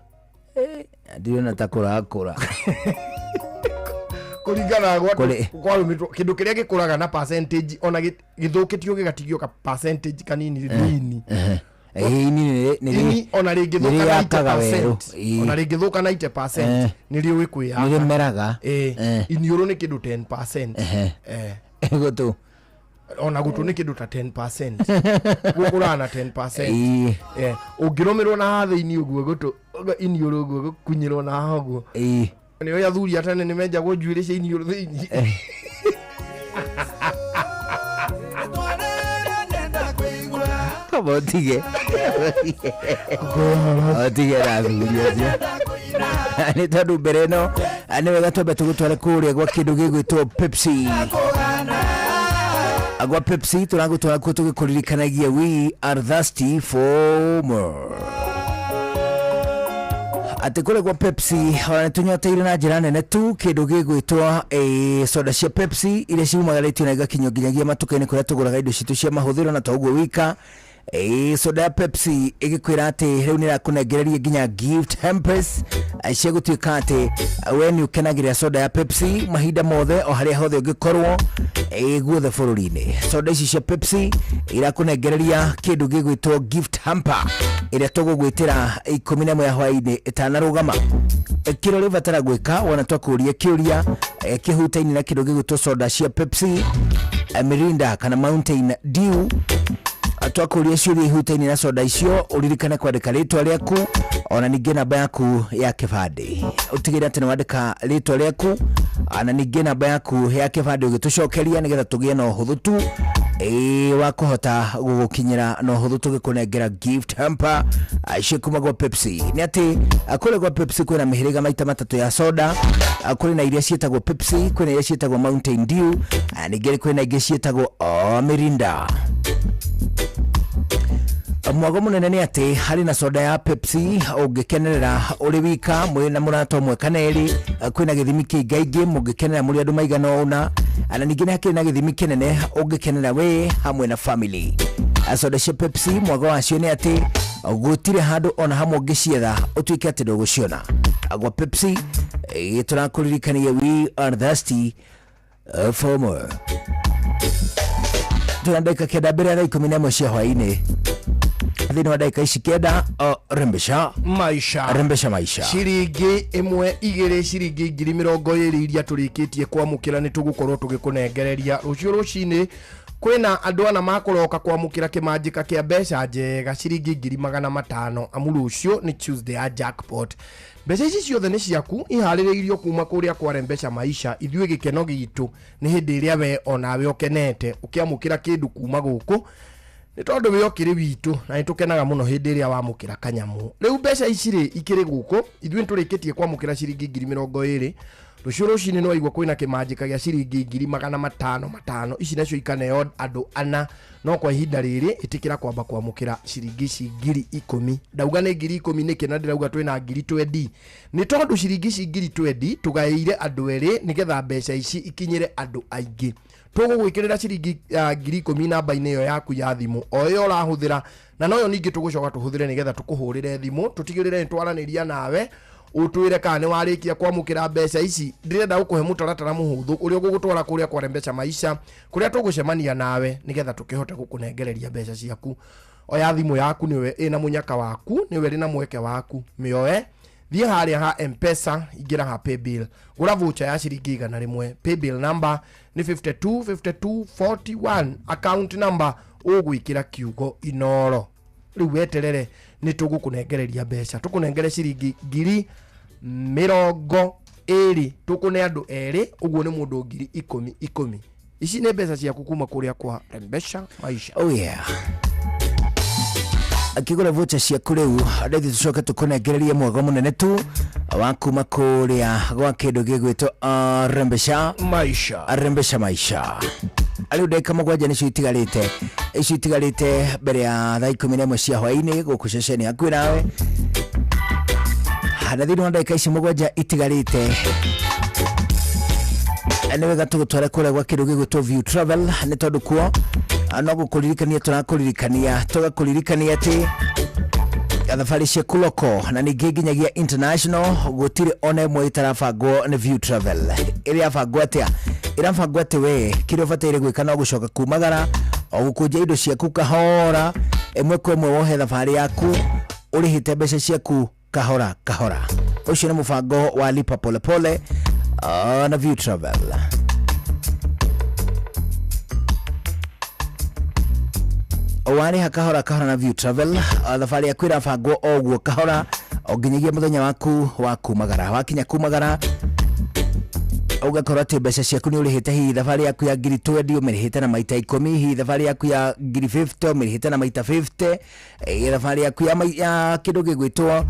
Ndirona ta kũrakũra. Kũringana gwa kwarũmĩtwo kĩndũ kĩrĩa gĩkũraga na percentage ona gĩthũkĩtio gĩgatigio ka percentage kanini nĩ ini. Ini Ini ona rĩngĩthũka rĩakaga werũ. 90%, ona rĩngĩthũka 90% nĩ rĩũĩ kwĩyaka. Nĩ rĩmeraga. Iniũrũ nĩ kĩndũ 10%. Gũtũ. Ona gũtũ nĩ kĩndũ ta 10%. Gũkũraga na 10%. Ũngĩrũmĩrwo na haha thĩinĩ ũguo gũtũ iniũrũ ũguo gũkunyĩrwo na haha ũguo. Nĩ ũĩ athuri a tene nĩ menjagwo njuĩrĩ cia iniũrũ thĩinĩ. Kaba ũtige. Ũtige na athuri acio. Nĩ tondũ mbere ĩno nĩ wega twambe tũgũtware kũrĩa gwa kĩndũ gĩgwĩtwo Pepsi. Gwa Pepsi tũragũtwara kuo tũgĩkũririkanagia we are thirsty for more. Atĩ kũrĩa gwa Pepsi ona nĩ tũnyoteire na njĩra nene tu kĩndũ gĩgwĩtwo soda cia Pepsi iria ciumagarĩtio na igakinyio nginyagia matuka-inĩ kũrĩa tũgũraga indo citũ cia mahũthĩro na to ũguo wika. Soda ya Pepsi ĩgĩkwĩra atĩ rĩu nĩ ĩrakũnengereria nginya gift hampers cia gũtuĩka atĩ we nĩ ũkenagĩrĩra soda ya Pepsi mahinda mothe o harĩa hothe ũngĩkorwo guothe bũrũri-inĩ. Soda ici cia Pepsi irakũnengereria kĩndũ gĩgwĩtwo gift hamper ĩrĩa tũgũgwĩtĩra 11 ya hwaĩ-inĩ ĩtanarũgama. Kĩrĩa ũrĩbatara gwĩka wona twakũria kĩũria kĩhutaine na kĩndũ gĩgwĩtwo soda cia Pepsi, Mirinda kana Mountain Dew, twakũria ciũria ihutaine na soda icio ũririkane kwandĩka rĩtwa rĩaku ona ningĩ namba yaku ya kĩbandĩ. Ũtigĩrĩre atĩ nĩ wandĩka rĩtwa rĩaku na ningĩ namba yaku ya kĩbandĩ ũgĩtũcokeria nĩgetha tũgĩe na ũhũthũ tu Ĩĩ wa kũhota gũgũkinyĩra na ũhũthũ tũgĩkũnengera gift hamper cia kuma gwa Pepsi. Nĩ atĩ kũrĩa gwa Pepsi kwĩna mĩhĩrĩga maita matatũ ya soda. Kũrĩ na iria ciĩtagwo Pepsi, kwĩna iria ciĩtagwo Mountain Dew, ningĩ kwĩna ingĩ ciĩtagwo Mirinda. Mwago mũnene nĩ atĩ harĩ na soda ya Pepsi ũngĩkenerera ũrĩ wika mwĩ na mũrata ũmwe kana erĩ. Kwĩna gĩthimi kĩingaingĩ mũngĩkenera mũrĩ andũ maigana ũna, na ningĩ nĩ hakĩrĩ na gĩthimi kĩnene ũngĩkenera wĩ hamwe na family. Soda cia Pepsi mwago wacio nĩ atĩ gũtirĩ handũ ona hamwe ũngĩcietha ũtuĩke atĩ ndũgũciona. Gwa Pepsi tũrakũririkania we are thirsty for more. Tuna ndagĩka 9 mbere ya thaa 11 cia hwaĩ-inĩ. Thĩinĩ wa ndagĩka ici 9, rembesha maisha, rembesha maisha. Ciringi 1 2 ciringi 20,000 iria tũrĩkĩtie kwamũkĩra nĩ tũgũkorwo tũgĩkũnengereria rũciũ rũcinĩ. Kwĩna andũ ana makũroka kwamũkĩra kĩmanjĩka kĩa mbeca njega ciringi 500,000 amu rũciũ nĩ Tuesday ya jackpot. Mbeca ici ciothe nĩ ciaku iharĩrĩirio kuma kũrĩa kwa Rembesha Maisha. Ithuĩ gĩkeno gitũ nĩ hĩndĩ ĩrĩa we onawe ũkenete ũkĩamũkĩra kĩndũ kuma gũkũ, nĩ tondũ we ũkĩrĩ witũ na nĩ tũkenaga mũno hĩndĩ ĩrĩa wamũkĩra kanyamũ. Rĩu mbeca ici rĩ ikĩrĩ gũkũ, ithuĩ nĩ tũrĩkĩtie kwamũkĩra ciringi 20,000. Rũciũ rũcinĩ no waigua kwĩna kĩmanjĩka gĩa ciringi 500,000 500. Ici nacio ikaneo andũ ana, no kwa ihinda rĩrĩ ĩtĩkĩra kwamba kwamũkĩra ciringi ici 10,000. Ndauga nĩ 10,000 nĩkĩ na ndĩrauga twĩna 20,000? Nĩ tondũ ciringi ici 20,000 tũgaĩire andũ erĩ nĩgetha mbeca ici ikinyĩre andũ aingĩ. Tũgũgwĩkĩrĩra ciringi 10,000 namba-inĩ ĩyo yaku ya thimũ o ĩyo ũrahũthĩra, na noyo ningĩ tũgũcoka tũhũthĩre nĩgetha tũkũhũrĩre thimũ tũtigĩrĩre nĩ twaranĩria nawe ũtwĩre kana nĩ warĩkia kwamũkĩra mbeca ici. Ndĩrenda gũkũhe mũtaratara mũhũthũ ũrĩa ũgũgũtwara kũrĩa kwa Rembesha Maisha kũrĩa tũgũcemania nawe nĩgetha tũkĩhote gũkũnengereria mbeca ciaku. Oya thimũ yaku, nĩwe ĩna mũnyaka waku, nĩwe ĩrĩ na mweke waku, mĩoe thiĩ harĩa ha M-Pesa, ingĩra ha paybill, gũra voucher ya ciringi 100. Paybill number nĩ 52 52 41, account number ũgwĩkĩra kiugo Inoro. Rĩu weterere nĩ tũgũkũnengereria mbeca, tũkũnengere ciringi 20,000, tũkũne andũ erĩ, ũguo nĩ mũndũ 10,000 10,000. Ici nĩ mbeca ciaku kuma kũrĩa kwa Rembesha Maisha. Oh yeah. Akĩgũra voucher ciaku rĩu rĩthi tũcoke tũkũnengererie mwago mũnene tu wa kuma kũrĩa gwa kĩndũ gĩgwĩtwo Rembesha Maisha. Rembesha Maisha. Rĩu ndagĩka 7 nĩcio itigarĩte, icio itigarĩte mbere ya thaa 11 cia hwaĩ-inĩ gũkũ ceceni hakuhĩ nawe. Na thĩinĩ wa ndagĩka ici 7 itigarĩte nĩ wega tũgũtware kũrĩa gwa kĩndũ gĩgwĩtwo View Travel, nĩ tondũ kuo no gũkũririkania tũrakũririkania, tũgakũririkania atĩ thabarĩ ciaku loko na ningĩ nginyagia international gũtirĩ ona ĩmwe ĩtarabangwo nĩ View Travel. Ĩrabangwo atĩa? Ĩrabangwo atĩ we kĩrĩa ũbataire gwĩka no gũcoka kumagara o gũkũnja indo ciaku kahora, ĩmwe kwa ĩmwe wohe thabarĩ yaku ũrĩhĩte mbeca ciaku kahora kahora. Ũcio nĩ mũbango wa lipa pole pole na View Travel. Warĩha kahora kahora na View Travel, thabarĩ yaku ĩrabangwo o ũguo kahora o nginyagia mũthenya waku wa kumagara. Wakinya kumagara ũgakorwo atĩ mbeca ciaku nĩ ũrĩhĩte, hihi thabarĩ yaku ya 20,000 ũmĩrĩhĩte na maita 10, hihi thabarĩ yaku ya 50,000 ũmĩrĩhĩte na maita 50, thabarĩ yaku ya kĩndũ gĩgwĩtwo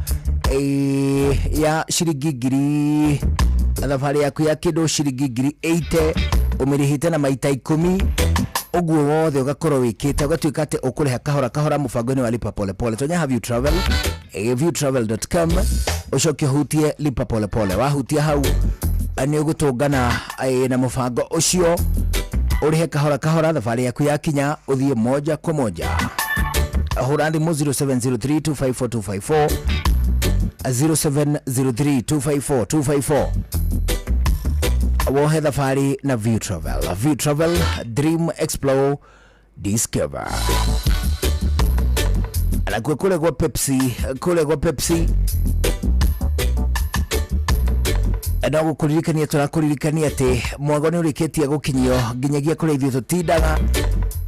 ya ciringi 1,000, thabarĩ yaku ya kĩndũ ciringi 80,000 ũmĩrĩhĩte na maita 10, ũguo wothe ũgakorwo wĩkĩte ũgatuĩka atĩ ũkũrĩha kahora kahora mũbango-inĩ wa lipa pole pole. Tonya ha View Travel, viewtravel.com, ũcoke ũhutie lipa pole pole. Wahutia hau nĩ ũgũtũngana na mũbango ũcio, ũrĩhe kahora kahora, thabarĩ yaku yakinya ũthiĩ moja kwa moja. Hũra thimũ 0703 254 254, 0703 254 254. Wohe thabarĩ na View Travel. View Travel, dream, explore, discover. Anakuwa kule kwa Pepsi, kule kwa Pepsi no gũkũririkania tũrakũririkania atĩ mwago nĩ ũrĩkĩtie gũkinyio nginyagia kũrĩa ithuĩ tũtindaga.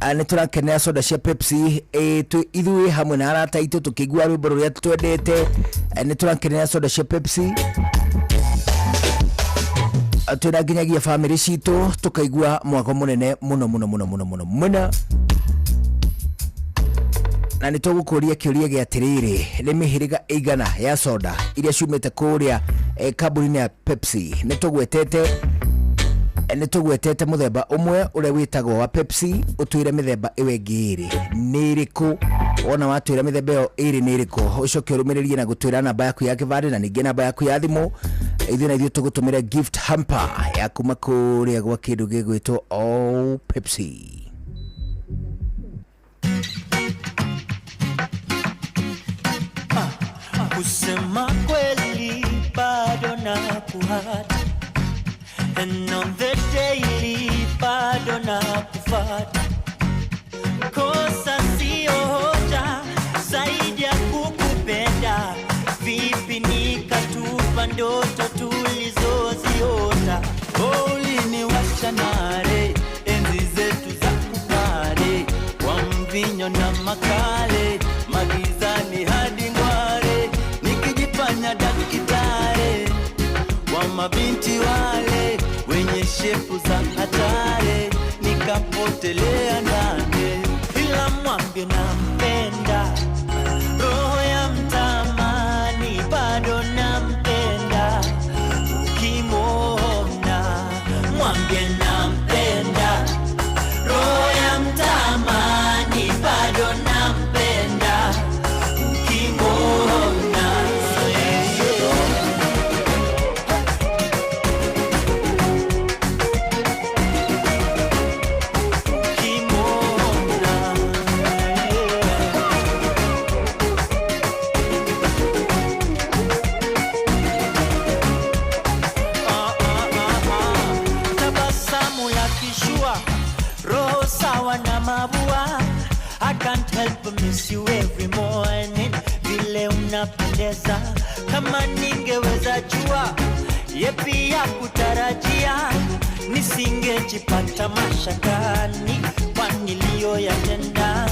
Nĩ tũrakenera soda cia Pepsi, ithuĩ hamwe na arata aitũ tũkĩigua rwĩmbo rũrĩa twendete. Nĩ tũrakenera soda cia Pepsi. Twĩna nginyagia bamĩrĩ citũ tũkaigua mwago mũnene mũno mũno mũno mũno mũno mũno. Na nĩ tũgũkũria kĩũria gĩa atĩrĩrĩ, nĩ mĩhĩrĩga ĩigana ya soda iria ciumĩte kũrĩa kambuni-inĩ ya Pepsi? Nĩ tũgwetete mũthemba ũmwe ũrĩa wĩtagwo wa Pepsi, ũtwĩre mĩthemba ĩyo ĩngĩ ĩrĩ nĩ ĩrĩkũ. Wona watwĩra mĩthemba ĩyo ĩrĩ nĩ ĩrĩkũ, ũcoke ũrũmĩrĩrie na gũtwĩra namba yaku ya kĩbandĩ na ningĩ namba yaku ya thimũ. Ithuĩ na ithuĩ tũgũtũmĩre gift hamper ya kuma kũrĩa gwa kĩndũ gĩgwĩtwo o Pepsi. Kusema kweli bado nakuhata, and on the daily bado nakufuata. Kosa sio hoja zaidi ya kukupenda, vipi nikatupa ndoto tulizoziota. Uliniwasha nare enzi zetu za kupare, wa mvinyo na makale magizani hadi ngware, nikijifanya dakitare wa mabinti wale wenye shepu za hatari, nikapotelea ndani. Ila mwambie nampenda, roho ya mtamani bado nampenda. Ukimwona mwambie nampenda, roho ya mtamani bado nampenda. Ukimwona mabua, I can't help but miss you every morning. Vile unapendeza kama ningeweza jua yepi ya kutarajia, nisingejipata mashakani kwa niliyoyatenda.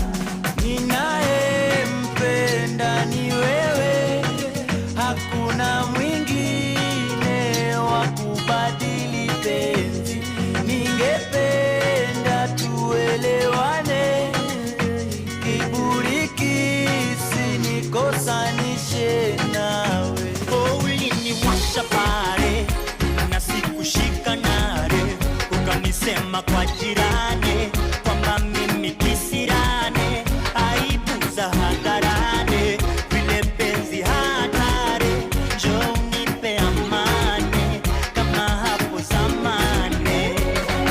Ninayempenda ni wewe, hakuna mwingine wa kubadili penzi. Ningependa tuelewane, kiburi kisinikosanishe nawe. Oh, uliniwasha pale na sikushika nare, ukanisema kwa jirani kwamba mimi kisirane, aibu za hadharani, vile penzi hatari. Njoo unipe amani kama hapo zamani.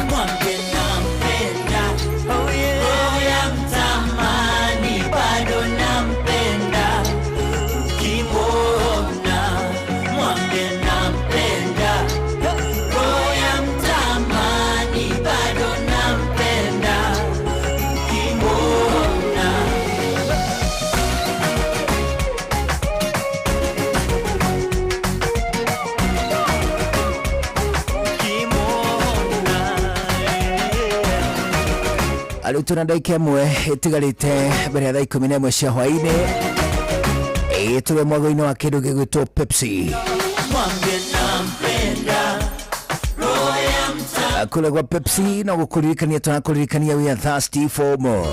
Mwambie nampenda, oh yeah, roho ya mtamani bado nampenda. Ukimwona mwambie nampenda, roho ya mtamani bado nampenda. Ukimwona Rĩu tũna ndagĩka ĩmwe ĩtigarĩte mbere ya thaa 11 cia hwaĩ-inĩ. Tũrĩ mwago-inĩ wa kĩndũ gĩgwĩtwo Pepsi. Mwambie nampenda, roho ya mtamani Kule kwa Pepsi no gũkũririkania tũrakũririkania we are thirsty for more.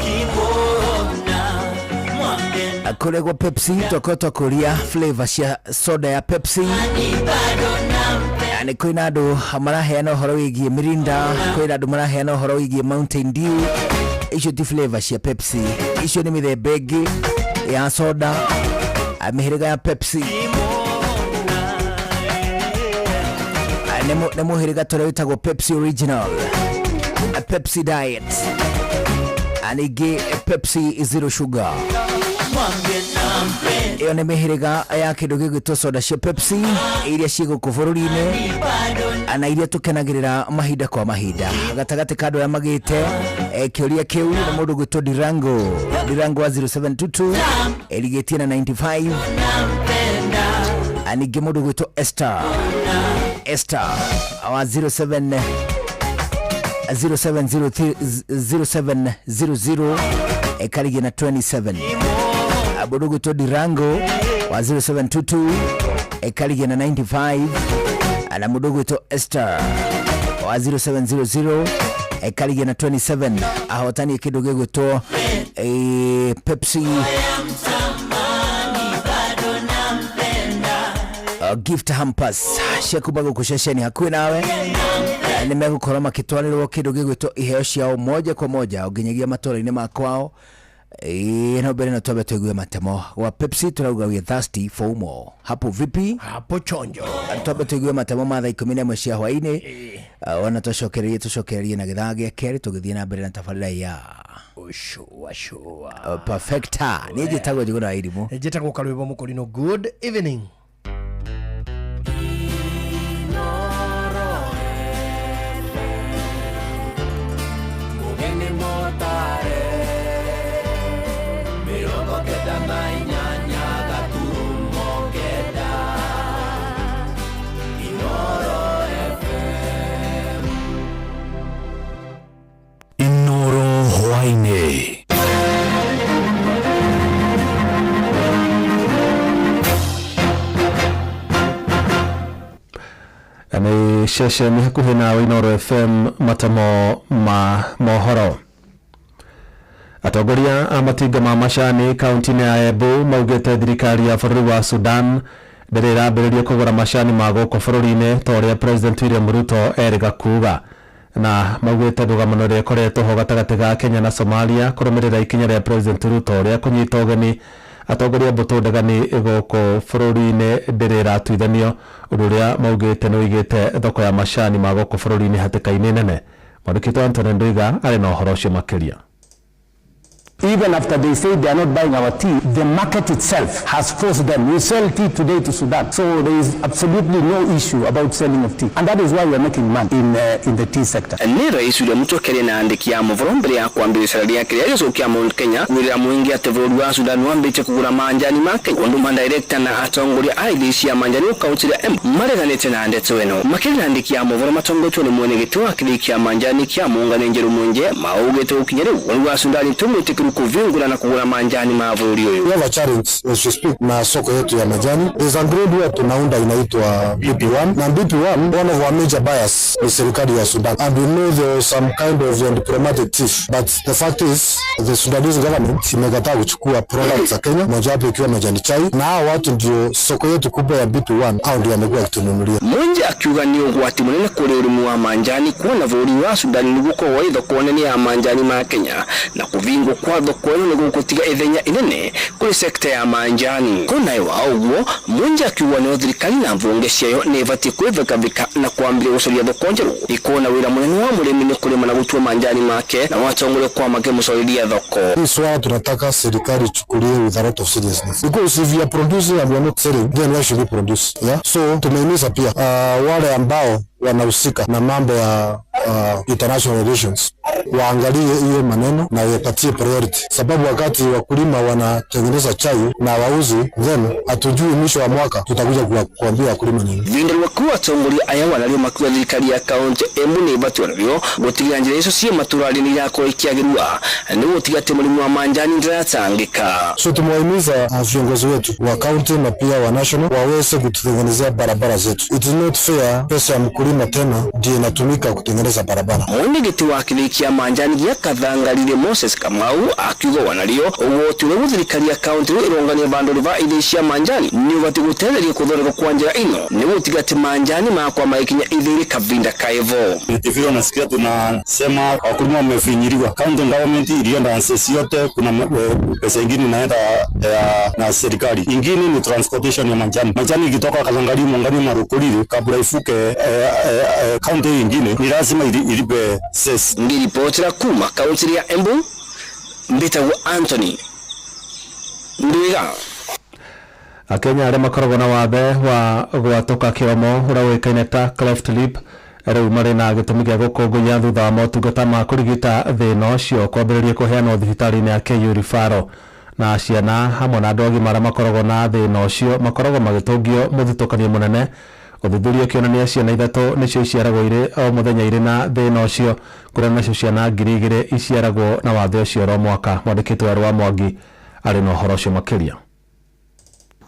Kule kwa Pepsi twakorwo twakũria flavor cia soda ya Pepsi. Nĩ kwĩna andũ maraheana ũhoro wĩgiĩ Mirinda, kwĩna andũ maraheana ũhoro wĩgiĩ Mountain Dew. Icio ti flavor cia Pepsi, icio nĩ mĩthemba ĩngĩ ya soda, mĩhĩrĩga ya Pepsi. Nĩ mũhĩrĩga tũrĩa wĩtagwo Pepsi Original, Pepsi Diet, ningĩ Pepsi Zero Sugar. Ĩyo nĩ mĩhĩrĩga ya kĩndũ gĩgwĩtwo soda cia Pepsi iria ciĩ gũkũ bũrũri-inĩ na iria tũkenagĩrĩra mahinda kwa mahinda. Gatagatĩ ka andũ arĩa magĩte kĩũria kĩu nĩ mũndũ ũgwĩtwo Dirango wa 0722 ĩrigĩtie na 95. Ningĩ mũndũ ũgwĩtwo Esther wa 07 0703 0700 ekarigie na 27. Mũndũ ũgwĩtwo Dirango wa 0722 ekarigie na 95. Na mũndũ ũgwĩtwo Esther wa 0700 ekarigia na 27 ahotanie kĩndũ gĩgwĩtwo Pepsi gift hampers cia kuma gũkũ ceceni hakuhĩ nawe. Nĩ megũkorwo makĩtwarĩrwo kĩndũ gĩgwĩtwo iheo ciao moja kwa moja nginyagia matũra-inĩ ma kwao. No mbere no twambe tũigue matemo gwa Pepsi, tũrauga we are thirsty for more. Hapo vipi? Hapo chonjo. Twambe tũigue matemo ma thaa 11 cia hwaĩ-inĩ. Ona tũcokererie tũcokererie na gĩthaa gĩa kerĩ tũgĩthiĩ na mbere na tabarĩra ya Shua shua. Perfecta. Niĩ njĩtagwo Njũgũna wa Irimũ. Njĩtagwo Karwĩmbo Mũkũrinũ. Good evening. Mugeni motare 98 gaturumo 9 Inoro FM. Inoro hwaĩ-inĩ. Nĩ ceceni hakuhĩ nawe Inoro FM, matemo ma mohoro. Atongoria a matinga ma macani kaunti-inĩ ya Embu maugĩte thirikari ya bũrũri wa Sudan ndĩrĩ ĩrambĩrĩria kũgũra macani ma gũkũ bũrũri-inĩ ta ũrĩa President William Ruto erĩga kuga, na maugĩte ndũgamano ĩrĩa ĩkoretwo ho gatagatĩ ga Kenya na Somalia kũrũmĩrĩra ikinya rĩa President Ruto rĩa kũnyita ũgeni atongoria mbũtũ ndegani gũkũ bũrũri-inĩ ndĩrĩ ĩratuithanio, ũndũ ũrĩa maugĩte nĩ ũigĩte thoko ya macani ma gũkũ bũrũri-inĩ hatĩka-inĩ nene. Mwandĩki Anthony Nduiga arĩ na ũhoro ũcio makĩria. Even after they say they are not buying our tea, the market itself has forced them. We sell tea today to Sudan. So there is absolutely no issue about selling of tea. And that is why we are making money in the tea sector. Nĩ Rais William Ruto akĩaria na andĩki a mohoro mbere ya kwambĩrĩria cera rĩake rĩa gĩcũgũ kĩa Mount Kenya kwĩrĩra mũingĩ atĩ bũrũri wa Sudan wambĩtie kũgũra manjani ma Kenya, ũndũ madirekta na atongoria a ithii cia manjani kaunti ya Embu mareganĩte na ndeto ĩno. Makĩria na andĩki a mohoro matongoretio nĩ mwene gĩtĩ wa kĩthii kĩa manjani kĩa Muungano Njeru Mwenje maugĩte gũkinya rĩu bũrũri wa Sudan tũmwĩtĩkĩru kuvingura na kugura manjani ma bũrũri ũyũ. We have a challenge as we speak na soko yetu ya majani. There's a grade where tunaunda inaitwa BP1, na BP1 one of our major buyers ni serikali ya Sudan, and we know there was some kind of diplomatic tiff, but the fact is the Sudanese government imekataa kuchukua products za Kenya, mojawapo ikiwa majani chai, na hao watu ndio soko yetu kubwa ya BP1, hao ndio wamekuwa wakitununulia. Mwenje akiuga ni ũgwati mũnene kũrĩ ũrĩmi wa manjani kuona bũrũri wa Sudan nĩguo ũkorwo wĩ thoko nene ya manjani ma Kenya, na kũvingwo kwa thoko ĩno nĩ gũgũtiga ithenya inene kũrĩ sekta ya manjani. Kũnayo wa ũguo Mwenje akiuga nĩ thirikari na mbunge ciayo nĩ ĩbatiĩ kwĩvikavika na kwambĩrĩria gũcaria thoko njerũ ikuona wĩra mũnene wa mũrĩmi nĩ kũrĩma na gũtua manjani make na watongoria kwa makĩmũcoreria thoko. Hii swala tunataka serikali ichukulie with a lot of seriousness, because if you are producing and we are not selling, then why should we produce? Yeah? So tumehimiza pia wale ambao wanahusika na mambo ya international relations waangalie hiyo maneno na wapatie priority, sababu wakati wakulima wanatengeneza chai na wauzi, then hatujui mwisho wa mwaka tutakuja kuambia wakulima nini. Vinda rwa atongoria aya wanario makiuga thirikari ya kaunti Embu nĩ ĩbatiĩ onario gũtigĩrĩra njĩra icio ciĩ matũra-inĩ nĩ irakorwo ikĩagĩrua nĩguo gũtiga atĩ mũrĩmi wa manjani ndaratangĩka. So tumewahimiza viongozi wetu wa county na pia wa national waweze kututengenezea barabara zetu. It is not fair pesa ya mkulima tena ndiyo inatumika kutengeneza barabara. Mwenyekiti wa kĩthii kĩa manjani gĩa Kathangarire Moses Kamau akiuga wanario ũgwati ũrĩa thirikari ya kaunti rĩu ĩrongania bandũ va ithii cia manjani nĩ ũbatiĩ gũtetheria kũthondekwo kwa njĩra ĩno nĩguo gũtiga atĩ manjani makwa magĩkinya ithii kavinda kaivo. Ikifika unasikia tunasema wakulima wamefinyiliwa. County government ilienda ansesi yote, kuna pesa ingine inaenda na serikali. Ingine ni transportation ya manjani. Manjani ikitoka Kathangari, Mungani, Marukulili kabla ifuke county ingine ni lazima ilipe cess. Ngiripotera kuma kaunti ya Embu, mbitagwo Anthony Nduiga. Akenya arĩa makoragwo na wathe wa gwatũka kĩromo ũrĩa ũĩkaine ta cleft lip rĩu marĩ na gĩtũmi gĩa gũkũngũiya thutha wa motungata ma kũrigita thĩna ũcio kwambĩrĩria kũheanwo thibitarĩ-inĩ ya KU Referral. Na ciana hamwe na andũ agima arĩa makoragwo na thĩna ũcio makoragwo magĩtũngio mũthutũkanio mũnene. Ũthuthuria ũkĩonania ciana 3 nĩcio iciaragwo irĩ o mũthenya irĩ na thĩna ũcio, kũrĩa nacio ciana 2,000 iciaragwo na wathe ũcio oro mwaka. Mwandĩkĩtwo Werũ wa Mwangi arĩ na ũhoro ũcio makĩria.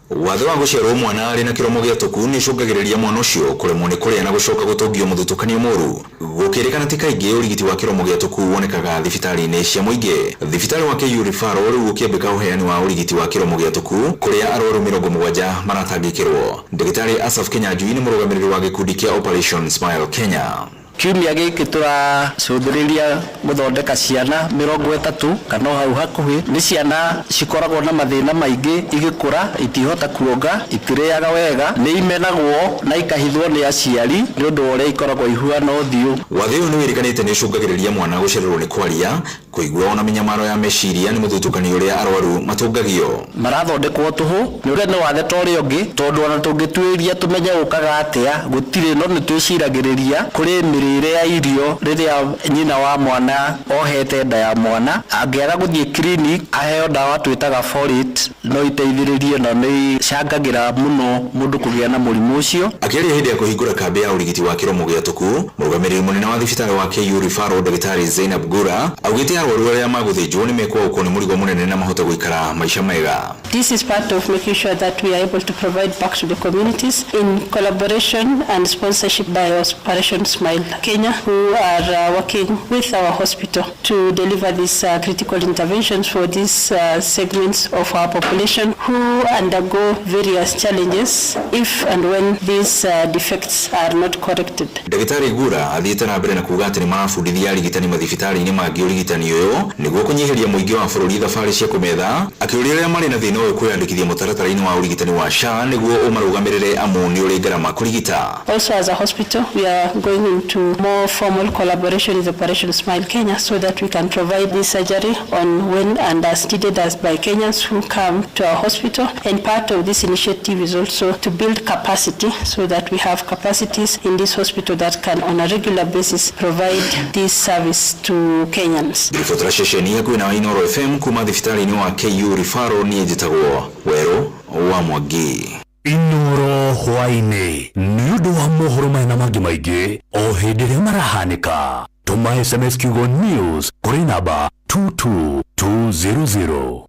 Wathe wa gũciarwo mwana arĩ na kĩromo gĩatũku nĩ ũcũngagĩrĩria mwana ũcio kũremwo nĩ kũrĩa na gũcoka gũtũngio mũthutũkanio mũru. Gũkĩrĩkana ti kaingĩ ũrigiti wa kĩromo gĩatũku wonekaga thibitarĩ-inĩ cia mũingĩ. Thibitarĩ wa KU Referral rĩu ũkĩambĩka ũheani wa ũrigiti wa kĩromo gĩatũku kũrĩa arwaru 70 maratangĩkĩrwo. Ndagĩtarĩ Asaph Kinyanjui nĩ mũrũgamĩrĩri wa gĩkundi kĩa Operation Smile Kenya. Kiumia gĩkĩ tũracũthĩrĩria gũthondeka ciana 30 kana o hau hakuhĩ. Nĩ ciana cikoragwo na mathĩna maingĩ igĩkũra, itihota kuonga, itirĩaga wega, nĩ imenagwo na ikahithwo nĩ aciari nĩ ũndũ wa ũrĩa ikoragwo ihuana ũthiũ. Wathe ũyũ nĩ wĩrĩkanĩte nĩ ũcũngagĩrĩria mwana gũcererwo nĩ kwaria, kũigua ona mĩnyamaro ya meciria nĩ mũthutũkanio ũrĩa arwaru matũngagio. Marathondekwo tũhũ nĩ ũrĩa nĩ wathe ta ũrĩa ũngĩ, tondũ ona tũngĩtuĩria tũmenye ũkaga atĩa gũtirĩ, no nĩ twĩciragĩrĩria kũrĩ mĩrĩre ya irio rĩrĩa nyina wa mwana ohete nda ya mwana angĩaga gũthiĩ clinic aheo ndawa twĩtaga folate no iteithĩrĩrie na nĩ icangagĩra mũno mũndũ kũgĩa na mũrimũ ũcio. Akĩaria hĩndĩ ya kũhingũra kambĩ ya ũrigiti wa kĩromo gĩatũku, mũrũgamĩrĩri mũnene wa thibitarĩ wa KU Referral Ndagĩtarĩ Zainab Gura augĩte arwaru arĩa magũthĩnjwo nĩ mekwaũkwo nĩ mũrigo mũnene na mahote gũikara maica mega. This is part of making sure that we are able to provide back to the communities in collaboration and sponsorship by Operation Smile Kenya, who are working with our hospital to deliver these critical interventions for these segments of our population who undergo various challenges if and when these defects are not corrected. Ndagĩtarĩ Gura athiĩte na mbere na kuuga atĩ nĩ marabundithia arigitani mathibitarĩ-inĩ mangĩ ũrigitani ũyũ nĩguo kũnyihĩria mũingĩ wa bũrũri thabarĩ cia kũmetha, akĩũria arĩa marĩ na thĩna ũyũ kwĩyandĩkithia mũtaratara-inĩ wa ũrigitani wa SHA nĩguo ũmarũgamĩrĩre amu nĩ ũrĩ ngarama kũrigita. Also as a hospital, we are going into more formal collaboration with Operation Smile Kenya so that we can provide this surgery on when and as needed as by Kenyans who come to our hospital. And part of this initiative is also to build capacity so that we have capacities in this hospital that can on a regular basis provide this service to Kenyans. Ngĩribotera ceceni hakuhĩ na Inooro FM kuma thibitarĩ-inĩ wa KU Referral, niĩ njĩtagwo Werũ wa Mwangi. Inooro hwaĩ-inĩ nĩ ũndũ wa mohoro maya na mangĩ maingĩ o hĩndĩ ĩrĩa marahanĩka. Tũma SMS kiugo news kũrĩ namba 22200.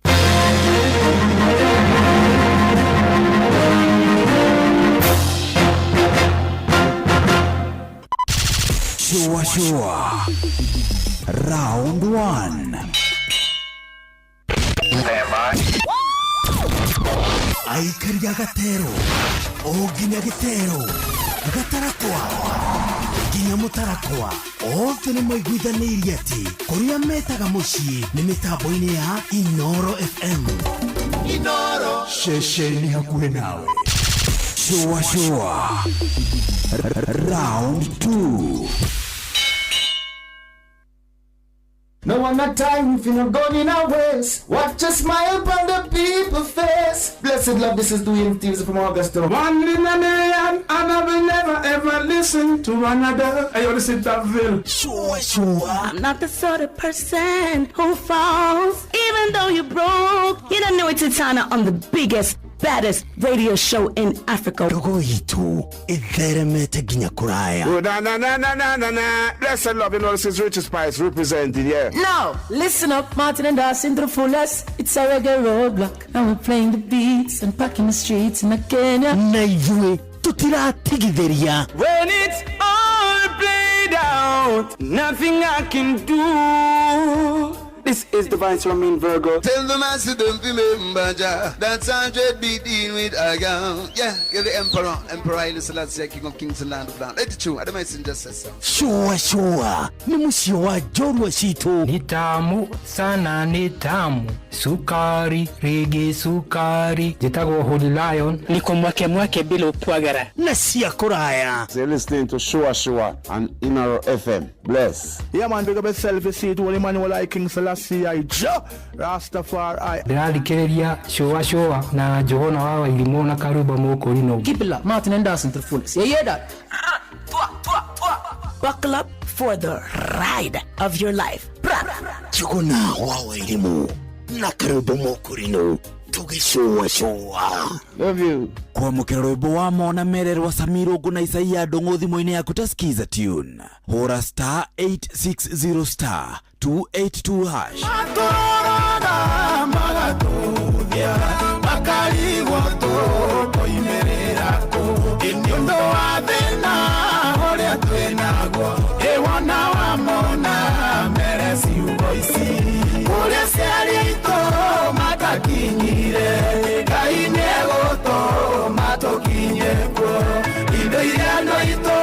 Shua shua round 1. Aikaria gatero o nginya gĩtero gatarakwa nginya mũtarakwa othe nĩ maiguithanĩirie atĩ kũrĩa metaga mũciĩ nĩ mĩtambo-inĩ ya Inooro FM. Inooro ceceni hakuhĩ nawe. Shua shua round 2. No one not time if you're not going in our ways. Watch a smile upon the people's face. Blessed love, this is Dwayne Stevens from Augusta. One in a million, and I will never ever listen to another. I only sit that Ville. Sure, sure. I'm not the sort of person who falls, even though you're broke. You don't know it's Titana on the biggest, baddest radio show in Africa. Ndogo itu itheremete nginya kuraya. Oh, na na na na na na na. Blessed love, you know this is Richie Spice representing, yeah. Now, listen up, Martin and Dawson to the fullest. It's a reggae roadblock, and we're playing the beats and packing the streets in Kenya. Na ithuĩ tutiratigithĩria. When it's all played out, nothing I can do. This is Divine Swamin Virgo. Tell the master don't remember Jah. That's 100 beating with a gun. Yeah, you're the emperor. Emperor Haile Selassie, King of Kings and Land of Land. Let it true. I don't mind just say so. Sure, sure. Ni mũciĩ wa njorua citũ. Ni tamu sana, ni tamu. Sukari, rigi sukari. Njĩtagwo Holy Lion. Niko mwake mwake bila upwagara. Na cia kũraya. You're listening to Shua Shua and Inooro FM. Bless. Yeah, man, big up yourself. You see it, Holy Emmanuel I, King Selassie I, Jah Rastafari. Ndĩrathikĩrĩria Shua Shua na Njũgũna wa Wairimũ na Karumba Mũkũrinũ. Keep it locked, Martin and Dawson to the fullest. You hear that? Buckle up for the ride of your life. Njũgũna wa Wairimũ na Karumba Mũkũrinũ tũgĩcũa cũa. Love you. Kwamũkĩra rwĩmbo wa mona mererwa Samirungu na Isaia Ndung'u thimũ-inĩ yaku ta Skiza tune. Hũra star 860 star 282 hash. Matũroraga magatũthia. Tũkarigwo tũkoimĩrĩra kũ Ĩ nĩ ũndũ wa thĩna ũrĩa twĩnaguo Ĩ wona wamona mere ciugo ici Kũrĩa aciari aitũ matakinyire Ngai nĩegũtũma tũkinye kuo Indo iria andũ aitũ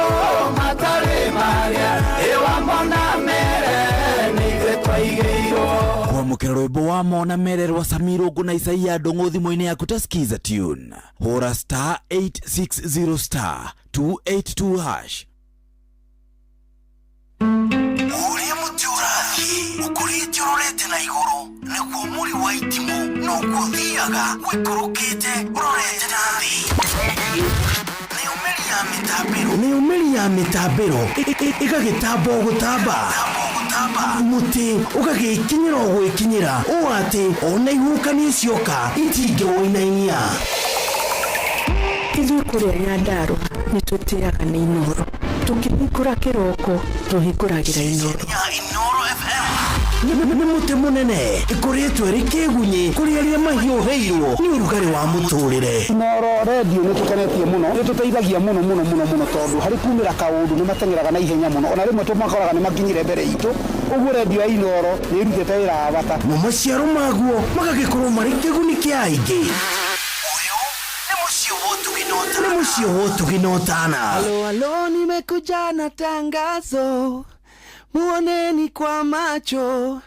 matarĩ marĩa Ĩ wamona mere nĩ ithuĩ twaigĩirwo. Kwamũkĩra rwĩmbo wa mona mere rwa Samiro na Isaia Ndung'u thimũ-inĩ yaku ta Skiza tune hũra star 860 star 282 hash. Ũrĩa mũtĩ ũrathiĩ ũkũrĩte ũrorete na igũrũ nĩguo mũri wa itimũ noguo ũthiaga ũikũrũkĩte ũrorete na thĩ. Nĩyo mĩri ya mĩtambĩro ĩgagĩtamba o gũtamba, mũtĩ ũgagĩkinyĩra o gwĩkinyĩra ũũ atĩ ona ihuhũkanio cioka itingĩwũinainia. Ithuĩ kũrĩa Nyandarũa nĩ tũtĩaga nĩ Inoro, tũkĩhingũra kĩroko tũhingũragĩra Inoro. Nĩ mũtĩ mũnene ĩkũrĩtwo ĩrĩ kĩgunyĩ kũrĩ arĩa mahiũhĩirwo nĩ ũrugarĩ wa mũtũrĩre. Inoro redio nĩ tũkenetie mũno, nĩ tũteithagia mũno mũno mũno mũno tondũ harĩ kumĩra kaũndũ nĩ mateng'eraga na ihenya mũno, ona rĩmwe tũmakoraga nĩ makinyire mbere itũ. Ũguo redio ya Inoro nĩ ĩrutĩte wĩra wa bata. Mo maciaro maguo magagĩkorwo marĩ kĩguni kĩa aingĩ. Nĩ mũciĩ wa ũtugi na ũtana. Halo, halo, nimekuja na tangazo, muoneni kwa macho,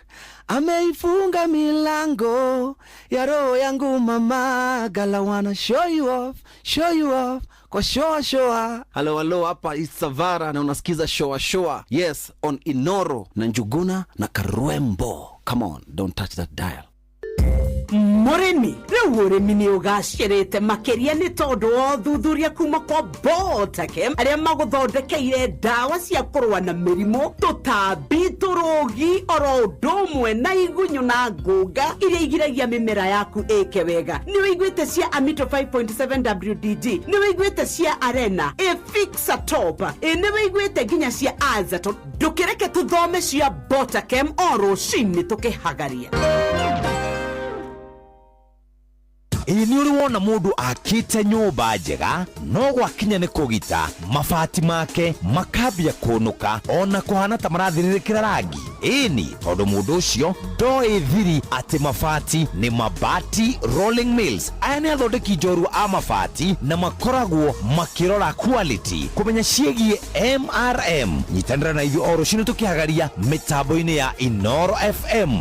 ameifunga milango ya roho yangu mama. Gala wanna show you off, show you off kwa shoa shoa. Halo halo, hapa Isavara na unasikiza shoa shoa, yes, on Inoro na Njuguna na Karwembo. Come on, don't touch that dial. Mũrĩmi, rĩu ũrĩmi nĩ ũgacĩrĩte makĩria nĩ tondũ wa ũthuthuria kuma kwa Botakem arĩa magũthondekeire ndawa cia kũrũa na mĩrimũ, tũtambi, tũrũgi, oro ũndũ ũmwe na igunyũ na ngũnga iria igiragia mĩmera yaku ĩke wega. Nĩ wĩiguĩte cia Amito 5.7 WDG, nĩ wĩiguĩte cia Arena Efixa Top, ĩ nĩ wĩiguĩte nginya cia Azaton. Ndũkĩreke tũthome cia Botakem o rũcinĩ tũkĩhagaria. Ĩ nĩ ũrĩ wona mũndũ akĩte nyũmba njega no gwakinya nĩ kũgita mabati make makambia kũnũka ona kũhana ta marathirĩrĩkĩra rangi? Ĩni, tondũ mũndũ ũcio ndoĩ thiri atĩ mabati nĩ Mabati Rolling Mills. Aya nĩ athondeki njorua a mabati na makoragwo makĩrora quality kũmenya ciĩgiĩ MRM. Nyitanĩra na ithuĩ o rũcinĩ tũkĩhagaria mĩtambo-inĩ ya Inoro FM.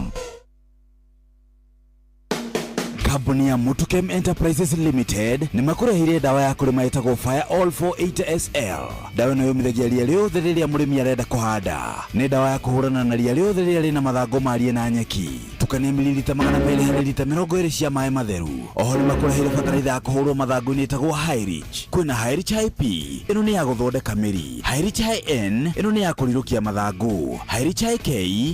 Kambuni ya Mutukem Enterprises Limited nĩ makũreheire ndawa ya kũrĩma ĩtagwo Fire All 480 SL. Ndawa ĩno yũmithagia ria rĩothe rĩrĩa mũrĩmi arenda kũhanda. Nĩ ndawa ya kũhũrana na ria rĩothe rĩrĩa rĩna mathangũ marie na nyeki. Tukania mililita 200 harĩ lita 20 cia maĩ matheru. Oho nĩ makũreheire bataraitha ya kũhũrwo mathangũ-inĩ ĩtagwo Highrich. Kwĩna Highrich IP, ĩno nĩ ya gũthondeka mĩri. Highrich IN, ĩno nĩ ya kũrirũkia mathangũ. Highrich IK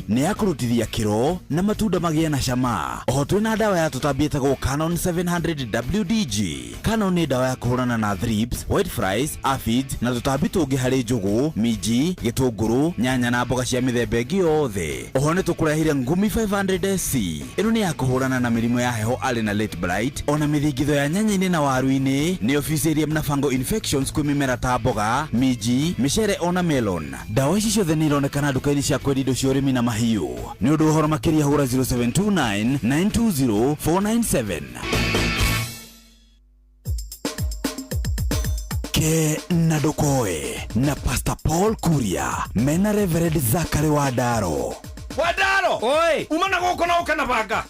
nĩ ya kũrutithia kĩro na matunda magĩe na cama. Oho twĩna ndawa ya tũtambi ĩtagwo Canon 700 WDG. Canon nĩ ndawa ya kũhũrana na thrips, white flies, aphids na tũtambi tũngĩ harĩ njũgũ, minji, gĩtũngũrũ, nyanya na mboga cia mĩthemba ĩngĩ yothe. Oho nĩ tũkũrehire Ngumi 500 SC. Ĩno nĩ ya kũhũrana na mĩrimũ ya heho arĩ na late blight, ona mĩthingitho ya nyanya-inĩ na waru-inĩ, nĩyo Fusarium na fungal infections kwĩ mĩmera ta mboga, minji, mĩcere ona melon. Ndawa ici ciothe nĩ ironekana nduka-inĩ cia kwendia indo cia ũrĩmi na mahiũ. Nĩ ũndũ ũhoro makĩria hũra 0729 920 497. Ke na Ndokoe na Pastor Paul Kuria mena Reverend Zachary Wandaro. Wandaro! Oi! Uma na gũkũ na ũke na banga.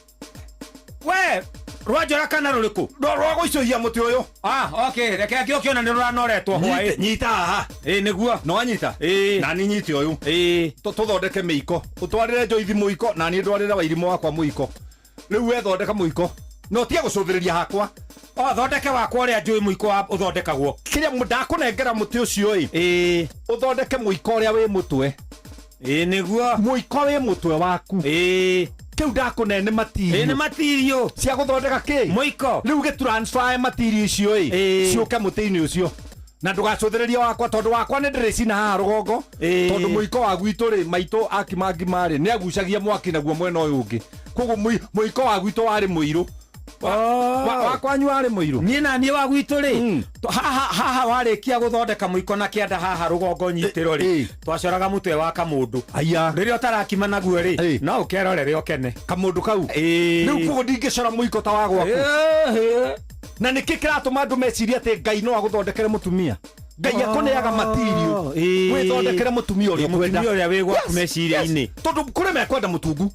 We, rwanjora kana rũrĩkũ? Rwa gũicũhia mũtĩ ũyũ. Ah, okay, reke ngĩũkĩona nĩ rũranoretwo hwaĩ. Nyita haha. Ĩ nĩguo. No wanyita? Ĩ. Na niĩ nyite ũyũ. Ĩ. Tũthondeke mĩiko. Ũtwarĩre Joyce mũiko na niĩ ndwarĩre Wairimũ wakwa mũiko. Rĩu we thondeka mũiko. No tige gũcũthĩrĩria hakwa. O thondeke wakwa ũrĩa njũĩ mũiko wa ũthondekagwo. Kĩrĩa ndakũnengera mũtĩ ũcio ĩ. Ĩ. Ũthondeke mũiko ũrĩa wĩ mũtwe. Ĩ nĩguo. Mũiko wĩ mũtwe waku. Ĩ. Kĩu ndakũne nĩ material. Ĩ nĩ material. Cia gũthondeka kĩ? Mũiko. Rĩu gĩ transfer material icio ĩ. Ciũke mũtĩ-inĩ ũcio. Na ndũgacũthĩrĩrie wakwa tondũ wakwa nĩ ndĩrĩcina haha rũgongo. Tondũ mũiko wa gwitũ rĩ, maitũ akima ngima rĩ, nĩ agucagia mwaki naguo mwena ũyũ ũngĩ. Koguo mũiko wa gwitũ warĩ mũirũ. Wa kwanyu warĩ mũirũ? Niĩ na niĩ wa gwitũ rĩ, haha haha warĩkia gũthondeka mũiko na kĩanda haha rũgongo nyitĩro rĩ, twacoraga mũtwe wa kamũndũ. Aya. Rĩrĩa ũtarakima naguo rĩ, no ũkerorere ũkene. Kamũndũ kau. Ĩĩ. Rĩu koguo ndingĩcora mũiko ta wa gwaku. Na nĩkĩ kĩratũma andũ mecirie atĩ Ngai no agũthondekere mũtumia? Ngai akũneaga matirio wĩthondekere mũtumia ũrĩa ũkwenda. Mũtumia ũrĩa wĩ gwaku meciria-inĩ. Tondũ kũrĩ mekwenda mũtungu.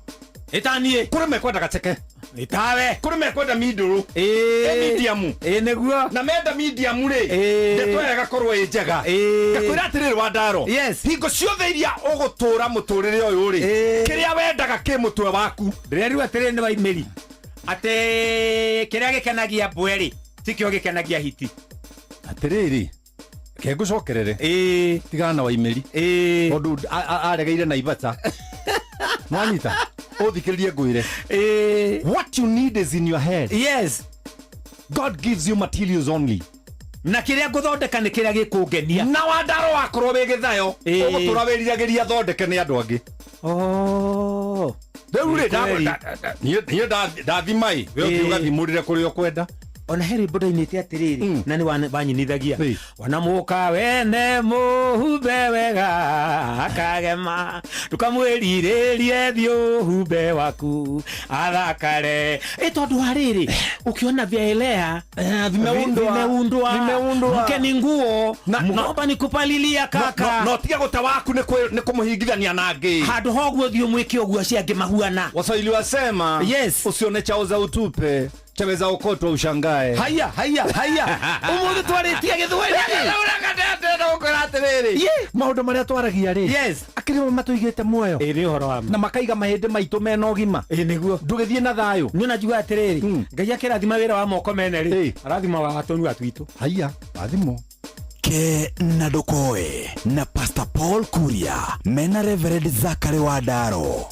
Ĩtaniĩ. Kũrĩ mekwenda gaceke. Ĩtawe. Kũrĩ mekwenda mindũrũ. Ĩ medium. Ĩ nĩguo. Na menda medium rĩ, ndeto ĩyo ĩgakorwo ĩ njega. Ngakwĩra atĩrĩrĩ Wandaro. Yes. Hingo ciothe iria ũgũtũra mũtũrĩre ũyũ rĩ, kĩrĩa wendaga kĩ mũtwe waku. Ndĩrerirwo atĩrĩrĩ nĩ Waimĩri atĩ kĩrĩa gĩkenagia mbwe rĩ, tikĩo gĩkenagia hiti. Atĩrĩrĩ, ke ngũcokerere. Tigana na Waimĩri. Tondũ aregeire Naivasha. Nwanyita? Ũthikĩrĩrie ngwĩre. What you need is in your head. Yes. God gives you materials only. Na kĩrĩa ngũthondeka nĩ kĩrĩa gĩkũngenia. Na Wandaro wakorwo wĩ gĩthayo, ũgũtũra wĩriragĩria thondeke nĩ andũ angĩ. Rĩu rĩ, niĩ ndathima ĩ, we ũthiĩ ũgathimũrĩre kũrĩa ũkwenda. Ona he rwĩmbo ndainĩte atĩrĩrĩ, na nĩ wanyinithagia. Wanamũka wene mũhumbe wega akagema, ndũkamwĩrirĩrie thiĩ ũhumbe waku athakare. Ĩ tondũ wa rĩrĩ, ukiona vyaelea vimeundwa, vimeundwa, mke ni nguo, mgomba ni kupalilia kaka. No tiga gũte waku nĩ kũmũhingithania na angĩ. Handũ ha ũguo thiĩ ũmwĩke ũguo acio angĩ mahuana. Waswahili wasema, Yes. usione chauza utupe, chaweza okotwa ushangae. Haya, haya, haya. Umuthi twarĩtie gĩthweri. Maũndũ marĩa twaragia rĩ, Yes. akĩrĩ mo matũigĩte muoyo. Ĩ nĩ ũhoro wa ma. Na makaiga mahĩndĩ maitũ mena ũgima. Ĩ nĩguo. Ndũgĩthiĩ na thayũ. Niĩ ona njugaga atĩrĩrĩ, Ngai akĩrathima wĩra wa moko mene rĩ, arathima wa tũnua twitũ. Haya, rathimwo. Ke na ndũkoe na Pastor Paul Kuria mena Reverend Zachary Wandaro.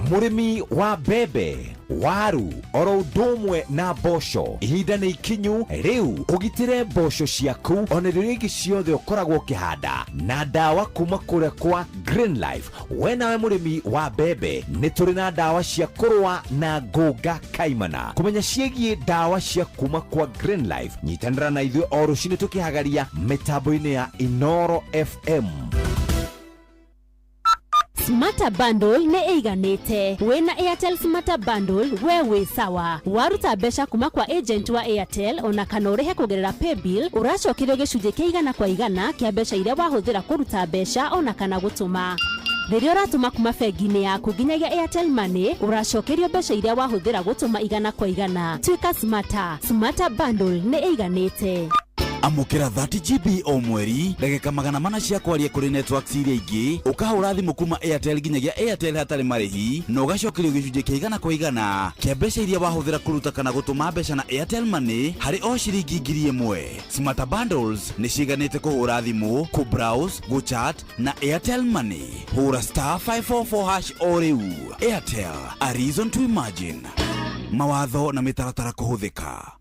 Mũrĩmi wa mbembe, waru oro ũndũ ũmwe na mboco, ihinda nĩ ikinyu rĩu ũgitĩre mboco ciaku ona irio iria ingĩ ciothe ũkoragwo ũkĩhanda na ndawa kuma kũrĩa kwa Green Life. We nawe mũrĩmi wa mbembe, nĩ tũrĩ na ndawa cia kũrũa na ngũnga kaimana. Kũmenya ciĩgiĩ ndawa cia kuma kwa Green Life, nyitanĩra na ithuĩ o rũcinĩ tũkĩhagaria mĩtambo-inĩ ya Inoro FM. Smarter Bundle nĩ ĩiganĩte. Wĩna Airtel Smarter Bundle we wĩ sawa. Waruta mbeca kuma kwa agent wa Airtel ona kana ũrĩhe kũgerera paybill, ũracokerio gĩcunjĩ kĩa 100 kwa 100 kĩa mbeca iria wahũthĩra kũruta mbeca ona kana gũtũma. Rĩrĩa ũratũma kuma bengi-inĩ yaku nginyagia Airtel Money, ũracokerio mbeca iria wahũthĩra gũtũma 100 kwa 100. Tuĩka smarter. Smarter Bundle nĩ ĩiganĩte. Amũkĩra 30 GB o mweri, ndagĩka 400 cia kwaria kũrĩ networks iria ingĩ, ũkahũra thimũ kuma Airtel nginyagia Airtel hatarĩ marĩhi, na ũgacokerio gĩcunjĩ kĩa 100 kwa 100 kĩa mbeca iria wahũthĩra kũruta kana gũtũma mbeca na Airtel Money harĩ o ciringi 1000. Smarter Bundles nĩ ciiganĩte kũhũra thimũ, kũ-browse, gũ-chat na Airtel Money. Hũra star 544 hash o rĩu. Airtel, a reason to imagine. Mawatho na mĩtaratara kũhũthĩka.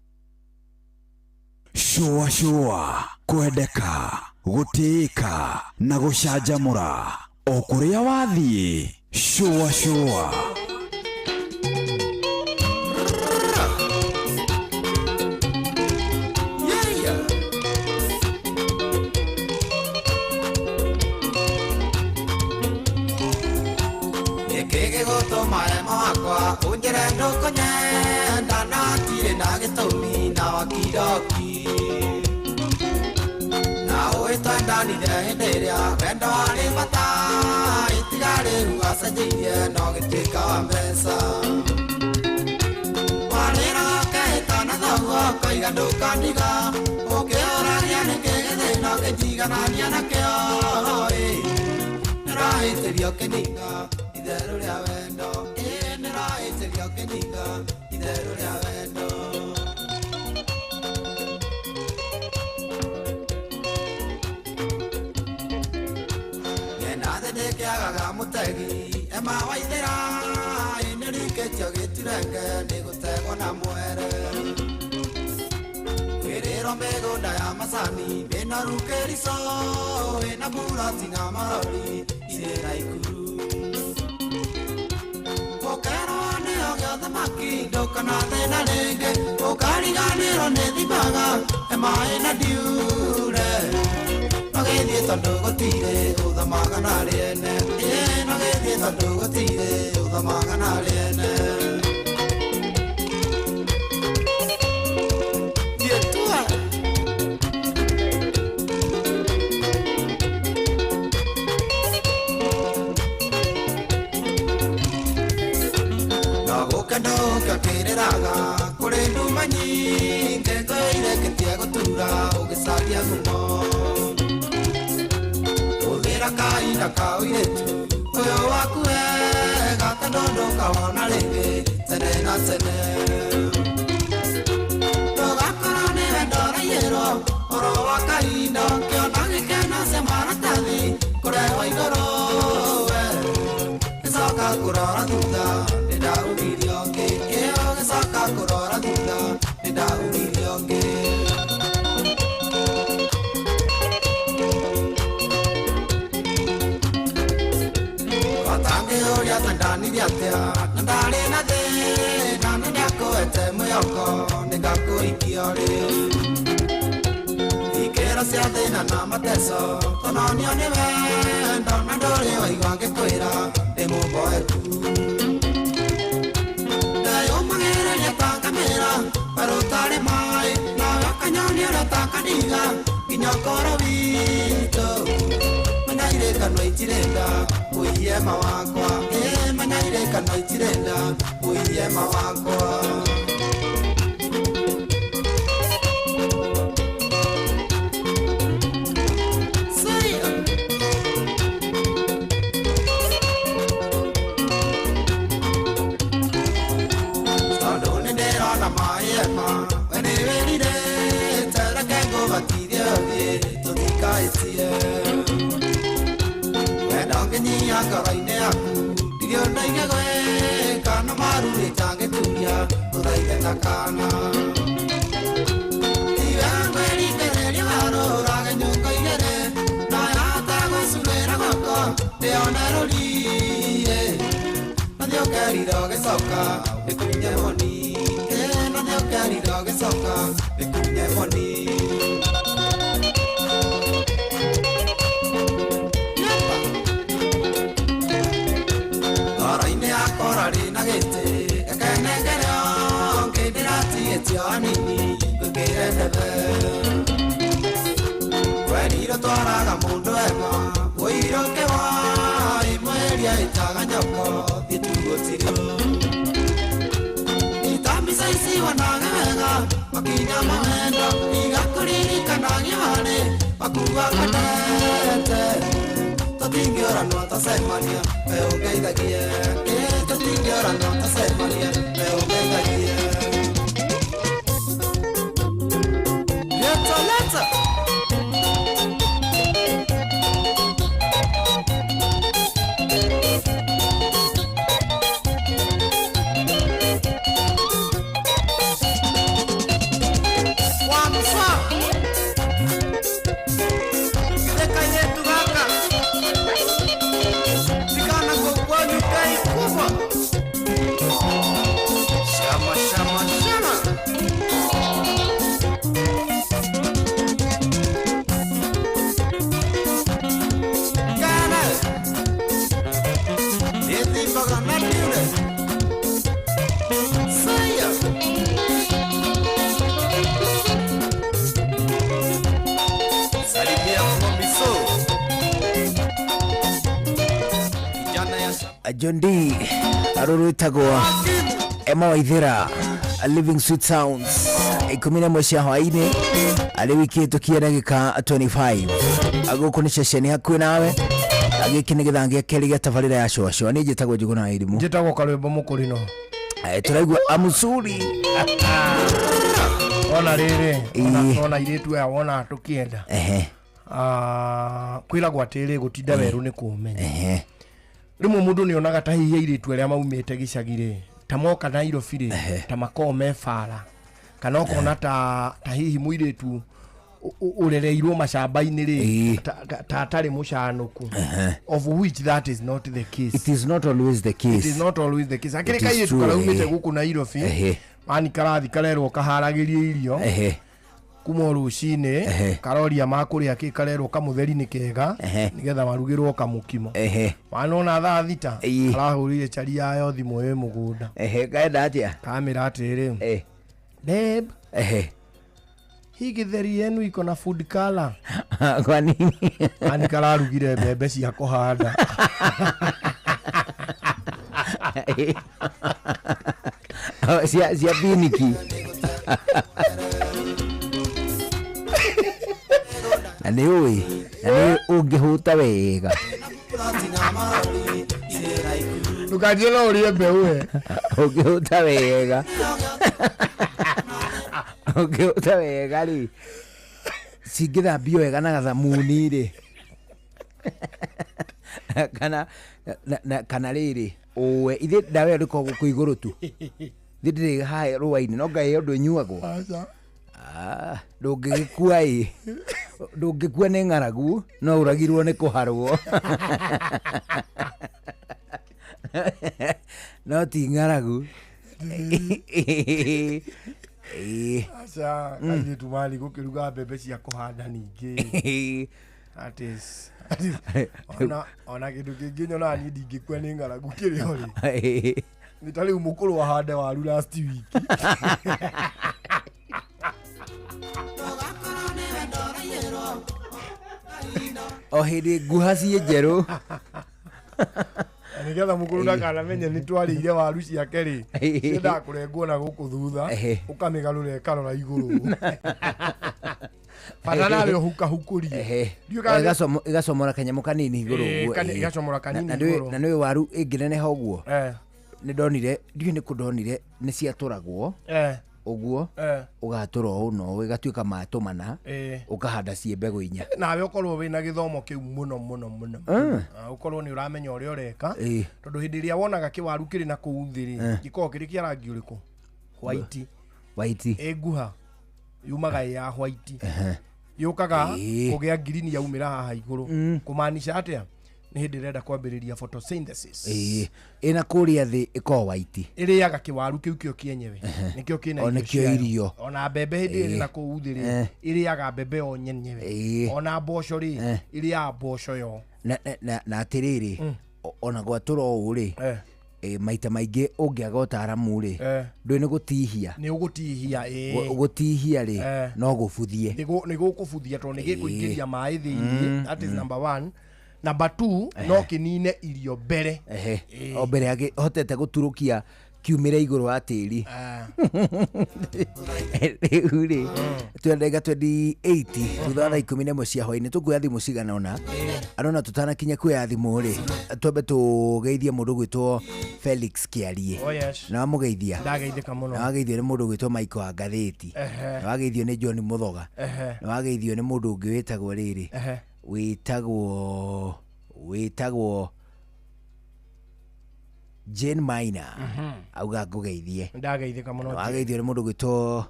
Shua shua, kwendeka, gũtĩĩka na gũcanjamũra o kũrĩa wathiĩ. Shua shua. Nĩkĩ gĩgũtũma hema wakwa ũnjĩre ndũkũnyenda na hatirĩ na gĩtũmi na wakiroki na ũĩ twendanire hĩndĩ ĩrĩa wendo warĩ bata itiga rĩu wacenjirie no gĩtuĩka wa mbeca warĩra ũkehĩta na thoguo ũkoiga ndũkandiga ũkĩũragia nĩkĩ gĩthĩna ũkĩnjiganania nakĩo ĩ nĩrahĩtĩrio kĩninga itherũ rĩa wendo ĩ nĩrahĩtĩrio kĩninga itherũ rĩa wendo. Ndĩkĩagaga mũtegi ema waithĩra ĩ nĩrikĩtio gĩturenge nĩgũtegwo na mwere kwĩrĩrwo mĩgũnda ya macani mĩna rukĩrico ĩna buroti na marori irĩ na ikuru ũkerwo nĩo gĩothe Mũthamaki ndũkana thĩna rĩngĩ ũkariganĩrwo nĩ thibaga emaĩ na ndiure nogĩthiĩ tondũ gũtirĩ ũthamaga na rĩene ĩĩ nogĩthiĩ tondũ gũtirĩ ũthamaga na rĩene. Kakiriraga kuri nduma nyingĩ ngũireketie gũtura ũgĩcaria ngumo hũthĩra kahinda ka ũirĩtu ũyũ waku wega tondũ ndũkawona rĩngĩ tene na tene ndũgakorwo nĩ wendo ũraiyĩrwo oro wa kahinda ũkĩona gĩkeno cia maratathi kũrehwo igũrũ we gĩcoka kũrora thutha nĩndaumirio ngĩ kĩo gĩcoka kũrora thutha nĩndaumirio ngĩ. Otangĩũria twendanirie atĩa na ndarĩ na thĩna nĩndakũhete mwĩhoko nĩngakũhikia rĩ ikĩro cia thĩna na mateso tũnonio nĩ wendo na ndũrĩ waigua ngĩkwĩra ndĩ mũboeku ndeyũmagĩrĩria ta ngamĩra werũ ũtarĩ maĩ nawe ũkanyonia ũrĩa ũtakaniga nginya ũkũrũ witũ manyairĩ kanua itirenda ũiye ma wakwa ĩĩ manyairĩ kanua itirenda ũiye ma wakwa. Wendo ngoro-inĩ yaku ndirĩ ũndũ ingĩgwĩka no maru ĩtangĩturia tũthaithe ta kana tiwe ngwĩringĩrĩria warũrage nyũngo igĩrĩ no yahota gwĩcurĩra guoko ndĩone rũriĩ na thiũkerire ũgĩcoka ndĩkunye moni ĩ na thiũkerire ũgĩcoka ndĩkunye moni. Anini ngwĩkĩre ndebe werirwo twaraga mũndũ ema mũirũke wa ĩmweria ĩtaga nyoko thiĩ tugũtirũ itambica ici wonaga wega makinya mawendo igakũririkanagia harĩ makua kwendete tũtingĩũranwo tũcemania we ũngeithagie ĩ tũtingĩũranwo tũcemania we ũngeithagie. Leta. Shama, shama, shama. John D arurutagwo Emma Waithera Living Sweet Sounds 11 cia hwaini arĩ wiki ĩtũkie ndagĩka 25 agũkũ nĩ ceceni hakuhĩ nawe gĩkĩ nĩ gĩthaa gĩa kerĩ gĩa tabarĩra ya cũacũa niĩ njĩtagwo Njũgũna wa Irimũ njĩtagwo Karwĩmbo Mũkũrinũ. Tũraigua amusuri ona rĩrĩ ona airĩtu aya wona tũkĩenda kwĩragwo atĩrĩ gũtinda werũ nĩ kũmenya rĩmwe mũndũ nĩonaga ta hihi airĩtu arĩa maumĩte gĩcagi rĩ ta moka Nairobi rĩ ta makoragwo me bara kana ũkona ta hihi mũirĩtu Ũrereirwo macamba-inĩ rĩ, ta atarĩ mũcanũku, of which that is not the case. It is not always the case. It is not always the case. Akĩrĩ It is kairĩtu true, karaumĩte eh. gũkũ Nairobi, Ehe. mani karathi karerwo kaharagĩrie irio Ehe. kuma o rũcinĩ, Ehe. karoria makũrĩa kĩ, karerwo kamũtheri nĩ kega Ehe. nĩgetha marugĩrwo kamũkimo. Ehe. Wanona thaa 6 Ĩĩ. karahũrire cari yayo thimũ ĩ mũgũnda. Ehe, kaenda atĩa? Kamĩra atĩrĩ, Eh. "Babe, Ehe. hii gĩtheri yenu iko na food color." Kwa nini? Ani kararugire mbembe cia kũhanda. Oh, cia piniki. Na nĩ ũĩ, na nĩ ũngĩhũta wega. Ndũkanjie no ũrĩe mbeũ we. Ũngĩhũta wega. Ũngĩhũta wega rĩ, cingĩthambio wega na gathamuni rĩ, kana na, kana rĩrĩ ũwe ithe ndawa ĩyo ndĩkoragwo gũkũ igũrũ tu, ithe ndĩrĩ haha rũa-inĩ, no ngai ĩyo ndũnyuagwo. Aca. Ah, ndũngĩgĩkua ĩ, ndũngĩkua nĩ ng'aragu, no ũragirwo nĩ kũharwo, no ti ng'aragu. Ĩĩ. Aca, kairĩtu mani gũkĩruga mbembe cia kũhanda ningĩ. That is ona kĩndũ kĩngĩ nyonaga niĩ ndingĩkua nĩ ng'aragu kĩrĩa ũrĩ nĩ ta rĩu mũkũrũ ahande waru last week. O hĩndĩ nguha ciĩ njerũ. Na nĩgetha mũkũrũ ndakanamenye nĩ twarĩire waru ciake rĩ, ciendaga kũrengwo na gũkũ thutha, ũkamĩgarũra ĩkarora igũrũ, bata nawe ũhukahukũrie. Ndiũĩ kana Ĩgacomora kanyamũ kanini igũrũ ũguo, ĩgacomora kanini igũrũ. Na nĩũĩ waru ĩngĩneneha ũguo, nĩ ndonire, ndiũĩ nĩ kũ ndonire, nĩ ciatũragwo ũguo, ũgatũra ũũ na ũũ, ĩgatuĩka matũmana, ũkahanda ciĩ mbegũ inya. Nawe ũkorwo wĩna gĩthomo kĩu mũno mũno mũno. Ah, ũkorwo nĩ ũramenya ũrĩa ũreka, tondũ hĩndĩ ĩrĩa wonaga kĩwaru kĩrĩ na kũu thĩ rĩ, gĩkoragwo kĩrĩ kĩa rangi ũrĩkũ? White. White. Ĩ nguha yumaga ĩ ya white, yũkaga kũgĩa green yaumĩra haha igũrũ, kũmaanisha atĩa? Nĩ hĩndĩ ĩrenda kwambĩrĩria photosynthesis. Ĩĩ, ĩna kũrĩa thĩ ĩkoragwo white. Ĩrĩaga kĩwaru kĩu kĩo kĩenyewe, nĩkĩo kĩna O irio nĩkĩo ciayo. irio. Ona mbembe hĩndĩ ĩrĩ na kũu thĩ rĩ, ĩrĩaga mbembe o nyenyewe. Ona mboco rĩ, ĩrĩaga mboco yo. Na atĩrĩrĩ, ona gwatũra ũũ rĩ, maita maingĩ ũngĩaga ũtaaramu rĩ, ndũĩ nĩ gũtihia. Nĩ ũgũtihia, ĩĩ. Gũtihia rĩ, no gũbuthie. Nĩ gũkũbuthia tondũ nĩ gĩkũingĩria maĩ thĩiniĩ. That is number one. Number two, no kĩnine irio mbere. Ehe. O mbere hotete gũturũkia kiumĩre igũrũ wa tĩri. Rĩu rĩ, twĩ ndagĩka 28 thutha wa thaa 11 cia hwainĩ, tũkuoya thimũ cigana ũna. Arona tũtanakinya kuoya thimũ rĩ, twambe tũgeithie mũndũ gwĩtwo Felix Kĩarie. Oh, yes. Na wamũgeithia? Ndageithĩka mũno. Na wageithio nĩ mũndũ gwĩtwo Michael wa ngathĩti? Ehe. Na wageithio nĩ John Mũthoga? Ehe. Na wageithio nĩ mũndũ ũngĩ wĩtagwo rĩrĩ, wĩtagwo Jane Maina, auga ngũgeithie. Ndageithĩka mũno. Na wageithio nĩ mũndũ gwĩtwo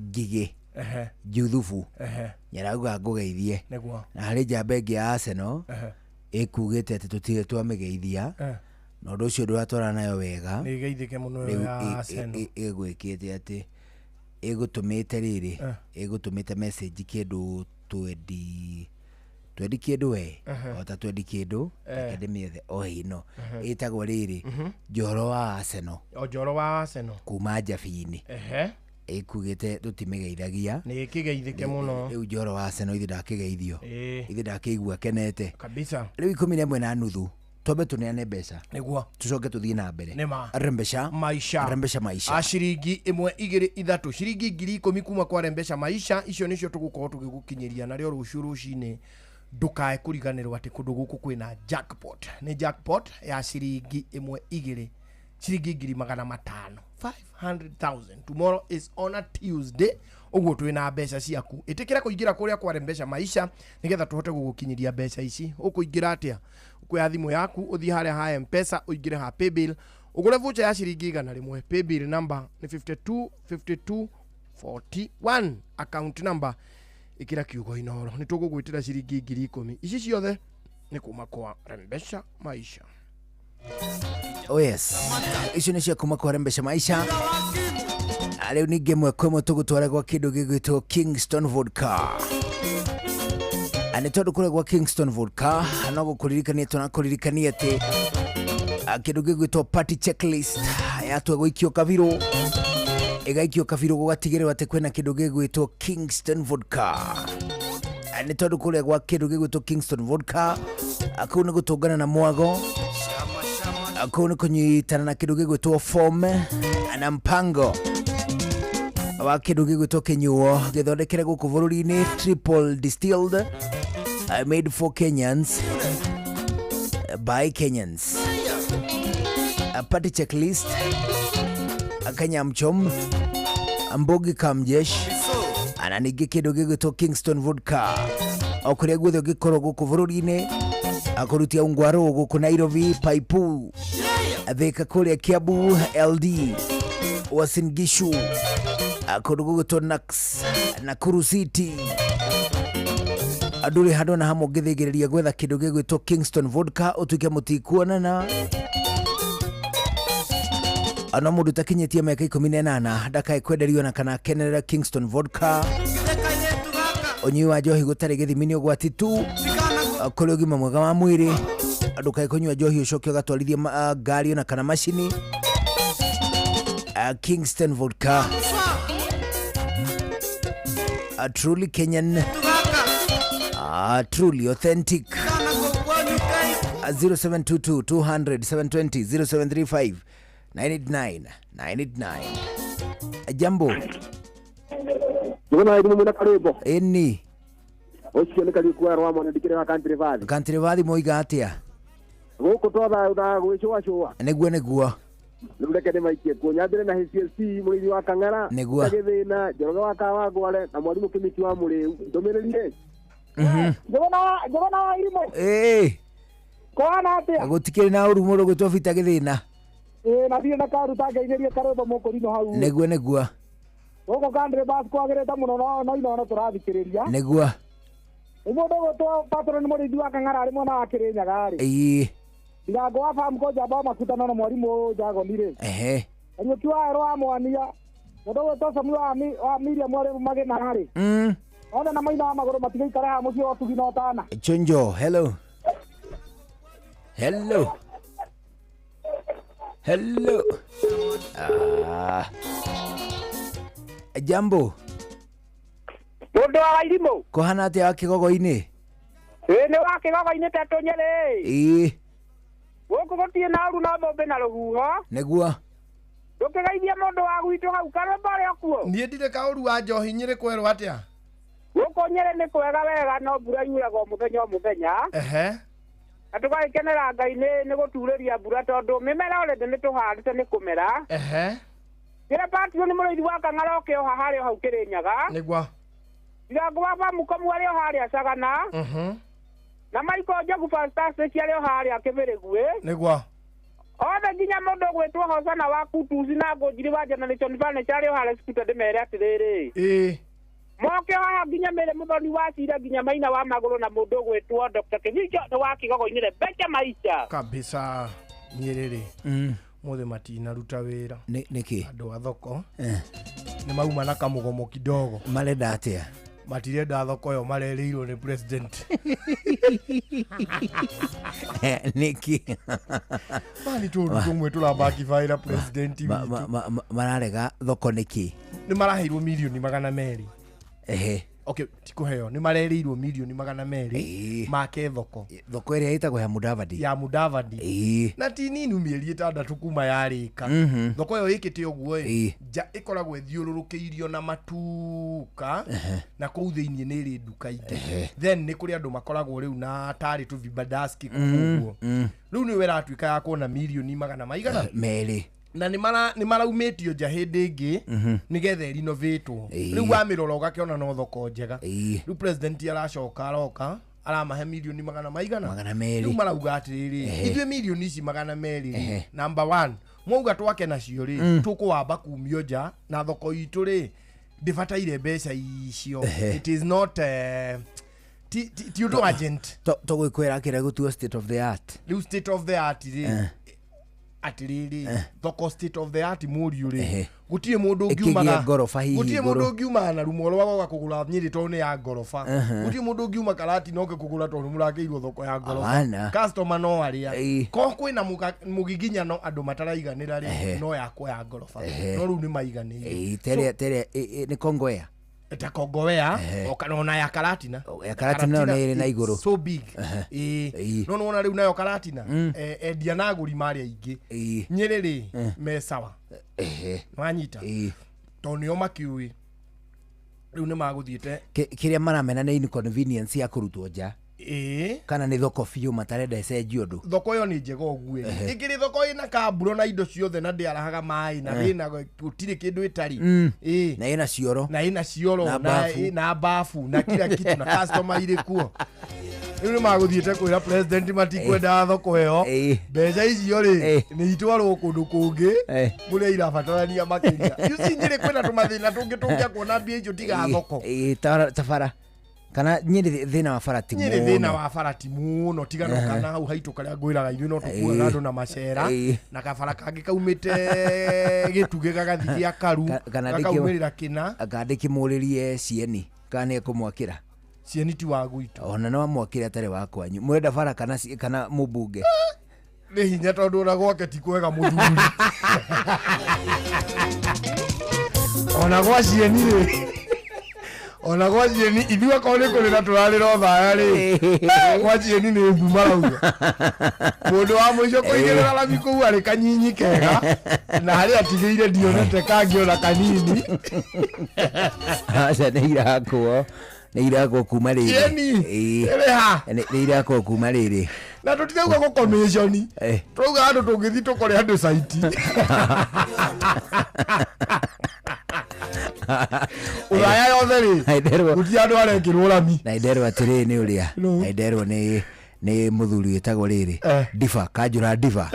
Ngigĩ Juthubu, nyarauga ngũgeithie. Nĩguo. Na harĩ njamba ĩngĩ ya Arsenal ĩkugĩte atĩ tũtirĩ twamĩgeithia, na ũndũ ũcio ndũratwarana nayo wega. Nĩ ĩgeithĩke mũno ĩyo Rĩu ya Arsenal. Ĩgwĩkĩte atĩ ĩgũtũmĩte rĩrĩ, ĩgũtũmĩte message kĩndũ twendi kĩndũ we, o ta twendi kĩndũ. Reke ndĩmĩethe o ĩno, ĩtagwo rĩrĩ, Njoro wa Arsenal. O njoro wa Arsenal. Kuma Njabi-inĩ. Ĩkugĩte tũtimĩgeithagia. Nĩ ĩkĩgeithĩke mũno. Rĩu Njoro wa Arsenal ithe ndakĩgeithio, ithe ndakĩigua kenete. Kabisa. Rĩu 11:30 twambe tũneane mbeca. Nĩguo. Tũcoke tũthiĩ na mbere. Nĩma. Rembesha Maisha. Rembesha Maisha. A ciringi ĩmwe, igĩrĩ, ithatũ, ciringi 10,000 kuma kwa Rembesha Maisha, icio nĩcio tũgũkorwo tũgĩgũkinyĩria narĩo rũciũ rũcinĩ. Ndũkae kũriganĩrwo atĩ kũndũ gũkũ kwĩna jackpot, nĩ jackpot ya ciringi ĩmwe, igĩrĩ, ciringi 500,000, 500,000. Tomorrow is on a Tuesday, ũguo twĩna mbeca ciaku. Ĩtĩkĩra kũingĩra kũrĩa kwa Rembesha Maisha nĩgetha tũhote gũgũkinyĩria mbeca ici. Ũkũingĩra atĩa? Ũkuoya thimũ yaku, ũthiĩ harĩa ha M-Pesa, ũingĩre ha paybill, ũgũre voucher ya ciringi 100. Paybill number nĩ 52 52 41, account number Ĩkĩra kiugo Inoro, nĩ tũgũgwĩtĩra ciringi 10,000. Ici ciothe nĩ kuma kwa Rembesha Maisha. Oh yes, icio nĩ cia kuma kwa Rembesha Maisha. Rĩu ningĩ ĩmwe kwa ĩmwe tũgũtwara gwa kĩndũ gĩgwĩtwo Kingston Vodka. Nĩ tondũ kũrĩa gwa Kingston Vodka no gũkũririkania tũrakũririkania atĩ kĩndũ gĩgwĩtwo party checklist yatua gũikio kabirũ, ĩgaikio kabirũ gũgatigĩrĩrwo atĩ kwĩna kĩndũ gĩgwĩtwo Kingston Vodka. Nĩ tondũ kũrĩa gwa kĩndũ gĩgwĩtwo Kingston Vodka, kũu nĩ gũtũngana na mwago, kũu nĩ kũnyitana na kĩndũ gĩgwĩtwo form na mpango wa kĩndũ gĩgwĩtwo kĩnyuo gĩthondekere gũkũ bũrũri-inĩ, triple distilled, made for Kenyans by Kenyans. A party checklist, Kanyamchom, Mbogi Kamjesh, ana ningĩ kĩndũ gĩgwĩtwo Kingston Vodka. O kũrĩa guothe ũngĩkorwo gũkũ bũrũri-inĩ, akũrutia ungwaro gũkũ Nairobi, Paipu, Thika, kũrĩa Kiambu, LD, Uasin Gishu, kũndũ gũgwĩtwo Nax, Nakuru City, andũ rĩ handũ na hamwe ũngĩthĩngĩrĩria gwetha kĩndũ gĩgwĩtwo Kingston Vodka ũtuĩke mũtikuonana. Ona mũndũ ũtakinyĩtie mĩaka 18 ndakae kwenderio na kana akenerera Kingston Vodka. Ũnyui wa njohi gũtarĩ gĩthimi nĩ ũgwati tu kũrĩ ũgima mwega wa mwĩrĩ. Ndũkae kũnyua njohi ũcoke ũgatwarithia ngari ona kana macini. Kingston Vodka, a truly Kenyan, truly authentic. 0722 200 720, 0735 989 989. Jambo. Ndona elimu mwina karwimbo. Ĩni. Ũcio nĩ Kariuki wa Rwamwa ndikĩrĩ wa Country Valley. Country Valley moiga atĩa? Gũkũ twatha gwĩcũacũa. Nĩguo nĩguo. Rĩu reke ndĩmaikie kuo nyambĩre na HCLC mũrĩithi wa Kang'ara, Nĩguo. Gĩthĩna Njoroge wa Kawangware na mwarimũ Kĩmiti wa Mũrĩu. Ndũmĩrĩri rĩ? Njogona wa irimũ. Ĩĩ. Kũhana atĩa? Gũtikĩrĩ na ũru mũndũ gwĩtwo Bita Gĩthĩna. Ĩĩ, na thiĩ na karuta ngeithĩrie karwĩmbo mũkũrinũ hau. Nĩguo nĩguo. Gũkũ Country Bus kwagĩrĩte mũno no inono tũrathikĩrĩria. Nĩguo. Nĩ mũndũ ũgwĩtwo Patron mũrĩithi wa Kang'ara arĩ mwena wa Kĩrĩnyaga rĩ. Ĩĩ. Ndirango wa farm ko njamba wa makutano na mwarimũ Jagoni rĩ. Ehe. Kariũki wa Erũ wa Mwania, mũndũ ũgwĩtwo Samuel wa Miriam arĩ Magĩna rĩ. Othe na maina wa magũrũ matigaikare haha mũciĩ wa ũtugi na ũtana. Chonjo, hello. Hello. Hello. Jambo. Mũndũ wa irimũ. Kũhana atĩa wa kĩgogo-inĩ? Ĩĩ nĩ wa kĩgogo-inĩ tetũ Nyerĩ. Ĩĩ. Gũkũ gũtirĩ na ũru no thũmbĩ na rũhuho. Nĩguo. Ndũkĩgeithie mũndũ wa gwitũ hau karwĩmbo arĩ o kuo. Niĩ ndirĩ kaũru wa njohi Nyĩrĩ kwerwo atĩa? Gũkũ Nyĩrĩ nĩ kwega wega no mbura yuraga o mũthenya o mũthenya. Ehe. Na tũgagĩkenera Ngai nĩ gũturĩria mbura tondũ mĩmera already nĩ tũhandĩte nĩ kũmera. Ehe. Kĩrĩa patio nĩ mũrĩithi wa Kang'ara ũkĩoha harĩa hau Kĩrĩnyaga. Nĩguo. Ndirango wa Bamukomu arĩ o harĩa Cagana. Na Michael Njogu Fantastic arĩ o harĩa Kĩbĩrĩguĩ. Nĩguo. Othe nginya mũndũ ũgwĩtwo Hosana wa Kutusi na Ngũnjiri wa Generation Furniture arĩ o harĩa Skuta ndĩmere atĩrĩrĩ. Ĩĩ. Moke haha nginya mĩrĩ mũthoni wa cira nginya maina wa magũrũ na mũndũ ũgwĩtwo Dr. Kĩhinjo nĩ wa Kĩgogo-inĩ Rebeca Maisha. Kabisa Nyĩrĩ rĩ. Mũthĩ matinaruta wĩra. Nĩkĩ? Andũ a thoko nĩ mauma na kamũgomo kidogo. Marenda atĩa? Matirenda thoko ĩyo marerĩirwo nĩ president. Nĩkĩ? Mani tũũndũ tũmwe tũrabakibaĩra president witũ. Mararega thoko nĩkĩ? Nĩ maraheirwo mirioni 200. Ehe. Okay, ti kũheo, nĩ marerĩirwo mirioni 200 make thoko. Thoko ĩrĩa ĩtagwo ya Mudavadi. Ya Mudavadi. Ĩĩ. Na ti nini mĩeri 6 kuma yarĩka. Thoko ĩyo ĩkĩte ũguo ĩ, nja ĩkoragwo ĩthiũrũrũkĩirio na matuka na kũu thĩinĩ nĩ ĩrĩ nduka ingĩ. Then nĩ kũrĩ andũ makoragwo rĩu na tarĩ tũvibadaski kũu ũguo. Rĩu nĩwe ĩratuĩka ya kuona mirioni magana maigana? 2. Na nĩ maraumĩtio nja hĩndĩ ĩngĩ nĩgetha ĩrinovatwo. Rĩu wamĩrora ũgakĩona no thoko njega. Rĩu president aracoka aroka aramahe mirioni magana maigana? 200. Rĩu marauga atĩrĩrĩ, ithuĩ mirioni ici 200 rĩ, number 1 mwauga twake nacio rĩ, tũkũwamba kumio nja na thoko itũ rĩ Ndĩbataire mbeca icio. Ehe. It is not ti ũndũ urgent. Tũgwĩkwĩra kĩrĩa gũtuo state of the art. Rĩu state of the art rĩ, atĩrĩrĩ, thoko state of the art mũriũ rĩ, Ehe. gũtirĩ mũndũ Ĩkĩgĩe ũngiumaga ngoroba hihi gũtirĩ igũrũ. mũndũ ũngiumaga na rumo rwa goka kũgũra Nyĩrĩ tondũ nĩ ya ngoroba. Gũtirĩ mũndũ ũngiuma Karatina oke kũgũra tondũ mũrakĩirwo thoko ya ngoroba. Hapana. Customer no arĩa Ĩĩ. ko kwĩna mũgiginyano andũ mataraiganĩra rĩ, no yakwo ya ngoroba. No rĩu nĩ maiganĩire. Ĩĩ, terĩa terĩa nĩ Kongowea. Ta Kongowea ona ya Karatina. Ya Karatina nayo nĩ ĩrĩ na it's igũrũ. So big. Ĩĩ, no nĩwona rĩu nayo Karatina, endia na agũri marĩ aingĩ. Nyĩrĩ rĩ, me sawa. Nĩwanyita? Tondũ nĩo makiũĩ rĩu nĩ magũthiĩte. Kĩrĩa maramena nĩ inconvenience ya kũrutwo nja. Ĩĩ. Kana nĩ thoko biũ matarenda ĩcenjio ũndũ. Thoko ĩyo nĩ njega ũguo ĩrĩ. Ĩngĩrĩ thoko ĩna kamburo na indo ciothe na ndĩarahaga maĩ na ĩna gũtirĩ kĩndũ ĩtarĩ. Ĩĩ. Na ĩna cioro. Na ĩna cioro Na na bafu. Na bafu na kila kitu na customer irĩ kuo. Rĩu nĩ magũthiĩte kwĩra president matikwenda thoko ĩyo, mbeca icio rĩ nĩ itwarwo kũndũ kũngĩ kũrĩa irabatarania makĩria. You see, Nyĩrĩ kwĩna tũmathĩna tũngĩ tũngĩakuona mbia icio tiga thoko. Ĩĩ, ta bara kana Nyĩrĩ thĩna wa bara ti Nyĩrĩ thĩna mũno. wa bara ti mũno tiga no kana hau haitũ karĩa ngwĩraga ithuĩ no tũkuaga andũ na macera na kabara kangĩ kaumĩte gĩtugĩ gagathi gĩa karu Kana gakaumĩrĩra kĩna. Anga ndĩkĩmũrĩrie cieni kana nĩ ekũmwakĩra. Cieni ti wa gwitũ. Ona no amwakĩre atarĩ wa kwanyu. Mũrenda bara kana kana mũmbunge? Nĩ hinya tondũ ona gwake ti kwega mũthuri. Ona gwa cieni rĩ, ona gwa cieni ithuĩ akorwo nĩ kũrĩra tũrarĩra ũthaya rĩ, gwa cieni nĩ mbu marauga. Mũndũ wa mũico kũigĩrĩra rami kũu arĩ kanyinyi kega na harĩa atigĩire ndionete kangĩ ona kanini. Aca nĩ irakwo, nĩ irakwo kuma rĩrĩ. Cieni, ĩrĩ ha? Nĩ irakwo kuma rĩrĩ. Na tũtirauga gũkomĩconi, tũrauga andũ tũngĩthiĩ tũkore andũ caiti. Ũraya yothe rĩ, gũtirĩ andũ arekĩrwo rami. Na nderwo atĩrĩrĩ nĩ ũrĩa na nderwo nĩ mũthuri wĩtagwo rĩrĩ Diva Kanjũra Diva.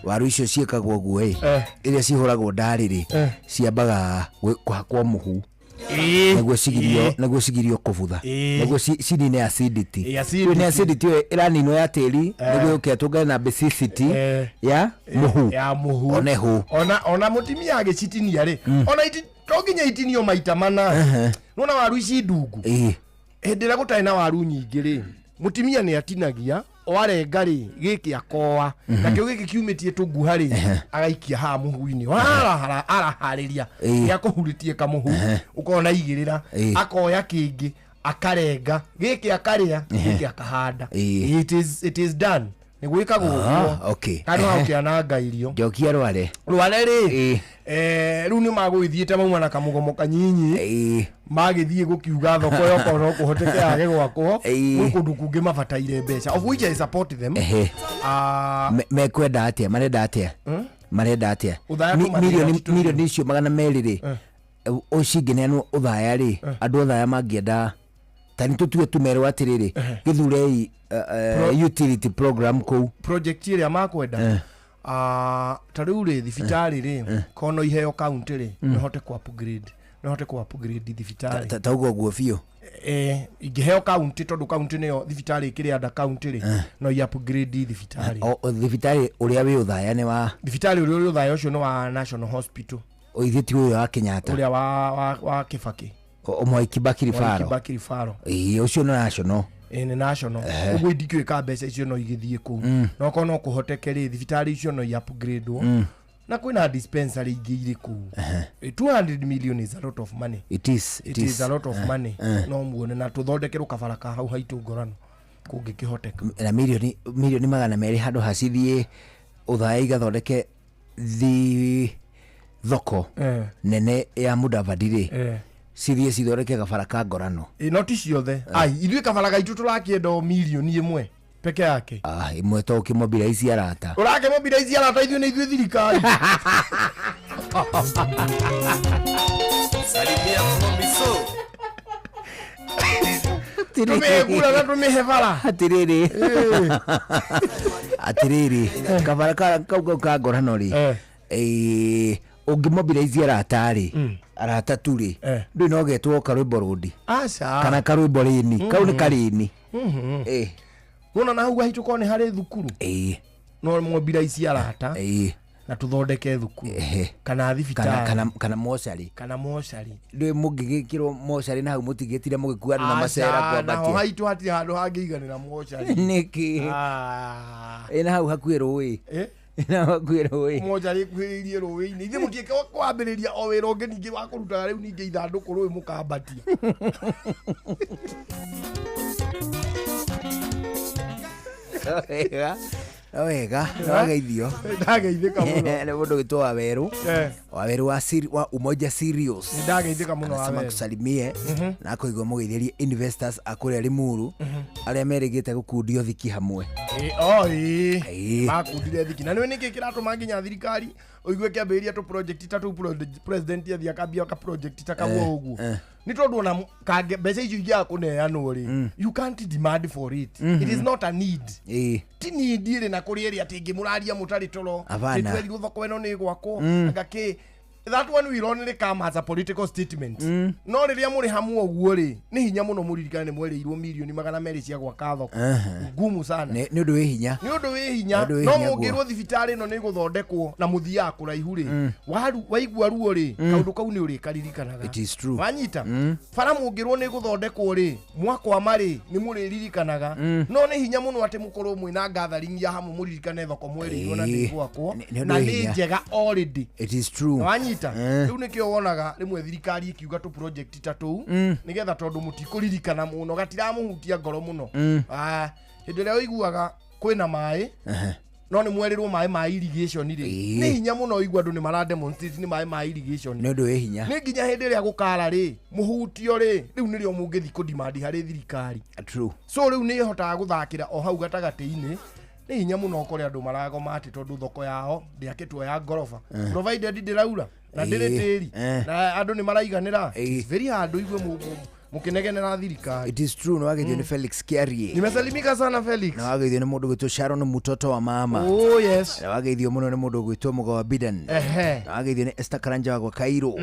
Waru icio ciĩkagwo ũguo ĩ, iria cihũragwo ndarĩ rĩ, ciambaga kũhakwo mũhu nĩguo cigirio, nĩguo cigirio kũbutha, nĩguo cinine acidity. Acidity. Rĩu nĩ acidity ĩyo ĩraninwo ya tĩri nĩguo yũke ĩtũngane na basicity ya mũhu. Ya mũhu. One hũ. Ona mũtumia agĩcitinia rĩ, ona to nginya itinio maita mana. Nĩwona waru ici ndungu, hĩndĩ ĩrĩa gũtarĩ na waru nyingĩ rĩ, mũtumia nĩ atinagia o arenga rĩ, gĩkĩ akoa nakĩo gĩkĩ kiumĩtie tũnguha rĩ, agaikia haha mũhu-inĩ. Araharĩria gĩa kũhurĩtie kamũhu, ũkona igĩrĩra, akoya kĩngĩ akarenga gĩkĩ akarĩa gĩkĩ akahanda. It is done. Nĩ gwĩkagwo ũguo. Kana ũkĩananga irio. Njokia Rware. Rware rĩ, rĩu nĩ magũgĩthiĩte mauma na kamũgomo kanyinyi, magĩthiĩ gũkiuga thoko ĩyo korwo no kũhoteke yage gwakwo gwĩ kũndũ kũngĩ mabataire mbeca, of which I support them. Mekwenda atĩa? Marenda atĩa? Marenda atĩa? Ũthaya tũmathĩna ti tũnini. Mirioni icio 200 rĩ, ũcingĩneanwo ũthaya rĩ, andũ othaya mangĩenda ta nĩ tũtue tũmerwo atĩrĩrĩ, gĩthurei utility program kũu. Project ĩrĩa makwenda, ta rĩu rĩ, thibitarĩ rĩ, kono iheo county rĩ, no hote ku upgrade, no hote ku upgrade thibitarĩ. Ta ũguo ũguo biũ. Ingĩheo county, tondũ county nĩyo thibitarĩ ĩkĩrĩ under county rĩ, no i upgrade thibitarĩ. O thibitarĩ ũrĩa wĩ ũthaya nĩ wa Thibitarĩ ũrĩa ũrĩ ũthaya ũcio nĩ wa National Hospital. Ũithĩ ti ũyũ wa Kenyatta? Ũrĩa wa Kibaki. Mwai Kibaki Mwai Rifaro. Kibaki Rifaro. Ĩĩ, ũcio nĩ national. Ĩĩ, nĩ national. Ũguo indikĩũĩ ka mbeca icio no igĩthiĩ kũu. No korwo no kũhoteke rĩ, thibitarĩ icio no i upgrade-wo. Na kwĩna dispensary ingĩ irĩ kũu. 200 million is a lot of money. It is, It is a lot of money. No muone na tũthondekerwo kabara ka hau haitũ ngorano kũngĩkĩhoteka. Na mirioni 200 handũ hacithiĩ ũthaya igathondeke thoko nene ya Mudavadi rĩ, cithiĩ cithondeke kabara ka ngorano. Ĩ, no ti ciothe. Ai, ithuĩ kabara gaitũ tũrakĩenda o mirioni 1 peke yake. Ah, ĩmwe to ũkĩmobira ici arata. Ũrakĩmobira ici arata, ithuĩ nĩ ithuĩ thirikari. Salimia Promiso. Tũmĩhe kura na tũmĩhe bara. Atĩrĩrĩ, atĩrĩrĩ, kabara kau ka ngorano rĩ, Ũngĩmobilize arata rĩ, arata tu rĩ, ndũĩ no getwo karwĩmbo rũndi Aca. kana karwĩmbo rĩni, kau nĩ karĩni. Eh. Wona na hau hahitũ korwo nĩ harĩ thukuru, no mobilize arata na tũthondeke thukuru kana thibitarĩ kana mocarĩ. Kana mocarĩ. Ndũĩ mũngĩgĩkĩrwo mocarĩ na hau mũtigĩtire mũgĩkua andũ na macera Aca, naho kwambatia. haitũ hatirĩ handũ hangĩiganĩra mocarĩ. Nĩkĩ? Ĩ na hau hakuhĩ rũĩ. Eh? Ĩ na hau hakuhĩ rũĩ. Mocarĩ ĩkuhĩrĩirie rũĩ-inĩ. Ithuĩ mũtiĩke kwambĩrĩria o wĩra ũngĩ ningĩ wa kũrutaga rĩu ningĩ ithandũkũ rũĩ mũkambatia. Wega, no wega, no wageithio. Ndageithĩka mũno. Nĩ mũndũ wĩtwo Wawerũ. Wawerũ wa Umoja Serious. Nĩ ndageithĩka mũno, Anasema Wawerũ. kusalimie na akũigua mũgeithĩrie investors a kũrĩa Limuru arĩa merĩgĩte gũkundio thiki hamwe. Ĩ, o ĩ makundire thiki na nĩ nĩkĩ kĩratũma nginya thirikari ũigue kĩambĩrĩria tũ project ta tũu, president athiĩ akambia ka project ta kau ũguo, nĩ tondũ ona kange mbeca icio ingĩaga kũneanwo rĩ, you can't demand for it. It is not a need. Ti need ĩrĩ na kũrĩ ĩrĩa atĩ ĩngĩmũraria mũtarĩ toro. Hapana. Nĩtwerirwo thoko ĩno nĩ ĩgwakwo, anga kĩ. That one will only come as a political statement. No rĩrĩa mũrĩ hamwe ũguo rĩ, nĩ hinya mũno mũririkane nĩ mwerĩirwo mirioni 200 cia gwaka thoko. Ngumu sana. Nĩ ũndũ wĩ hinya. Nĩ ũndũ wĩ hinya. Nĩ ũndũ wĩ No hinya guo. mũngĩrwo thibitarĩ ĩno nĩ ĩgũthondekwo na mũthiaga kũraihu rĩ, waigua ruo rĩ, kaũndũ kau nĩ ũrĩkaririkanaga. It is true. Wanyita bara mũngĩrwo nĩ ĩgũthondekwo rĩ, mwakwama rĩ, nĩ mũrĩririkanaga. No nĩ hinya mũno atĩ mũkorwo mwĩna gathering ya hamwe mũririkane thoko mwerĩirwo na nĩ ĩgwakwo Nĩ ũndũ na wĩ nĩ hinya. njega already. It is true. Wanyita? Rĩu nĩkĩo wonaga rĩmwe thirikari ĩkiuga tũ project ta tũu, nĩgetha tondũ mũtikũririkana mũno, gatiramũhutia ngoro mũno. Ah, hĩndĩ ĩrĩa ũiguaga kwĩna maĩ, no nĩ mwerĩrwo maĩ ma irrigation rĩ, nĩ hinya mũno ũigua andũ nĩ mara demonstrate nĩ maĩ ma irrigation. Nĩ ũndũ wĩ hinya. Nĩ nginya hĩndĩ ĩrĩa gũkara rĩ, mũhutio rĩ, rĩu nĩrĩo mũngĩthi kũdimandi harĩ thirikari. True. So rĩu nĩ ĩhotaga gũthakĩra o hau gatagatĩ-inĩ. Nĩ hinya mũno ũkore andũ maragoma atĩ tondũ thoko yao ndĩakĩtwo ya ngoroba, provided ndĩraura na ndĩrĩ tĩri na andũ nĩ maraiganĩra. It's very hard ũigue mũkĩnegenera thirikari. It is true. Nĩ wageithio nĩ Felix Kiarie. Nimesalimika sana, Felix. Nĩ wageithio nĩ mũndũ gwĩtwo Sharon Mutoto wa mama. Oh yes. Nĩ wageithio mũno nĩ mũndũ gwĩtwo Mũga wa Bidan. Nĩ wageithio nĩ Esther Karanja wa gwa Kairũ.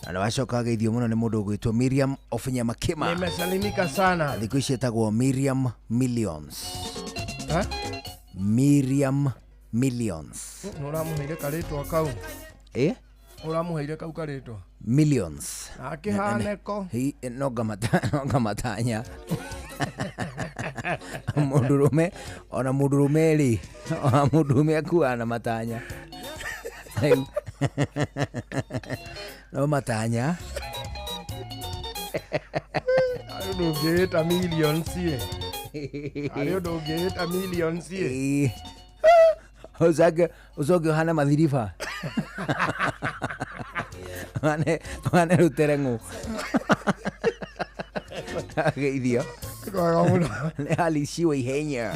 Na nĩ wacoka wageithio mũno nĩ mũndũ gwĩtwo Miriam of Nyamakima. Nimesalimika sana. Thikũ ici etagwo Miriam Millions. Eh? Miriam Millions. Nĩ ũramũheire karĩtwa kau? Eh? Ũramũheire kau karĩtwa? Millions. Akĩhaneko. No ngamatanya mũndũrũme, ona mũndũrũme rĩ, ona mũndũrũme akuaga na matanya. Rĩu, no matanya. Harĩ ũndũ ũngĩĩta millions ĩ, harĩ ũndũ ũngĩĩta millions ĩ. Ĩĩ. Ũcoke ũhane mathiriba, ũhane rũtereng'ũ. Ageithio Kwega mũno. Nĩ aliciwa ihenya.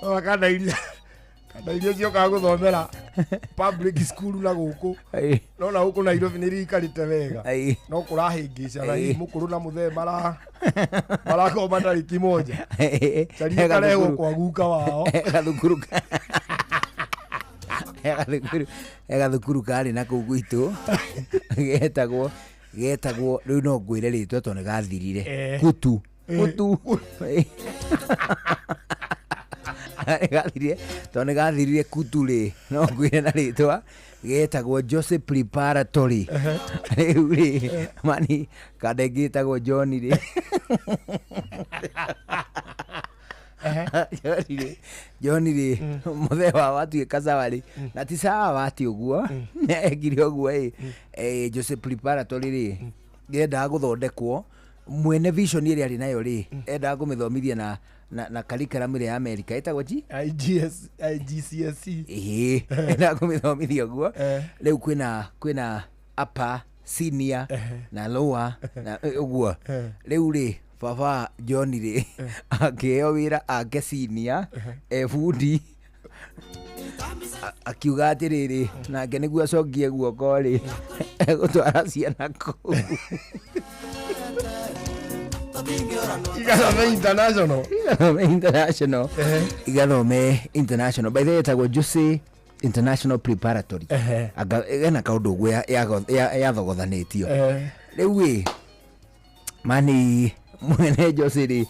Ona kana iria ciokaga gũthomera public school na gũkũ, no na gũkũ Nairobi nĩ riikarĩte wega, no kũrahĩngĩca na hihi mũkũrũ na mũthee marakorwo matarĩ kimoja. Caria karehwo kwa guka wao. He gathukuru karĩ na kũu gwitũ getagwo rĩu no ngwĩre rĩtwa tondũ nĩ gathirire. Kutu. Kutu. Nĩ gathirire tondũ nĩ gathirire kutu rĩ, no ngwĩre na rĩtwa getagwo Joseph Preparatory. Rĩu rĩ, mani kanda ĩngĩ ĩtagwo John rĩ, John rĩ, mũthee wao atuĩka sawa rĩ, na ti sawa atĩ ũguo ekire ũguo ĩ, Joseph Preparatory rĩ, yendaga gũthondekwo mwene vision ĩrĩa arĩ nayo rĩ, endaga kũmĩthomithia na curriculum ĩrĩa ya America ĩtagwo G IGS IGCSE. Ĩĩ, endaga kũmĩthomithia ũguo. Rĩu kwĩna upper senior na lower na ũguo. Rĩu rĩ, baba John rĩ, akĩheo wĩra ake senior e bundi, akiuga atĩrĩrĩ, nake nĩguo acokie guoko rĩ, egũtwara ciana kũu igathome international. Igathome international, igathome international. By the way, ĩtagwo Jose International Preparatory. Anga ena kaũndũ ũguo yathogothanĩtio. Rĩu ĩ mani mwene Jose rĩ,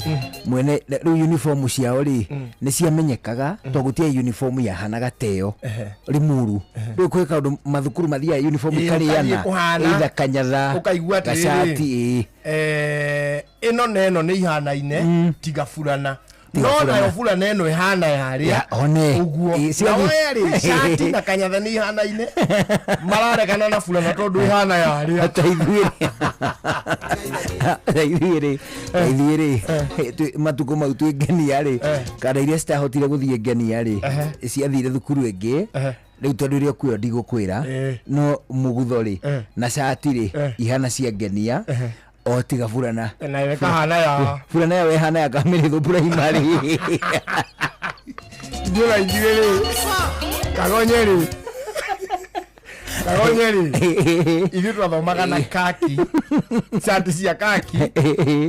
mwene rĩu uniform ciao rĩ nĩ ciamenyekaga tondũ gũtiarĩ uniform yahanaga ta ĩyo. Limuru rĩu kwĩ kaũndũ mathukuru mathiaga uniform Ĩĩ, ikarĩana, ũgathiĩ kũhana, either kanyatha, ũkaigua atĩrĩrĩ, gacati, ĩĩ. Ĩno na ĩno nĩ ihanaine tiga burana, Tiga no burana. nayo burana ĩno ĩhana yarĩa Ya, one. ũguo. Ĩĩ, Na werĩ cati na kanyatha nĩ ihanaine, mararegana na burana tondũ ĩhana yarĩa. Ta ithuĩ rĩ matukũ mau twĩ ngenia rĩ, kana iria citahotire gũthiĩ ngenia rĩ, ciathire thukuru ĩngĩ. Rĩu tondũ ĩrĩa ũkuoyo ndigũkwĩra, no mũgutho rĩ na cati rĩ ihana cia ngenia o tiga burana. Na ĩkahana ya burana yayo ĩhana ya Kamĩrĩthũ primary. Ithuĩ na ithuĩ rĩ, kagonye rĩ, kagonye rĩ, ithuĩ twathomaga na kaki, cati cia kaki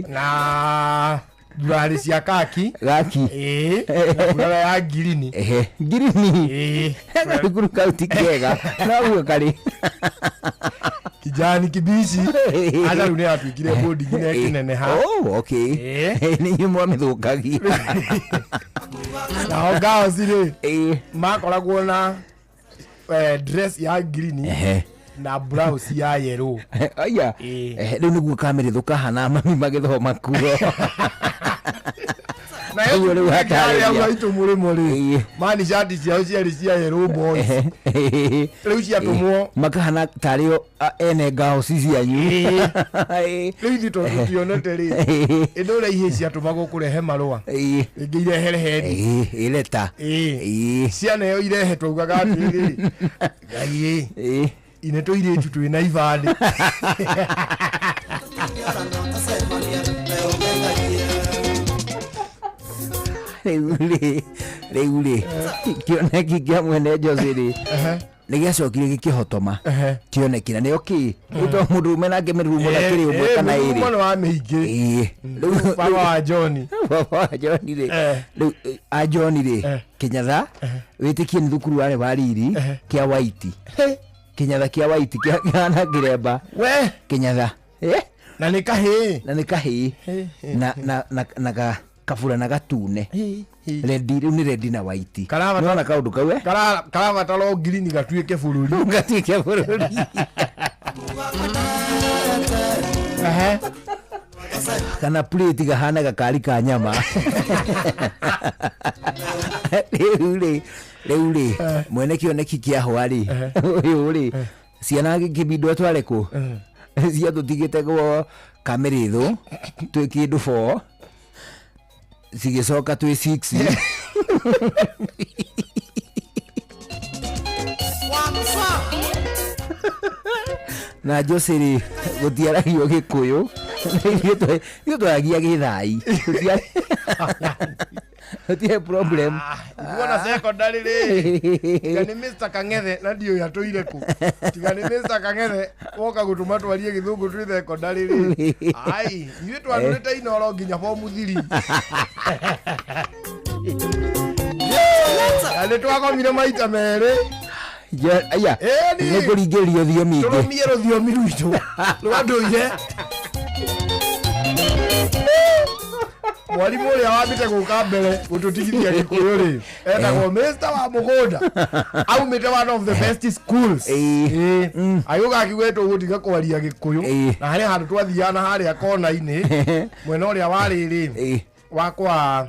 na thurari cia kaki. Gaki. Ĩĩ, na burana ya ngirini. Ehe, ngirini. Ĩĩ. Gathukuru kau ti kega noguo karĩ. Kijani kibici hata rĩu nĩ yatuĩkire boarding na ĩkĩneneha. Oh, okay. Nĩ inyuĩ mwamĩthũkagia. Nao ngao cirĩ makoragwo na dress ya ngirini na blouse ya yellow. Aya. Rĩu nĩguo Kamĩrĩthũ kahana mami magĩthoma kuo. Nayo Ũguo rĩu hatarĩria. harĩa aitũ mũrĩmo rĩ, mani cati ciao ciarĩ cia yellow boys, rĩu ciatũmwo makahana tarĩ o ene ngao ci cianyu. Rĩu ithuĩ tondũ tũtionete rĩ, ĩndĩ ũrĩa ihĩ ciatũmagwo kũrehe marũa, rĩngĩ irehere hendi. Ĩreta. Ciana ĩyo irehe, twaugaga atĩrĩrĩ, ngai ĩ, ine tũirĩtu twĩna ibandĩ. Rĩu rĩ kĩoneki kĩa mwene Jose rĩ nĩ gĩacokire gĩkĩhotoma kĩoneki na nĩo kĩ rĩu to mũndũ ume nake mĩrurumo na kĩrĩ ũmwe kana ĩrĩ. Mũrurumo nĩ wa mĩingĩ. Rĩu Baba wa John. Baba wa John rĩ, rĩu a John rĩ, Kĩnyatha wĩtĩkie nĩ thukuru warĩ wa riri kĩa waiti, Kĩnyatha kĩa waiti kĩhana kĩremba. We. Kĩnyatha. Na nĩ kahĩĩ. Na nĩ kahĩĩ na kaburana gatune, rendi, rĩu nĩ rendi na waiti. Nĩwona kaũndũ kau eh? Karabatara o ngirini gatuĩke bũrũri. Gatuĩke bũrũri. Kana plate gahana gakari ka nyama. Rĩu rĩ mwene kĩoneki kĩa hwa rĩ, ũyũ rĩ, ciana gĩkĩbindwo atware kũ ciatũtigĩte gwo Kamĩrĩthũ twĩ kĩndũ 4, cigĩcoka twĩ 6. Na Jose rĩ, gũtiaragio gĩkũyũ, ithuĩ twaragia gĩthai. Gũtiarĩ problem. Kuona secondary rĩ, tiga nĩ Mr Kang'ethe, na ndiũĩ atũire kũ, tiga nĩ Mr Kang'ethe woka gũtũma twarie gĩthũngũ twĩ secondary rĩ, ai, ithuĩ twarũrĩte Inoro nginya form 3, na nĩ twagomire maita merĩ. Aya. Ĩni. Nĩ kũringĩrĩrio thiomi ingĩ. Tũrũmie rũthiomi rwitũ rwa ndũire. Mwarimũ ũrĩa wambĩte gũka mbere gũtũtigithia gĩkũyũ rĩ, etagwo Mr wa mũgũnda, aumĩte one of the best schools. Ĩĩ. Agĩũka akiuga tũgũtiga kwaria gĩkũyũ, na harĩ handũ twathiaga na harĩa kona-inĩ mwena ũrĩa warĩ rĩ wa kwa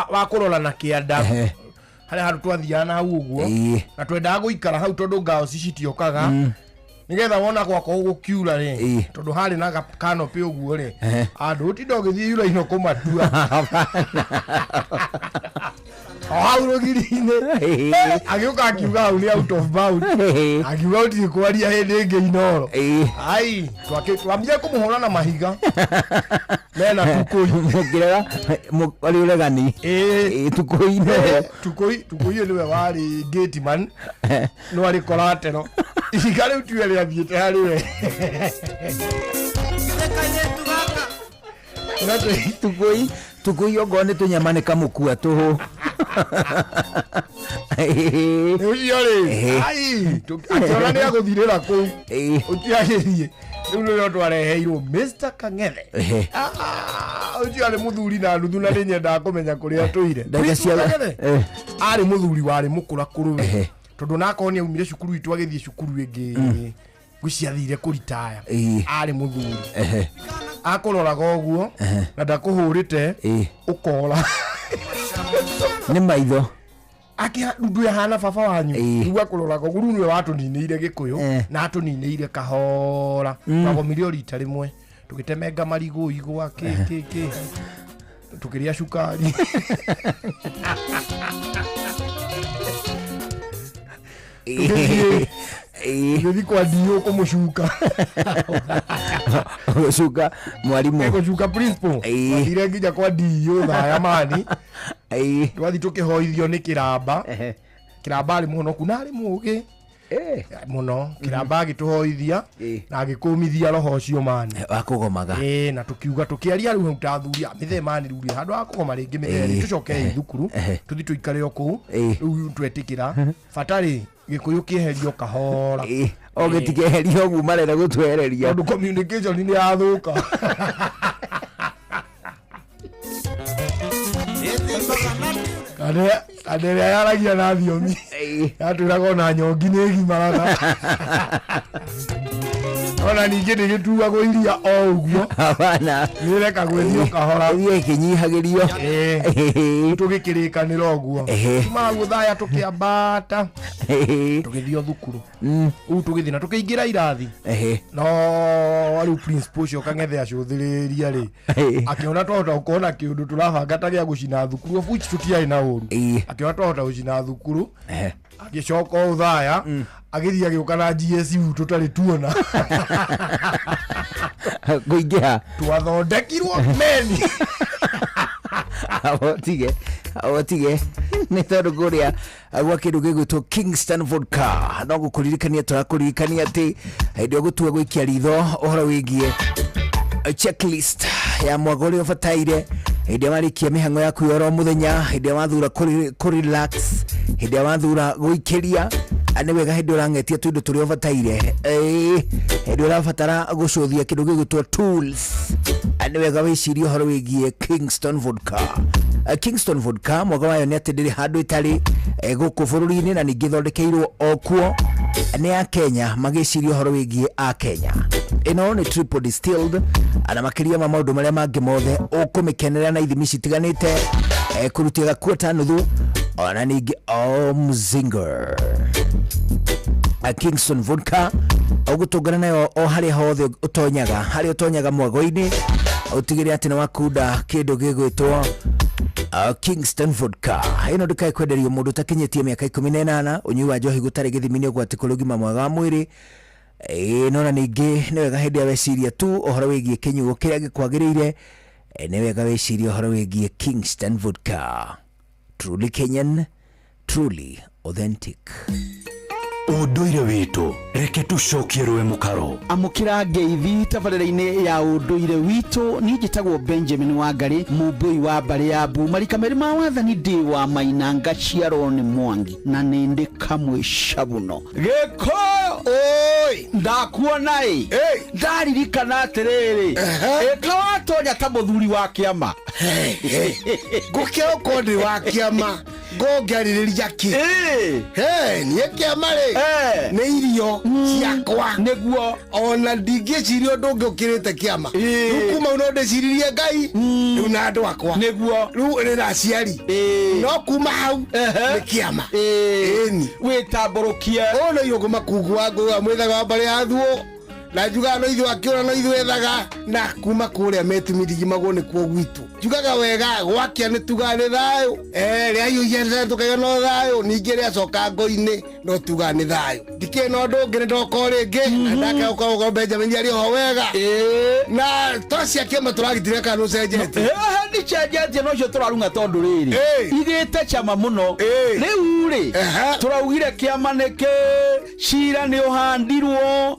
wa kũrora na kĩanda, harĩa handũ twathiaga na hau ũguo, na twendaga gũikara hau tondũ ngao citiokaga, nigetha wona gwakorwo gũkiura rĩ, tondũ harĩ na canopy ũguo rĩ, andũ ũtinda ũgĩthiĩ yura-inĩ kũmatua o hau rũgiri-inĩ. Agĩũka akiuga hau nĩ out of bound, akiuga ũtirĩ kwaria hĩndĩ ĩngĩ Inoro. Ai, twambire kũmũhũra na mahiga mena tukũi. Mũkĩrega arĩ ũregani. Tukũi-inĩ. Tukũi ũyũ nĩwe warĩ gateman, no arĩ collateral, ihiga rĩu tiwe rĩathiĩte harĩ we. Tukũi, tukũi, ongorwo nĩ tũnyama nĩ kamũkua tũhũ. Ũcio rĩ, ai, akĩona nĩ agũthirĩra kũu. Ũcio agĩthiĩ. Rĩu nĩrĩo twareheirwo Mr. Kang'ethe. Ah, ũcio arĩ mũthuri na nuthu na nĩ nyendaga kũmenya kũrĩa atũire. Ndagĩka cia- Kang'ethe arĩ mũthuri warĩ mũkũrakũrũ we. Tondũ nakorwo nĩ aumire cukuru itũ agĩthiĩ cukuru ĩngĩ ngwĩciria athire kũritaya. Arĩ mũthuri. Akũroraga ũguo na ndakũhũrĩte ũkora. Nĩ maitho. Ndundu yahana baba wanyu rĩu akũroraga ũguo rĩu nĩwe watũninĩire gĩkũyũ na atũninĩire kahora. Twagomire o rita rĩmwe tũgĩtemenga marigũ igwa kĩ kĩ kĩ tũkĩrĩa cukari. Tũgĩthiĩ kwa ndiũ kũmũcuka. Gũcuka mwarimũ. Gũcuka principal. Twathire nginya kwa ndiũ thaya mani. Twathi tũkĩhoithio nĩ kĩramba. Kĩramba arĩ mũhonoku na arĩ mũgĩ mũno. Kĩramba agĩtũhoithia na agĩkũmithia roho ũcio mani. Wakũgomaga. Ĩĩ, na tũkiuga tũkĩaria rĩu hau ta athuri a mĩthee mani rĩu rĩ handũ ha kũgoma rĩngĩ mĩthee rĩ tũcokei thukuru tũthi tũikare o kũu rĩu twetĩkĩra bata rĩ gĩkũyũ kĩeherio kahora. O gĩtikeherio ũguo marenda gũtwehereria. Tondũ communication nĩ yathũka. Kana ĩrĩa yaragia na thiomi yatwĩraga ona nyongi nĩ ĩgimaraga. Ona ningĩ ndĩgĩtuagwo iria o ũguo. Hapana. Nĩĩrekagwo ĩthiĩ o kahora. Ĩthiĩ ĩkĩnyihagĩrio. Tũgĩkĩrĩkanĩra ũguo. Kuma hau thaya tũkĩambata. Tũgĩthiĩ o thukuru. Rĩu tũgĩthiĩ na tũkĩingĩra irathi. No rĩu principal ũcio Kang'ethe acũthĩrĩria rĩ akĩona twahota gũkorwo na kĩũndũ tũrabanga ta gĩa gũcina thukuru of which tũtiarĩ na ũru. Akĩona twahota gũcina thukuru agĩcoka o thaya agĩthiĩ agĩũka na GSU tũtarĩ tuona. Kũingĩha. Twathondekirwo meni. Tige nĩ tondũ kũrĩa gwa kĩndũ gĩgwĩtwo Kingston Vodka no gũkũririkania tũrakũririkania atĩ hĩndĩ ĩyo gũtua gũikia ritho ũhoro wĩgiĩ checklist ya mwago ũrĩa ũbataire hĩndĩ ĩrĩa warĩkia mĩhang'o yaku ya oro mũthenya, hĩndĩ ĩrĩa wathura kũ relax, hĩndĩ ĩrĩa wathura gũikĩria, nĩ wega hĩndĩ ũrang'etia tũindo tũrĩa ũbataire, hĩndĩ ũrabatara gũcũthia kĩndũ gĩgwĩtwo tools, nĩ wega wĩcirie ũhoro wĩgiĩ Kingston Vodka. Kingston Vodka mwaka wayo nĩ atĩ ndĩrĩ handũ ĩtarĩ gũkũ bũrũri-inĩ na ningĩ ĩthondekeirwo o kuo nĩ a Kenya magĩciria ũhoro wĩgiĩ a Kenya. Ĩno nĩ triple distilled na makĩria ma maũndũ marĩa mangĩ mothe ũkũmĩkenera na ithimi citiganĩte, kũrutia gakuo ta nuthu ona ningĩ o mzinga. Kingston Vodka ũgũtũngana nayo o harĩa hothe ũtonyaga, harĩa ũtonyaga mwago-inĩ ũtigĩrĩre atĩ nĩ wakunda kĩndũ gĩgwĩtwo Kingston Vodka. Ĩno ndũkae kwenderio mũndũ ũtakinyĩtie mĩaka 18. Ũnyui wa njohi gũtarĩ gĩthimi nĩ ũgwati kũrĩ ũgima mwega wa mwĩrĩ. No na ningĩ nĩ wega hĩndĩ ĩrĩa weciria tu ũhoro wĩgiĩ kĩnyuo kĩrĩa gĩkwagĩrĩire, nĩ wega wĩcirie ũhoro wĩgiĩ Kingston Vodka. Truly Kenyan, truly authentic. Ũndũire witũ reke tũcokie rũĩ mũkaro. Amũkĩra ngeithi tabarĩra-inĩ ya ũndũire witũ. Niĩ njĩtagwo Benjamin Wangari, mũmbũi wa mbarĩ ya Mbu, marika merĩ ma wathani, ndĩ wa Maina, ngaciarwo nĩ Mwangi na nĩ ndĩ kamwe cabuno. Gĩkũyũ ũĩ ndakuona ĩ ndaririkana atĩrĩrĩ ĩka watonya ta mũthuri wa kĩama. Ngũkĩra ũkorwo ndĩ wa kĩama ngũngĩarĩrĩria kĩ? Niĩ kĩama rĩ nĩ irio ciakwa nĩguo ona ndingĩciria ũndũ ũngĩ ũkĩrĩte kĩama. Rĩu kuma no ndĩciririe Ngai rĩu na andũ akwa nĩguo rĩu rĩ na aciari no kuma hau nĩ kĩama. Ĩni wĩtambũrũkie ũyũ nĩ irũngũ makungu wa ngũa mwĩthaga wa mbarĩ ya thuo na njugaga no ithuĩ akĩũra no ithuĩ ethaga na kuma kũrĩa metumirigimagwo nĩkuo gwitũ. Njugaga wega gwakĩa nĩ tugaga nĩ thayũ, rĩahiũhia tũkaiga no thayũ, ningĩ rĩacoka ngo-inĩ no tugaga nĩ thayũ. Ndikĩrĩ na ũndũ ũngĩ nĩ ndoka o rĩngĩ na ndake gũkorwo Benjamin arĩ oho wega na to cia kĩama tũragitire kana nĩũcenjetie? Ndicenjetie no cio tũrarung'a tondũ rĩrĩ igĩte chama mũno rĩu rĩ tũraugire kĩama nĩkĩ cira nĩ ũhandirwo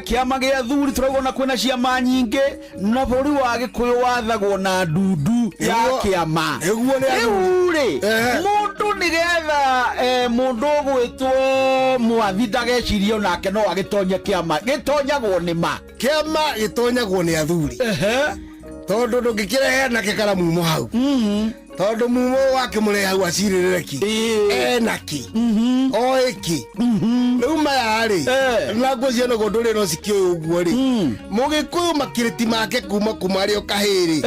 kĩama Kĩama gĩa athuri tũraigua kwĩna ciama nyingĩ na bũrũri wa Gĩkũyũ wathagwo na ndundu ya Nĩguo- kĩama. nĩguo nĩ Rĩu rĩ, Ehe. mũndũ nĩgetha mũndũ ũgwĩtwo Mwathi ndagecirie onake no agĩtonye kĩama, gĩtonyagwo nĩ ma? Kĩama gĩtonyagwo nĩ athuri, tondũ ndũngĩkĩrehe anake kana mumo hau, tondũ mumo wakĩmũrehe hau acirĩrĩre ki ena ki oĩ ki. Rĩu maya rĩ, na ngwĩciria noguo ndũrĩ no cikĩũĩ ũguo rĩ, Mũgĩkũyũ makĩrĩti make kuma arĩ o kahĩĩ rĩ,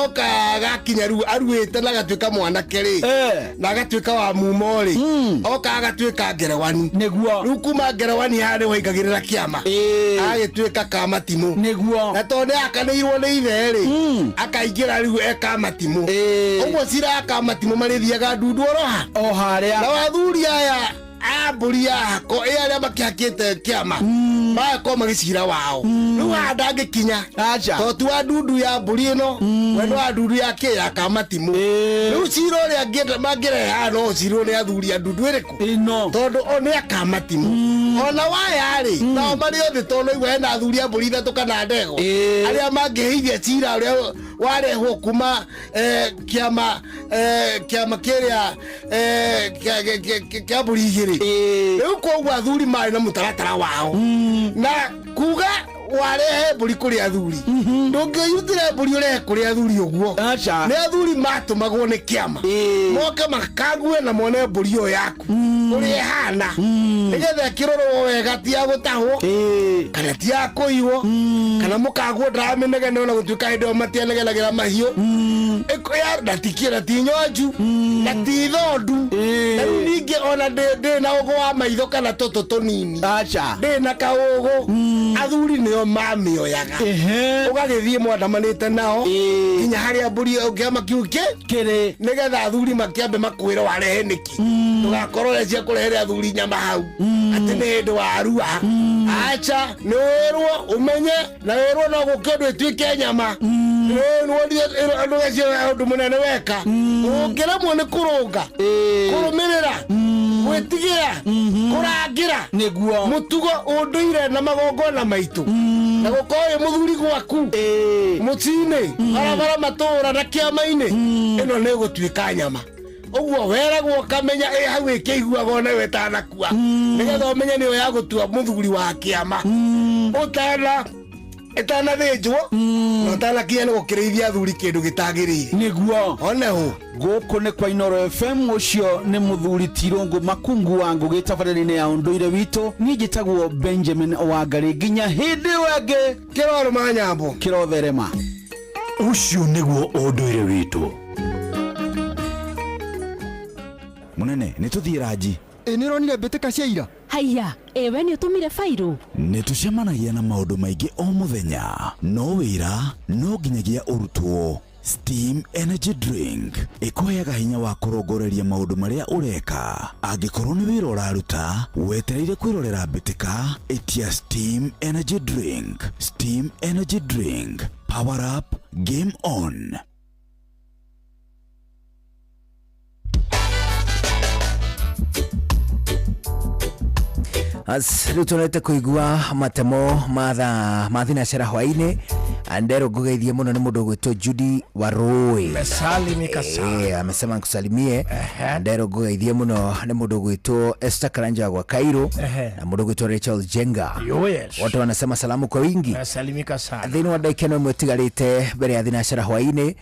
oka agakinya rĩu aruĩte na agatuĩka mwanake rĩ, na agatuĩka wa mumo rĩ, oka agatuĩka ngerewani. Nĩguo. Rĩu kuma ngerewani haha nĩho aingagĩrĩra kĩama, agĩtuĩka kamatimũ. Nĩguo. Na tondũ nĩ akanĩirwo nĩ ithe rĩ, akaingĩra rĩu e kamatimũ. Ũguo cira kamatimũ marĩthiaga ndundu oroha o harĩa. Na athuri aya a mbũri ya hako ĩ arĩa makĩhakĩte kĩama magakorwo magĩcira wao, rĩu haha ndangĩkinya tondũ ti wa ndundu ya mbũri ĩno, we nĩ wa ndundu ya kĩ ya kamatimũ. Rĩu cira ũrĩa mangĩrehe haha no ũcirwo nĩ athuri a ndundu ĩrĩkũ ĩno, tondũ o nĩ akamatimũ ona waya rĩ, nao marĩ othe, tondũ noigua hena athuri a mbũri ithatũ kana ndegwa arĩa mangĩheithia cira ũrĩa warehwo kuma kĩama kĩama kĩrĩa kĩa mbũri igĩrĩ. Rĩu koguo athuri marĩ na mũtaratara wao na kuga warehe mbũri kũrĩ athuri, ndũngĩrutĩre mbũri ũrehe kũrĩ athuri ũguo. Nĩ athuri matũmagwo nĩ kĩama moke makague na mone mbũri ĩyo yaku ũrĩa ĩhana, nĩgetha ĩkĩrorwo wega, ti ya gũtahwo kana ti ya kũiywo kana mũkagwo ndaramĩnegene, ona gũtuĩka hĩndĩ ĩyo matianegenagĩra mahiũ. Na ti na ti nyonju na ti thondu, na rĩu ningĩ ona ndĩ na ũgũ wa maitho kana tũtũ tũnini, ndĩ na kaũgũ, athuri nĩo mamĩoyaga, ũgagĩthiĩ mwandamanĩte nao nginya harĩa mbũri ĩyo kĩama kĩu kĩrĩ, nĩgetha athuri makĩambe makwĩre warehe nĩkĩ, ndũgakorwo ũreciria kũrehere athuri nyama hau atĩ nĩ hĩndĩ warua. Aca, nĩ wĩrwo ũmenye na wĩrwo no gũke ũndũ ĩtuĩke nyama, ndũgeciria ũndũ mũnene weka, ũngĩremwo nĩ kũrũnga, kũrũmĩrĩra, gwĩtigĩra, kũrangĩra nĩguo mũtugo, ũndũire na magongona maitũ, na gũkorwo wĩ mũthuri gwaku mũciĩ-inĩ, barabara, matũũra na kĩama-inĩ, ĩno nĩ ĩgũtuĩka nyama. Ũguo weragwo ũkamenya ĩ hau ĩkĩiguaga onawe ĩtanakua, nĩgetha ũmenye nĩyo ya gũtua mũthuri wa kĩama ũtana ĩtanathĩnjwo na ũtanakinya nĩ gũkĩrĩithia athuri kĩndũ gĩtagĩrĩire. Nĩguo. One hũ. Gũkũ nĩ kwa Inoro FM, ũcio nĩ mũthuri Tirũngũ Makungu wa Ngũgĩ tabarĩra-inĩ ya ũndũire witũ. Niĩ njĩtagwo Benjamin Wangarĩ, nginya hĩndĩ ĩyo ĩngĩ. Kĩrorũma nyambo. Kĩrotherema. Ũcio nĩguo ũndũire witũ. Mũnene, nĩ tũthiĩ ranji. Ĩ nĩ ũronire mbĩtĩka cia ira? Haiya, ĩwe nĩ ũtũmire bairũ? Nĩ tũcemanagia na maũndũ maingĩ o mũthenya, no wĩra no nginyagia ũrutwo. Steam Energy Drink ĩkũheaga hinya wa kũrongoreria maũndũ marĩa ũreka. Angĩkorwo nĩ wĩra ũraruta wetereire kwĩrorera mbĩtĩka, ĩtia Steam Energy Drink. Steam Energy Drink, power up, game on. As rĩu tũrete kũigua matemo ma thaa ma thinacara hwaĩ-inĩ, ndero ngũgeithie mũno nĩ mũndũ ũgwĩtwo Judy Warũĩ. Mesalimika sana. Amesema nikusalimie. Ndero ngũgeithie mũno nĩ mũndũ ũgwĩtwo Esther Karanja wa Cairo na mũndũ ũgwĩtwo Rachel Jenga. Yo, yes. Wote wanasema salamu kwa wingi. Mesalimika sana. Thĩinĩ wa ndagĩka ĩno ĩmwe ĩtigarĩte mbere ya thinacara hwaĩ-inĩ,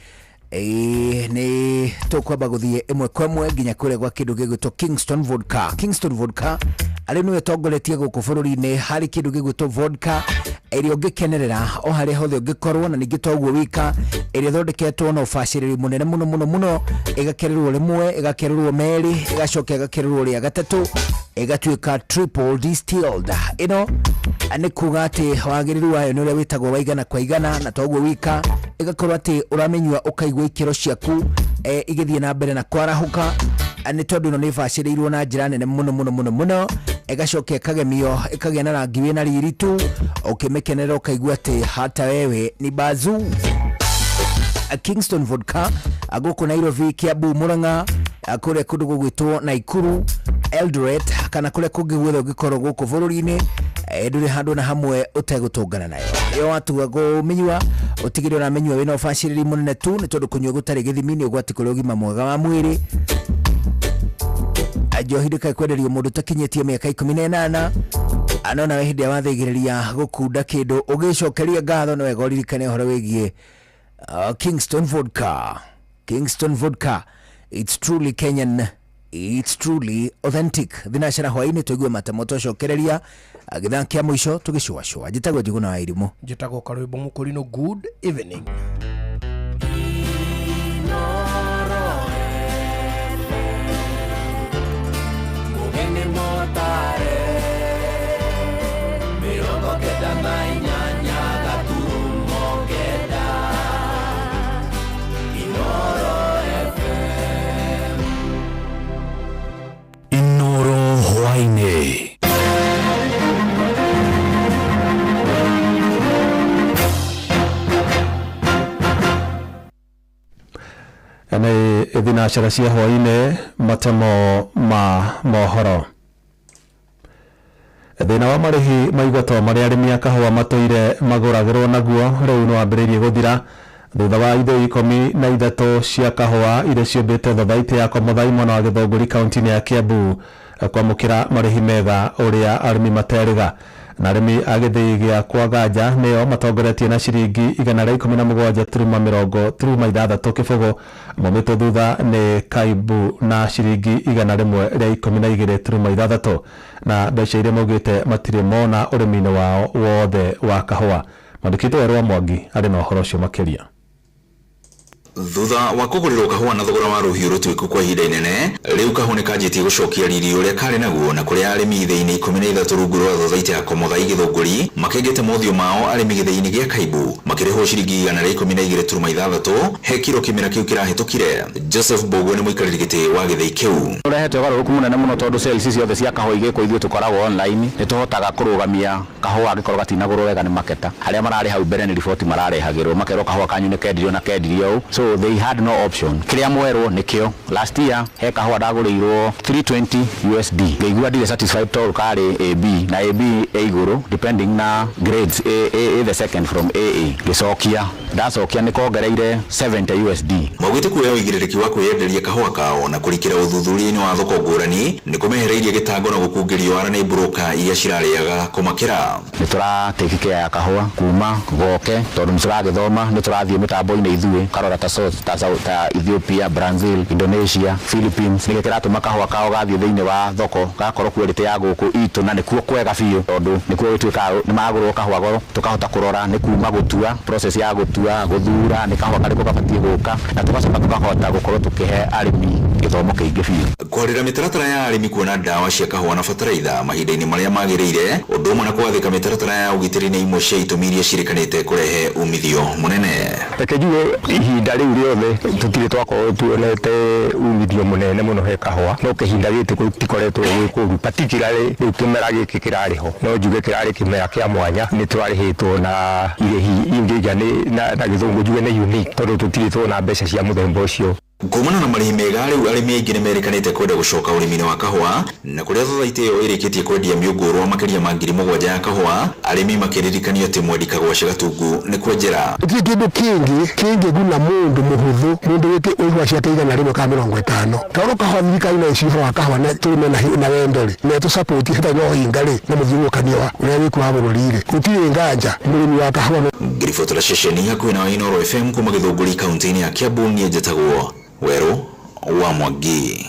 nĩ tũkwamba gũthiĩ ĩmwe kwa ĩmwe nginya kũrĩa gwa kĩndũ gĩgwĩtwo Kingston Vodka. Kingston Vodka arĩ nĩwe ĩtongoretie gũkũ bũrũri-inĩ harĩ kĩndũ gĩgwĩtwo vodka ĩrĩa ũngĩkenerera o harĩa hothe ũngĩkorwo, na ningĩ toguo wika, ĩrĩa ĩthondeketwo na ũbacĩrĩri mũnene mũno mũno mũno, ĩgakererwo rĩmwe, ĩgakererwo merĩ, ĩgacoka ĩgakererwo rĩa gatatũ, ĩgatuĩka triple distilled. Ĩno nĩ kuga atĩ wagĩrĩru wayo nĩ ũrĩa wĩtagwo wa igana kwa igana, na toguo wika ĩgakorwo atĩ ũramĩnyua ũkaigua ikĩro ciaku igĩthiĩ na mbere na kwarahũka, nĩ tondũ ĩno nĩ ĩbacĩrĩirwo na njĩra nene mũno mũno mũno mũno, ĩgacoka ĩkagemio ĩkagĩa na rangi wĩna riri tu, ũkĩmĩkenerera ũkaigua atĩ hata wewe ni bazu. Kingston Vodka gũkũ Nairobi, Kiambu, Murang'a, Kũrĩa kũndũ gũgwĩtwo Naikuru, Eldoret kana kũrĩa kũngĩ guothe ũngĩkorwo gũkũ bũrũri-inĩ, ndũrĩ handũ na hamwe ũtegũtũngana nayo. Ĩyo watua kũmĩnyua ũtigĩrĩre ũramĩnyua wĩna ũbacĩrĩri mũnene tu, nĩ tondũ kũnyua gũtarĩ gĩthimi nĩ ũgwati kũrĩ ũgima mwega wa mwĩrĩ. Njohi ndĩkae kwenderio mũndũ ũtakinyĩtie mĩaka 18. No nawe hĩndĩ ĩrĩa wathĩgĩrĩria gũkunda kĩndũ ũgĩcokeria ngatho, nĩ wega ũririkane ũhoro wĩgiĩ Kingston Vodka. Kingston Vodka, it's truly Kenyan, it's truly authentic. Thinacara hwaĩ-inĩ tũigue matemo twacokereria gĩthaa kĩa mũico tũgĩcũacũa. Njĩtagwo Njuguna wa Irimũ. Njĩtagwo Karwĩmbo Mũkũrinũ. Good evening. Mũgeni motare 98.9 Inoro FM. Inoro hwaĩ-inĩ. Nĩ thinacara cia hwaĩ-inĩ, matemo ma mohoro. Thĩna wa marĩhi ma igoto marĩa arĩmi a kahũa matũire magũragĩrwo naguo rĩu nĩ wambĩrĩirie gũthira thutha wa ithũi 13 cia kahũa iria ciũmbĩte thothaitĩ ya Komothai mwena wa Gĩthũngũri kaunti-inĩ ya Kiambu kwamũkĩra marĩhi mega ũrĩa arĩmi materĩga. Na arĩmi a gĩthĩi gĩa Kwaganja nĩo matongoretie na ciringi 117 turuma mĩrongo turuma ithathatũ kĩbũgũ, maumĩtwo thutha nĩ Kaibu na ciringi 112.6, na mbeca iria maugĩte matirĩ mona ũrĩmi-inĩ wao wothe wa kahũa. Mwandĩki witũ Werũ wa Mwangi arĩ na ũhoro ũcio makĩria. Thutha wa kũgũrĩrwo kahũa na thogora wa rũhiũ rũtuĩku kwa ihinda inene, rĩu kahũa nĩ kanjĩtie gũcokia riri ũrĩa karĩ naguo, na kũrĩa arĩmi ithĩi-inĩ 13 rungu rwa thothaitĩ ya Komothai Gĩthũngũri makengete mothiũ mao, arĩmi gĩthĩi-inĩ gĩa Kaibu makĩrĩhwo ciringi 112.6 he kiro kĩmera kĩu kĩrahĩtũkire. Joseph Mbũgua nĩ mũikarĩri gĩtĩ wa gĩthĩi kĩu. Ũrehete ũgarũrũku mũnene mũno tondũ sales ciothe cia kahũa igĩkwo ithuĩ tũkoragwo online, nĩ tũhotaga kũrũgamia kahũa angĩkorwo gatinagũrwo wega nĩ maketa. Arĩa mararĩ hau mbere nĩ riboti mararehagĩrwo, makerwo kahũa kanyu nĩ kendirio na kendirio ũũ. So they had no option. Kĩrĩa mwerwo nĩkĩo. Last year he kahũa ndagũrĩirwo 320 USD. Ngĩigua ndirĩ satisfied tondũ karĩ AB na AB ĩ igũrũ depending na grades, A, A the second from AA. Ngĩcokia, ndacokia nĩ kongereire 70 USD. Maugĩte kuoya ũigĩrĩrĩki wa kwĩyenderia kahũa kao na kũrikĩra ũthuthuria-inĩ wa thoko ngũrani nĩ kũmehereirie gĩtango na gũkungĩrio wara nĩ broker iria cirarĩaga kũmakĩra. Nĩ tũra take care ya kahũa kuma goke tondũ nĩ tũragĩthoma, nĩ tũrathiĩ mĩtambo-inĩ ithuĩ karora ta source, ta South, ta Ethiopia, Brazil, Indonesia, Philippines, nĩkĩo kĩratũma kahũa kao gathiĩ thĩinĩ wa thoko gakorwo quality ya gũkũ itũ, na nĩkuo kwega biũ tondũ nĩkuo gũtuĩkaga nĩ magũrwo kahũa goro, tũkahota kũrora nĩ kuma gũtua, process ya gũtua, gũthura nĩ kahũa karĩkũ gabatiĩ gũka, na tũgacoka tũkahota gũkorwo tũkĩhe arĩmi gĩthomo kĩingĩ biũ. Kwarĩra mĩtaratara ya arĩmi kuona ndawa cia kahũa na bataraitha mahinda-inĩ marĩa magĩrĩire, ũndũ ũmwe na gwathĩka mĩtaratara ya ũgitĩri nĩ imwe cia itũmi iria cirĩkanĩte kũrehe umithio mũnene. Reke njuge ihinda rĩu rĩothe tũtirĩ twakorwo tuonete umithio mũnene mũno he kahũa, no kĩhinda gĩkĩ gũtikoretwo gwĩ kũũru, particularly rĩu kĩmera gĩkĩ kĩrarĩ ho, no njuge kĩrarĩ kĩmera kĩa mwanya, nĩ tũrarĩhĩtwo na irĩhi ingĩiga nĩ na gĩthũngũ njuge nĩ unique, tondũ tũtirĩ tuona mbeca cia mũthemba ũcio. Kumana na marĩhi mega rĩu arĩmi aingĩ nĩmerĩkanĩte kwenda gũcoka ũrĩmi-inĩ wa kahũa, na kũrĩa thothaitĩ ĩyo ĩrĩkĩtie kwendia mĩũngũrwa makĩria ma 7,000 ya kahũa, arĩmi makĩririkanio atĩ mwendi kagwaci gatungu nĩ kwenjera. Gũtirĩ kĩndũ kĩngĩ kĩngĩguna mũndũ mũhũthũ, mũndũ wĩte ũigua ciake 150. Tondũ kahũa thirikari no ĩcihe ũhoro wa kahũa na tũrĩme na wendo rĩ, na ĩtũ support hatarĩ na ũhinga rĩ, na mũthiũrũrũkanio wa ũrĩa wĩkuo wa bũrũri rĩ, gũtirĩ nganja mũrĩmi wa kahũa. Ngĩribotera ceceni hakuhĩ na Inooro FM kuma Gĩthũngũri kaunti-inĩ ya Kiambu, niĩ njĩtagwo Werũ wa Mwangi.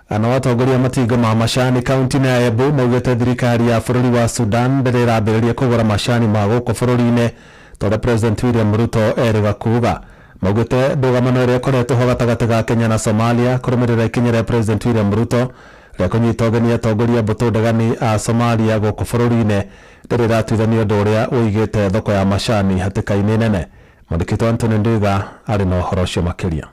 Ana watongoria matinga ma macani kaunti-inĩ ya Embu maugĩte thirikari ya bũrũri wa Sudan ndĩrĩ ĩrambĩrĩria kũgũra macani ma gũkũ bũrũri-inĩ ta ũrĩa President William Ruto erĩga kuga. Maugĩte ndũgamano ĩrĩa ĩkoretwo ho gatagatĩ ga Kenya na Somalia kũrũmĩrĩra ikinya rĩa President William Ruto rĩa kũnyita ũgeni atongoria mbũtũ ndegani a Somalia gũkũ bũrũri-inĩ ndĩrĩ ĩratuithania ũndũ ũrĩa ũigĩte thoko ya macani hatĩka-inĩ nene. Mwandĩki witũ Anthony Ndwiga arĩ na ũhoro ũcio makĩria.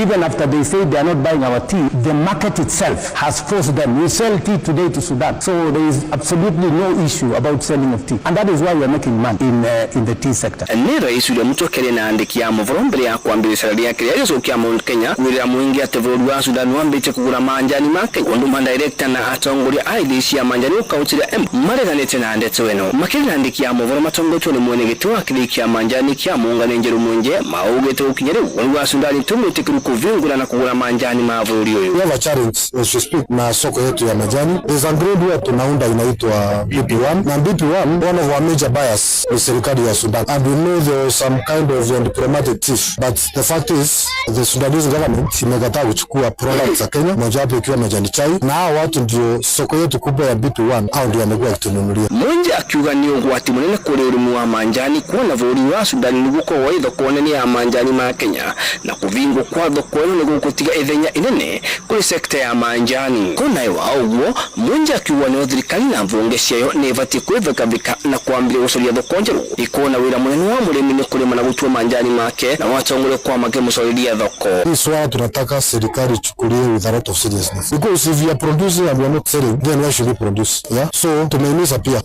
Even after they say they are not buying our tea, the market itself has forced them. We sell tea today to Sudan. So there is absolutely no issue about selling of tea. And that is why we are making money in the tea sector. Nĩ rais William Ruto kĩrĩ na andĩki a mohoro mbere ya kwambĩrĩria cera rĩake rĩa gĩcigo kĩa Mount Kenya kwĩrĩra mũingĩ atĩ bũrũri wa Sudan wambĩtie kũgũra manjani ma Kenya ũndũ madirekta na atongoria a ithĩi cia manjani kaunti ya Embu mareganĩte na ndeto ĩno. Makĩria na andĩki a mohoro matongoretio nĩ mwene gĩtĩ wa kĩthĩi kĩa manjani kĩa Muungano Njeru Mwenje maugĩte gũkinya rĩu bũrũri wa Sudan tũmwĩtĩkĩru kũvingũra na kũgũra manjani ma bũrũri ũyũ. We have a challenge as we speak na soko yetu ya majani. There's a grade huwa tunaunda inaitwa BP1 na BP1, one of our major buyers ni serikali ya Sudan, and we know there was some kind of diplomatic tiff, but the fact is the Sudanese government imekataa kuchukua products za Kenya, mojawapo ikiwa majani chai, na hao watu ndio soko yetu kubwa ya BP1, hao ndio wamekuwa wakitununulia. Mwenje akiuga nĩ ũgwati mũnene kũrĩ ũrĩmi wa manjani kuona bũrũri wa Sudan nĩ gũkorwo ĩ thoko nene ya manjani ma Kenya na kũvingwo kwa thoko ĩno nĩ gũgũtiga ithenya inene kũrĩ sekta ya manjani. Kũnayo wa ũguo Mwenje akiuga nĩ thirikari na mbunge ciayo nĩ ĩbatiĩ kwĩvikavika na kwambĩrĩria gũcaria thoko njerũ ikuona wĩra mũnene wa mũrĩmi nĩ kũrĩma na gũtua manjani make na watongoria kwa makĩmũcoreria thoko. Hii swala tunataka serikali ichukulie with a lot of seriousness, because if you are producing and we are not selling, then why should we produce? Yeah? So tumehimiza pia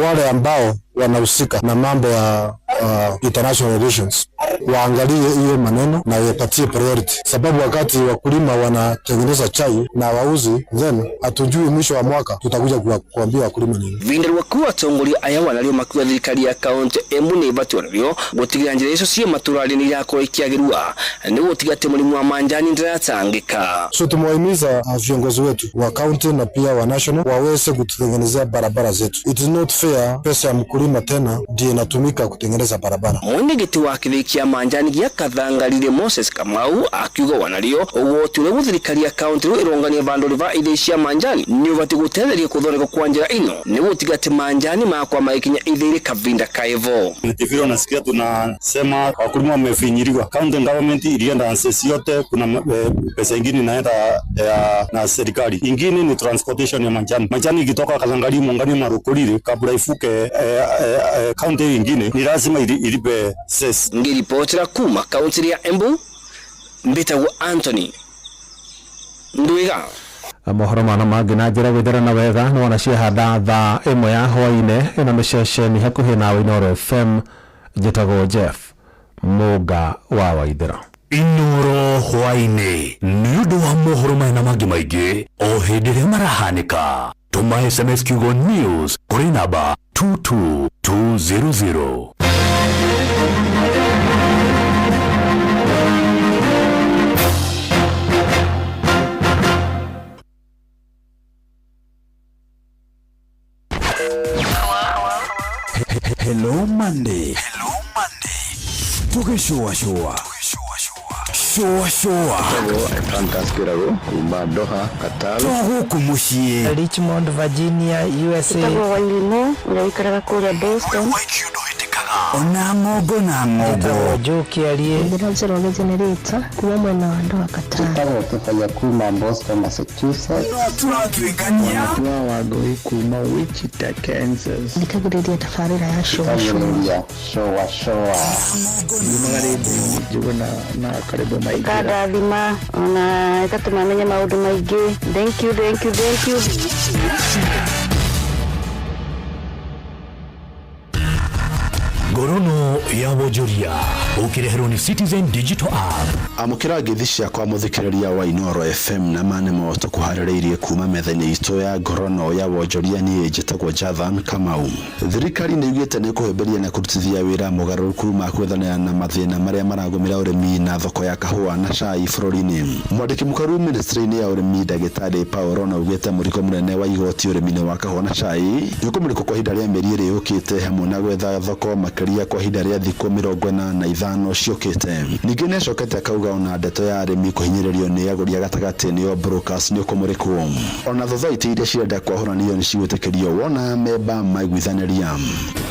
wale ambao wanahusika na mambo ya international relations waangalie hiyo maneno na wapatie priority, sababu wakati wakulima wanatengeneza chai na wauzi, then hatujui mwisho wa mwaka tutakuja kuambia wakulima nini. Vindarua kuu atongoria aya wanario makiuga thirikari ya kaunti Embu nĩ ĩbatiĩ onario gũtigĩrĩra njĩra icio ciĩ matũra-inĩ nĩ irakorwo ikĩagĩrua nĩ gũtiga atĩ mũrĩmi wa manjani ndaratangĩka. So tumewahimiza viongozi wetu wa county na pia wa national waweze kututengenezea barabara zetu. It is not fair pesa ya mkulima tena ndiyo inatumika kutengeneza barabara. Mwenegiti wa kĩthĩi kĩa manjani gĩa Kathangarire Moses Kamau akiuga wanario ũgwati ũrĩa thirikari ya kaunti rĩu ĩrongania vandũ va ithĩi cia manjani nĩ ũbatiĩ gũtetheria gũthondekwo kwa njĩra ĩno nĩ gũtiga atĩ manjani makwa magĩkinya ithĩi kavinda kaivo. Vile unasikia tunasema wakulima wamefinyiliwa. County government ilienda access yote, kuna pesa ingine inaenda na serikali, ingine ni transportation ya majani. Majani ikitoka Kathangari, Muungano na Rukuriri kabla ifuke county ingine ni lazima ilipe cess. Ngiripotera kuma kaunti ya Embu mbitagwo Anthony Ndwiga. Mohoro mana mangĩ na njĩra gwĩtherana wega nĩ wona ciahanda thaa ĩmwe ya hwainĩ ĩno mĩceceni hakuhĩ nawe Inooro FM. Njĩtagwo Jeff Mũnga wa Waithĩra. Inooro hwainĩ nĩ ũndũ wa mohoro maya na mangĩ maingĩ o hĩndĩ ĩrĩa marahanĩka. Tũma SMS kiugo news kũrĩ namba 22200. Hello Monday. Hello Monday. Tugĩcũacũa. Shua. Kaskirago kuma Doha, Qatar. Tũgũkũ mũciĩ. Richmond, Virginia, USA. Njĩtagwo Wairimu, ũrĩa ũikaraga kũrĩa Boston. Ona ng'ongo na ng'ongo. Njĩtagwo Joe Kĩarie. Njĩra Njoroge Generator kuma mwena wa Doha, Qatar. Njĩtagwo Kĩbaya kuma Boston, Massachusetts. No tũratuĩkania. Wa Wangũi kuma Wichita, Kansas. Thikagĩrĩria tabarĩra ya Shua Shua. Shua Shua. Njumaga rĩndiũ-inĩ Njũgũna na Karĩmbũ Maingĩra. Ĩkandathima ona ĩgatũma menye maũndũ maingĩ. Thank you, thank you, thank you. Ngorono ya wonjoria ũkĩreherwo nĩ Citizen Digital App. Amũkĩra ngeithi ciakwa mũthikĩrĩria wa Inooro FM na ma nĩmo tũkũharĩrĩirie kuma metha-inĩ itũ ya ngorono ya wonjoria. Niĩ njĩtagwo Jathan Kamau. Thirikari nĩ yugĩte nĩ kũhĩmbĩria na kũrutithia wĩra mogarũrũku ma gwethanĩra na mathĩna marĩa maragũmĩra ũrĩmi na thoko ya kahũa na cai bũrũri-inĩ. Mwandĩki mũkaru ministry-inĩ ya ũrĩmi ndagĩtarĩ Paul Rono augĩte mũrigo mũnene wa igoti ũrĩmi-inĩ wa kahũa na cai nĩ ũkũmũrĩkwo kwa ihinda rĩa mĩeri ĩrĩ yũkĩte hamwe na gwetha thoko makĩria kwa ihinda rĩa thikũ 45 ciũkĩte. Ningĩ nĩacokete akauga ona ndeto ya arĩmi kũhinyĩrĩrio nĩ agũri a gatagatĩ nĩo brokers nĩ ũkũmũrĩkwo. Ona thothaitĩ iria cirenda kwahũranio nĩ cigwĩtĩkĩrio wona memba maiguithanĩria.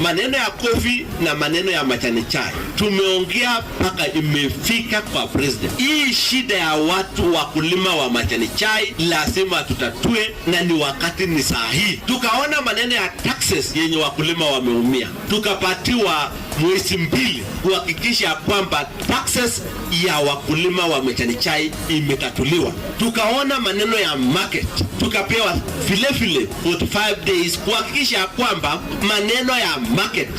Maneno ya kofi na maneno ya majani chai tumeongea mpaka imefika kwa president. Hii shida ya watu wakulima wa majani chai lazima tutatue, na ni wakati ni sahihi. Tukaona maneno ya taxes yenye wakulima wameumia, tukapatiwa mwezi 2 kuhakikisha kwamba taxes ya wakulima wa majani chai imetatuliwa. Tukaona maneno ya market, tukapewa vile vile 45 days kuhakikisha kwamba maneno ya market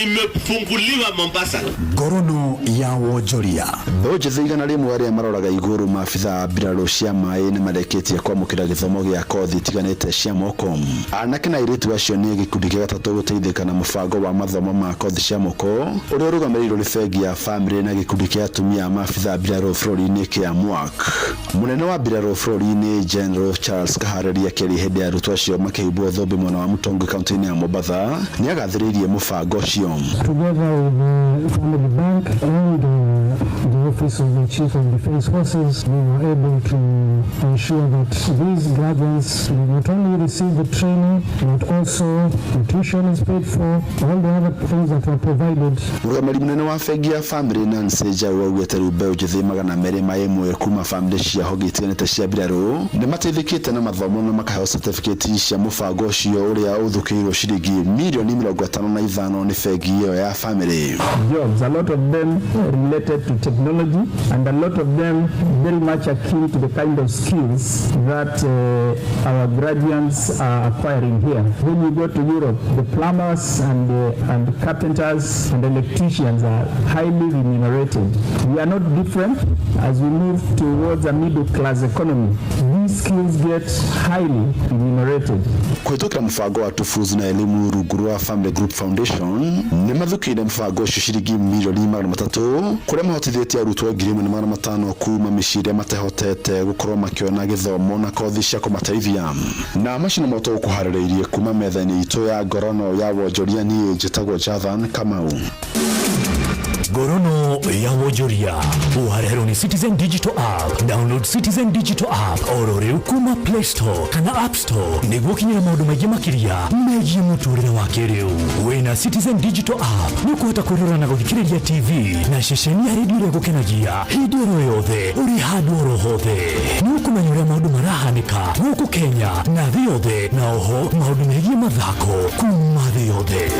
imefunguliwa Mombasa. Ngorono ya wonjoria. Mbeũ njĩthĩ 100 arĩa maroraga igũrũ maabitha a mbirarũ cia maĩ nĩ marĩkĩtie kwamũkĩra gĩthomo gĩa kothi itiganĩte cia moko. Anake na airĩtu acio nĩ gĩkundi gĩa gatatũ gũteithĩka na mũbango wa mathomo ma kothi cia moko ũrĩa ũrũgamĩrĩirwo nĩ bengi ya Family na gĩkundi kĩa atumia a maabitha a mbirarũ bũrũri-inĩ kĩa MWAK. Mũnene wa mbirarũ bũrũri-inĩ General Charles Kaharĩria akĩaria hĩndĩ ya arutwo acio makĩhumbwo thũmbĩ mwena wa Mũtongwe kaunti-inĩ ya Mombatha nĩagathĩrĩirie mũbango ũcio. Together with the Family Bank and the Office of the Chief of Defense Forces, we were able to ensure that these graduates will not only receive the training, but also the tuition is paid for, all the other things that were provided. Mũrũgamĩrĩri mũnene wa bengi ya Family Nancy Njau augĩte rĩu mbeũ njĩthĩ 201 kuma bamĩrĩ cia honge itiganĩte cia mbirarũ nĩ mateithĩkĩte na mathomo na makaheo certificate cia mũbango ũcio ũrĩa ũthũkĩirwo ciringi mirioni 55 nĩ bengi ĩyo ya Family. Jobs, a lot of them related to technology and a lot of them very much akin to the kind of skills that our graduates are acquiring here. When you go to Europe, the plumbers and carpenters and electricians are highly remunerated. We are not different as we move towards a middle class economy. These skills get highly remunerated. Kũhĩtũkĩra mũbango wa Tufuzi na elimu rungu rwa Family Group Foundation nĩ mathukĩire mũbango ũcio ciringi mirioni 300 kũrĩa mahotithĩtie arutwo 1500 kuma mĩciĩ ĩrĩa matehotete gũkorwo makĩona gĩthomo na kothi cia kũmateithia. Na macio nĩmo tũgũkũharĩrĩirie kuma metha-inĩ itũ ya ngorono ya wonjoria. Niĩ njĩtagwo Jathan Kamau. Ngorono ya wonjoria ũhareherwo nĩ Citizen Digital App. Download Citizen Digital App oro rĩu kuma Play Store kana App Store nĩguo ũkinyĩre maũndũ maingĩ makĩria megiĩ mũtũrĩre wa kĩrĩu. Wĩna Citizen Digital App nĩ ũkũhota kwĩrora na gũthikĩrĩria TV na ceceni ya redio ĩrĩa ĩgũkenagia hĩndĩ oro yothe ũrĩ handũ oro hothe. Nĩ ũkũmenya ũrĩa maũndũ marahanĩka gũkũ Kenya na thĩ yothe, na oho maũndũ megiĩ mathako kuma thĩ yothe.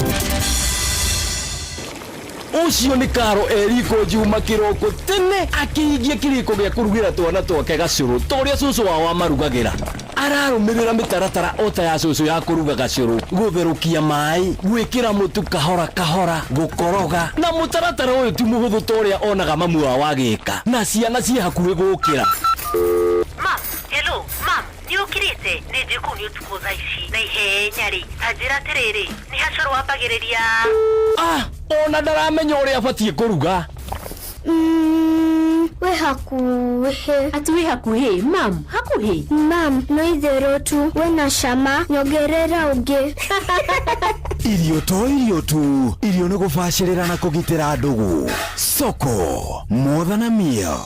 Ũcio nĩ karo eriko Juma kĩroko tene akĩhingia kĩrĩko gĩa kũrugĩra twana twake gacũrũ ta ũrĩa cũcũ wao amarugagĩra. Ararũmĩrĩra mĩtaratara o ta ya cũcũ ya kũruga gacũrũ, gũtherũkia maĩ, gwĩkĩra mũtu kahora kahora, gũkoroga, na mũtaratara ũyũ ti mũhũthũ ta ũrĩa onaga mamu wao agĩka, na ciana ciĩ hakuhĩ gũkĩra. Mam, hello, mam, nĩ ũkirĩte? Nĩ njũĩ kũu nĩ ũtukũ thaa ici na ihenya rĩ, ta njĩra atĩrĩrĩ, nĩ hacũrũ wambagĩrĩria? Ah, ona ndaramenya ũrĩa abatiĩ kũruga. Wĩ hakuhĩ. Ati wĩ hakuhĩ, mam, hakuhĩ? Mam, no itherũ tu, wĩna cama, nyongerera ũngĩ. Irio to irio tu, irio nĩ gũbacĩrĩra na kũgitĩra ndũgũ. Soko more than a meal.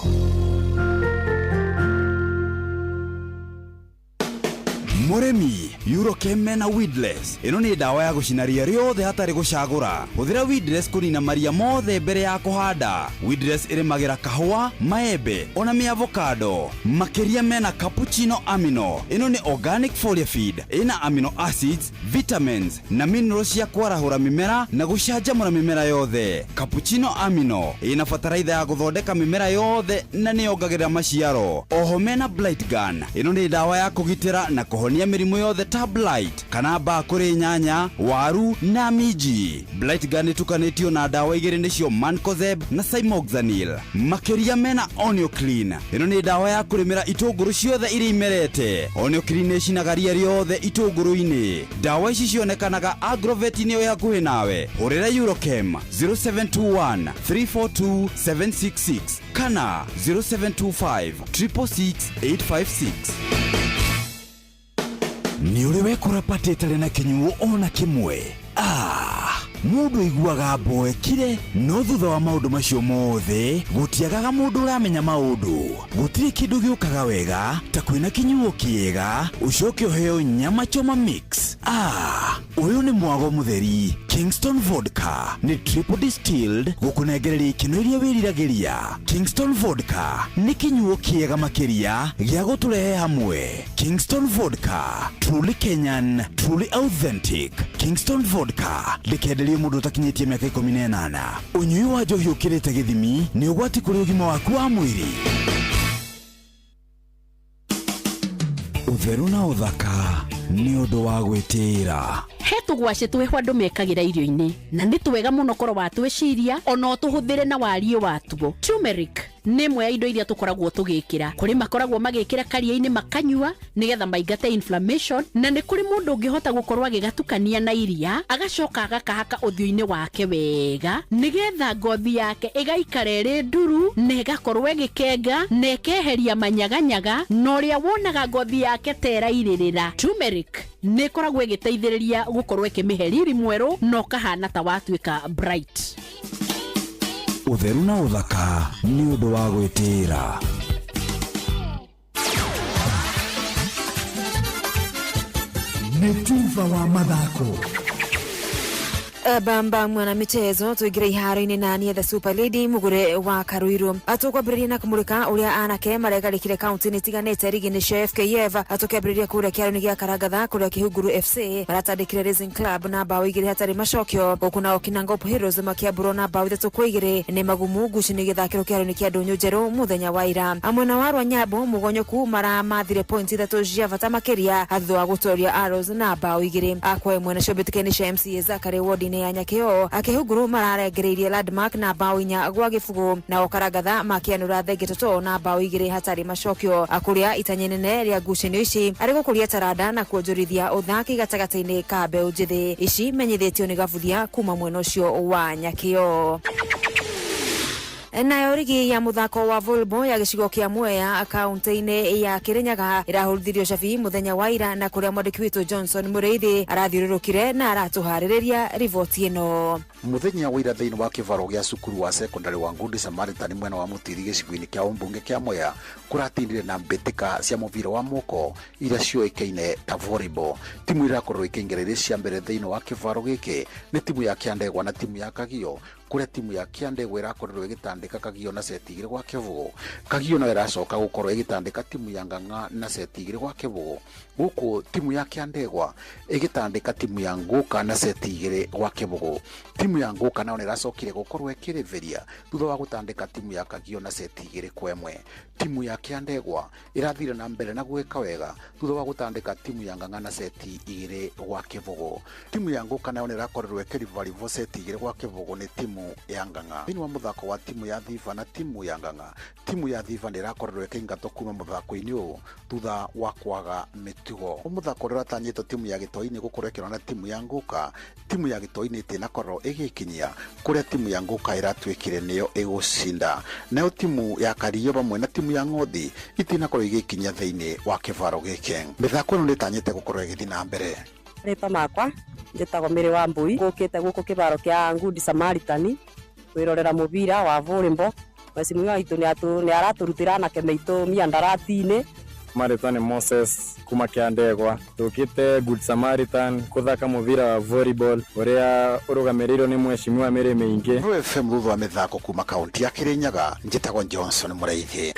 Mũrĩmi, Eurochem mena weedless. Ĩno nĩ ndawa ya gũcina ria rĩothe hatarĩ gũcagũra. Hũthĩra weedless kũnina maria mothe mbere ya kũhanda. Weedless ĩrĩmagĩra kahũa, maembe ona mĩavocado. Makĩria mena cappuccino amino. Ĩno nĩ organic foliar feed. Ĩna amino acids, vitamins na minerals cia kwarahũra mĩmera na gũcanjamũra mĩmera yothe. Cappuccino amino ĩna bataraitha ya gũthondeka mĩmera yothe na nĩyongagĩrĩra maciaro. Oho mena blight gun. Ĩno nĩ ndawa ya kũgitĩra na kũhonia mĩrimũ yothe ta blight kana mbaa kũrĩ nyanya, waru na minji. Blight gun ĩtukanĩtio na ndawa igĩrĩ nĩcio mancozeb na cymoxanil. Makĩria mena Onioclean. Ĩno nĩ ndawa ya kũrĩmĩra itũngũrũ ciothe iria imerete. Onioclean ĩcinaga ria rĩothe itũngũrũ-inĩ. Ndawa ici cionekanaga agrovet-inĩ ĩ hakuhĩ nawe. Hũrĩra Eurochem 0721 342 766 kana 0725 666 856. Nĩ ũrĩ wekora patĩ ĩtarĩ na kĩnyuo ona kĩmwe? Ah, mũndũ aiguaga mboekire, no thutha wa maũndũ macio mothe gũtiagaga mũndũ ũramenya maũndũ. Gũtirĩ kĩndũ gĩũkaga wega ta Kwĩna kĩnyuo kĩega, ũcoke ũheo nyama choma mix. Ah, ũyũ nĩ mwago mũtheri. Kingston Vodka nĩ triple distilled gũkũnengereria ikeno iria wĩriragĩria. Kingston Vodka nĩ kĩnyuo kĩega makĩria gĩa gũtũrehe hamwe. Kingston Vodka, truly Kenyan, truly authentic. Kingston Vodka ndĩkenderio mũndũ ũtakinyĩtie mĩaka 18. Ũnyui wa njohi ũkĩrĩte gĩthimi nĩ ũgwati kũrĩ ũgima waku wa mwĩrĩ. Ũtheru na ũthaka nĩ ũndũ wa gwĩtĩĩra. He tũgwacĩ twĩho andũ mekagĩra irio-inĩ na nĩ twega mũno korwo watwĩciria ona ũtũhũthĩre na wariĩ watuo. Turmeric nĩ ĩmwe ya indo iria tũkoragwo tũgĩkĩra. Kũrĩ makoragwo magĩkĩra karia-inĩ makanyua nĩgetha maingate inflammation, na nĩ kũrĩ mũndũ ũngĩhota gũkorwo agĩgatukania na iria agacoka agakahaka ũthiũ-inĩ wake wega nĩgetha ngothi yake ĩgaikara ĩrĩ nduru na ĩgakorwo ĩgĩkenga na ĩkeheria manyaganyaga na ũrĩa wonaga ngothi yake ta ĩrairĩrĩra. Turmeric nĩ ĩkoragwo ĩgĩteithĩrĩria gũkorwo ĩkĩmĩhe riri mwerũ na ũkahana ta watuĩka bright. Ũtheru na ũthaka nĩ ũndũ wa gwĩtĩĩra. Nĩ tuba wa mathako. Bamba mwana michezo tuingire iharo-inĩ na niĩ the super lady mugure wa Karuiru. Tũkwambĩrĩria na kũmũrĩka ũrĩa anake maregarĩkire kaunti-inĩ itiganĩte rigi-inĩ cia FKF. Tũkĩambĩrĩria kũrĩa kĩaro-inĩ gĩa Karangatha kũrĩa Kĩhunguru FC maratandĩkire Racing Club na mbaũ 2 hatarĩ macokio, gũkũ nao Kinangop Heroes makĩambũrwo na mbaũ 3-2 nĩ Magumu. Ngucanio igĩthakĩrwo kĩaro-inĩ kĩa Ndũnyũ Njerũ mũthenya wa ira. Mwena wa Rwanyambo Mũgonyoku maramathire pointi 3 cia bata makĩria thutha wa gũtoria Arrows na mbaũ 2 kwa ĩmwe. Nacio mbĩtĩka-inĩ cia MCA Zakary wodi-inĩ ya Nyakĩo, Akĩhunguru mararengereirie Landmark na mbaũ 4-0, nao Karangatha makĩanũra Thenge Toto na mbaũ 2 hatarĩ macokio, kũrĩa itanya inene rĩa ngucanio ici arĩ gũkũria taranda na kuonjorithia ũthaki gatagatĩ-inĩ ka mbeũ njĩthĩ. Ici menyithĩtio nĩ Gabuthia kuma mwena ũcio wa Nyakĩo. Nayo rigi ya muthako wa volleyball ya gĩcigo kĩa Mwea kaunti-inĩ ya Kirinyaga ĩrahũrithirio cabi mũthenya wa ira, na kũrĩa mwandĩki witũ Johnson Mũrĩithi arathiũrũrũkire na aratũharĩrĩria riboti ĩno. Muthenya wa ira thĩinĩ wa kĩvaro gĩa cukuru wa secondary wa Good Samaritan mwena wa Mutiri gĩcigo-inĩ kĩa ũmbunge kĩa Mwea kũratindire na mbĩtĩka cia mũbira wa moko iria ciũĩkaine ta volleyball. Timu irakorwo ikĩingĩra irĩ cia mbere thĩinĩ wa kĩvaro gĩkĩ nĩ timu ya Kĩandegwa na timu ya Kagio, kũrĩa timu ya Kĩandegwa ĩrakorirwo ĩgĩtandĩka Kagio na seti 2-0. Kagio nayo ĩracoka gũkorwo ĩgĩtandĩka timu ya Ng'ang'a na seti 2-0, gũkũ timu ya Kĩandegwa ĩgĩtandĩka timu ya Ngũka na seti 2-0. Timu ya Ngũka nayo nĩracokire gũkorwo ĩkĩrĩbĩria thutha wa gũtandĩka timu ya Kagio na seti 2-1. Timu ya Kĩandegwa ĩrathire na mbere na gwĩka wega thutha wa gũtandĩka timu ya Ng'ang'a na seti 2-0. Timu ya Ngũka nayo nĩrakorirwo ĩkĩrivarivo seti 2-0 nĩ timu ya Ng'ang'a. Thĩinĩ wa mũthako wa timu ya Thiba na timu ya Ng'ang'a, timu ya Thiba nĩrakorirwo ĩkĩingatwo kuma mũthako-inĩ ũyũ thutha wa kwaga mĩtugo. Mũthako ũrĩa ũratanyĩtwo timu ya Gĩtoi-inĩ gũkorwo ĩkĩrora na timu ya Ngũka, timu ya Gĩtoi-inĩ ĩtĩnakorwo ĩgĩkinyia kũrĩa timu ya Ngũka ĩratuĩkire nĩyo ĩgũcinda. Nayo timu ya Kario vamwe na timu ya Ng'othi itinakorwo igĩkinyia thĩinĩ wa kĩvaro gĩkĩ. Mĩthako ĩno nĩtanyĩte gũkorwo ĩgĩthiĩ na mbere. Rĩtwa makwa njĩtagwo Mary wa Mbui, ngũkĩte gũkũ kĩbaro kĩa Good Samaritan kwĩrorera mũbira wa volleyball. Mheshimiwa witũ nĩ aratũrutĩra anake maitũ miandarati-inĩ. Marĩtwa nĩ Moses kuma Kĩandegwa, tũkĩte Good Samaritan kũthaka mũbira wa volleyball ũrĩa ũrũgamĩrĩirwo nĩ mheshimiwa Mary Mĩingĩ. Ro FM thutha wa mĩthako kuma kaunti ya Kirinyaga, njĩtagwo Johnson Mũraithi.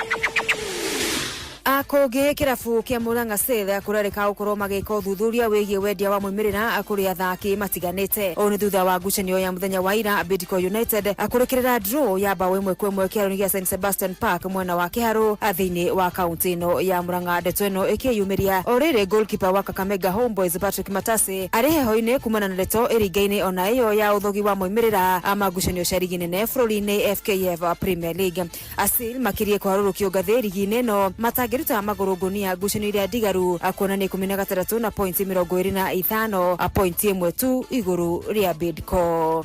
Akũngĩ kĩrabu kĩa Murang'a Seal kũrerĩka gũkorwo magĩka ũthuthuria wĩgiĩ wendia wa moimĩrĩra kũrĩ athaki matiganĩte. Ũũ nĩ thutha wa ngucanio ya mũthenya wa ira Bidco United kũrĩkĩrĩra draw ya mbaũ 1-1 kĩharo-inĩ gĩa St Sebastian Park mwena wa Kĩharũ thĩinĩ wa kaunti ĩno ya Murang'a. Ndeto ĩno ĩkĩyumĩria o rĩrĩ goalkeeper wa Kakamega Homeboys Patrick Matasi arĩ heho-inĩ kumana na ndeto ĩringaine ona ĩyo ya ũthogi wa moimĩrĩra ma ngucanio cia rigi nene bũrũri-inĩ FKF Premier League. Asil makirie kũharũrũkio ngathĩ rigi-inĩ ĩno matangĩruta magũrũ ngũnia ngucanio iria ndigaru, kuonania 16 na pointi 25, pointi 1 tu igũrũ rĩa Bidco.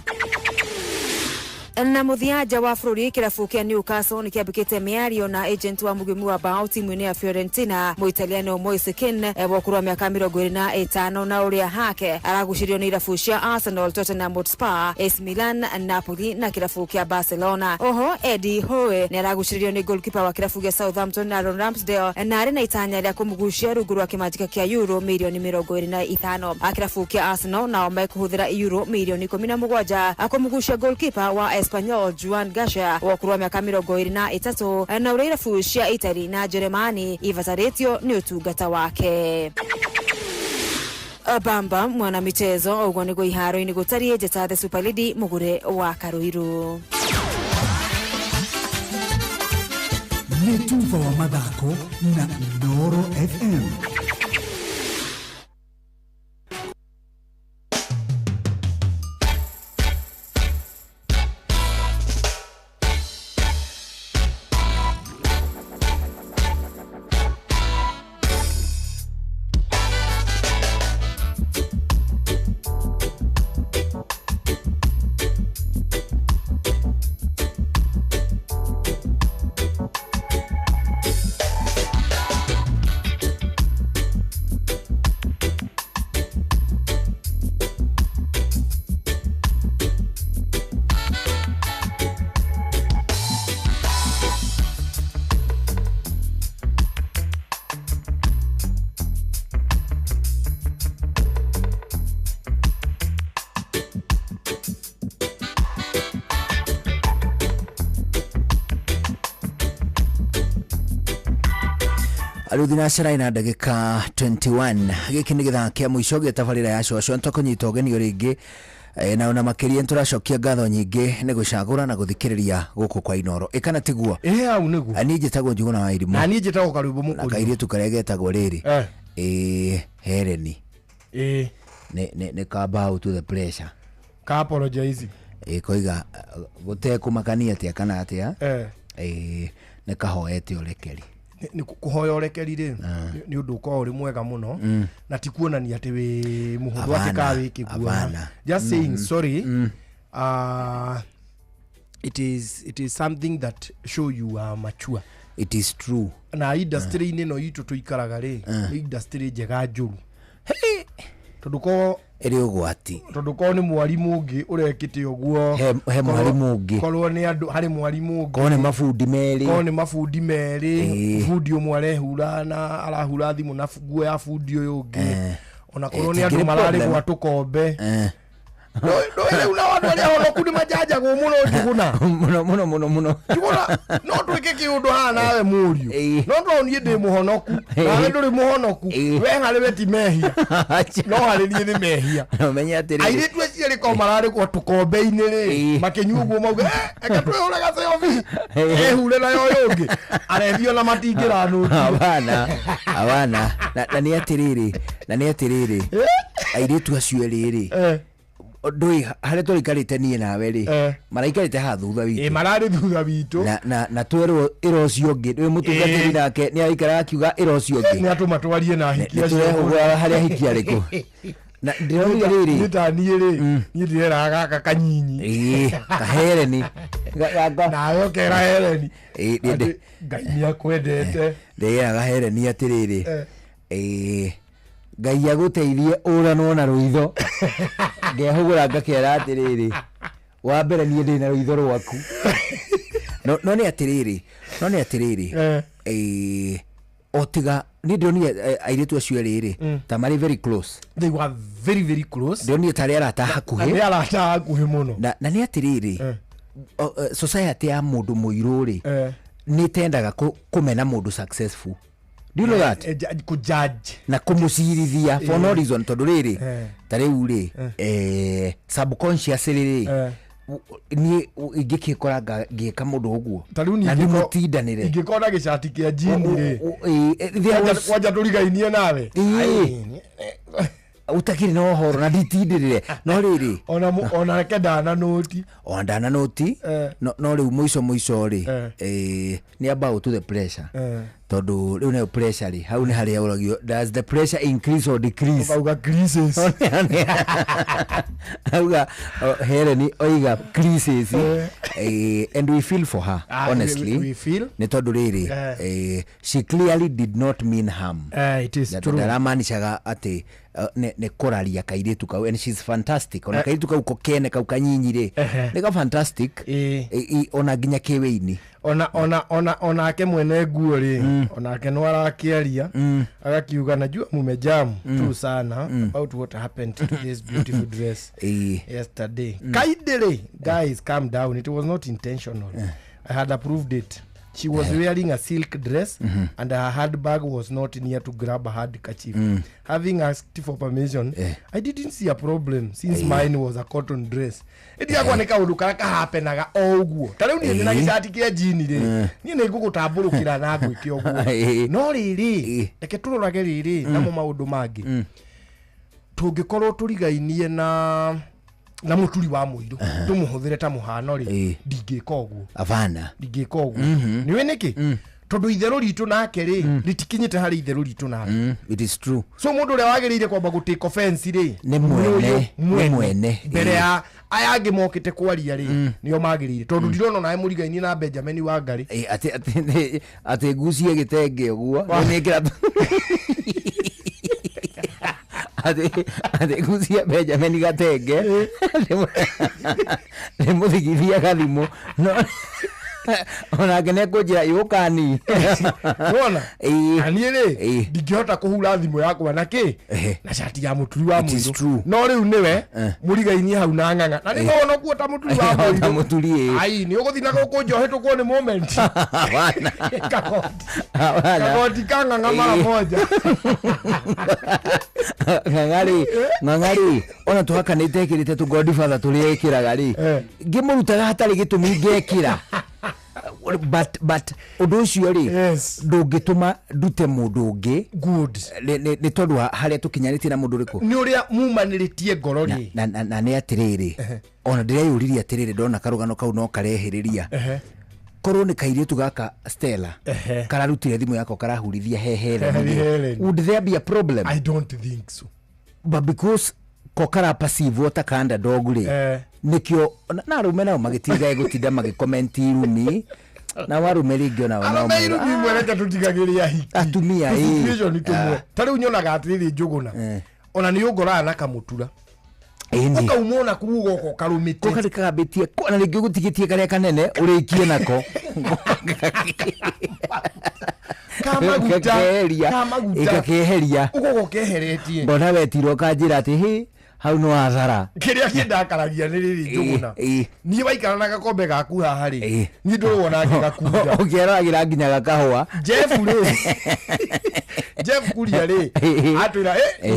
Na mũthia nja wa bũrũri, kĩrabu kĩa Newcastle nĩ kĩambĩkĩte mĩario na agent wa mũgĩmi wa bao timu-inĩ ya Fiorentina, Mũitaliano Moise Kean wa ũkũrũ wa mĩaka 25, na ũrĩa hake aragucĩrĩrio nĩ irabu cia Arsenal, Tottenham Hotspur, AC Milan, Napoli na kĩrabu kĩa Barcelona. Oho Eddie Howe nĩ aragucĩrĩrio nĩ goalkeeper wa kĩrabu gĩa Southampton Aaron Ramsdale, na arĩ na itanya rĩa kũmũgucia rungu rwa kĩmanjĩka kĩa euro mirioni 25. A kĩrabu kĩa Arsenal nao mekũhũthĩra euro mirioni 17 kũmũgucia goalkeeper wa Espanyol Juan Garcia wa ũkũrũ wa mĩaka 23, na ũrĩa irabu cia Italy na Jeremani ibatarĩtio nĩ ũtungata wake. Bamba mwana michezo, ũguo nĩguo iharo-inĩ gũtariĩ. Njĩta the Super Lady mũgũre wa Karũirũ. Nĩ tuba wa mathako na Inooro FM. Rĩu thinacara ina ndagĩka 21, gĩkĩ nĩ gĩthaa kĩa mũico gĩa tabarĩra ya cũacũa. Nĩtũkũnyita ũgeni o rĩngĩ na ona makĩria nĩtũracokia ngatho nyingĩ nĩ gũcagũra na gũthikĩrĩria gũkũ kwa Inooro. Ĩ kana tiguo? Ĩ hau nĩguo. Niĩ njĩtagwo Njuguna wa Irimũ. Na niĩ njĩtagwo Karwĩmbo Na Mũkũriũ. kairĩtu karĩa getagwo rĩrĩ. Ĩ Hereni. Ĩ. Nĩ ka bow to the pressure. Ka apologize. Ĩ koiga gũtekũmakania atĩa kana atĩa. Ĩ nĩ kahoete ũrekeri. Nĩ kũhoya ũrekeri rĩ, nĩ ũndũ ũkoragwo ũrĩ mwega mũno, na ti kuonania atĩ wĩ mũhũthũ atĩ ka wĩ kĩguoya. Hapana. Just saying sorry, it is something that show you are mature. It is true. Na industry-inĩ ĩno itũ tũikaraga rĩ, nĩ industry njega njũru, tondũ ko ĩrĩ ũgwati. Tondũ korwo nĩ mwarimũ ũngĩ ũrekĩte ũguo, He mwarimũ ũngĩ. Korwo nĩ andũ harĩ mwarimũ ũngĩ, Korwo nĩ mabundi merĩ, korwo nĩ mabundi merĩ, bundi ũmwe arehura na arahura thimũ na nguo ya bundi ũyũ ũngĩ, ona korwo nĩ andũ tingĩrĩ mararĩ problem. gwa tũkombe. Ndũĩ rĩu nao andũ arĩa honoku nĩ manjanjagwo mũno, Njuguna. Mũno mũno mũno mũno. Njuguna, no twĩke kĩũndũ haha nawe mũriũ, no no niĩ ndĩ mũhonoku nawe ndũrĩ mũhonoku. We harĩ we ti mehia, no harĩ niĩ nĩ mehia. Na ũmenye atĩrĩrĩ, Airĩtu acio erĩ korwo mararĩ gwa tũkombe-inĩ rĩ, makĩnyua ũguo mauge, "Eh, eke twĩhũre gacobi," ehure nayo ũyũ ũngĩ arethio na matingĩranũtio. Hapana, hapana. Na nĩ atĩrĩrĩ, airĩtu acio erĩ rĩ, ndũĩ harĩa tũraikarĩte niĩ nawe rĩ, maraikarĩte haha thutha witũ. Ĩ, mararĩ thutha witũ. Na twerwo ĩra ũcio ũngĩ, ndũĩ mũtungatĩri nake nĩ araikaraga akiuga ĩra ũcio ũngĩ. Nĩ atũma twarie na ahiki Nĩ acio. tũrehũgũra harĩa ahiki arĩkũ na ndĩronire rĩrĩ. Nĩ ta niĩ rĩ, niĩ ndĩreraga gaka kanyinyi. Ĩĩ, kahereni. Nawe ũkera Hereni Ĩĩ, atĩ Ngai nĩ akwendete. Ndĩraga Hereni atĩrĩrĩ, ĩĩ, Ngai agũteithie ũranwo na rũitho. Ngehũgũra ngakera atĩrĩrĩ, wa mbere niĩ ndĩ na rũitho rwaku. No nĩ atĩrĩrĩ, ĩĩ, o tiga niĩ ndĩronire airĩtu acio erĩ rĩ, ta marĩ very close. They were very very close. Ndĩronire tarĩ arata Na hakuhĩ. Nĩ arata hakuhĩ mũno. Na nĩ atĩrĩrĩ, society ya mũndũ mũirũ rĩ, nĩ tendaga kũmena mũndũ successful. Do you know that? Kũjudge. Na kũmũcirithia for no reason, tondũ rĩrĩ, ta rĩu rĩ, subconsciously rĩ, niĩ ingĩkĩkora ngĩka mũndũ ũguo Ta rĩu niĩ na ndĩmũtindanĩre. Ingĩkorwo na gĩcati kĩa jini rĩ, there kwanja tũrigainie nawe. Ĩĩ. Ũtakĩrĩ na ũhoro na nditindĩrĩre, no rĩrĩ, Ona reke ndananũti. Ona ndananũti. No rĩu mũico mũico rĩ, nĩ about to the pressure. Tondũ rĩu nayo pressure rĩ, hau nĩ harĩa ũragio, does the pressure increase or decrease? Ũkauga creases. Auga, oh, Helen oiga creases. And we feel for her. Ah, honestly, we feel. Nĩ tondũ rĩrĩ, she clearly did not mean harm. It is true. Ndaramanishaga atĩ nĩ kũraria kairĩtu kau, and she's fantastic ona. Kairĩtu kau ko kene kau kanyinyi rĩ, nĩ ka fantastic. Ona nginya kĩwĩini. Ona ona ona onake mwene nguo rĩ, onake no arakĩaria, agakiuga, "Najua mumejamu tu sana about what happened to this beautiful dress yesterday. Kindly guys, calm down. It was not intentional. I had approved it. She was wearing a silk dress and her handbag was not near to grab a handkerchief. Having asked for permission, I didn't see a problem since mine was a cotton dress." Ĩtigakwa nĩ kaũndũ karĩa kahapenaga o ũguo. Ta rĩu niĩ ndĩna gĩcati kĩa jini rĩ, niĩ nĩ ngũgũtambũrũkĩra na ngwĩke ũguo. No rĩrĩ, reke tũrorage rĩrĩ namo maũndũ mangĩ. Tũngĩkorwo tũrigainie na mũturi wa mũirũ, tũmũhũthĩre ta mũhano rĩ, ndingĩka ũguo. Avana. Ndingĩka ũguo. Nĩũĩ nĩkĩ? Tondũ itherũ ritũ nake rĩ, rĩtikinyĩte harĩ itherũ ritũ nake. It is true. So mũndũ ũrĩa wagĩrĩire kwamba gũtake offense rĩ, Nĩ mwene, ũyũ. Nĩ mwene, Mbere ya aya angĩ mokĩte kwaria rĩ, nĩo magĩrĩire, tondũ ndirona onawe mũrigainie na Benjamin Wangari. Atĩ ngucie gĩtenge ũguo nĩkĩra atĩ ngucie Benjamin gatenge ndĩmũthigithia gathimũ, no onake nĩekũnjĩra yũkani. Wona na niĩ rĩ, ndingĩhota kũhura thimũ yakwa na kĩ na cati ya mũturi wa It is mũirũ. true. No rĩu nĩwe mũrigainie hau na ng'ang'a na nĩ mũhonokuo ta mũturi wa Ta mũirũ. mũturi, ĩĩ. Ai, nĩ ũgũthiĩ na gũkũ nja ũhĩtũkwo nĩ moment. Hapana. Kagoti. Hapana. Kagoti ka ng'ang'a mara moja. Ng'ang'a-rĩ, ng'ang'a-rĩ, ona tũhakanĩte ĩkĩrĩte tũ Godfather tũrĩa ĩkĩraga rĩ, ngĩmũrutaga hatarĩ gĩtũmi ngekĩra, but ũndũ ũcio rĩ, ndũngĩtũma ndute mũndũ ũngĩ. Good. Nĩ tondũ wa harĩa tũkinyanĩtie na mũndũ ũrĩkũ. Nĩ ũrĩa mumanĩrĩtie ngoro rĩ. Na nĩ atĩrĩrĩ, ona ndĩreyũririe atĩrĩrĩ, ndona karũgano kau no karehĩrĩria, korwo nĩ kairĩtu gaka Stella kararutire thimũ yako karahurithia he Helen rĩ, Helen. would there be a problem? I don't think so. But because ko karapacivwo ta ka underdog rĩ, nĩkĩo na arũme nao magĩtindae gũtinda magĩkomenti irumi, na warume rĩngĩ onao no Arũme irumi imwe, reke tũtigagĩre ahiki Atumia, ĩĩ. Situation tũmwe. Ta rĩu nyonaga atĩrĩrĩ, Njũgũna, ona nĩ ũngoraga na kamũtura, Ĩni. ũkauma ona kuu ũgoka ũkarũmĩte. Ko karĩ kagambĩtie na rĩngĩ ũgũtigĩtie karĩa kanene ũrĩkie nako. Kamaguta. Gakeheria. Kamaguta. Gakeheria. Ũgoka ũkeheretie. Ngona wetirwo kanjĩra atĩ hĩ, hau no athara. Kĩrĩa kĩndakaragia nĩ rĩrĩ, Njũgũna, niĩ waikara na gakombe gaku haha rĩ, niĩ ndũrĩ ngĩgakunda. Ũkĩeroragĩra nginya gakahũa. Jeff rĩ, Jeff Kuria rĩ, atwĩra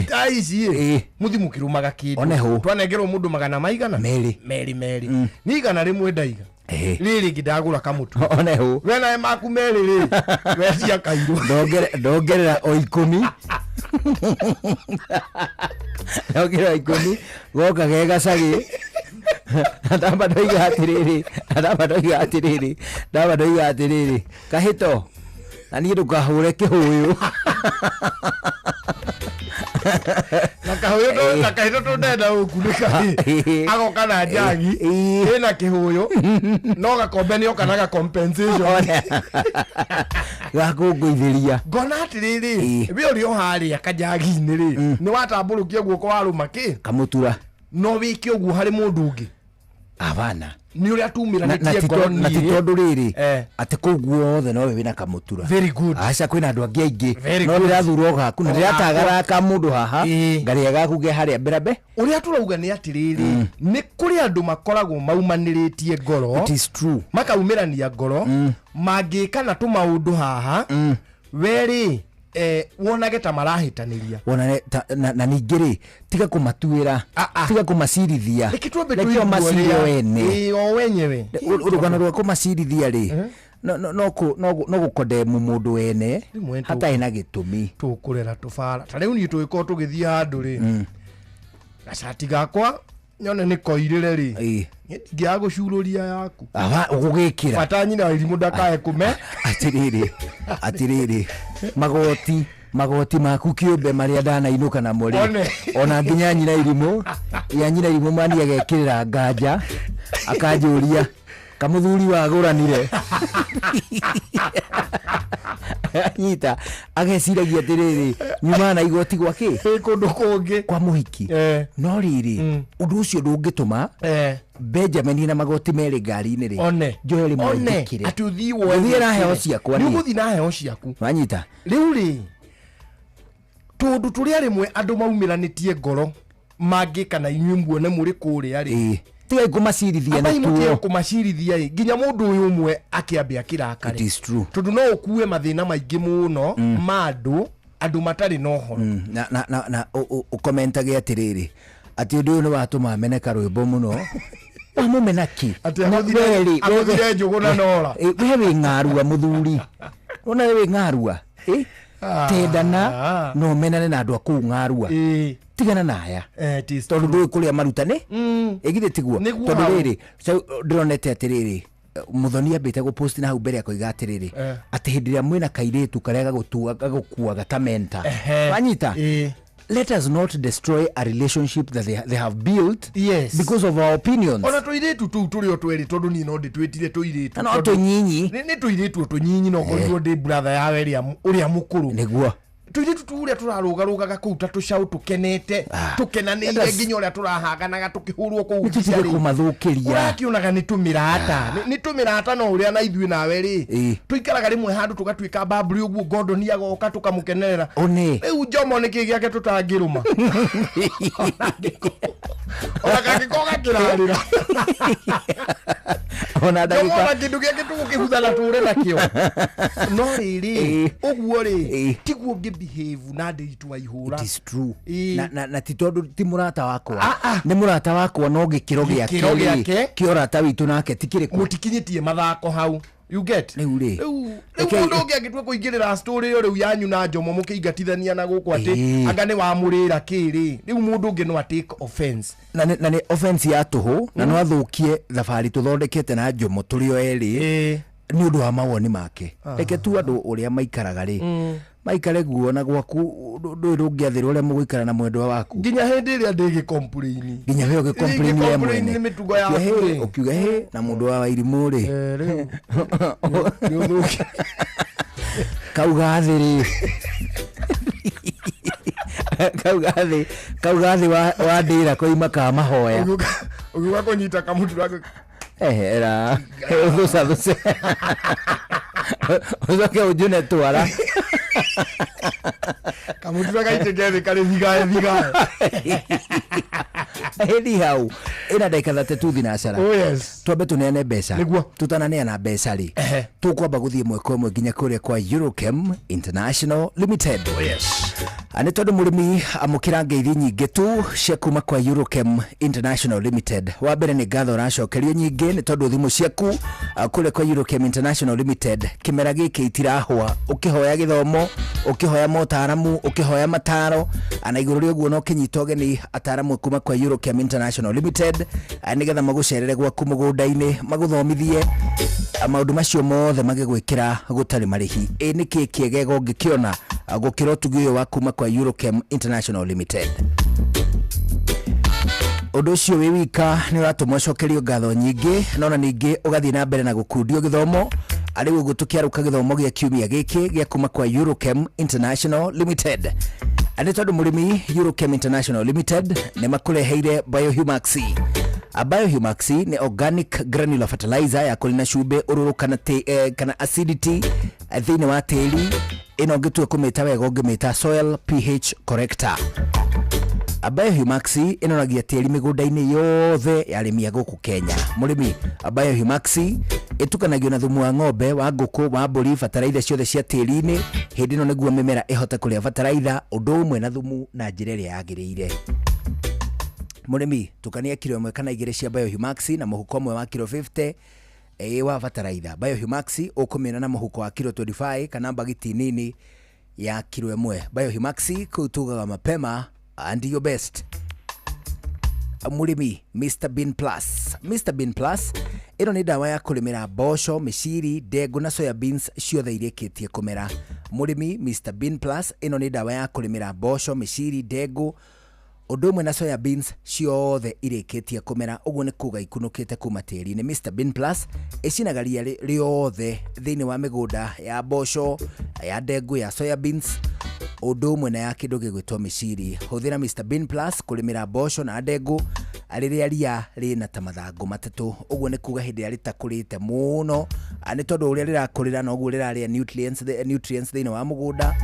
ta ici ĩ mũthi mũkĩrũmaga kĩndũ. One hũ. Twanengerwo mũndũ magana maigana? Merĩ. Merĩ merĩ. Nĩ 100 ndaiga, rĩrĩ rĩngĩ ndagũra kamũtu. One hũ. We nawe maku merĩ rĩ, wetia kairũ. Ndongerera o 10, ndongerera 10, goka ge gacagĩ. Ndamba ndoiga atĩrĩrĩ, ndamba ndoiga atĩrĩrĩ, ndamba ndoiga atĩrĩrĩ, kahĩto na niĩ ndũkahũre kĩhũyũ. Na kahũyũ na kahĩto tũndenda gũkunĩka rĩ, agoka na njagi ĩna kĩhũyũ, no gakombe nĩ oka na ga compensation. Gakũngũithĩria. Ngona atĩrĩrĩ, we ũrĩ o harĩa kanjagi-inĩ rĩ, nĩ watambũrũkia guoko warũma kĩ kamũtura. No wĩke ũguo harĩ mũndũ ũngĩ? Abana. Nĩ ũrĩa tumĩranĩtie ngoro. Na ti Niĩ tondũ rĩrĩ atĩ kũu guothe nowe wĩna kamũtura. Very good. Aca, kwĩna andũ angĩ aingĩ. Very No good. ndĩrathurwo gaku na O ndĩratagara ka mũndũ haha, ngarĩa gaku ke harĩa mbere mbe. Ũrĩa tũrauga nĩ atĩrĩrĩ, nĩ kũrĩ andũ makoragwo maumanĩrĩtie ngoro. It is true. Makaumĩrania ngoro, mangĩka na tũmaũndũ haha, we rĩ, wonage ta marahĩtanĩria. Wonane na ningĩ rĩ, tiga kũmatuĩra, tiga kũmacirithia. Reke twambe Reke o tũigue macire ũrĩa- wene. Ĩĩ, o wenyewe. Rũgano rwa kũmacirithia rĩ, no gũkondemu mũndũ wene Rĩmwe hatarĩ na gĩtũmi. Tũkũrera tũbara ta rĩu niĩ tũgĩkorwo tũgĩthiĩ handũ rĩ, gacati gakwa nyone nĩ koirĩre rĩ, niĩ ndingĩaga gũcurũria yaku. Aba ũgũgĩkĩra. Bata nyina wa irimũ ndakae kũme. Atĩrĩrĩ, Atĩrĩrĩ, magoti magoti maku kĩũmbe marĩa ndanainũka namo rĩ, One. Ona nginya nyina irimũ ya nyina irimũ mani agekĩrĩra nganja akanjũria kamũthuri wagũranire nyita ageciragia atĩrĩrĩ, nyumaga na igoti gwa kĩ kũndũ kũngĩ kwa mũhiki. No rĩrĩ, ũndũ ũcio ndũngĩtũma Benjamin na magoti merĩ ngari-inĩ rĩ, One. njoe rĩmwe One, njĩkĩre. Atĩ ũthiĩ woe Ngũthiĩ na wĩkĩre. heo ciakwa Nĩ niĩ. ũgũthiĩ na heo ciaku. Wanyita. Rĩu rĩ, tũndũ tũrĩa rĩmwe andũ maumĩranĩtie ngoro mangĩka na inyuĩ muone mũrĩ kũrĩa rĩ, tigai kũmacirithia. Ambai mũtige nĩtuo. kũmacirithia ĩ, nginya mũndũ ũyũ ũmwe akĩambe akĩrakare. It is true. Tondũ no ũkue mathĩna maingĩ mũno ma andũ matarĩ na ũhoro. Na ũkomentage atĩrĩrĩ, atĩ ũndũ ũyũ nĩ watũma mene karwĩmbo mũno. Wamũmena kĩ? Atĩ ahũthire njũgũ na Nora. We wĩ ng'arua mũthuri, ona we wĩ ng'arua. Eh, tendana no menane na andũ a kũu ng'arua, tigana na aya tondũ ndũĩ kũrĩa maruta nĩ ĩgithĩ tiguo. Nĩguo Tondũ hau. rĩrĩ, ndĩronete atĩrĩrĩ, Mũthoni ambĩte gũpost na hau mbere akoiga atĩrĩrĩ, atĩ hĩndĩ ĩrĩa mwĩna kairĩtu karĩa gagũkuaga ta menta, wanyita, let us not destroy a relationship that they have built because of our opinions. Ona tũirĩtu tũu tũrĩ o twerĩ, tondũ niĩ no ndĩtwĩtire tũirĩtu. Na no Tondũ- tũnyinyi. Nĩ tũirĩtu o tũnyinyi, no korirwo ndĩ brother yawe ũrĩa mũkũrũ. Nĩguo. Tũirĩtu tu ũrĩa tũrarũgarũgaga kũu ta tũcaũ tũkenete, tũkenanĩire, nginya ũrĩa tũrahanganaga tũkĩhũrwo kũu Nĩ tũtige mbica rĩ. kũmathũkĩria. Ũrakĩonaga nĩ tũmĩrata. Nĩ tũmĩrata, no ũrĩa na ithuĩ nawe rĩ, tũikaraga rĩmwe handũ tũgatuĩka mbamburi ũguo, Gordon agoka tũkamũkenerera. One. Rĩu Njomo nĩ kĩ gĩake tũtangĩrũma, ona kangĩkorwo gakĩrarĩra? Ona Njomo ndagĩka ona kĩndũ gĩake tũgũkĩhutha na tũre nakĩo, no rĩrĩ, ũguo rĩ tiguo ũngĩbehave na ndĩritũ wa ihũra. It is true. Ĩĩ. Na ti tondũ ti mũrata wakwa, nĩ mũrata wakwa, no gĩkĩro gĩake Gĩkĩro rĩ, gĩake. kĩa ũrata witũ nake ti kĩrĩkũ. Mũtikinyĩtie mathako hau, you get? Rĩu rĩ, rĩu mũndũ ũngĩ angĩtua kũingĩrĩra story ĩyo rĩu yanyu na Njomo mũkĩingatithania na gũkũ atĩ anga nĩ wamũrĩra kĩrĩ, rĩu mũndũ ũngĩ no atake offense. Na nĩ offense ya tũhũ na no athũkie thabarĩ tũthondekete na Njomo tũrĩ o erĩ nĩ ũndũ wa mawoni make. Reke tu andũ ũrĩa maikaraga rĩ, maikare guo, na gwaku ndũĩ ndũngĩathĩrwo ũrĩa mũgũikara na mwendwa waku. Nginya hĩndĩ ĩrĩa ndĩ gĩkomplaini. Nginya we ũgĩcomplain we mwene. Nĩ mĩtugo yaku Ũkiuga, "Hĩ," rĩ. ũkiuga hĩ na mũndũ wa wairimũ rĩ, kauga thĩ rĩ, kauga thĩ, kauga thĩ wa ndĩra koima ka mahoya. Ũgiuga kũnyita kamũtu. Ehera ũthũcathũce ũcoke ũnjune twara. Kamũtura gaitĩke thĩ karĩ thigae thigae. Anyhow, ĩna ndagĩka 32 thinacara. Oh, yes. Twambe tũneane mbeca. Nĩguo. Tũtananeana mbeca rĩ, tũkwamba gũthiĩ ĩmwe kwa ĩmwe nginya kũrĩa kwa Eurochem International Limited. Oh, yes. Nĩ tondũ mũrĩmi, amũkĩra ngeithi nyingĩ tu cia kuma kwa Eurochem International Limited. Wa mbere nĩ ngatho ũracokerio nyingĩ nĩ tondũ thimũ ciaku kũrĩa kwa Eurochem International Limited kĩmera gĩkĩ itirahũa, ũkĩhoya gĩthomo, ũkĩhoya motaramu, ũkĩhoya mataro. Na igũrũ rĩa ũguo no kĩnyita ũgeni ataramu kuma kwa Eurochem International Limited nĩgetha magũcerere gwaku mũgũnda-inĩ, magũthomithie maũndũ macio mothe magĩgwĩkĩra gũtarĩ marĩhi. Ĩ nĩkĩ kĩegega ũngĩkĩona gũkĩra ũtugi ũyũ wa kuma kwa Eurochem International Limited? Ũndũ ũcio wĩ wika nĩ ũratũma ũcokerio ngatho nyingĩ, no na ningĩ ũgathiĩ na mbere na gũkundio gĩthomo arĩ ũguo tũkĩarũka gĩthomo gĩa kiumia gĩkĩ gĩa kuma kwa Eurochem International Limited. Nĩ tondũ mũrĩmi, Eurochem International Limited nĩ makũreheire Biohumax. Biohumax nĩ organic granular fertilizer ya kũrĩ na cumbĩ, ũrũrũ kana acidity thĩinĩ wa tĩri. Ĩno ũngĩtua kũmĩta wega ũngĩmĩta soil pH corrector. Biohumax ĩnoragia tĩri mĩgũnda-inĩ yothe ya arĩmi a gũkũ Kenya. Mũrĩmi, Biohumax ĩtukanagio na thumu wa ng'ombe, wa ngũkũ, wa mbũri, bataraitha ciothe cia tĩri-inĩ. Hĩndĩ ĩno nĩguo mĩmera ĩhote kũrĩa bataraitha ũndũ ũmwe na thumu na njĩra ĩrĩa yagĩrĩire. Mũrĩmi, tukania kiro 1 kana 2 cia Biohumax na mũhuko ũmwe wa kiro 50 wa bataraitha. Biohumax ũkũmĩona na mũhuko wa kiro 25 kana mbagiti nini ya kiro 1. Biohumax, kũu tugaga mapema and your best. Mũrĩmi, Mr Bean Plus. Mr Bean Plus Ĩno nĩ ndawa ya kũrĩmĩra mboco, mĩciri, ndengũ na soya beans ciothe irĩkĩtie kũmera. Mũrĩmi, Mr Bean Plus ĩno nĩ ndawa ya kũrĩmĩra mboco, mĩciri, ndengũ ũndũ ũmwe na soya beans ciothe irĩkĩtie kũmera, ũguo nĩ kuga ikunũkĩte kuma tĩri-inĩ. Mr Bean Plus ĩcinaga ria rĩothe thĩinĩ wa mĩgũnda ya mboco, ya ndengũ, ya soya beans ũndũ ũmwe na ya kĩndũ gĩgwĩtwo mĩciri. Hũthĩra Mr Bean Plus kũrĩmĩra mboco na ndengũ rĩrĩa ria rĩna ta mathangũ matatũ, ũguo nĩ kuga hĩndĩ ĩrĩa rĩtakũrĩte mũno, nĩ tondũ ũrĩa rĩrakũrĩra noguo rĩrarĩa nutrients, nutrients thĩinĩ wa mũgũnda,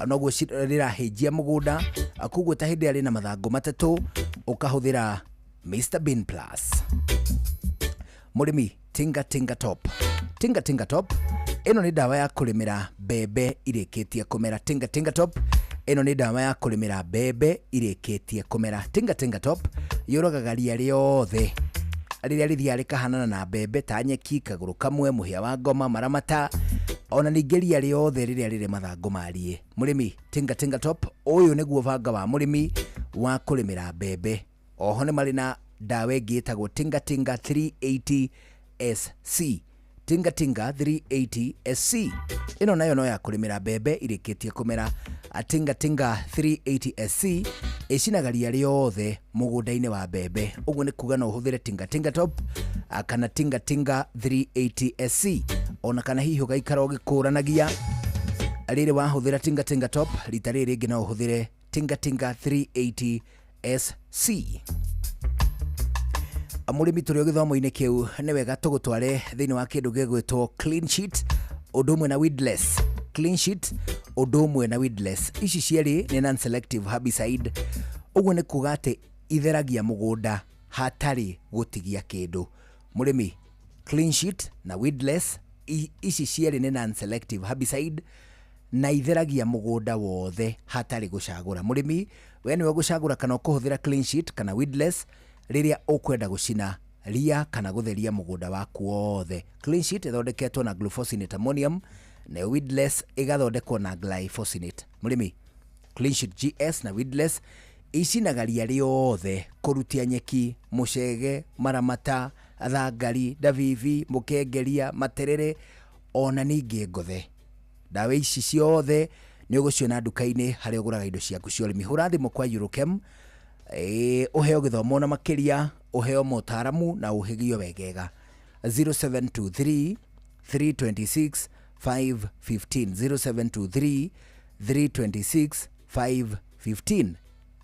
noguo rĩrahĩnjia mũgũnda, koguo ta hĩndĩ ĩrĩa rĩna mathangũ matatũ ũkahũthĩra Mr Bean Plus. Mũrĩmi, Tinga Tinga Top. Tinga Tinga Top ĩno nĩ ndawa ya kũrĩmĩra mbembe irĩkĩtie kũmera. Tinga Tinga Top ĩno nĩ ndawa ya kũrĩmĩra mbembe irĩkĩtie kũmera. Tinga Tinga Top yũragaga ria rĩothe rĩrĩa rĩthiaga rĩkahanana na mbembe ta nyeki, kagũrũ kamwe, mũhĩa wa ngoma, maramata, ona ningĩ ria rĩothe rĩrĩa rĩrĩ mathangũ mariĩ. Mũrĩmi, Tinga Tinga Top ũyũ nĩguo banga wa mũrĩmi wa kũrĩmĩra mbembe. Oho nĩ marĩ na ndawa ĩngĩ ĩtagwo Tinga Tinga 380 SC. Tinga Tinga 380 SC ĩno nayo no ya kũrĩmĩra mbembe irĩkĩtie kũmera. Tinga Tinga 380 SC ĩcinaga ria rĩothe mũgũnda-inĩ wa mbembe, ũguo nĩ kuga no ũhũthĩre Tinga Tinga Top kana Tinga Tinga 380 SC, ona kana hihi ũgaikara ũgĩkũranagia rĩrĩ wahũthĩra Tinga Tinga Top, rita rĩrĩ rĩngĩ no ũhũthĩre Tinga Tinga 380 SC. Mũrĩmi, tũrĩ o gĩthomo-inĩ kĩu, nĩ wega tũgũtware thĩinĩ wa kĩndũ gĩgwĩtwo clean sheet ũndũ ũmwe na weedless. Clean sheet ũndũ ũmwe na weedless, ici cierĩ nĩ non selective herbicide, ũguo nĩ kuga atĩ itheragia mũgũnda hatarĩ gũtigia kĩndũ. Mũrĩmi, clean sheet na weedless ici cierĩ nĩ non selective herbicide na itheragia mũgũnda wothe hatarĩ gũcagũra. Mũrĩmi, we nĩwe gũcagũra kana ũkũhũthĩra clean sheet kana weedless rĩrĩa ũkwenda gũcina ria kana gũtheria mũgũnda waku wothe. Clean sheet ĩthondeketwo na glufosinate ammonium, nayo weedless ĩgathondekwo na glyphosate. Mũrĩmi, clean sheet GS na weedless icinaga ria rĩothe kũrutia nyeki, mũcege, maramata, thangari, ndabibi, mũkengeria, materere ona ningĩ ngothe. Ndawa ici ciothe nĩ ũgũciona nduka-inĩ harĩa ũgũraga indo ciaku cia ũrĩmi. Hũra thimũ kwa Eurochem, ũheo gĩthomo na makĩria, ũheo motaramu na ũhĩgio wegega. 0723 326 515, 0723 326 515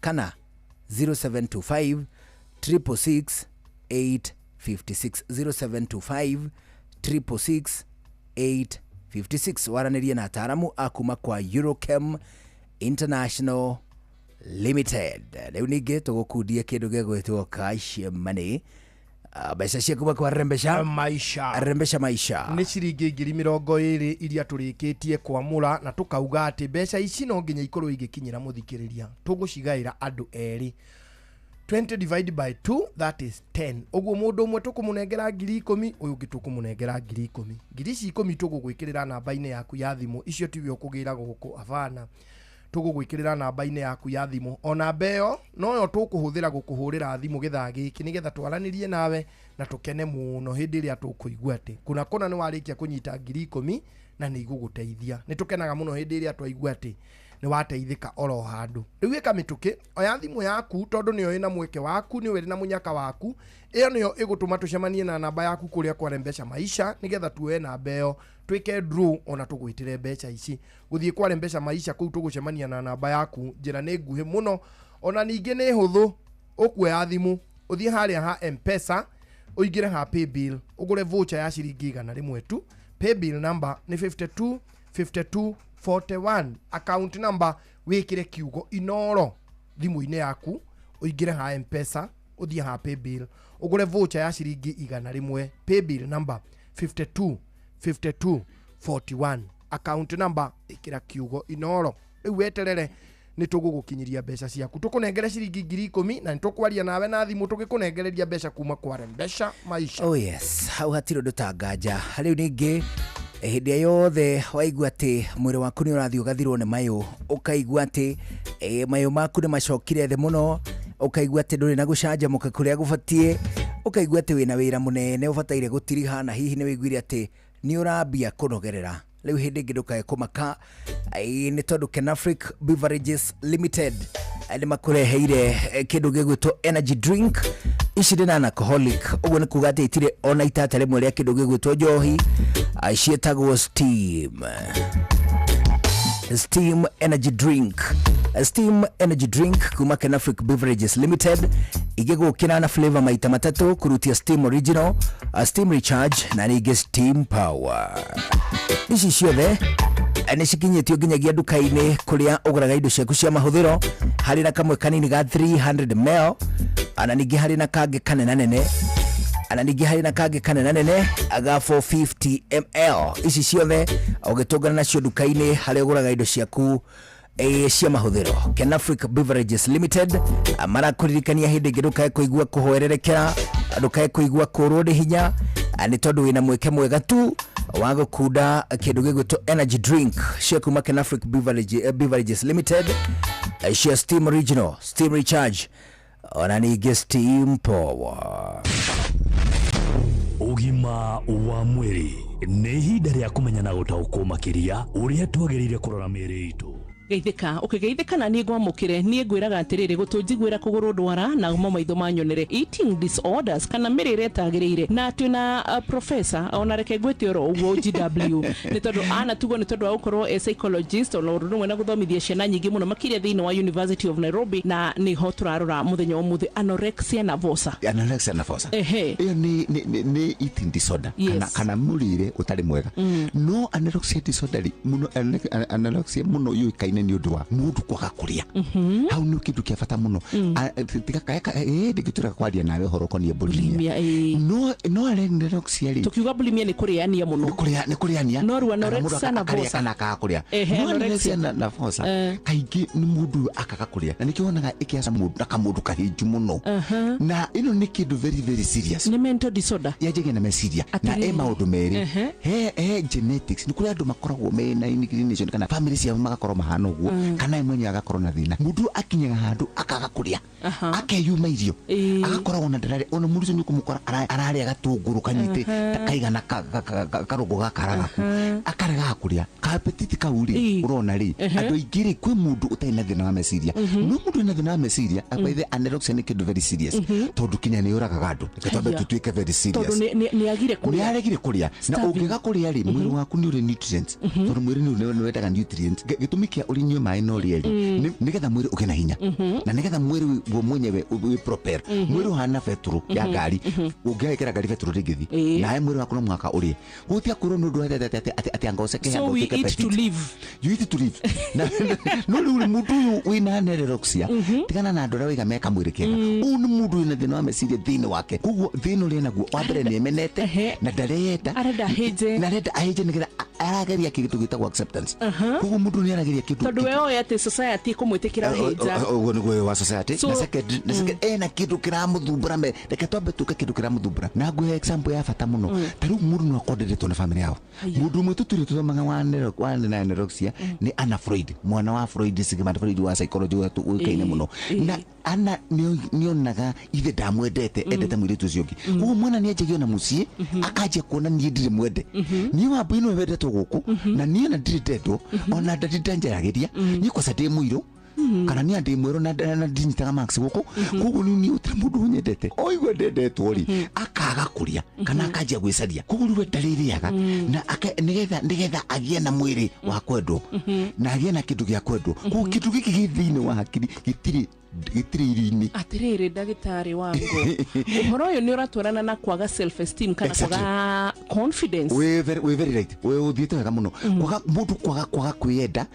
kana 0725 666 856, 0725 666 856, waranĩrie na ataramu a kuma kwa Eurochem International Limited. Rĩu ningĩ tũgũkundie kĩndũ gĩgwĩtwo cash money, mbeca cia kuma kwa Rembesha Maisha. Rembesha Maisha. Nĩ ciringi 20,000 iria tũrĩkĩtie kwamũra, na tũkauga atĩ mbeca ici no nginya ikorwo igĩkinyĩra mũthikĩrĩria. Tũgũcigaĩra andũ erĩ, 20 divided by 2, that is 10. Ũguo mũndũ ũmwe tũkũmũnengera 10,000, ũyũ ũngĩ tũkũmũnengera 10,000. Ngiri ici 10 tũgũgwĩkĩrĩra namba-inĩ yaku ya thimũ. Icio tiwe ũkũgĩra gũkũ, abana, tũgũgwĩkĩrĩra namba-inĩ yaku ya thimũ. O namba ĩyo noyo tũkũhũthĩra gũkũhũrĩra thimũ gĩthaa gĩkĩ, nĩgetha twaranĩrie nawe na tũkene mũno hĩndĩ ĩrĩa tũkũigua atĩ kũna kũna nĩ warĩkia kũnyita 10,000 na nĩ igũgũteithia. Nĩ tũkenaga mũno hĩndĩ ĩrĩa twaigua atĩ nĩ wateithĩka oro handũ. Rĩu ĩka mĩtũkĩ, oya thimũ yaku, tondũ nĩyo ĩna mweke waku, nĩyo ĩrĩ na mũnyaka waku. Ĩyo nĩyo ĩgũtũma tũcemanie na namba yaku kũrĩa kwa Rembesha Maisha, nĩgetha tuoe namba ĩyo twĩke draw ona tũgwĩtĩre mbeca ici. Gũthiĩ kwa Rembesha Maisha kũu tũgũcemania na namba yaku. Njĩra nĩ nguhĩ mũno, ona ningĩ nĩ hũthũ. Ũkuoya thimũ, ũthiĩ harĩa ha M-Pesa, ũingĩre ha paybill, ũgũre voucher ya ciringi 100 tu. Paybill number nĩ 52 52 41. Account number wĩkĩre kiugo Inoro thimũ-inĩ yaku, ũingĩre ha M-Pesa, ũthiĩ ha paybill, ũgũre voucher ya ciringi 100. Paybill number 52 52 41, account number ĩkĩra kiugo Inoro. Rĩu weterere, nĩ tũgũgũkinyiria mbeca ciaku. Tũkũnengere ciringi 10,000 na nĩ tũkwaria nawe na thimũ tũgĩkũnengereria mbeca kuma kwa Rembesha Maisha. Oh yes, hau hatirĩ ũndũ tanganja. Rĩu ningĩ hĩndĩ ĩrĩa yothe waigua atĩ mwĩrĩ waku nĩ ũrathiĩ ũgathirwo nĩ mayũ, ũkaigua atĩ mayũ maku nĩ macokire thĩ mũno, ũkaigua atĩ ndũrĩ na gũcanjamũka kũrĩa gũbatiĩ, Ũkaigua atĩ wĩna wĩra mũnene ũbataire gũtiriha na hihi nĩ wĩiguire atĩ nĩ ũrambia kũnogerera. Rĩu hĩndĩ ĩngĩ ndũkae kũmaka nĩ tondũ Kenafric Beverages Limited nĩ makũreheire kĩndũ gĩgwĩtwo energy drink. Ici nĩ non-alcoholic, ũguo nĩ kuga atĩ itirĩ ona itata rĩmwe rĩa kĩndũ gĩgwĩtwo njohi. Ciĩtagwo Steam. Steam Energy Drink. Steam Energy Drink kuma Kenafric Beverages Limited igĩgũkĩra na flavor maita matatũ kũrutia Steam Original, Steam Recharge na ningĩ Steam Power. Ici ciothe nĩ cikinyĩtio nginyagia nduka-inĩ kũrĩa ũgũraga indo ciaku cia mahũthĩro. Harĩ na kamwe kanini ga 300 ml, na ningĩ harĩ na kangĩ kanenanene, na ningĩ harĩ na kangĩ kanenanene ga 450 ml. Ici ciothe ũgĩtũngana nacio nduka-inĩ harĩa ũgũraga indo ciaku cia mahũthĩro. Kenafric Beverages Limited marakũririkania hĩndĩ ĩngĩ ndũkae kũigua kũhwererekera, ndũkae kũigua kũrwo nĩ hinya, nĩ tondũ wĩna mweke mwega tu wa gũkunda kĩndũ gĩgwĩtwo energy drink cia kuma Kenafric Beverages Limited, cia Steam Original, Steam Recharge ona ningĩ Steam Power. Ũgima wa mwĩrĩ nĩ ihinda rĩa kũmenya na gũtaũkwo makĩria ũrĩa twagĩrĩire kũrora mĩĩrĩ itũ. Geithĩka ũkĩgeithĩka na niĩ ngwamũkĩre niĩ ngwĩraga atĩrĩrĩ gũtũnjiguĩra kũgũrũ ndwara na mo maitho manyonere eating disorders kana mĩrĩre ĩtagĩrĩire na twĩna professor ona reke ngwĩte oro ũguo GW nĩ tondũ anatugwo nĩ tondũ wa gũkorwo e psychologist ona ũndũ ũmwe na gũthomithia ciana nyingĩ mũno makĩria thĩinĩ wa University of Nairobi na nĩho tũrarora mũthenya wa ũmũthĩ anorexia nervosa. Anorexia nervosa ĩyo nĩ eating disorder kana mũrĩre ũtarĩ mwega. No anorexia disorder mũno, anorexia mũno yũĩkaine nĩ ũndũ wa mũndũ kwaga kũrĩa. Hau nĩ kĩndũ kĩa bata mũno. Tiga ndingĩtũra kwaria nawe ũhoro ũkoniĩ bulimia. No anorexia rĩ, tukiuga bulimia nĩ kũrĩania mũno, nĩ kũrĩania. No rĩu anorexia nervosa kana akaga kũrĩa. No anorexia nervosa kaingĩ nĩ mũndũ akaga kũrĩa, na nĩkĩo wonaga ĩkĩaca mũndũ na kamũndũ kahĩnju mũno. Na ĩno nĩ kĩndũ very very serious, nĩ mental disorder yanjagia na meciria na maũndũ merĩ. He genetics, nĩ kũrĩ andũ makoragwo mena inclination kana family ciao magakorwo mahana ũguo, kana ye mwenyewe agakorwo na thĩna. Mũndũ akinyaga handũ akaga kũrĩa, akeyuma irio, agakoragwo na ndararĩa. Ona mũndũ ũcio nĩ ũkũmũkora ararĩa gatũngũrũ kanyite kaigana karũgũ gaka gaku, akaregaga kũrĩa. Ka-appetite kau rĩ ũrona rĩ, andũ aingĩ rĩ, kwĩ mũndũ ũtarĩ na thĩna wa meciria. No mũndũ wĩna thĩna wa meciria, by the anorexia nĩ kĩndũ very serious, tondũ kinya nĩ yũragaga andũ. Reke twambe tũtuĩke very serious, tondũ nĩ aregire kũrĩa. Na ũngĩaga kũrĩa rĩ, mwĩrĩ waku nĩ ũrĩ nutrients, tondũ mwĩrĩ nĩ wendaga nutrients. Gĩtũmi kĩa ũrĩnyue maĩ no rĩerĩ nĩgetha mwĩrĩ ũgĩe na hinya, na nĩgetha mwĩrĩ guo mwenyewe wĩ prepare. Mwĩrĩ ũhana betũrũ ya ngari, ũngĩgekĩra ngari betũrũ ndĩngĩthiĩ, nawe mwĩrĩ waku no mũhaka ũrĩe. Gũtiga kwĩrwo nĩ ũndũ atĩ anga ũceke handũ ũtuĩke petit. You eat to live. No rĩu mũndũ ũyũ wĩna anorexia, tigana na andũ arĩa waiga meka mwĩrĩ kega, ũyũ nĩ mũndũ wĩna thĩna wa meciria thĩinĩ wake. Koguo thĩna ũrĩa naguo wa mbere nĩ emenete na ndareyenda, arenda ahĩnje, na arenda ahĩnje nĩgetha arageria kĩndũ gĩtagwo acceptance. Koguo mũndũ nĩ arageria kĩndũ tondũ we oĩ atĩ society kũmwĩtĩkĩra ahĩnja. Ũguo nĩguo wa society. Na second ena kĩndũ kĩramũthumbũra. Reke twambe tũke kĩndũ kĩramũthumbũra. Na ngũhe example ya bata mũno. Ta rĩu mũndũ no akorwo ndendetwo nĩ family yao. Mũndũ ũmwe tũtũire tũthomaga wa anorexia nĩ Anna Freud, mwana wa Freud, Sigmund Freud wa psychology ũrĩa ũĩkaine mũno. Na Anna nĩonaga ithe ndamwendete, endete mũirĩtu ũcio ũngĩ. Koguo mwana nĩanjagia ona mũciĩ akanjia kuona niĩ ndirĩ mwende, niĩ Wambui nĩwe wendetwo gũkũ, na niĩ ona ndirĩ ndendwo, ona ndadi ndanjaragĩria, niĩ kwaca ndĩ mũirũ, kana niĩ ndĩ mwerũ na ndinyitaga marks gũkũ. Koguo niĩ gũtirĩ mũndũ ũnyendete. Oigua ndendetwo rĩ, akaga kũrĩa kana akanjia gwĩcaria. Koguo rĩu we ndarĩrĩaga na nĩgetha agĩe na mwĩrĩ wa kwendwo na agĩe na kĩndũ gĩa kwendwo. Koguo kĩndũ gĩkĩ gĩ thĩinĩ wa hakiri gĩtirĩ irio-inĩ. Atĩrĩrĩ ndagĩtarĩ wangu, ũhoro ũyũ nĩ ũratwarana na kwaga self esteem kana kwaga confidence. Wĩ very right, wĩ ũthiĩte wega mũno. Kwaga mũndũ kwaga kwĩyenda,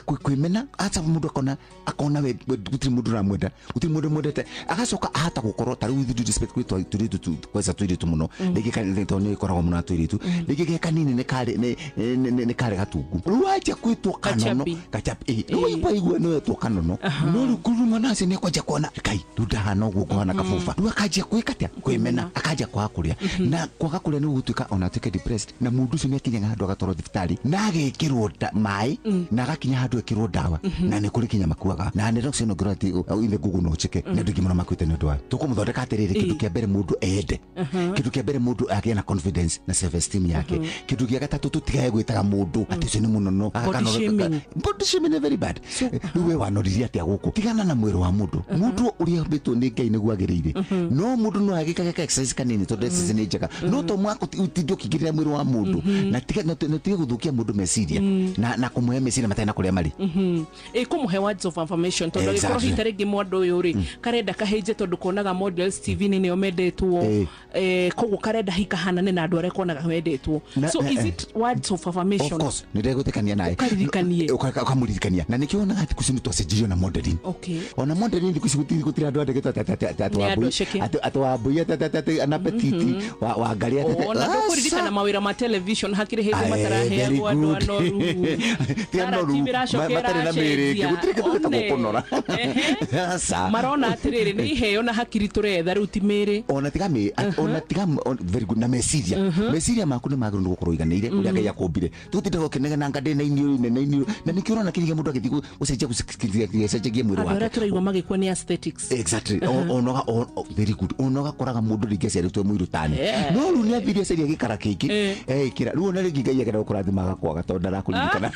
kwĩmena, aca mũndũ akona we gũtirĩ mũndũ ũramwenda, gũtirĩ mũndũ ũmwendete, agacoka ahata gũkorwo ta rĩu with due respect kwĩ tũirĩtu kwanza tũirĩtu mũno, rĩngĩ tondũ nĩ ĩkoragwo mũno na tũirĩtu, rĩngĩ ge kanini nĩ karĩ gatungu, rĩu wanjia kwĩtwo kanono, kachapi, rĩu waigua nĩ wetwo kanono, no rĩu kũrumana Mwana ũcio nĩ ekwanjia kuona kai rĩu ndahana ũguo kũhana kabuba, rĩu akanjia gwĩka atĩa? Kwĩmena, akanjia kwaga kũrĩa, na kwaga kũrĩa nĩ gũgũtuĩka ona atuĩke depressed, na mũndũ ũcio nĩ akinyaga handũ agatwarwo thibitarĩ na agekĩrwo maĩ, na agakinya handũ ekĩrwo ndawa, na nĩ kũrĩ kinya makuaga. Na nĩ ĩno ngĩrora atĩ ithe Google no ũcheke, nĩ andũ aingĩ mũno makuĩte nĩ ũndũ wayo. Tũkũmũthondeka atĩrĩrĩ, kĩndũ kĩa mbere mũndũ ende, kĩndũ kĩa mbere mũndũ agĩe na confidence na self esteem yake. Kĩndũ gĩa gatatũ, tũtigae gwĩtaga mũndũ atĩ ũcio nĩ mũnono. Body shaming. Body shaming is very bad. Rĩu we wanoririe atĩa gũkũ? Tigana na mwĩrĩ wa mũndũ. Mũndũ ũrĩa ũmbĩtwo nĩ Ngai nĩguo agĩrĩire, no mũndũ no agĩkage ka exercise kanini, tondũ exercise nĩ njega, no to mwaka ũtinde ũkĩingĩrĩra mwĩrĩ wa mũndũ, na tiga na tige gũthũkia mũndũ meciria na kũmũhe meciria matarĩ na kũrĩa marĩ. Ĩkũmũhe words of affirmation, tondũ angĩkorwo hihi ta rĩngĩ mwandũ ũyũ rĩ, karenda kahĩnje tondũ konaga models TV-inĩ nĩo mendetwo, koguo karenda hihi kahanane na andũ arĩa konaga mendetwo. So is it words of affirmation? Of course, nĩ ndegwĩtĩkania nawe. Ũkaririkanie. Ũkamũririkania, na nĩkĩo wonaga thikũ ici nĩ twacenjirio na modeling. Ona modeling thikũ ici gũtirĩ andũ andĩkĩtwo atĩ Nĩ andũ Wambui ceke. Atĩ Wambui atĩ na petiti wa Wangari Ona ndũkũririkana mawĩra ma television hakĩrĩ hĩndĩ Aye, mataraheagwo very andũ good. anoru. Ti anoru, Narrative ĩracoka matarĩ na mĩĩrĩ ĩngĩ. ĩracenjia. Gũtirĩ kĩndũ gĩtagwo One. kũnora. Aca. Marona atĩrĩrĩ, nĩ iheo na hakiri tũretha rĩu, ti mĩĩrĩ. Ona tiga ona tiga very good, na meciria, meciria maku nĩ magĩrĩirwo nĩ gũkorwo iganĩire ũrĩa Ngai akũmbire. Tũtindaga ũkĩnegenanga ndĩ na iniũrũ inene, iniũrũ, na nĩkĩo ũrona kĩrĩa mũndũ agĩthiĩ gũcenjia gũcenjagia mwĩrĩ Andũ arĩa wake. tũraigua magĩkua nĩ aesthetics. Exactly. Very good. Ona ũgakoraga mũndũ rĩngĩ aciarĩtwo mũirũ tani, no rĩu nĩ athire acaria gĩkara kĩngĩ ekĩra. Rĩu ona rĩngĩ Ngai agenda gũkũrathima agakwaga tondũ ndarakũririkana.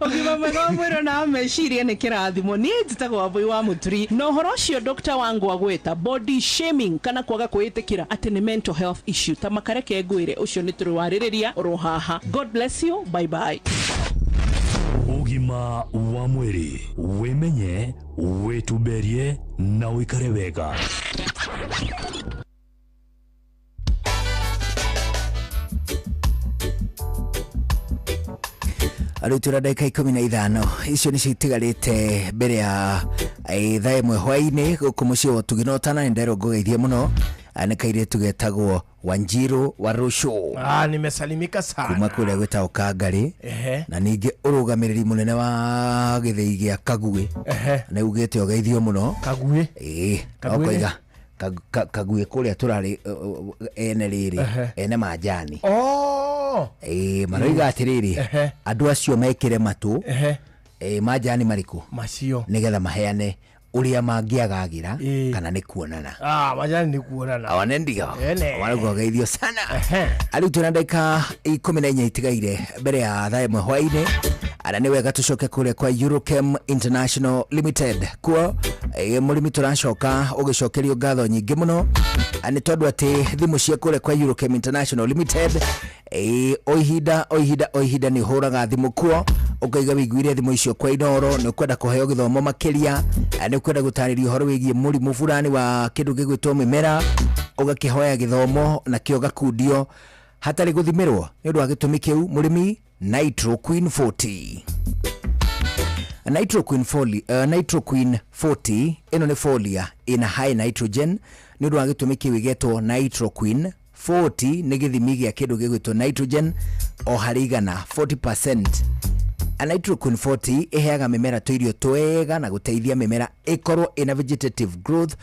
Ũgima mwega wa mwĩrĩ na wa meciria nĩ kĩrathimo. Niĩ njĩtagwo Wambui wa Mũturi, na ũhoro ũcio Dr. Wangu agwĩta body shaming kana kwaga kwĩĩtĩkĩra atĩ nĩ mental health issue, ta makareke ngwĩre ũcio nĩ tũrĩwarĩrĩria oro haha. God bless you, bye bye. Ũgima wa mwĩrĩ: wĩmenye, wĩtumberie na ũikare wega. Rĩu twĩna ndagĩka 15, icio nĩcio itigarĩte mbere ya thaa 1 hwaĩ-inĩ gũkũ mũciĩ wa ũtugi. No tana nĩ nderwo ngũgeithie mũno. Nĩ kairĩtu getagwo Wanjiru wa Rũcũ. Ah, nimesalimika sana. Kuma kũrĩa gwĩtagwo Kangarĩ. Na ningĩ ũrũgamĩrĩri mũnene wa gĩthĩi gĩa Kaguĩ nĩ ugĩte ũgeithio mũno. Kaguĩ? Ĩĩ. Kaguĩ nĩ- Okoiga Kaguĩ kũrĩa tũrarĩ ene rĩrĩ, ene manjani. Oh. Ĩĩ, maroiga atĩrĩrĩ, andũ acio mekĩre matũ. Manjani marĩkũ? Macio. Nĩgetha maheane ũrĩa mangĩagagĩra kana nĩ kuonana. Ah, majani ni kuonana. Awane ndio. Ene. Warauga ũgeithio sana. Arĩu twĩna ndagĩka 14 itigaire mbere ya thaa 1 hwaĩ-inĩ. Ana nĩ wega tũcoke kũrĩa kwa Eurochem International Limited kuo, mũrĩmi, tũracoka ũgĩcokerio ngatho nyingĩ mũno. Nĩ tondũ atĩ thimũ cia kũrĩa kwa Eurochem International Limited, o ihinda o ihinda o ihinda nĩ ũhũraga thimũ kuo ũkaiga wĩiguire thimũ icio kwa Inoro, nĩ ũkwenda kũheo gĩthomo makĩria, nĩ ũkwenda gũtarĩrio ũhoro wĩgiĩ mũrimũ fulani wa kĩndũ gĩgwĩtwo mĩmera, ũgakĩhoya gĩthomo nakĩo gakundio hatarĩ gũthimĩrwo. Nĩ ũndũ wa gĩtũmi kĩu, mũrĩmi, Nitro Queen 40, Nitro Queen 40, Nitro Queen 40 ĩno nĩ folia ĩna high nitrogen. Nĩ ũndũ wa gĩtũmi kĩu ĩgetwo Nitro Queen 40, nĩ gĩthimi gĩa kĩndũ gĩgwĩtwo nitrogen o harĩ igana 40%. A Nitro Queen 40 ĩheaga mĩmera tũirio twega na gũteithia mĩmera ĩkorwo ĩna vegetative growth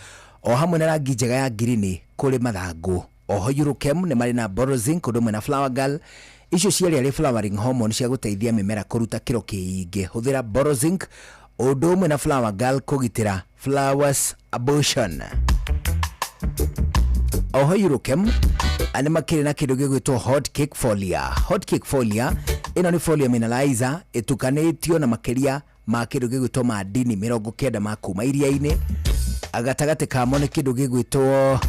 o hamwe na rangi njega ya ngirini kũrĩ mathangũ. Oho Eurochem nĩ marĩ na Borozinc ũndũ ũmwe na Flower Girl, icio cierĩ arĩ flowering hormone cia gũteithia mĩmera kũruta kĩro kĩingĩ. Hũthĩra Borozinc ũndũ ũmwe na Flower Girl kũgitĩra flowers abortion. Oho Eurochem nĩ makĩrĩ na kĩndũ gĩgwĩtwo hot cake folia. Hot cake folia ĩno nĩ folia mineralizer ĩtukanĩtio na makĩria ma kĩndũ gĩgwĩtwo madini 90 ma kuma iria-inĩ. Gatagatĩ kamo nĩ kĩndũ gĩgwĩtwo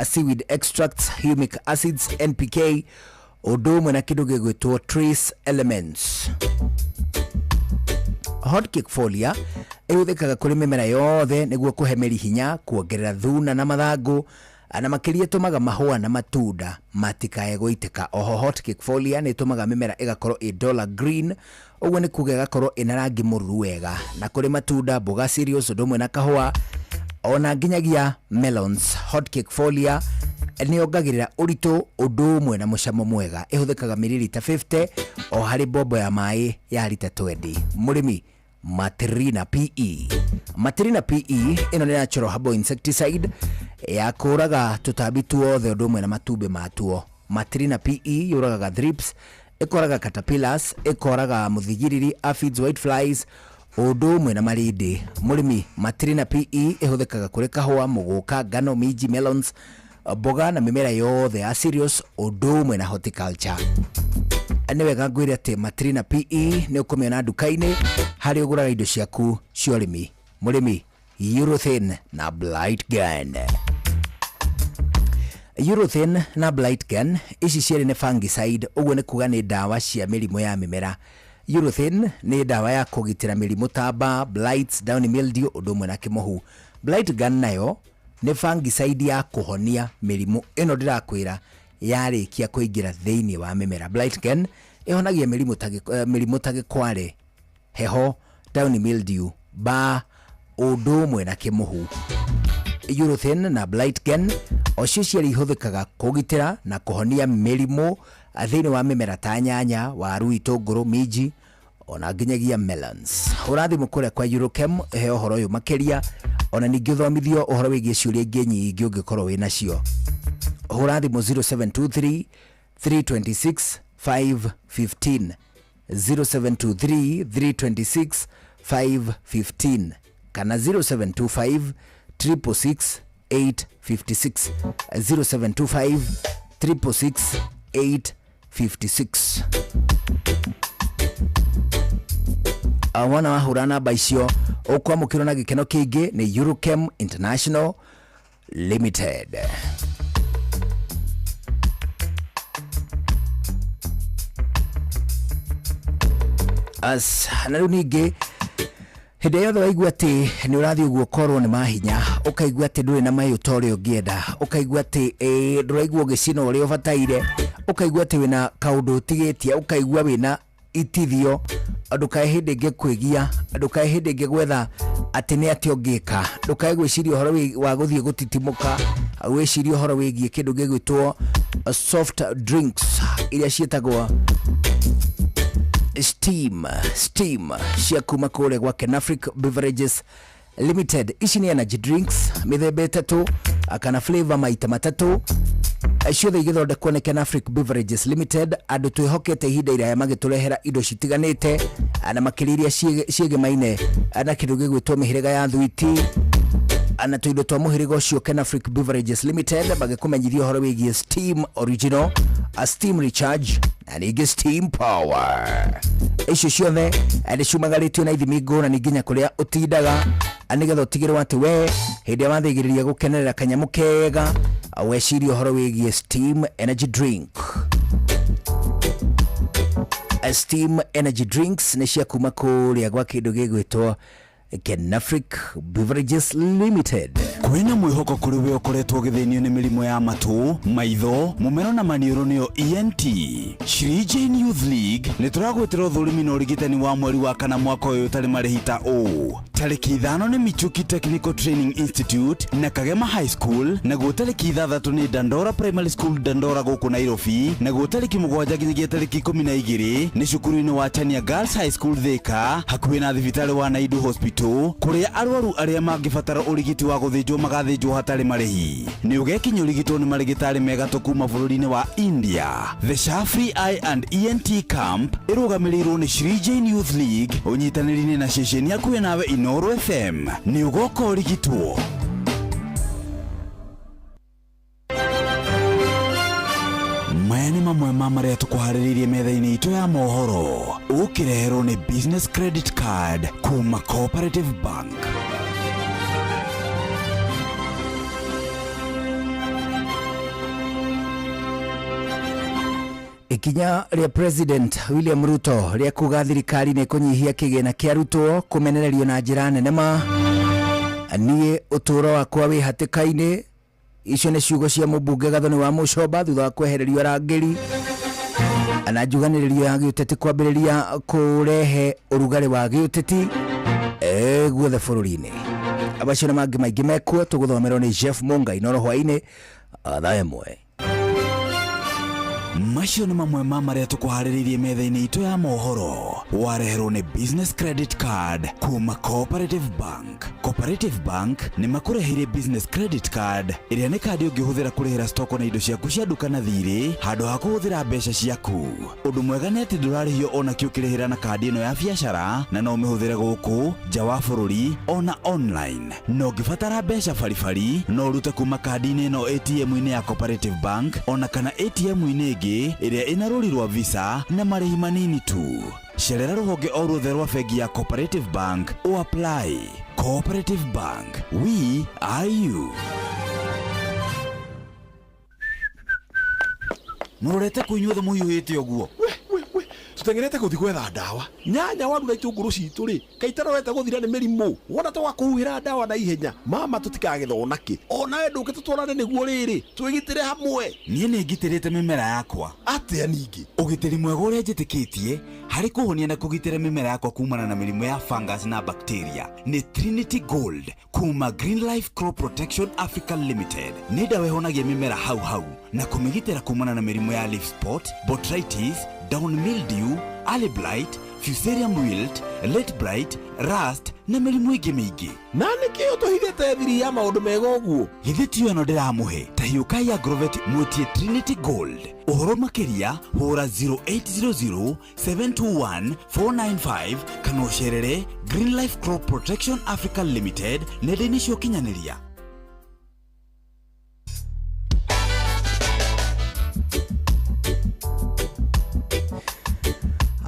seaweed extracts, humic acids, NPK ũndũ ũmwe na kĩndũ gĩgwĩtwo trace elements. Hot cake folia ĩhũthĩkaga kũrĩ mĩmera yothe nĩguo kũhe mĩri hinya, kuongerera thuna na mathangũ, na makĩria ĩtũmaga mahũa na matunda matikae gũitĩka. Oho hot cake folia nĩ ĩtũmaga mĩmera ĩgakorwo ĩ dollar green, ũguo nĩ kuga ĩgakorwo ĩna rangi mũruru wega. Na kũrĩ matunda, mboga, cereals ũndũ ũmwe na kahũa ona nginyagia melons, hot cake folia nĩ yongagĩrĩra ũritũ ũndũ ũmwe na mũcamo mwega. Ĩhũthĩkaga mililita 50 o harĩ mbombo ya maĩ ya rita 20. Mũrĩmi, Matrina PE. Matrina PE ĩno nĩ natural herbal insecticide ya kũraga tũtambi tuothe ũndũ ũmwe na matumbĩ matuo. Matrina PE yũragaga thrips, ĩkoraga caterpillars, ĩkoraga mũthigiriri, aphids, white flies, ũndũ ũmwe na marindi. Mũrĩmi, Matrina PE ĩhũthĩkaga kũrĩ kahũa, mũgũka, ngano, minji, melons, mboga na mĩmera yothe ya cereals ũndũ ũmwe na horticulture. Nĩ wega ngwĩre atĩ Matrina PE nĩ ũkũmĩona nduka-inĩ harĩa ũgũraga indo ciaku cia ũrĩmi. Mũrĩmi, Urethane na Blight Gun. Urethane na Blight Gun ici cierĩ nĩ fungicide, ũguo nĩ kuga nĩ ndawa cia mĩrimũ ya mĩmera. Urethane nĩ ndawa ya kũgitĩra mĩrimũ ta mbaa, blights, downy mildew ũndũ ũmwe na kĩmohu. Blight Gun nayo nĩ fungicide ya kũhonia mĩrimũ ĩno ndĩrakwĩra yarĩkia kũingĩra thĩinĩ wa mĩmera. Blight Gun ĩhonagia mĩrimũ ta mĩrimũ ta gĩkware, heho, downy mildew, mbaa, ũndũ ũmwe na kĩmũhu. Urethane na Blight Gun ocio cierĩ ihũthĩkaga kũgitĩra na kũhonia mĩrimũ thĩinĩ wa mĩmera ta nyanya, waru, itũngũrũ, minji ona nginyagia melons. Hũra thimũ kũrĩa kwa Eurochem he ũhoro ũyũ makĩria, ona ningĩ ũthomithio ũhoro wĩgiĩ ciũria ingĩ nyingĩ ũngĩkorwo wĩ nacio. Hũra thimũ 0723 326 515, 0723 326 515 kana 0725 666 856, 0725 666 856. Wona wahũra namba icio ũkwamũkĩrwo na gĩkeno kĩingĩ nĩ Eurochem International Limited. As na rĩu ningĩ hĩndĩ yothe waigua atĩ nĩ ũrathiĩ ũguo ũkorwo nĩ mahinya, ũkaigua atĩ ndũrĩ na mayũ ta ũrĩa ũngĩenda, ũkaigua atĩ ndũraigua ũgĩcina ũrĩa ũbataire, ũkaigua atĩ wĩna kaũndũ ũtigĩtie, ũkaigua wĩna itithio, ndũkae hĩndĩ ĩngĩ kwĩgia, ndũkae hĩndĩ ĩngĩ gwetha atĩ nĩ atĩa ũngĩka, ndũkae gwĩciria ũhoro wa gũthiĩ gũtitimũka, wĩcirie ũhoro wĩgiĩ kĩndũ gĩgwĩtwo soft drinks iria ciĩtagwo Steam, Steam cia kuma kũrĩa gwa Kenafric Beverages Limited. Ici nĩ energy drinks mĩthemba ĩtatũ kana flavor maita matatũ, ciothe igĩthondekwo nĩ Kenafric Beverages Limited, andũ twĩhokete ihinda iraya magĩtũrehera indo citiganĩte na makĩria iria ciĩgemaine na kĩndũ gĩgwĩtwo mĩhĩrĩga ya thwiti na tũindo twa mũhĩrĩga ũcio. Kenafric Beverages Limited magĩkũmenyithia ũhoro wĩgiĩ Steam Original, a Steam Recharge na ningĩ Steam Power. Icio ciothe nĩ ciumagarĩtio na ithimi ngũrani nginya kũrĩa ũtindaga, nĩgetha ũtigĩrwo atĩ we hĩndĩ ĩrĩa wathĩgĩrĩria gũkenerera kanyamũ kega, weciria ũhoro wĩgiĩ Steam Energy Drink. Steam Energy Drinks nĩ cia kuma kũrĩa gwa kĩndũ gĩgwĩtwo Kenafric Beverages Limited. Kwĩna mwĩhoko kũrĩ we ũkoretwo ũgĩthĩnio nĩ mĩrimũ ya matũ, maitho, mũmero na maniũrũ nĩyo ENT. Shri Jane Youth League nĩ tũragwĩtĩra ũthũrimi na ũrigitani wa mweri wa kana mwaka ũyũ ũtarĩ marĩhi ta ũũ: tarĩki 5 nĩ Michuki Technical Training Institute na Kagema High School, naguo tarĩki 6 nĩ Dandora Primary School Dandora gũkũ Nairobi, naguo tarĩki 7 nginyagia tarĩki 12 nĩ cukuru-inĩ wa Chania Girls High School Thika, hakuhĩ na thibitarĩ wa Naidu Hospital, kũrĩa arwaru arĩa mangĩbatara ũrigiti wa gũthĩnjwo magathĩnjwo hatarĩ marĩhi. Nĩ ũgekinya ũrigitwo nĩ marĩgĩtarĩ megatũ kuma bũrũri-inĩ wa India. The Shafri Eye and ENT Camp ĩrũgamĩrĩirwo nĩ Shri Jane Youth League ũnyitanĩri-inĩ na ceceni hakuhĩ nawe Inooro FM. Nĩ ũgoka ũrigitwo. Maya nĩ mamwe ma marĩa tũkũharĩrĩirie metha-inĩ itũ ya mohoro, ũkĩreherwo nĩ Business Credit Card kuma Cooperative Bank. Ikinya rĩa President William Ruto rĩa kuga thirikari nĩ kũnyihia kĩgĩna kĩa arutwo kũmenererio na njĩra nene ma. Niĩ ũtũũro wakwa wĩ hatĩka-inĩ, icio nĩ ciugo cia mũmbunge Gathoni wa Mũcomba thutha wa kwehererio arangĩri na njuganĩrĩrio ya gĩũteti kwambĩrĩria kũrehe ũrugarĩ wa gĩũteti guothe bũrũri-inĩ. Macio na mangĩ maingĩ mekuo tũgũthomerwo nĩ Jeff Munga Inoro hwaĩ-inĩ thaa 1. Macio nĩ mamwe ma marĩa tũkũharĩrĩirie metha-inĩ itũ ya mohoro. Wareherwo nĩ Business Credit Card kuma Cooperative Bank. Cooperative Bank nĩ makũreheire Business Credit Card ĩrĩa nĩ kandi ũngĩhũthĩra kũrĩhĩra stoko na indo ciaku cia nduka na thirĩ handũ ha kũhũthĩra mbeca ciaku. Ũndũ mwega nĩ atĩ ndũrarĩhio ona kĩ ũkĩrĩhĩra na kandi ĩno ya biacara na no ũmĩhũthĩre gũkũ nja wa bũrũri ona online. Na ũngĩbatara mbeca baribari no ũrute kuma kandi-inĩ ĩno ATM-inĩ ya Cooperative Bank ona kana ATM-inĩ ĩngĩ ĩrĩa ĩna rũri rwa Visa na marĩhi manini tu. Cerera rũhonge o ruothe rwa bengi ya Cooperative Bank o apply. Cooperative Bank, we are you. Mũrorete kũ inyuothe mũhiũhĩte ũguo? Tũteng'erete gũthiĩ gwetha ndawa. Nyanya waru na itũngũrũ citũ rĩ, kaĩ itarorete gũthira nĩ mĩrimũ. Wona twaga kũhuhĩra ndawa na ihenya, mama tũtikagethwo onakĩ. Onawe ndũke tũtwarane nĩguo rĩrĩ, twĩgitĩre hamwe. Niĩ nĩ ngitĩrĩte mĩmera yakwa. Atĩa ningĩ? Ũgitĩri mwega ũrĩa njĩtĩkĩtie harĩ kũhonia na kũgitĩra mĩmera yakwa kumana na mĩrimũ ya fungus na bacteria nĩ Trinity Gold kuma Green Life Crop Protection Africa Limited. Nĩ ndawa ĩhonagia mĩmera hau hau na kũmĩgitĩra kumana na mĩrimũ ya leaf spot, botrytis, down mildew, early blight, fusarium wilt, late blight, rust na mĩrimũ ĩngĩ mĩingĩ. Na nĩkĩ ũtũhithĩte thiri ya maũndũ mega ũguo? Githĩ tiyo ĩno ndĩramũhe? Ta hiũkai Agrovet mwĩtie Trinity Gold. Ũhoro makĩria hũra 0800 721 495 kana ũcerere Green Life Crop Protection Africa Limited nenda-inĩ cia ũkinyanĩria.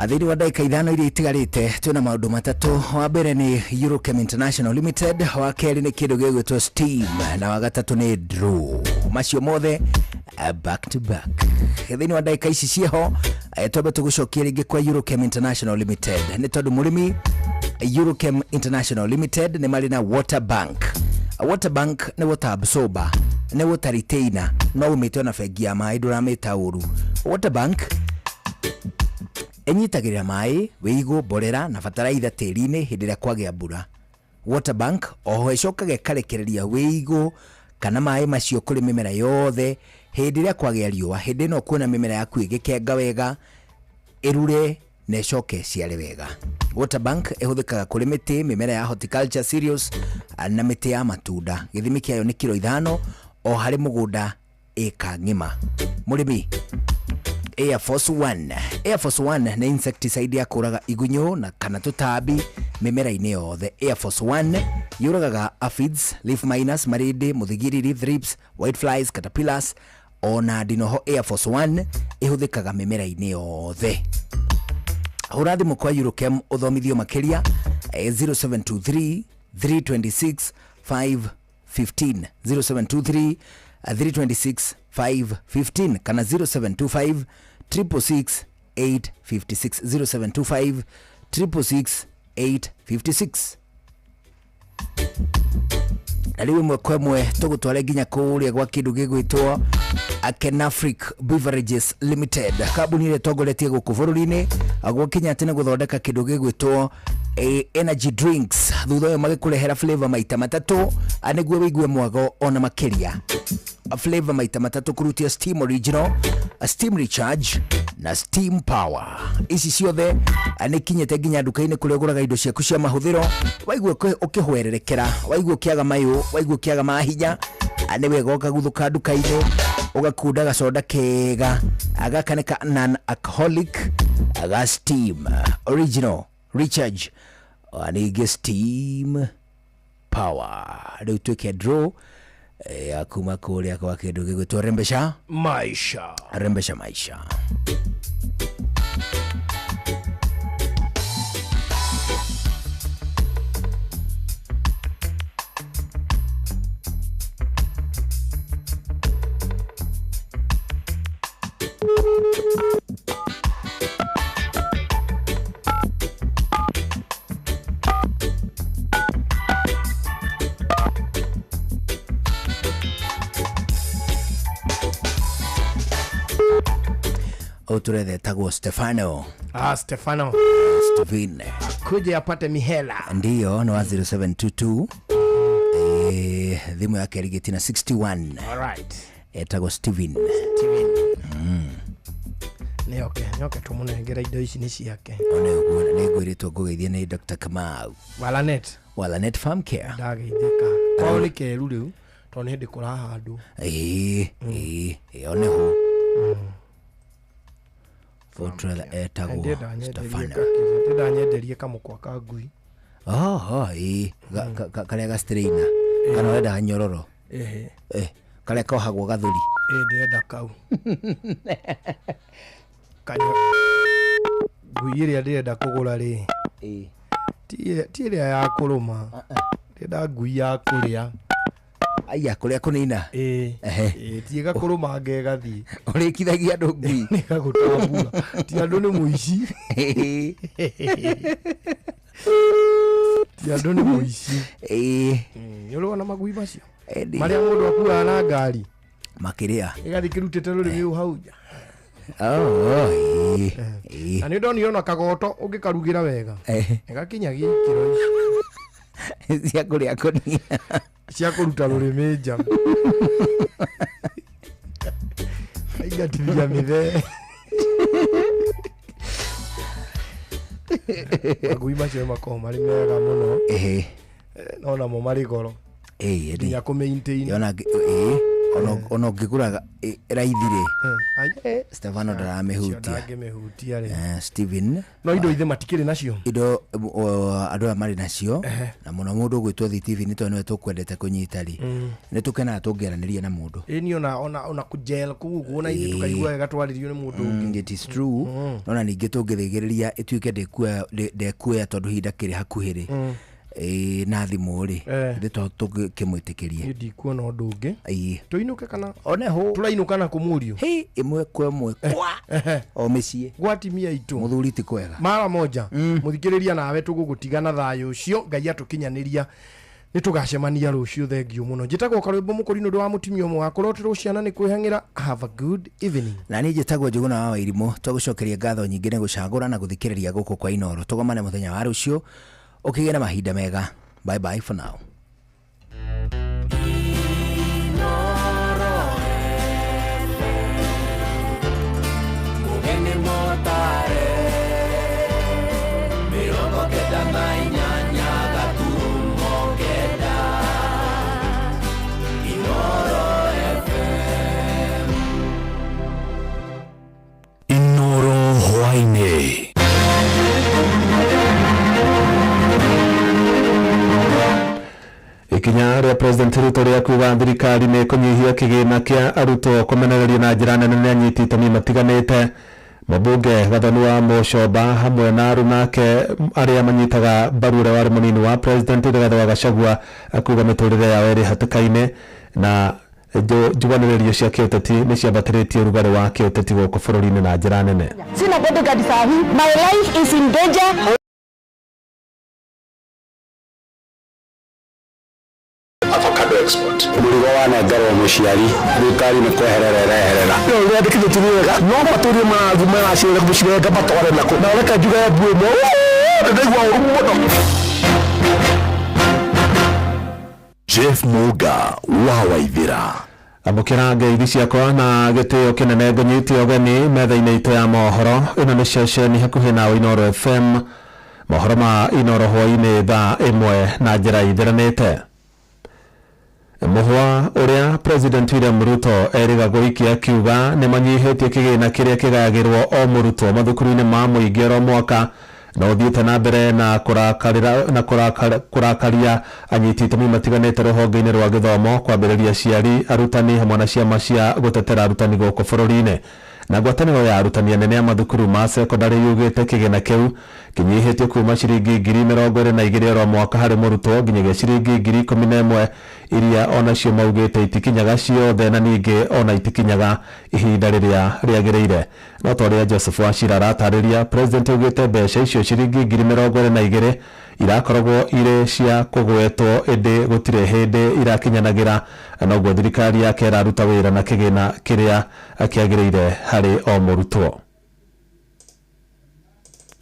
Thĩinĩ wa ndagĩka ithano iria itigarĩte twĩna maũndũ matatũ. Wa mbere nĩ Eurochem International Limited, wa kerĩ nĩ kĩndũ gĩgwĩtwo Steam na wa gatatũ nĩ Draw. Macio mothe back to back. Thĩinĩ wa ndagĩka ici ciĩho twambe tũgũcokia rĩngĩ kwa Eurochem International Limited nĩ tondũ mũrĩmi Eurochem International Limited nĩ marĩ na water bank. Water bank nĩ water absorber, nĩ water retainer, no ũmĩte ona bengi ya maĩ ndũramĩta ũru. Water bank ĩnyitagĩrĩra maĩ, wĩigũ, mborera na bataraitha tĩri-inĩ hĩndĩ ĩrĩa kwagĩa mbura. Water bank oho ĩcokaga ĩkarekereria wĩigũ kana maĩ macio kũrĩ mĩmera yothe hĩndĩ ĩrĩa kwagĩa riũa. Hĩndĩ ĩno kuona mĩmera yaku ĩgĩkenga wega, ĩrure na ĩcoke ĩciare wega. Water bank ĩhũthĩkaga kũrĩ mĩtĩ, mĩmera ya horticulture cereals na mĩtĩ ya matunda. Gĩthimi kĩayo nĩ kiro 5 o harĩ mũgũnda ĩka ng'ima. Mũrĩmi, Air Force One. Air Force One nĩ insecticide ya kũraga igunyũ na kana tũtambi mĩmera-inĩ yothe. Air Force One yũragaga aphids, leaf miners, marĩndĩ, mũthigiriri, thrips, whiteflies, caterpillars ona ndinoho. Air Force One ĩhũthĩkaga mĩmera-inĩ yothe. Hũra thimũ kwa Eurochem ũthomithio makĩria 0723 326 515, 0723 326 515 kana 0725 666 856, 0725 666 856. Na rĩu ĩmwe kwa ĩmwe tũgũtware nginya kũrĩa gwa kĩndũ gĩgwĩtwo Kenafric Beverages Limited, kambuni ĩrĩa ĩtongoretie gũkũ bũrũri-inĩ gwakinya atĩ nĩ gũthondeka kĩndũ gĩgwĩtwo energy drinks. Thutha ũyũ magĩkũrehera flavor maita matatũ nĩguo wĩigue mwago ona makĩria. Flavor maita matatũ kũrutia Steam Original, Steam Recharge na Steam Power. Ici ciothe nĩ kinyĩte nginya nduka-inĩ kũrĩa ũgũraga indo ciaku cia mahũthĩro. Waigua ũkĩhwererekera, waigua ũkĩaga mayũ, waigua ũkĩaga mahinya, nĩ wega ũkaguthũka nduka-inĩ ũgakunda gacoda kega gaka nĩ ka non alcoholic ga Steam Original, Recharge ningĩ Steam Power. Rĩu twĩke draw ya kuma kũrĩa kwa kĩndũ gĩgwĩtwo Rembesha Maisha. Rembesha Maisha. Turethetagwo Stefano. Stefano. Stephen. Kuja apate mihela. Ndiyo, ni wa 0722. Thimu yake ĩrigĩtie na 61. All right. Etagwo Steven. Steven. Nĩoke nĩoke tũmũnengere indo ici nĩ ciake. One ũguo nĩ ngwĩrĩtwo ngũgeithie nĩ Dr. Kamau. Walanet. Walanet Farm Care. Ndageithĩka. Kwao nĩ keru rĩu tondũ nĩ hĩndĩ kũrahandwo. Ĩĩ ĩĩ ĩyo nĩho. Fortrell etagwo Stefano. Ndĩrenda nyenderie kamũkwa ka ngui. Oho ĩĩ karĩa ga strainer kana ũrenda nyororo. Ĩhĩ. Eh karĩa kohagwo gathuri. Ĩĩ ndĩrenda kau. Kanyo ngui ĩrĩa ndĩrenda kũgũra rĩ. Ĩĩ. Ti ĩrĩa ya kũrũma. Ndĩrenda ngui ya kũrĩa. Aya kũrĩa kũnina. Ĩĩ. Ĩĩ ti ĩgakũrũmanga ĩgathiĩ. Ũrĩkithagia andũ ngui. Nĩgagũtambura. Ti andũ nĩ mũici. Ti andũ nĩ mũici. Ĩĩ. Nĩ ũrĩ wona magui macio? Marĩa mũndũ akuaga na ngari. Makĩrĩa. Ĩgathiĩ kĩrutĩte rũrĩmĩ rũu hau nja. Oh, ĩĩ. Ĩĩ. Na nĩ ndonire ona kagoto ũngĩkarugĩra wega. Nĩgakinyagia ikĩro ici. Cia kũrĩa kũnina. Cia kũruta rũrĩmĩ nja. Aingatithia mĩthee. Magui macio makoragwo marĩ mega mũno. Ĩhĩ. No namo marĩ goro. Ĩĩ Nginya kũ maintain. Yona ĩĩ ona ũngĩgũra raithi rĩ. Stefano ndaramĩhutia. Ndangĩmĩhutia rĩ. Steven. No indo ithe matikĩrĩ nacio. Indo andũ aya marĩ nacio na mũno mũndũ ũgwĩtwo Stephen tondũ nĩwe tũkwendete kũnyita rĩ. Nĩ tũkenaga tũngĩaranĩria na mũndũ. Ĩĩ niĩ ona ona ona kũgel kũu ũguo na ithuĩ tũkaigua wega twarĩrio nĩ mũndũ ũngĩ. It is true. No na ningĩ tũngĩthĩgĩrĩria ĩtuĩke ndekuoya tondũ ihinda kĩrĩ hakuhĩ rĩ. Ĩĩ na thimũ rĩ. Ithuĩ to tũkĩmwĩtĩkĩrie. Niĩ ndikuona ũndũ ũngĩ. Ĩĩ. Tũinũke kana? One hũ. Tũrainũka na kũmũrio. Hĩ ĩmwe kwa ĩmwe kwa. O mĩciĩ. Gwa atimia aitũ. Mũthuri ti kwega. Mara moja. Mũthikĩrĩria nawe tũgũgũtiga na thayũ ũcio Ngai atũkinyanĩria nĩ tũgacemania rũciũ. Thengiũ mũno. Njĩtagwo Karwĩmbo Mũkũri nĩ ũndũ wa mũtumia ũmwe wa kũrotĩrwo ciana nĩ kwĩhang'ĩra. Have a good evening. Na niĩ njĩtagwo Njũgũna wa Wairimũ. Twagũcokeria ngatho nyingĩ nĩ gũcagũra na gũthikĩrĩria gũkũ kwa Inooro. Tũgomane mũthenya wa rũciũ. Ũkĩgĩe na mahinda mega. Bye bye for now. Mugeni motare 98 gaturumo 9 Inooro FM. Inooro hwainĩ. Ikinya rĩa President Ruto rĩa kuga thirikari nĩ kũnyihia kĩgĩna kĩa arutwo kũmenererio na njĩra nene nĩ anyiti itemi matiganĩte. Mũmbunge Gathoni wa Mũcomba hamwe na arunake arĩa manyitaga mbaru ũrĩa warĩ mũnini wa President Rigathĩ wa Gachagua kuga mĩtũrĩre yao ĩrĩ hatĩka-inĩ na njuganĩrĩrio cia kĩũteti nĩ ciambatĩrĩtie ũrugarĩ wa kĩũteti gũkũ bũrũri-inĩ na njĩra nene. Sina bodyguard sahi. My life is in danger. Avocado export. Mũrigo wanengerwo mũciari thirikari nĩ kweherera ĩreherera. Ũrĩa andĩkithĩtio nĩ wega no matũrie marathiĩ maracira gũcirenga matware nako na reke njuge mbu ĩmwe ndĩraigua ũru mũno. Jeff Muga wa Waithira. Amũkĩra ngeithi ciakwa na gĩtĩo kĩnene ngũnyite ũgeni metha-inĩ itũ ya mohoro. Ĩno nĩ ceceni hakuhĩ na Inooro FM. Mohoro ma Inooro hwainĩ thaa 1 na njĩra itheranĩte. Mũhwa ũrĩa President William Ruto erĩga gũikia akiuga nĩ manyihĩtie kĩgĩna kĩrĩa kĩgayagĩrwo o mũrutwo mathukuru-inĩ ma mũingĩ oro mwaka na ũthiĩte na mbere na kũrakaria anyiti itemi matiganĩte rũhonge-inĩ rwa gĩthomo kwambĩrĩria aciari, arutani hamwe na ciama cia gũtetera arutani gũkũ bũrũri-inĩ. Na ngwatanĩro ya arutani anene a mathukuru ma cekondarĩ yugĩte kĩgĩna kĩu kĩnyihĩtio kuma ciringi 22,000 oro mwaka harĩ mũrutwo nginyagia ciringi 11,000 iria onacio maugĩte itikinyaga ciothe na ningĩ ona itikinyaga ihinda rĩrĩa rĩagĩrĩire. No ta ũrĩa Joseph Wachira aratarĩria, President augĩte mbeca icio ciringi 22,000 irakoragwo irĩ cia kũgwetwo ĩndĩ gũtirĩ hĩndĩ irakinyanagĩra, noguo thirikari yake ĩraruta wĩra na kĩgĩna kĩrĩa kĩagĩrĩire harĩ o mũrutwo.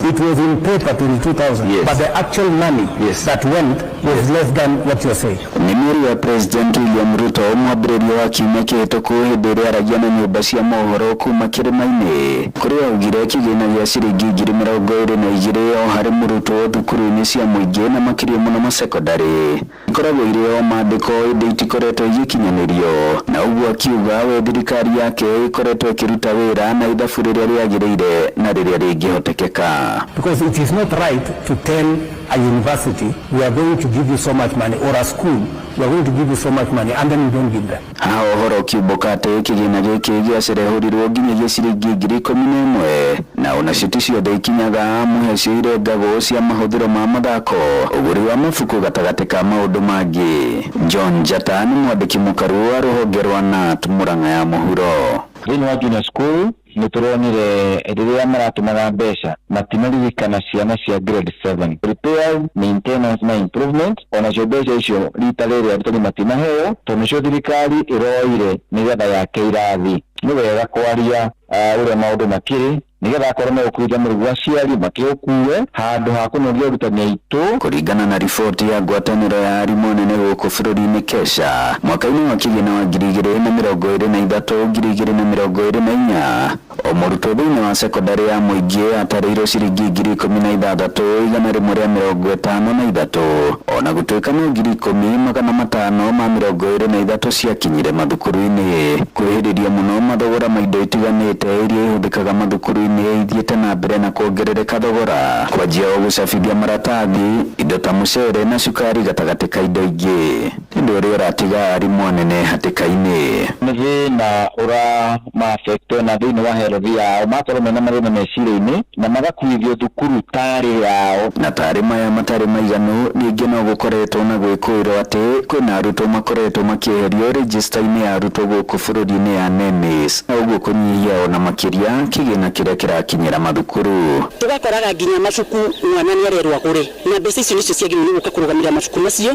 It was in paper 22,000, yes. But the actual money yes. that went was yes. less than what you're saying. Nĩ mĩario ya President William Ruto mwambĩrĩrio wa kiumia kĩhĩtũku hĩndĩ ĩrĩa aragia na nyũmba cia mohoro kuma kĩrĩma-inĩ kũrĩa augire kĩgĩna gĩa ciringi 22,000 o harĩ mũrutwo thukuru-inĩ cia mũingĩ na makĩria mũno masekondarĩ ikoragwo irĩ o maandĩko ĩndĩ itikoretwo igĩkinyanĩrio na ũguo akiuga we thirikari yake ĩkoretwo ĩkĩruta wĩra na ithabu rĩrĩa rĩagĩrĩire na rĩrĩa rĩngĩhotekeka. Because it is not right to tell a university we are going to give you so much money or a school we are going to give you so much money and then you don't give them. Haha ũhoro ũkiumbũka atĩ kĩgĩna gĩkĩ gĩacerehũrirwo nginyagia ciringi 11,000 na onacio ti ciothe ikinyaga amu he cio irengagwo cia mahũthĩro ma mathako, ũgũri wa mabuku gatagatĩ ka maũndũ mangĩ. John Njata nĩ mwandĩki mũkaru wa rũhonge rwa KNUT Murang'a ya mũhuro. Thĩinĩ wa junior school nĩ tũronire rĩrĩa maratũmaga mbeca matinaririkana ciana cia grade 7 repairs, maintenance na improvement onacio mbeca icio rita rĩrĩ arutani matinaheo tondũ nĩcio thirikari ĩroire nĩgetha yake irathi. Nĩ wega kwaria ũrĩa maũndũ makĩrĩ nĩgetha akorwo megũkuithia mũrigo aciari makĩũkue handũ ha kũnogia arutani aitũ. Kũringana na riboti ya ngwatanĩro ya arimũ anene gũkũ bũrũri-inĩ KESHA mwaka-inĩ wa kĩgĩna wa 2023 2024 o mũrutwo thĩinĩ wa sekondarĩ ya mũingĩ atarĩirwo ciringi 16,153 ona gũtuĩka no 10,523 ciakinyire mathukuru-inĩ. Kwĩhĩrĩria mũno mathogora ma indo itiganĩte iria ihũthĩkaga mathukuru-inĩ ithiĩte na mbere na kuongerereka thogora kwanjia o gũcabithia maratathi indo ta mũcere na cukari gatagatĩ ka indo ingĩ ũndũ ũrĩa ũratiga arimũ anene hatĩka-inĩ. Nĩ thĩna ũrama-affect na thĩinĩ wa health yao makorwo mena mathĩna meciria-inĩ na magakuithio thukuru tarĩ yao. Na tarĩ maya matarĩ maiganu ningĩ no gũkoretwo na gwĩkũĩrwo atĩ kwĩna arutwo makoretwo makĩeherio rejista-inĩ ya arutwo gũkũ bũrũri-inĩ ya NEMIS na ũguo kũnyihia ona makĩria kĩgĩna kĩrĩa kĩrakinyĩra mathukuru. Tugakoraga nginya mabuku mwana nĩ arerwo agũre na mbeca icio nĩcio ciagĩrĩirwo nĩ gũka kũrũgamĩrĩra mabuku macio.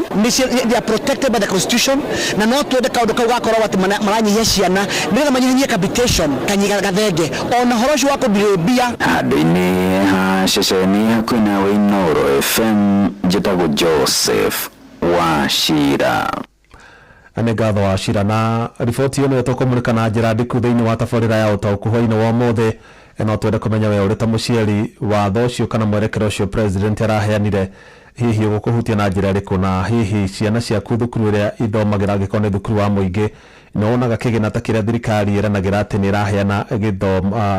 They are protected by the constitution na no twende kaũndũ kau gakorwo atĩ maranyihia ciana nĩgetha manyihie capitation kanyiga gathenge ona horo ũcio wa kũndirĩmbia. Handũ-inĩ ha ceceni hakuhĩ nawe Inooro FM njĩtagwo Joseph Wachira. Nĩ ngatho Wachira na riboti ĩyo nĩyo tũkũmũrĩka na njĩra ndiku thĩinĩ wa tabarĩra ya ũtaũku hwaĩ-inĩ wa ũmũthĩ. No twende kũmenya we ũrĩ ta mũciari watho ũcio kana mwerekera ũcio president araheanire hihi ũgũkũhutia na njĩra ĩrĩkũ na hihi ciana ciaku thukuru ĩrĩa ithomagĩra angĩkorwo nĩ thukuru wa mũingĩ nĩ wonaga kĩgĩna ta kĩrĩa thirikari ĩranagĩra atĩ nĩ ĩraheana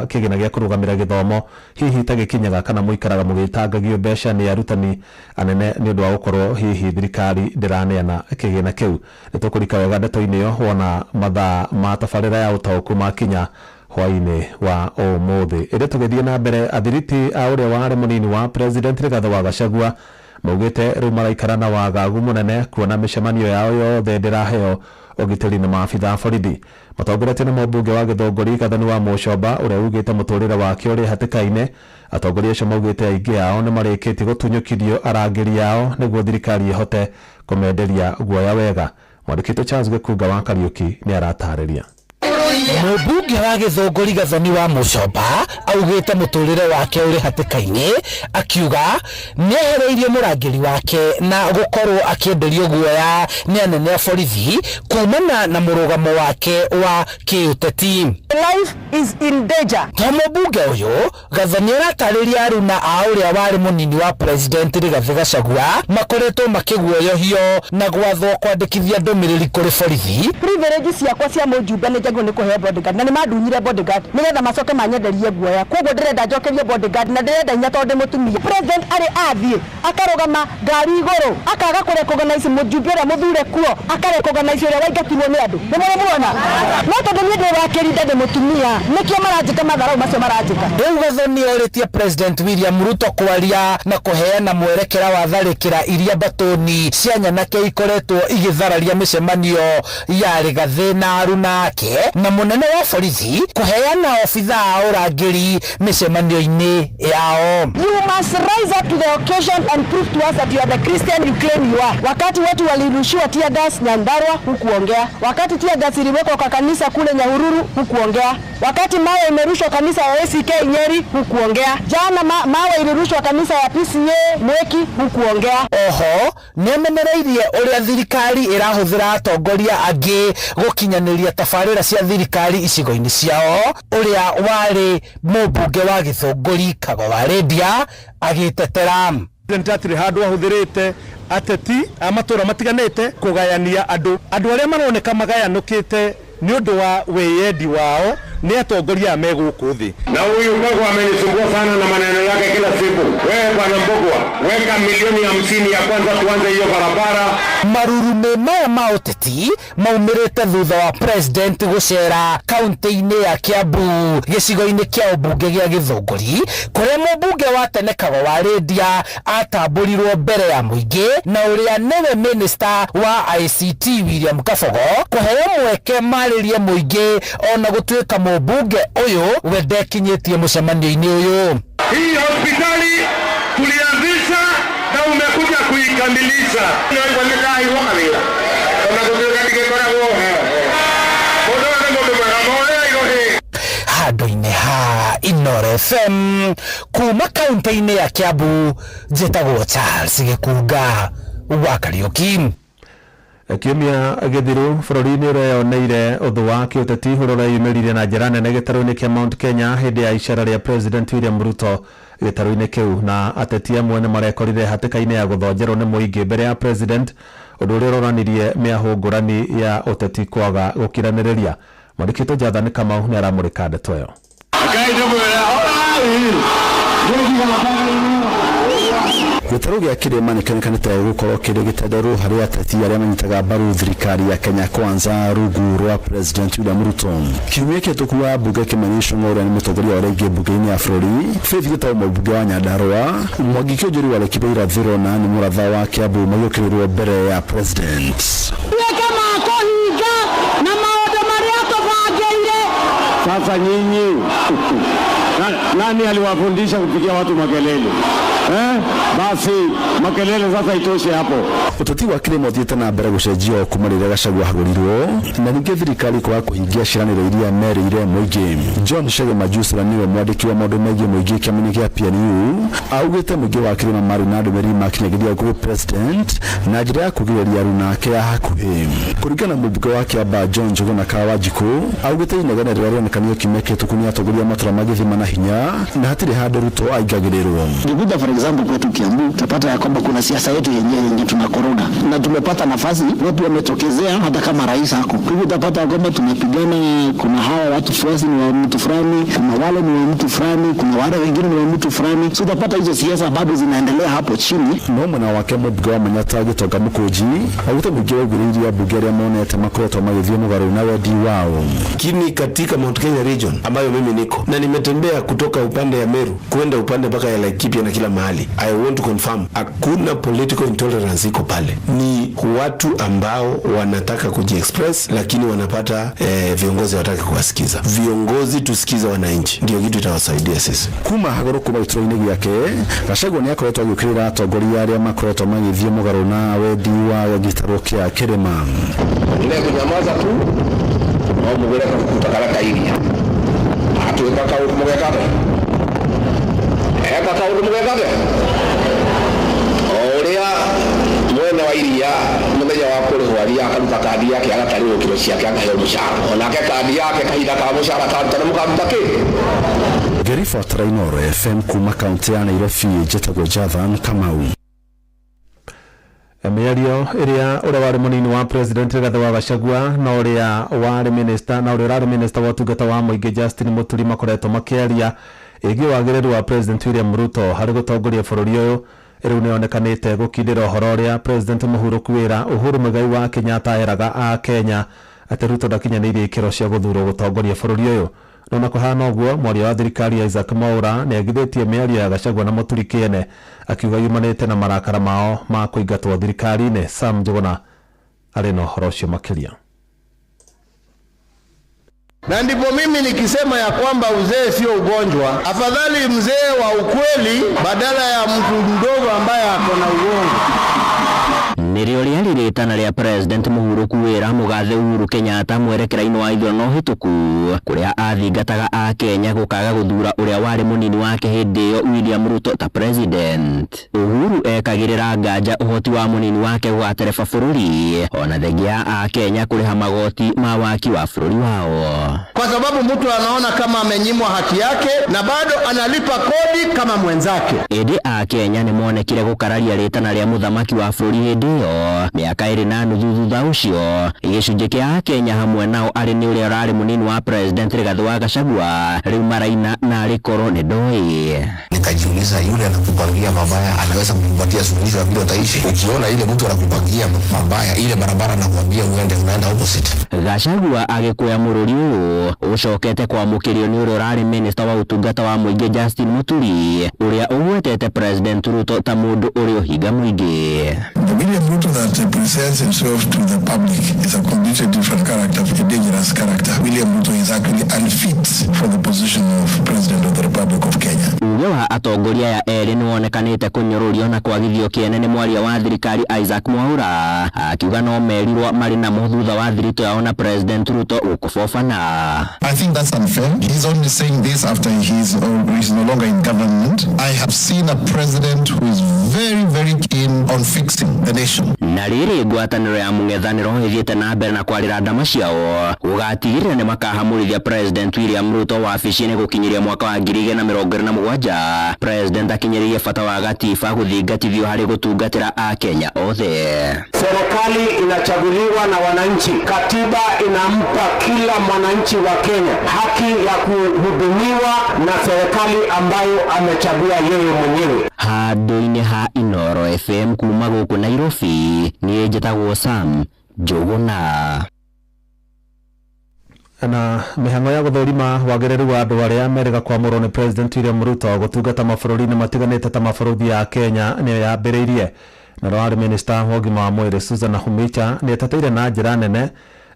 kĩgĩna gĩa kũrũgamĩrĩra gĩthomo hihi ta gĩkinyaga kana mũikaraga mũgĩtangagio mbeca nĩ arutani anene nĩ ũndũ wa gũkorwo hihi thirikari ndĩraneana kĩgĩna kĩu. Nĩ tũkũrika wega ndeto-inĩ ĩyo wona mathaa ma tabarĩra ya ũtaũku makinya hwaĩ-inĩ wa ũmũthĩ. Ĩndĩ tũgĩthiĩ na mbere athiriti a ũrĩa warĩ mũnini wa president Rigathĩ wa Gachagua maugĩte rĩu maraikara na wagagu mũnene kuona mĩcemanio yao yothe ndĩraheo ũgitĩri nĩ maabitha a borithi. Matongoretio nĩ mũmbunge wa Gĩthũngũri Gathoni wa Mũcomba ũrĩa ugĩte mũtũrĩre wake ũrĩ hatĩka-inĩ. Atongoria acio maugĩte aingĩ ao nĩ marĩkĩtie gũtunyũkithio arangĩri ao nĩguo thirikari ĩhote kũmenderia guoya wega. Mwandĩki Charles Gĩkunga wa Kariũki nĩ aratarĩria. Mũmbunge wa Gĩthũngũri Gathoni wa Mũcomba augĩte mũtũrĩre wake ũrĩ hatĩka-inĩ akiuga nĩehereirio mũrangĩri wake na gũkorwo akĩenderio guoya nĩ anene a borithi kumana na mũrũgamo wake wa kĩũteti. Life is in danger. To mũmbunge ũyũ Gathoni aratarĩria aruna a ũrĩa warĩ mũnini wa president Rigathĩ Gachagua makoretwo makĩguoyohio na gwathwo kwandĩkithia ndũmĩrĩri kũrĩ borithi. Privilege ciakwa cia mũjumbe nĩ njagĩrĩirwo nĩ kũheo bodyguard na nĩ mandunyire bodyguard nĩgetha macoke manyenderie guoya koguo ndĩrenda njokerie bodyguard na ndĩrenda hinya tondũ ndĩ mũtumia. President arĩ athiĩ akarũgama ngari igũrũ akaga kũ recognize mũjumbe ũrĩa mũthure kuo aka recognize ũrĩa waingatirwo nĩ andũ nĩ mũrĩ muona no tondũ niĩ ndĩ wa kĩrinda ndĩ mũtumia nĩkĩo maranjĩka matharau macio maranjĩka. Rĩu Gathoni orĩtie President William Ruto kwaria na kũheana mwerekera wa tharĩkĩra iria mbatũni cia nyanake ikoretwo igĩthararia mĩcemanio ya Rigathĩ na aruna ake na Na mũnene wa borithi kũheana obithaa a ũrangĩri mĩcemanio-inĩ yao. You must rise up to the occasion and prove to us that you are the Christian you claim you are. Wakati watu walirushiwa tear gas Nyandarua, hukuongea. Wakati tear gas iliwekwa kwa kanisa kule Nyahururu, hukuongea. Wakati mawe imerushwa kanisa ya ACK Nyeri, hukuongea. Jana mawe ilirushwa kanisa ya PCA Mweki, hukuongea. Oho nĩamenereirie ũrĩa thirikari ĩrahũthĩra atongoria angĩ gũkinyanĩria tabarĩra cia thirikari icigo-inĩ ciao. Ũrĩa warĩ mũmbunge wa Gĩthũngũri Kago wa Rendia agĩtetera. President atirĩ handũ ahũthĩrĩte ateti a matũra matiganĩte kũgayania andũ. Andũ arĩa maroneka magayanũkĩte nĩ ũndũ wa wĩyendi wao nĩ atongoria me gũkũ thĩ. Na huyu Mbogwa amenisumbua sana na maneno yake kila siku. Wewe bwana Mbogwa, weka milioni 50 ya kwanza tuanze hiyo barabara. Marurume maya ma ũteti maumĩrĩte thutha wa president gũcera kaunti-inĩ ya Kiambu gĩcigo-inĩ kĩa ũmbunge gĩa Gĩthũngũri, kũrĩa mũmbunge wa tene Kago wa Rendia atambũrirwo mbere ya mũingĩ na ũrĩa nĩwe minister wa ICT William Kabogo kũheo mweke marĩrie mũingĩ, ona gũtuĩka mũmbunge ũyũ we ndekinyĩtie mũcemanio-inĩ ũyũ. Hii hospitali tulianzisha na umekuja kuikamilisha. Handũ-inĩ ha Inooro FM kuma kaunti-inĩ ya Kiambu, njĩtagwo Charles Gĩkunga wa Kariũki. Kiumia gĩthiru bũrũri-inĩ ũreyoneire ũthũ wa kĩũteti ũrĩa ũreyumĩririe na njĩra nene gĩtarũ-inĩ kĩa Mount Kenya hĩndĩ ya icera rĩa President William Ruto gĩtarũ-inĩ kĩu, na ateti amwe nĩ marekorire hatĩka-inĩ ya gũthonjerwo nĩ mũingĩ mbere ya President, ũndũ ũrĩa ũronanirie mĩahũ ngũrani ya ũteti kwaga gũkiranĩrĩria. Mwandĩki witũ Jathani Kamau nĩ aramũrĩka ndeto ĩyo. Gĩtarũ gĩa kĩrĩma nĩkĩonekanĩte gũkorwo kĩrĩ gĩtenderũ harĩ ateti arĩa manyitaga mbaru thirikari ya Kenya Kwanza rungu rwa President William Ruto. Kiumia kĩhĩtũku wa mbunge Kimani Ichung'wa ũrĩa nĩ mũtongoria wa rĩngĩ mbunge-inĩ ya bũrũri, Faith Gĩtaũ mũmbunge wa Nyandarua, Mwangi Kĩũnjũri wa Laikipia Irathĩro na Anne Mũratha wa Kiambu magĩũkĩrĩrwo mbere ya President. Tuĩke ma kũhinga na maũndũ marĩa tũbangĩire. Sasa nyinyi nani aliwafundisha kupigia watu makelele? Basi makelele sasa itoshe hapo. Ũteti wa kĩrĩma ũthiĩte na mbere gũcenjia o kuma rĩrĩa Gachagua ahagũrirwo na ningĩ thirikari kwaga kũhingia ciĩranĩro iria merĩire mũingĩ. John Chege Majusra nĩwe mwandĩki wa maũndũ megiĩ mũingĩ kĩama-inĩ kĩa PNU, augĩte mũingĩ wa kĩrĩma marĩ na ndũmĩrĩri makinyagĩria kũrĩ President na njĩra ya kugirĩrĩria aruna ake a hakuhĩ. Kũringana na mũmbunge wa Kiambaa John Njuguna Kawanjikũ, augĩte inegene rĩrĩa rĩonekanire kiumia kĩhĩtũku nĩ atongoria a matũra magĩthima na hinya na hatirĩ handũ Ruto aingagĩrĩrwo. Ukikuja for example kwetu Kiambu utapata ya kwamba kuna siasa yetu yenyewe yenye tunakoroga na tumepata nafasi, watu wametokezea hata kama rais hako. Kwa hivyo utapata kwamba tunapigana, kuna hawa watu fuasi ni wa mtu fulani, kuna wale ni wa mtu fulani, kuna wale wengine ni wa mtu fulani. So utapata hizo siasa bado zinaendelea hapo chini. No mwena wake mũmbunge wa Manyatta Gĩtonga Mũkũnji augĩte mũingĩ waugĩrĩirie ambunge arĩa monete makoretwo magĩthiĩ mũgarũ na wendi wao. Lakini katika Mount Kenya region ambayo mimi niko na nimetembea kutoka upande ya Meru kwenda upande mpaka ya Laikipia na kila mahali, I want to confirm hakuna political intolerance iko pale. Ni watu ambao wanataka kujiexpress, lakini wanapata viongozi wataki kuwasikiza. Viongozi tusikize wananchi, ndio kitu itawasaidia sisi. Kuma hagũrũ kuma gĩturwa-inĩ gĩake, Gachagua nĩ akoretwo agĩũkĩrĩra atongoria arĩa makoretwo magĩthiĩ mũgarũ na wendi wa gĩtarũ kĩa kĩrĩma. Ile kunyamaza tu no mugure kakutakara iria atuĩka kaũndũ mũgekate eka kaũndũ mũgekate o ũrĩa mwene wa iria mũthenya wa kũrĩhwo athiaga akaruta kandi yake agatarĩrwo kiro ciake akaheo mũcara, onake kandi yake kahinda ka mũcara karuta nĩ mũkaruta kĩ. Ngĩribotera Inooro FM kuma kaunti ya Nairobi, njĩtagwo Jathan Kamau. Mĩario ĩrĩa ũrĩa warĩ mũnini wa President Rigathĩ wa Gachagua na ũrĩa warĩ minister na ũrĩa ũrarĩ minister wa ũtungata wa mũingĩ Justin Muturi makoretwo makĩaria ĩgiĩ wagĩrĩru wa President William Ruto harĩ gũtongoria bũrũri ũyũ rĩu nĩyonekanĩte gũkindĩra ũhoro ũrĩa President mũhurũku wĩra Uhuru Muigai wa Kenyatta eraga a Kenya atĩ Ruto ndakinyanĩirie ikĩro cia gũthurwo gũtongoria bũrũri ũyũ. No na kũhana ũguo, mwaria wa thirikari Isaac Mwaura nĩagithĩtie mĩario ya Gachagua na Muturi kĩene akiuga yumanĩte na marakara mao ma kũingatwo thirikari-inĩ. Sam Njuguna arĩ na ũhoro ũcio makĩria. Na ndipo mimi nikisema ya kwamba uzee sio ugonjwa, afadhali mzee wa ukweli badala ya mtu mdogo ambaye ako na uongo. Nĩrĩo rĩarĩ rĩtana rĩa President mũhurũku wĩra mũgathe Uhuru Kenyatta mwerekera-inĩ wa ithurano hĩtũku kũrĩa athingataga akenya gũkaga gũthura ũrĩa warĩ mũnini wake hĩndĩ ĩyo William Ruto ta president. Uhuru ekagĩrĩra nganja ũhoti wa mũnini wake gũgatereba bũrũri ona thengia ya akenya kũrĩha magoti ma waki wa bũrũri wao. Kwa sababu mtu anaona kama amenyimwa haki yake na bado analipa kodi kama mwenzake. Ĩndĩ akenya nĩmonekire gũkararia rĩtana rĩa mũthamaki wa bũrũri hĩndĩ ĩyo mĩaka 2.5 thutha ũcio gĩcunjĩ kĩa akenya hamwe nao arĩ nĩ ũrĩa ũrarĩ mũnini wa president Rigathĩ wa Gachagua rĩu maraina na arĩ korwo nĩ ndoĩ. Nikajiuliza, yule anakupangia mabaya anaweza kukupatia suluhisho ya vile utaishi? Ukiona ile mtu anakupangia mabaya, ile barabara anakuambia uende, unaenda opposite. Gachagua agĩkũya mũrũri ũyũ ũcokete kwamũkĩrio nĩ ũrĩa ũrarĩ minista wa ũtungata wa mũingĩ Justin Muturi ũrĩa ũgwetete President Ruto ta mũndũ ũrĩ ũhinga mũingĩ. The William Ruto that presents himself to the public is a completely different character, a dangerous character. William Ruto is actually unfit for the position of President of the Republic of Kenya. Uge wa atongoria aya erĩ nĩwonekanĩte kũnyũrũrio na kwagithio kĩene nĩ mwaria wa thirikari Isaac Mwaura akiuga no merirwo marĩ namo thutha wa thiritũ yao na President Ruto gũkũbobana. I think that's unfair. He's only saying this after he's no longer in government. I have seen a president who is very, very keen on fixing the nation. Na rĩrĩ ngwatanĩro ya mũng'ethanĩro ĩthiĩte na mbere na kwarĩra ndama ciao gũgatigĩrĩra nĩ makahamũrithia President William Ruto wabici-inĩ gũkinyĩria mwaka wa 2027. President akinyĩrĩirie bata wa gatiba gũthingatithio harĩ gũtungatĩra akenya othe. Serikali inachaguliwa na wananchi. Katiba inampa kila mwananchi wa Kenya haki ya kuhudumiwa na serikali ambayo amechagua yeye mwenyewe. Handũ-inĩ ha Inoro FM kuma gũkũ Nairobi niĩ njĩtagwo Sam Njũgũna. Na mĩhang'o ya gũthũrima wagĩrĩru wa andũ arĩa merĩga kwamũrwo nĩ President William Ruto gũtungata mabũrũri-inĩ matiganĩte ta mabũrũri ya Kenya nĩyo yambĩrĩirie. Na warĩ minista wa ũgima wa mwĩrĩ Susan Nakhumicha nĩeteteire na njĩra nene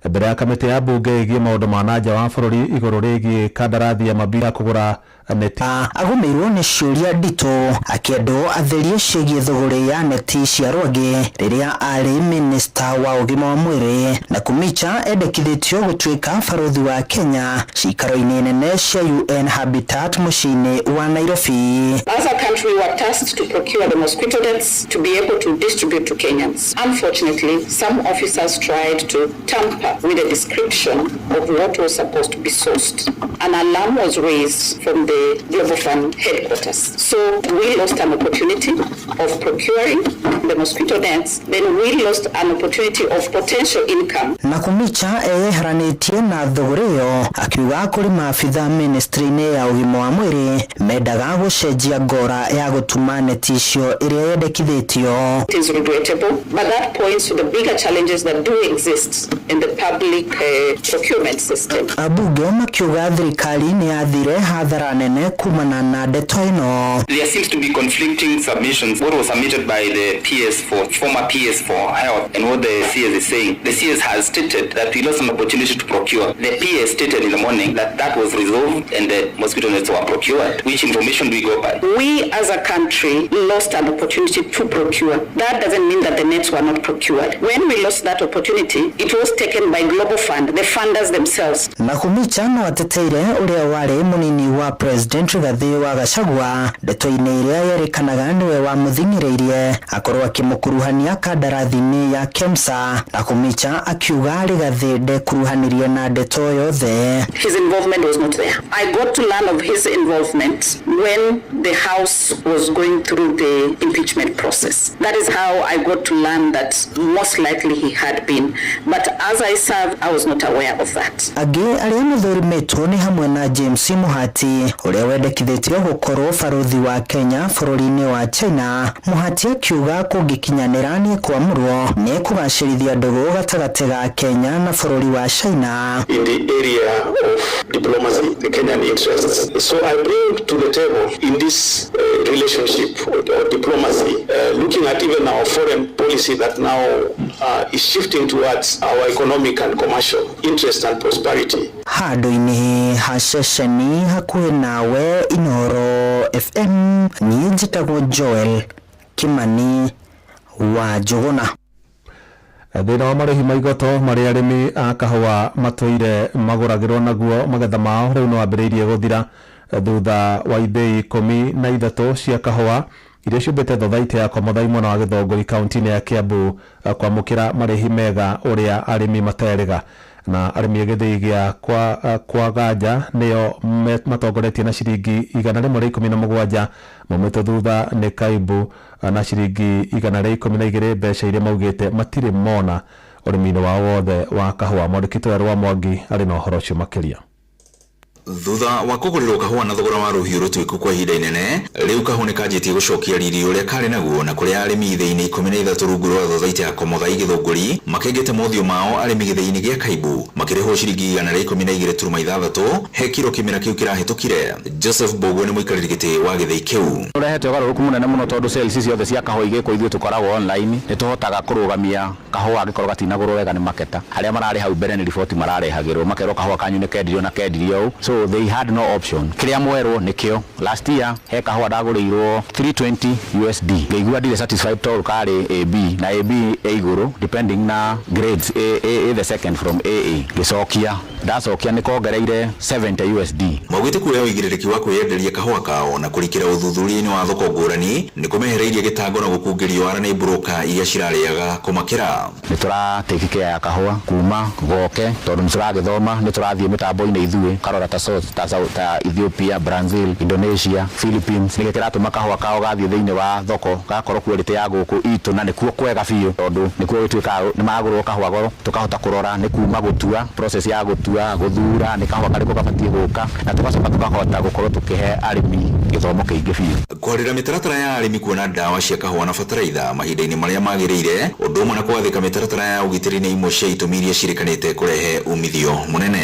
mbere ya kamĩtĩ ya mbunge ĩgiĩ maũndũ ma nanja wa bũrũri igũrũ rĩgiĩ kandarathi ya mambia kũgũra neti. Agũmĩirwo nĩ ciũria nditũ akĩendwo atherie ciĩgiĩ thũgũrĩ ya neti cia rwangĩ rĩrĩa arĩ minista wa ũgima wa mwĩrĩ. Nakhumicha endekithĩtio gũtuĩka barũthi wa Kenya ciikaro-inĩ nene cia UN Habitat mũciĩ-inĩ wa Nairobi. As a country, we were tasked to procure the mosquito nets to be able to distribute to Kenyans. Unfortunately, some officers tried to tamper with the description of what was supposed to be sourced. An alarm was raised from the Global Fund headquarters. So we lost an opportunity of procuring the mosquito nets, then we lost an opportunity of potential income. Nakhumicha eyeheranĩtie na thũgũrĩ ĩyo akiuga kũrĩ maabitha ministry-inĩ ya ũgima wa mwĩrĩ mendaga gũcenjia ngora ya gũtuma neti icio ĩrĩa yendekithĩtio. It is regrettable, but that points to the bigger challenges that do exist in the public procurement system. Ambunge makiuga thirikari nĩ yathire hathara nene kumana na ndeto ĩno. There seems to be conflicting submissions. What was submitted by the PS for former PS for Health and what the CS is saying. The CS has stated that we lost an opportunity to procure. The PS stated in the morning that that was resolved and the mosquito nets were procured. Which information do we go by? We as a country lost an opportunity to procure. That doesn't mean that the nets were not procured. When we lost that opportunity, it was taken by Global Fund, the funders themselves. Nakhumicha no ateteire ũrĩa warĩ mũnini wa President Rigathĩ wa Gachagua ndeto-inĩ ĩrĩa yerĩkanaga nĩwe wamũthing'ĩrĩirie akorwo akĩmũkuruhania kandarathi-inĩ ya KEMSA. Nakhumicha akiuga Rigathĩ ndekuruhanirie na ndeto yothe. His involvement was not there. I got to learn of his involvement when the House was going through the impeachment process. That is how I got to learn that most likely he had been. But as I served, I was not aware of that. Angĩ arĩa mathũrimĩtwo nĩ hamwe na James Muhati ũrĩa wendekithĩtio gũkorwo barũthi wa Kenya bũrũri-inĩ wa China. Muhati akiuga kũngĩkinyanĩra nĩekwamũrwo nĩekũgacĩrithia ndũgũ gatagatĩ ga Kenya na bũrũri wa China. In the area of diplomacy, the Kenyan interests. So I bring to the table in this relationship or diplomacy, looking at even our foreign policy that now is shifting towards our economic and commercial interest and prosperity. Handũ-inĩ ha ceceni hakuhĩ nawe Inooro FM, niĩ njĩtagwo Joel Kimani wa Njũgũna. Thĩna wa marĩhi ma igoto marĩa arĩmi a kahũa matũire magũragĩrwo naguo magetha mao rĩu nĩ wambĩrĩirie gũthira thutha wa ithĩi 13 cia kahũa iria ciũmbĩte thothaitĩ ya Komothai mwena wa Gĩthũngũri kaunti-inĩ ya Kiambu kwamũkĩra marĩhi mega ũrĩa arĩmi materĩga. Na arĩmi a gĩthĩi gĩa kwa Ganja nĩo matongoretie na ciringi 117, maumĩtwo thutha nĩ Kaimbu na ciringi 112, mbeca iria maugĩte matirĩ mona ũrĩmi-inĩ wao wothe wa kahũa. Mwandĩki Werũ wa Mwangi arĩ na ũhoro ũcio makĩria. Thutha wa kũgũrĩrwo kahũa na thogora wa rũhiũ rũtuĩku kwa ihinda inene, rĩu kahũa nĩ kanjĩtie gũcokia riri ũrĩa karĩ naguo, na kũrĩa arĩmi ithĩi-inĩ 13 rungu rwa thothaitĩ ya Komothai Gĩthũngũri makengete mothiũ mao. Arĩmi gĩthĩi-inĩ gĩa Kaimbu makĩrĩhwo ciringi 112.6 he kiro kĩmera kĩu kĩrahĩtũkire. Joseph Mbũgua nĩ mũikarĩri gĩtĩ wa gĩthĩi kĩu. Ũrehete ũgarũrũku mũnene mũno tondũ sales ciothe cia kahũa igĩkwo ithuĩ tũkoragwo online, nĩ tũhotaga kũrũgamia kahũa angĩkorwo gatinagũrwo wega nĩ maketa. Arĩa mararĩ hau mbere nĩ riboti mararehagĩrwo, makerwo kahũa kanyu nĩ kendirio na kendirio ũũ. So they had no option. Kĩrĩa mwerwo nĩkĩo. Last year he kahũa ndagũrĩirwo 320 USD. Ngĩigua ndirĩ satisfied tondũ karĩ AB na AB ĩ igũrũ depending na grades, A the second from AA. Ngĩcokia, ndacokia nĩ kongereire 70 USD. Maugĩte kuoya ũigĩrĩrĩki wa kwĩyenderia kahũa kao na kũrikĩra ũthuthuria-inĩ wa thoko ngũrani nĩ kũmehereirie gĩtango na gũkungĩrio wara nĩ broker iria cirarĩaga kũmakĩra. Nĩ tũra take care ya kahũa kuma goke tondũ nĩ tũragĩthoma, nĩ tũrathiĩ mĩtambo-inĩ ithuĩ karora ta source, ta South, ta Ethiopia, Brazil, Indonesia, Philippines. Nĩkĩo kĩratũma kahũa kao gathiĩ thĩinĩ wa thoko gakorwo quality ya gũkũ itũ, na nĩkuo kwega biũ tondũ nĩkuo gĩtuĩkaga nĩ magũrwo kahũa goro, tũkahota kũrora nĩ kuma gũtua, process ya gũtua, gũthura nĩ kahũa karĩkũ gabatiĩ gũka, na tũgacoka tũkahota gũkorwo tũkĩhe arĩmi gĩthomo kĩingĩ biũ. Kwarĩra mĩtaratara ya arĩmi kuona ndawa cia kahũa na bataraitha mahinda-inĩ marĩa magĩrĩire, ũndũ ũmwe na gwathĩka mĩtaratara ya ũgitĩri nĩ imwe cia itũmi iria cirĩkanĩte kũrehe umithio mũnene.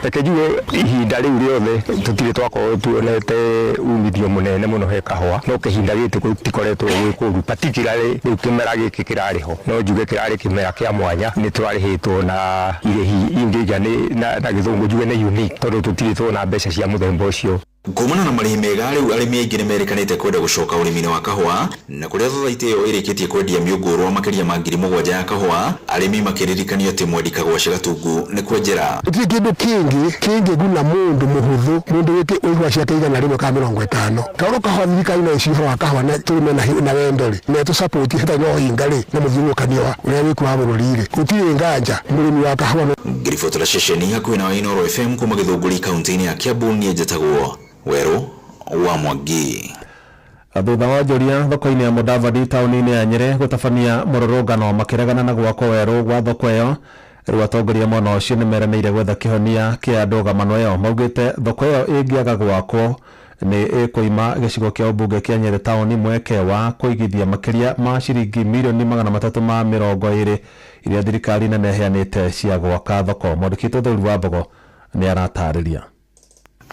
Reke njuge ihinda rĩu rĩothe tũtirĩ twakorwo tuonete umithio mũnene mũno he kahũa, no kĩhinda gĩkĩ gũtikoretwo gwĩ kũru, particularly rĩu kĩmera gĩkĩ kĩrarĩ ho, no njuge kĩrarĩ kĩmera kĩa mwanya, nĩ tũrarĩhĩtwo na irĩhi ingĩiga nĩ na gĩthũngũ njuge nĩ unique tondũ tũtirĩ tuona mbeca cia mũthemba ũcio. Kumana na marĩhi mega rĩu arĩmi aingĩ nĩmerĩkanĩte kwenda gũcoka ũrĩmi-inĩ wa kahũa, na kũrĩa thothaitĩ ĩyo ĩrĩkĩtie kwendia mĩũngũrwa makĩria ma 7,000 ya kahũa, arĩmi makĩririkanio atĩ mwendi kagwaci gatungu nĩ kwenjera. Gũtirĩ kĩndũ kĩngĩ kĩngĩguna mũndũ mũhũthũ, mũndũ wĩte ũigua ciake 150. Tondũ kahũa thirikari no ĩcihe ũhoro wa kahũa na tũrĩme na wendo rĩ, na ĩtũsupport ĩtarĩ na ũhinga rĩ, na mũthiũrũrũkanio wa ũrĩa wĩkuo wa bũrũri rĩ, gũtirĩ nganja mũrĩmi wa kahũa no. Ngĩribotera ceceni hakuhĩ na Inooro FM kuma Gĩthũngũri kaunti-inĩ ya Kiambu, niĩ njĩtagwo Werũ wa Mwangi. Thutha wa onjoria thoko-inĩ ya Mudavadi taũni-inĩ ya Nyĩrĩ gũtabania mũrũrũngano makĩregana na gwakwo werũ gwa thoko ĩyo, rĩu atongoria mwena ũcio nĩmeranĩire gwetha kĩhonia kĩa ndũgamano ĩyo. Maugĩte thoko ĩyo ĩngĩaga gwakwo nĩ ĩkũima gĩcigo kĩa ũmbunge kĩa Nyĩrĩ taũni mweke wa kũigithia makĩria ma ciringi mirioni 320 iria thirikari nene ĩheanĩte cia gwaka thoko. Mwandĩki witũ Thũri wa Mbogo nĩ aratarĩria.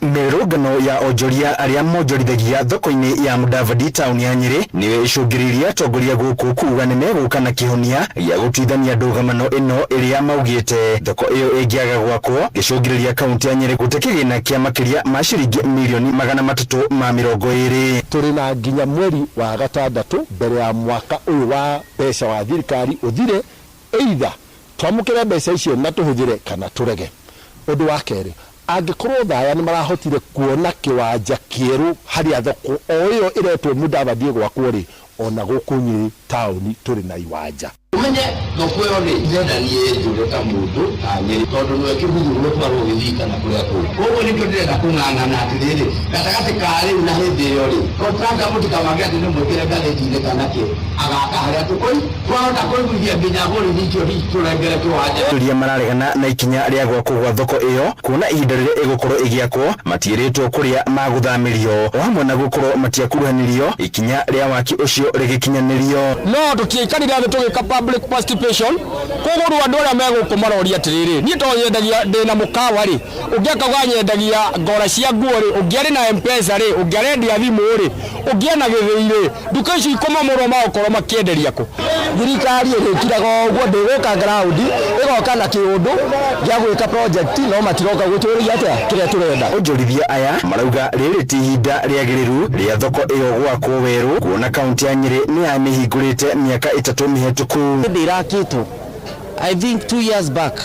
Mĩrũrũngano ya onjoria arĩa monjorithagia thoko-inĩ ya Mudavadi taũni ya Nyĩrĩ nĩyo ĩcũngĩrĩirie atongoria gũkũ kuga nĩ megũka na kĩhonia gĩa gũtuithania ndũgamano ĩno ĩrĩa maugĩte thoko ĩyo ĩngĩaga gwakwo gĩcũngĩrĩria kaunti ya Nyĩrĩ gũte kĩgĩna kĩa makĩria ma ciringi mirioni 320. Tũrĩ na nginya mweri wa gatandatũ mbere ya mwaka ũyũ wa mbeca wa thirikari ũthire, either twamũkĩre mbeca icio na tũhũthĩre kana tũrege. Ũndũ wa kerĩ, angĩkorwo Thaya nĩ marahotire kuona kĩwanja kĩerũ harĩa thoko o ĩyo ĩretwo Mudavadi ĩgwakwo rĩ, ona gũkũ Nyĩrĩ taũni tũrĩ na iwanja. Umenye thoko ĩyo rĩ, ndĩrenda niĩ njũre ta mũndũ ta Nyĩrĩ tondũ nĩwe kĩbuthurwo twarwo gĩthii kana kũrĩa kũngĩ. Koguo nĩkĩo ndĩrenda kũng'ang'ana atĩrĩrĩ, gatagatĩ ka rĩu na hĩndĩ ĩyo rĩ, contractor mũtikamake atĩ nĩ mwĩkĩre ngathĩti-inĩ kana kĩ, agaka harĩa tũkũi, twahota kũiguithia nginya borithi icio tũrengere kĩwanja. Onjoria mararegana na ikinya rĩa gwakwo gwa thoko ĩyo kuona ihinda rĩrĩa ĩgũkorwo ĩgĩakwo matiĩrĩtwo kũrĩa magũthamĩrio, o hamwe na gũkorwo matiakuruhanirio ikinya rĩa waki ũcio rĩgĩkinyanĩrio. No tũtiaikarire thĩ tũgĩka Public participation. Koguo rĩu andũ arĩa megũkũ maroria atĩrĩrĩ, niĩ to nyendagia ndĩna mũkawa rĩ, ũngĩ akauga nyendagia ngora cia nguo rĩ, ũngĩ arĩ na Mpesa rĩ, ũngĩ arendia thimũ rĩ, ũngĩ ena gĩthĩi rĩ, nduka ici ikũmomorwo magũkorwo makĩenderia kũ? Thirikari ĩrĩkiraga ũguo, ndĩgũka ground, ĩgoka na kĩũndũ gĩa gwĩka project, no matiroka gũtũria atĩa kĩrĩa tũrenda. Onjorithia aya marauga rĩrĩ ti ihinda rĩagĩrĩru rĩa thoko ĩyo gwakwo werũ, kuona kaunti ya Nyĩrĩ nĩ yamĩhingũrĩte mĩaka 3 mĩhetũku. Hĩndĩ ĩrakĩtwo, I think 2 years back,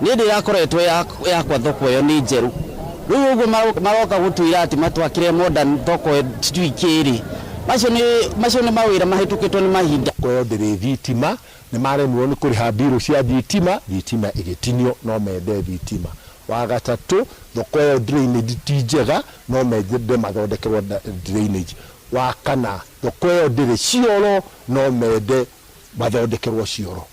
nĩ hĩndĩ ĩrakoretwo yakwa thoko ĩyo nĩ njerũ. Rĩu ũguo maroka gũtwĩra atĩ matwakĩre modern thoko sijui kĩrĩ. Macio nĩ mawĩra mahĩtũkĩtwo nĩ mahinda. Thoko ĩyo ndĩrĩ thitima, nĩ maremirwo nĩ kũrĩha mbirũ cia thitima, thitima ĩgĩtinio, no mende thitima. Wa gatatũ, thoko ĩyo drainage ti njega, no mende mathondekerwo drainage. Wa kana, thoko ĩyo ndĩrĩ cioro, no mende mathondekerwo cioro.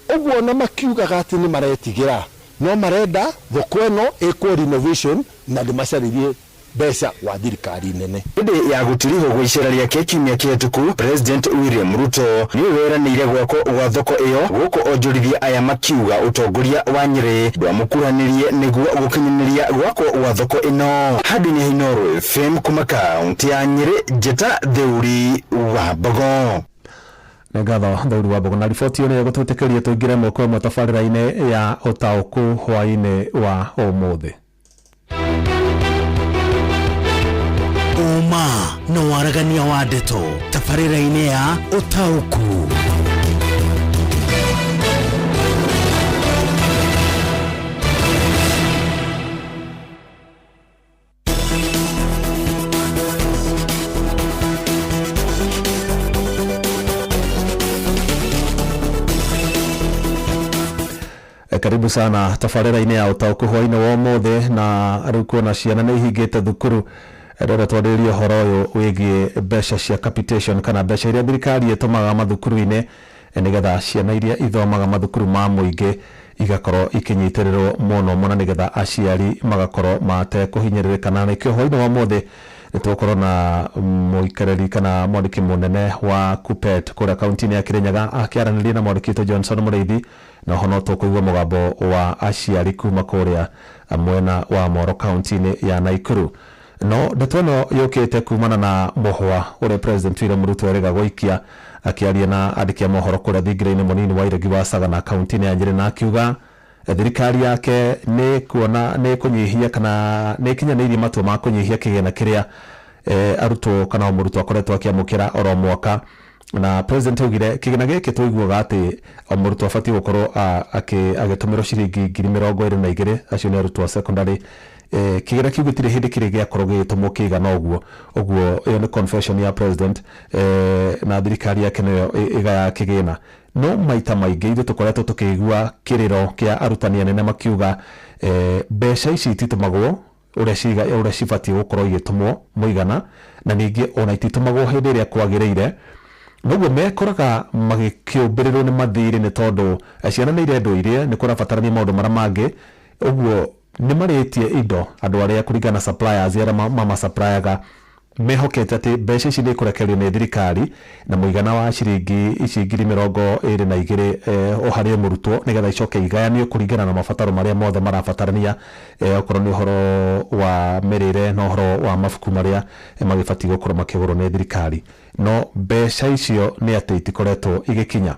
Ũguo na makiugaga atĩ nĩ maretigĩra, no marenda thoko ĩno ĩkwo renovation na ndĩmacarĩrie mbeca wa thirikari nene. Hĩndĩ ya gũtirihwo gwa icera rĩake kiumia kĩhetũku, President William Ruto nĩwe weranĩire gwakwo gwa thoko ĩyo, gũkũ onjorithia aya makiuga ũtongoria wa Nyĩrĩ ndwamũkuhanĩrie nĩguo gũkinyanĩria gwakwo gwa thoko ĩno. Handũ-inĩ ha Inooro FM kuma kaunti ya Nyĩrĩ, Njĩta Theuri wa Mbogo. Nĩ ngatho Theuri wa Mbogo na riboti ĩyo nĩyo ĩgũtwĩtĩkĩria tũingĩre ĩmwe kwa ĩmwe tabarĩra-inĩ ya ũtaũku hwaĩ-inĩ wa ũmũthĩ. Ũma na waragania wa ndeto tabarĩra-inĩ ya ũtaũku. Karibu sana tabarĩra-inĩ ya ũtaũku hwaĩ-inĩ wa ũmũthĩ. Na rĩu kuona ciana nĩ ihingĩte thukuru, rĩrĩa twarĩrĩria ũhoro ũyũ wĩgiĩ mbeca cia capitation kana mbeca iria thirikari ĩtũmaga mathukuru-inĩ nĩgetha ciana iria ithomaga mathukuru ma mũingĩ igakorwo ikinyitĩrĩrwo mũno mũno nĩgetha aciari magakorwo matekũhinyĩrĩrĩka. Na nĩkĩo hwaĩ-inĩ wa ũmũthĩ nĩtũgũkorwo na mũikarĩri kana mwandĩki mũnene wa KUPPET kũrĩa kaunti-inĩ ya Kirinyaga akĩaranĩria na mwandĩki witũ Johnson Mũrĩithi, na oho no tũkũigua mũgambo wa aciari kuma kũrĩa mwena wa Moro kaunti-inĩ ya Nakuru. No ndeto ĩno yũkĩte kumana na mũhwa ũrĩa President William Ruto erĩga gũikia akĩaria na andĩki a mohoro kũrĩa thingira-inĩ mũnini wa Iregi wa Sagana kaunti-inĩ ya Nyĩrĩ, na akiuga thirikari yake nĩ kuona nĩ kũnyihia kana nĩ ĩkinyanĩirie matua ma kũnyihia kĩgĩna kĩrĩa arutwo kana o mũrutwo akoretwo akĩamũkĩra oro mwaka. Na President augire kĩgĩna gĩkĩ tũiguaga atĩ o mũrutwo abatiĩ gũkorwo agĩtũmĩrwo ciringi ngiri mĩrongo ĩrĩ na igĩrĩ, acio nĩ arutwo a secondary. Kĩgĩna kĩu gĩtirĩ hĩndĩ kĩrĩ gĩakorwo gĩgĩtũmwo kĩigana ũguo. Ũguo ĩyo nĩ confession ya President, na thirikari yake nĩyo ĩgayaga kĩgĩna. No maita maingĩ ithuĩ tũkoretwo tũkĩigua kĩrĩro kĩa arutani anene makiuga mbeca ici ititũmagwo ũrĩa cibatiĩ gũkorwo igĩtũmwo mũigana, na ningĩ ona ititũmagwo hĩndĩ ĩrĩa kwagĩrĩire. Noguo mekoraga magĩkĩũmbĩrĩrwo nĩ mathirĩ nĩ tondũ ciana nĩ irendwo irie, nĩ kũrabatarania maũndũ marĩa mangĩ. Ũguo nĩ marĩtie indo andũ arĩa kũringana na suppliers arĩa mamasaprayaga mehokete atĩ mbeca ici nĩ ikũrekererio nĩ thirikari na mũigana wa ciringi ici ngiri mĩrongo ĩrĩ na igĩrĩ o harĩ o mũrutwo, nĩgetha icoke igayanio kũringana na mabataro marĩa mothe marabatarania, okorwo nĩ ũhoro wa mĩrĩre na ũhoro wa mabuku marĩa magĩbatiĩ gũkorwo makĩgũrwo nĩ thirikari. No mbeca icio nĩ atĩ itikoretwo igĩkinya.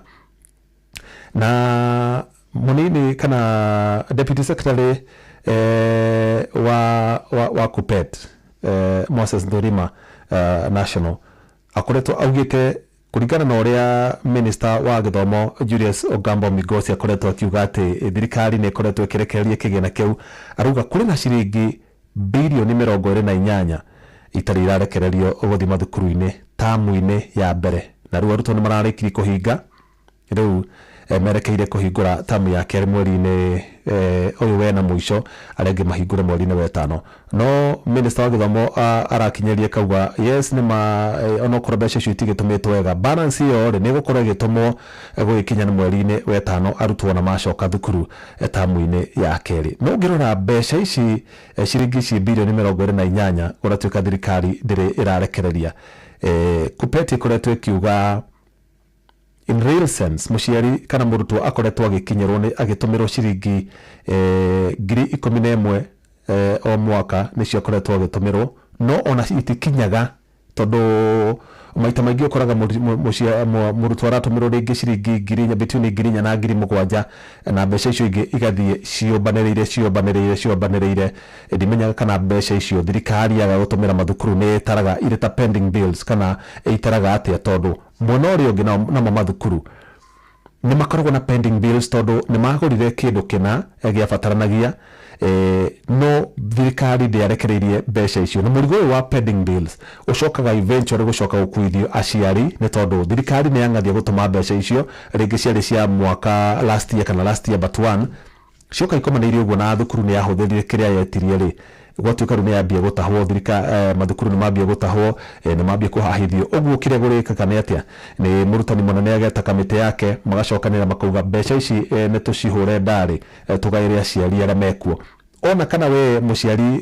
Na mũnini kana deputy secretary wa KUPPET Moses Ndurima National akoretwo augĩte kũringana na ũrĩa minister wa gĩthomo Julius Ogambo Migosi akoretwo akiuga atĩ thirikari nĩ ĩkoretwo ĩkĩrekereria kĩgĩna kĩu, arauga kũrĩ na ciringi birioni 28 itarĩ irarekererio gũthiĩ mathukuru-inĩ tamu-inĩ ya mbere, na rĩu arutwo nĩ mararĩkirie kũhinga, rĩu merekeire kũhingũra tamu ya kerĩ mweri-inĩ ũyũ wena mũico, arĩa angĩ mahingũre mweri-inĩ wa ĩtano. No minister wa gĩthomo arakinyĩria kauga yes nĩ ma onokorwo mbeca icio itigĩtũmĩtwo wega, balance ĩyo rĩ nĩ ĩgũkorwo ĩgĩtũmwo gũgĩkinya nĩ mweri-inĩ wa ĩtano arutwo na macoka thukuru tamu-inĩ ya kerĩ. No ũngĩrora mbeca ici ciringi ici birioni 28 ũratuĩka thirikari ndĩrĩ ĩrarekereria. KUPPET ĩkoretwo ĩkiuga In real sense, mũciari kana mũrutwo akoretwo agĩkinyĩrwo nĩ agĩtũmĩrwo ciringi 11,000 o mwaka nĩcio akoretwo agĩtũmĩrwo, no ona itikinyaga tondũ maita maingĩ ũkoraga mũrutwo aratũmĩrwo rĩngĩ ciringi 4,000, between 4,000 na 7,000, na mbeca icio ingĩ igathiĩ ciũmbanĩrĩire. Ndimenyaga kana mbeca icio thirikari yaga gũtũmĩra mathukuru nĩ ĩtaraga irĩ ta pending bills kana ĩitaraga atĩa, tondũ mwena ũrĩa ũngĩ namo mathukuru nĩ makoragwo na pending bills tondũ nĩ magũrire kĩndũ kĩna gĩabataranagia, no thirikari ndĩarekereirie mbeca icio, na mũrigo ũyũ wa pending bills ũcokaga eventually gũcoka gũkuithio aciari nĩ tondũ thirikari nĩ yang'athia gũtũma mbeca icio rĩngĩ ciarĩ cia mwaka last year kana last year but one cioka ikomanĩirie ũguo, na thukuru nĩ yahũthĩrire kĩrĩa yetirie rĩ, gwatuĩka rĩu nĩ yambia gũtahwo mathukuru nĩ mambia gũtahwo, nĩ mambia kũhahithio. Ũguo kĩrĩa gũrĩkĩka nĩ atĩa, nĩ mũrutani mũnene ageta kamĩtĩ yake magacokanĩra makauga mbeca ici nĩ tũcihũre ndarĩ, tũgaĩre aciari arĩa mekuo. Ona kana we mũciari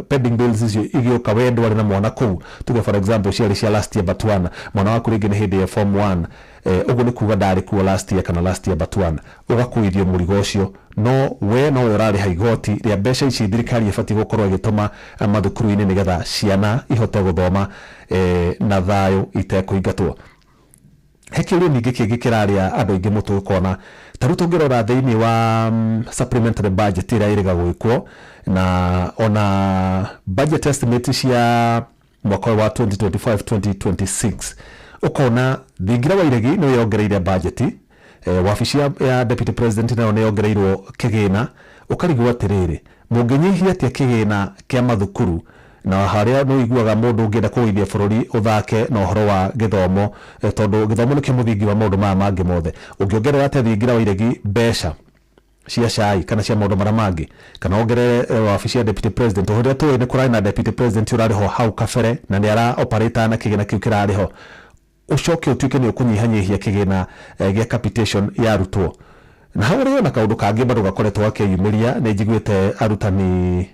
pending bills icio igĩũka we ndwarĩ na mwana kũu, tuge for example ciarĩ cia last year but one, mwana waku rĩngĩ nĩ hĩndĩ ya form 1, ũguo nĩ kuga ndarĩ kuo last year kana last year but one, ũgakuithio mũrigo ũcio, no we nowe ũrarĩha igoti rĩa mbeca ici thirikari ĩbatiĩ gũkorwo ĩgĩtũma mathukuru-inĩ nĩgetha ciana ihote gũthoma na thayũ itekũingatwo. He kĩũria ningĩ kĩngĩ kĩrarĩa andũ aingĩ mũtwe, ũkona ta rĩu tũngĩrora thĩinĩ wa supplementary budget ĩrĩa ĩrĩga gwĩkwo na ona budget estimate cia mwaka wa 2025 2026, ũkona thingira wa iregi nĩ yongereire budget, wabici ya deputy president nayo nĩ yongereirwo kĩgĩna, ũkarigwo atĩrĩrĩ, mũngĩnyihia atĩa kĩgĩna kĩa mathukuru na harĩa nĩ ũiguaga mũndũ ũngĩenda kũgũithia bũrũri ũthake na ũhoro wa gĩthomo, tondũ gĩthomo nĩkĩo mũthingi wa maũndũ maya mangĩ mothe. Ũngĩongerera atĩa thingira wa iregi mbeca cia cai kana cia maũndũ marĩa mangĩ, kana wongerere wabici ya deputy president, ũrĩa tũĩ nĩ kũrarĩ na deputy president ũrarĩ ho hau kabere na nĩ ara operate na kĩgĩna kĩu kĩrarĩ ho, ũcoke ũtuĩke nĩ ũkũnyihanyihia kĩgĩna gĩa capitation ya arutwo. Na hau rĩ ona kaũndũ kangĩ bado gakoretwo gakĩyumĩria, nĩ njiguĩte arutani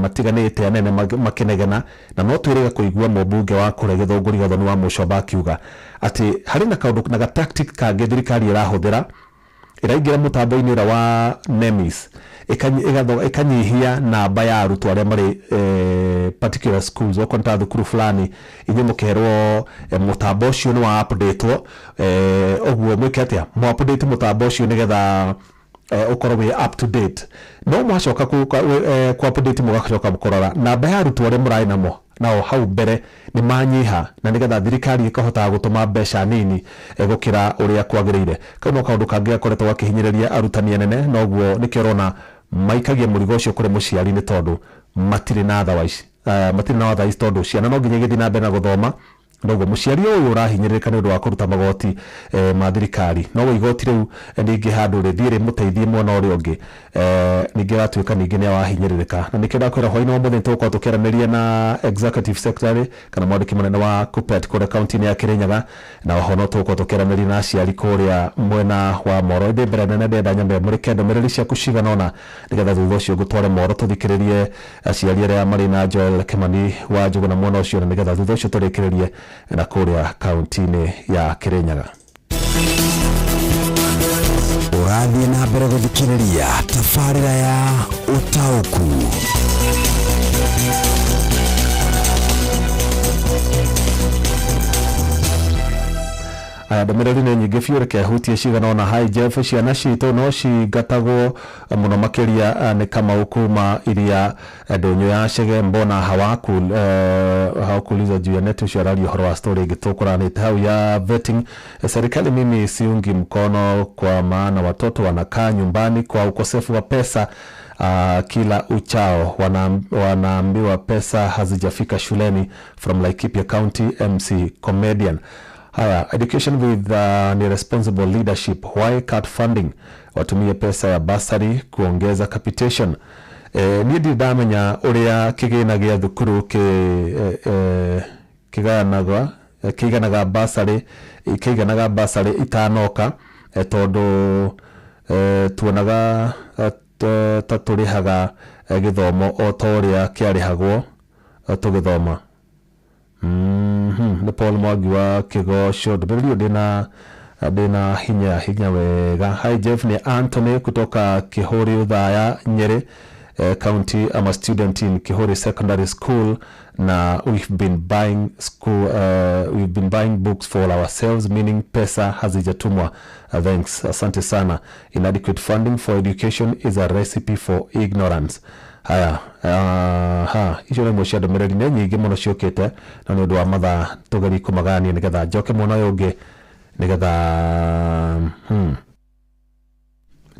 matiganĩte anene makĩnegena, na no twĩrĩga kũigua mũmbunge wa kũrĩa Gĩthũngũri Gathoni wa Mũcomba akiuga atĩ harĩ na kaũndũ na ga tactic kangĩ thirikari ĩrahũthĩra, ĩraingĩra mũtambo-inĩ ũrĩa wa NEMIS ĩkanyihia namba ya arutwo arĩa marĩ particular schools, okorwo nĩ ta thukuru fulani inyuĩ mũkerwo mũtambo ũcio nĩ wa updatewo, ũguo mwĩke atĩa, mũ update mũtambo ũcio nĩgetha ũkorwo wĩ up to date, no mwacoka ku update mũgacoka kũrora namba ya arutwo arĩa mũrarĩ namo nao hau mbere nĩ manyiha, na nĩgetha thirikari ĩkahotaga gũtũma mbeca nini gũkĩra ũrĩa kwagĩrĩire. Kau no kaũndũ kangĩ gakoretwo gakĩhinyĩrĩria arutani anene, noguo nĩkĩo ũrona maikagia mũrigo ũcio kũrĩ mũciari nĩ tondũ matirĩ na otherwise, matirĩ na otherwise, tondũ ciana no nginya igĩthiĩ na mbere na gũthoma, noguo mũciari ũyũ ũrahinyĩrĩrĩka nĩ ũndũ wa kũruta magoti ma thirikari, noguo igoti rĩu ningĩ handũ rĩthiĩ rĩmũteithie mwena ũrĩa ũngĩ, ningĩ agatuĩka ningĩ nĩ awahinyĩrĩrĩka. Na nĩkĩo ndakwĩra hwaĩ-inĩ wa mũthenya tũgũkorwo tũkĩaranĩria na executive secretary kana mwandĩki mũnene wa KUPPET kũrĩa kaunti-inĩ ya Kĩrĩnyaga, na oho no tũgũkorwo tũkĩaranĩria na aciari kũrĩa mwena wa Moro. Ĩndĩ mbere nene ndĩrenda nyambe mũrĩke ndũmĩrĩri ciaku cigana ũna nĩgetha thutha ũcio ngũtware Moro tũthikĩrĩrie aciari arĩa marĩ na Joel Kimani wa Njũgũna mwena ũcio, na nĩgetha thutha ũcio tũrĩkĩrĩrie na kũrĩa kaunti-inĩ ya Kĩrĩnyaga. Ũrathiĩ na mbere gũthikĩrĩria tabarĩra ya Ũtaũku. Aya ndũmĩrĩri nĩ nyingĩ biũ, reke hutie cigana ũna. Hi Jeff, ciana citũ no cingatagwo mũno makĩria nĩ Kamau kuma iria ndũnyũ ya Chege, mbona hawakuuliza juu ya neti ũcio araria ũhoro wa story ĩngĩ tũkũranĩte hau ya vetting. Serikali mimi siungi mkono kwa maana watoto wanakaa nyumbani kwa ukosefu wa pesa. Kila uchao wanaambiwa pesa hazijafika shuleni. From Laikipia County, MC Comedian. Haya, education with ni responsible leadership, why cut funding? Watumie pesa ya bursary kuongeza capitation. Niĩ ndirĩ ndamenya ũrĩa kĩgĩna gĩa thukuru kĩgayanaga kĩiganaga bursary, kĩiganaga bursary itanoka, tondũ tuonaga ta tũrĩhaga gĩthomo o ta ũrĩa kĩarĩhagwo tũgĩthoma. Nĩ Paul Mwangi wa Kĩgoco. Ndũmĩrĩri ĩyo ndĩna Ndĩna hinya hinya wega. Hi Jeff, ni Anthony kutoka Kihuri Uthaya, Nyeri County. I'm a student in Kihuri Secondary School na we've been buying books for ourselves, meaning pesa hazijatumwa. Thanks, asante sana. Inadequate funding for education is a recipe for ignorance. Haya, ha icio nĩ imwe cia ndũmĩrĩri nĩ nyingĩ mũno ciũkĩte, no nĩ ũndũ wa mathaa tũgerie kũmagania nĩgetha njoke mwena ũyũ ũngĩ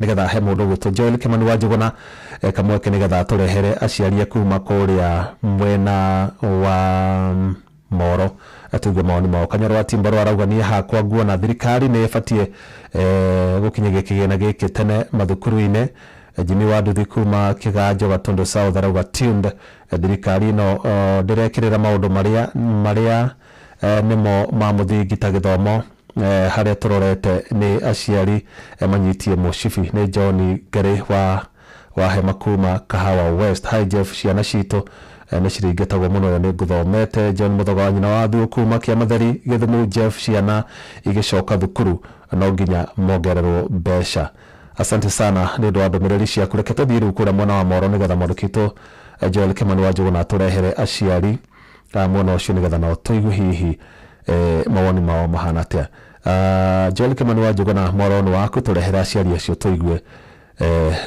nĩgetha he mũndũ ũgwĩtwo Joel Kimani wa Njũgũna kamweke nĩgetha tũrehere aciari kuma kũrĩa mwena wa Moro tũigue mawoni mao. Kanyoro wa Timbaro arauga niĩ hakwa nguona thirikari nĩ ĩbatiĩ gũkinyagia kĩgĩna gĩkĩ tene mathukuru-inĩ. Jimmy wa Nduthi kuma Kĩganjo Gatundu South arauga tuned, thirikari ĩno ndĩrekĩrĩra maũndũ marĩa nĩmo ma mũthingi ta gĩthomo, harĩa tũrorete nĩ aciari manyitie mũcibi. Nĩ John Ngari wa Hema kuma Kahawa West. Hi Jeff, ciana citũ nĩ ciringatagwo mũno, nĩ ngũthomete. John Mũthoga wa nyina wa Thuo kuma Kĩamatheri Gĩthumo. Jeff, ciana igĩcoka thukuru no nginya mongererwo mbeca. Asante sana nĩ ũndũ wa ndũmĩrĩri ciaku. Reke tũthiĩ rĩu kũrĩa mwena wa Moro nĩgetha mwandĩki witũ Joel Kimani wa Njũgũna atũrehere aciari mwena ũcio nĩgetha nao tũigue hihi mawoni mao mahana atĩa. Joel Kimani wa Njũgũna, mworo nĩ waku, tũrehere aciari acio tũigue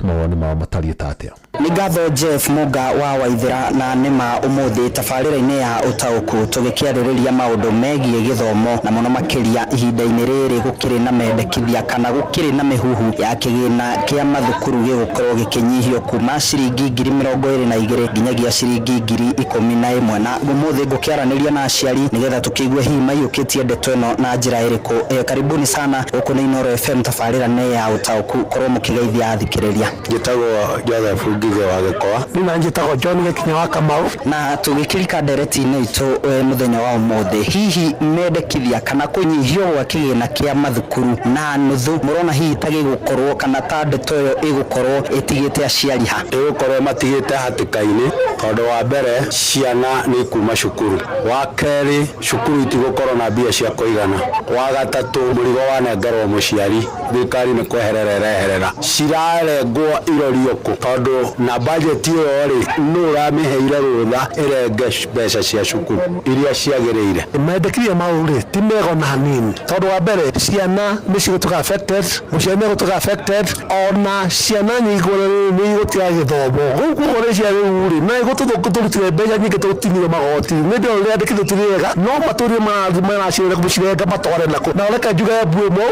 mawoni mao matariĩ ta atĩa. Nĩ ngatho Jeff Muga wa Waithera, na nĩma ũmũthĩ tabarĩra-inĩ ya ũtaũku tũgĩkĩarĩrĩria maũndũ megiĩ gĩthomo, na mũno makĩria ihinda-inĩ rĩrĩ gũkĩrĩ na mendekithia kana gũkĩrĩ na mĩhuhu ya kĩgĩna kĩa mathukuru gĩgũkorwo gĩkĩnyihio kuma ciringi 22,000 nginyagia ciringi 11,000. Na ũmũthĩ ngũkĩaranĩria na aciari nĩgetha tũkĩigue hihi maiyũkĩtie ndeto ĩno na njĩra ĩrĩkũ. Karibuni sana gũkũ nĩ Inooro FM, tabarĩra nĩ ya ũtaũku, korwo mũkĩgeithia athikĩrĩria. Njĩtagwo Joseph Ngige wa Gĩkoa. Na njĩtagwo John Gĩkinya wa Kamau. Na tũgĩkĩrika ndereti-inĩ itũ mũthenya wa ũmũthĩ, hihi mendekithia kana kũnyihio gwa kĩgĩna kĩa mathukuru na nuthu mũrona hihi ta gĩgũkorwo kana ta ndeto ĩyo ĩgũkorwo ĩtigĩte aciari ha? Ĩgũkorwo matigĩte hatĩka-inĩ, tondũ wa mbere ciana nĩ ikuma cukuru, wa kerĩ cukuru itigũkorwo na mbia cia kũigana, wa gatatũ mũrigo wanengerwo mũciari, thirikari nĩ kweherera ĩreherera, cirarengwo irorio kũ, tondũ na bajeti ĩyo rĩ nũ ũramĩheire rũtha ĩrenge mbeca cia cukuru iria ciagĩrĩire. Mendekithia mau rĩ ti mega ona hanini, tondũ wa mbere ciana nĩ cigũtuĩka affected, mũciari nĩ egũtuĩka affected, ona ciana nyingĩ nĩ igũtiga gĩthomo. Rĩu koguo rĩ cia rĩu rĩ no ĩgũtũrutire mbeca nyingĩ tũtinio magoti, nĩ ndĩrona rĩandĩkithio ti rĩega, no matũrie maracirega matware nakũ. Na reke njuge mbu ĩmwe,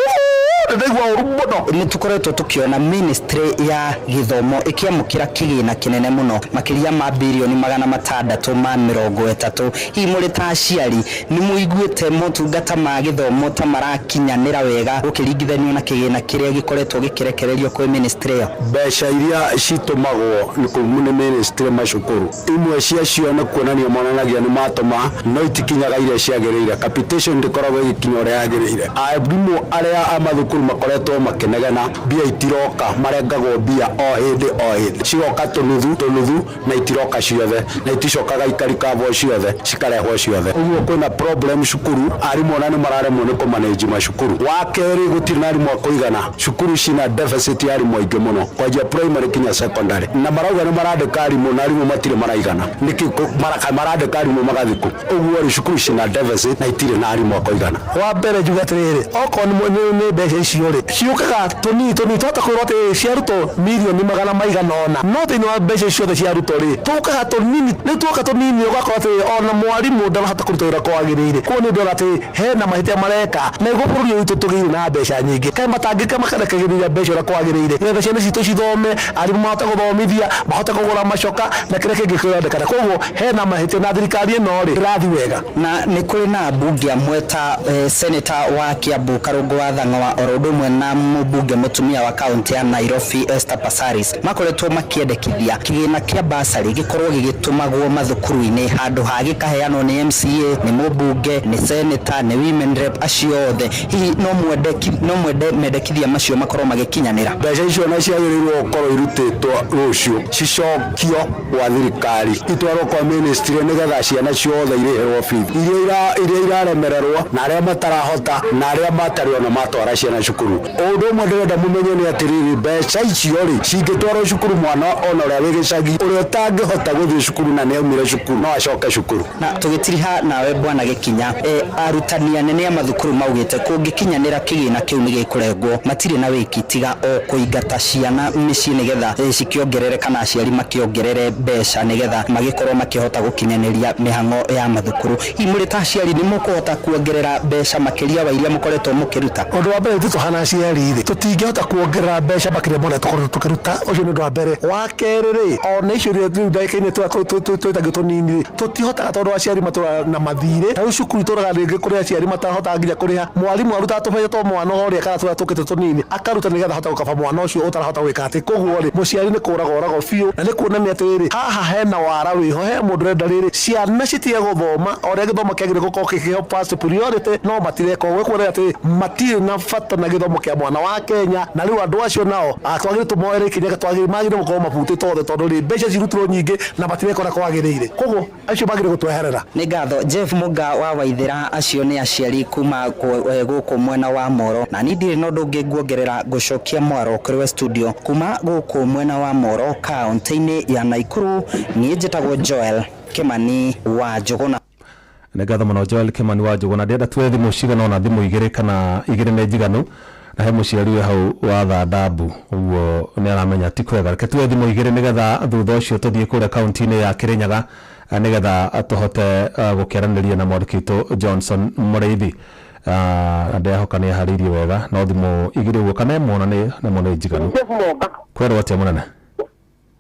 ndĩraigua ũru mũno. Nĩ tũkoretwo tũkĩona ministry ya gĩthomo ĩkĩamũkĩra kĩgĩna kĩnene mũno makĩria ma 630 billion. Hihi mũrĩ ta aciari nĩ mũiguĩte motungata ma gĩthomo ta marakinyanĩra wega gũkĩringithanio na kĩgĩna kĩrĩa gĩkoretwo gĩkĩrekererio kwĩ ministry ĩyo? Mbeca iria citũmagwo nĩ ministry macukuru, imwe ciacio nĩ kuonania monanagia nĩ matũma, no itikinyaga iria ciagĩrĩire. Capitation ndĩkoragwo ĩgĩkinya ũrĩa yagĩrĩire. Arimũ arĩa a mathukuru makoretwo makĩnegena mbia itiroka, marengagwo mbia o hĩndĩ o hĩndĩ, cigoka tũnuthu tũnuthu na itiroka ciothe, na iticokaga ikarikabwo ciothe cikarehwo ciothe. Ũguo kwĩna problem cukuru, arimũ ona nĩ mararemwo nĩ kũmanage macukuru. Wa kerĩ, gũtirĩ na arimũ a kũigana, cukuru cina deficit ya arimũ aingĩ mũno kwanjia primary kinya secondary, na marauga nĩ marandĩka arimũ na arimũ matirĩ maraigana, nĩkĩ marandĩka arimũ magathiĩ kũ? Ũguo rĩ cukuru cina deficit na itirĩ na arimũ a kũigana. Wa mbere njuge atĩrĩrĩ, okorwo nĩ mbeca icio rĩ ciũkaga tũnini tũnini, twahota kwĩrwo atĩ cia arutwo mirioni 900, no thĩinĩ wa mbeca icio ciothe cia arutwo rĩ tũkaga tũnini, rĩu twoka tũnini ũgakora atĩ ona mwarimũ ndarahota kũruta wĩra kwagĩrĩire. Koguo nĩ ndĩrona atĩ hena mahĩtia mareka, na nĩguo bũrũri ũyũ witũ tũgĩire na mbeca nyingĩ, kaĩ matangĩka makarekagĩrĩria mbeca ũrĩa kwagĩrĩire, nĩgetha ciana citũ cithome, arimũ mahote gũthomithia, mahote kũgũra macoka na kĩrĩa kĩngĩ kĩrendekana. Koguo hena mahĩtia na thirikari ĩno rĩ ĩrathiĩ wega. Na nĩ kũrĩ na ambunge amwe ta senator wa Kiambu Karũngũ wa Thang'wa oro Oro ũndũ ũmwe na mũmbunge mũtumia wa kaunti ya Nairobi Esther Passaris makoretwo makĩendekithia kĩgĩna kĩa basarĩ gĩkorwo gĩgĩtũmagwo mathukuru-inĩ handũ ha gĩkaheanwo nĩ MCA, nĩ mũmbunge, nĩ senator, nĩ women rep, acio othe. Hihi no mwende mendekithia macio makorwo magĩkinyanĩra? Mbeca icio na ciagĩrĩirwo gũkorwo irutĩtwo rũciũ cicokio gwa thirikari, itwarwo kwa ministry nĩgetha ciana ciothe irĩhĩrwo bithi iria iraremererwo na arĩa matarahota na arĩa matarĩ ona matwara ciana cukuru. Ũndũ ũmwe ndĩrenda mũmenye nĩ atĩrĩrĩ, mbeca icio rĩ cingĩtwarwo cukuru, mwana ona ũrĩa wĩ gĩcagi ũrĩa ũtangĩhota gũthiĩ cukuru na nĩ aumire cukuru no acoke cukuru. Na tũgĩtiriha nawe bwana Gĩkinya, arutani anene a mathukuru maugĩte kũngĩkinyanĩra kĩgĩna kĩu nĩ gĩkũrengwo, matirĩ na wĩki tiga o kũingata ciana mĩciĩ nĩgetha cikĩongerere kana aciari makĩongerere mbeca nĩgetha magĩkorwo makĩhota gũkinyanĩria mĩhang'o ya mathukuru. Hihi mũrĩ ta aciari nĩ mũkũhota kuongerera mbeca makĩria wa iria mũkoretwo mũkĩruta? Ũndũ wa mbere, ithuĩ tũhana aciari rĩ, tũtingĩhota kuongerera mbeca makĩria ma ũrĩa tũkoretwo tũkĩruta. Ũcio nĩ ũndũ wa mbere. Wa kerĩ rĩ, ona icio iria rĩu ndagĩka-inĩ twĩtagio tũnini rĩ, tũtihotaga tondũ aciari matũraga na mathirĩ. Ta rĩu cukuru itũraga rĩngĩ kũrĩ aciari matarahotaga nginya kũrĩha. Mwarimũ arutaga tũbeca twa mwana ũrĩa kana tũrĩa tũkĩte tũnini akaruta nĩgetha ahote gũkaba mwana ũcio ũtarahota gwĩka atĩ. Koguo rĩ, mũciari nĩ kũraga oragwo biũ, na nĩ kuonania atĩrĩrĩ, haha hena wara wĩho, he mũndũ ũrenda rĩrĩ ciana citige gũthoma o ũrĩa gĩthomo kĩagĩrĩire gũkorwo gĩkĩheo first priority, no matireka ũguo. Kuonania atĩrĩrĩ, matirĩ na bata na gĩthomo kĩa mwana wa Kenya. Na rĩu andũ acio nao twagĩrĩire tũmoere ikinya, twagĩrĩire magĩrĩire gũkorwo mabutĩtwo othe, tondũ rĩ, mbeca cirutirwo nyingĩ na matireka ũrĩa kwagĩrĩire. Koguo acio magĩrĩire gũtweherera. Nĩ ngatho Jeff Muga wa Waithĩra. Acio nĩ aciari kuma gũkũ mwena wa Moro, na niĩ ndirĩ na ũndũ ũngĩ nguongerera ngũcokia mwaro kũrĩ we studio kuma gũkũ mwena wa Moro kaunti-inĩ ya Naikuru. Niĩ njĩtagwo Joel Kimani wa Njũgũna. Nĩ ngatho mũno Joel Kimani wa Njũgũna. Ndĩrenda tuoe thimũ cigana ũna, thimũ igĩrĩ kana igĩrĩ nĩ njiganu, na he mũciari wĩ hau wa Thandambu ũguo nĩ aramenya ti kwega. Reke tuoe thimũ igĩrĩ nĩgetha thutha ũcio tũthiĩ kũrĩa kaunti-inĩ ya Kĩrĩnyaga nĩgetha tũhote gũkĩaranĩria na mwandĩki witũ Johnson Mũrĩithi. Na ndĩrehoka nĩ aharĩirie wega, no thimũ igĩrĩ ũguo kana ĩmwe ona nĩ ĩmwe nĩ njiganu. Kwerwo atĩa mũnene?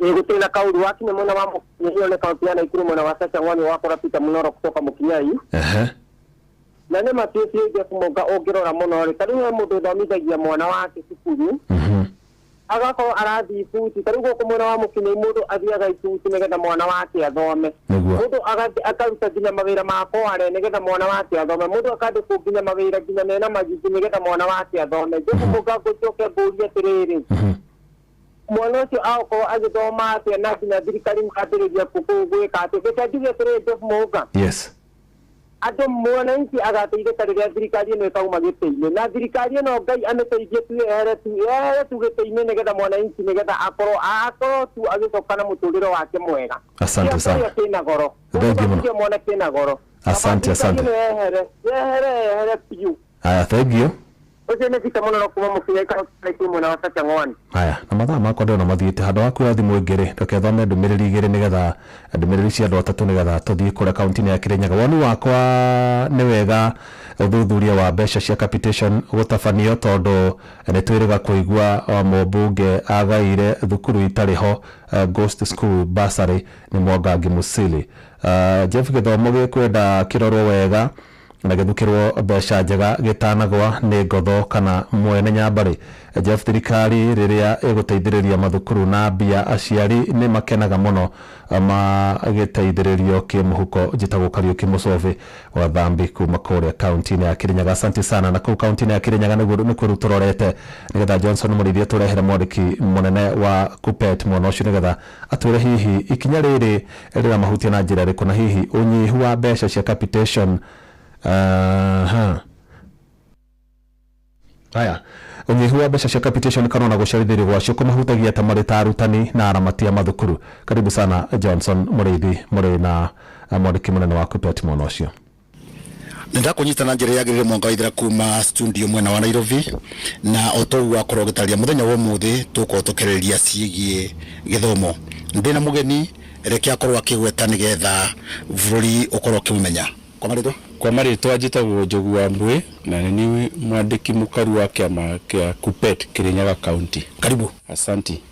Gũtirĩ na kaũndũ. Wakinya mwena wa Mũkinyai nĩ kaunti ya Naikuru, mwena wa Sachang'wani wakora Peter Munoro kutoka Mũkinyai. Na nĩ ma biũ biũ, Jeff Mũnga, ũngĩrora mũno rĩ, ta rĩu he mũndũ ũthomithagia mwana wake cukuru agakorwo arathiĩ ibuti. Ta rĩu gũkũ mwena wa Mũkinyai mũndũ athiaga ibuti nĩgetha mwana wake athome. Mũndũ akaruta nginya mawĩra ma kware nĩgetha mwana wake athome. Mũndũ akandĩkwo nginya mawĩra nginya mena magigi nĩgetha mwana wake athome. Jeff Mũnga, ngũcoke ngũrie atĩrĩrĩ, mwana ũcio agokorwo agĩthoma atĩa na nginya thirikari makambĩrĩria gwĩka atĩ? Reke njuge atĩrĩrĩ, Jeff Mũnga, andũ mwananchi agateithĩka rĩrĩa thirikari ĩno ĩkauma gĩtĩ-inĩ, na thirikari ĩno Ngai amĩteithie tu yehere tu, yehere tu gĩtĩ-inĩ, nĩgetha mwananchi nĩgetha akorwo tu agĩcoka na mũtũrĩre wake mwega. Asante sana. Kĩrĩa kĩna goro. Thank you mũno. Kĩrĩa mwana kĩna goro. Asante, asante. Ĩno yehere, yehere, yehere biũ. Aya, thank you. Ũcio nĩ Peter Mũnoro kuma Mũkinyai kaunti mwena wa Sachang'wani. Aya, na mathaa makwa ndĩrona mathiĩte. Handũ ha kuoya thimũ ĩngĩ rĩ, reke thome ndũmĩrĩri igĩrĩ, nĩgetha ndũmĩrĩri cia andũ atatũ, nĩgetha tũthiĩ kũrĩa kaunti-inĩ ya Kĩrĩnyaga. Woni wakwa nĩ wega ũthuthuria wa mbeca cia capitation gũtabanio, tondũ nĩ twĩrĩga kũigua mũmbunge agaire thukuru itarĩ ho, ghost school bursary. Nĩ Mwangangi Musili. Jeff, gĩthomo gĩkwenda kĩrorwo wega na gĩthukĩrwo mbeca njega gĩtanagwa nĩ ngotho kana mwene nyambarĩ. Jeff, thirikari rĩrĩa ĩgũteithĩrĩria mathukuru na mbia, aciari nĩ makenaga mũno magĩteithĩrĩrio kĩmũhuko. Njĩtagwo Kariũki Mũcovĩ wa Thambi kuma kũrĩa kaunti-inĩ ya Kĩrĩnyaga. Asante sana. Na kũu kaunti-inĩ ya Kĩrĩnyaga nĩguo nĩkuo rĩu tũrorete nĩgetha Johnson Mũrĩithi atũrehere mwandĩki mũnene wa Kuppet mwena ũcio, nĩgetha atwĩre hihi ikinya rĩrĩ rĩramahutia na njĩra ĩrĩkũ, na hihi ũnyihu wa mbeca cia capitation. Haya, ũnyihu wa mbeca cia capitation kana ona gũcerithĩrio gwacio kũmahutagia ta marĩ ta arutani na aramati a mathukuru. Karibu sana Johnson Mũrĩithi, mũrĩ na mwandĩki mũnene wa Kuppet mwena ũcio. Nĩndakũnyita na njĩra yagĩrĩire, Mwanga Waithera kuma studio mwena wa Nairobi, na o ta ũguo wakorwo ũgĩtarĩria, mũthenya wa ũmũthĩ tũgũkorwo tũkĩarĩrĩria ciĩgiĩ gĩthomo. Ndĩna mũgeni, reke akorwo akĩgweta nĩgetha bũrũri ũkorwo ũkĩmũmenya. Kwa marĩtwa? Kwa marĩtwa njĩtagwo Njogu wa Mbui, na nĩ niĩ mwandĩki mũkaru wa kĩama kĩa Kuppet Kirinyaga County. Karibu. Asante.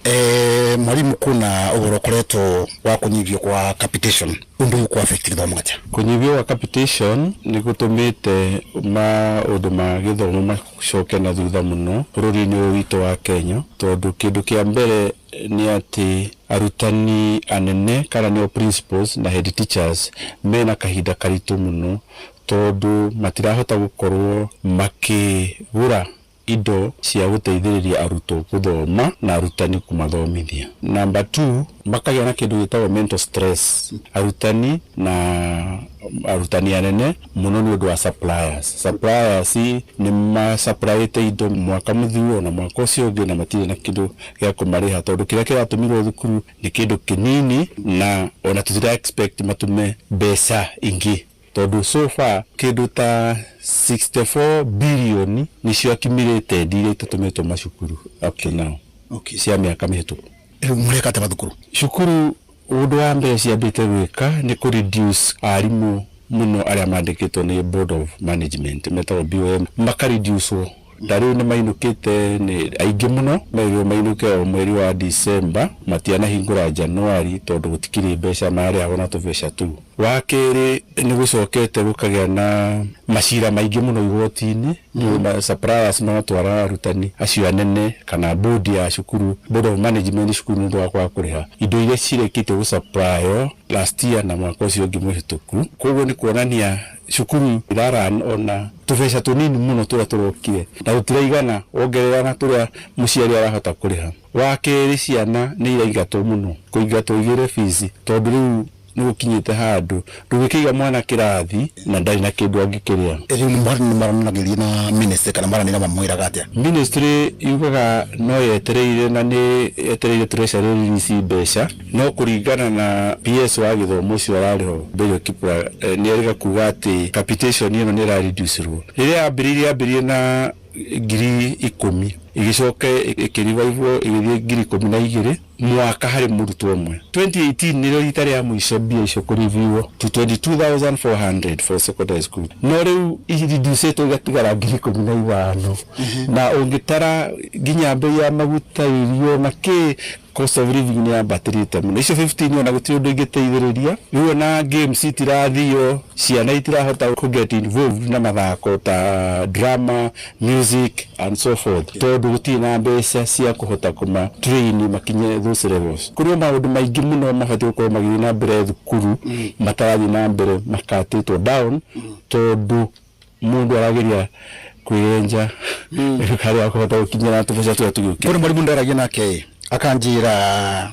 Mwarimu, kuna ũhoro ũkoretwo wa kũnyihio kwa capitation, ũndũ ũyũ kwa affect gĩthomo atĩa? Kũnyihio kwa capitation nĩ gũtũmĩte maũndũ ma gĩthomo macoke na thutha mũno bũrũri-inĩ ũyũ witũ wa Kenya, tondũ kĩndũ kĩa mbere nĩ atĩ arutani anene kana nĩo principals na head teachers mena kahinda karitũ mũno, tondũ matirahota gũkorwo makĩgũra indo cia gũteithĩrĩria arutwo gũthoma na arutani kũmathomithia. Number 2, makagĩa na kĩndũ gĩtagwo mental stress, arutani na arutani anene mũno, nĩ ũndũ wa suppliers. Suppliers nĩ masupplyĩte indo mwaka mũthiru ona mwaka ũcio ũngĩ na matirĩ na kĩndũ gĩa kũmarĩha, tondũ kĩrĩa kĩratũmirwo thukuru nĩ kĩndũ kĩnini, na ona tũtira expect matũme mbeca ingĩ, tondũ so far kĩndũ ta 64 billion nĩcio accumulated iria itatũmĩtwo macukuru up to now cia mĩaka mĩhĩtũku. Rĩu mũreka atĩa mathukuru? Cukuru, ũndũ wa mbere ciambĩte gwĩka nĩ kũ reduce arimũ mũno arĩa mandĩkĩtwo nĩ board of management, metagwo BOM, makareducwo. Ta rĩu nĩ mainũkĩte, nĩ aingĩ mũno merirwo mainũke o mweri wa December, matianahingũra January tondũ gũtikĩrĩ mbeca mararĩhagwo na tũbeca tũu. Wa kerĩ, nĩ gũcokete gũkagĩa na macira maingĩ mũno igoti-inĩ, mm. Suppliers magatwara arutani acio anene kana board ya cukuru, board of management cukuru, nĩ ũndũ wa kwaga kũrĩha indo iria cirekĩte gũsupplywo last year na mwaka ũcio ũngĩ mũhĩtũku. Koguo nĩ kuonania cukuru iraran ona tũbeca tũnini mũno tũrĩa tũrokire na gũtiraigana wongerera na tũrĩa mũciari arahota kũrĩha. Wa kerĩ, ciana nĩ iraingatwo mũno, kũingatwo igĩre fees, tondũ rĩu nĩ gũkinyĩte handũ ndũgĩkĩiga mwana kĩrathi na ndarĩ na kĩndũ angĩkĩrĩa. Rĩu nĩ maranagĩria na ministry kana maranĩra, mamwĩraga atĩa? Ministry yugaga no yetereire na nĩ yetereire treasury release mbeca, no kũringana na PS wa gĩthomo ũcio ararĩho, Belio Kipra, nĩ erĩga kuga atĩ capitation ĩno nĩ ĩrareducirwo. Rĩrĩa yambĩrĩirie na 10,000, ĩgĩcoka ĩkĩrivivwo ĩgĩthiĩ 12,000 mwaka harĩ mũrutwo ũmwe. 2018 nĩrĩo rita rĩa mũico mbia icio kũriviwo to 22,400 for secondary school, no rĩu ireducĩtwo igatigara 15,000, na ũngĩtara nginya mbei ya maguta, irio na kĩ, cost of living nĩ yambatĩrĩte mũno. Icio 15 ona gũtirĩ ũndũ ingĩteithĩrĩria. Rĩu ona games itirathio, ciana itirahota kũ get involved na mathako ta drama, music and so forth, tondũ gũtirĩ na mbeca cia kũhota kũma train makinye those levels. Kũrĩ o maũndũ maingĩ mũno mabatiĩ gũkorwo magĩthiĩ na mbere thukuru matarathiĩ na mbere, makatĩtwo down, tondũ mũndũ arageria kwĩyenja harĩa akũhota gũkinyĩra tũbeca tũrĩa tũgĩũkĩte. Kũrĩ mwarimũ ndaragia nake akanjĩra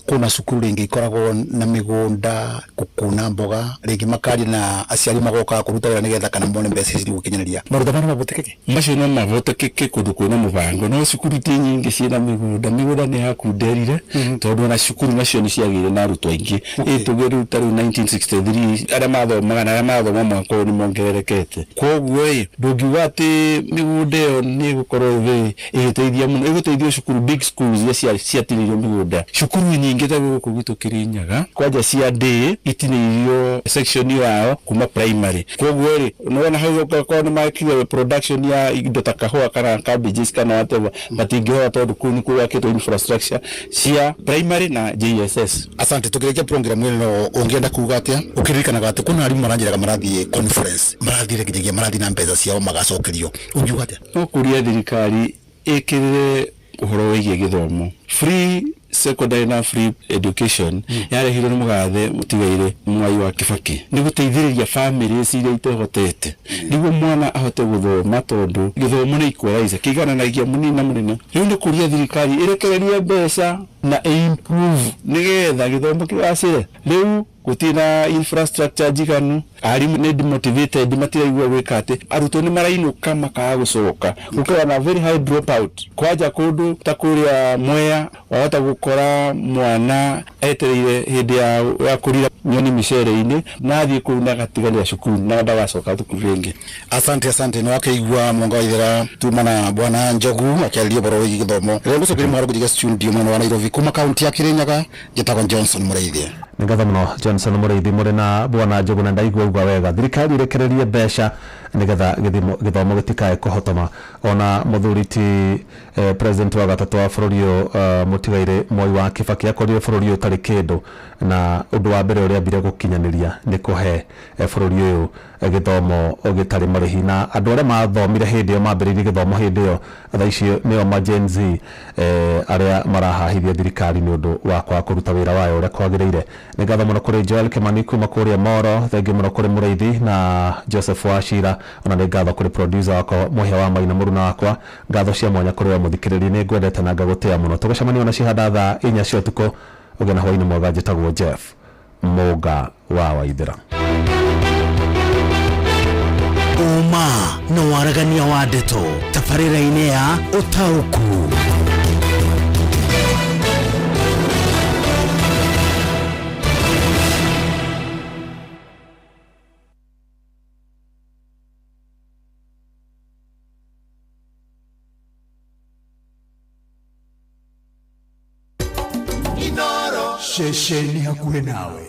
kuna cukuru rĩngĩ ikoragwo na mĩgũnda gũkuna mboga, rĩngĩ makaria na aciari magokaga kũruta wĩra nĩgetha kana mone mbeca ici gũkinyanĩria maruta maya. No mabotekeke? Macio no mabotekeke kũndũ kwĩna mũbango, no cukuru ti nyingĩ ciĩna mĩgũnda. Mĩgũnda nĩ yakunderire, tondũ ona cukuru nacio nĩ ciagĩire na arutwo aingĩ. Ĩ tuge rĩu ta rĩu 1963 arĩa mathomaga na arĩa marathoma mwaka ũyũ nĩ mongererekete. Koguo ĩ ndũngiuga atĩ mĩgũnda ĩyo nĩ ĩgũkorwo ĩgĩteithia mũno. Ĩgũteithia cukuru big schools iria ciatinĩirio mĩgũnda. Cukuru nyingĩ ta gũkũ gwitũ Kĩrĩnyaga, kwanja cia day, itinĩirio section yao kuma primary. Koguo rĩ, nĩwona hau okorwo nĩ makire production ya indo ta kahũa kana cabbages kana whatever, matingĩhota, tondũ kũu nĩ gwakĩtwo infrastructure cia primary na JSS. Asante. Tukĩrĩkia program ĩno, ũngĩenda kuga atĩa, ũkĩririkanaga atĩ kuna arimũ maranjĩraga marathiĩ conference, marathiĩ nginyagia marathiĩ na mbeca ciao magacokerio, ũngiuga atĩa? No kũria thirikari ĩkĩrĩre ũhoro wĩgiĩ gĩthomo. Free secondary na free education yarehirwo nĩ mũgathe mũtigaire Mwai wa Kibaki nĩ gũteithĩrĩria families iria itehotete, nĩguo mwana ahote gũthoma, tondũ gĩthomo nĩ equalizer, kĩigananagia mũnini na mũnene. Rĩu nĩ kũria thirikari ĩrekererie mbeca na ĩ-improve nĩgetha gĩthomo kĩgacĩre. Rĩu gũtirĩ na infrastructure njiganu, arimũ nĩ demotivated, matiraigua gwĩka atĩ arutwo nĩ marainũka makaga gũcoka, gũkorwo na very high dropout. Kwanja kũndũ ta kũrĩa Mwea wahota gũkora mwana etereire hĩndĩ ya kũrira nyoni mĩcere-inĩ, na athiĩ kũu na agatiganĩra cukuru na ndagacoka thukuru rĩngĩ. Asante, asante. Nĩ wakĩigua mwanga wa ithera tuma na bwana Njogu akĩarĩria ũhoro wĩgiĩ gĩthomo. Rĩrĩa ngũcokeria mwaro gũthiĩ studio mwena wa Nairobi kuma kaunti ya Kirinyaga, njĩtagwo Johnson Mũrĩithi. Nĩ ngatho mũno, Johnson. Benson Mũrĩithi mũrĩ na bwana Njũgũna ndaigua uga wega thirikari ĩrekererie mbeca nĩgetha gĩthomo gĩtikae kũhotoma ona mũthuri ti president wa gatatũ wa bũrũri ũyũ mũtigairĩ Moi wa Kibaki akorire bũrũri ũyũ ũtarĩ kĩndũ na ũndũ wa mbere ũrĩa ambire gũkinyanĩria nĩ kũhe bũrũri ũyũ gĩthomo gĩtarĩ marĩhi na andũ arĩa mathomire hĩndĩ ĩyo mambĩrĩirie gĩthomo hĩndĩ ĩyo thaa ici nĩo ma Gen Z arĩa marahahithia thirikari nĩ ũndũ wa kwaga kũruta wĩra wayo ũrĩa kwagĩrĩire. Nĩ ngatho mũno kũrĩ Joel Kimani kuma kũrĩa Moro, thengiũ mũno kũrĩ Mũrĩithi na Joseph Wachira, ona nĩ ngatho kũrĩ producer wakwa Mũhĩa wa Maina mũruna wakwa, ngatho cia mwanya kũrĩ we mũthikĩrĩria, nĩ ngwendete na ngagũtĩa mũno. Tũgacemania ona cihanda thaa 4 cia ũtukũ. Ũgĩe na hwaĩ-inĩ mwega. Njĩtagwo Jeff Mũnga wa Waithĩra. Ũma na waragania wa ndeto tabarĩra-inĩ ya Ũtaũku. Ceceni hakuhĩ nawe.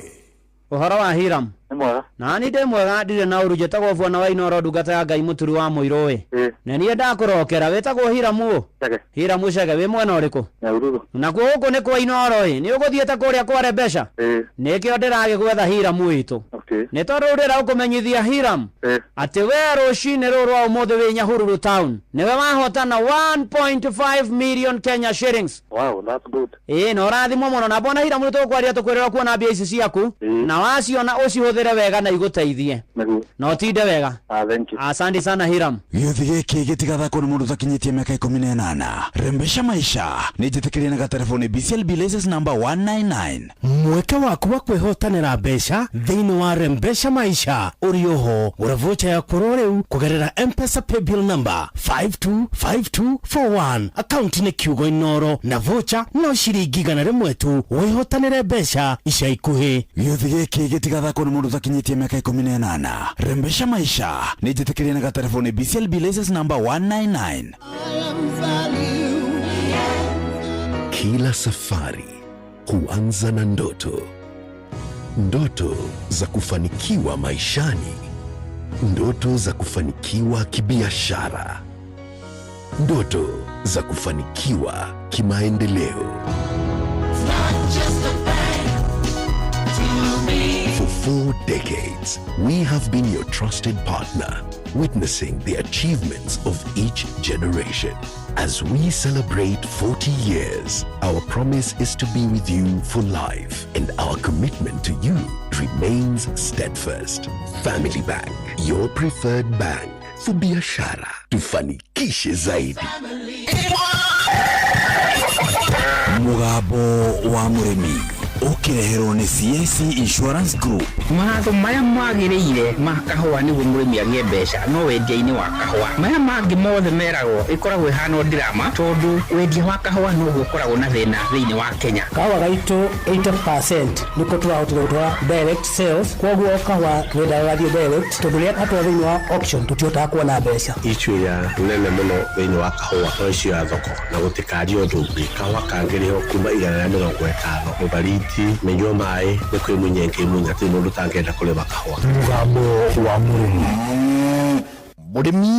Ũhoro wa Hiram? Nĩ mwega. Na ni ndĩ mwega ndirĩ na ũru, njĩtagwo bwana wa Inoro, ndungata ya Ngai mũturi wa mũirũ ĩ. Na niĩ ndakũrokera, wĩtagwo Hiramu ũ? Chege. Hiramu Chege, wĩ mwena ũrĩkũ? Nyahururu. Nakuo gũkũ nĩ kwa Inoro ĩ, nĩ ũgũthiĩte kũrĩa kware mbeca? Nĩkĩo ndĩragĩgwetha Hiramu witũ. Nĩ tondũ rĩu ndĩrenda gũkũmenyithia Hiram atĩ we rũcinĩ rũrũ rwa ũmũthĩ wĩ Nyahururu town nĩwe wahotana 1.5 million Kenya shillings. Wow, that's good. Ĩĩ na ũrathimwo mũno na mbona Hiramu nĩ tũkwaria tũkwĩrĩra kuona mbia ici ciaku na waciona ũcihũthĩre wega na igũteithie. Nĩguo. Na ũtinde wega. Ah, thank you. Asante sana Hiram. Gĩũthi gĩkĩ gĩtigathakwo nĩ mũndũ ũtakinyĩtie mĩaka 18. Rembesha maisha nĩ njĩtĩkĩrie na gatelefoni BCLB license number 199. Mweke waku wa kwĩhotanĩra mbeca thĩinĩ wa Rembesha Maisha ũrĩ oho. Gũra vocha ya kũrwo rĩu kũgerera M-Pesa paybill number 525241, akaunti nĩ kiugo Inoro na vocha no ciringi 100 tu. Wĩhotanĩre mbeca ica ikuhĩ. Gĩũthi gĩkĩ gĩtigathakwo nĩ mũndũ ũtakinyĩtie mĩaka 18. Rembesha maisha nĩ njĩtĩkĩrie na gatelefoni BCLB license number 199. Kila safari huanza na ndoto. Ndoto za kufanikiwa maishani, ndoto za kufanikiwa kibiashara, ndoto za kufanikiwa kimaendeleo. For 4 decades, we have been your trusted partner, witnessing the achievements of each generation. As we celebrate 40 years, our promise is to be with you for life, and our commitment to you remains steadfast. Family Bank, your preferred bank for biashara. Tufanikishe zaidi. Mũgambo wa mũrĩmi ũkĩreherwo nĩ CIC Insurance Group. Mawatho marĩa magĩrĩire ma kahũa nĩguo mũrĩmi agĩe mbeca no wendia-inĩ wa kahũa. Maya mangĩ mothe meragwo ĩkoragwo ĩhana drama tondũ wendia wa kahũa noguo ũkoragwo na thĩna thĩinĩ wa Kenya. Kahũa gaitũ 80% nĩko tũrahotire gũtwara direct sales, koguo kahũa twendaga gathiĩ direct tondũ rĩrĩa gatwarwo thĩinĩ wa auction tũtihotaga kuona mbeca. Issue ĩrĩa nene mũno thĩinĩ wa kahũa no issue ya thoko na gũtikario ũndũ ũngĩ. Kahũa kangĩrĩhwo kuma 150 mũbariti mĩnyua maĩ nĩ kwĩmunya ĩngĩmunya, hatirĩ mũndũ ũtangĩenda kũrĩma kahũa. Mũgambo wa mũrĩmi. Mũrĩmi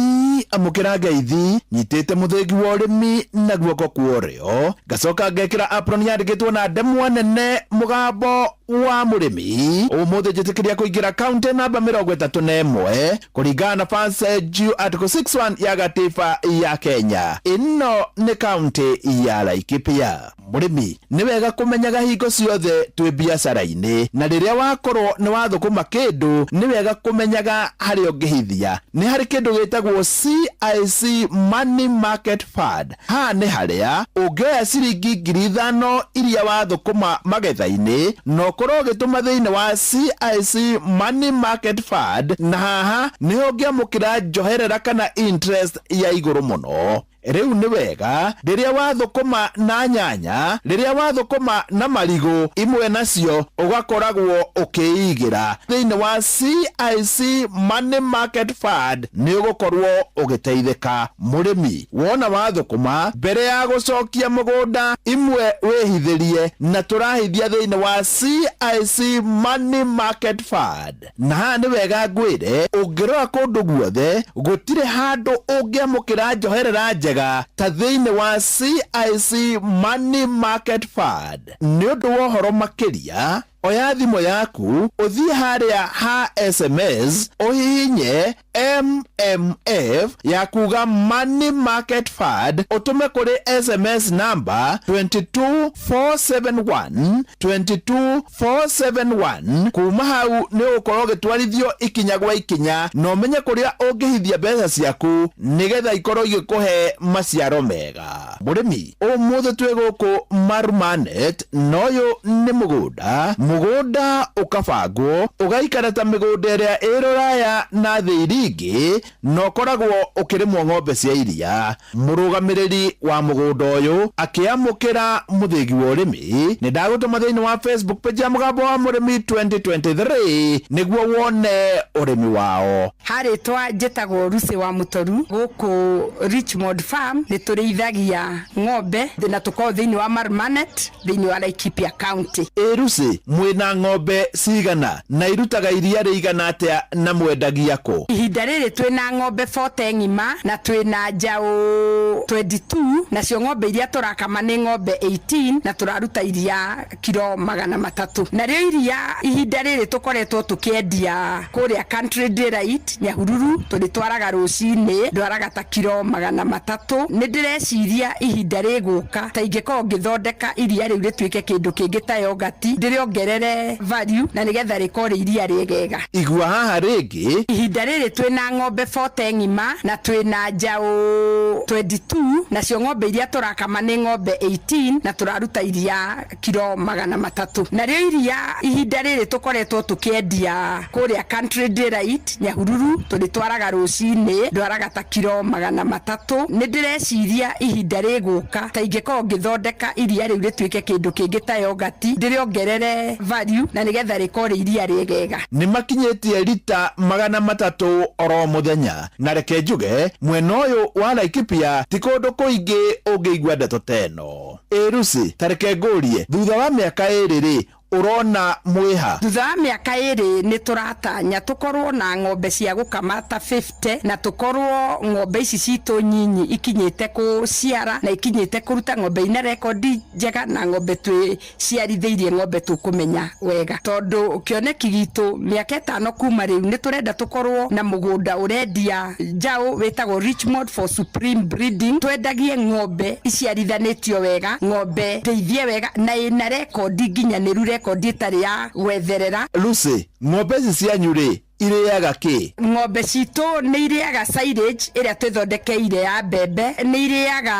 amũkĩra ngeithi nyitĩte mũthĩgi wa ũrĩmi na guoko kwa ũrĩo, ngacoka ngekĩra apron yandĩkĩtwo na ndemwa nene mũgambo wa mũrĩmi. Ũmũthĩ njĩtĩkĩria kũingĩra kaunti namba 31 kũringana na Passage Article 61 ya gatiba ya Kenya. Ĩno nĩ kaunti ya Laikipia. Mũrĩmi nĩ wega kũmenyaga hingo ciothe twĩ biacara-inĩ, na rĩrĩa wakorwo nĩ wathũkũma kĩndũ nĩ wega kũmenyaga harĩa ũngĩhithia. Nĩ harĩ kĩndũ gĩtagwo CIC Money Market Fund. Haha nĩ harĩa ũngĩoya ciringi 5,000 iria wathũkũma magetha-inĩ na ũkorwo ũgĩtũma thĩinĩ wa CIC Money Market Fund, na haha nĩho ũngĩamũkĩra njoherera kana interest ya igũrũ mũno. Rĩu nĩ wega rĩrĩa wathũkũma na nyanya, rĩrĩa wathũkũma na marigũ, imwe nacio ũgakoragwo ũkĩigĩra thĩinĩ wa CIC Money Market Fund, nĩ ũgũkorwo ũgĩteithĩka. Mũrĩmi, wona wathũkũma, mbere ya gũcokia mũgũnda, imwe wĩhithĩrie, na tũrahithia thĩinĩ wa CIC Money Market Fund. Na haha nĩ wega ngwĩre, ũngĩrora kũndũ guothe gũtirĩ handũ ũngĩamũkĩra njoherera njega ta thĩinĩ wa CIC Money Market Fund. Nĩ ũndũ wa ũhoro makĩria, oya thimũ yaku ũthiĩ harĩa ha SMS, ũhihinye MMF ya kuga Money Market Fund, ũtũme kũrĩ SMS number 22471, 22471. Kuma hau nĩ ũgũkorwo ũgĩtwarithio ikinya gwa ikinya na ũmenye kũrĩa ũngĩhithia mbeca ciaku nĩgetha ikorwo igĩkũhe maciaro mega. Mũrĩmi, ũmũthĩ twĩ gũkũ Marumanet, na ũyũ nĩ mũgũnda, mũgũnda ũkabangwo ũgaikara ta mĩgũnda ĩrĩa ĩ rũraya na thĩ iria ingĩ, na ũkoragwo ũkĩrĩmwo ng'ombe cia iria. Mũrũgamĩrĩri wa mũgũnda ũyũ akĩamũkĩra mũthĩgi wa ũrĩmi. Nĩ ndagũtũma thĩinĩ wa Facebook page ya Mũgambo wa Mũrĩmi 2023 nĩguo wone ũrĩmi wao. Harĩtwa njĩtagwo Lucy wa Mũtoru, gũkũ Richmond Farm nĩ tũrĩithagia ng'ombe na tũkoragwo thĩinĩ wa Marumanet, thĩinĩ wa Laikipia County. Ĩ Lucy, mwĩna ng'ombe cigana na irutaga iria rĩigana atĩa na mwendagia kũ? Ihinda rĩrĩ twĩna ng'ombe 40 ng'ima na twĩna njaũ 22, nacio ng'ombe iria tũrakama nĩ ng'ombe 18 na tũraruta iria kiro 300. Narĩo iria ihinda rĩrĩ tũkoretwo tũkĩendia kũrĩa Country Delight Nyahururu, tũrĩtwaraga rũcinĩ, ndwaraga ta kiro 300. Nĩ ndĩreciria ihinda rĩgũka ta ingĩkorwo ngĩthondeka iria rĩu rĩtuĩke kĩndũ kĩngĩ ta yogati, ndĩrĩongerere value na nĩgetha rĩkorwo rĩ iria rĩegega. Igua haha rĩngĩ. Ihinda rĩrĩ twĩna ng'ombe 40 ng'ima na twĩna njaũ 22, nacio ng'ombe iria tũrakama nĩ ng'ombe 18 na tũraruta iria kiro 300. Narĩo iria ihinda rĩrĩ tũkoretwo tũkĩendia kũrĩa Country Delight Nyahururu, tũrĩtwaraga rũcinĩ, ndwaraga ta kiro 300. Nĩ ndĩreciria ihinda rĩgũka ta ingĩkorwo ngĩthondeka iria rĩu rĩtuĩke kĩndũ kĩngĩ ta yogati, ndĩrĩongerere value na nĩgetha rĩkorwo rĩ iria rĩegega. Nĩ makinyĩtie rita 300 oro mũthenya, na reke njuge mwena ũyũ wa Laikipia ti kũndũ kũingĩ ũngĩigua ndeto ta ĩno. Ĩ Lucy, ta reke ngũrie, thutha wa mĩaka ĩrĩ rĩ, ũrona mwĩha? Thutha wa mĩaka ĩrĩ nĩ tũratanya tũkorwo na ng'ombe cia gũkama ta 50, na tũkorwo ng'ombe ici citũ nyinyi ikinyĩte kũciara na ikinyĩte kũruta ng'ombe ina rekondi njega na ng'ombe twĩciarithĩirie, ng'ombe tũkũmenya wega. Tondũ kĩoneki gitũ mĩaka 5 kuma rĩu nĩ tũrenda tũkorwo na mũgũnda ũrendia njaũ wĩtagwo Richmond for Supreme Breeding, twendagie ng'ombe iciarithanĩtio wega, ng'ombe ndeithie wega na ĩna rekondi nginyanĩru, rekondi ĩtarĩ ya gwetherera. Lucy, ng'ombe ici cianyu rĩ, irĩaga kĩ? Ng'ombe citũ nĩ irĩaga silage ĩrĩa twĩthondekeire ya mbembe, nĩ irĩaga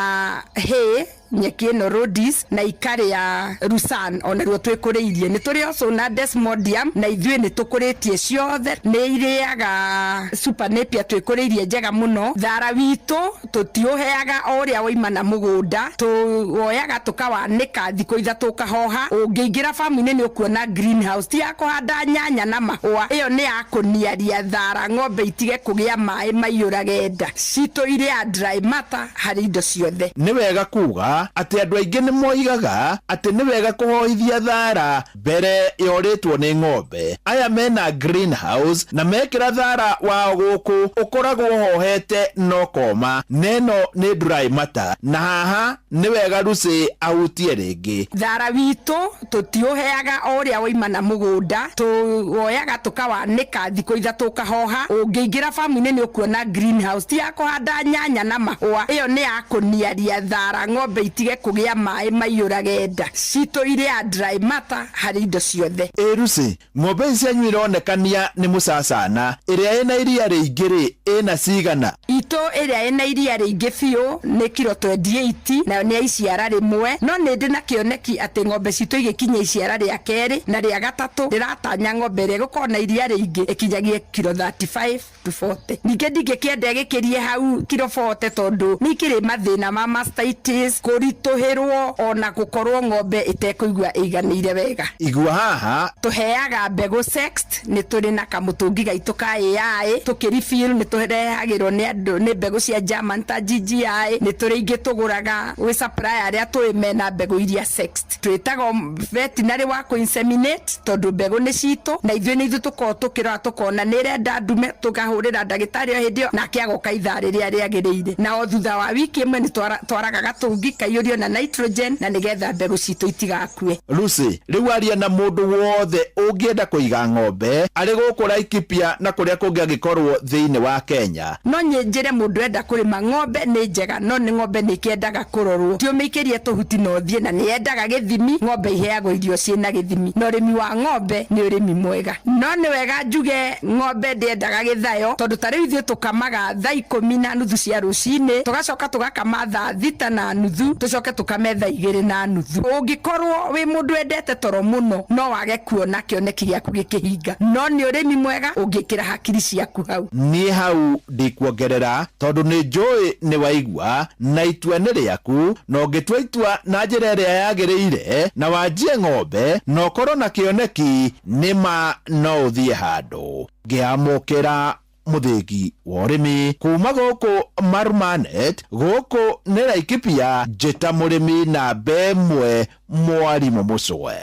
hay, nyeki ĩno Rhodes, na ikarĩa Lusan, onaruo twĩkũrĩirie. Nĩ tũrĩ also na Desmodium, na ithuĩ nĩ tũkũrĩtie ciothe. Nĩ irĩaga Super Napier twĩkũrĩirie njega mũno. Thara witũ tũtiũheaga o ũrĩa waima na mũgũnda, tũwoyaga tũkawanĩka thikũ 3 ũkahoha. Ũngĩingĩra famu-inĩ nĩ ũkuona greenhouse, ti ya kũhanda nyanya na mahũa, ĩyo nĩ ya kũniaria thara ng'ombe itige kũgĩa maĩ maiyũrage nda. Citũ irĩa dry matter harĩ indo ciothe. Nĩ wega kuga atĩ andũ aingĩ nĩ moigaga atĩ nĩ wega kũhoithia thara mbere yorĩtwo nĩ ng'ombe. Aya mena greenhouse na mekĩra thara wao gũkũ ũkoragwo ũhohete no koma, neno nĩ dry matter, na haha nĩ wega Lucy ahutie rĩngĩ. Thara witũ tũtiũheaga o ũrĩa waima na mũgũnda, tũwoyaga tũkawanĩka thikũ 3 ũkahoha. Ũngĩingĩra famu-inĩ nĩ ũkuona greenhouse, ti ya kũhanda nyanya na mahũa, ĩyo nĩ ya kũniaria thara ng'ombe itige kũgĩa maĩ maiyũrage nda. Citũ irĩa dry matter harĩ indo ciothe. Ĩ Lucy, ng'ombe ici cianyu ironekania nĩ mũcacana, ĩrĩa ĩna iria rĩingĩ rĩ, ĩna cigana? Itũ Itũ ĩrĩa ĩna iria rĩingĩ biũ nĩ kiro 28, nayo nĩ ya iciara rĩmwe. No nĩ ndĩ na kĩoneki atĩ ng'ombe citũ igĩkinya iciara rĩa kerĩ na rĩa gatatũ, ndĩratanya ng'ombe ĩrĩa ĩgũkorwo na iria rĩingĩ ĩkinyagie kiro 35 to 40. Ningĩ ndingĩkĩenda ĩgĩkĩrie hau kiro 40 tondũ nĩ ikĩrĩ mathĩna ma mastitis, kũritũhĩrwo ona gũkorwo ng'ombe ĩtekũigua ĩiganĩire wega. Igua haha. Tũheaga mbegũ sexed, nĩ tũrĩ na kamũtũngi gaitũ ka AI, tũkĩ refill nĩ tũrehagĩrwo nĩ andũ nĩ mbegũ cia German ta GGI, nĩ tũrĩ ingĩ tũgũraga gwĩ supplier arĩa tũĩ mena mbegũ iria sexed. Twĩtagwo veterinary wa kũ-inseminate tondũ mbegũ nĩ citũ na ithuĩ nĩ ithuĩ tũkoragwo tũkĩrora tũkona nĩ ĩrenda ndume, tũkahũrĩra ndagĩtarĩ o hĩndĩ ĩyo nake agoka ithaa rĩrĩa rĩagĩrĩire. Na o thutha wa wiki ĩmwe nĩ twaraga gatũngi kaiyũrio na nitrogen na nĩgetha mbegũ citũ itigakue. Lucy, rĩu aria na mũndũ wothe ũngĩenda kũiga ng'ombe arĩ gũkũ Laikipia na kũrĩa kũngĩ angĩkorwo thĩinĩ wa Kenya. No njĩre mũndũ enda kũrĩma ng'ombe nĩ njega, no nĩ ng'ombe nĩ ĩkĩendaga kũrorwo. Ti ũmĩikĩrie tũhuti na ũthiĩ, na nĩ yendaga gĩthimi, ng'ombe iheagwo irio ciĩna gĩthimi. Na ũrĩmi wa ng'ombe nĩ ũrĩmi mwega. No nĩ wega njuge ng'ombe ndĩendaga gĩthayo, tondũ ta rĩu ithuĩ tũkamaga thaa ikũmi na nuthu cia rũcinĩ, tũgacoka tũgakama thaa thita na nuthu, tũcoke tũkame thaa igĩrĩ na nuthu. Ũngĩkorwo wĩ mũndũ wendete toro mũno, no wage kuona kĩoneki gĩaku gĩkĩhinga. No nĩ ũrĩmi mwega ũngĩkĩra hakiri ciaku hau. Niĩ hau ndikuongerera tondũ nĩ njũĩ nĩ waigua na itua nĩ rĩaku, na ũngĩtua itua na njĩra ĩrĩa yagĩrĩire na wanjie ng'ombe na ũkorwo na kĩoneki, nĩ ma no ũthiĩ handũ. Ngĩamũkĩra mũthĩgi wa ũrĩmi kuma gũkũ Marumanet, gũkũ nĩ Laikipia, njĩta mũrĩmi namba ĩmwe mwarimũ Mũcwe.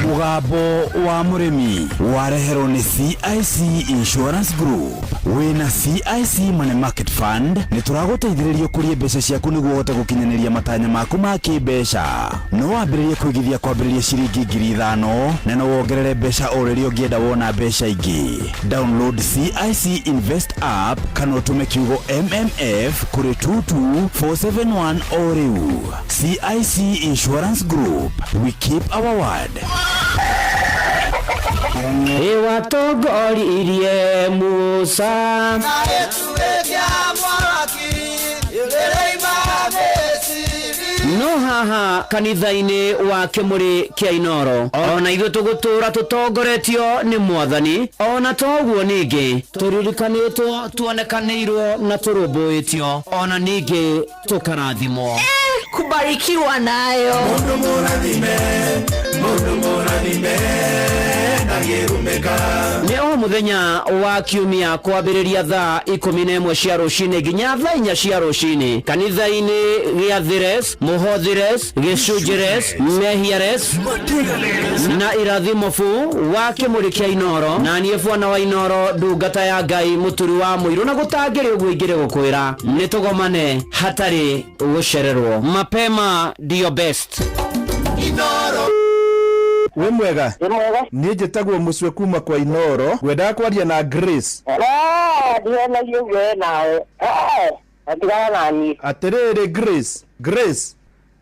Mũgambo wa mũrĩmi wareherwo nĩ CIC Insurance Group. Wĩna CIC Money Market Fund nĩ tũragũteithĩrĩria ũkũrie mbeca ciaku nĩguo ũhote gũkinyanĩria matanya maku ma kĩmbeca. No wambĩrĩrie kũigithia kwambĩrĩria ciringi 5,000 na no wongerere mbeca o rĩrĩa ũngĩenda wona mbeca ingĩ. Download CIC Invest app kana ũtũme kiugo MMF kũrĩ 22471 o rĩu. CIC Insurance Group, we keep our word. Ĩwatongoririe Musa no haha kanitha-inĩ wa Kĩmũrĩ kĩa Inoro, ona ithuĩ tũgũtũra tũtongoretio nĩ Mwathani. Ona toguo ningĩ tũririkanĩtwo, tuonekanĩirwo na tũrũmbũĩtio, ona ningĩ tũkarathimwo. Kubarikiwa nayo. Mundu mũrathime, mundu mũrathime, ndangĩrumĩka. Nĩ o mũthenya wa kiumia kwambĩrĩria thaa 11 cia rũcinĩ nginya thaa 4 cia rũcinĩ kanitha-inĩ gĩa Thires, Mũhothires, Gĩcunjĩres, Mehiares na Irathimobu wa Kĩmũrĩ kĩa Inoro. Na niĩ bwana wa Inoro, ndungata ya Ngai, mũturi wa mũirũ, na gũtangĩrĩ ũguo ingĩrĩ gũkwĩra nĩ tũgomane hatarĩ gũcererwo. Mapema ndio best. Inoro. Wĩ mwega? Wĩ mwega. Niĩ njĩtagwo Mũcwe kuma kwa Inoro, ngwendaga kwaria na Grace. Ndionagia ũguo we nawe. Tigana na niĩ. Atĩrĩrĩ Grace, Grace,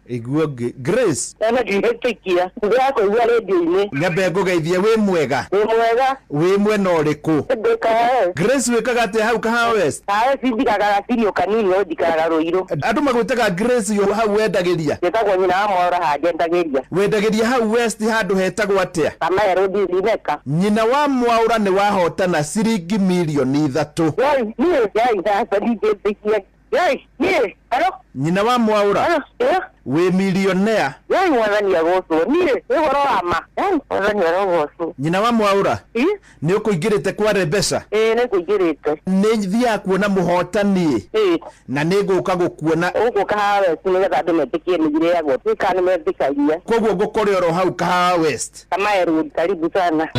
igua ngĩ, Grace. Ona ndihĩtũkia, ndĩrakũigua rĩndiũ-inĩ. Nyambe ngũgeithie, wĩ mwega? Wĩ mwega. Wĩ mwena ũrĩkũ? Ndĩ Kahawa. Grace, wĩkaga atĩa hau Kahawa West? Kahawa West njikaraga Gacirio kanini, no njikaraga Rũirũ. Andũ magwĩtaga Grace yo hau wendagĩria? Njĩtagwo nyina wa Mwaũra haha njendagĩria. Wendagĩria hau West handũ hetagwo atĩa? Kamaya Road Rineka. Nyina wa Mwaũra nĩ wahotana ciringi mirioni 3. Yoi, niĩ, yoi, aca ndingĩtĩkia. Yoi, niĩ, hello? Nyina wa Mwaũra? Hello, eh? Wĩ milionea? Yoi, Mwathani agocwo. Niĩ, nĩ ũhoro wa ma. Yoi, Mwathani arogocwo. Nyina wa Mwaũra? Ĩ? Nĩ ũkũingĩrĩte kwa mbeca? Ĩ, nĩ ngũingĩrĩte. Nĩ thiaga kuona mũhotani. Ĩ. Na nĩ ngũka gũkuona. Ũgũka Kahawa West nĩgetha andũ metĩkie nĩ irĩagwo. Tuĩka nĩ metĩkagia. Koguo ngũkore oro hau Kahawa West. Kamaya Road, karibu sana.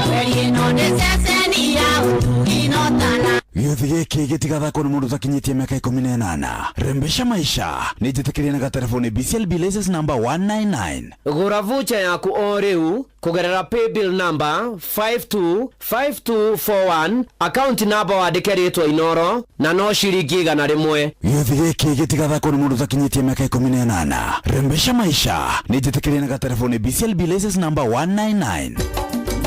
Gĩũthĩ gĩkĩ gĩtigathakwo nĩ mũndũ ũtakinyĩtie mĩaka 18. Rembesha maisha nĩ njĩtĩkĩrie na gatelefoni BCLB license number 199. Gũra voucher yaku o rĩu kũgerera paybill number 525241, account number wandĩke rĩtwa Inoro na no ciringi 100. Gĩũthĩ gĩkĩ gĩtigathakwo nĩ mũndũ ũtakinyĩtie mĩaka 18. Rembesha maisha nĩ njĩtĩkĩrie na gatelefoni BCLB license number 199.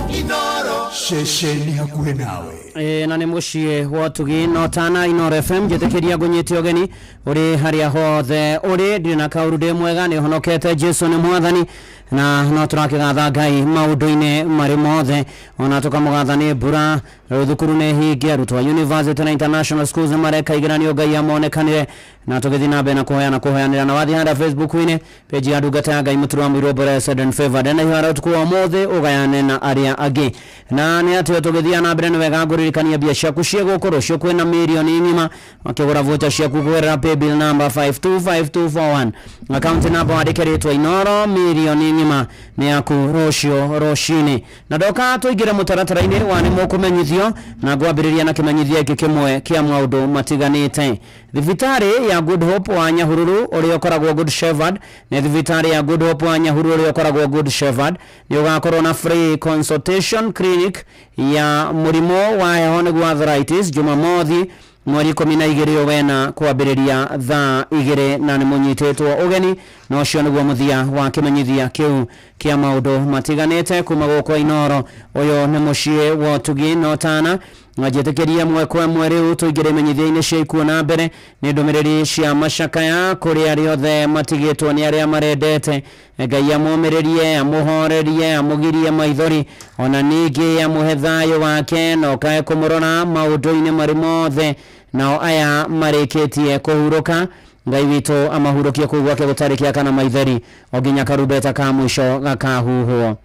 Inoro. Ceceni hakuhĩ nawe. Ĩĩ, na nĩ mũciĩ wa ũtugi no tana Inoro FM. Njĩtĩkĩria ngũnyite ũgeni ũrĩ harĩa hothe ũrĩ. Ndirĩ na kaũru, ndĩ mwega, nĩ honokete, Jesu nĩ mwathani, na no tũrakĩgatha Ngai maũndũ-inĩ marĩ mothe, ona tũkamũgatha nĩ mbura. Rĩu thukuru nĩ hinge, arutwo a university na international schools nĩ mareka igeranio, Ngai amonekanĩre, na tũgĩthiĩ na mbere na kũhoya na kũhoyanĩra. Na wathiĩ harĩa Facebook-inĩ, page ya ndungata ya Ngai Mũturi wa Mũirũ, blessed and favored, na ihara ũtukũ wa ũmũthĩ ũgayane na arĩa angĩ. Na nĩ atĩ tũgĩthiĩ na mbere, nĩ wega ngũririkania mbia ciaku ciĩ gũkũ. Rũciũ kwĩna mirioni ng'ima makĩgũra voucher ciaku kũgerera paybill number 525241, account number wandĩke rĩtwa Inoro. Mirioni ng'ima nĩ yaku rũciũ rũcinĩ. Na ndoka tũingĩre mũtaratara-inĩ wa nĩ mũkũmenyithio, na ngwambĩrĩria na kĩmenyithia gĩkĩ kĩmwe kĩa maũndũ matiganĩte. Thibitarĩ ya Good Hope wa Nyahururu ũrĩa ũkoragwo Good Shepherd, nĩ thibitarĩ ya Good Hope wa Nyahururu ũrĩa ũkoragwo Good Shepherd, nĩ ũgakorwo na free consultation clinic ya mũrimũ wa heho, nĩguo arthritis, Jumamothi mweri 12 wena kwambĩrĩria thaa 2, na nĩ mũnyitĩtwo ũgeni. Na ũcio nĩguo mũthia wa kĩmenyithia kĩu kĩa maũndũ matiganĩte kuma gũkũ Inoro. Ũyũ nĩ mũciĩ wa ũtugi no tana njĩtĩkĩria ĩmwe kwa ĩmwe. Rĩu tũingĩre imenyithia-inĩ cia ikuũ. Na mbere nĩ ndũmĩrĩri cia macakaya kũrĩ arĩa othe matigĩtwo nĩ arĩa marendete. Ngai amũmĩrĩrie, amũhorerie, amũgirie maithori, ona ningĩ amũhe thayũ wake, na ũkae kũmũrora maũndũ-inĩ marĩ mothe. Nao aya marĩkĩtie kũhurũka, Ngai witũ amahurũkie kũu gwake gũtarĩ kĩa kana maitheri, o nginya karumbeta ka mũico gakahuhwo.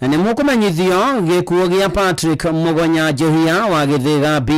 Na nĩ mũkũmenyithio gĩkuũ gĩa Patrick Mũgonya Njehia wa Gĩthĩga B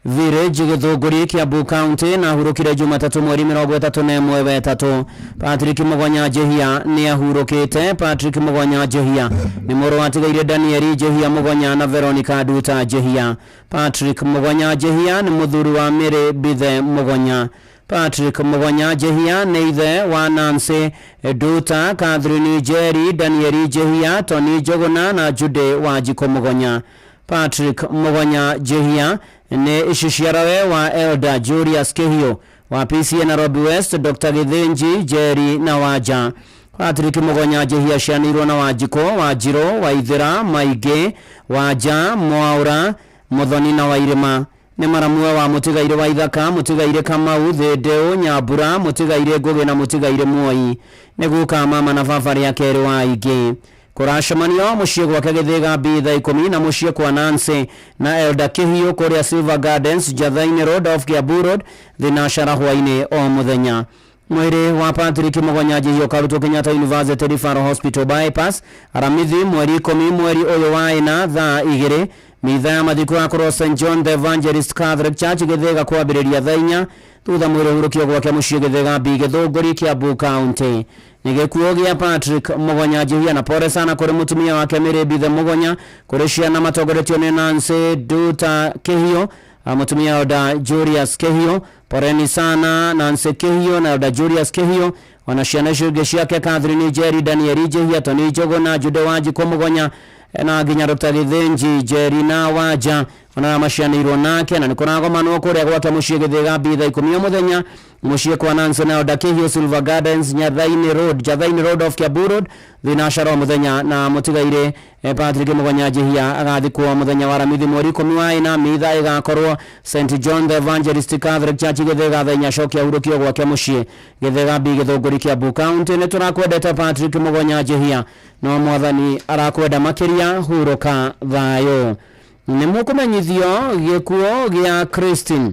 Village, Gĩthũngũri, Kiambu County, na ahurũkire Jumatatũ mweri 31 wetatũ. Patrick Mũgonya Njehia nĩ ahurũkĩte. Patrick Mũgonya Njehia nĩ mũrũ watigaire Danieli Njehia Mũgonya na Veronica Nduta Njehia. Patrick Mũgonya Njehia nĩ mũthuri wa Mary Bithe Mũgonya. Patrick Mũgonya Njehia nĩ ithe wa Nancy Nduta, Catherine Njeri, Danieli Njehia, Tony Njũgũna na Jude Wanjikũ Mũgonya. Patrick Mũgonya Njehia nĩ iciciarawe wa Elder Julius Kĩhiũ wa PCA Nairobi West, Dr. Gĩthĩnji Njeri na Wanja. Patrick Mũgonya Njehia acianĩirwo na Wanjikũ, Wanjirũ, Waithĩra, Maingĩ, Wanja, Mwaũra, Mũthoni na Wairĩma. Nĩ maramue wa mũtigairĩ wa Ithaka, mũtigairĩ Kamau, Thĩndĩũ, Nyambura, mũtigairĩ Ngũgĩ na mũtigairĩ Mwoi. Nĩ guka mama na baba rĩa kerĩ wa aingĩ. Kũracemanio mũciĩ gwake Gĩthĩga B thaa 10, na mũciĩ kwa Nancy na Elder Kĩhiũ kũrĩa Silver Gardens, Njathainĩ Road off Kiambu Road, thinacara hwainĩ o mũthenya. Mwĩrĩ wa Patrick Mũgonya Njihia ũkarutwo Kenyatta University Referral Hospital bypass Aramithi mweri 10 mweri ũyũ wa ĩna thaa 2. Mitha ya mathiko yakorwo St John the Evangelist Catholic Church, Gĩthĩga, kwambĩrĩria thaa 4. Thutha mwĩrĩ ũhurũkio gwake mũciĩ Gĩthĩga B, Gĩthũngũri, Kiambu County. Nĩ gĩkuũ gĩa Patrick Mũgonya Njihia, na pole sana kũrĩ mũtumia wake Mary Bithe Mũgonya, kũrĩ ciana matongoretio nĩ Nancy Nduta Kĩhiũ, mũtumia Elder Julius Kĩhiũ. Poleni sana Nancy Kĩhiũ na Elder Julius Kĩhiũ, ona ciana icio ingĩ ciake, Catherine Njeri, Daniel Njihia, Tony Njũgũna, Jude Wanjikũ Mũgonya, na nginya Dr. Gĩthĩnji Njeri na Wanja, ona arĩa macianĩirwo nake. Na nĩ kũragomanwo kũrĩa gwake mũciĩ Gĩthĩga B thaa 10 o mũthenya, mũciĩ kwa Nancy na Elder Kĩhiũ, Silver Gardens, Nyathainĩ Road, Njathainĩ Road off Kiambu Road, thinacara o mũthenya. Na mũtigairĩ Patrick Mũgonya Njihia agathikwo mũthenya wa Aramithi mweri 10 wa ĩna. Mitha ĩgakorwo St John the Evangelist Catholic Church, Gĩthĩga, thaa 4, acoke ahurũkio gwake mũciĩ Gĩthĩga B, Gĩthũngũri, Kiambu County. Nĩ tũrakwendete Patrick Mũgonya Njihia, no mwathani arakwenda makĩria. Hurũka thayũ. Nĩ mũkũmenyithio gĩkuũ gĩa Christine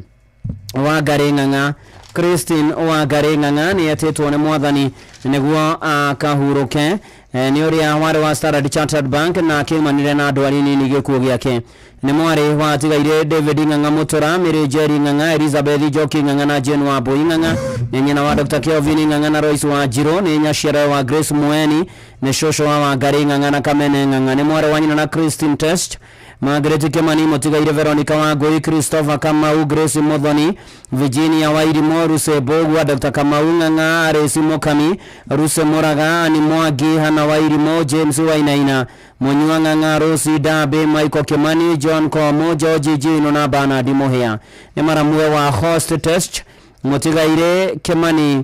Wangari Ng'ang'a. Christine Wangari Ng'ang'a nĩ etĩtwo nĩ mwathani nĩguo akahurũke. Nĩ ũrĩa warĩ wa Standard Chartered Bank na akĩumanire na ndwari nini. Gĩkuũ gĩake nĩ mwarĩ wa atigaire David Ng'ang'a Mũtũra, Mary Njeri Ng'ang'a, Elizabeth Njoki Ng'ang'a na Jane Wambui Ng'ang'a. Nĩ nyina wa Dr. Kelvin Ng'ang'a na Royce Wanjirũ. Nĩ nyaciara wa Grace Mueni. Nĩ cũcũ wa Wangari Ng'ang'a na Kamene Ng'ang'a. Nĩ mwarĩ wa nyina na Christine Test, Margaret Kimani, mũtigaire Veronica Wangui, Christopher Kamau, Grace Muthoni, Virginia Wairimo, Ruse Mbũgua, Dr. Kamau Ng'ang'a, Aresi Mukami, Ruse Muraga, Ani Mwangi, Hana Wairimo, James Wainaina, Munyua Ng'ang'a, Rosi Dabe, Michael Kimani, John Komo, George Jino na Bernard Muhia. Nĩ maramue wa Host Test, mũtigaire Kimani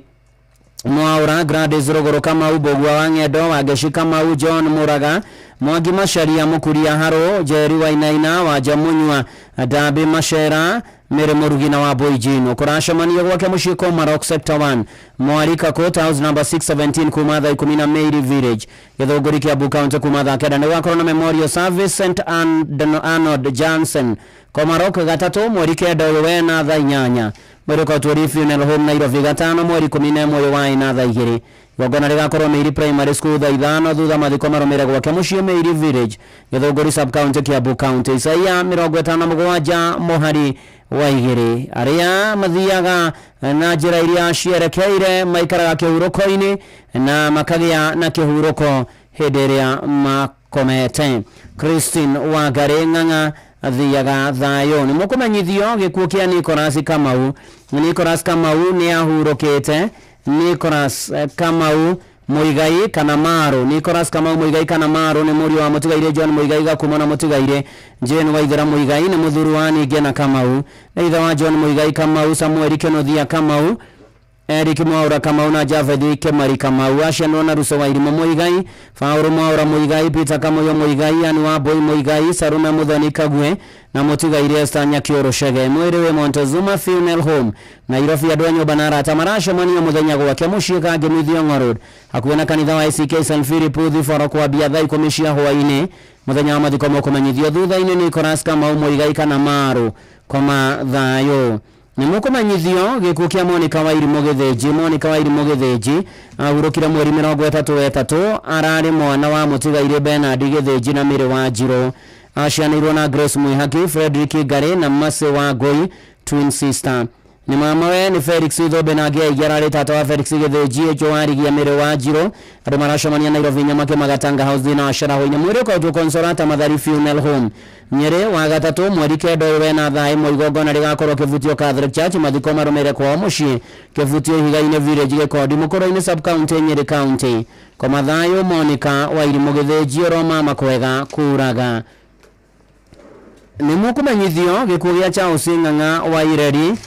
Mwaura, Gladys Ruguru Kamau, Mbũgua wa Ng'endo, Wangeci Kamau, John Muraga, Mwangi Macharia Mukuria Haro Njeri Wainaina Wanja Munyua Ndambi Macera Mary Murugi na Wambui Jino. Kũracemanio gwake mũciĩ Komarok Sector 1 Mwarika Court House number 617 kuma thaa 10 na Meiri Village, Gĩthũngũri, Kiambu County, kuma thaa 9. Nĩ gwakorwo na memorial service St Arnold Johnson, Komarok, gatatũ mweri 9 ũyũ wena thaa 8. Mwĩrĩ ũkotwo Funeral Home, Nairobi, gatano mweri 11 ũyũ wa ĩna thaa 2. Igongona rĩgakorwo Meiri Primary School thaa 5. Thutha mathiko marũmĩrĩre gwake mũciĩ Meiri Village, Gĩthũngũri Sub County, Kiambu County. Isaia 57 mũhari wa 2: arĩa mathiaga na njĩra iria cierekeire maikaraga kĩhurũko-inĩ na makagĩa na kĩhurũko hĩndĩ ĩrĩa makomete. Christine Wangari Ng'ang'a athiaga thayũ. Nĩ mũkũmenyithio gĩkuũ kĩa Nicholas Kamau. Nicholas Kamau nĩ ahurũkĩte. Nicholas Kamau Muigai kana Maru, Nicholas Kamau Muigai kana Maru, nĩ mũriũ wa mũtigairĩ John Muigai Gakumo na mũtigairĩ Jane Waithera Muigai, nĩ mũthuri wa Ningĩ Kamau, na ithe wa John Muigai Kamau, Samuel Kenothia Kamau, Eric Mwaura Kamau na Javedi Kemari Kamau. Acianwo na Ruso Wairimu Muigai, Fauru Mwaura Muigai, Peter Kamuyo Muigai, Anne Wambui Muigai, Sarume Muthoni Kagwe na mũtigairĩ Esther Nyakiũrũ Chege. Mwĩrĩ wĩ Montezuma Funeral Home, Nairobi. Andũ a nyũmba na arata maracemania mũthenya gwake mũciĩ Kangemi Thiong'o Road, hakuhĩ na kanitha wa ACK St Philip Thiboro, kwambia thaa 10 cia hwaĩ-inĩ. Mũthenya wa mathiko mũkũmenyithio thutha-inĩ. Nicholas Kamau Muigai kana Maru, koma thayũ. Nĩ mũkũmenyithio gĩkuũ kĩa Monica Wairimũ Gĩthĩnji. Monica Wairimũ Gĩthĩnji ahurũkire mweri 33. Ararĩ mwana wa mũtigairĩ Bernard Gĩthĩnji na Mary Wanjirũ. Acianĩirwo na Grace Mwihaki, Frederick Ngari na Mercy Wangui, twin sister. Nĩ mamawe nĩ Felix Thombe na angĩ aingĩ. Ararĩ tata wa Felix Gĩthĩnji, Joarigia Mary Wanjirũ. Andũ maracemania Nairobi Nyamake Magatanga House thĩna wa Caraho-inĩ. Mwĩrĩ ũkautwo Consolata Mathari Funeral Home, Nyĩrĩ, wa gatatũ mweri 9 ũyũ wena thaa 1. Igongona rĩgakorwo Kĩbutio Catholic Church. Mathiko marũmĩrĩre kwao mũciĩ Kĩbutio Ihiga-inĩ Village, Gĩkondi Mũkũrũ-inĩ Sub County, Nyĩrĩ County. Koma thayũ Monica Wairimũ Gĩthĩnji, oro kwega kuraga. Nĩ mũkũmenyithio gĩkuũ gĩa Charles Ng'ang'a wa Ireri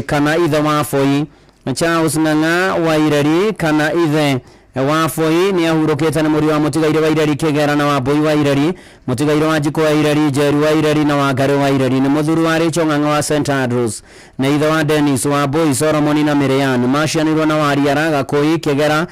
kana ithe wa Boi. Charles Ng'ang'a wa Ireri kana ithe wa Boi nĩ ahurũkĩte. Nĩ mũriũ wa mũtigairĩ wa Ireri Kĩgera na wa Mbui wa Ireri, mũtigairĩ wa Njikũ wa Ireri, Njeri wa Ireri na wa Ngarĩ wa Ireri. Nĩ mũthuri wa Rachel Ng'ang'a wa St Andrews, na ithe wa Dennis wa Mbui, Solomon na Miriam. Macianĩirwo na Wariara Gakũi Kĩgera,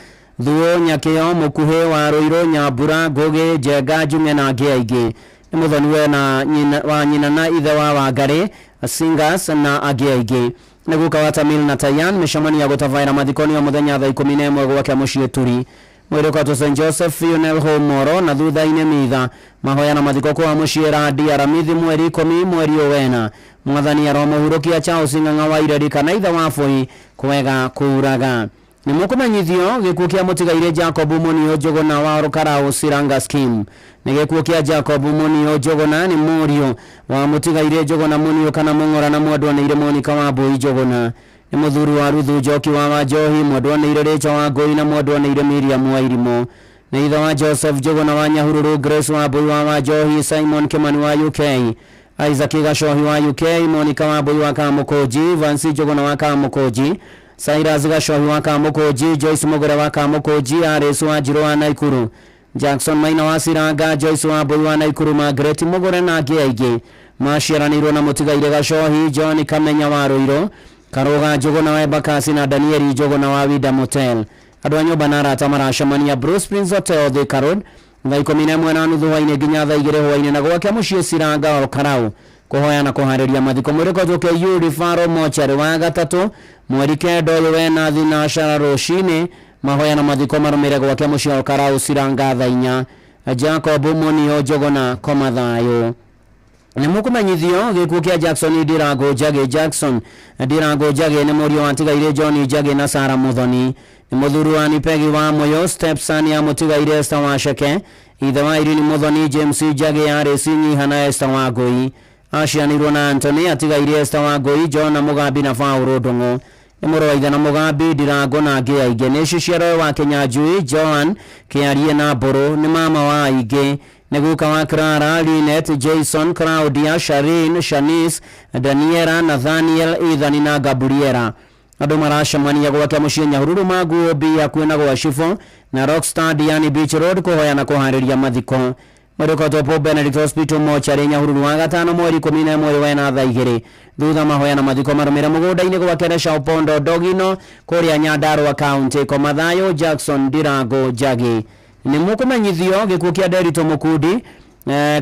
Thuo Nyakĩo, Mũkuhĩ wa Rũirũ, Nyambura, Ngũgĩ, Njenga, Njung'e na angĩ aingĩ. Nĩ mũthoni we na nyina, wa nyina na ithe wa Wangarĩ Singas na angĩ aingĩ. Nĩ guka wa Tamil na Tayan. Mĩcemanio ya gũtabaĩra mathiko nĩ o mũthenya thaa 11 gwake mũciĩ Turi. Mwĩrĩ ũkatwo St Joseph Funeral Home, Moro, na thutha-inĩ mitha mahoya na mathiko kwa mũciĩ Randi Aramithi mweri 10 mweri ũyũ wena. Mwathani aromũhurũkia Charles Ng'ang'a wa Ireri kana ithe wa Boi, kwega kuraga. Nĩ mũkũmenyithio gĩkuũ kĩa mũtigairĩ Jacob Munio Njũgũna wa Rũkarau Siranga Scheme. Nĩ gĩkuũ kĩa Jacob Munio Njũgũna, nĩ mũriũ wa mũtigairĩ Njũgũna Munio kana Mũng'ora na mwendwanĩire Monica wa Mbui Njũgũna. Nĩ mũthuri wa Ruthu Njoki wa Wanjohi, mwendwanĩire Rachel wa Ngũi na mwendwanĩire Miriam wa Irimũ. Nĩ ithe wa Joseph Njũgũna wa Nyahururu, Grace wa Mbui wa Wanjohi, Simon Kimani wa UK, Isaac Gacohi wa UK, Monica wa Mbui wa Kamũkũnji, Vansi Njũgũna wa Kamũkũnji, Cyrus Gacohi wa Kamũkũnji, Joyce Mugure wa Kamũkũnji, Aris wa Njirũ wa Naikuru, Jackson Maina wa Siranga, Joyce wa Mbui wa Naikuru, Margaret Mugure na angĩ aingĩ. Maciaranĩirwo na mũtigairĩ Gacohi John Kamenya wa Rũirũ, Karũga Njũgũna wa Embakasi na Danieli Njũgũna wa Winda Motel. Andũ a nyũmba na arata maracemania Bruce Prince Hotel, Thika Road, thaa 11:30 hwaĩ-inĩ nginya thaa 2 hwaĩ-inĩ, na gwake mũciĩ Ciranga Olkarau, kũhoya na kũharĩria mathiko. Mwĩrĩ ũkoretwo KU Referral Mortuary wa gatatũ mweri 9 ũyũ wena thinacara rũcinĩ. Mahoya na mathiko marũmĩrĩre gwake mũciĩ Olkarau Ciranga thaa 4. Jacob Munio Njũgũna, koma thayũ. Nĩ mũkũmenyithio gĩkuũ kĩa Jackson Ndirango Njagĩ. Jackson Ndirango Njagĩ nĩ mũriũ wa tigairĩ John Njagĩ na Sarah Muthoni. Nĩ mũthuri wa Nipegi wa Moyo, stepson ya mũtigairĩ Esther Wacheke, ithe wa Irene Muthoni, James Njagĩ, Aris Nyiha na Esther Wangũi. Acianĩirwo na Anthony, atigairĩ Esther Wangũi, John Mugambi na Paul Ndung'u. Nĩ mũrũ wa ithe na Mugambi Ndirango na angĩ aingĩ. Nĩ ciciaro wa Kinyanjui, Joan Kĩarie na Mbũrũ. Nĩ mama wa aingĩ. Nĩ guka wa Clara, Linet, Jason, Claudia, Sharin, Shanice, Daniela, Nathaniel, Ethan na Gabriela. Andũ maracemania gwake mũciĩ Nyahururu Maguo B hakuhĩ na gwa Cibũ na Rockstar Diani Beach Road, kũhoya na kũharĩria mathiko. Mwĩrĩ ũkoretwo Pope Benedict Hospital mocarĩ Nyahururu wa gatano mweri 11 wena thaa 2 thutha mahoya na mathiko marũmĩre mũgũnda-inĩ gwake Resha Opondo Dogino kũrĩa Nyandarua County. Komathayo Jackson Ndirango Njagi. Nĩ mũkũmenyithio gĩkuũ kĩa Nderitu Mũkundi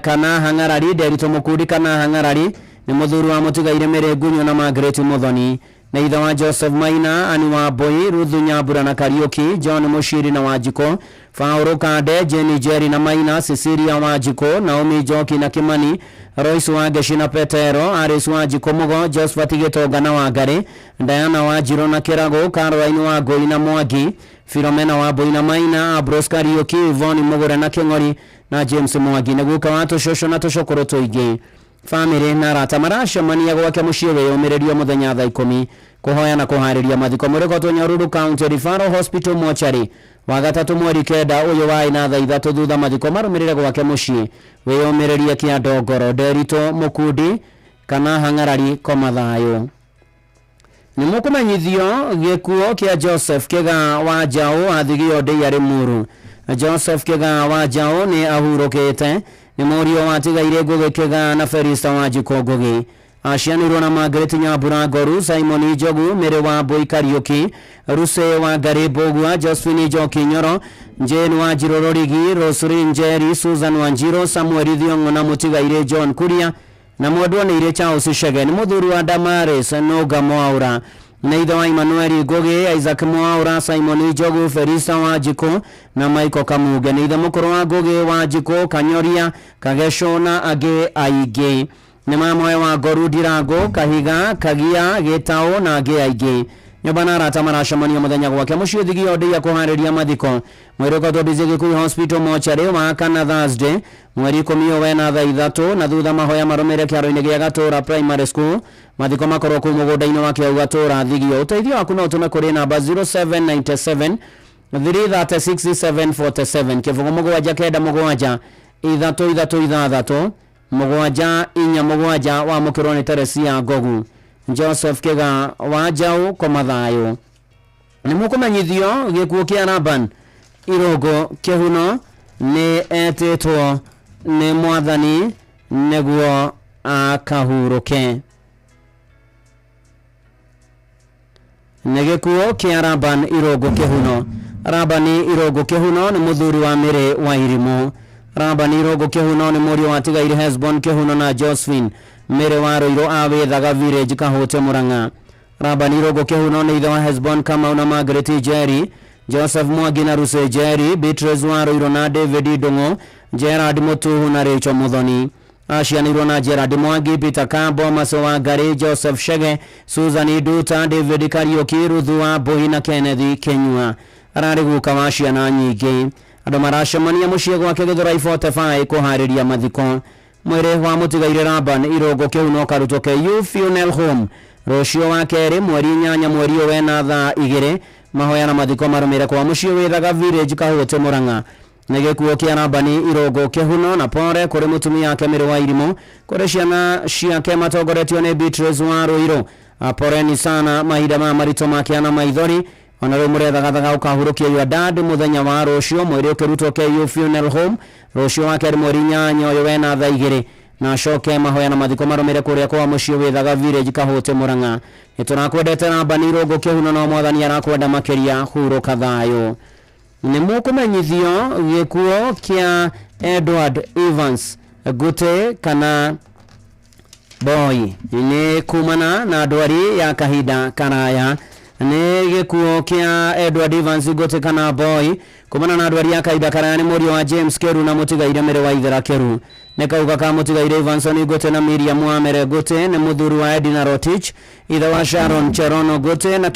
kana Hang'arari. Nderitu Mũkundi kana Hang'arari nĩ mũthuri wa mũtigaire Mary Ngunyo na Margaret Muthoni, na ithe wa Joseph Maina, Ani wa Mbui, Ruthu Nyambura na Kariuki, John Mushiri na Wanjiko, Faũrũ Kande, Jenny Jerry na Maina, Cecilia Wanjiko, Naomi Njoki na Kimani, Royce Wangeshi na Petero, Aris Wanjiko Mugo, Josephat Gitonga na Wangari, Diana Wanjiro na Kirago, Caroline Wangui na Mwangi, Philomena Wambui na Maina, Ambrose Kariuki, Yvonne Mugure na King'ori na James Mwangi. Nĩ guka wa tũcũcũ na tũcũkũrũ tũingĩ. Famĩlĩ na arata maracemania gwake mũciĩ wĩyũmĩrĩrio mũthenya thaa 10 kũhoya na kũharĩria mathiko. Mũrĩkotwo Nyahururu County Referral Hospital mochari wa gatatũ mweri 9 ũyũ wa ĩna thaa 3 thutha mathiko marũmĩrĩre gwake mũciĩ wĩyũmĩrĩrie kĩa Ndongoro. Nderitu Mũkundi kana Hang'arari komathayũ. Nĩ mũkũmenyithio gĩkuo kĩa Joseph Kĩgaa wa Njaũ athigio Ndĩia Rĩmuru. Joseph Kĩgaa wa Njaũ nĩ ahurũkĩte, nĩ mũriũ watigaire Ngũgĩ Kĩgaa na Felista Wanjikũ Ngũgĩ. Acianirwo na Margaret Nyambura Ngoru, Simon Njogu, Mary wa Mbui Kariuki, Ruse wa Ngari Mbũgua, Josephine Njoki Nyoro, Jane Wanjirũ Rũrigi, Rosemary Njeri, Susan Wanjirũ, Samuel Thiong'o na mũtigaire John Kuria, na mwendwa nĩ irĩ Charles Chege. Nĩ mũthuri wa Damaris Nũnga Mwaũra, na ithe wa Emmanuel Ngũgĩ, Isaac Mwaũra, Simon Njogu, Felista Wanjikũ na Michael Kamuge. Nĩ ithe mũkũrũ wa Ngũgĩ Wanjikũ, Kanyoria, Kageco na angĩ aingĩ. Nĩ mamwe wa Ngoru Ndirango, Kahiga, Kagia, Gĩtaũ na angĩ aingĩ. Nyũmba na arata maracemania mũthenya gwake mũciĩ Thigio Ndĩia kũharĩria mathiko. Mwĩrĩ ũkoretwo busy Gĩkuyu Hospital mocarĩ wa kana Thursday mweri 10 wena thaa 3 na thutha mahoya marũmĩrĩre kĩharo-inĩ gĩa Gatũra Primary School. Mathiko makorwo kũu mũgũnda-inĩ wa Kĩau Gatũra Thigio. Ũteithio waku no ũtũme kũrĩ namba 0797 336 747 kĩbũgũ 7 9 7 3 3 6 7 4 7 wamũkĩrwo nĩ Teresia Ngogu. Joseph Kĩgaa wa Njaũ komathayũ. Nĩ mũkũmenyithio gĩkuũ kĩa Laban Irũngũ Kĩhuno nĩ etĩtwo nĩ mwathani nĩguo akahurũke. Nĩ gĩkuũ kĩa Laban Irũngũ Kĩhuno. Laban Irũngũ Kĩhuno nĩ mũthuri wa Mary wa Irimũ. Laban Irũngũ Kĩhuno nĩ mũriũ wa tigaire Hesbon Kĩhuno na Josephine Mary wa Rũirũ a Wĩthaga Village Kahũte Mũrang'a. Laban Irũngũ Kĩhuno nĩ ithe wa Hesbon Kamau na Margaret Njeri, Joseph Mwangi na Ruse Njeri, Beatrice wa Rũirũ na David Ndung'u, Gerard Mutuhu na Rachel Muthoni. Acianĩirwo na Gerard Mwangi, Peter Kambo, Maso wa Ngari, Joseph Shege, Susan Nduta, David Kariuki, Ruthu wa Mbui na Kenneth Kinyua. Ararĩ guka wa ciana nyingĩ. Andũ maracemania mũciĩ gwake Gĩthũrai 45 kũharĩria mathiko. Mwĩrĩ wa mũtigaire Laban Irũngũ Kĩhuno ũkarutwo KU Funeral Home rũciũ wa kerĩ mweri 8 mweri ũyũ wena thaa 2 mahoya na mathiko marũmĩrĩre kwa mũciĩ Wĩthaga Village Kahũte Mũrang'a. Nĩ gĩkuũ kĩa Labani Irũngũ Kĩhuno na pore kũrĩ mũtumia wake Mary wa Irimũ, kũrĩ ciana ciake matongoretio nĩ Beatrice wa Rũirũ. Poreni sana mahinda ma maritũ makĩana maithori. Ona rĩu mũrethagathaga ũkahurũkia your dad mũthenya wa rũciũ mwĩrĩ ũkĩrutwo KU Funeral Home rũciũ wa kerĩ mweri 8 ũyũ wena thaa 2 na acoke mahoya na mathiko marũmĩrĩre kũrĩa kwa mũciĩ Wĩthaga Village Kahũte Mũrang'a. Nĩ tũrakwendete Labani Irũngũ Kĩhuno no mwathani arakwenda makĩria. Hurũka thayũ. Nĩ mũkũmenyithio gĩkuũ kĩa Edward Evans Gute kana Boy nĩ kumana na ndwari ya kahinda karaya. Nĩ gĩkuũ kĩa Edward Evans Gute kana Boy kumana na ndwari ya kahinda karaya nĩ mũriũ wa James Keru na mũtigaire Mary wa Ithera Keru. Nĩ kauga ka mũtigaire Evanson Gute na Miriam Wamere Gute, nĩ mũthuri wa Edina Rotich, ithe wa Sharon Cherono Gute na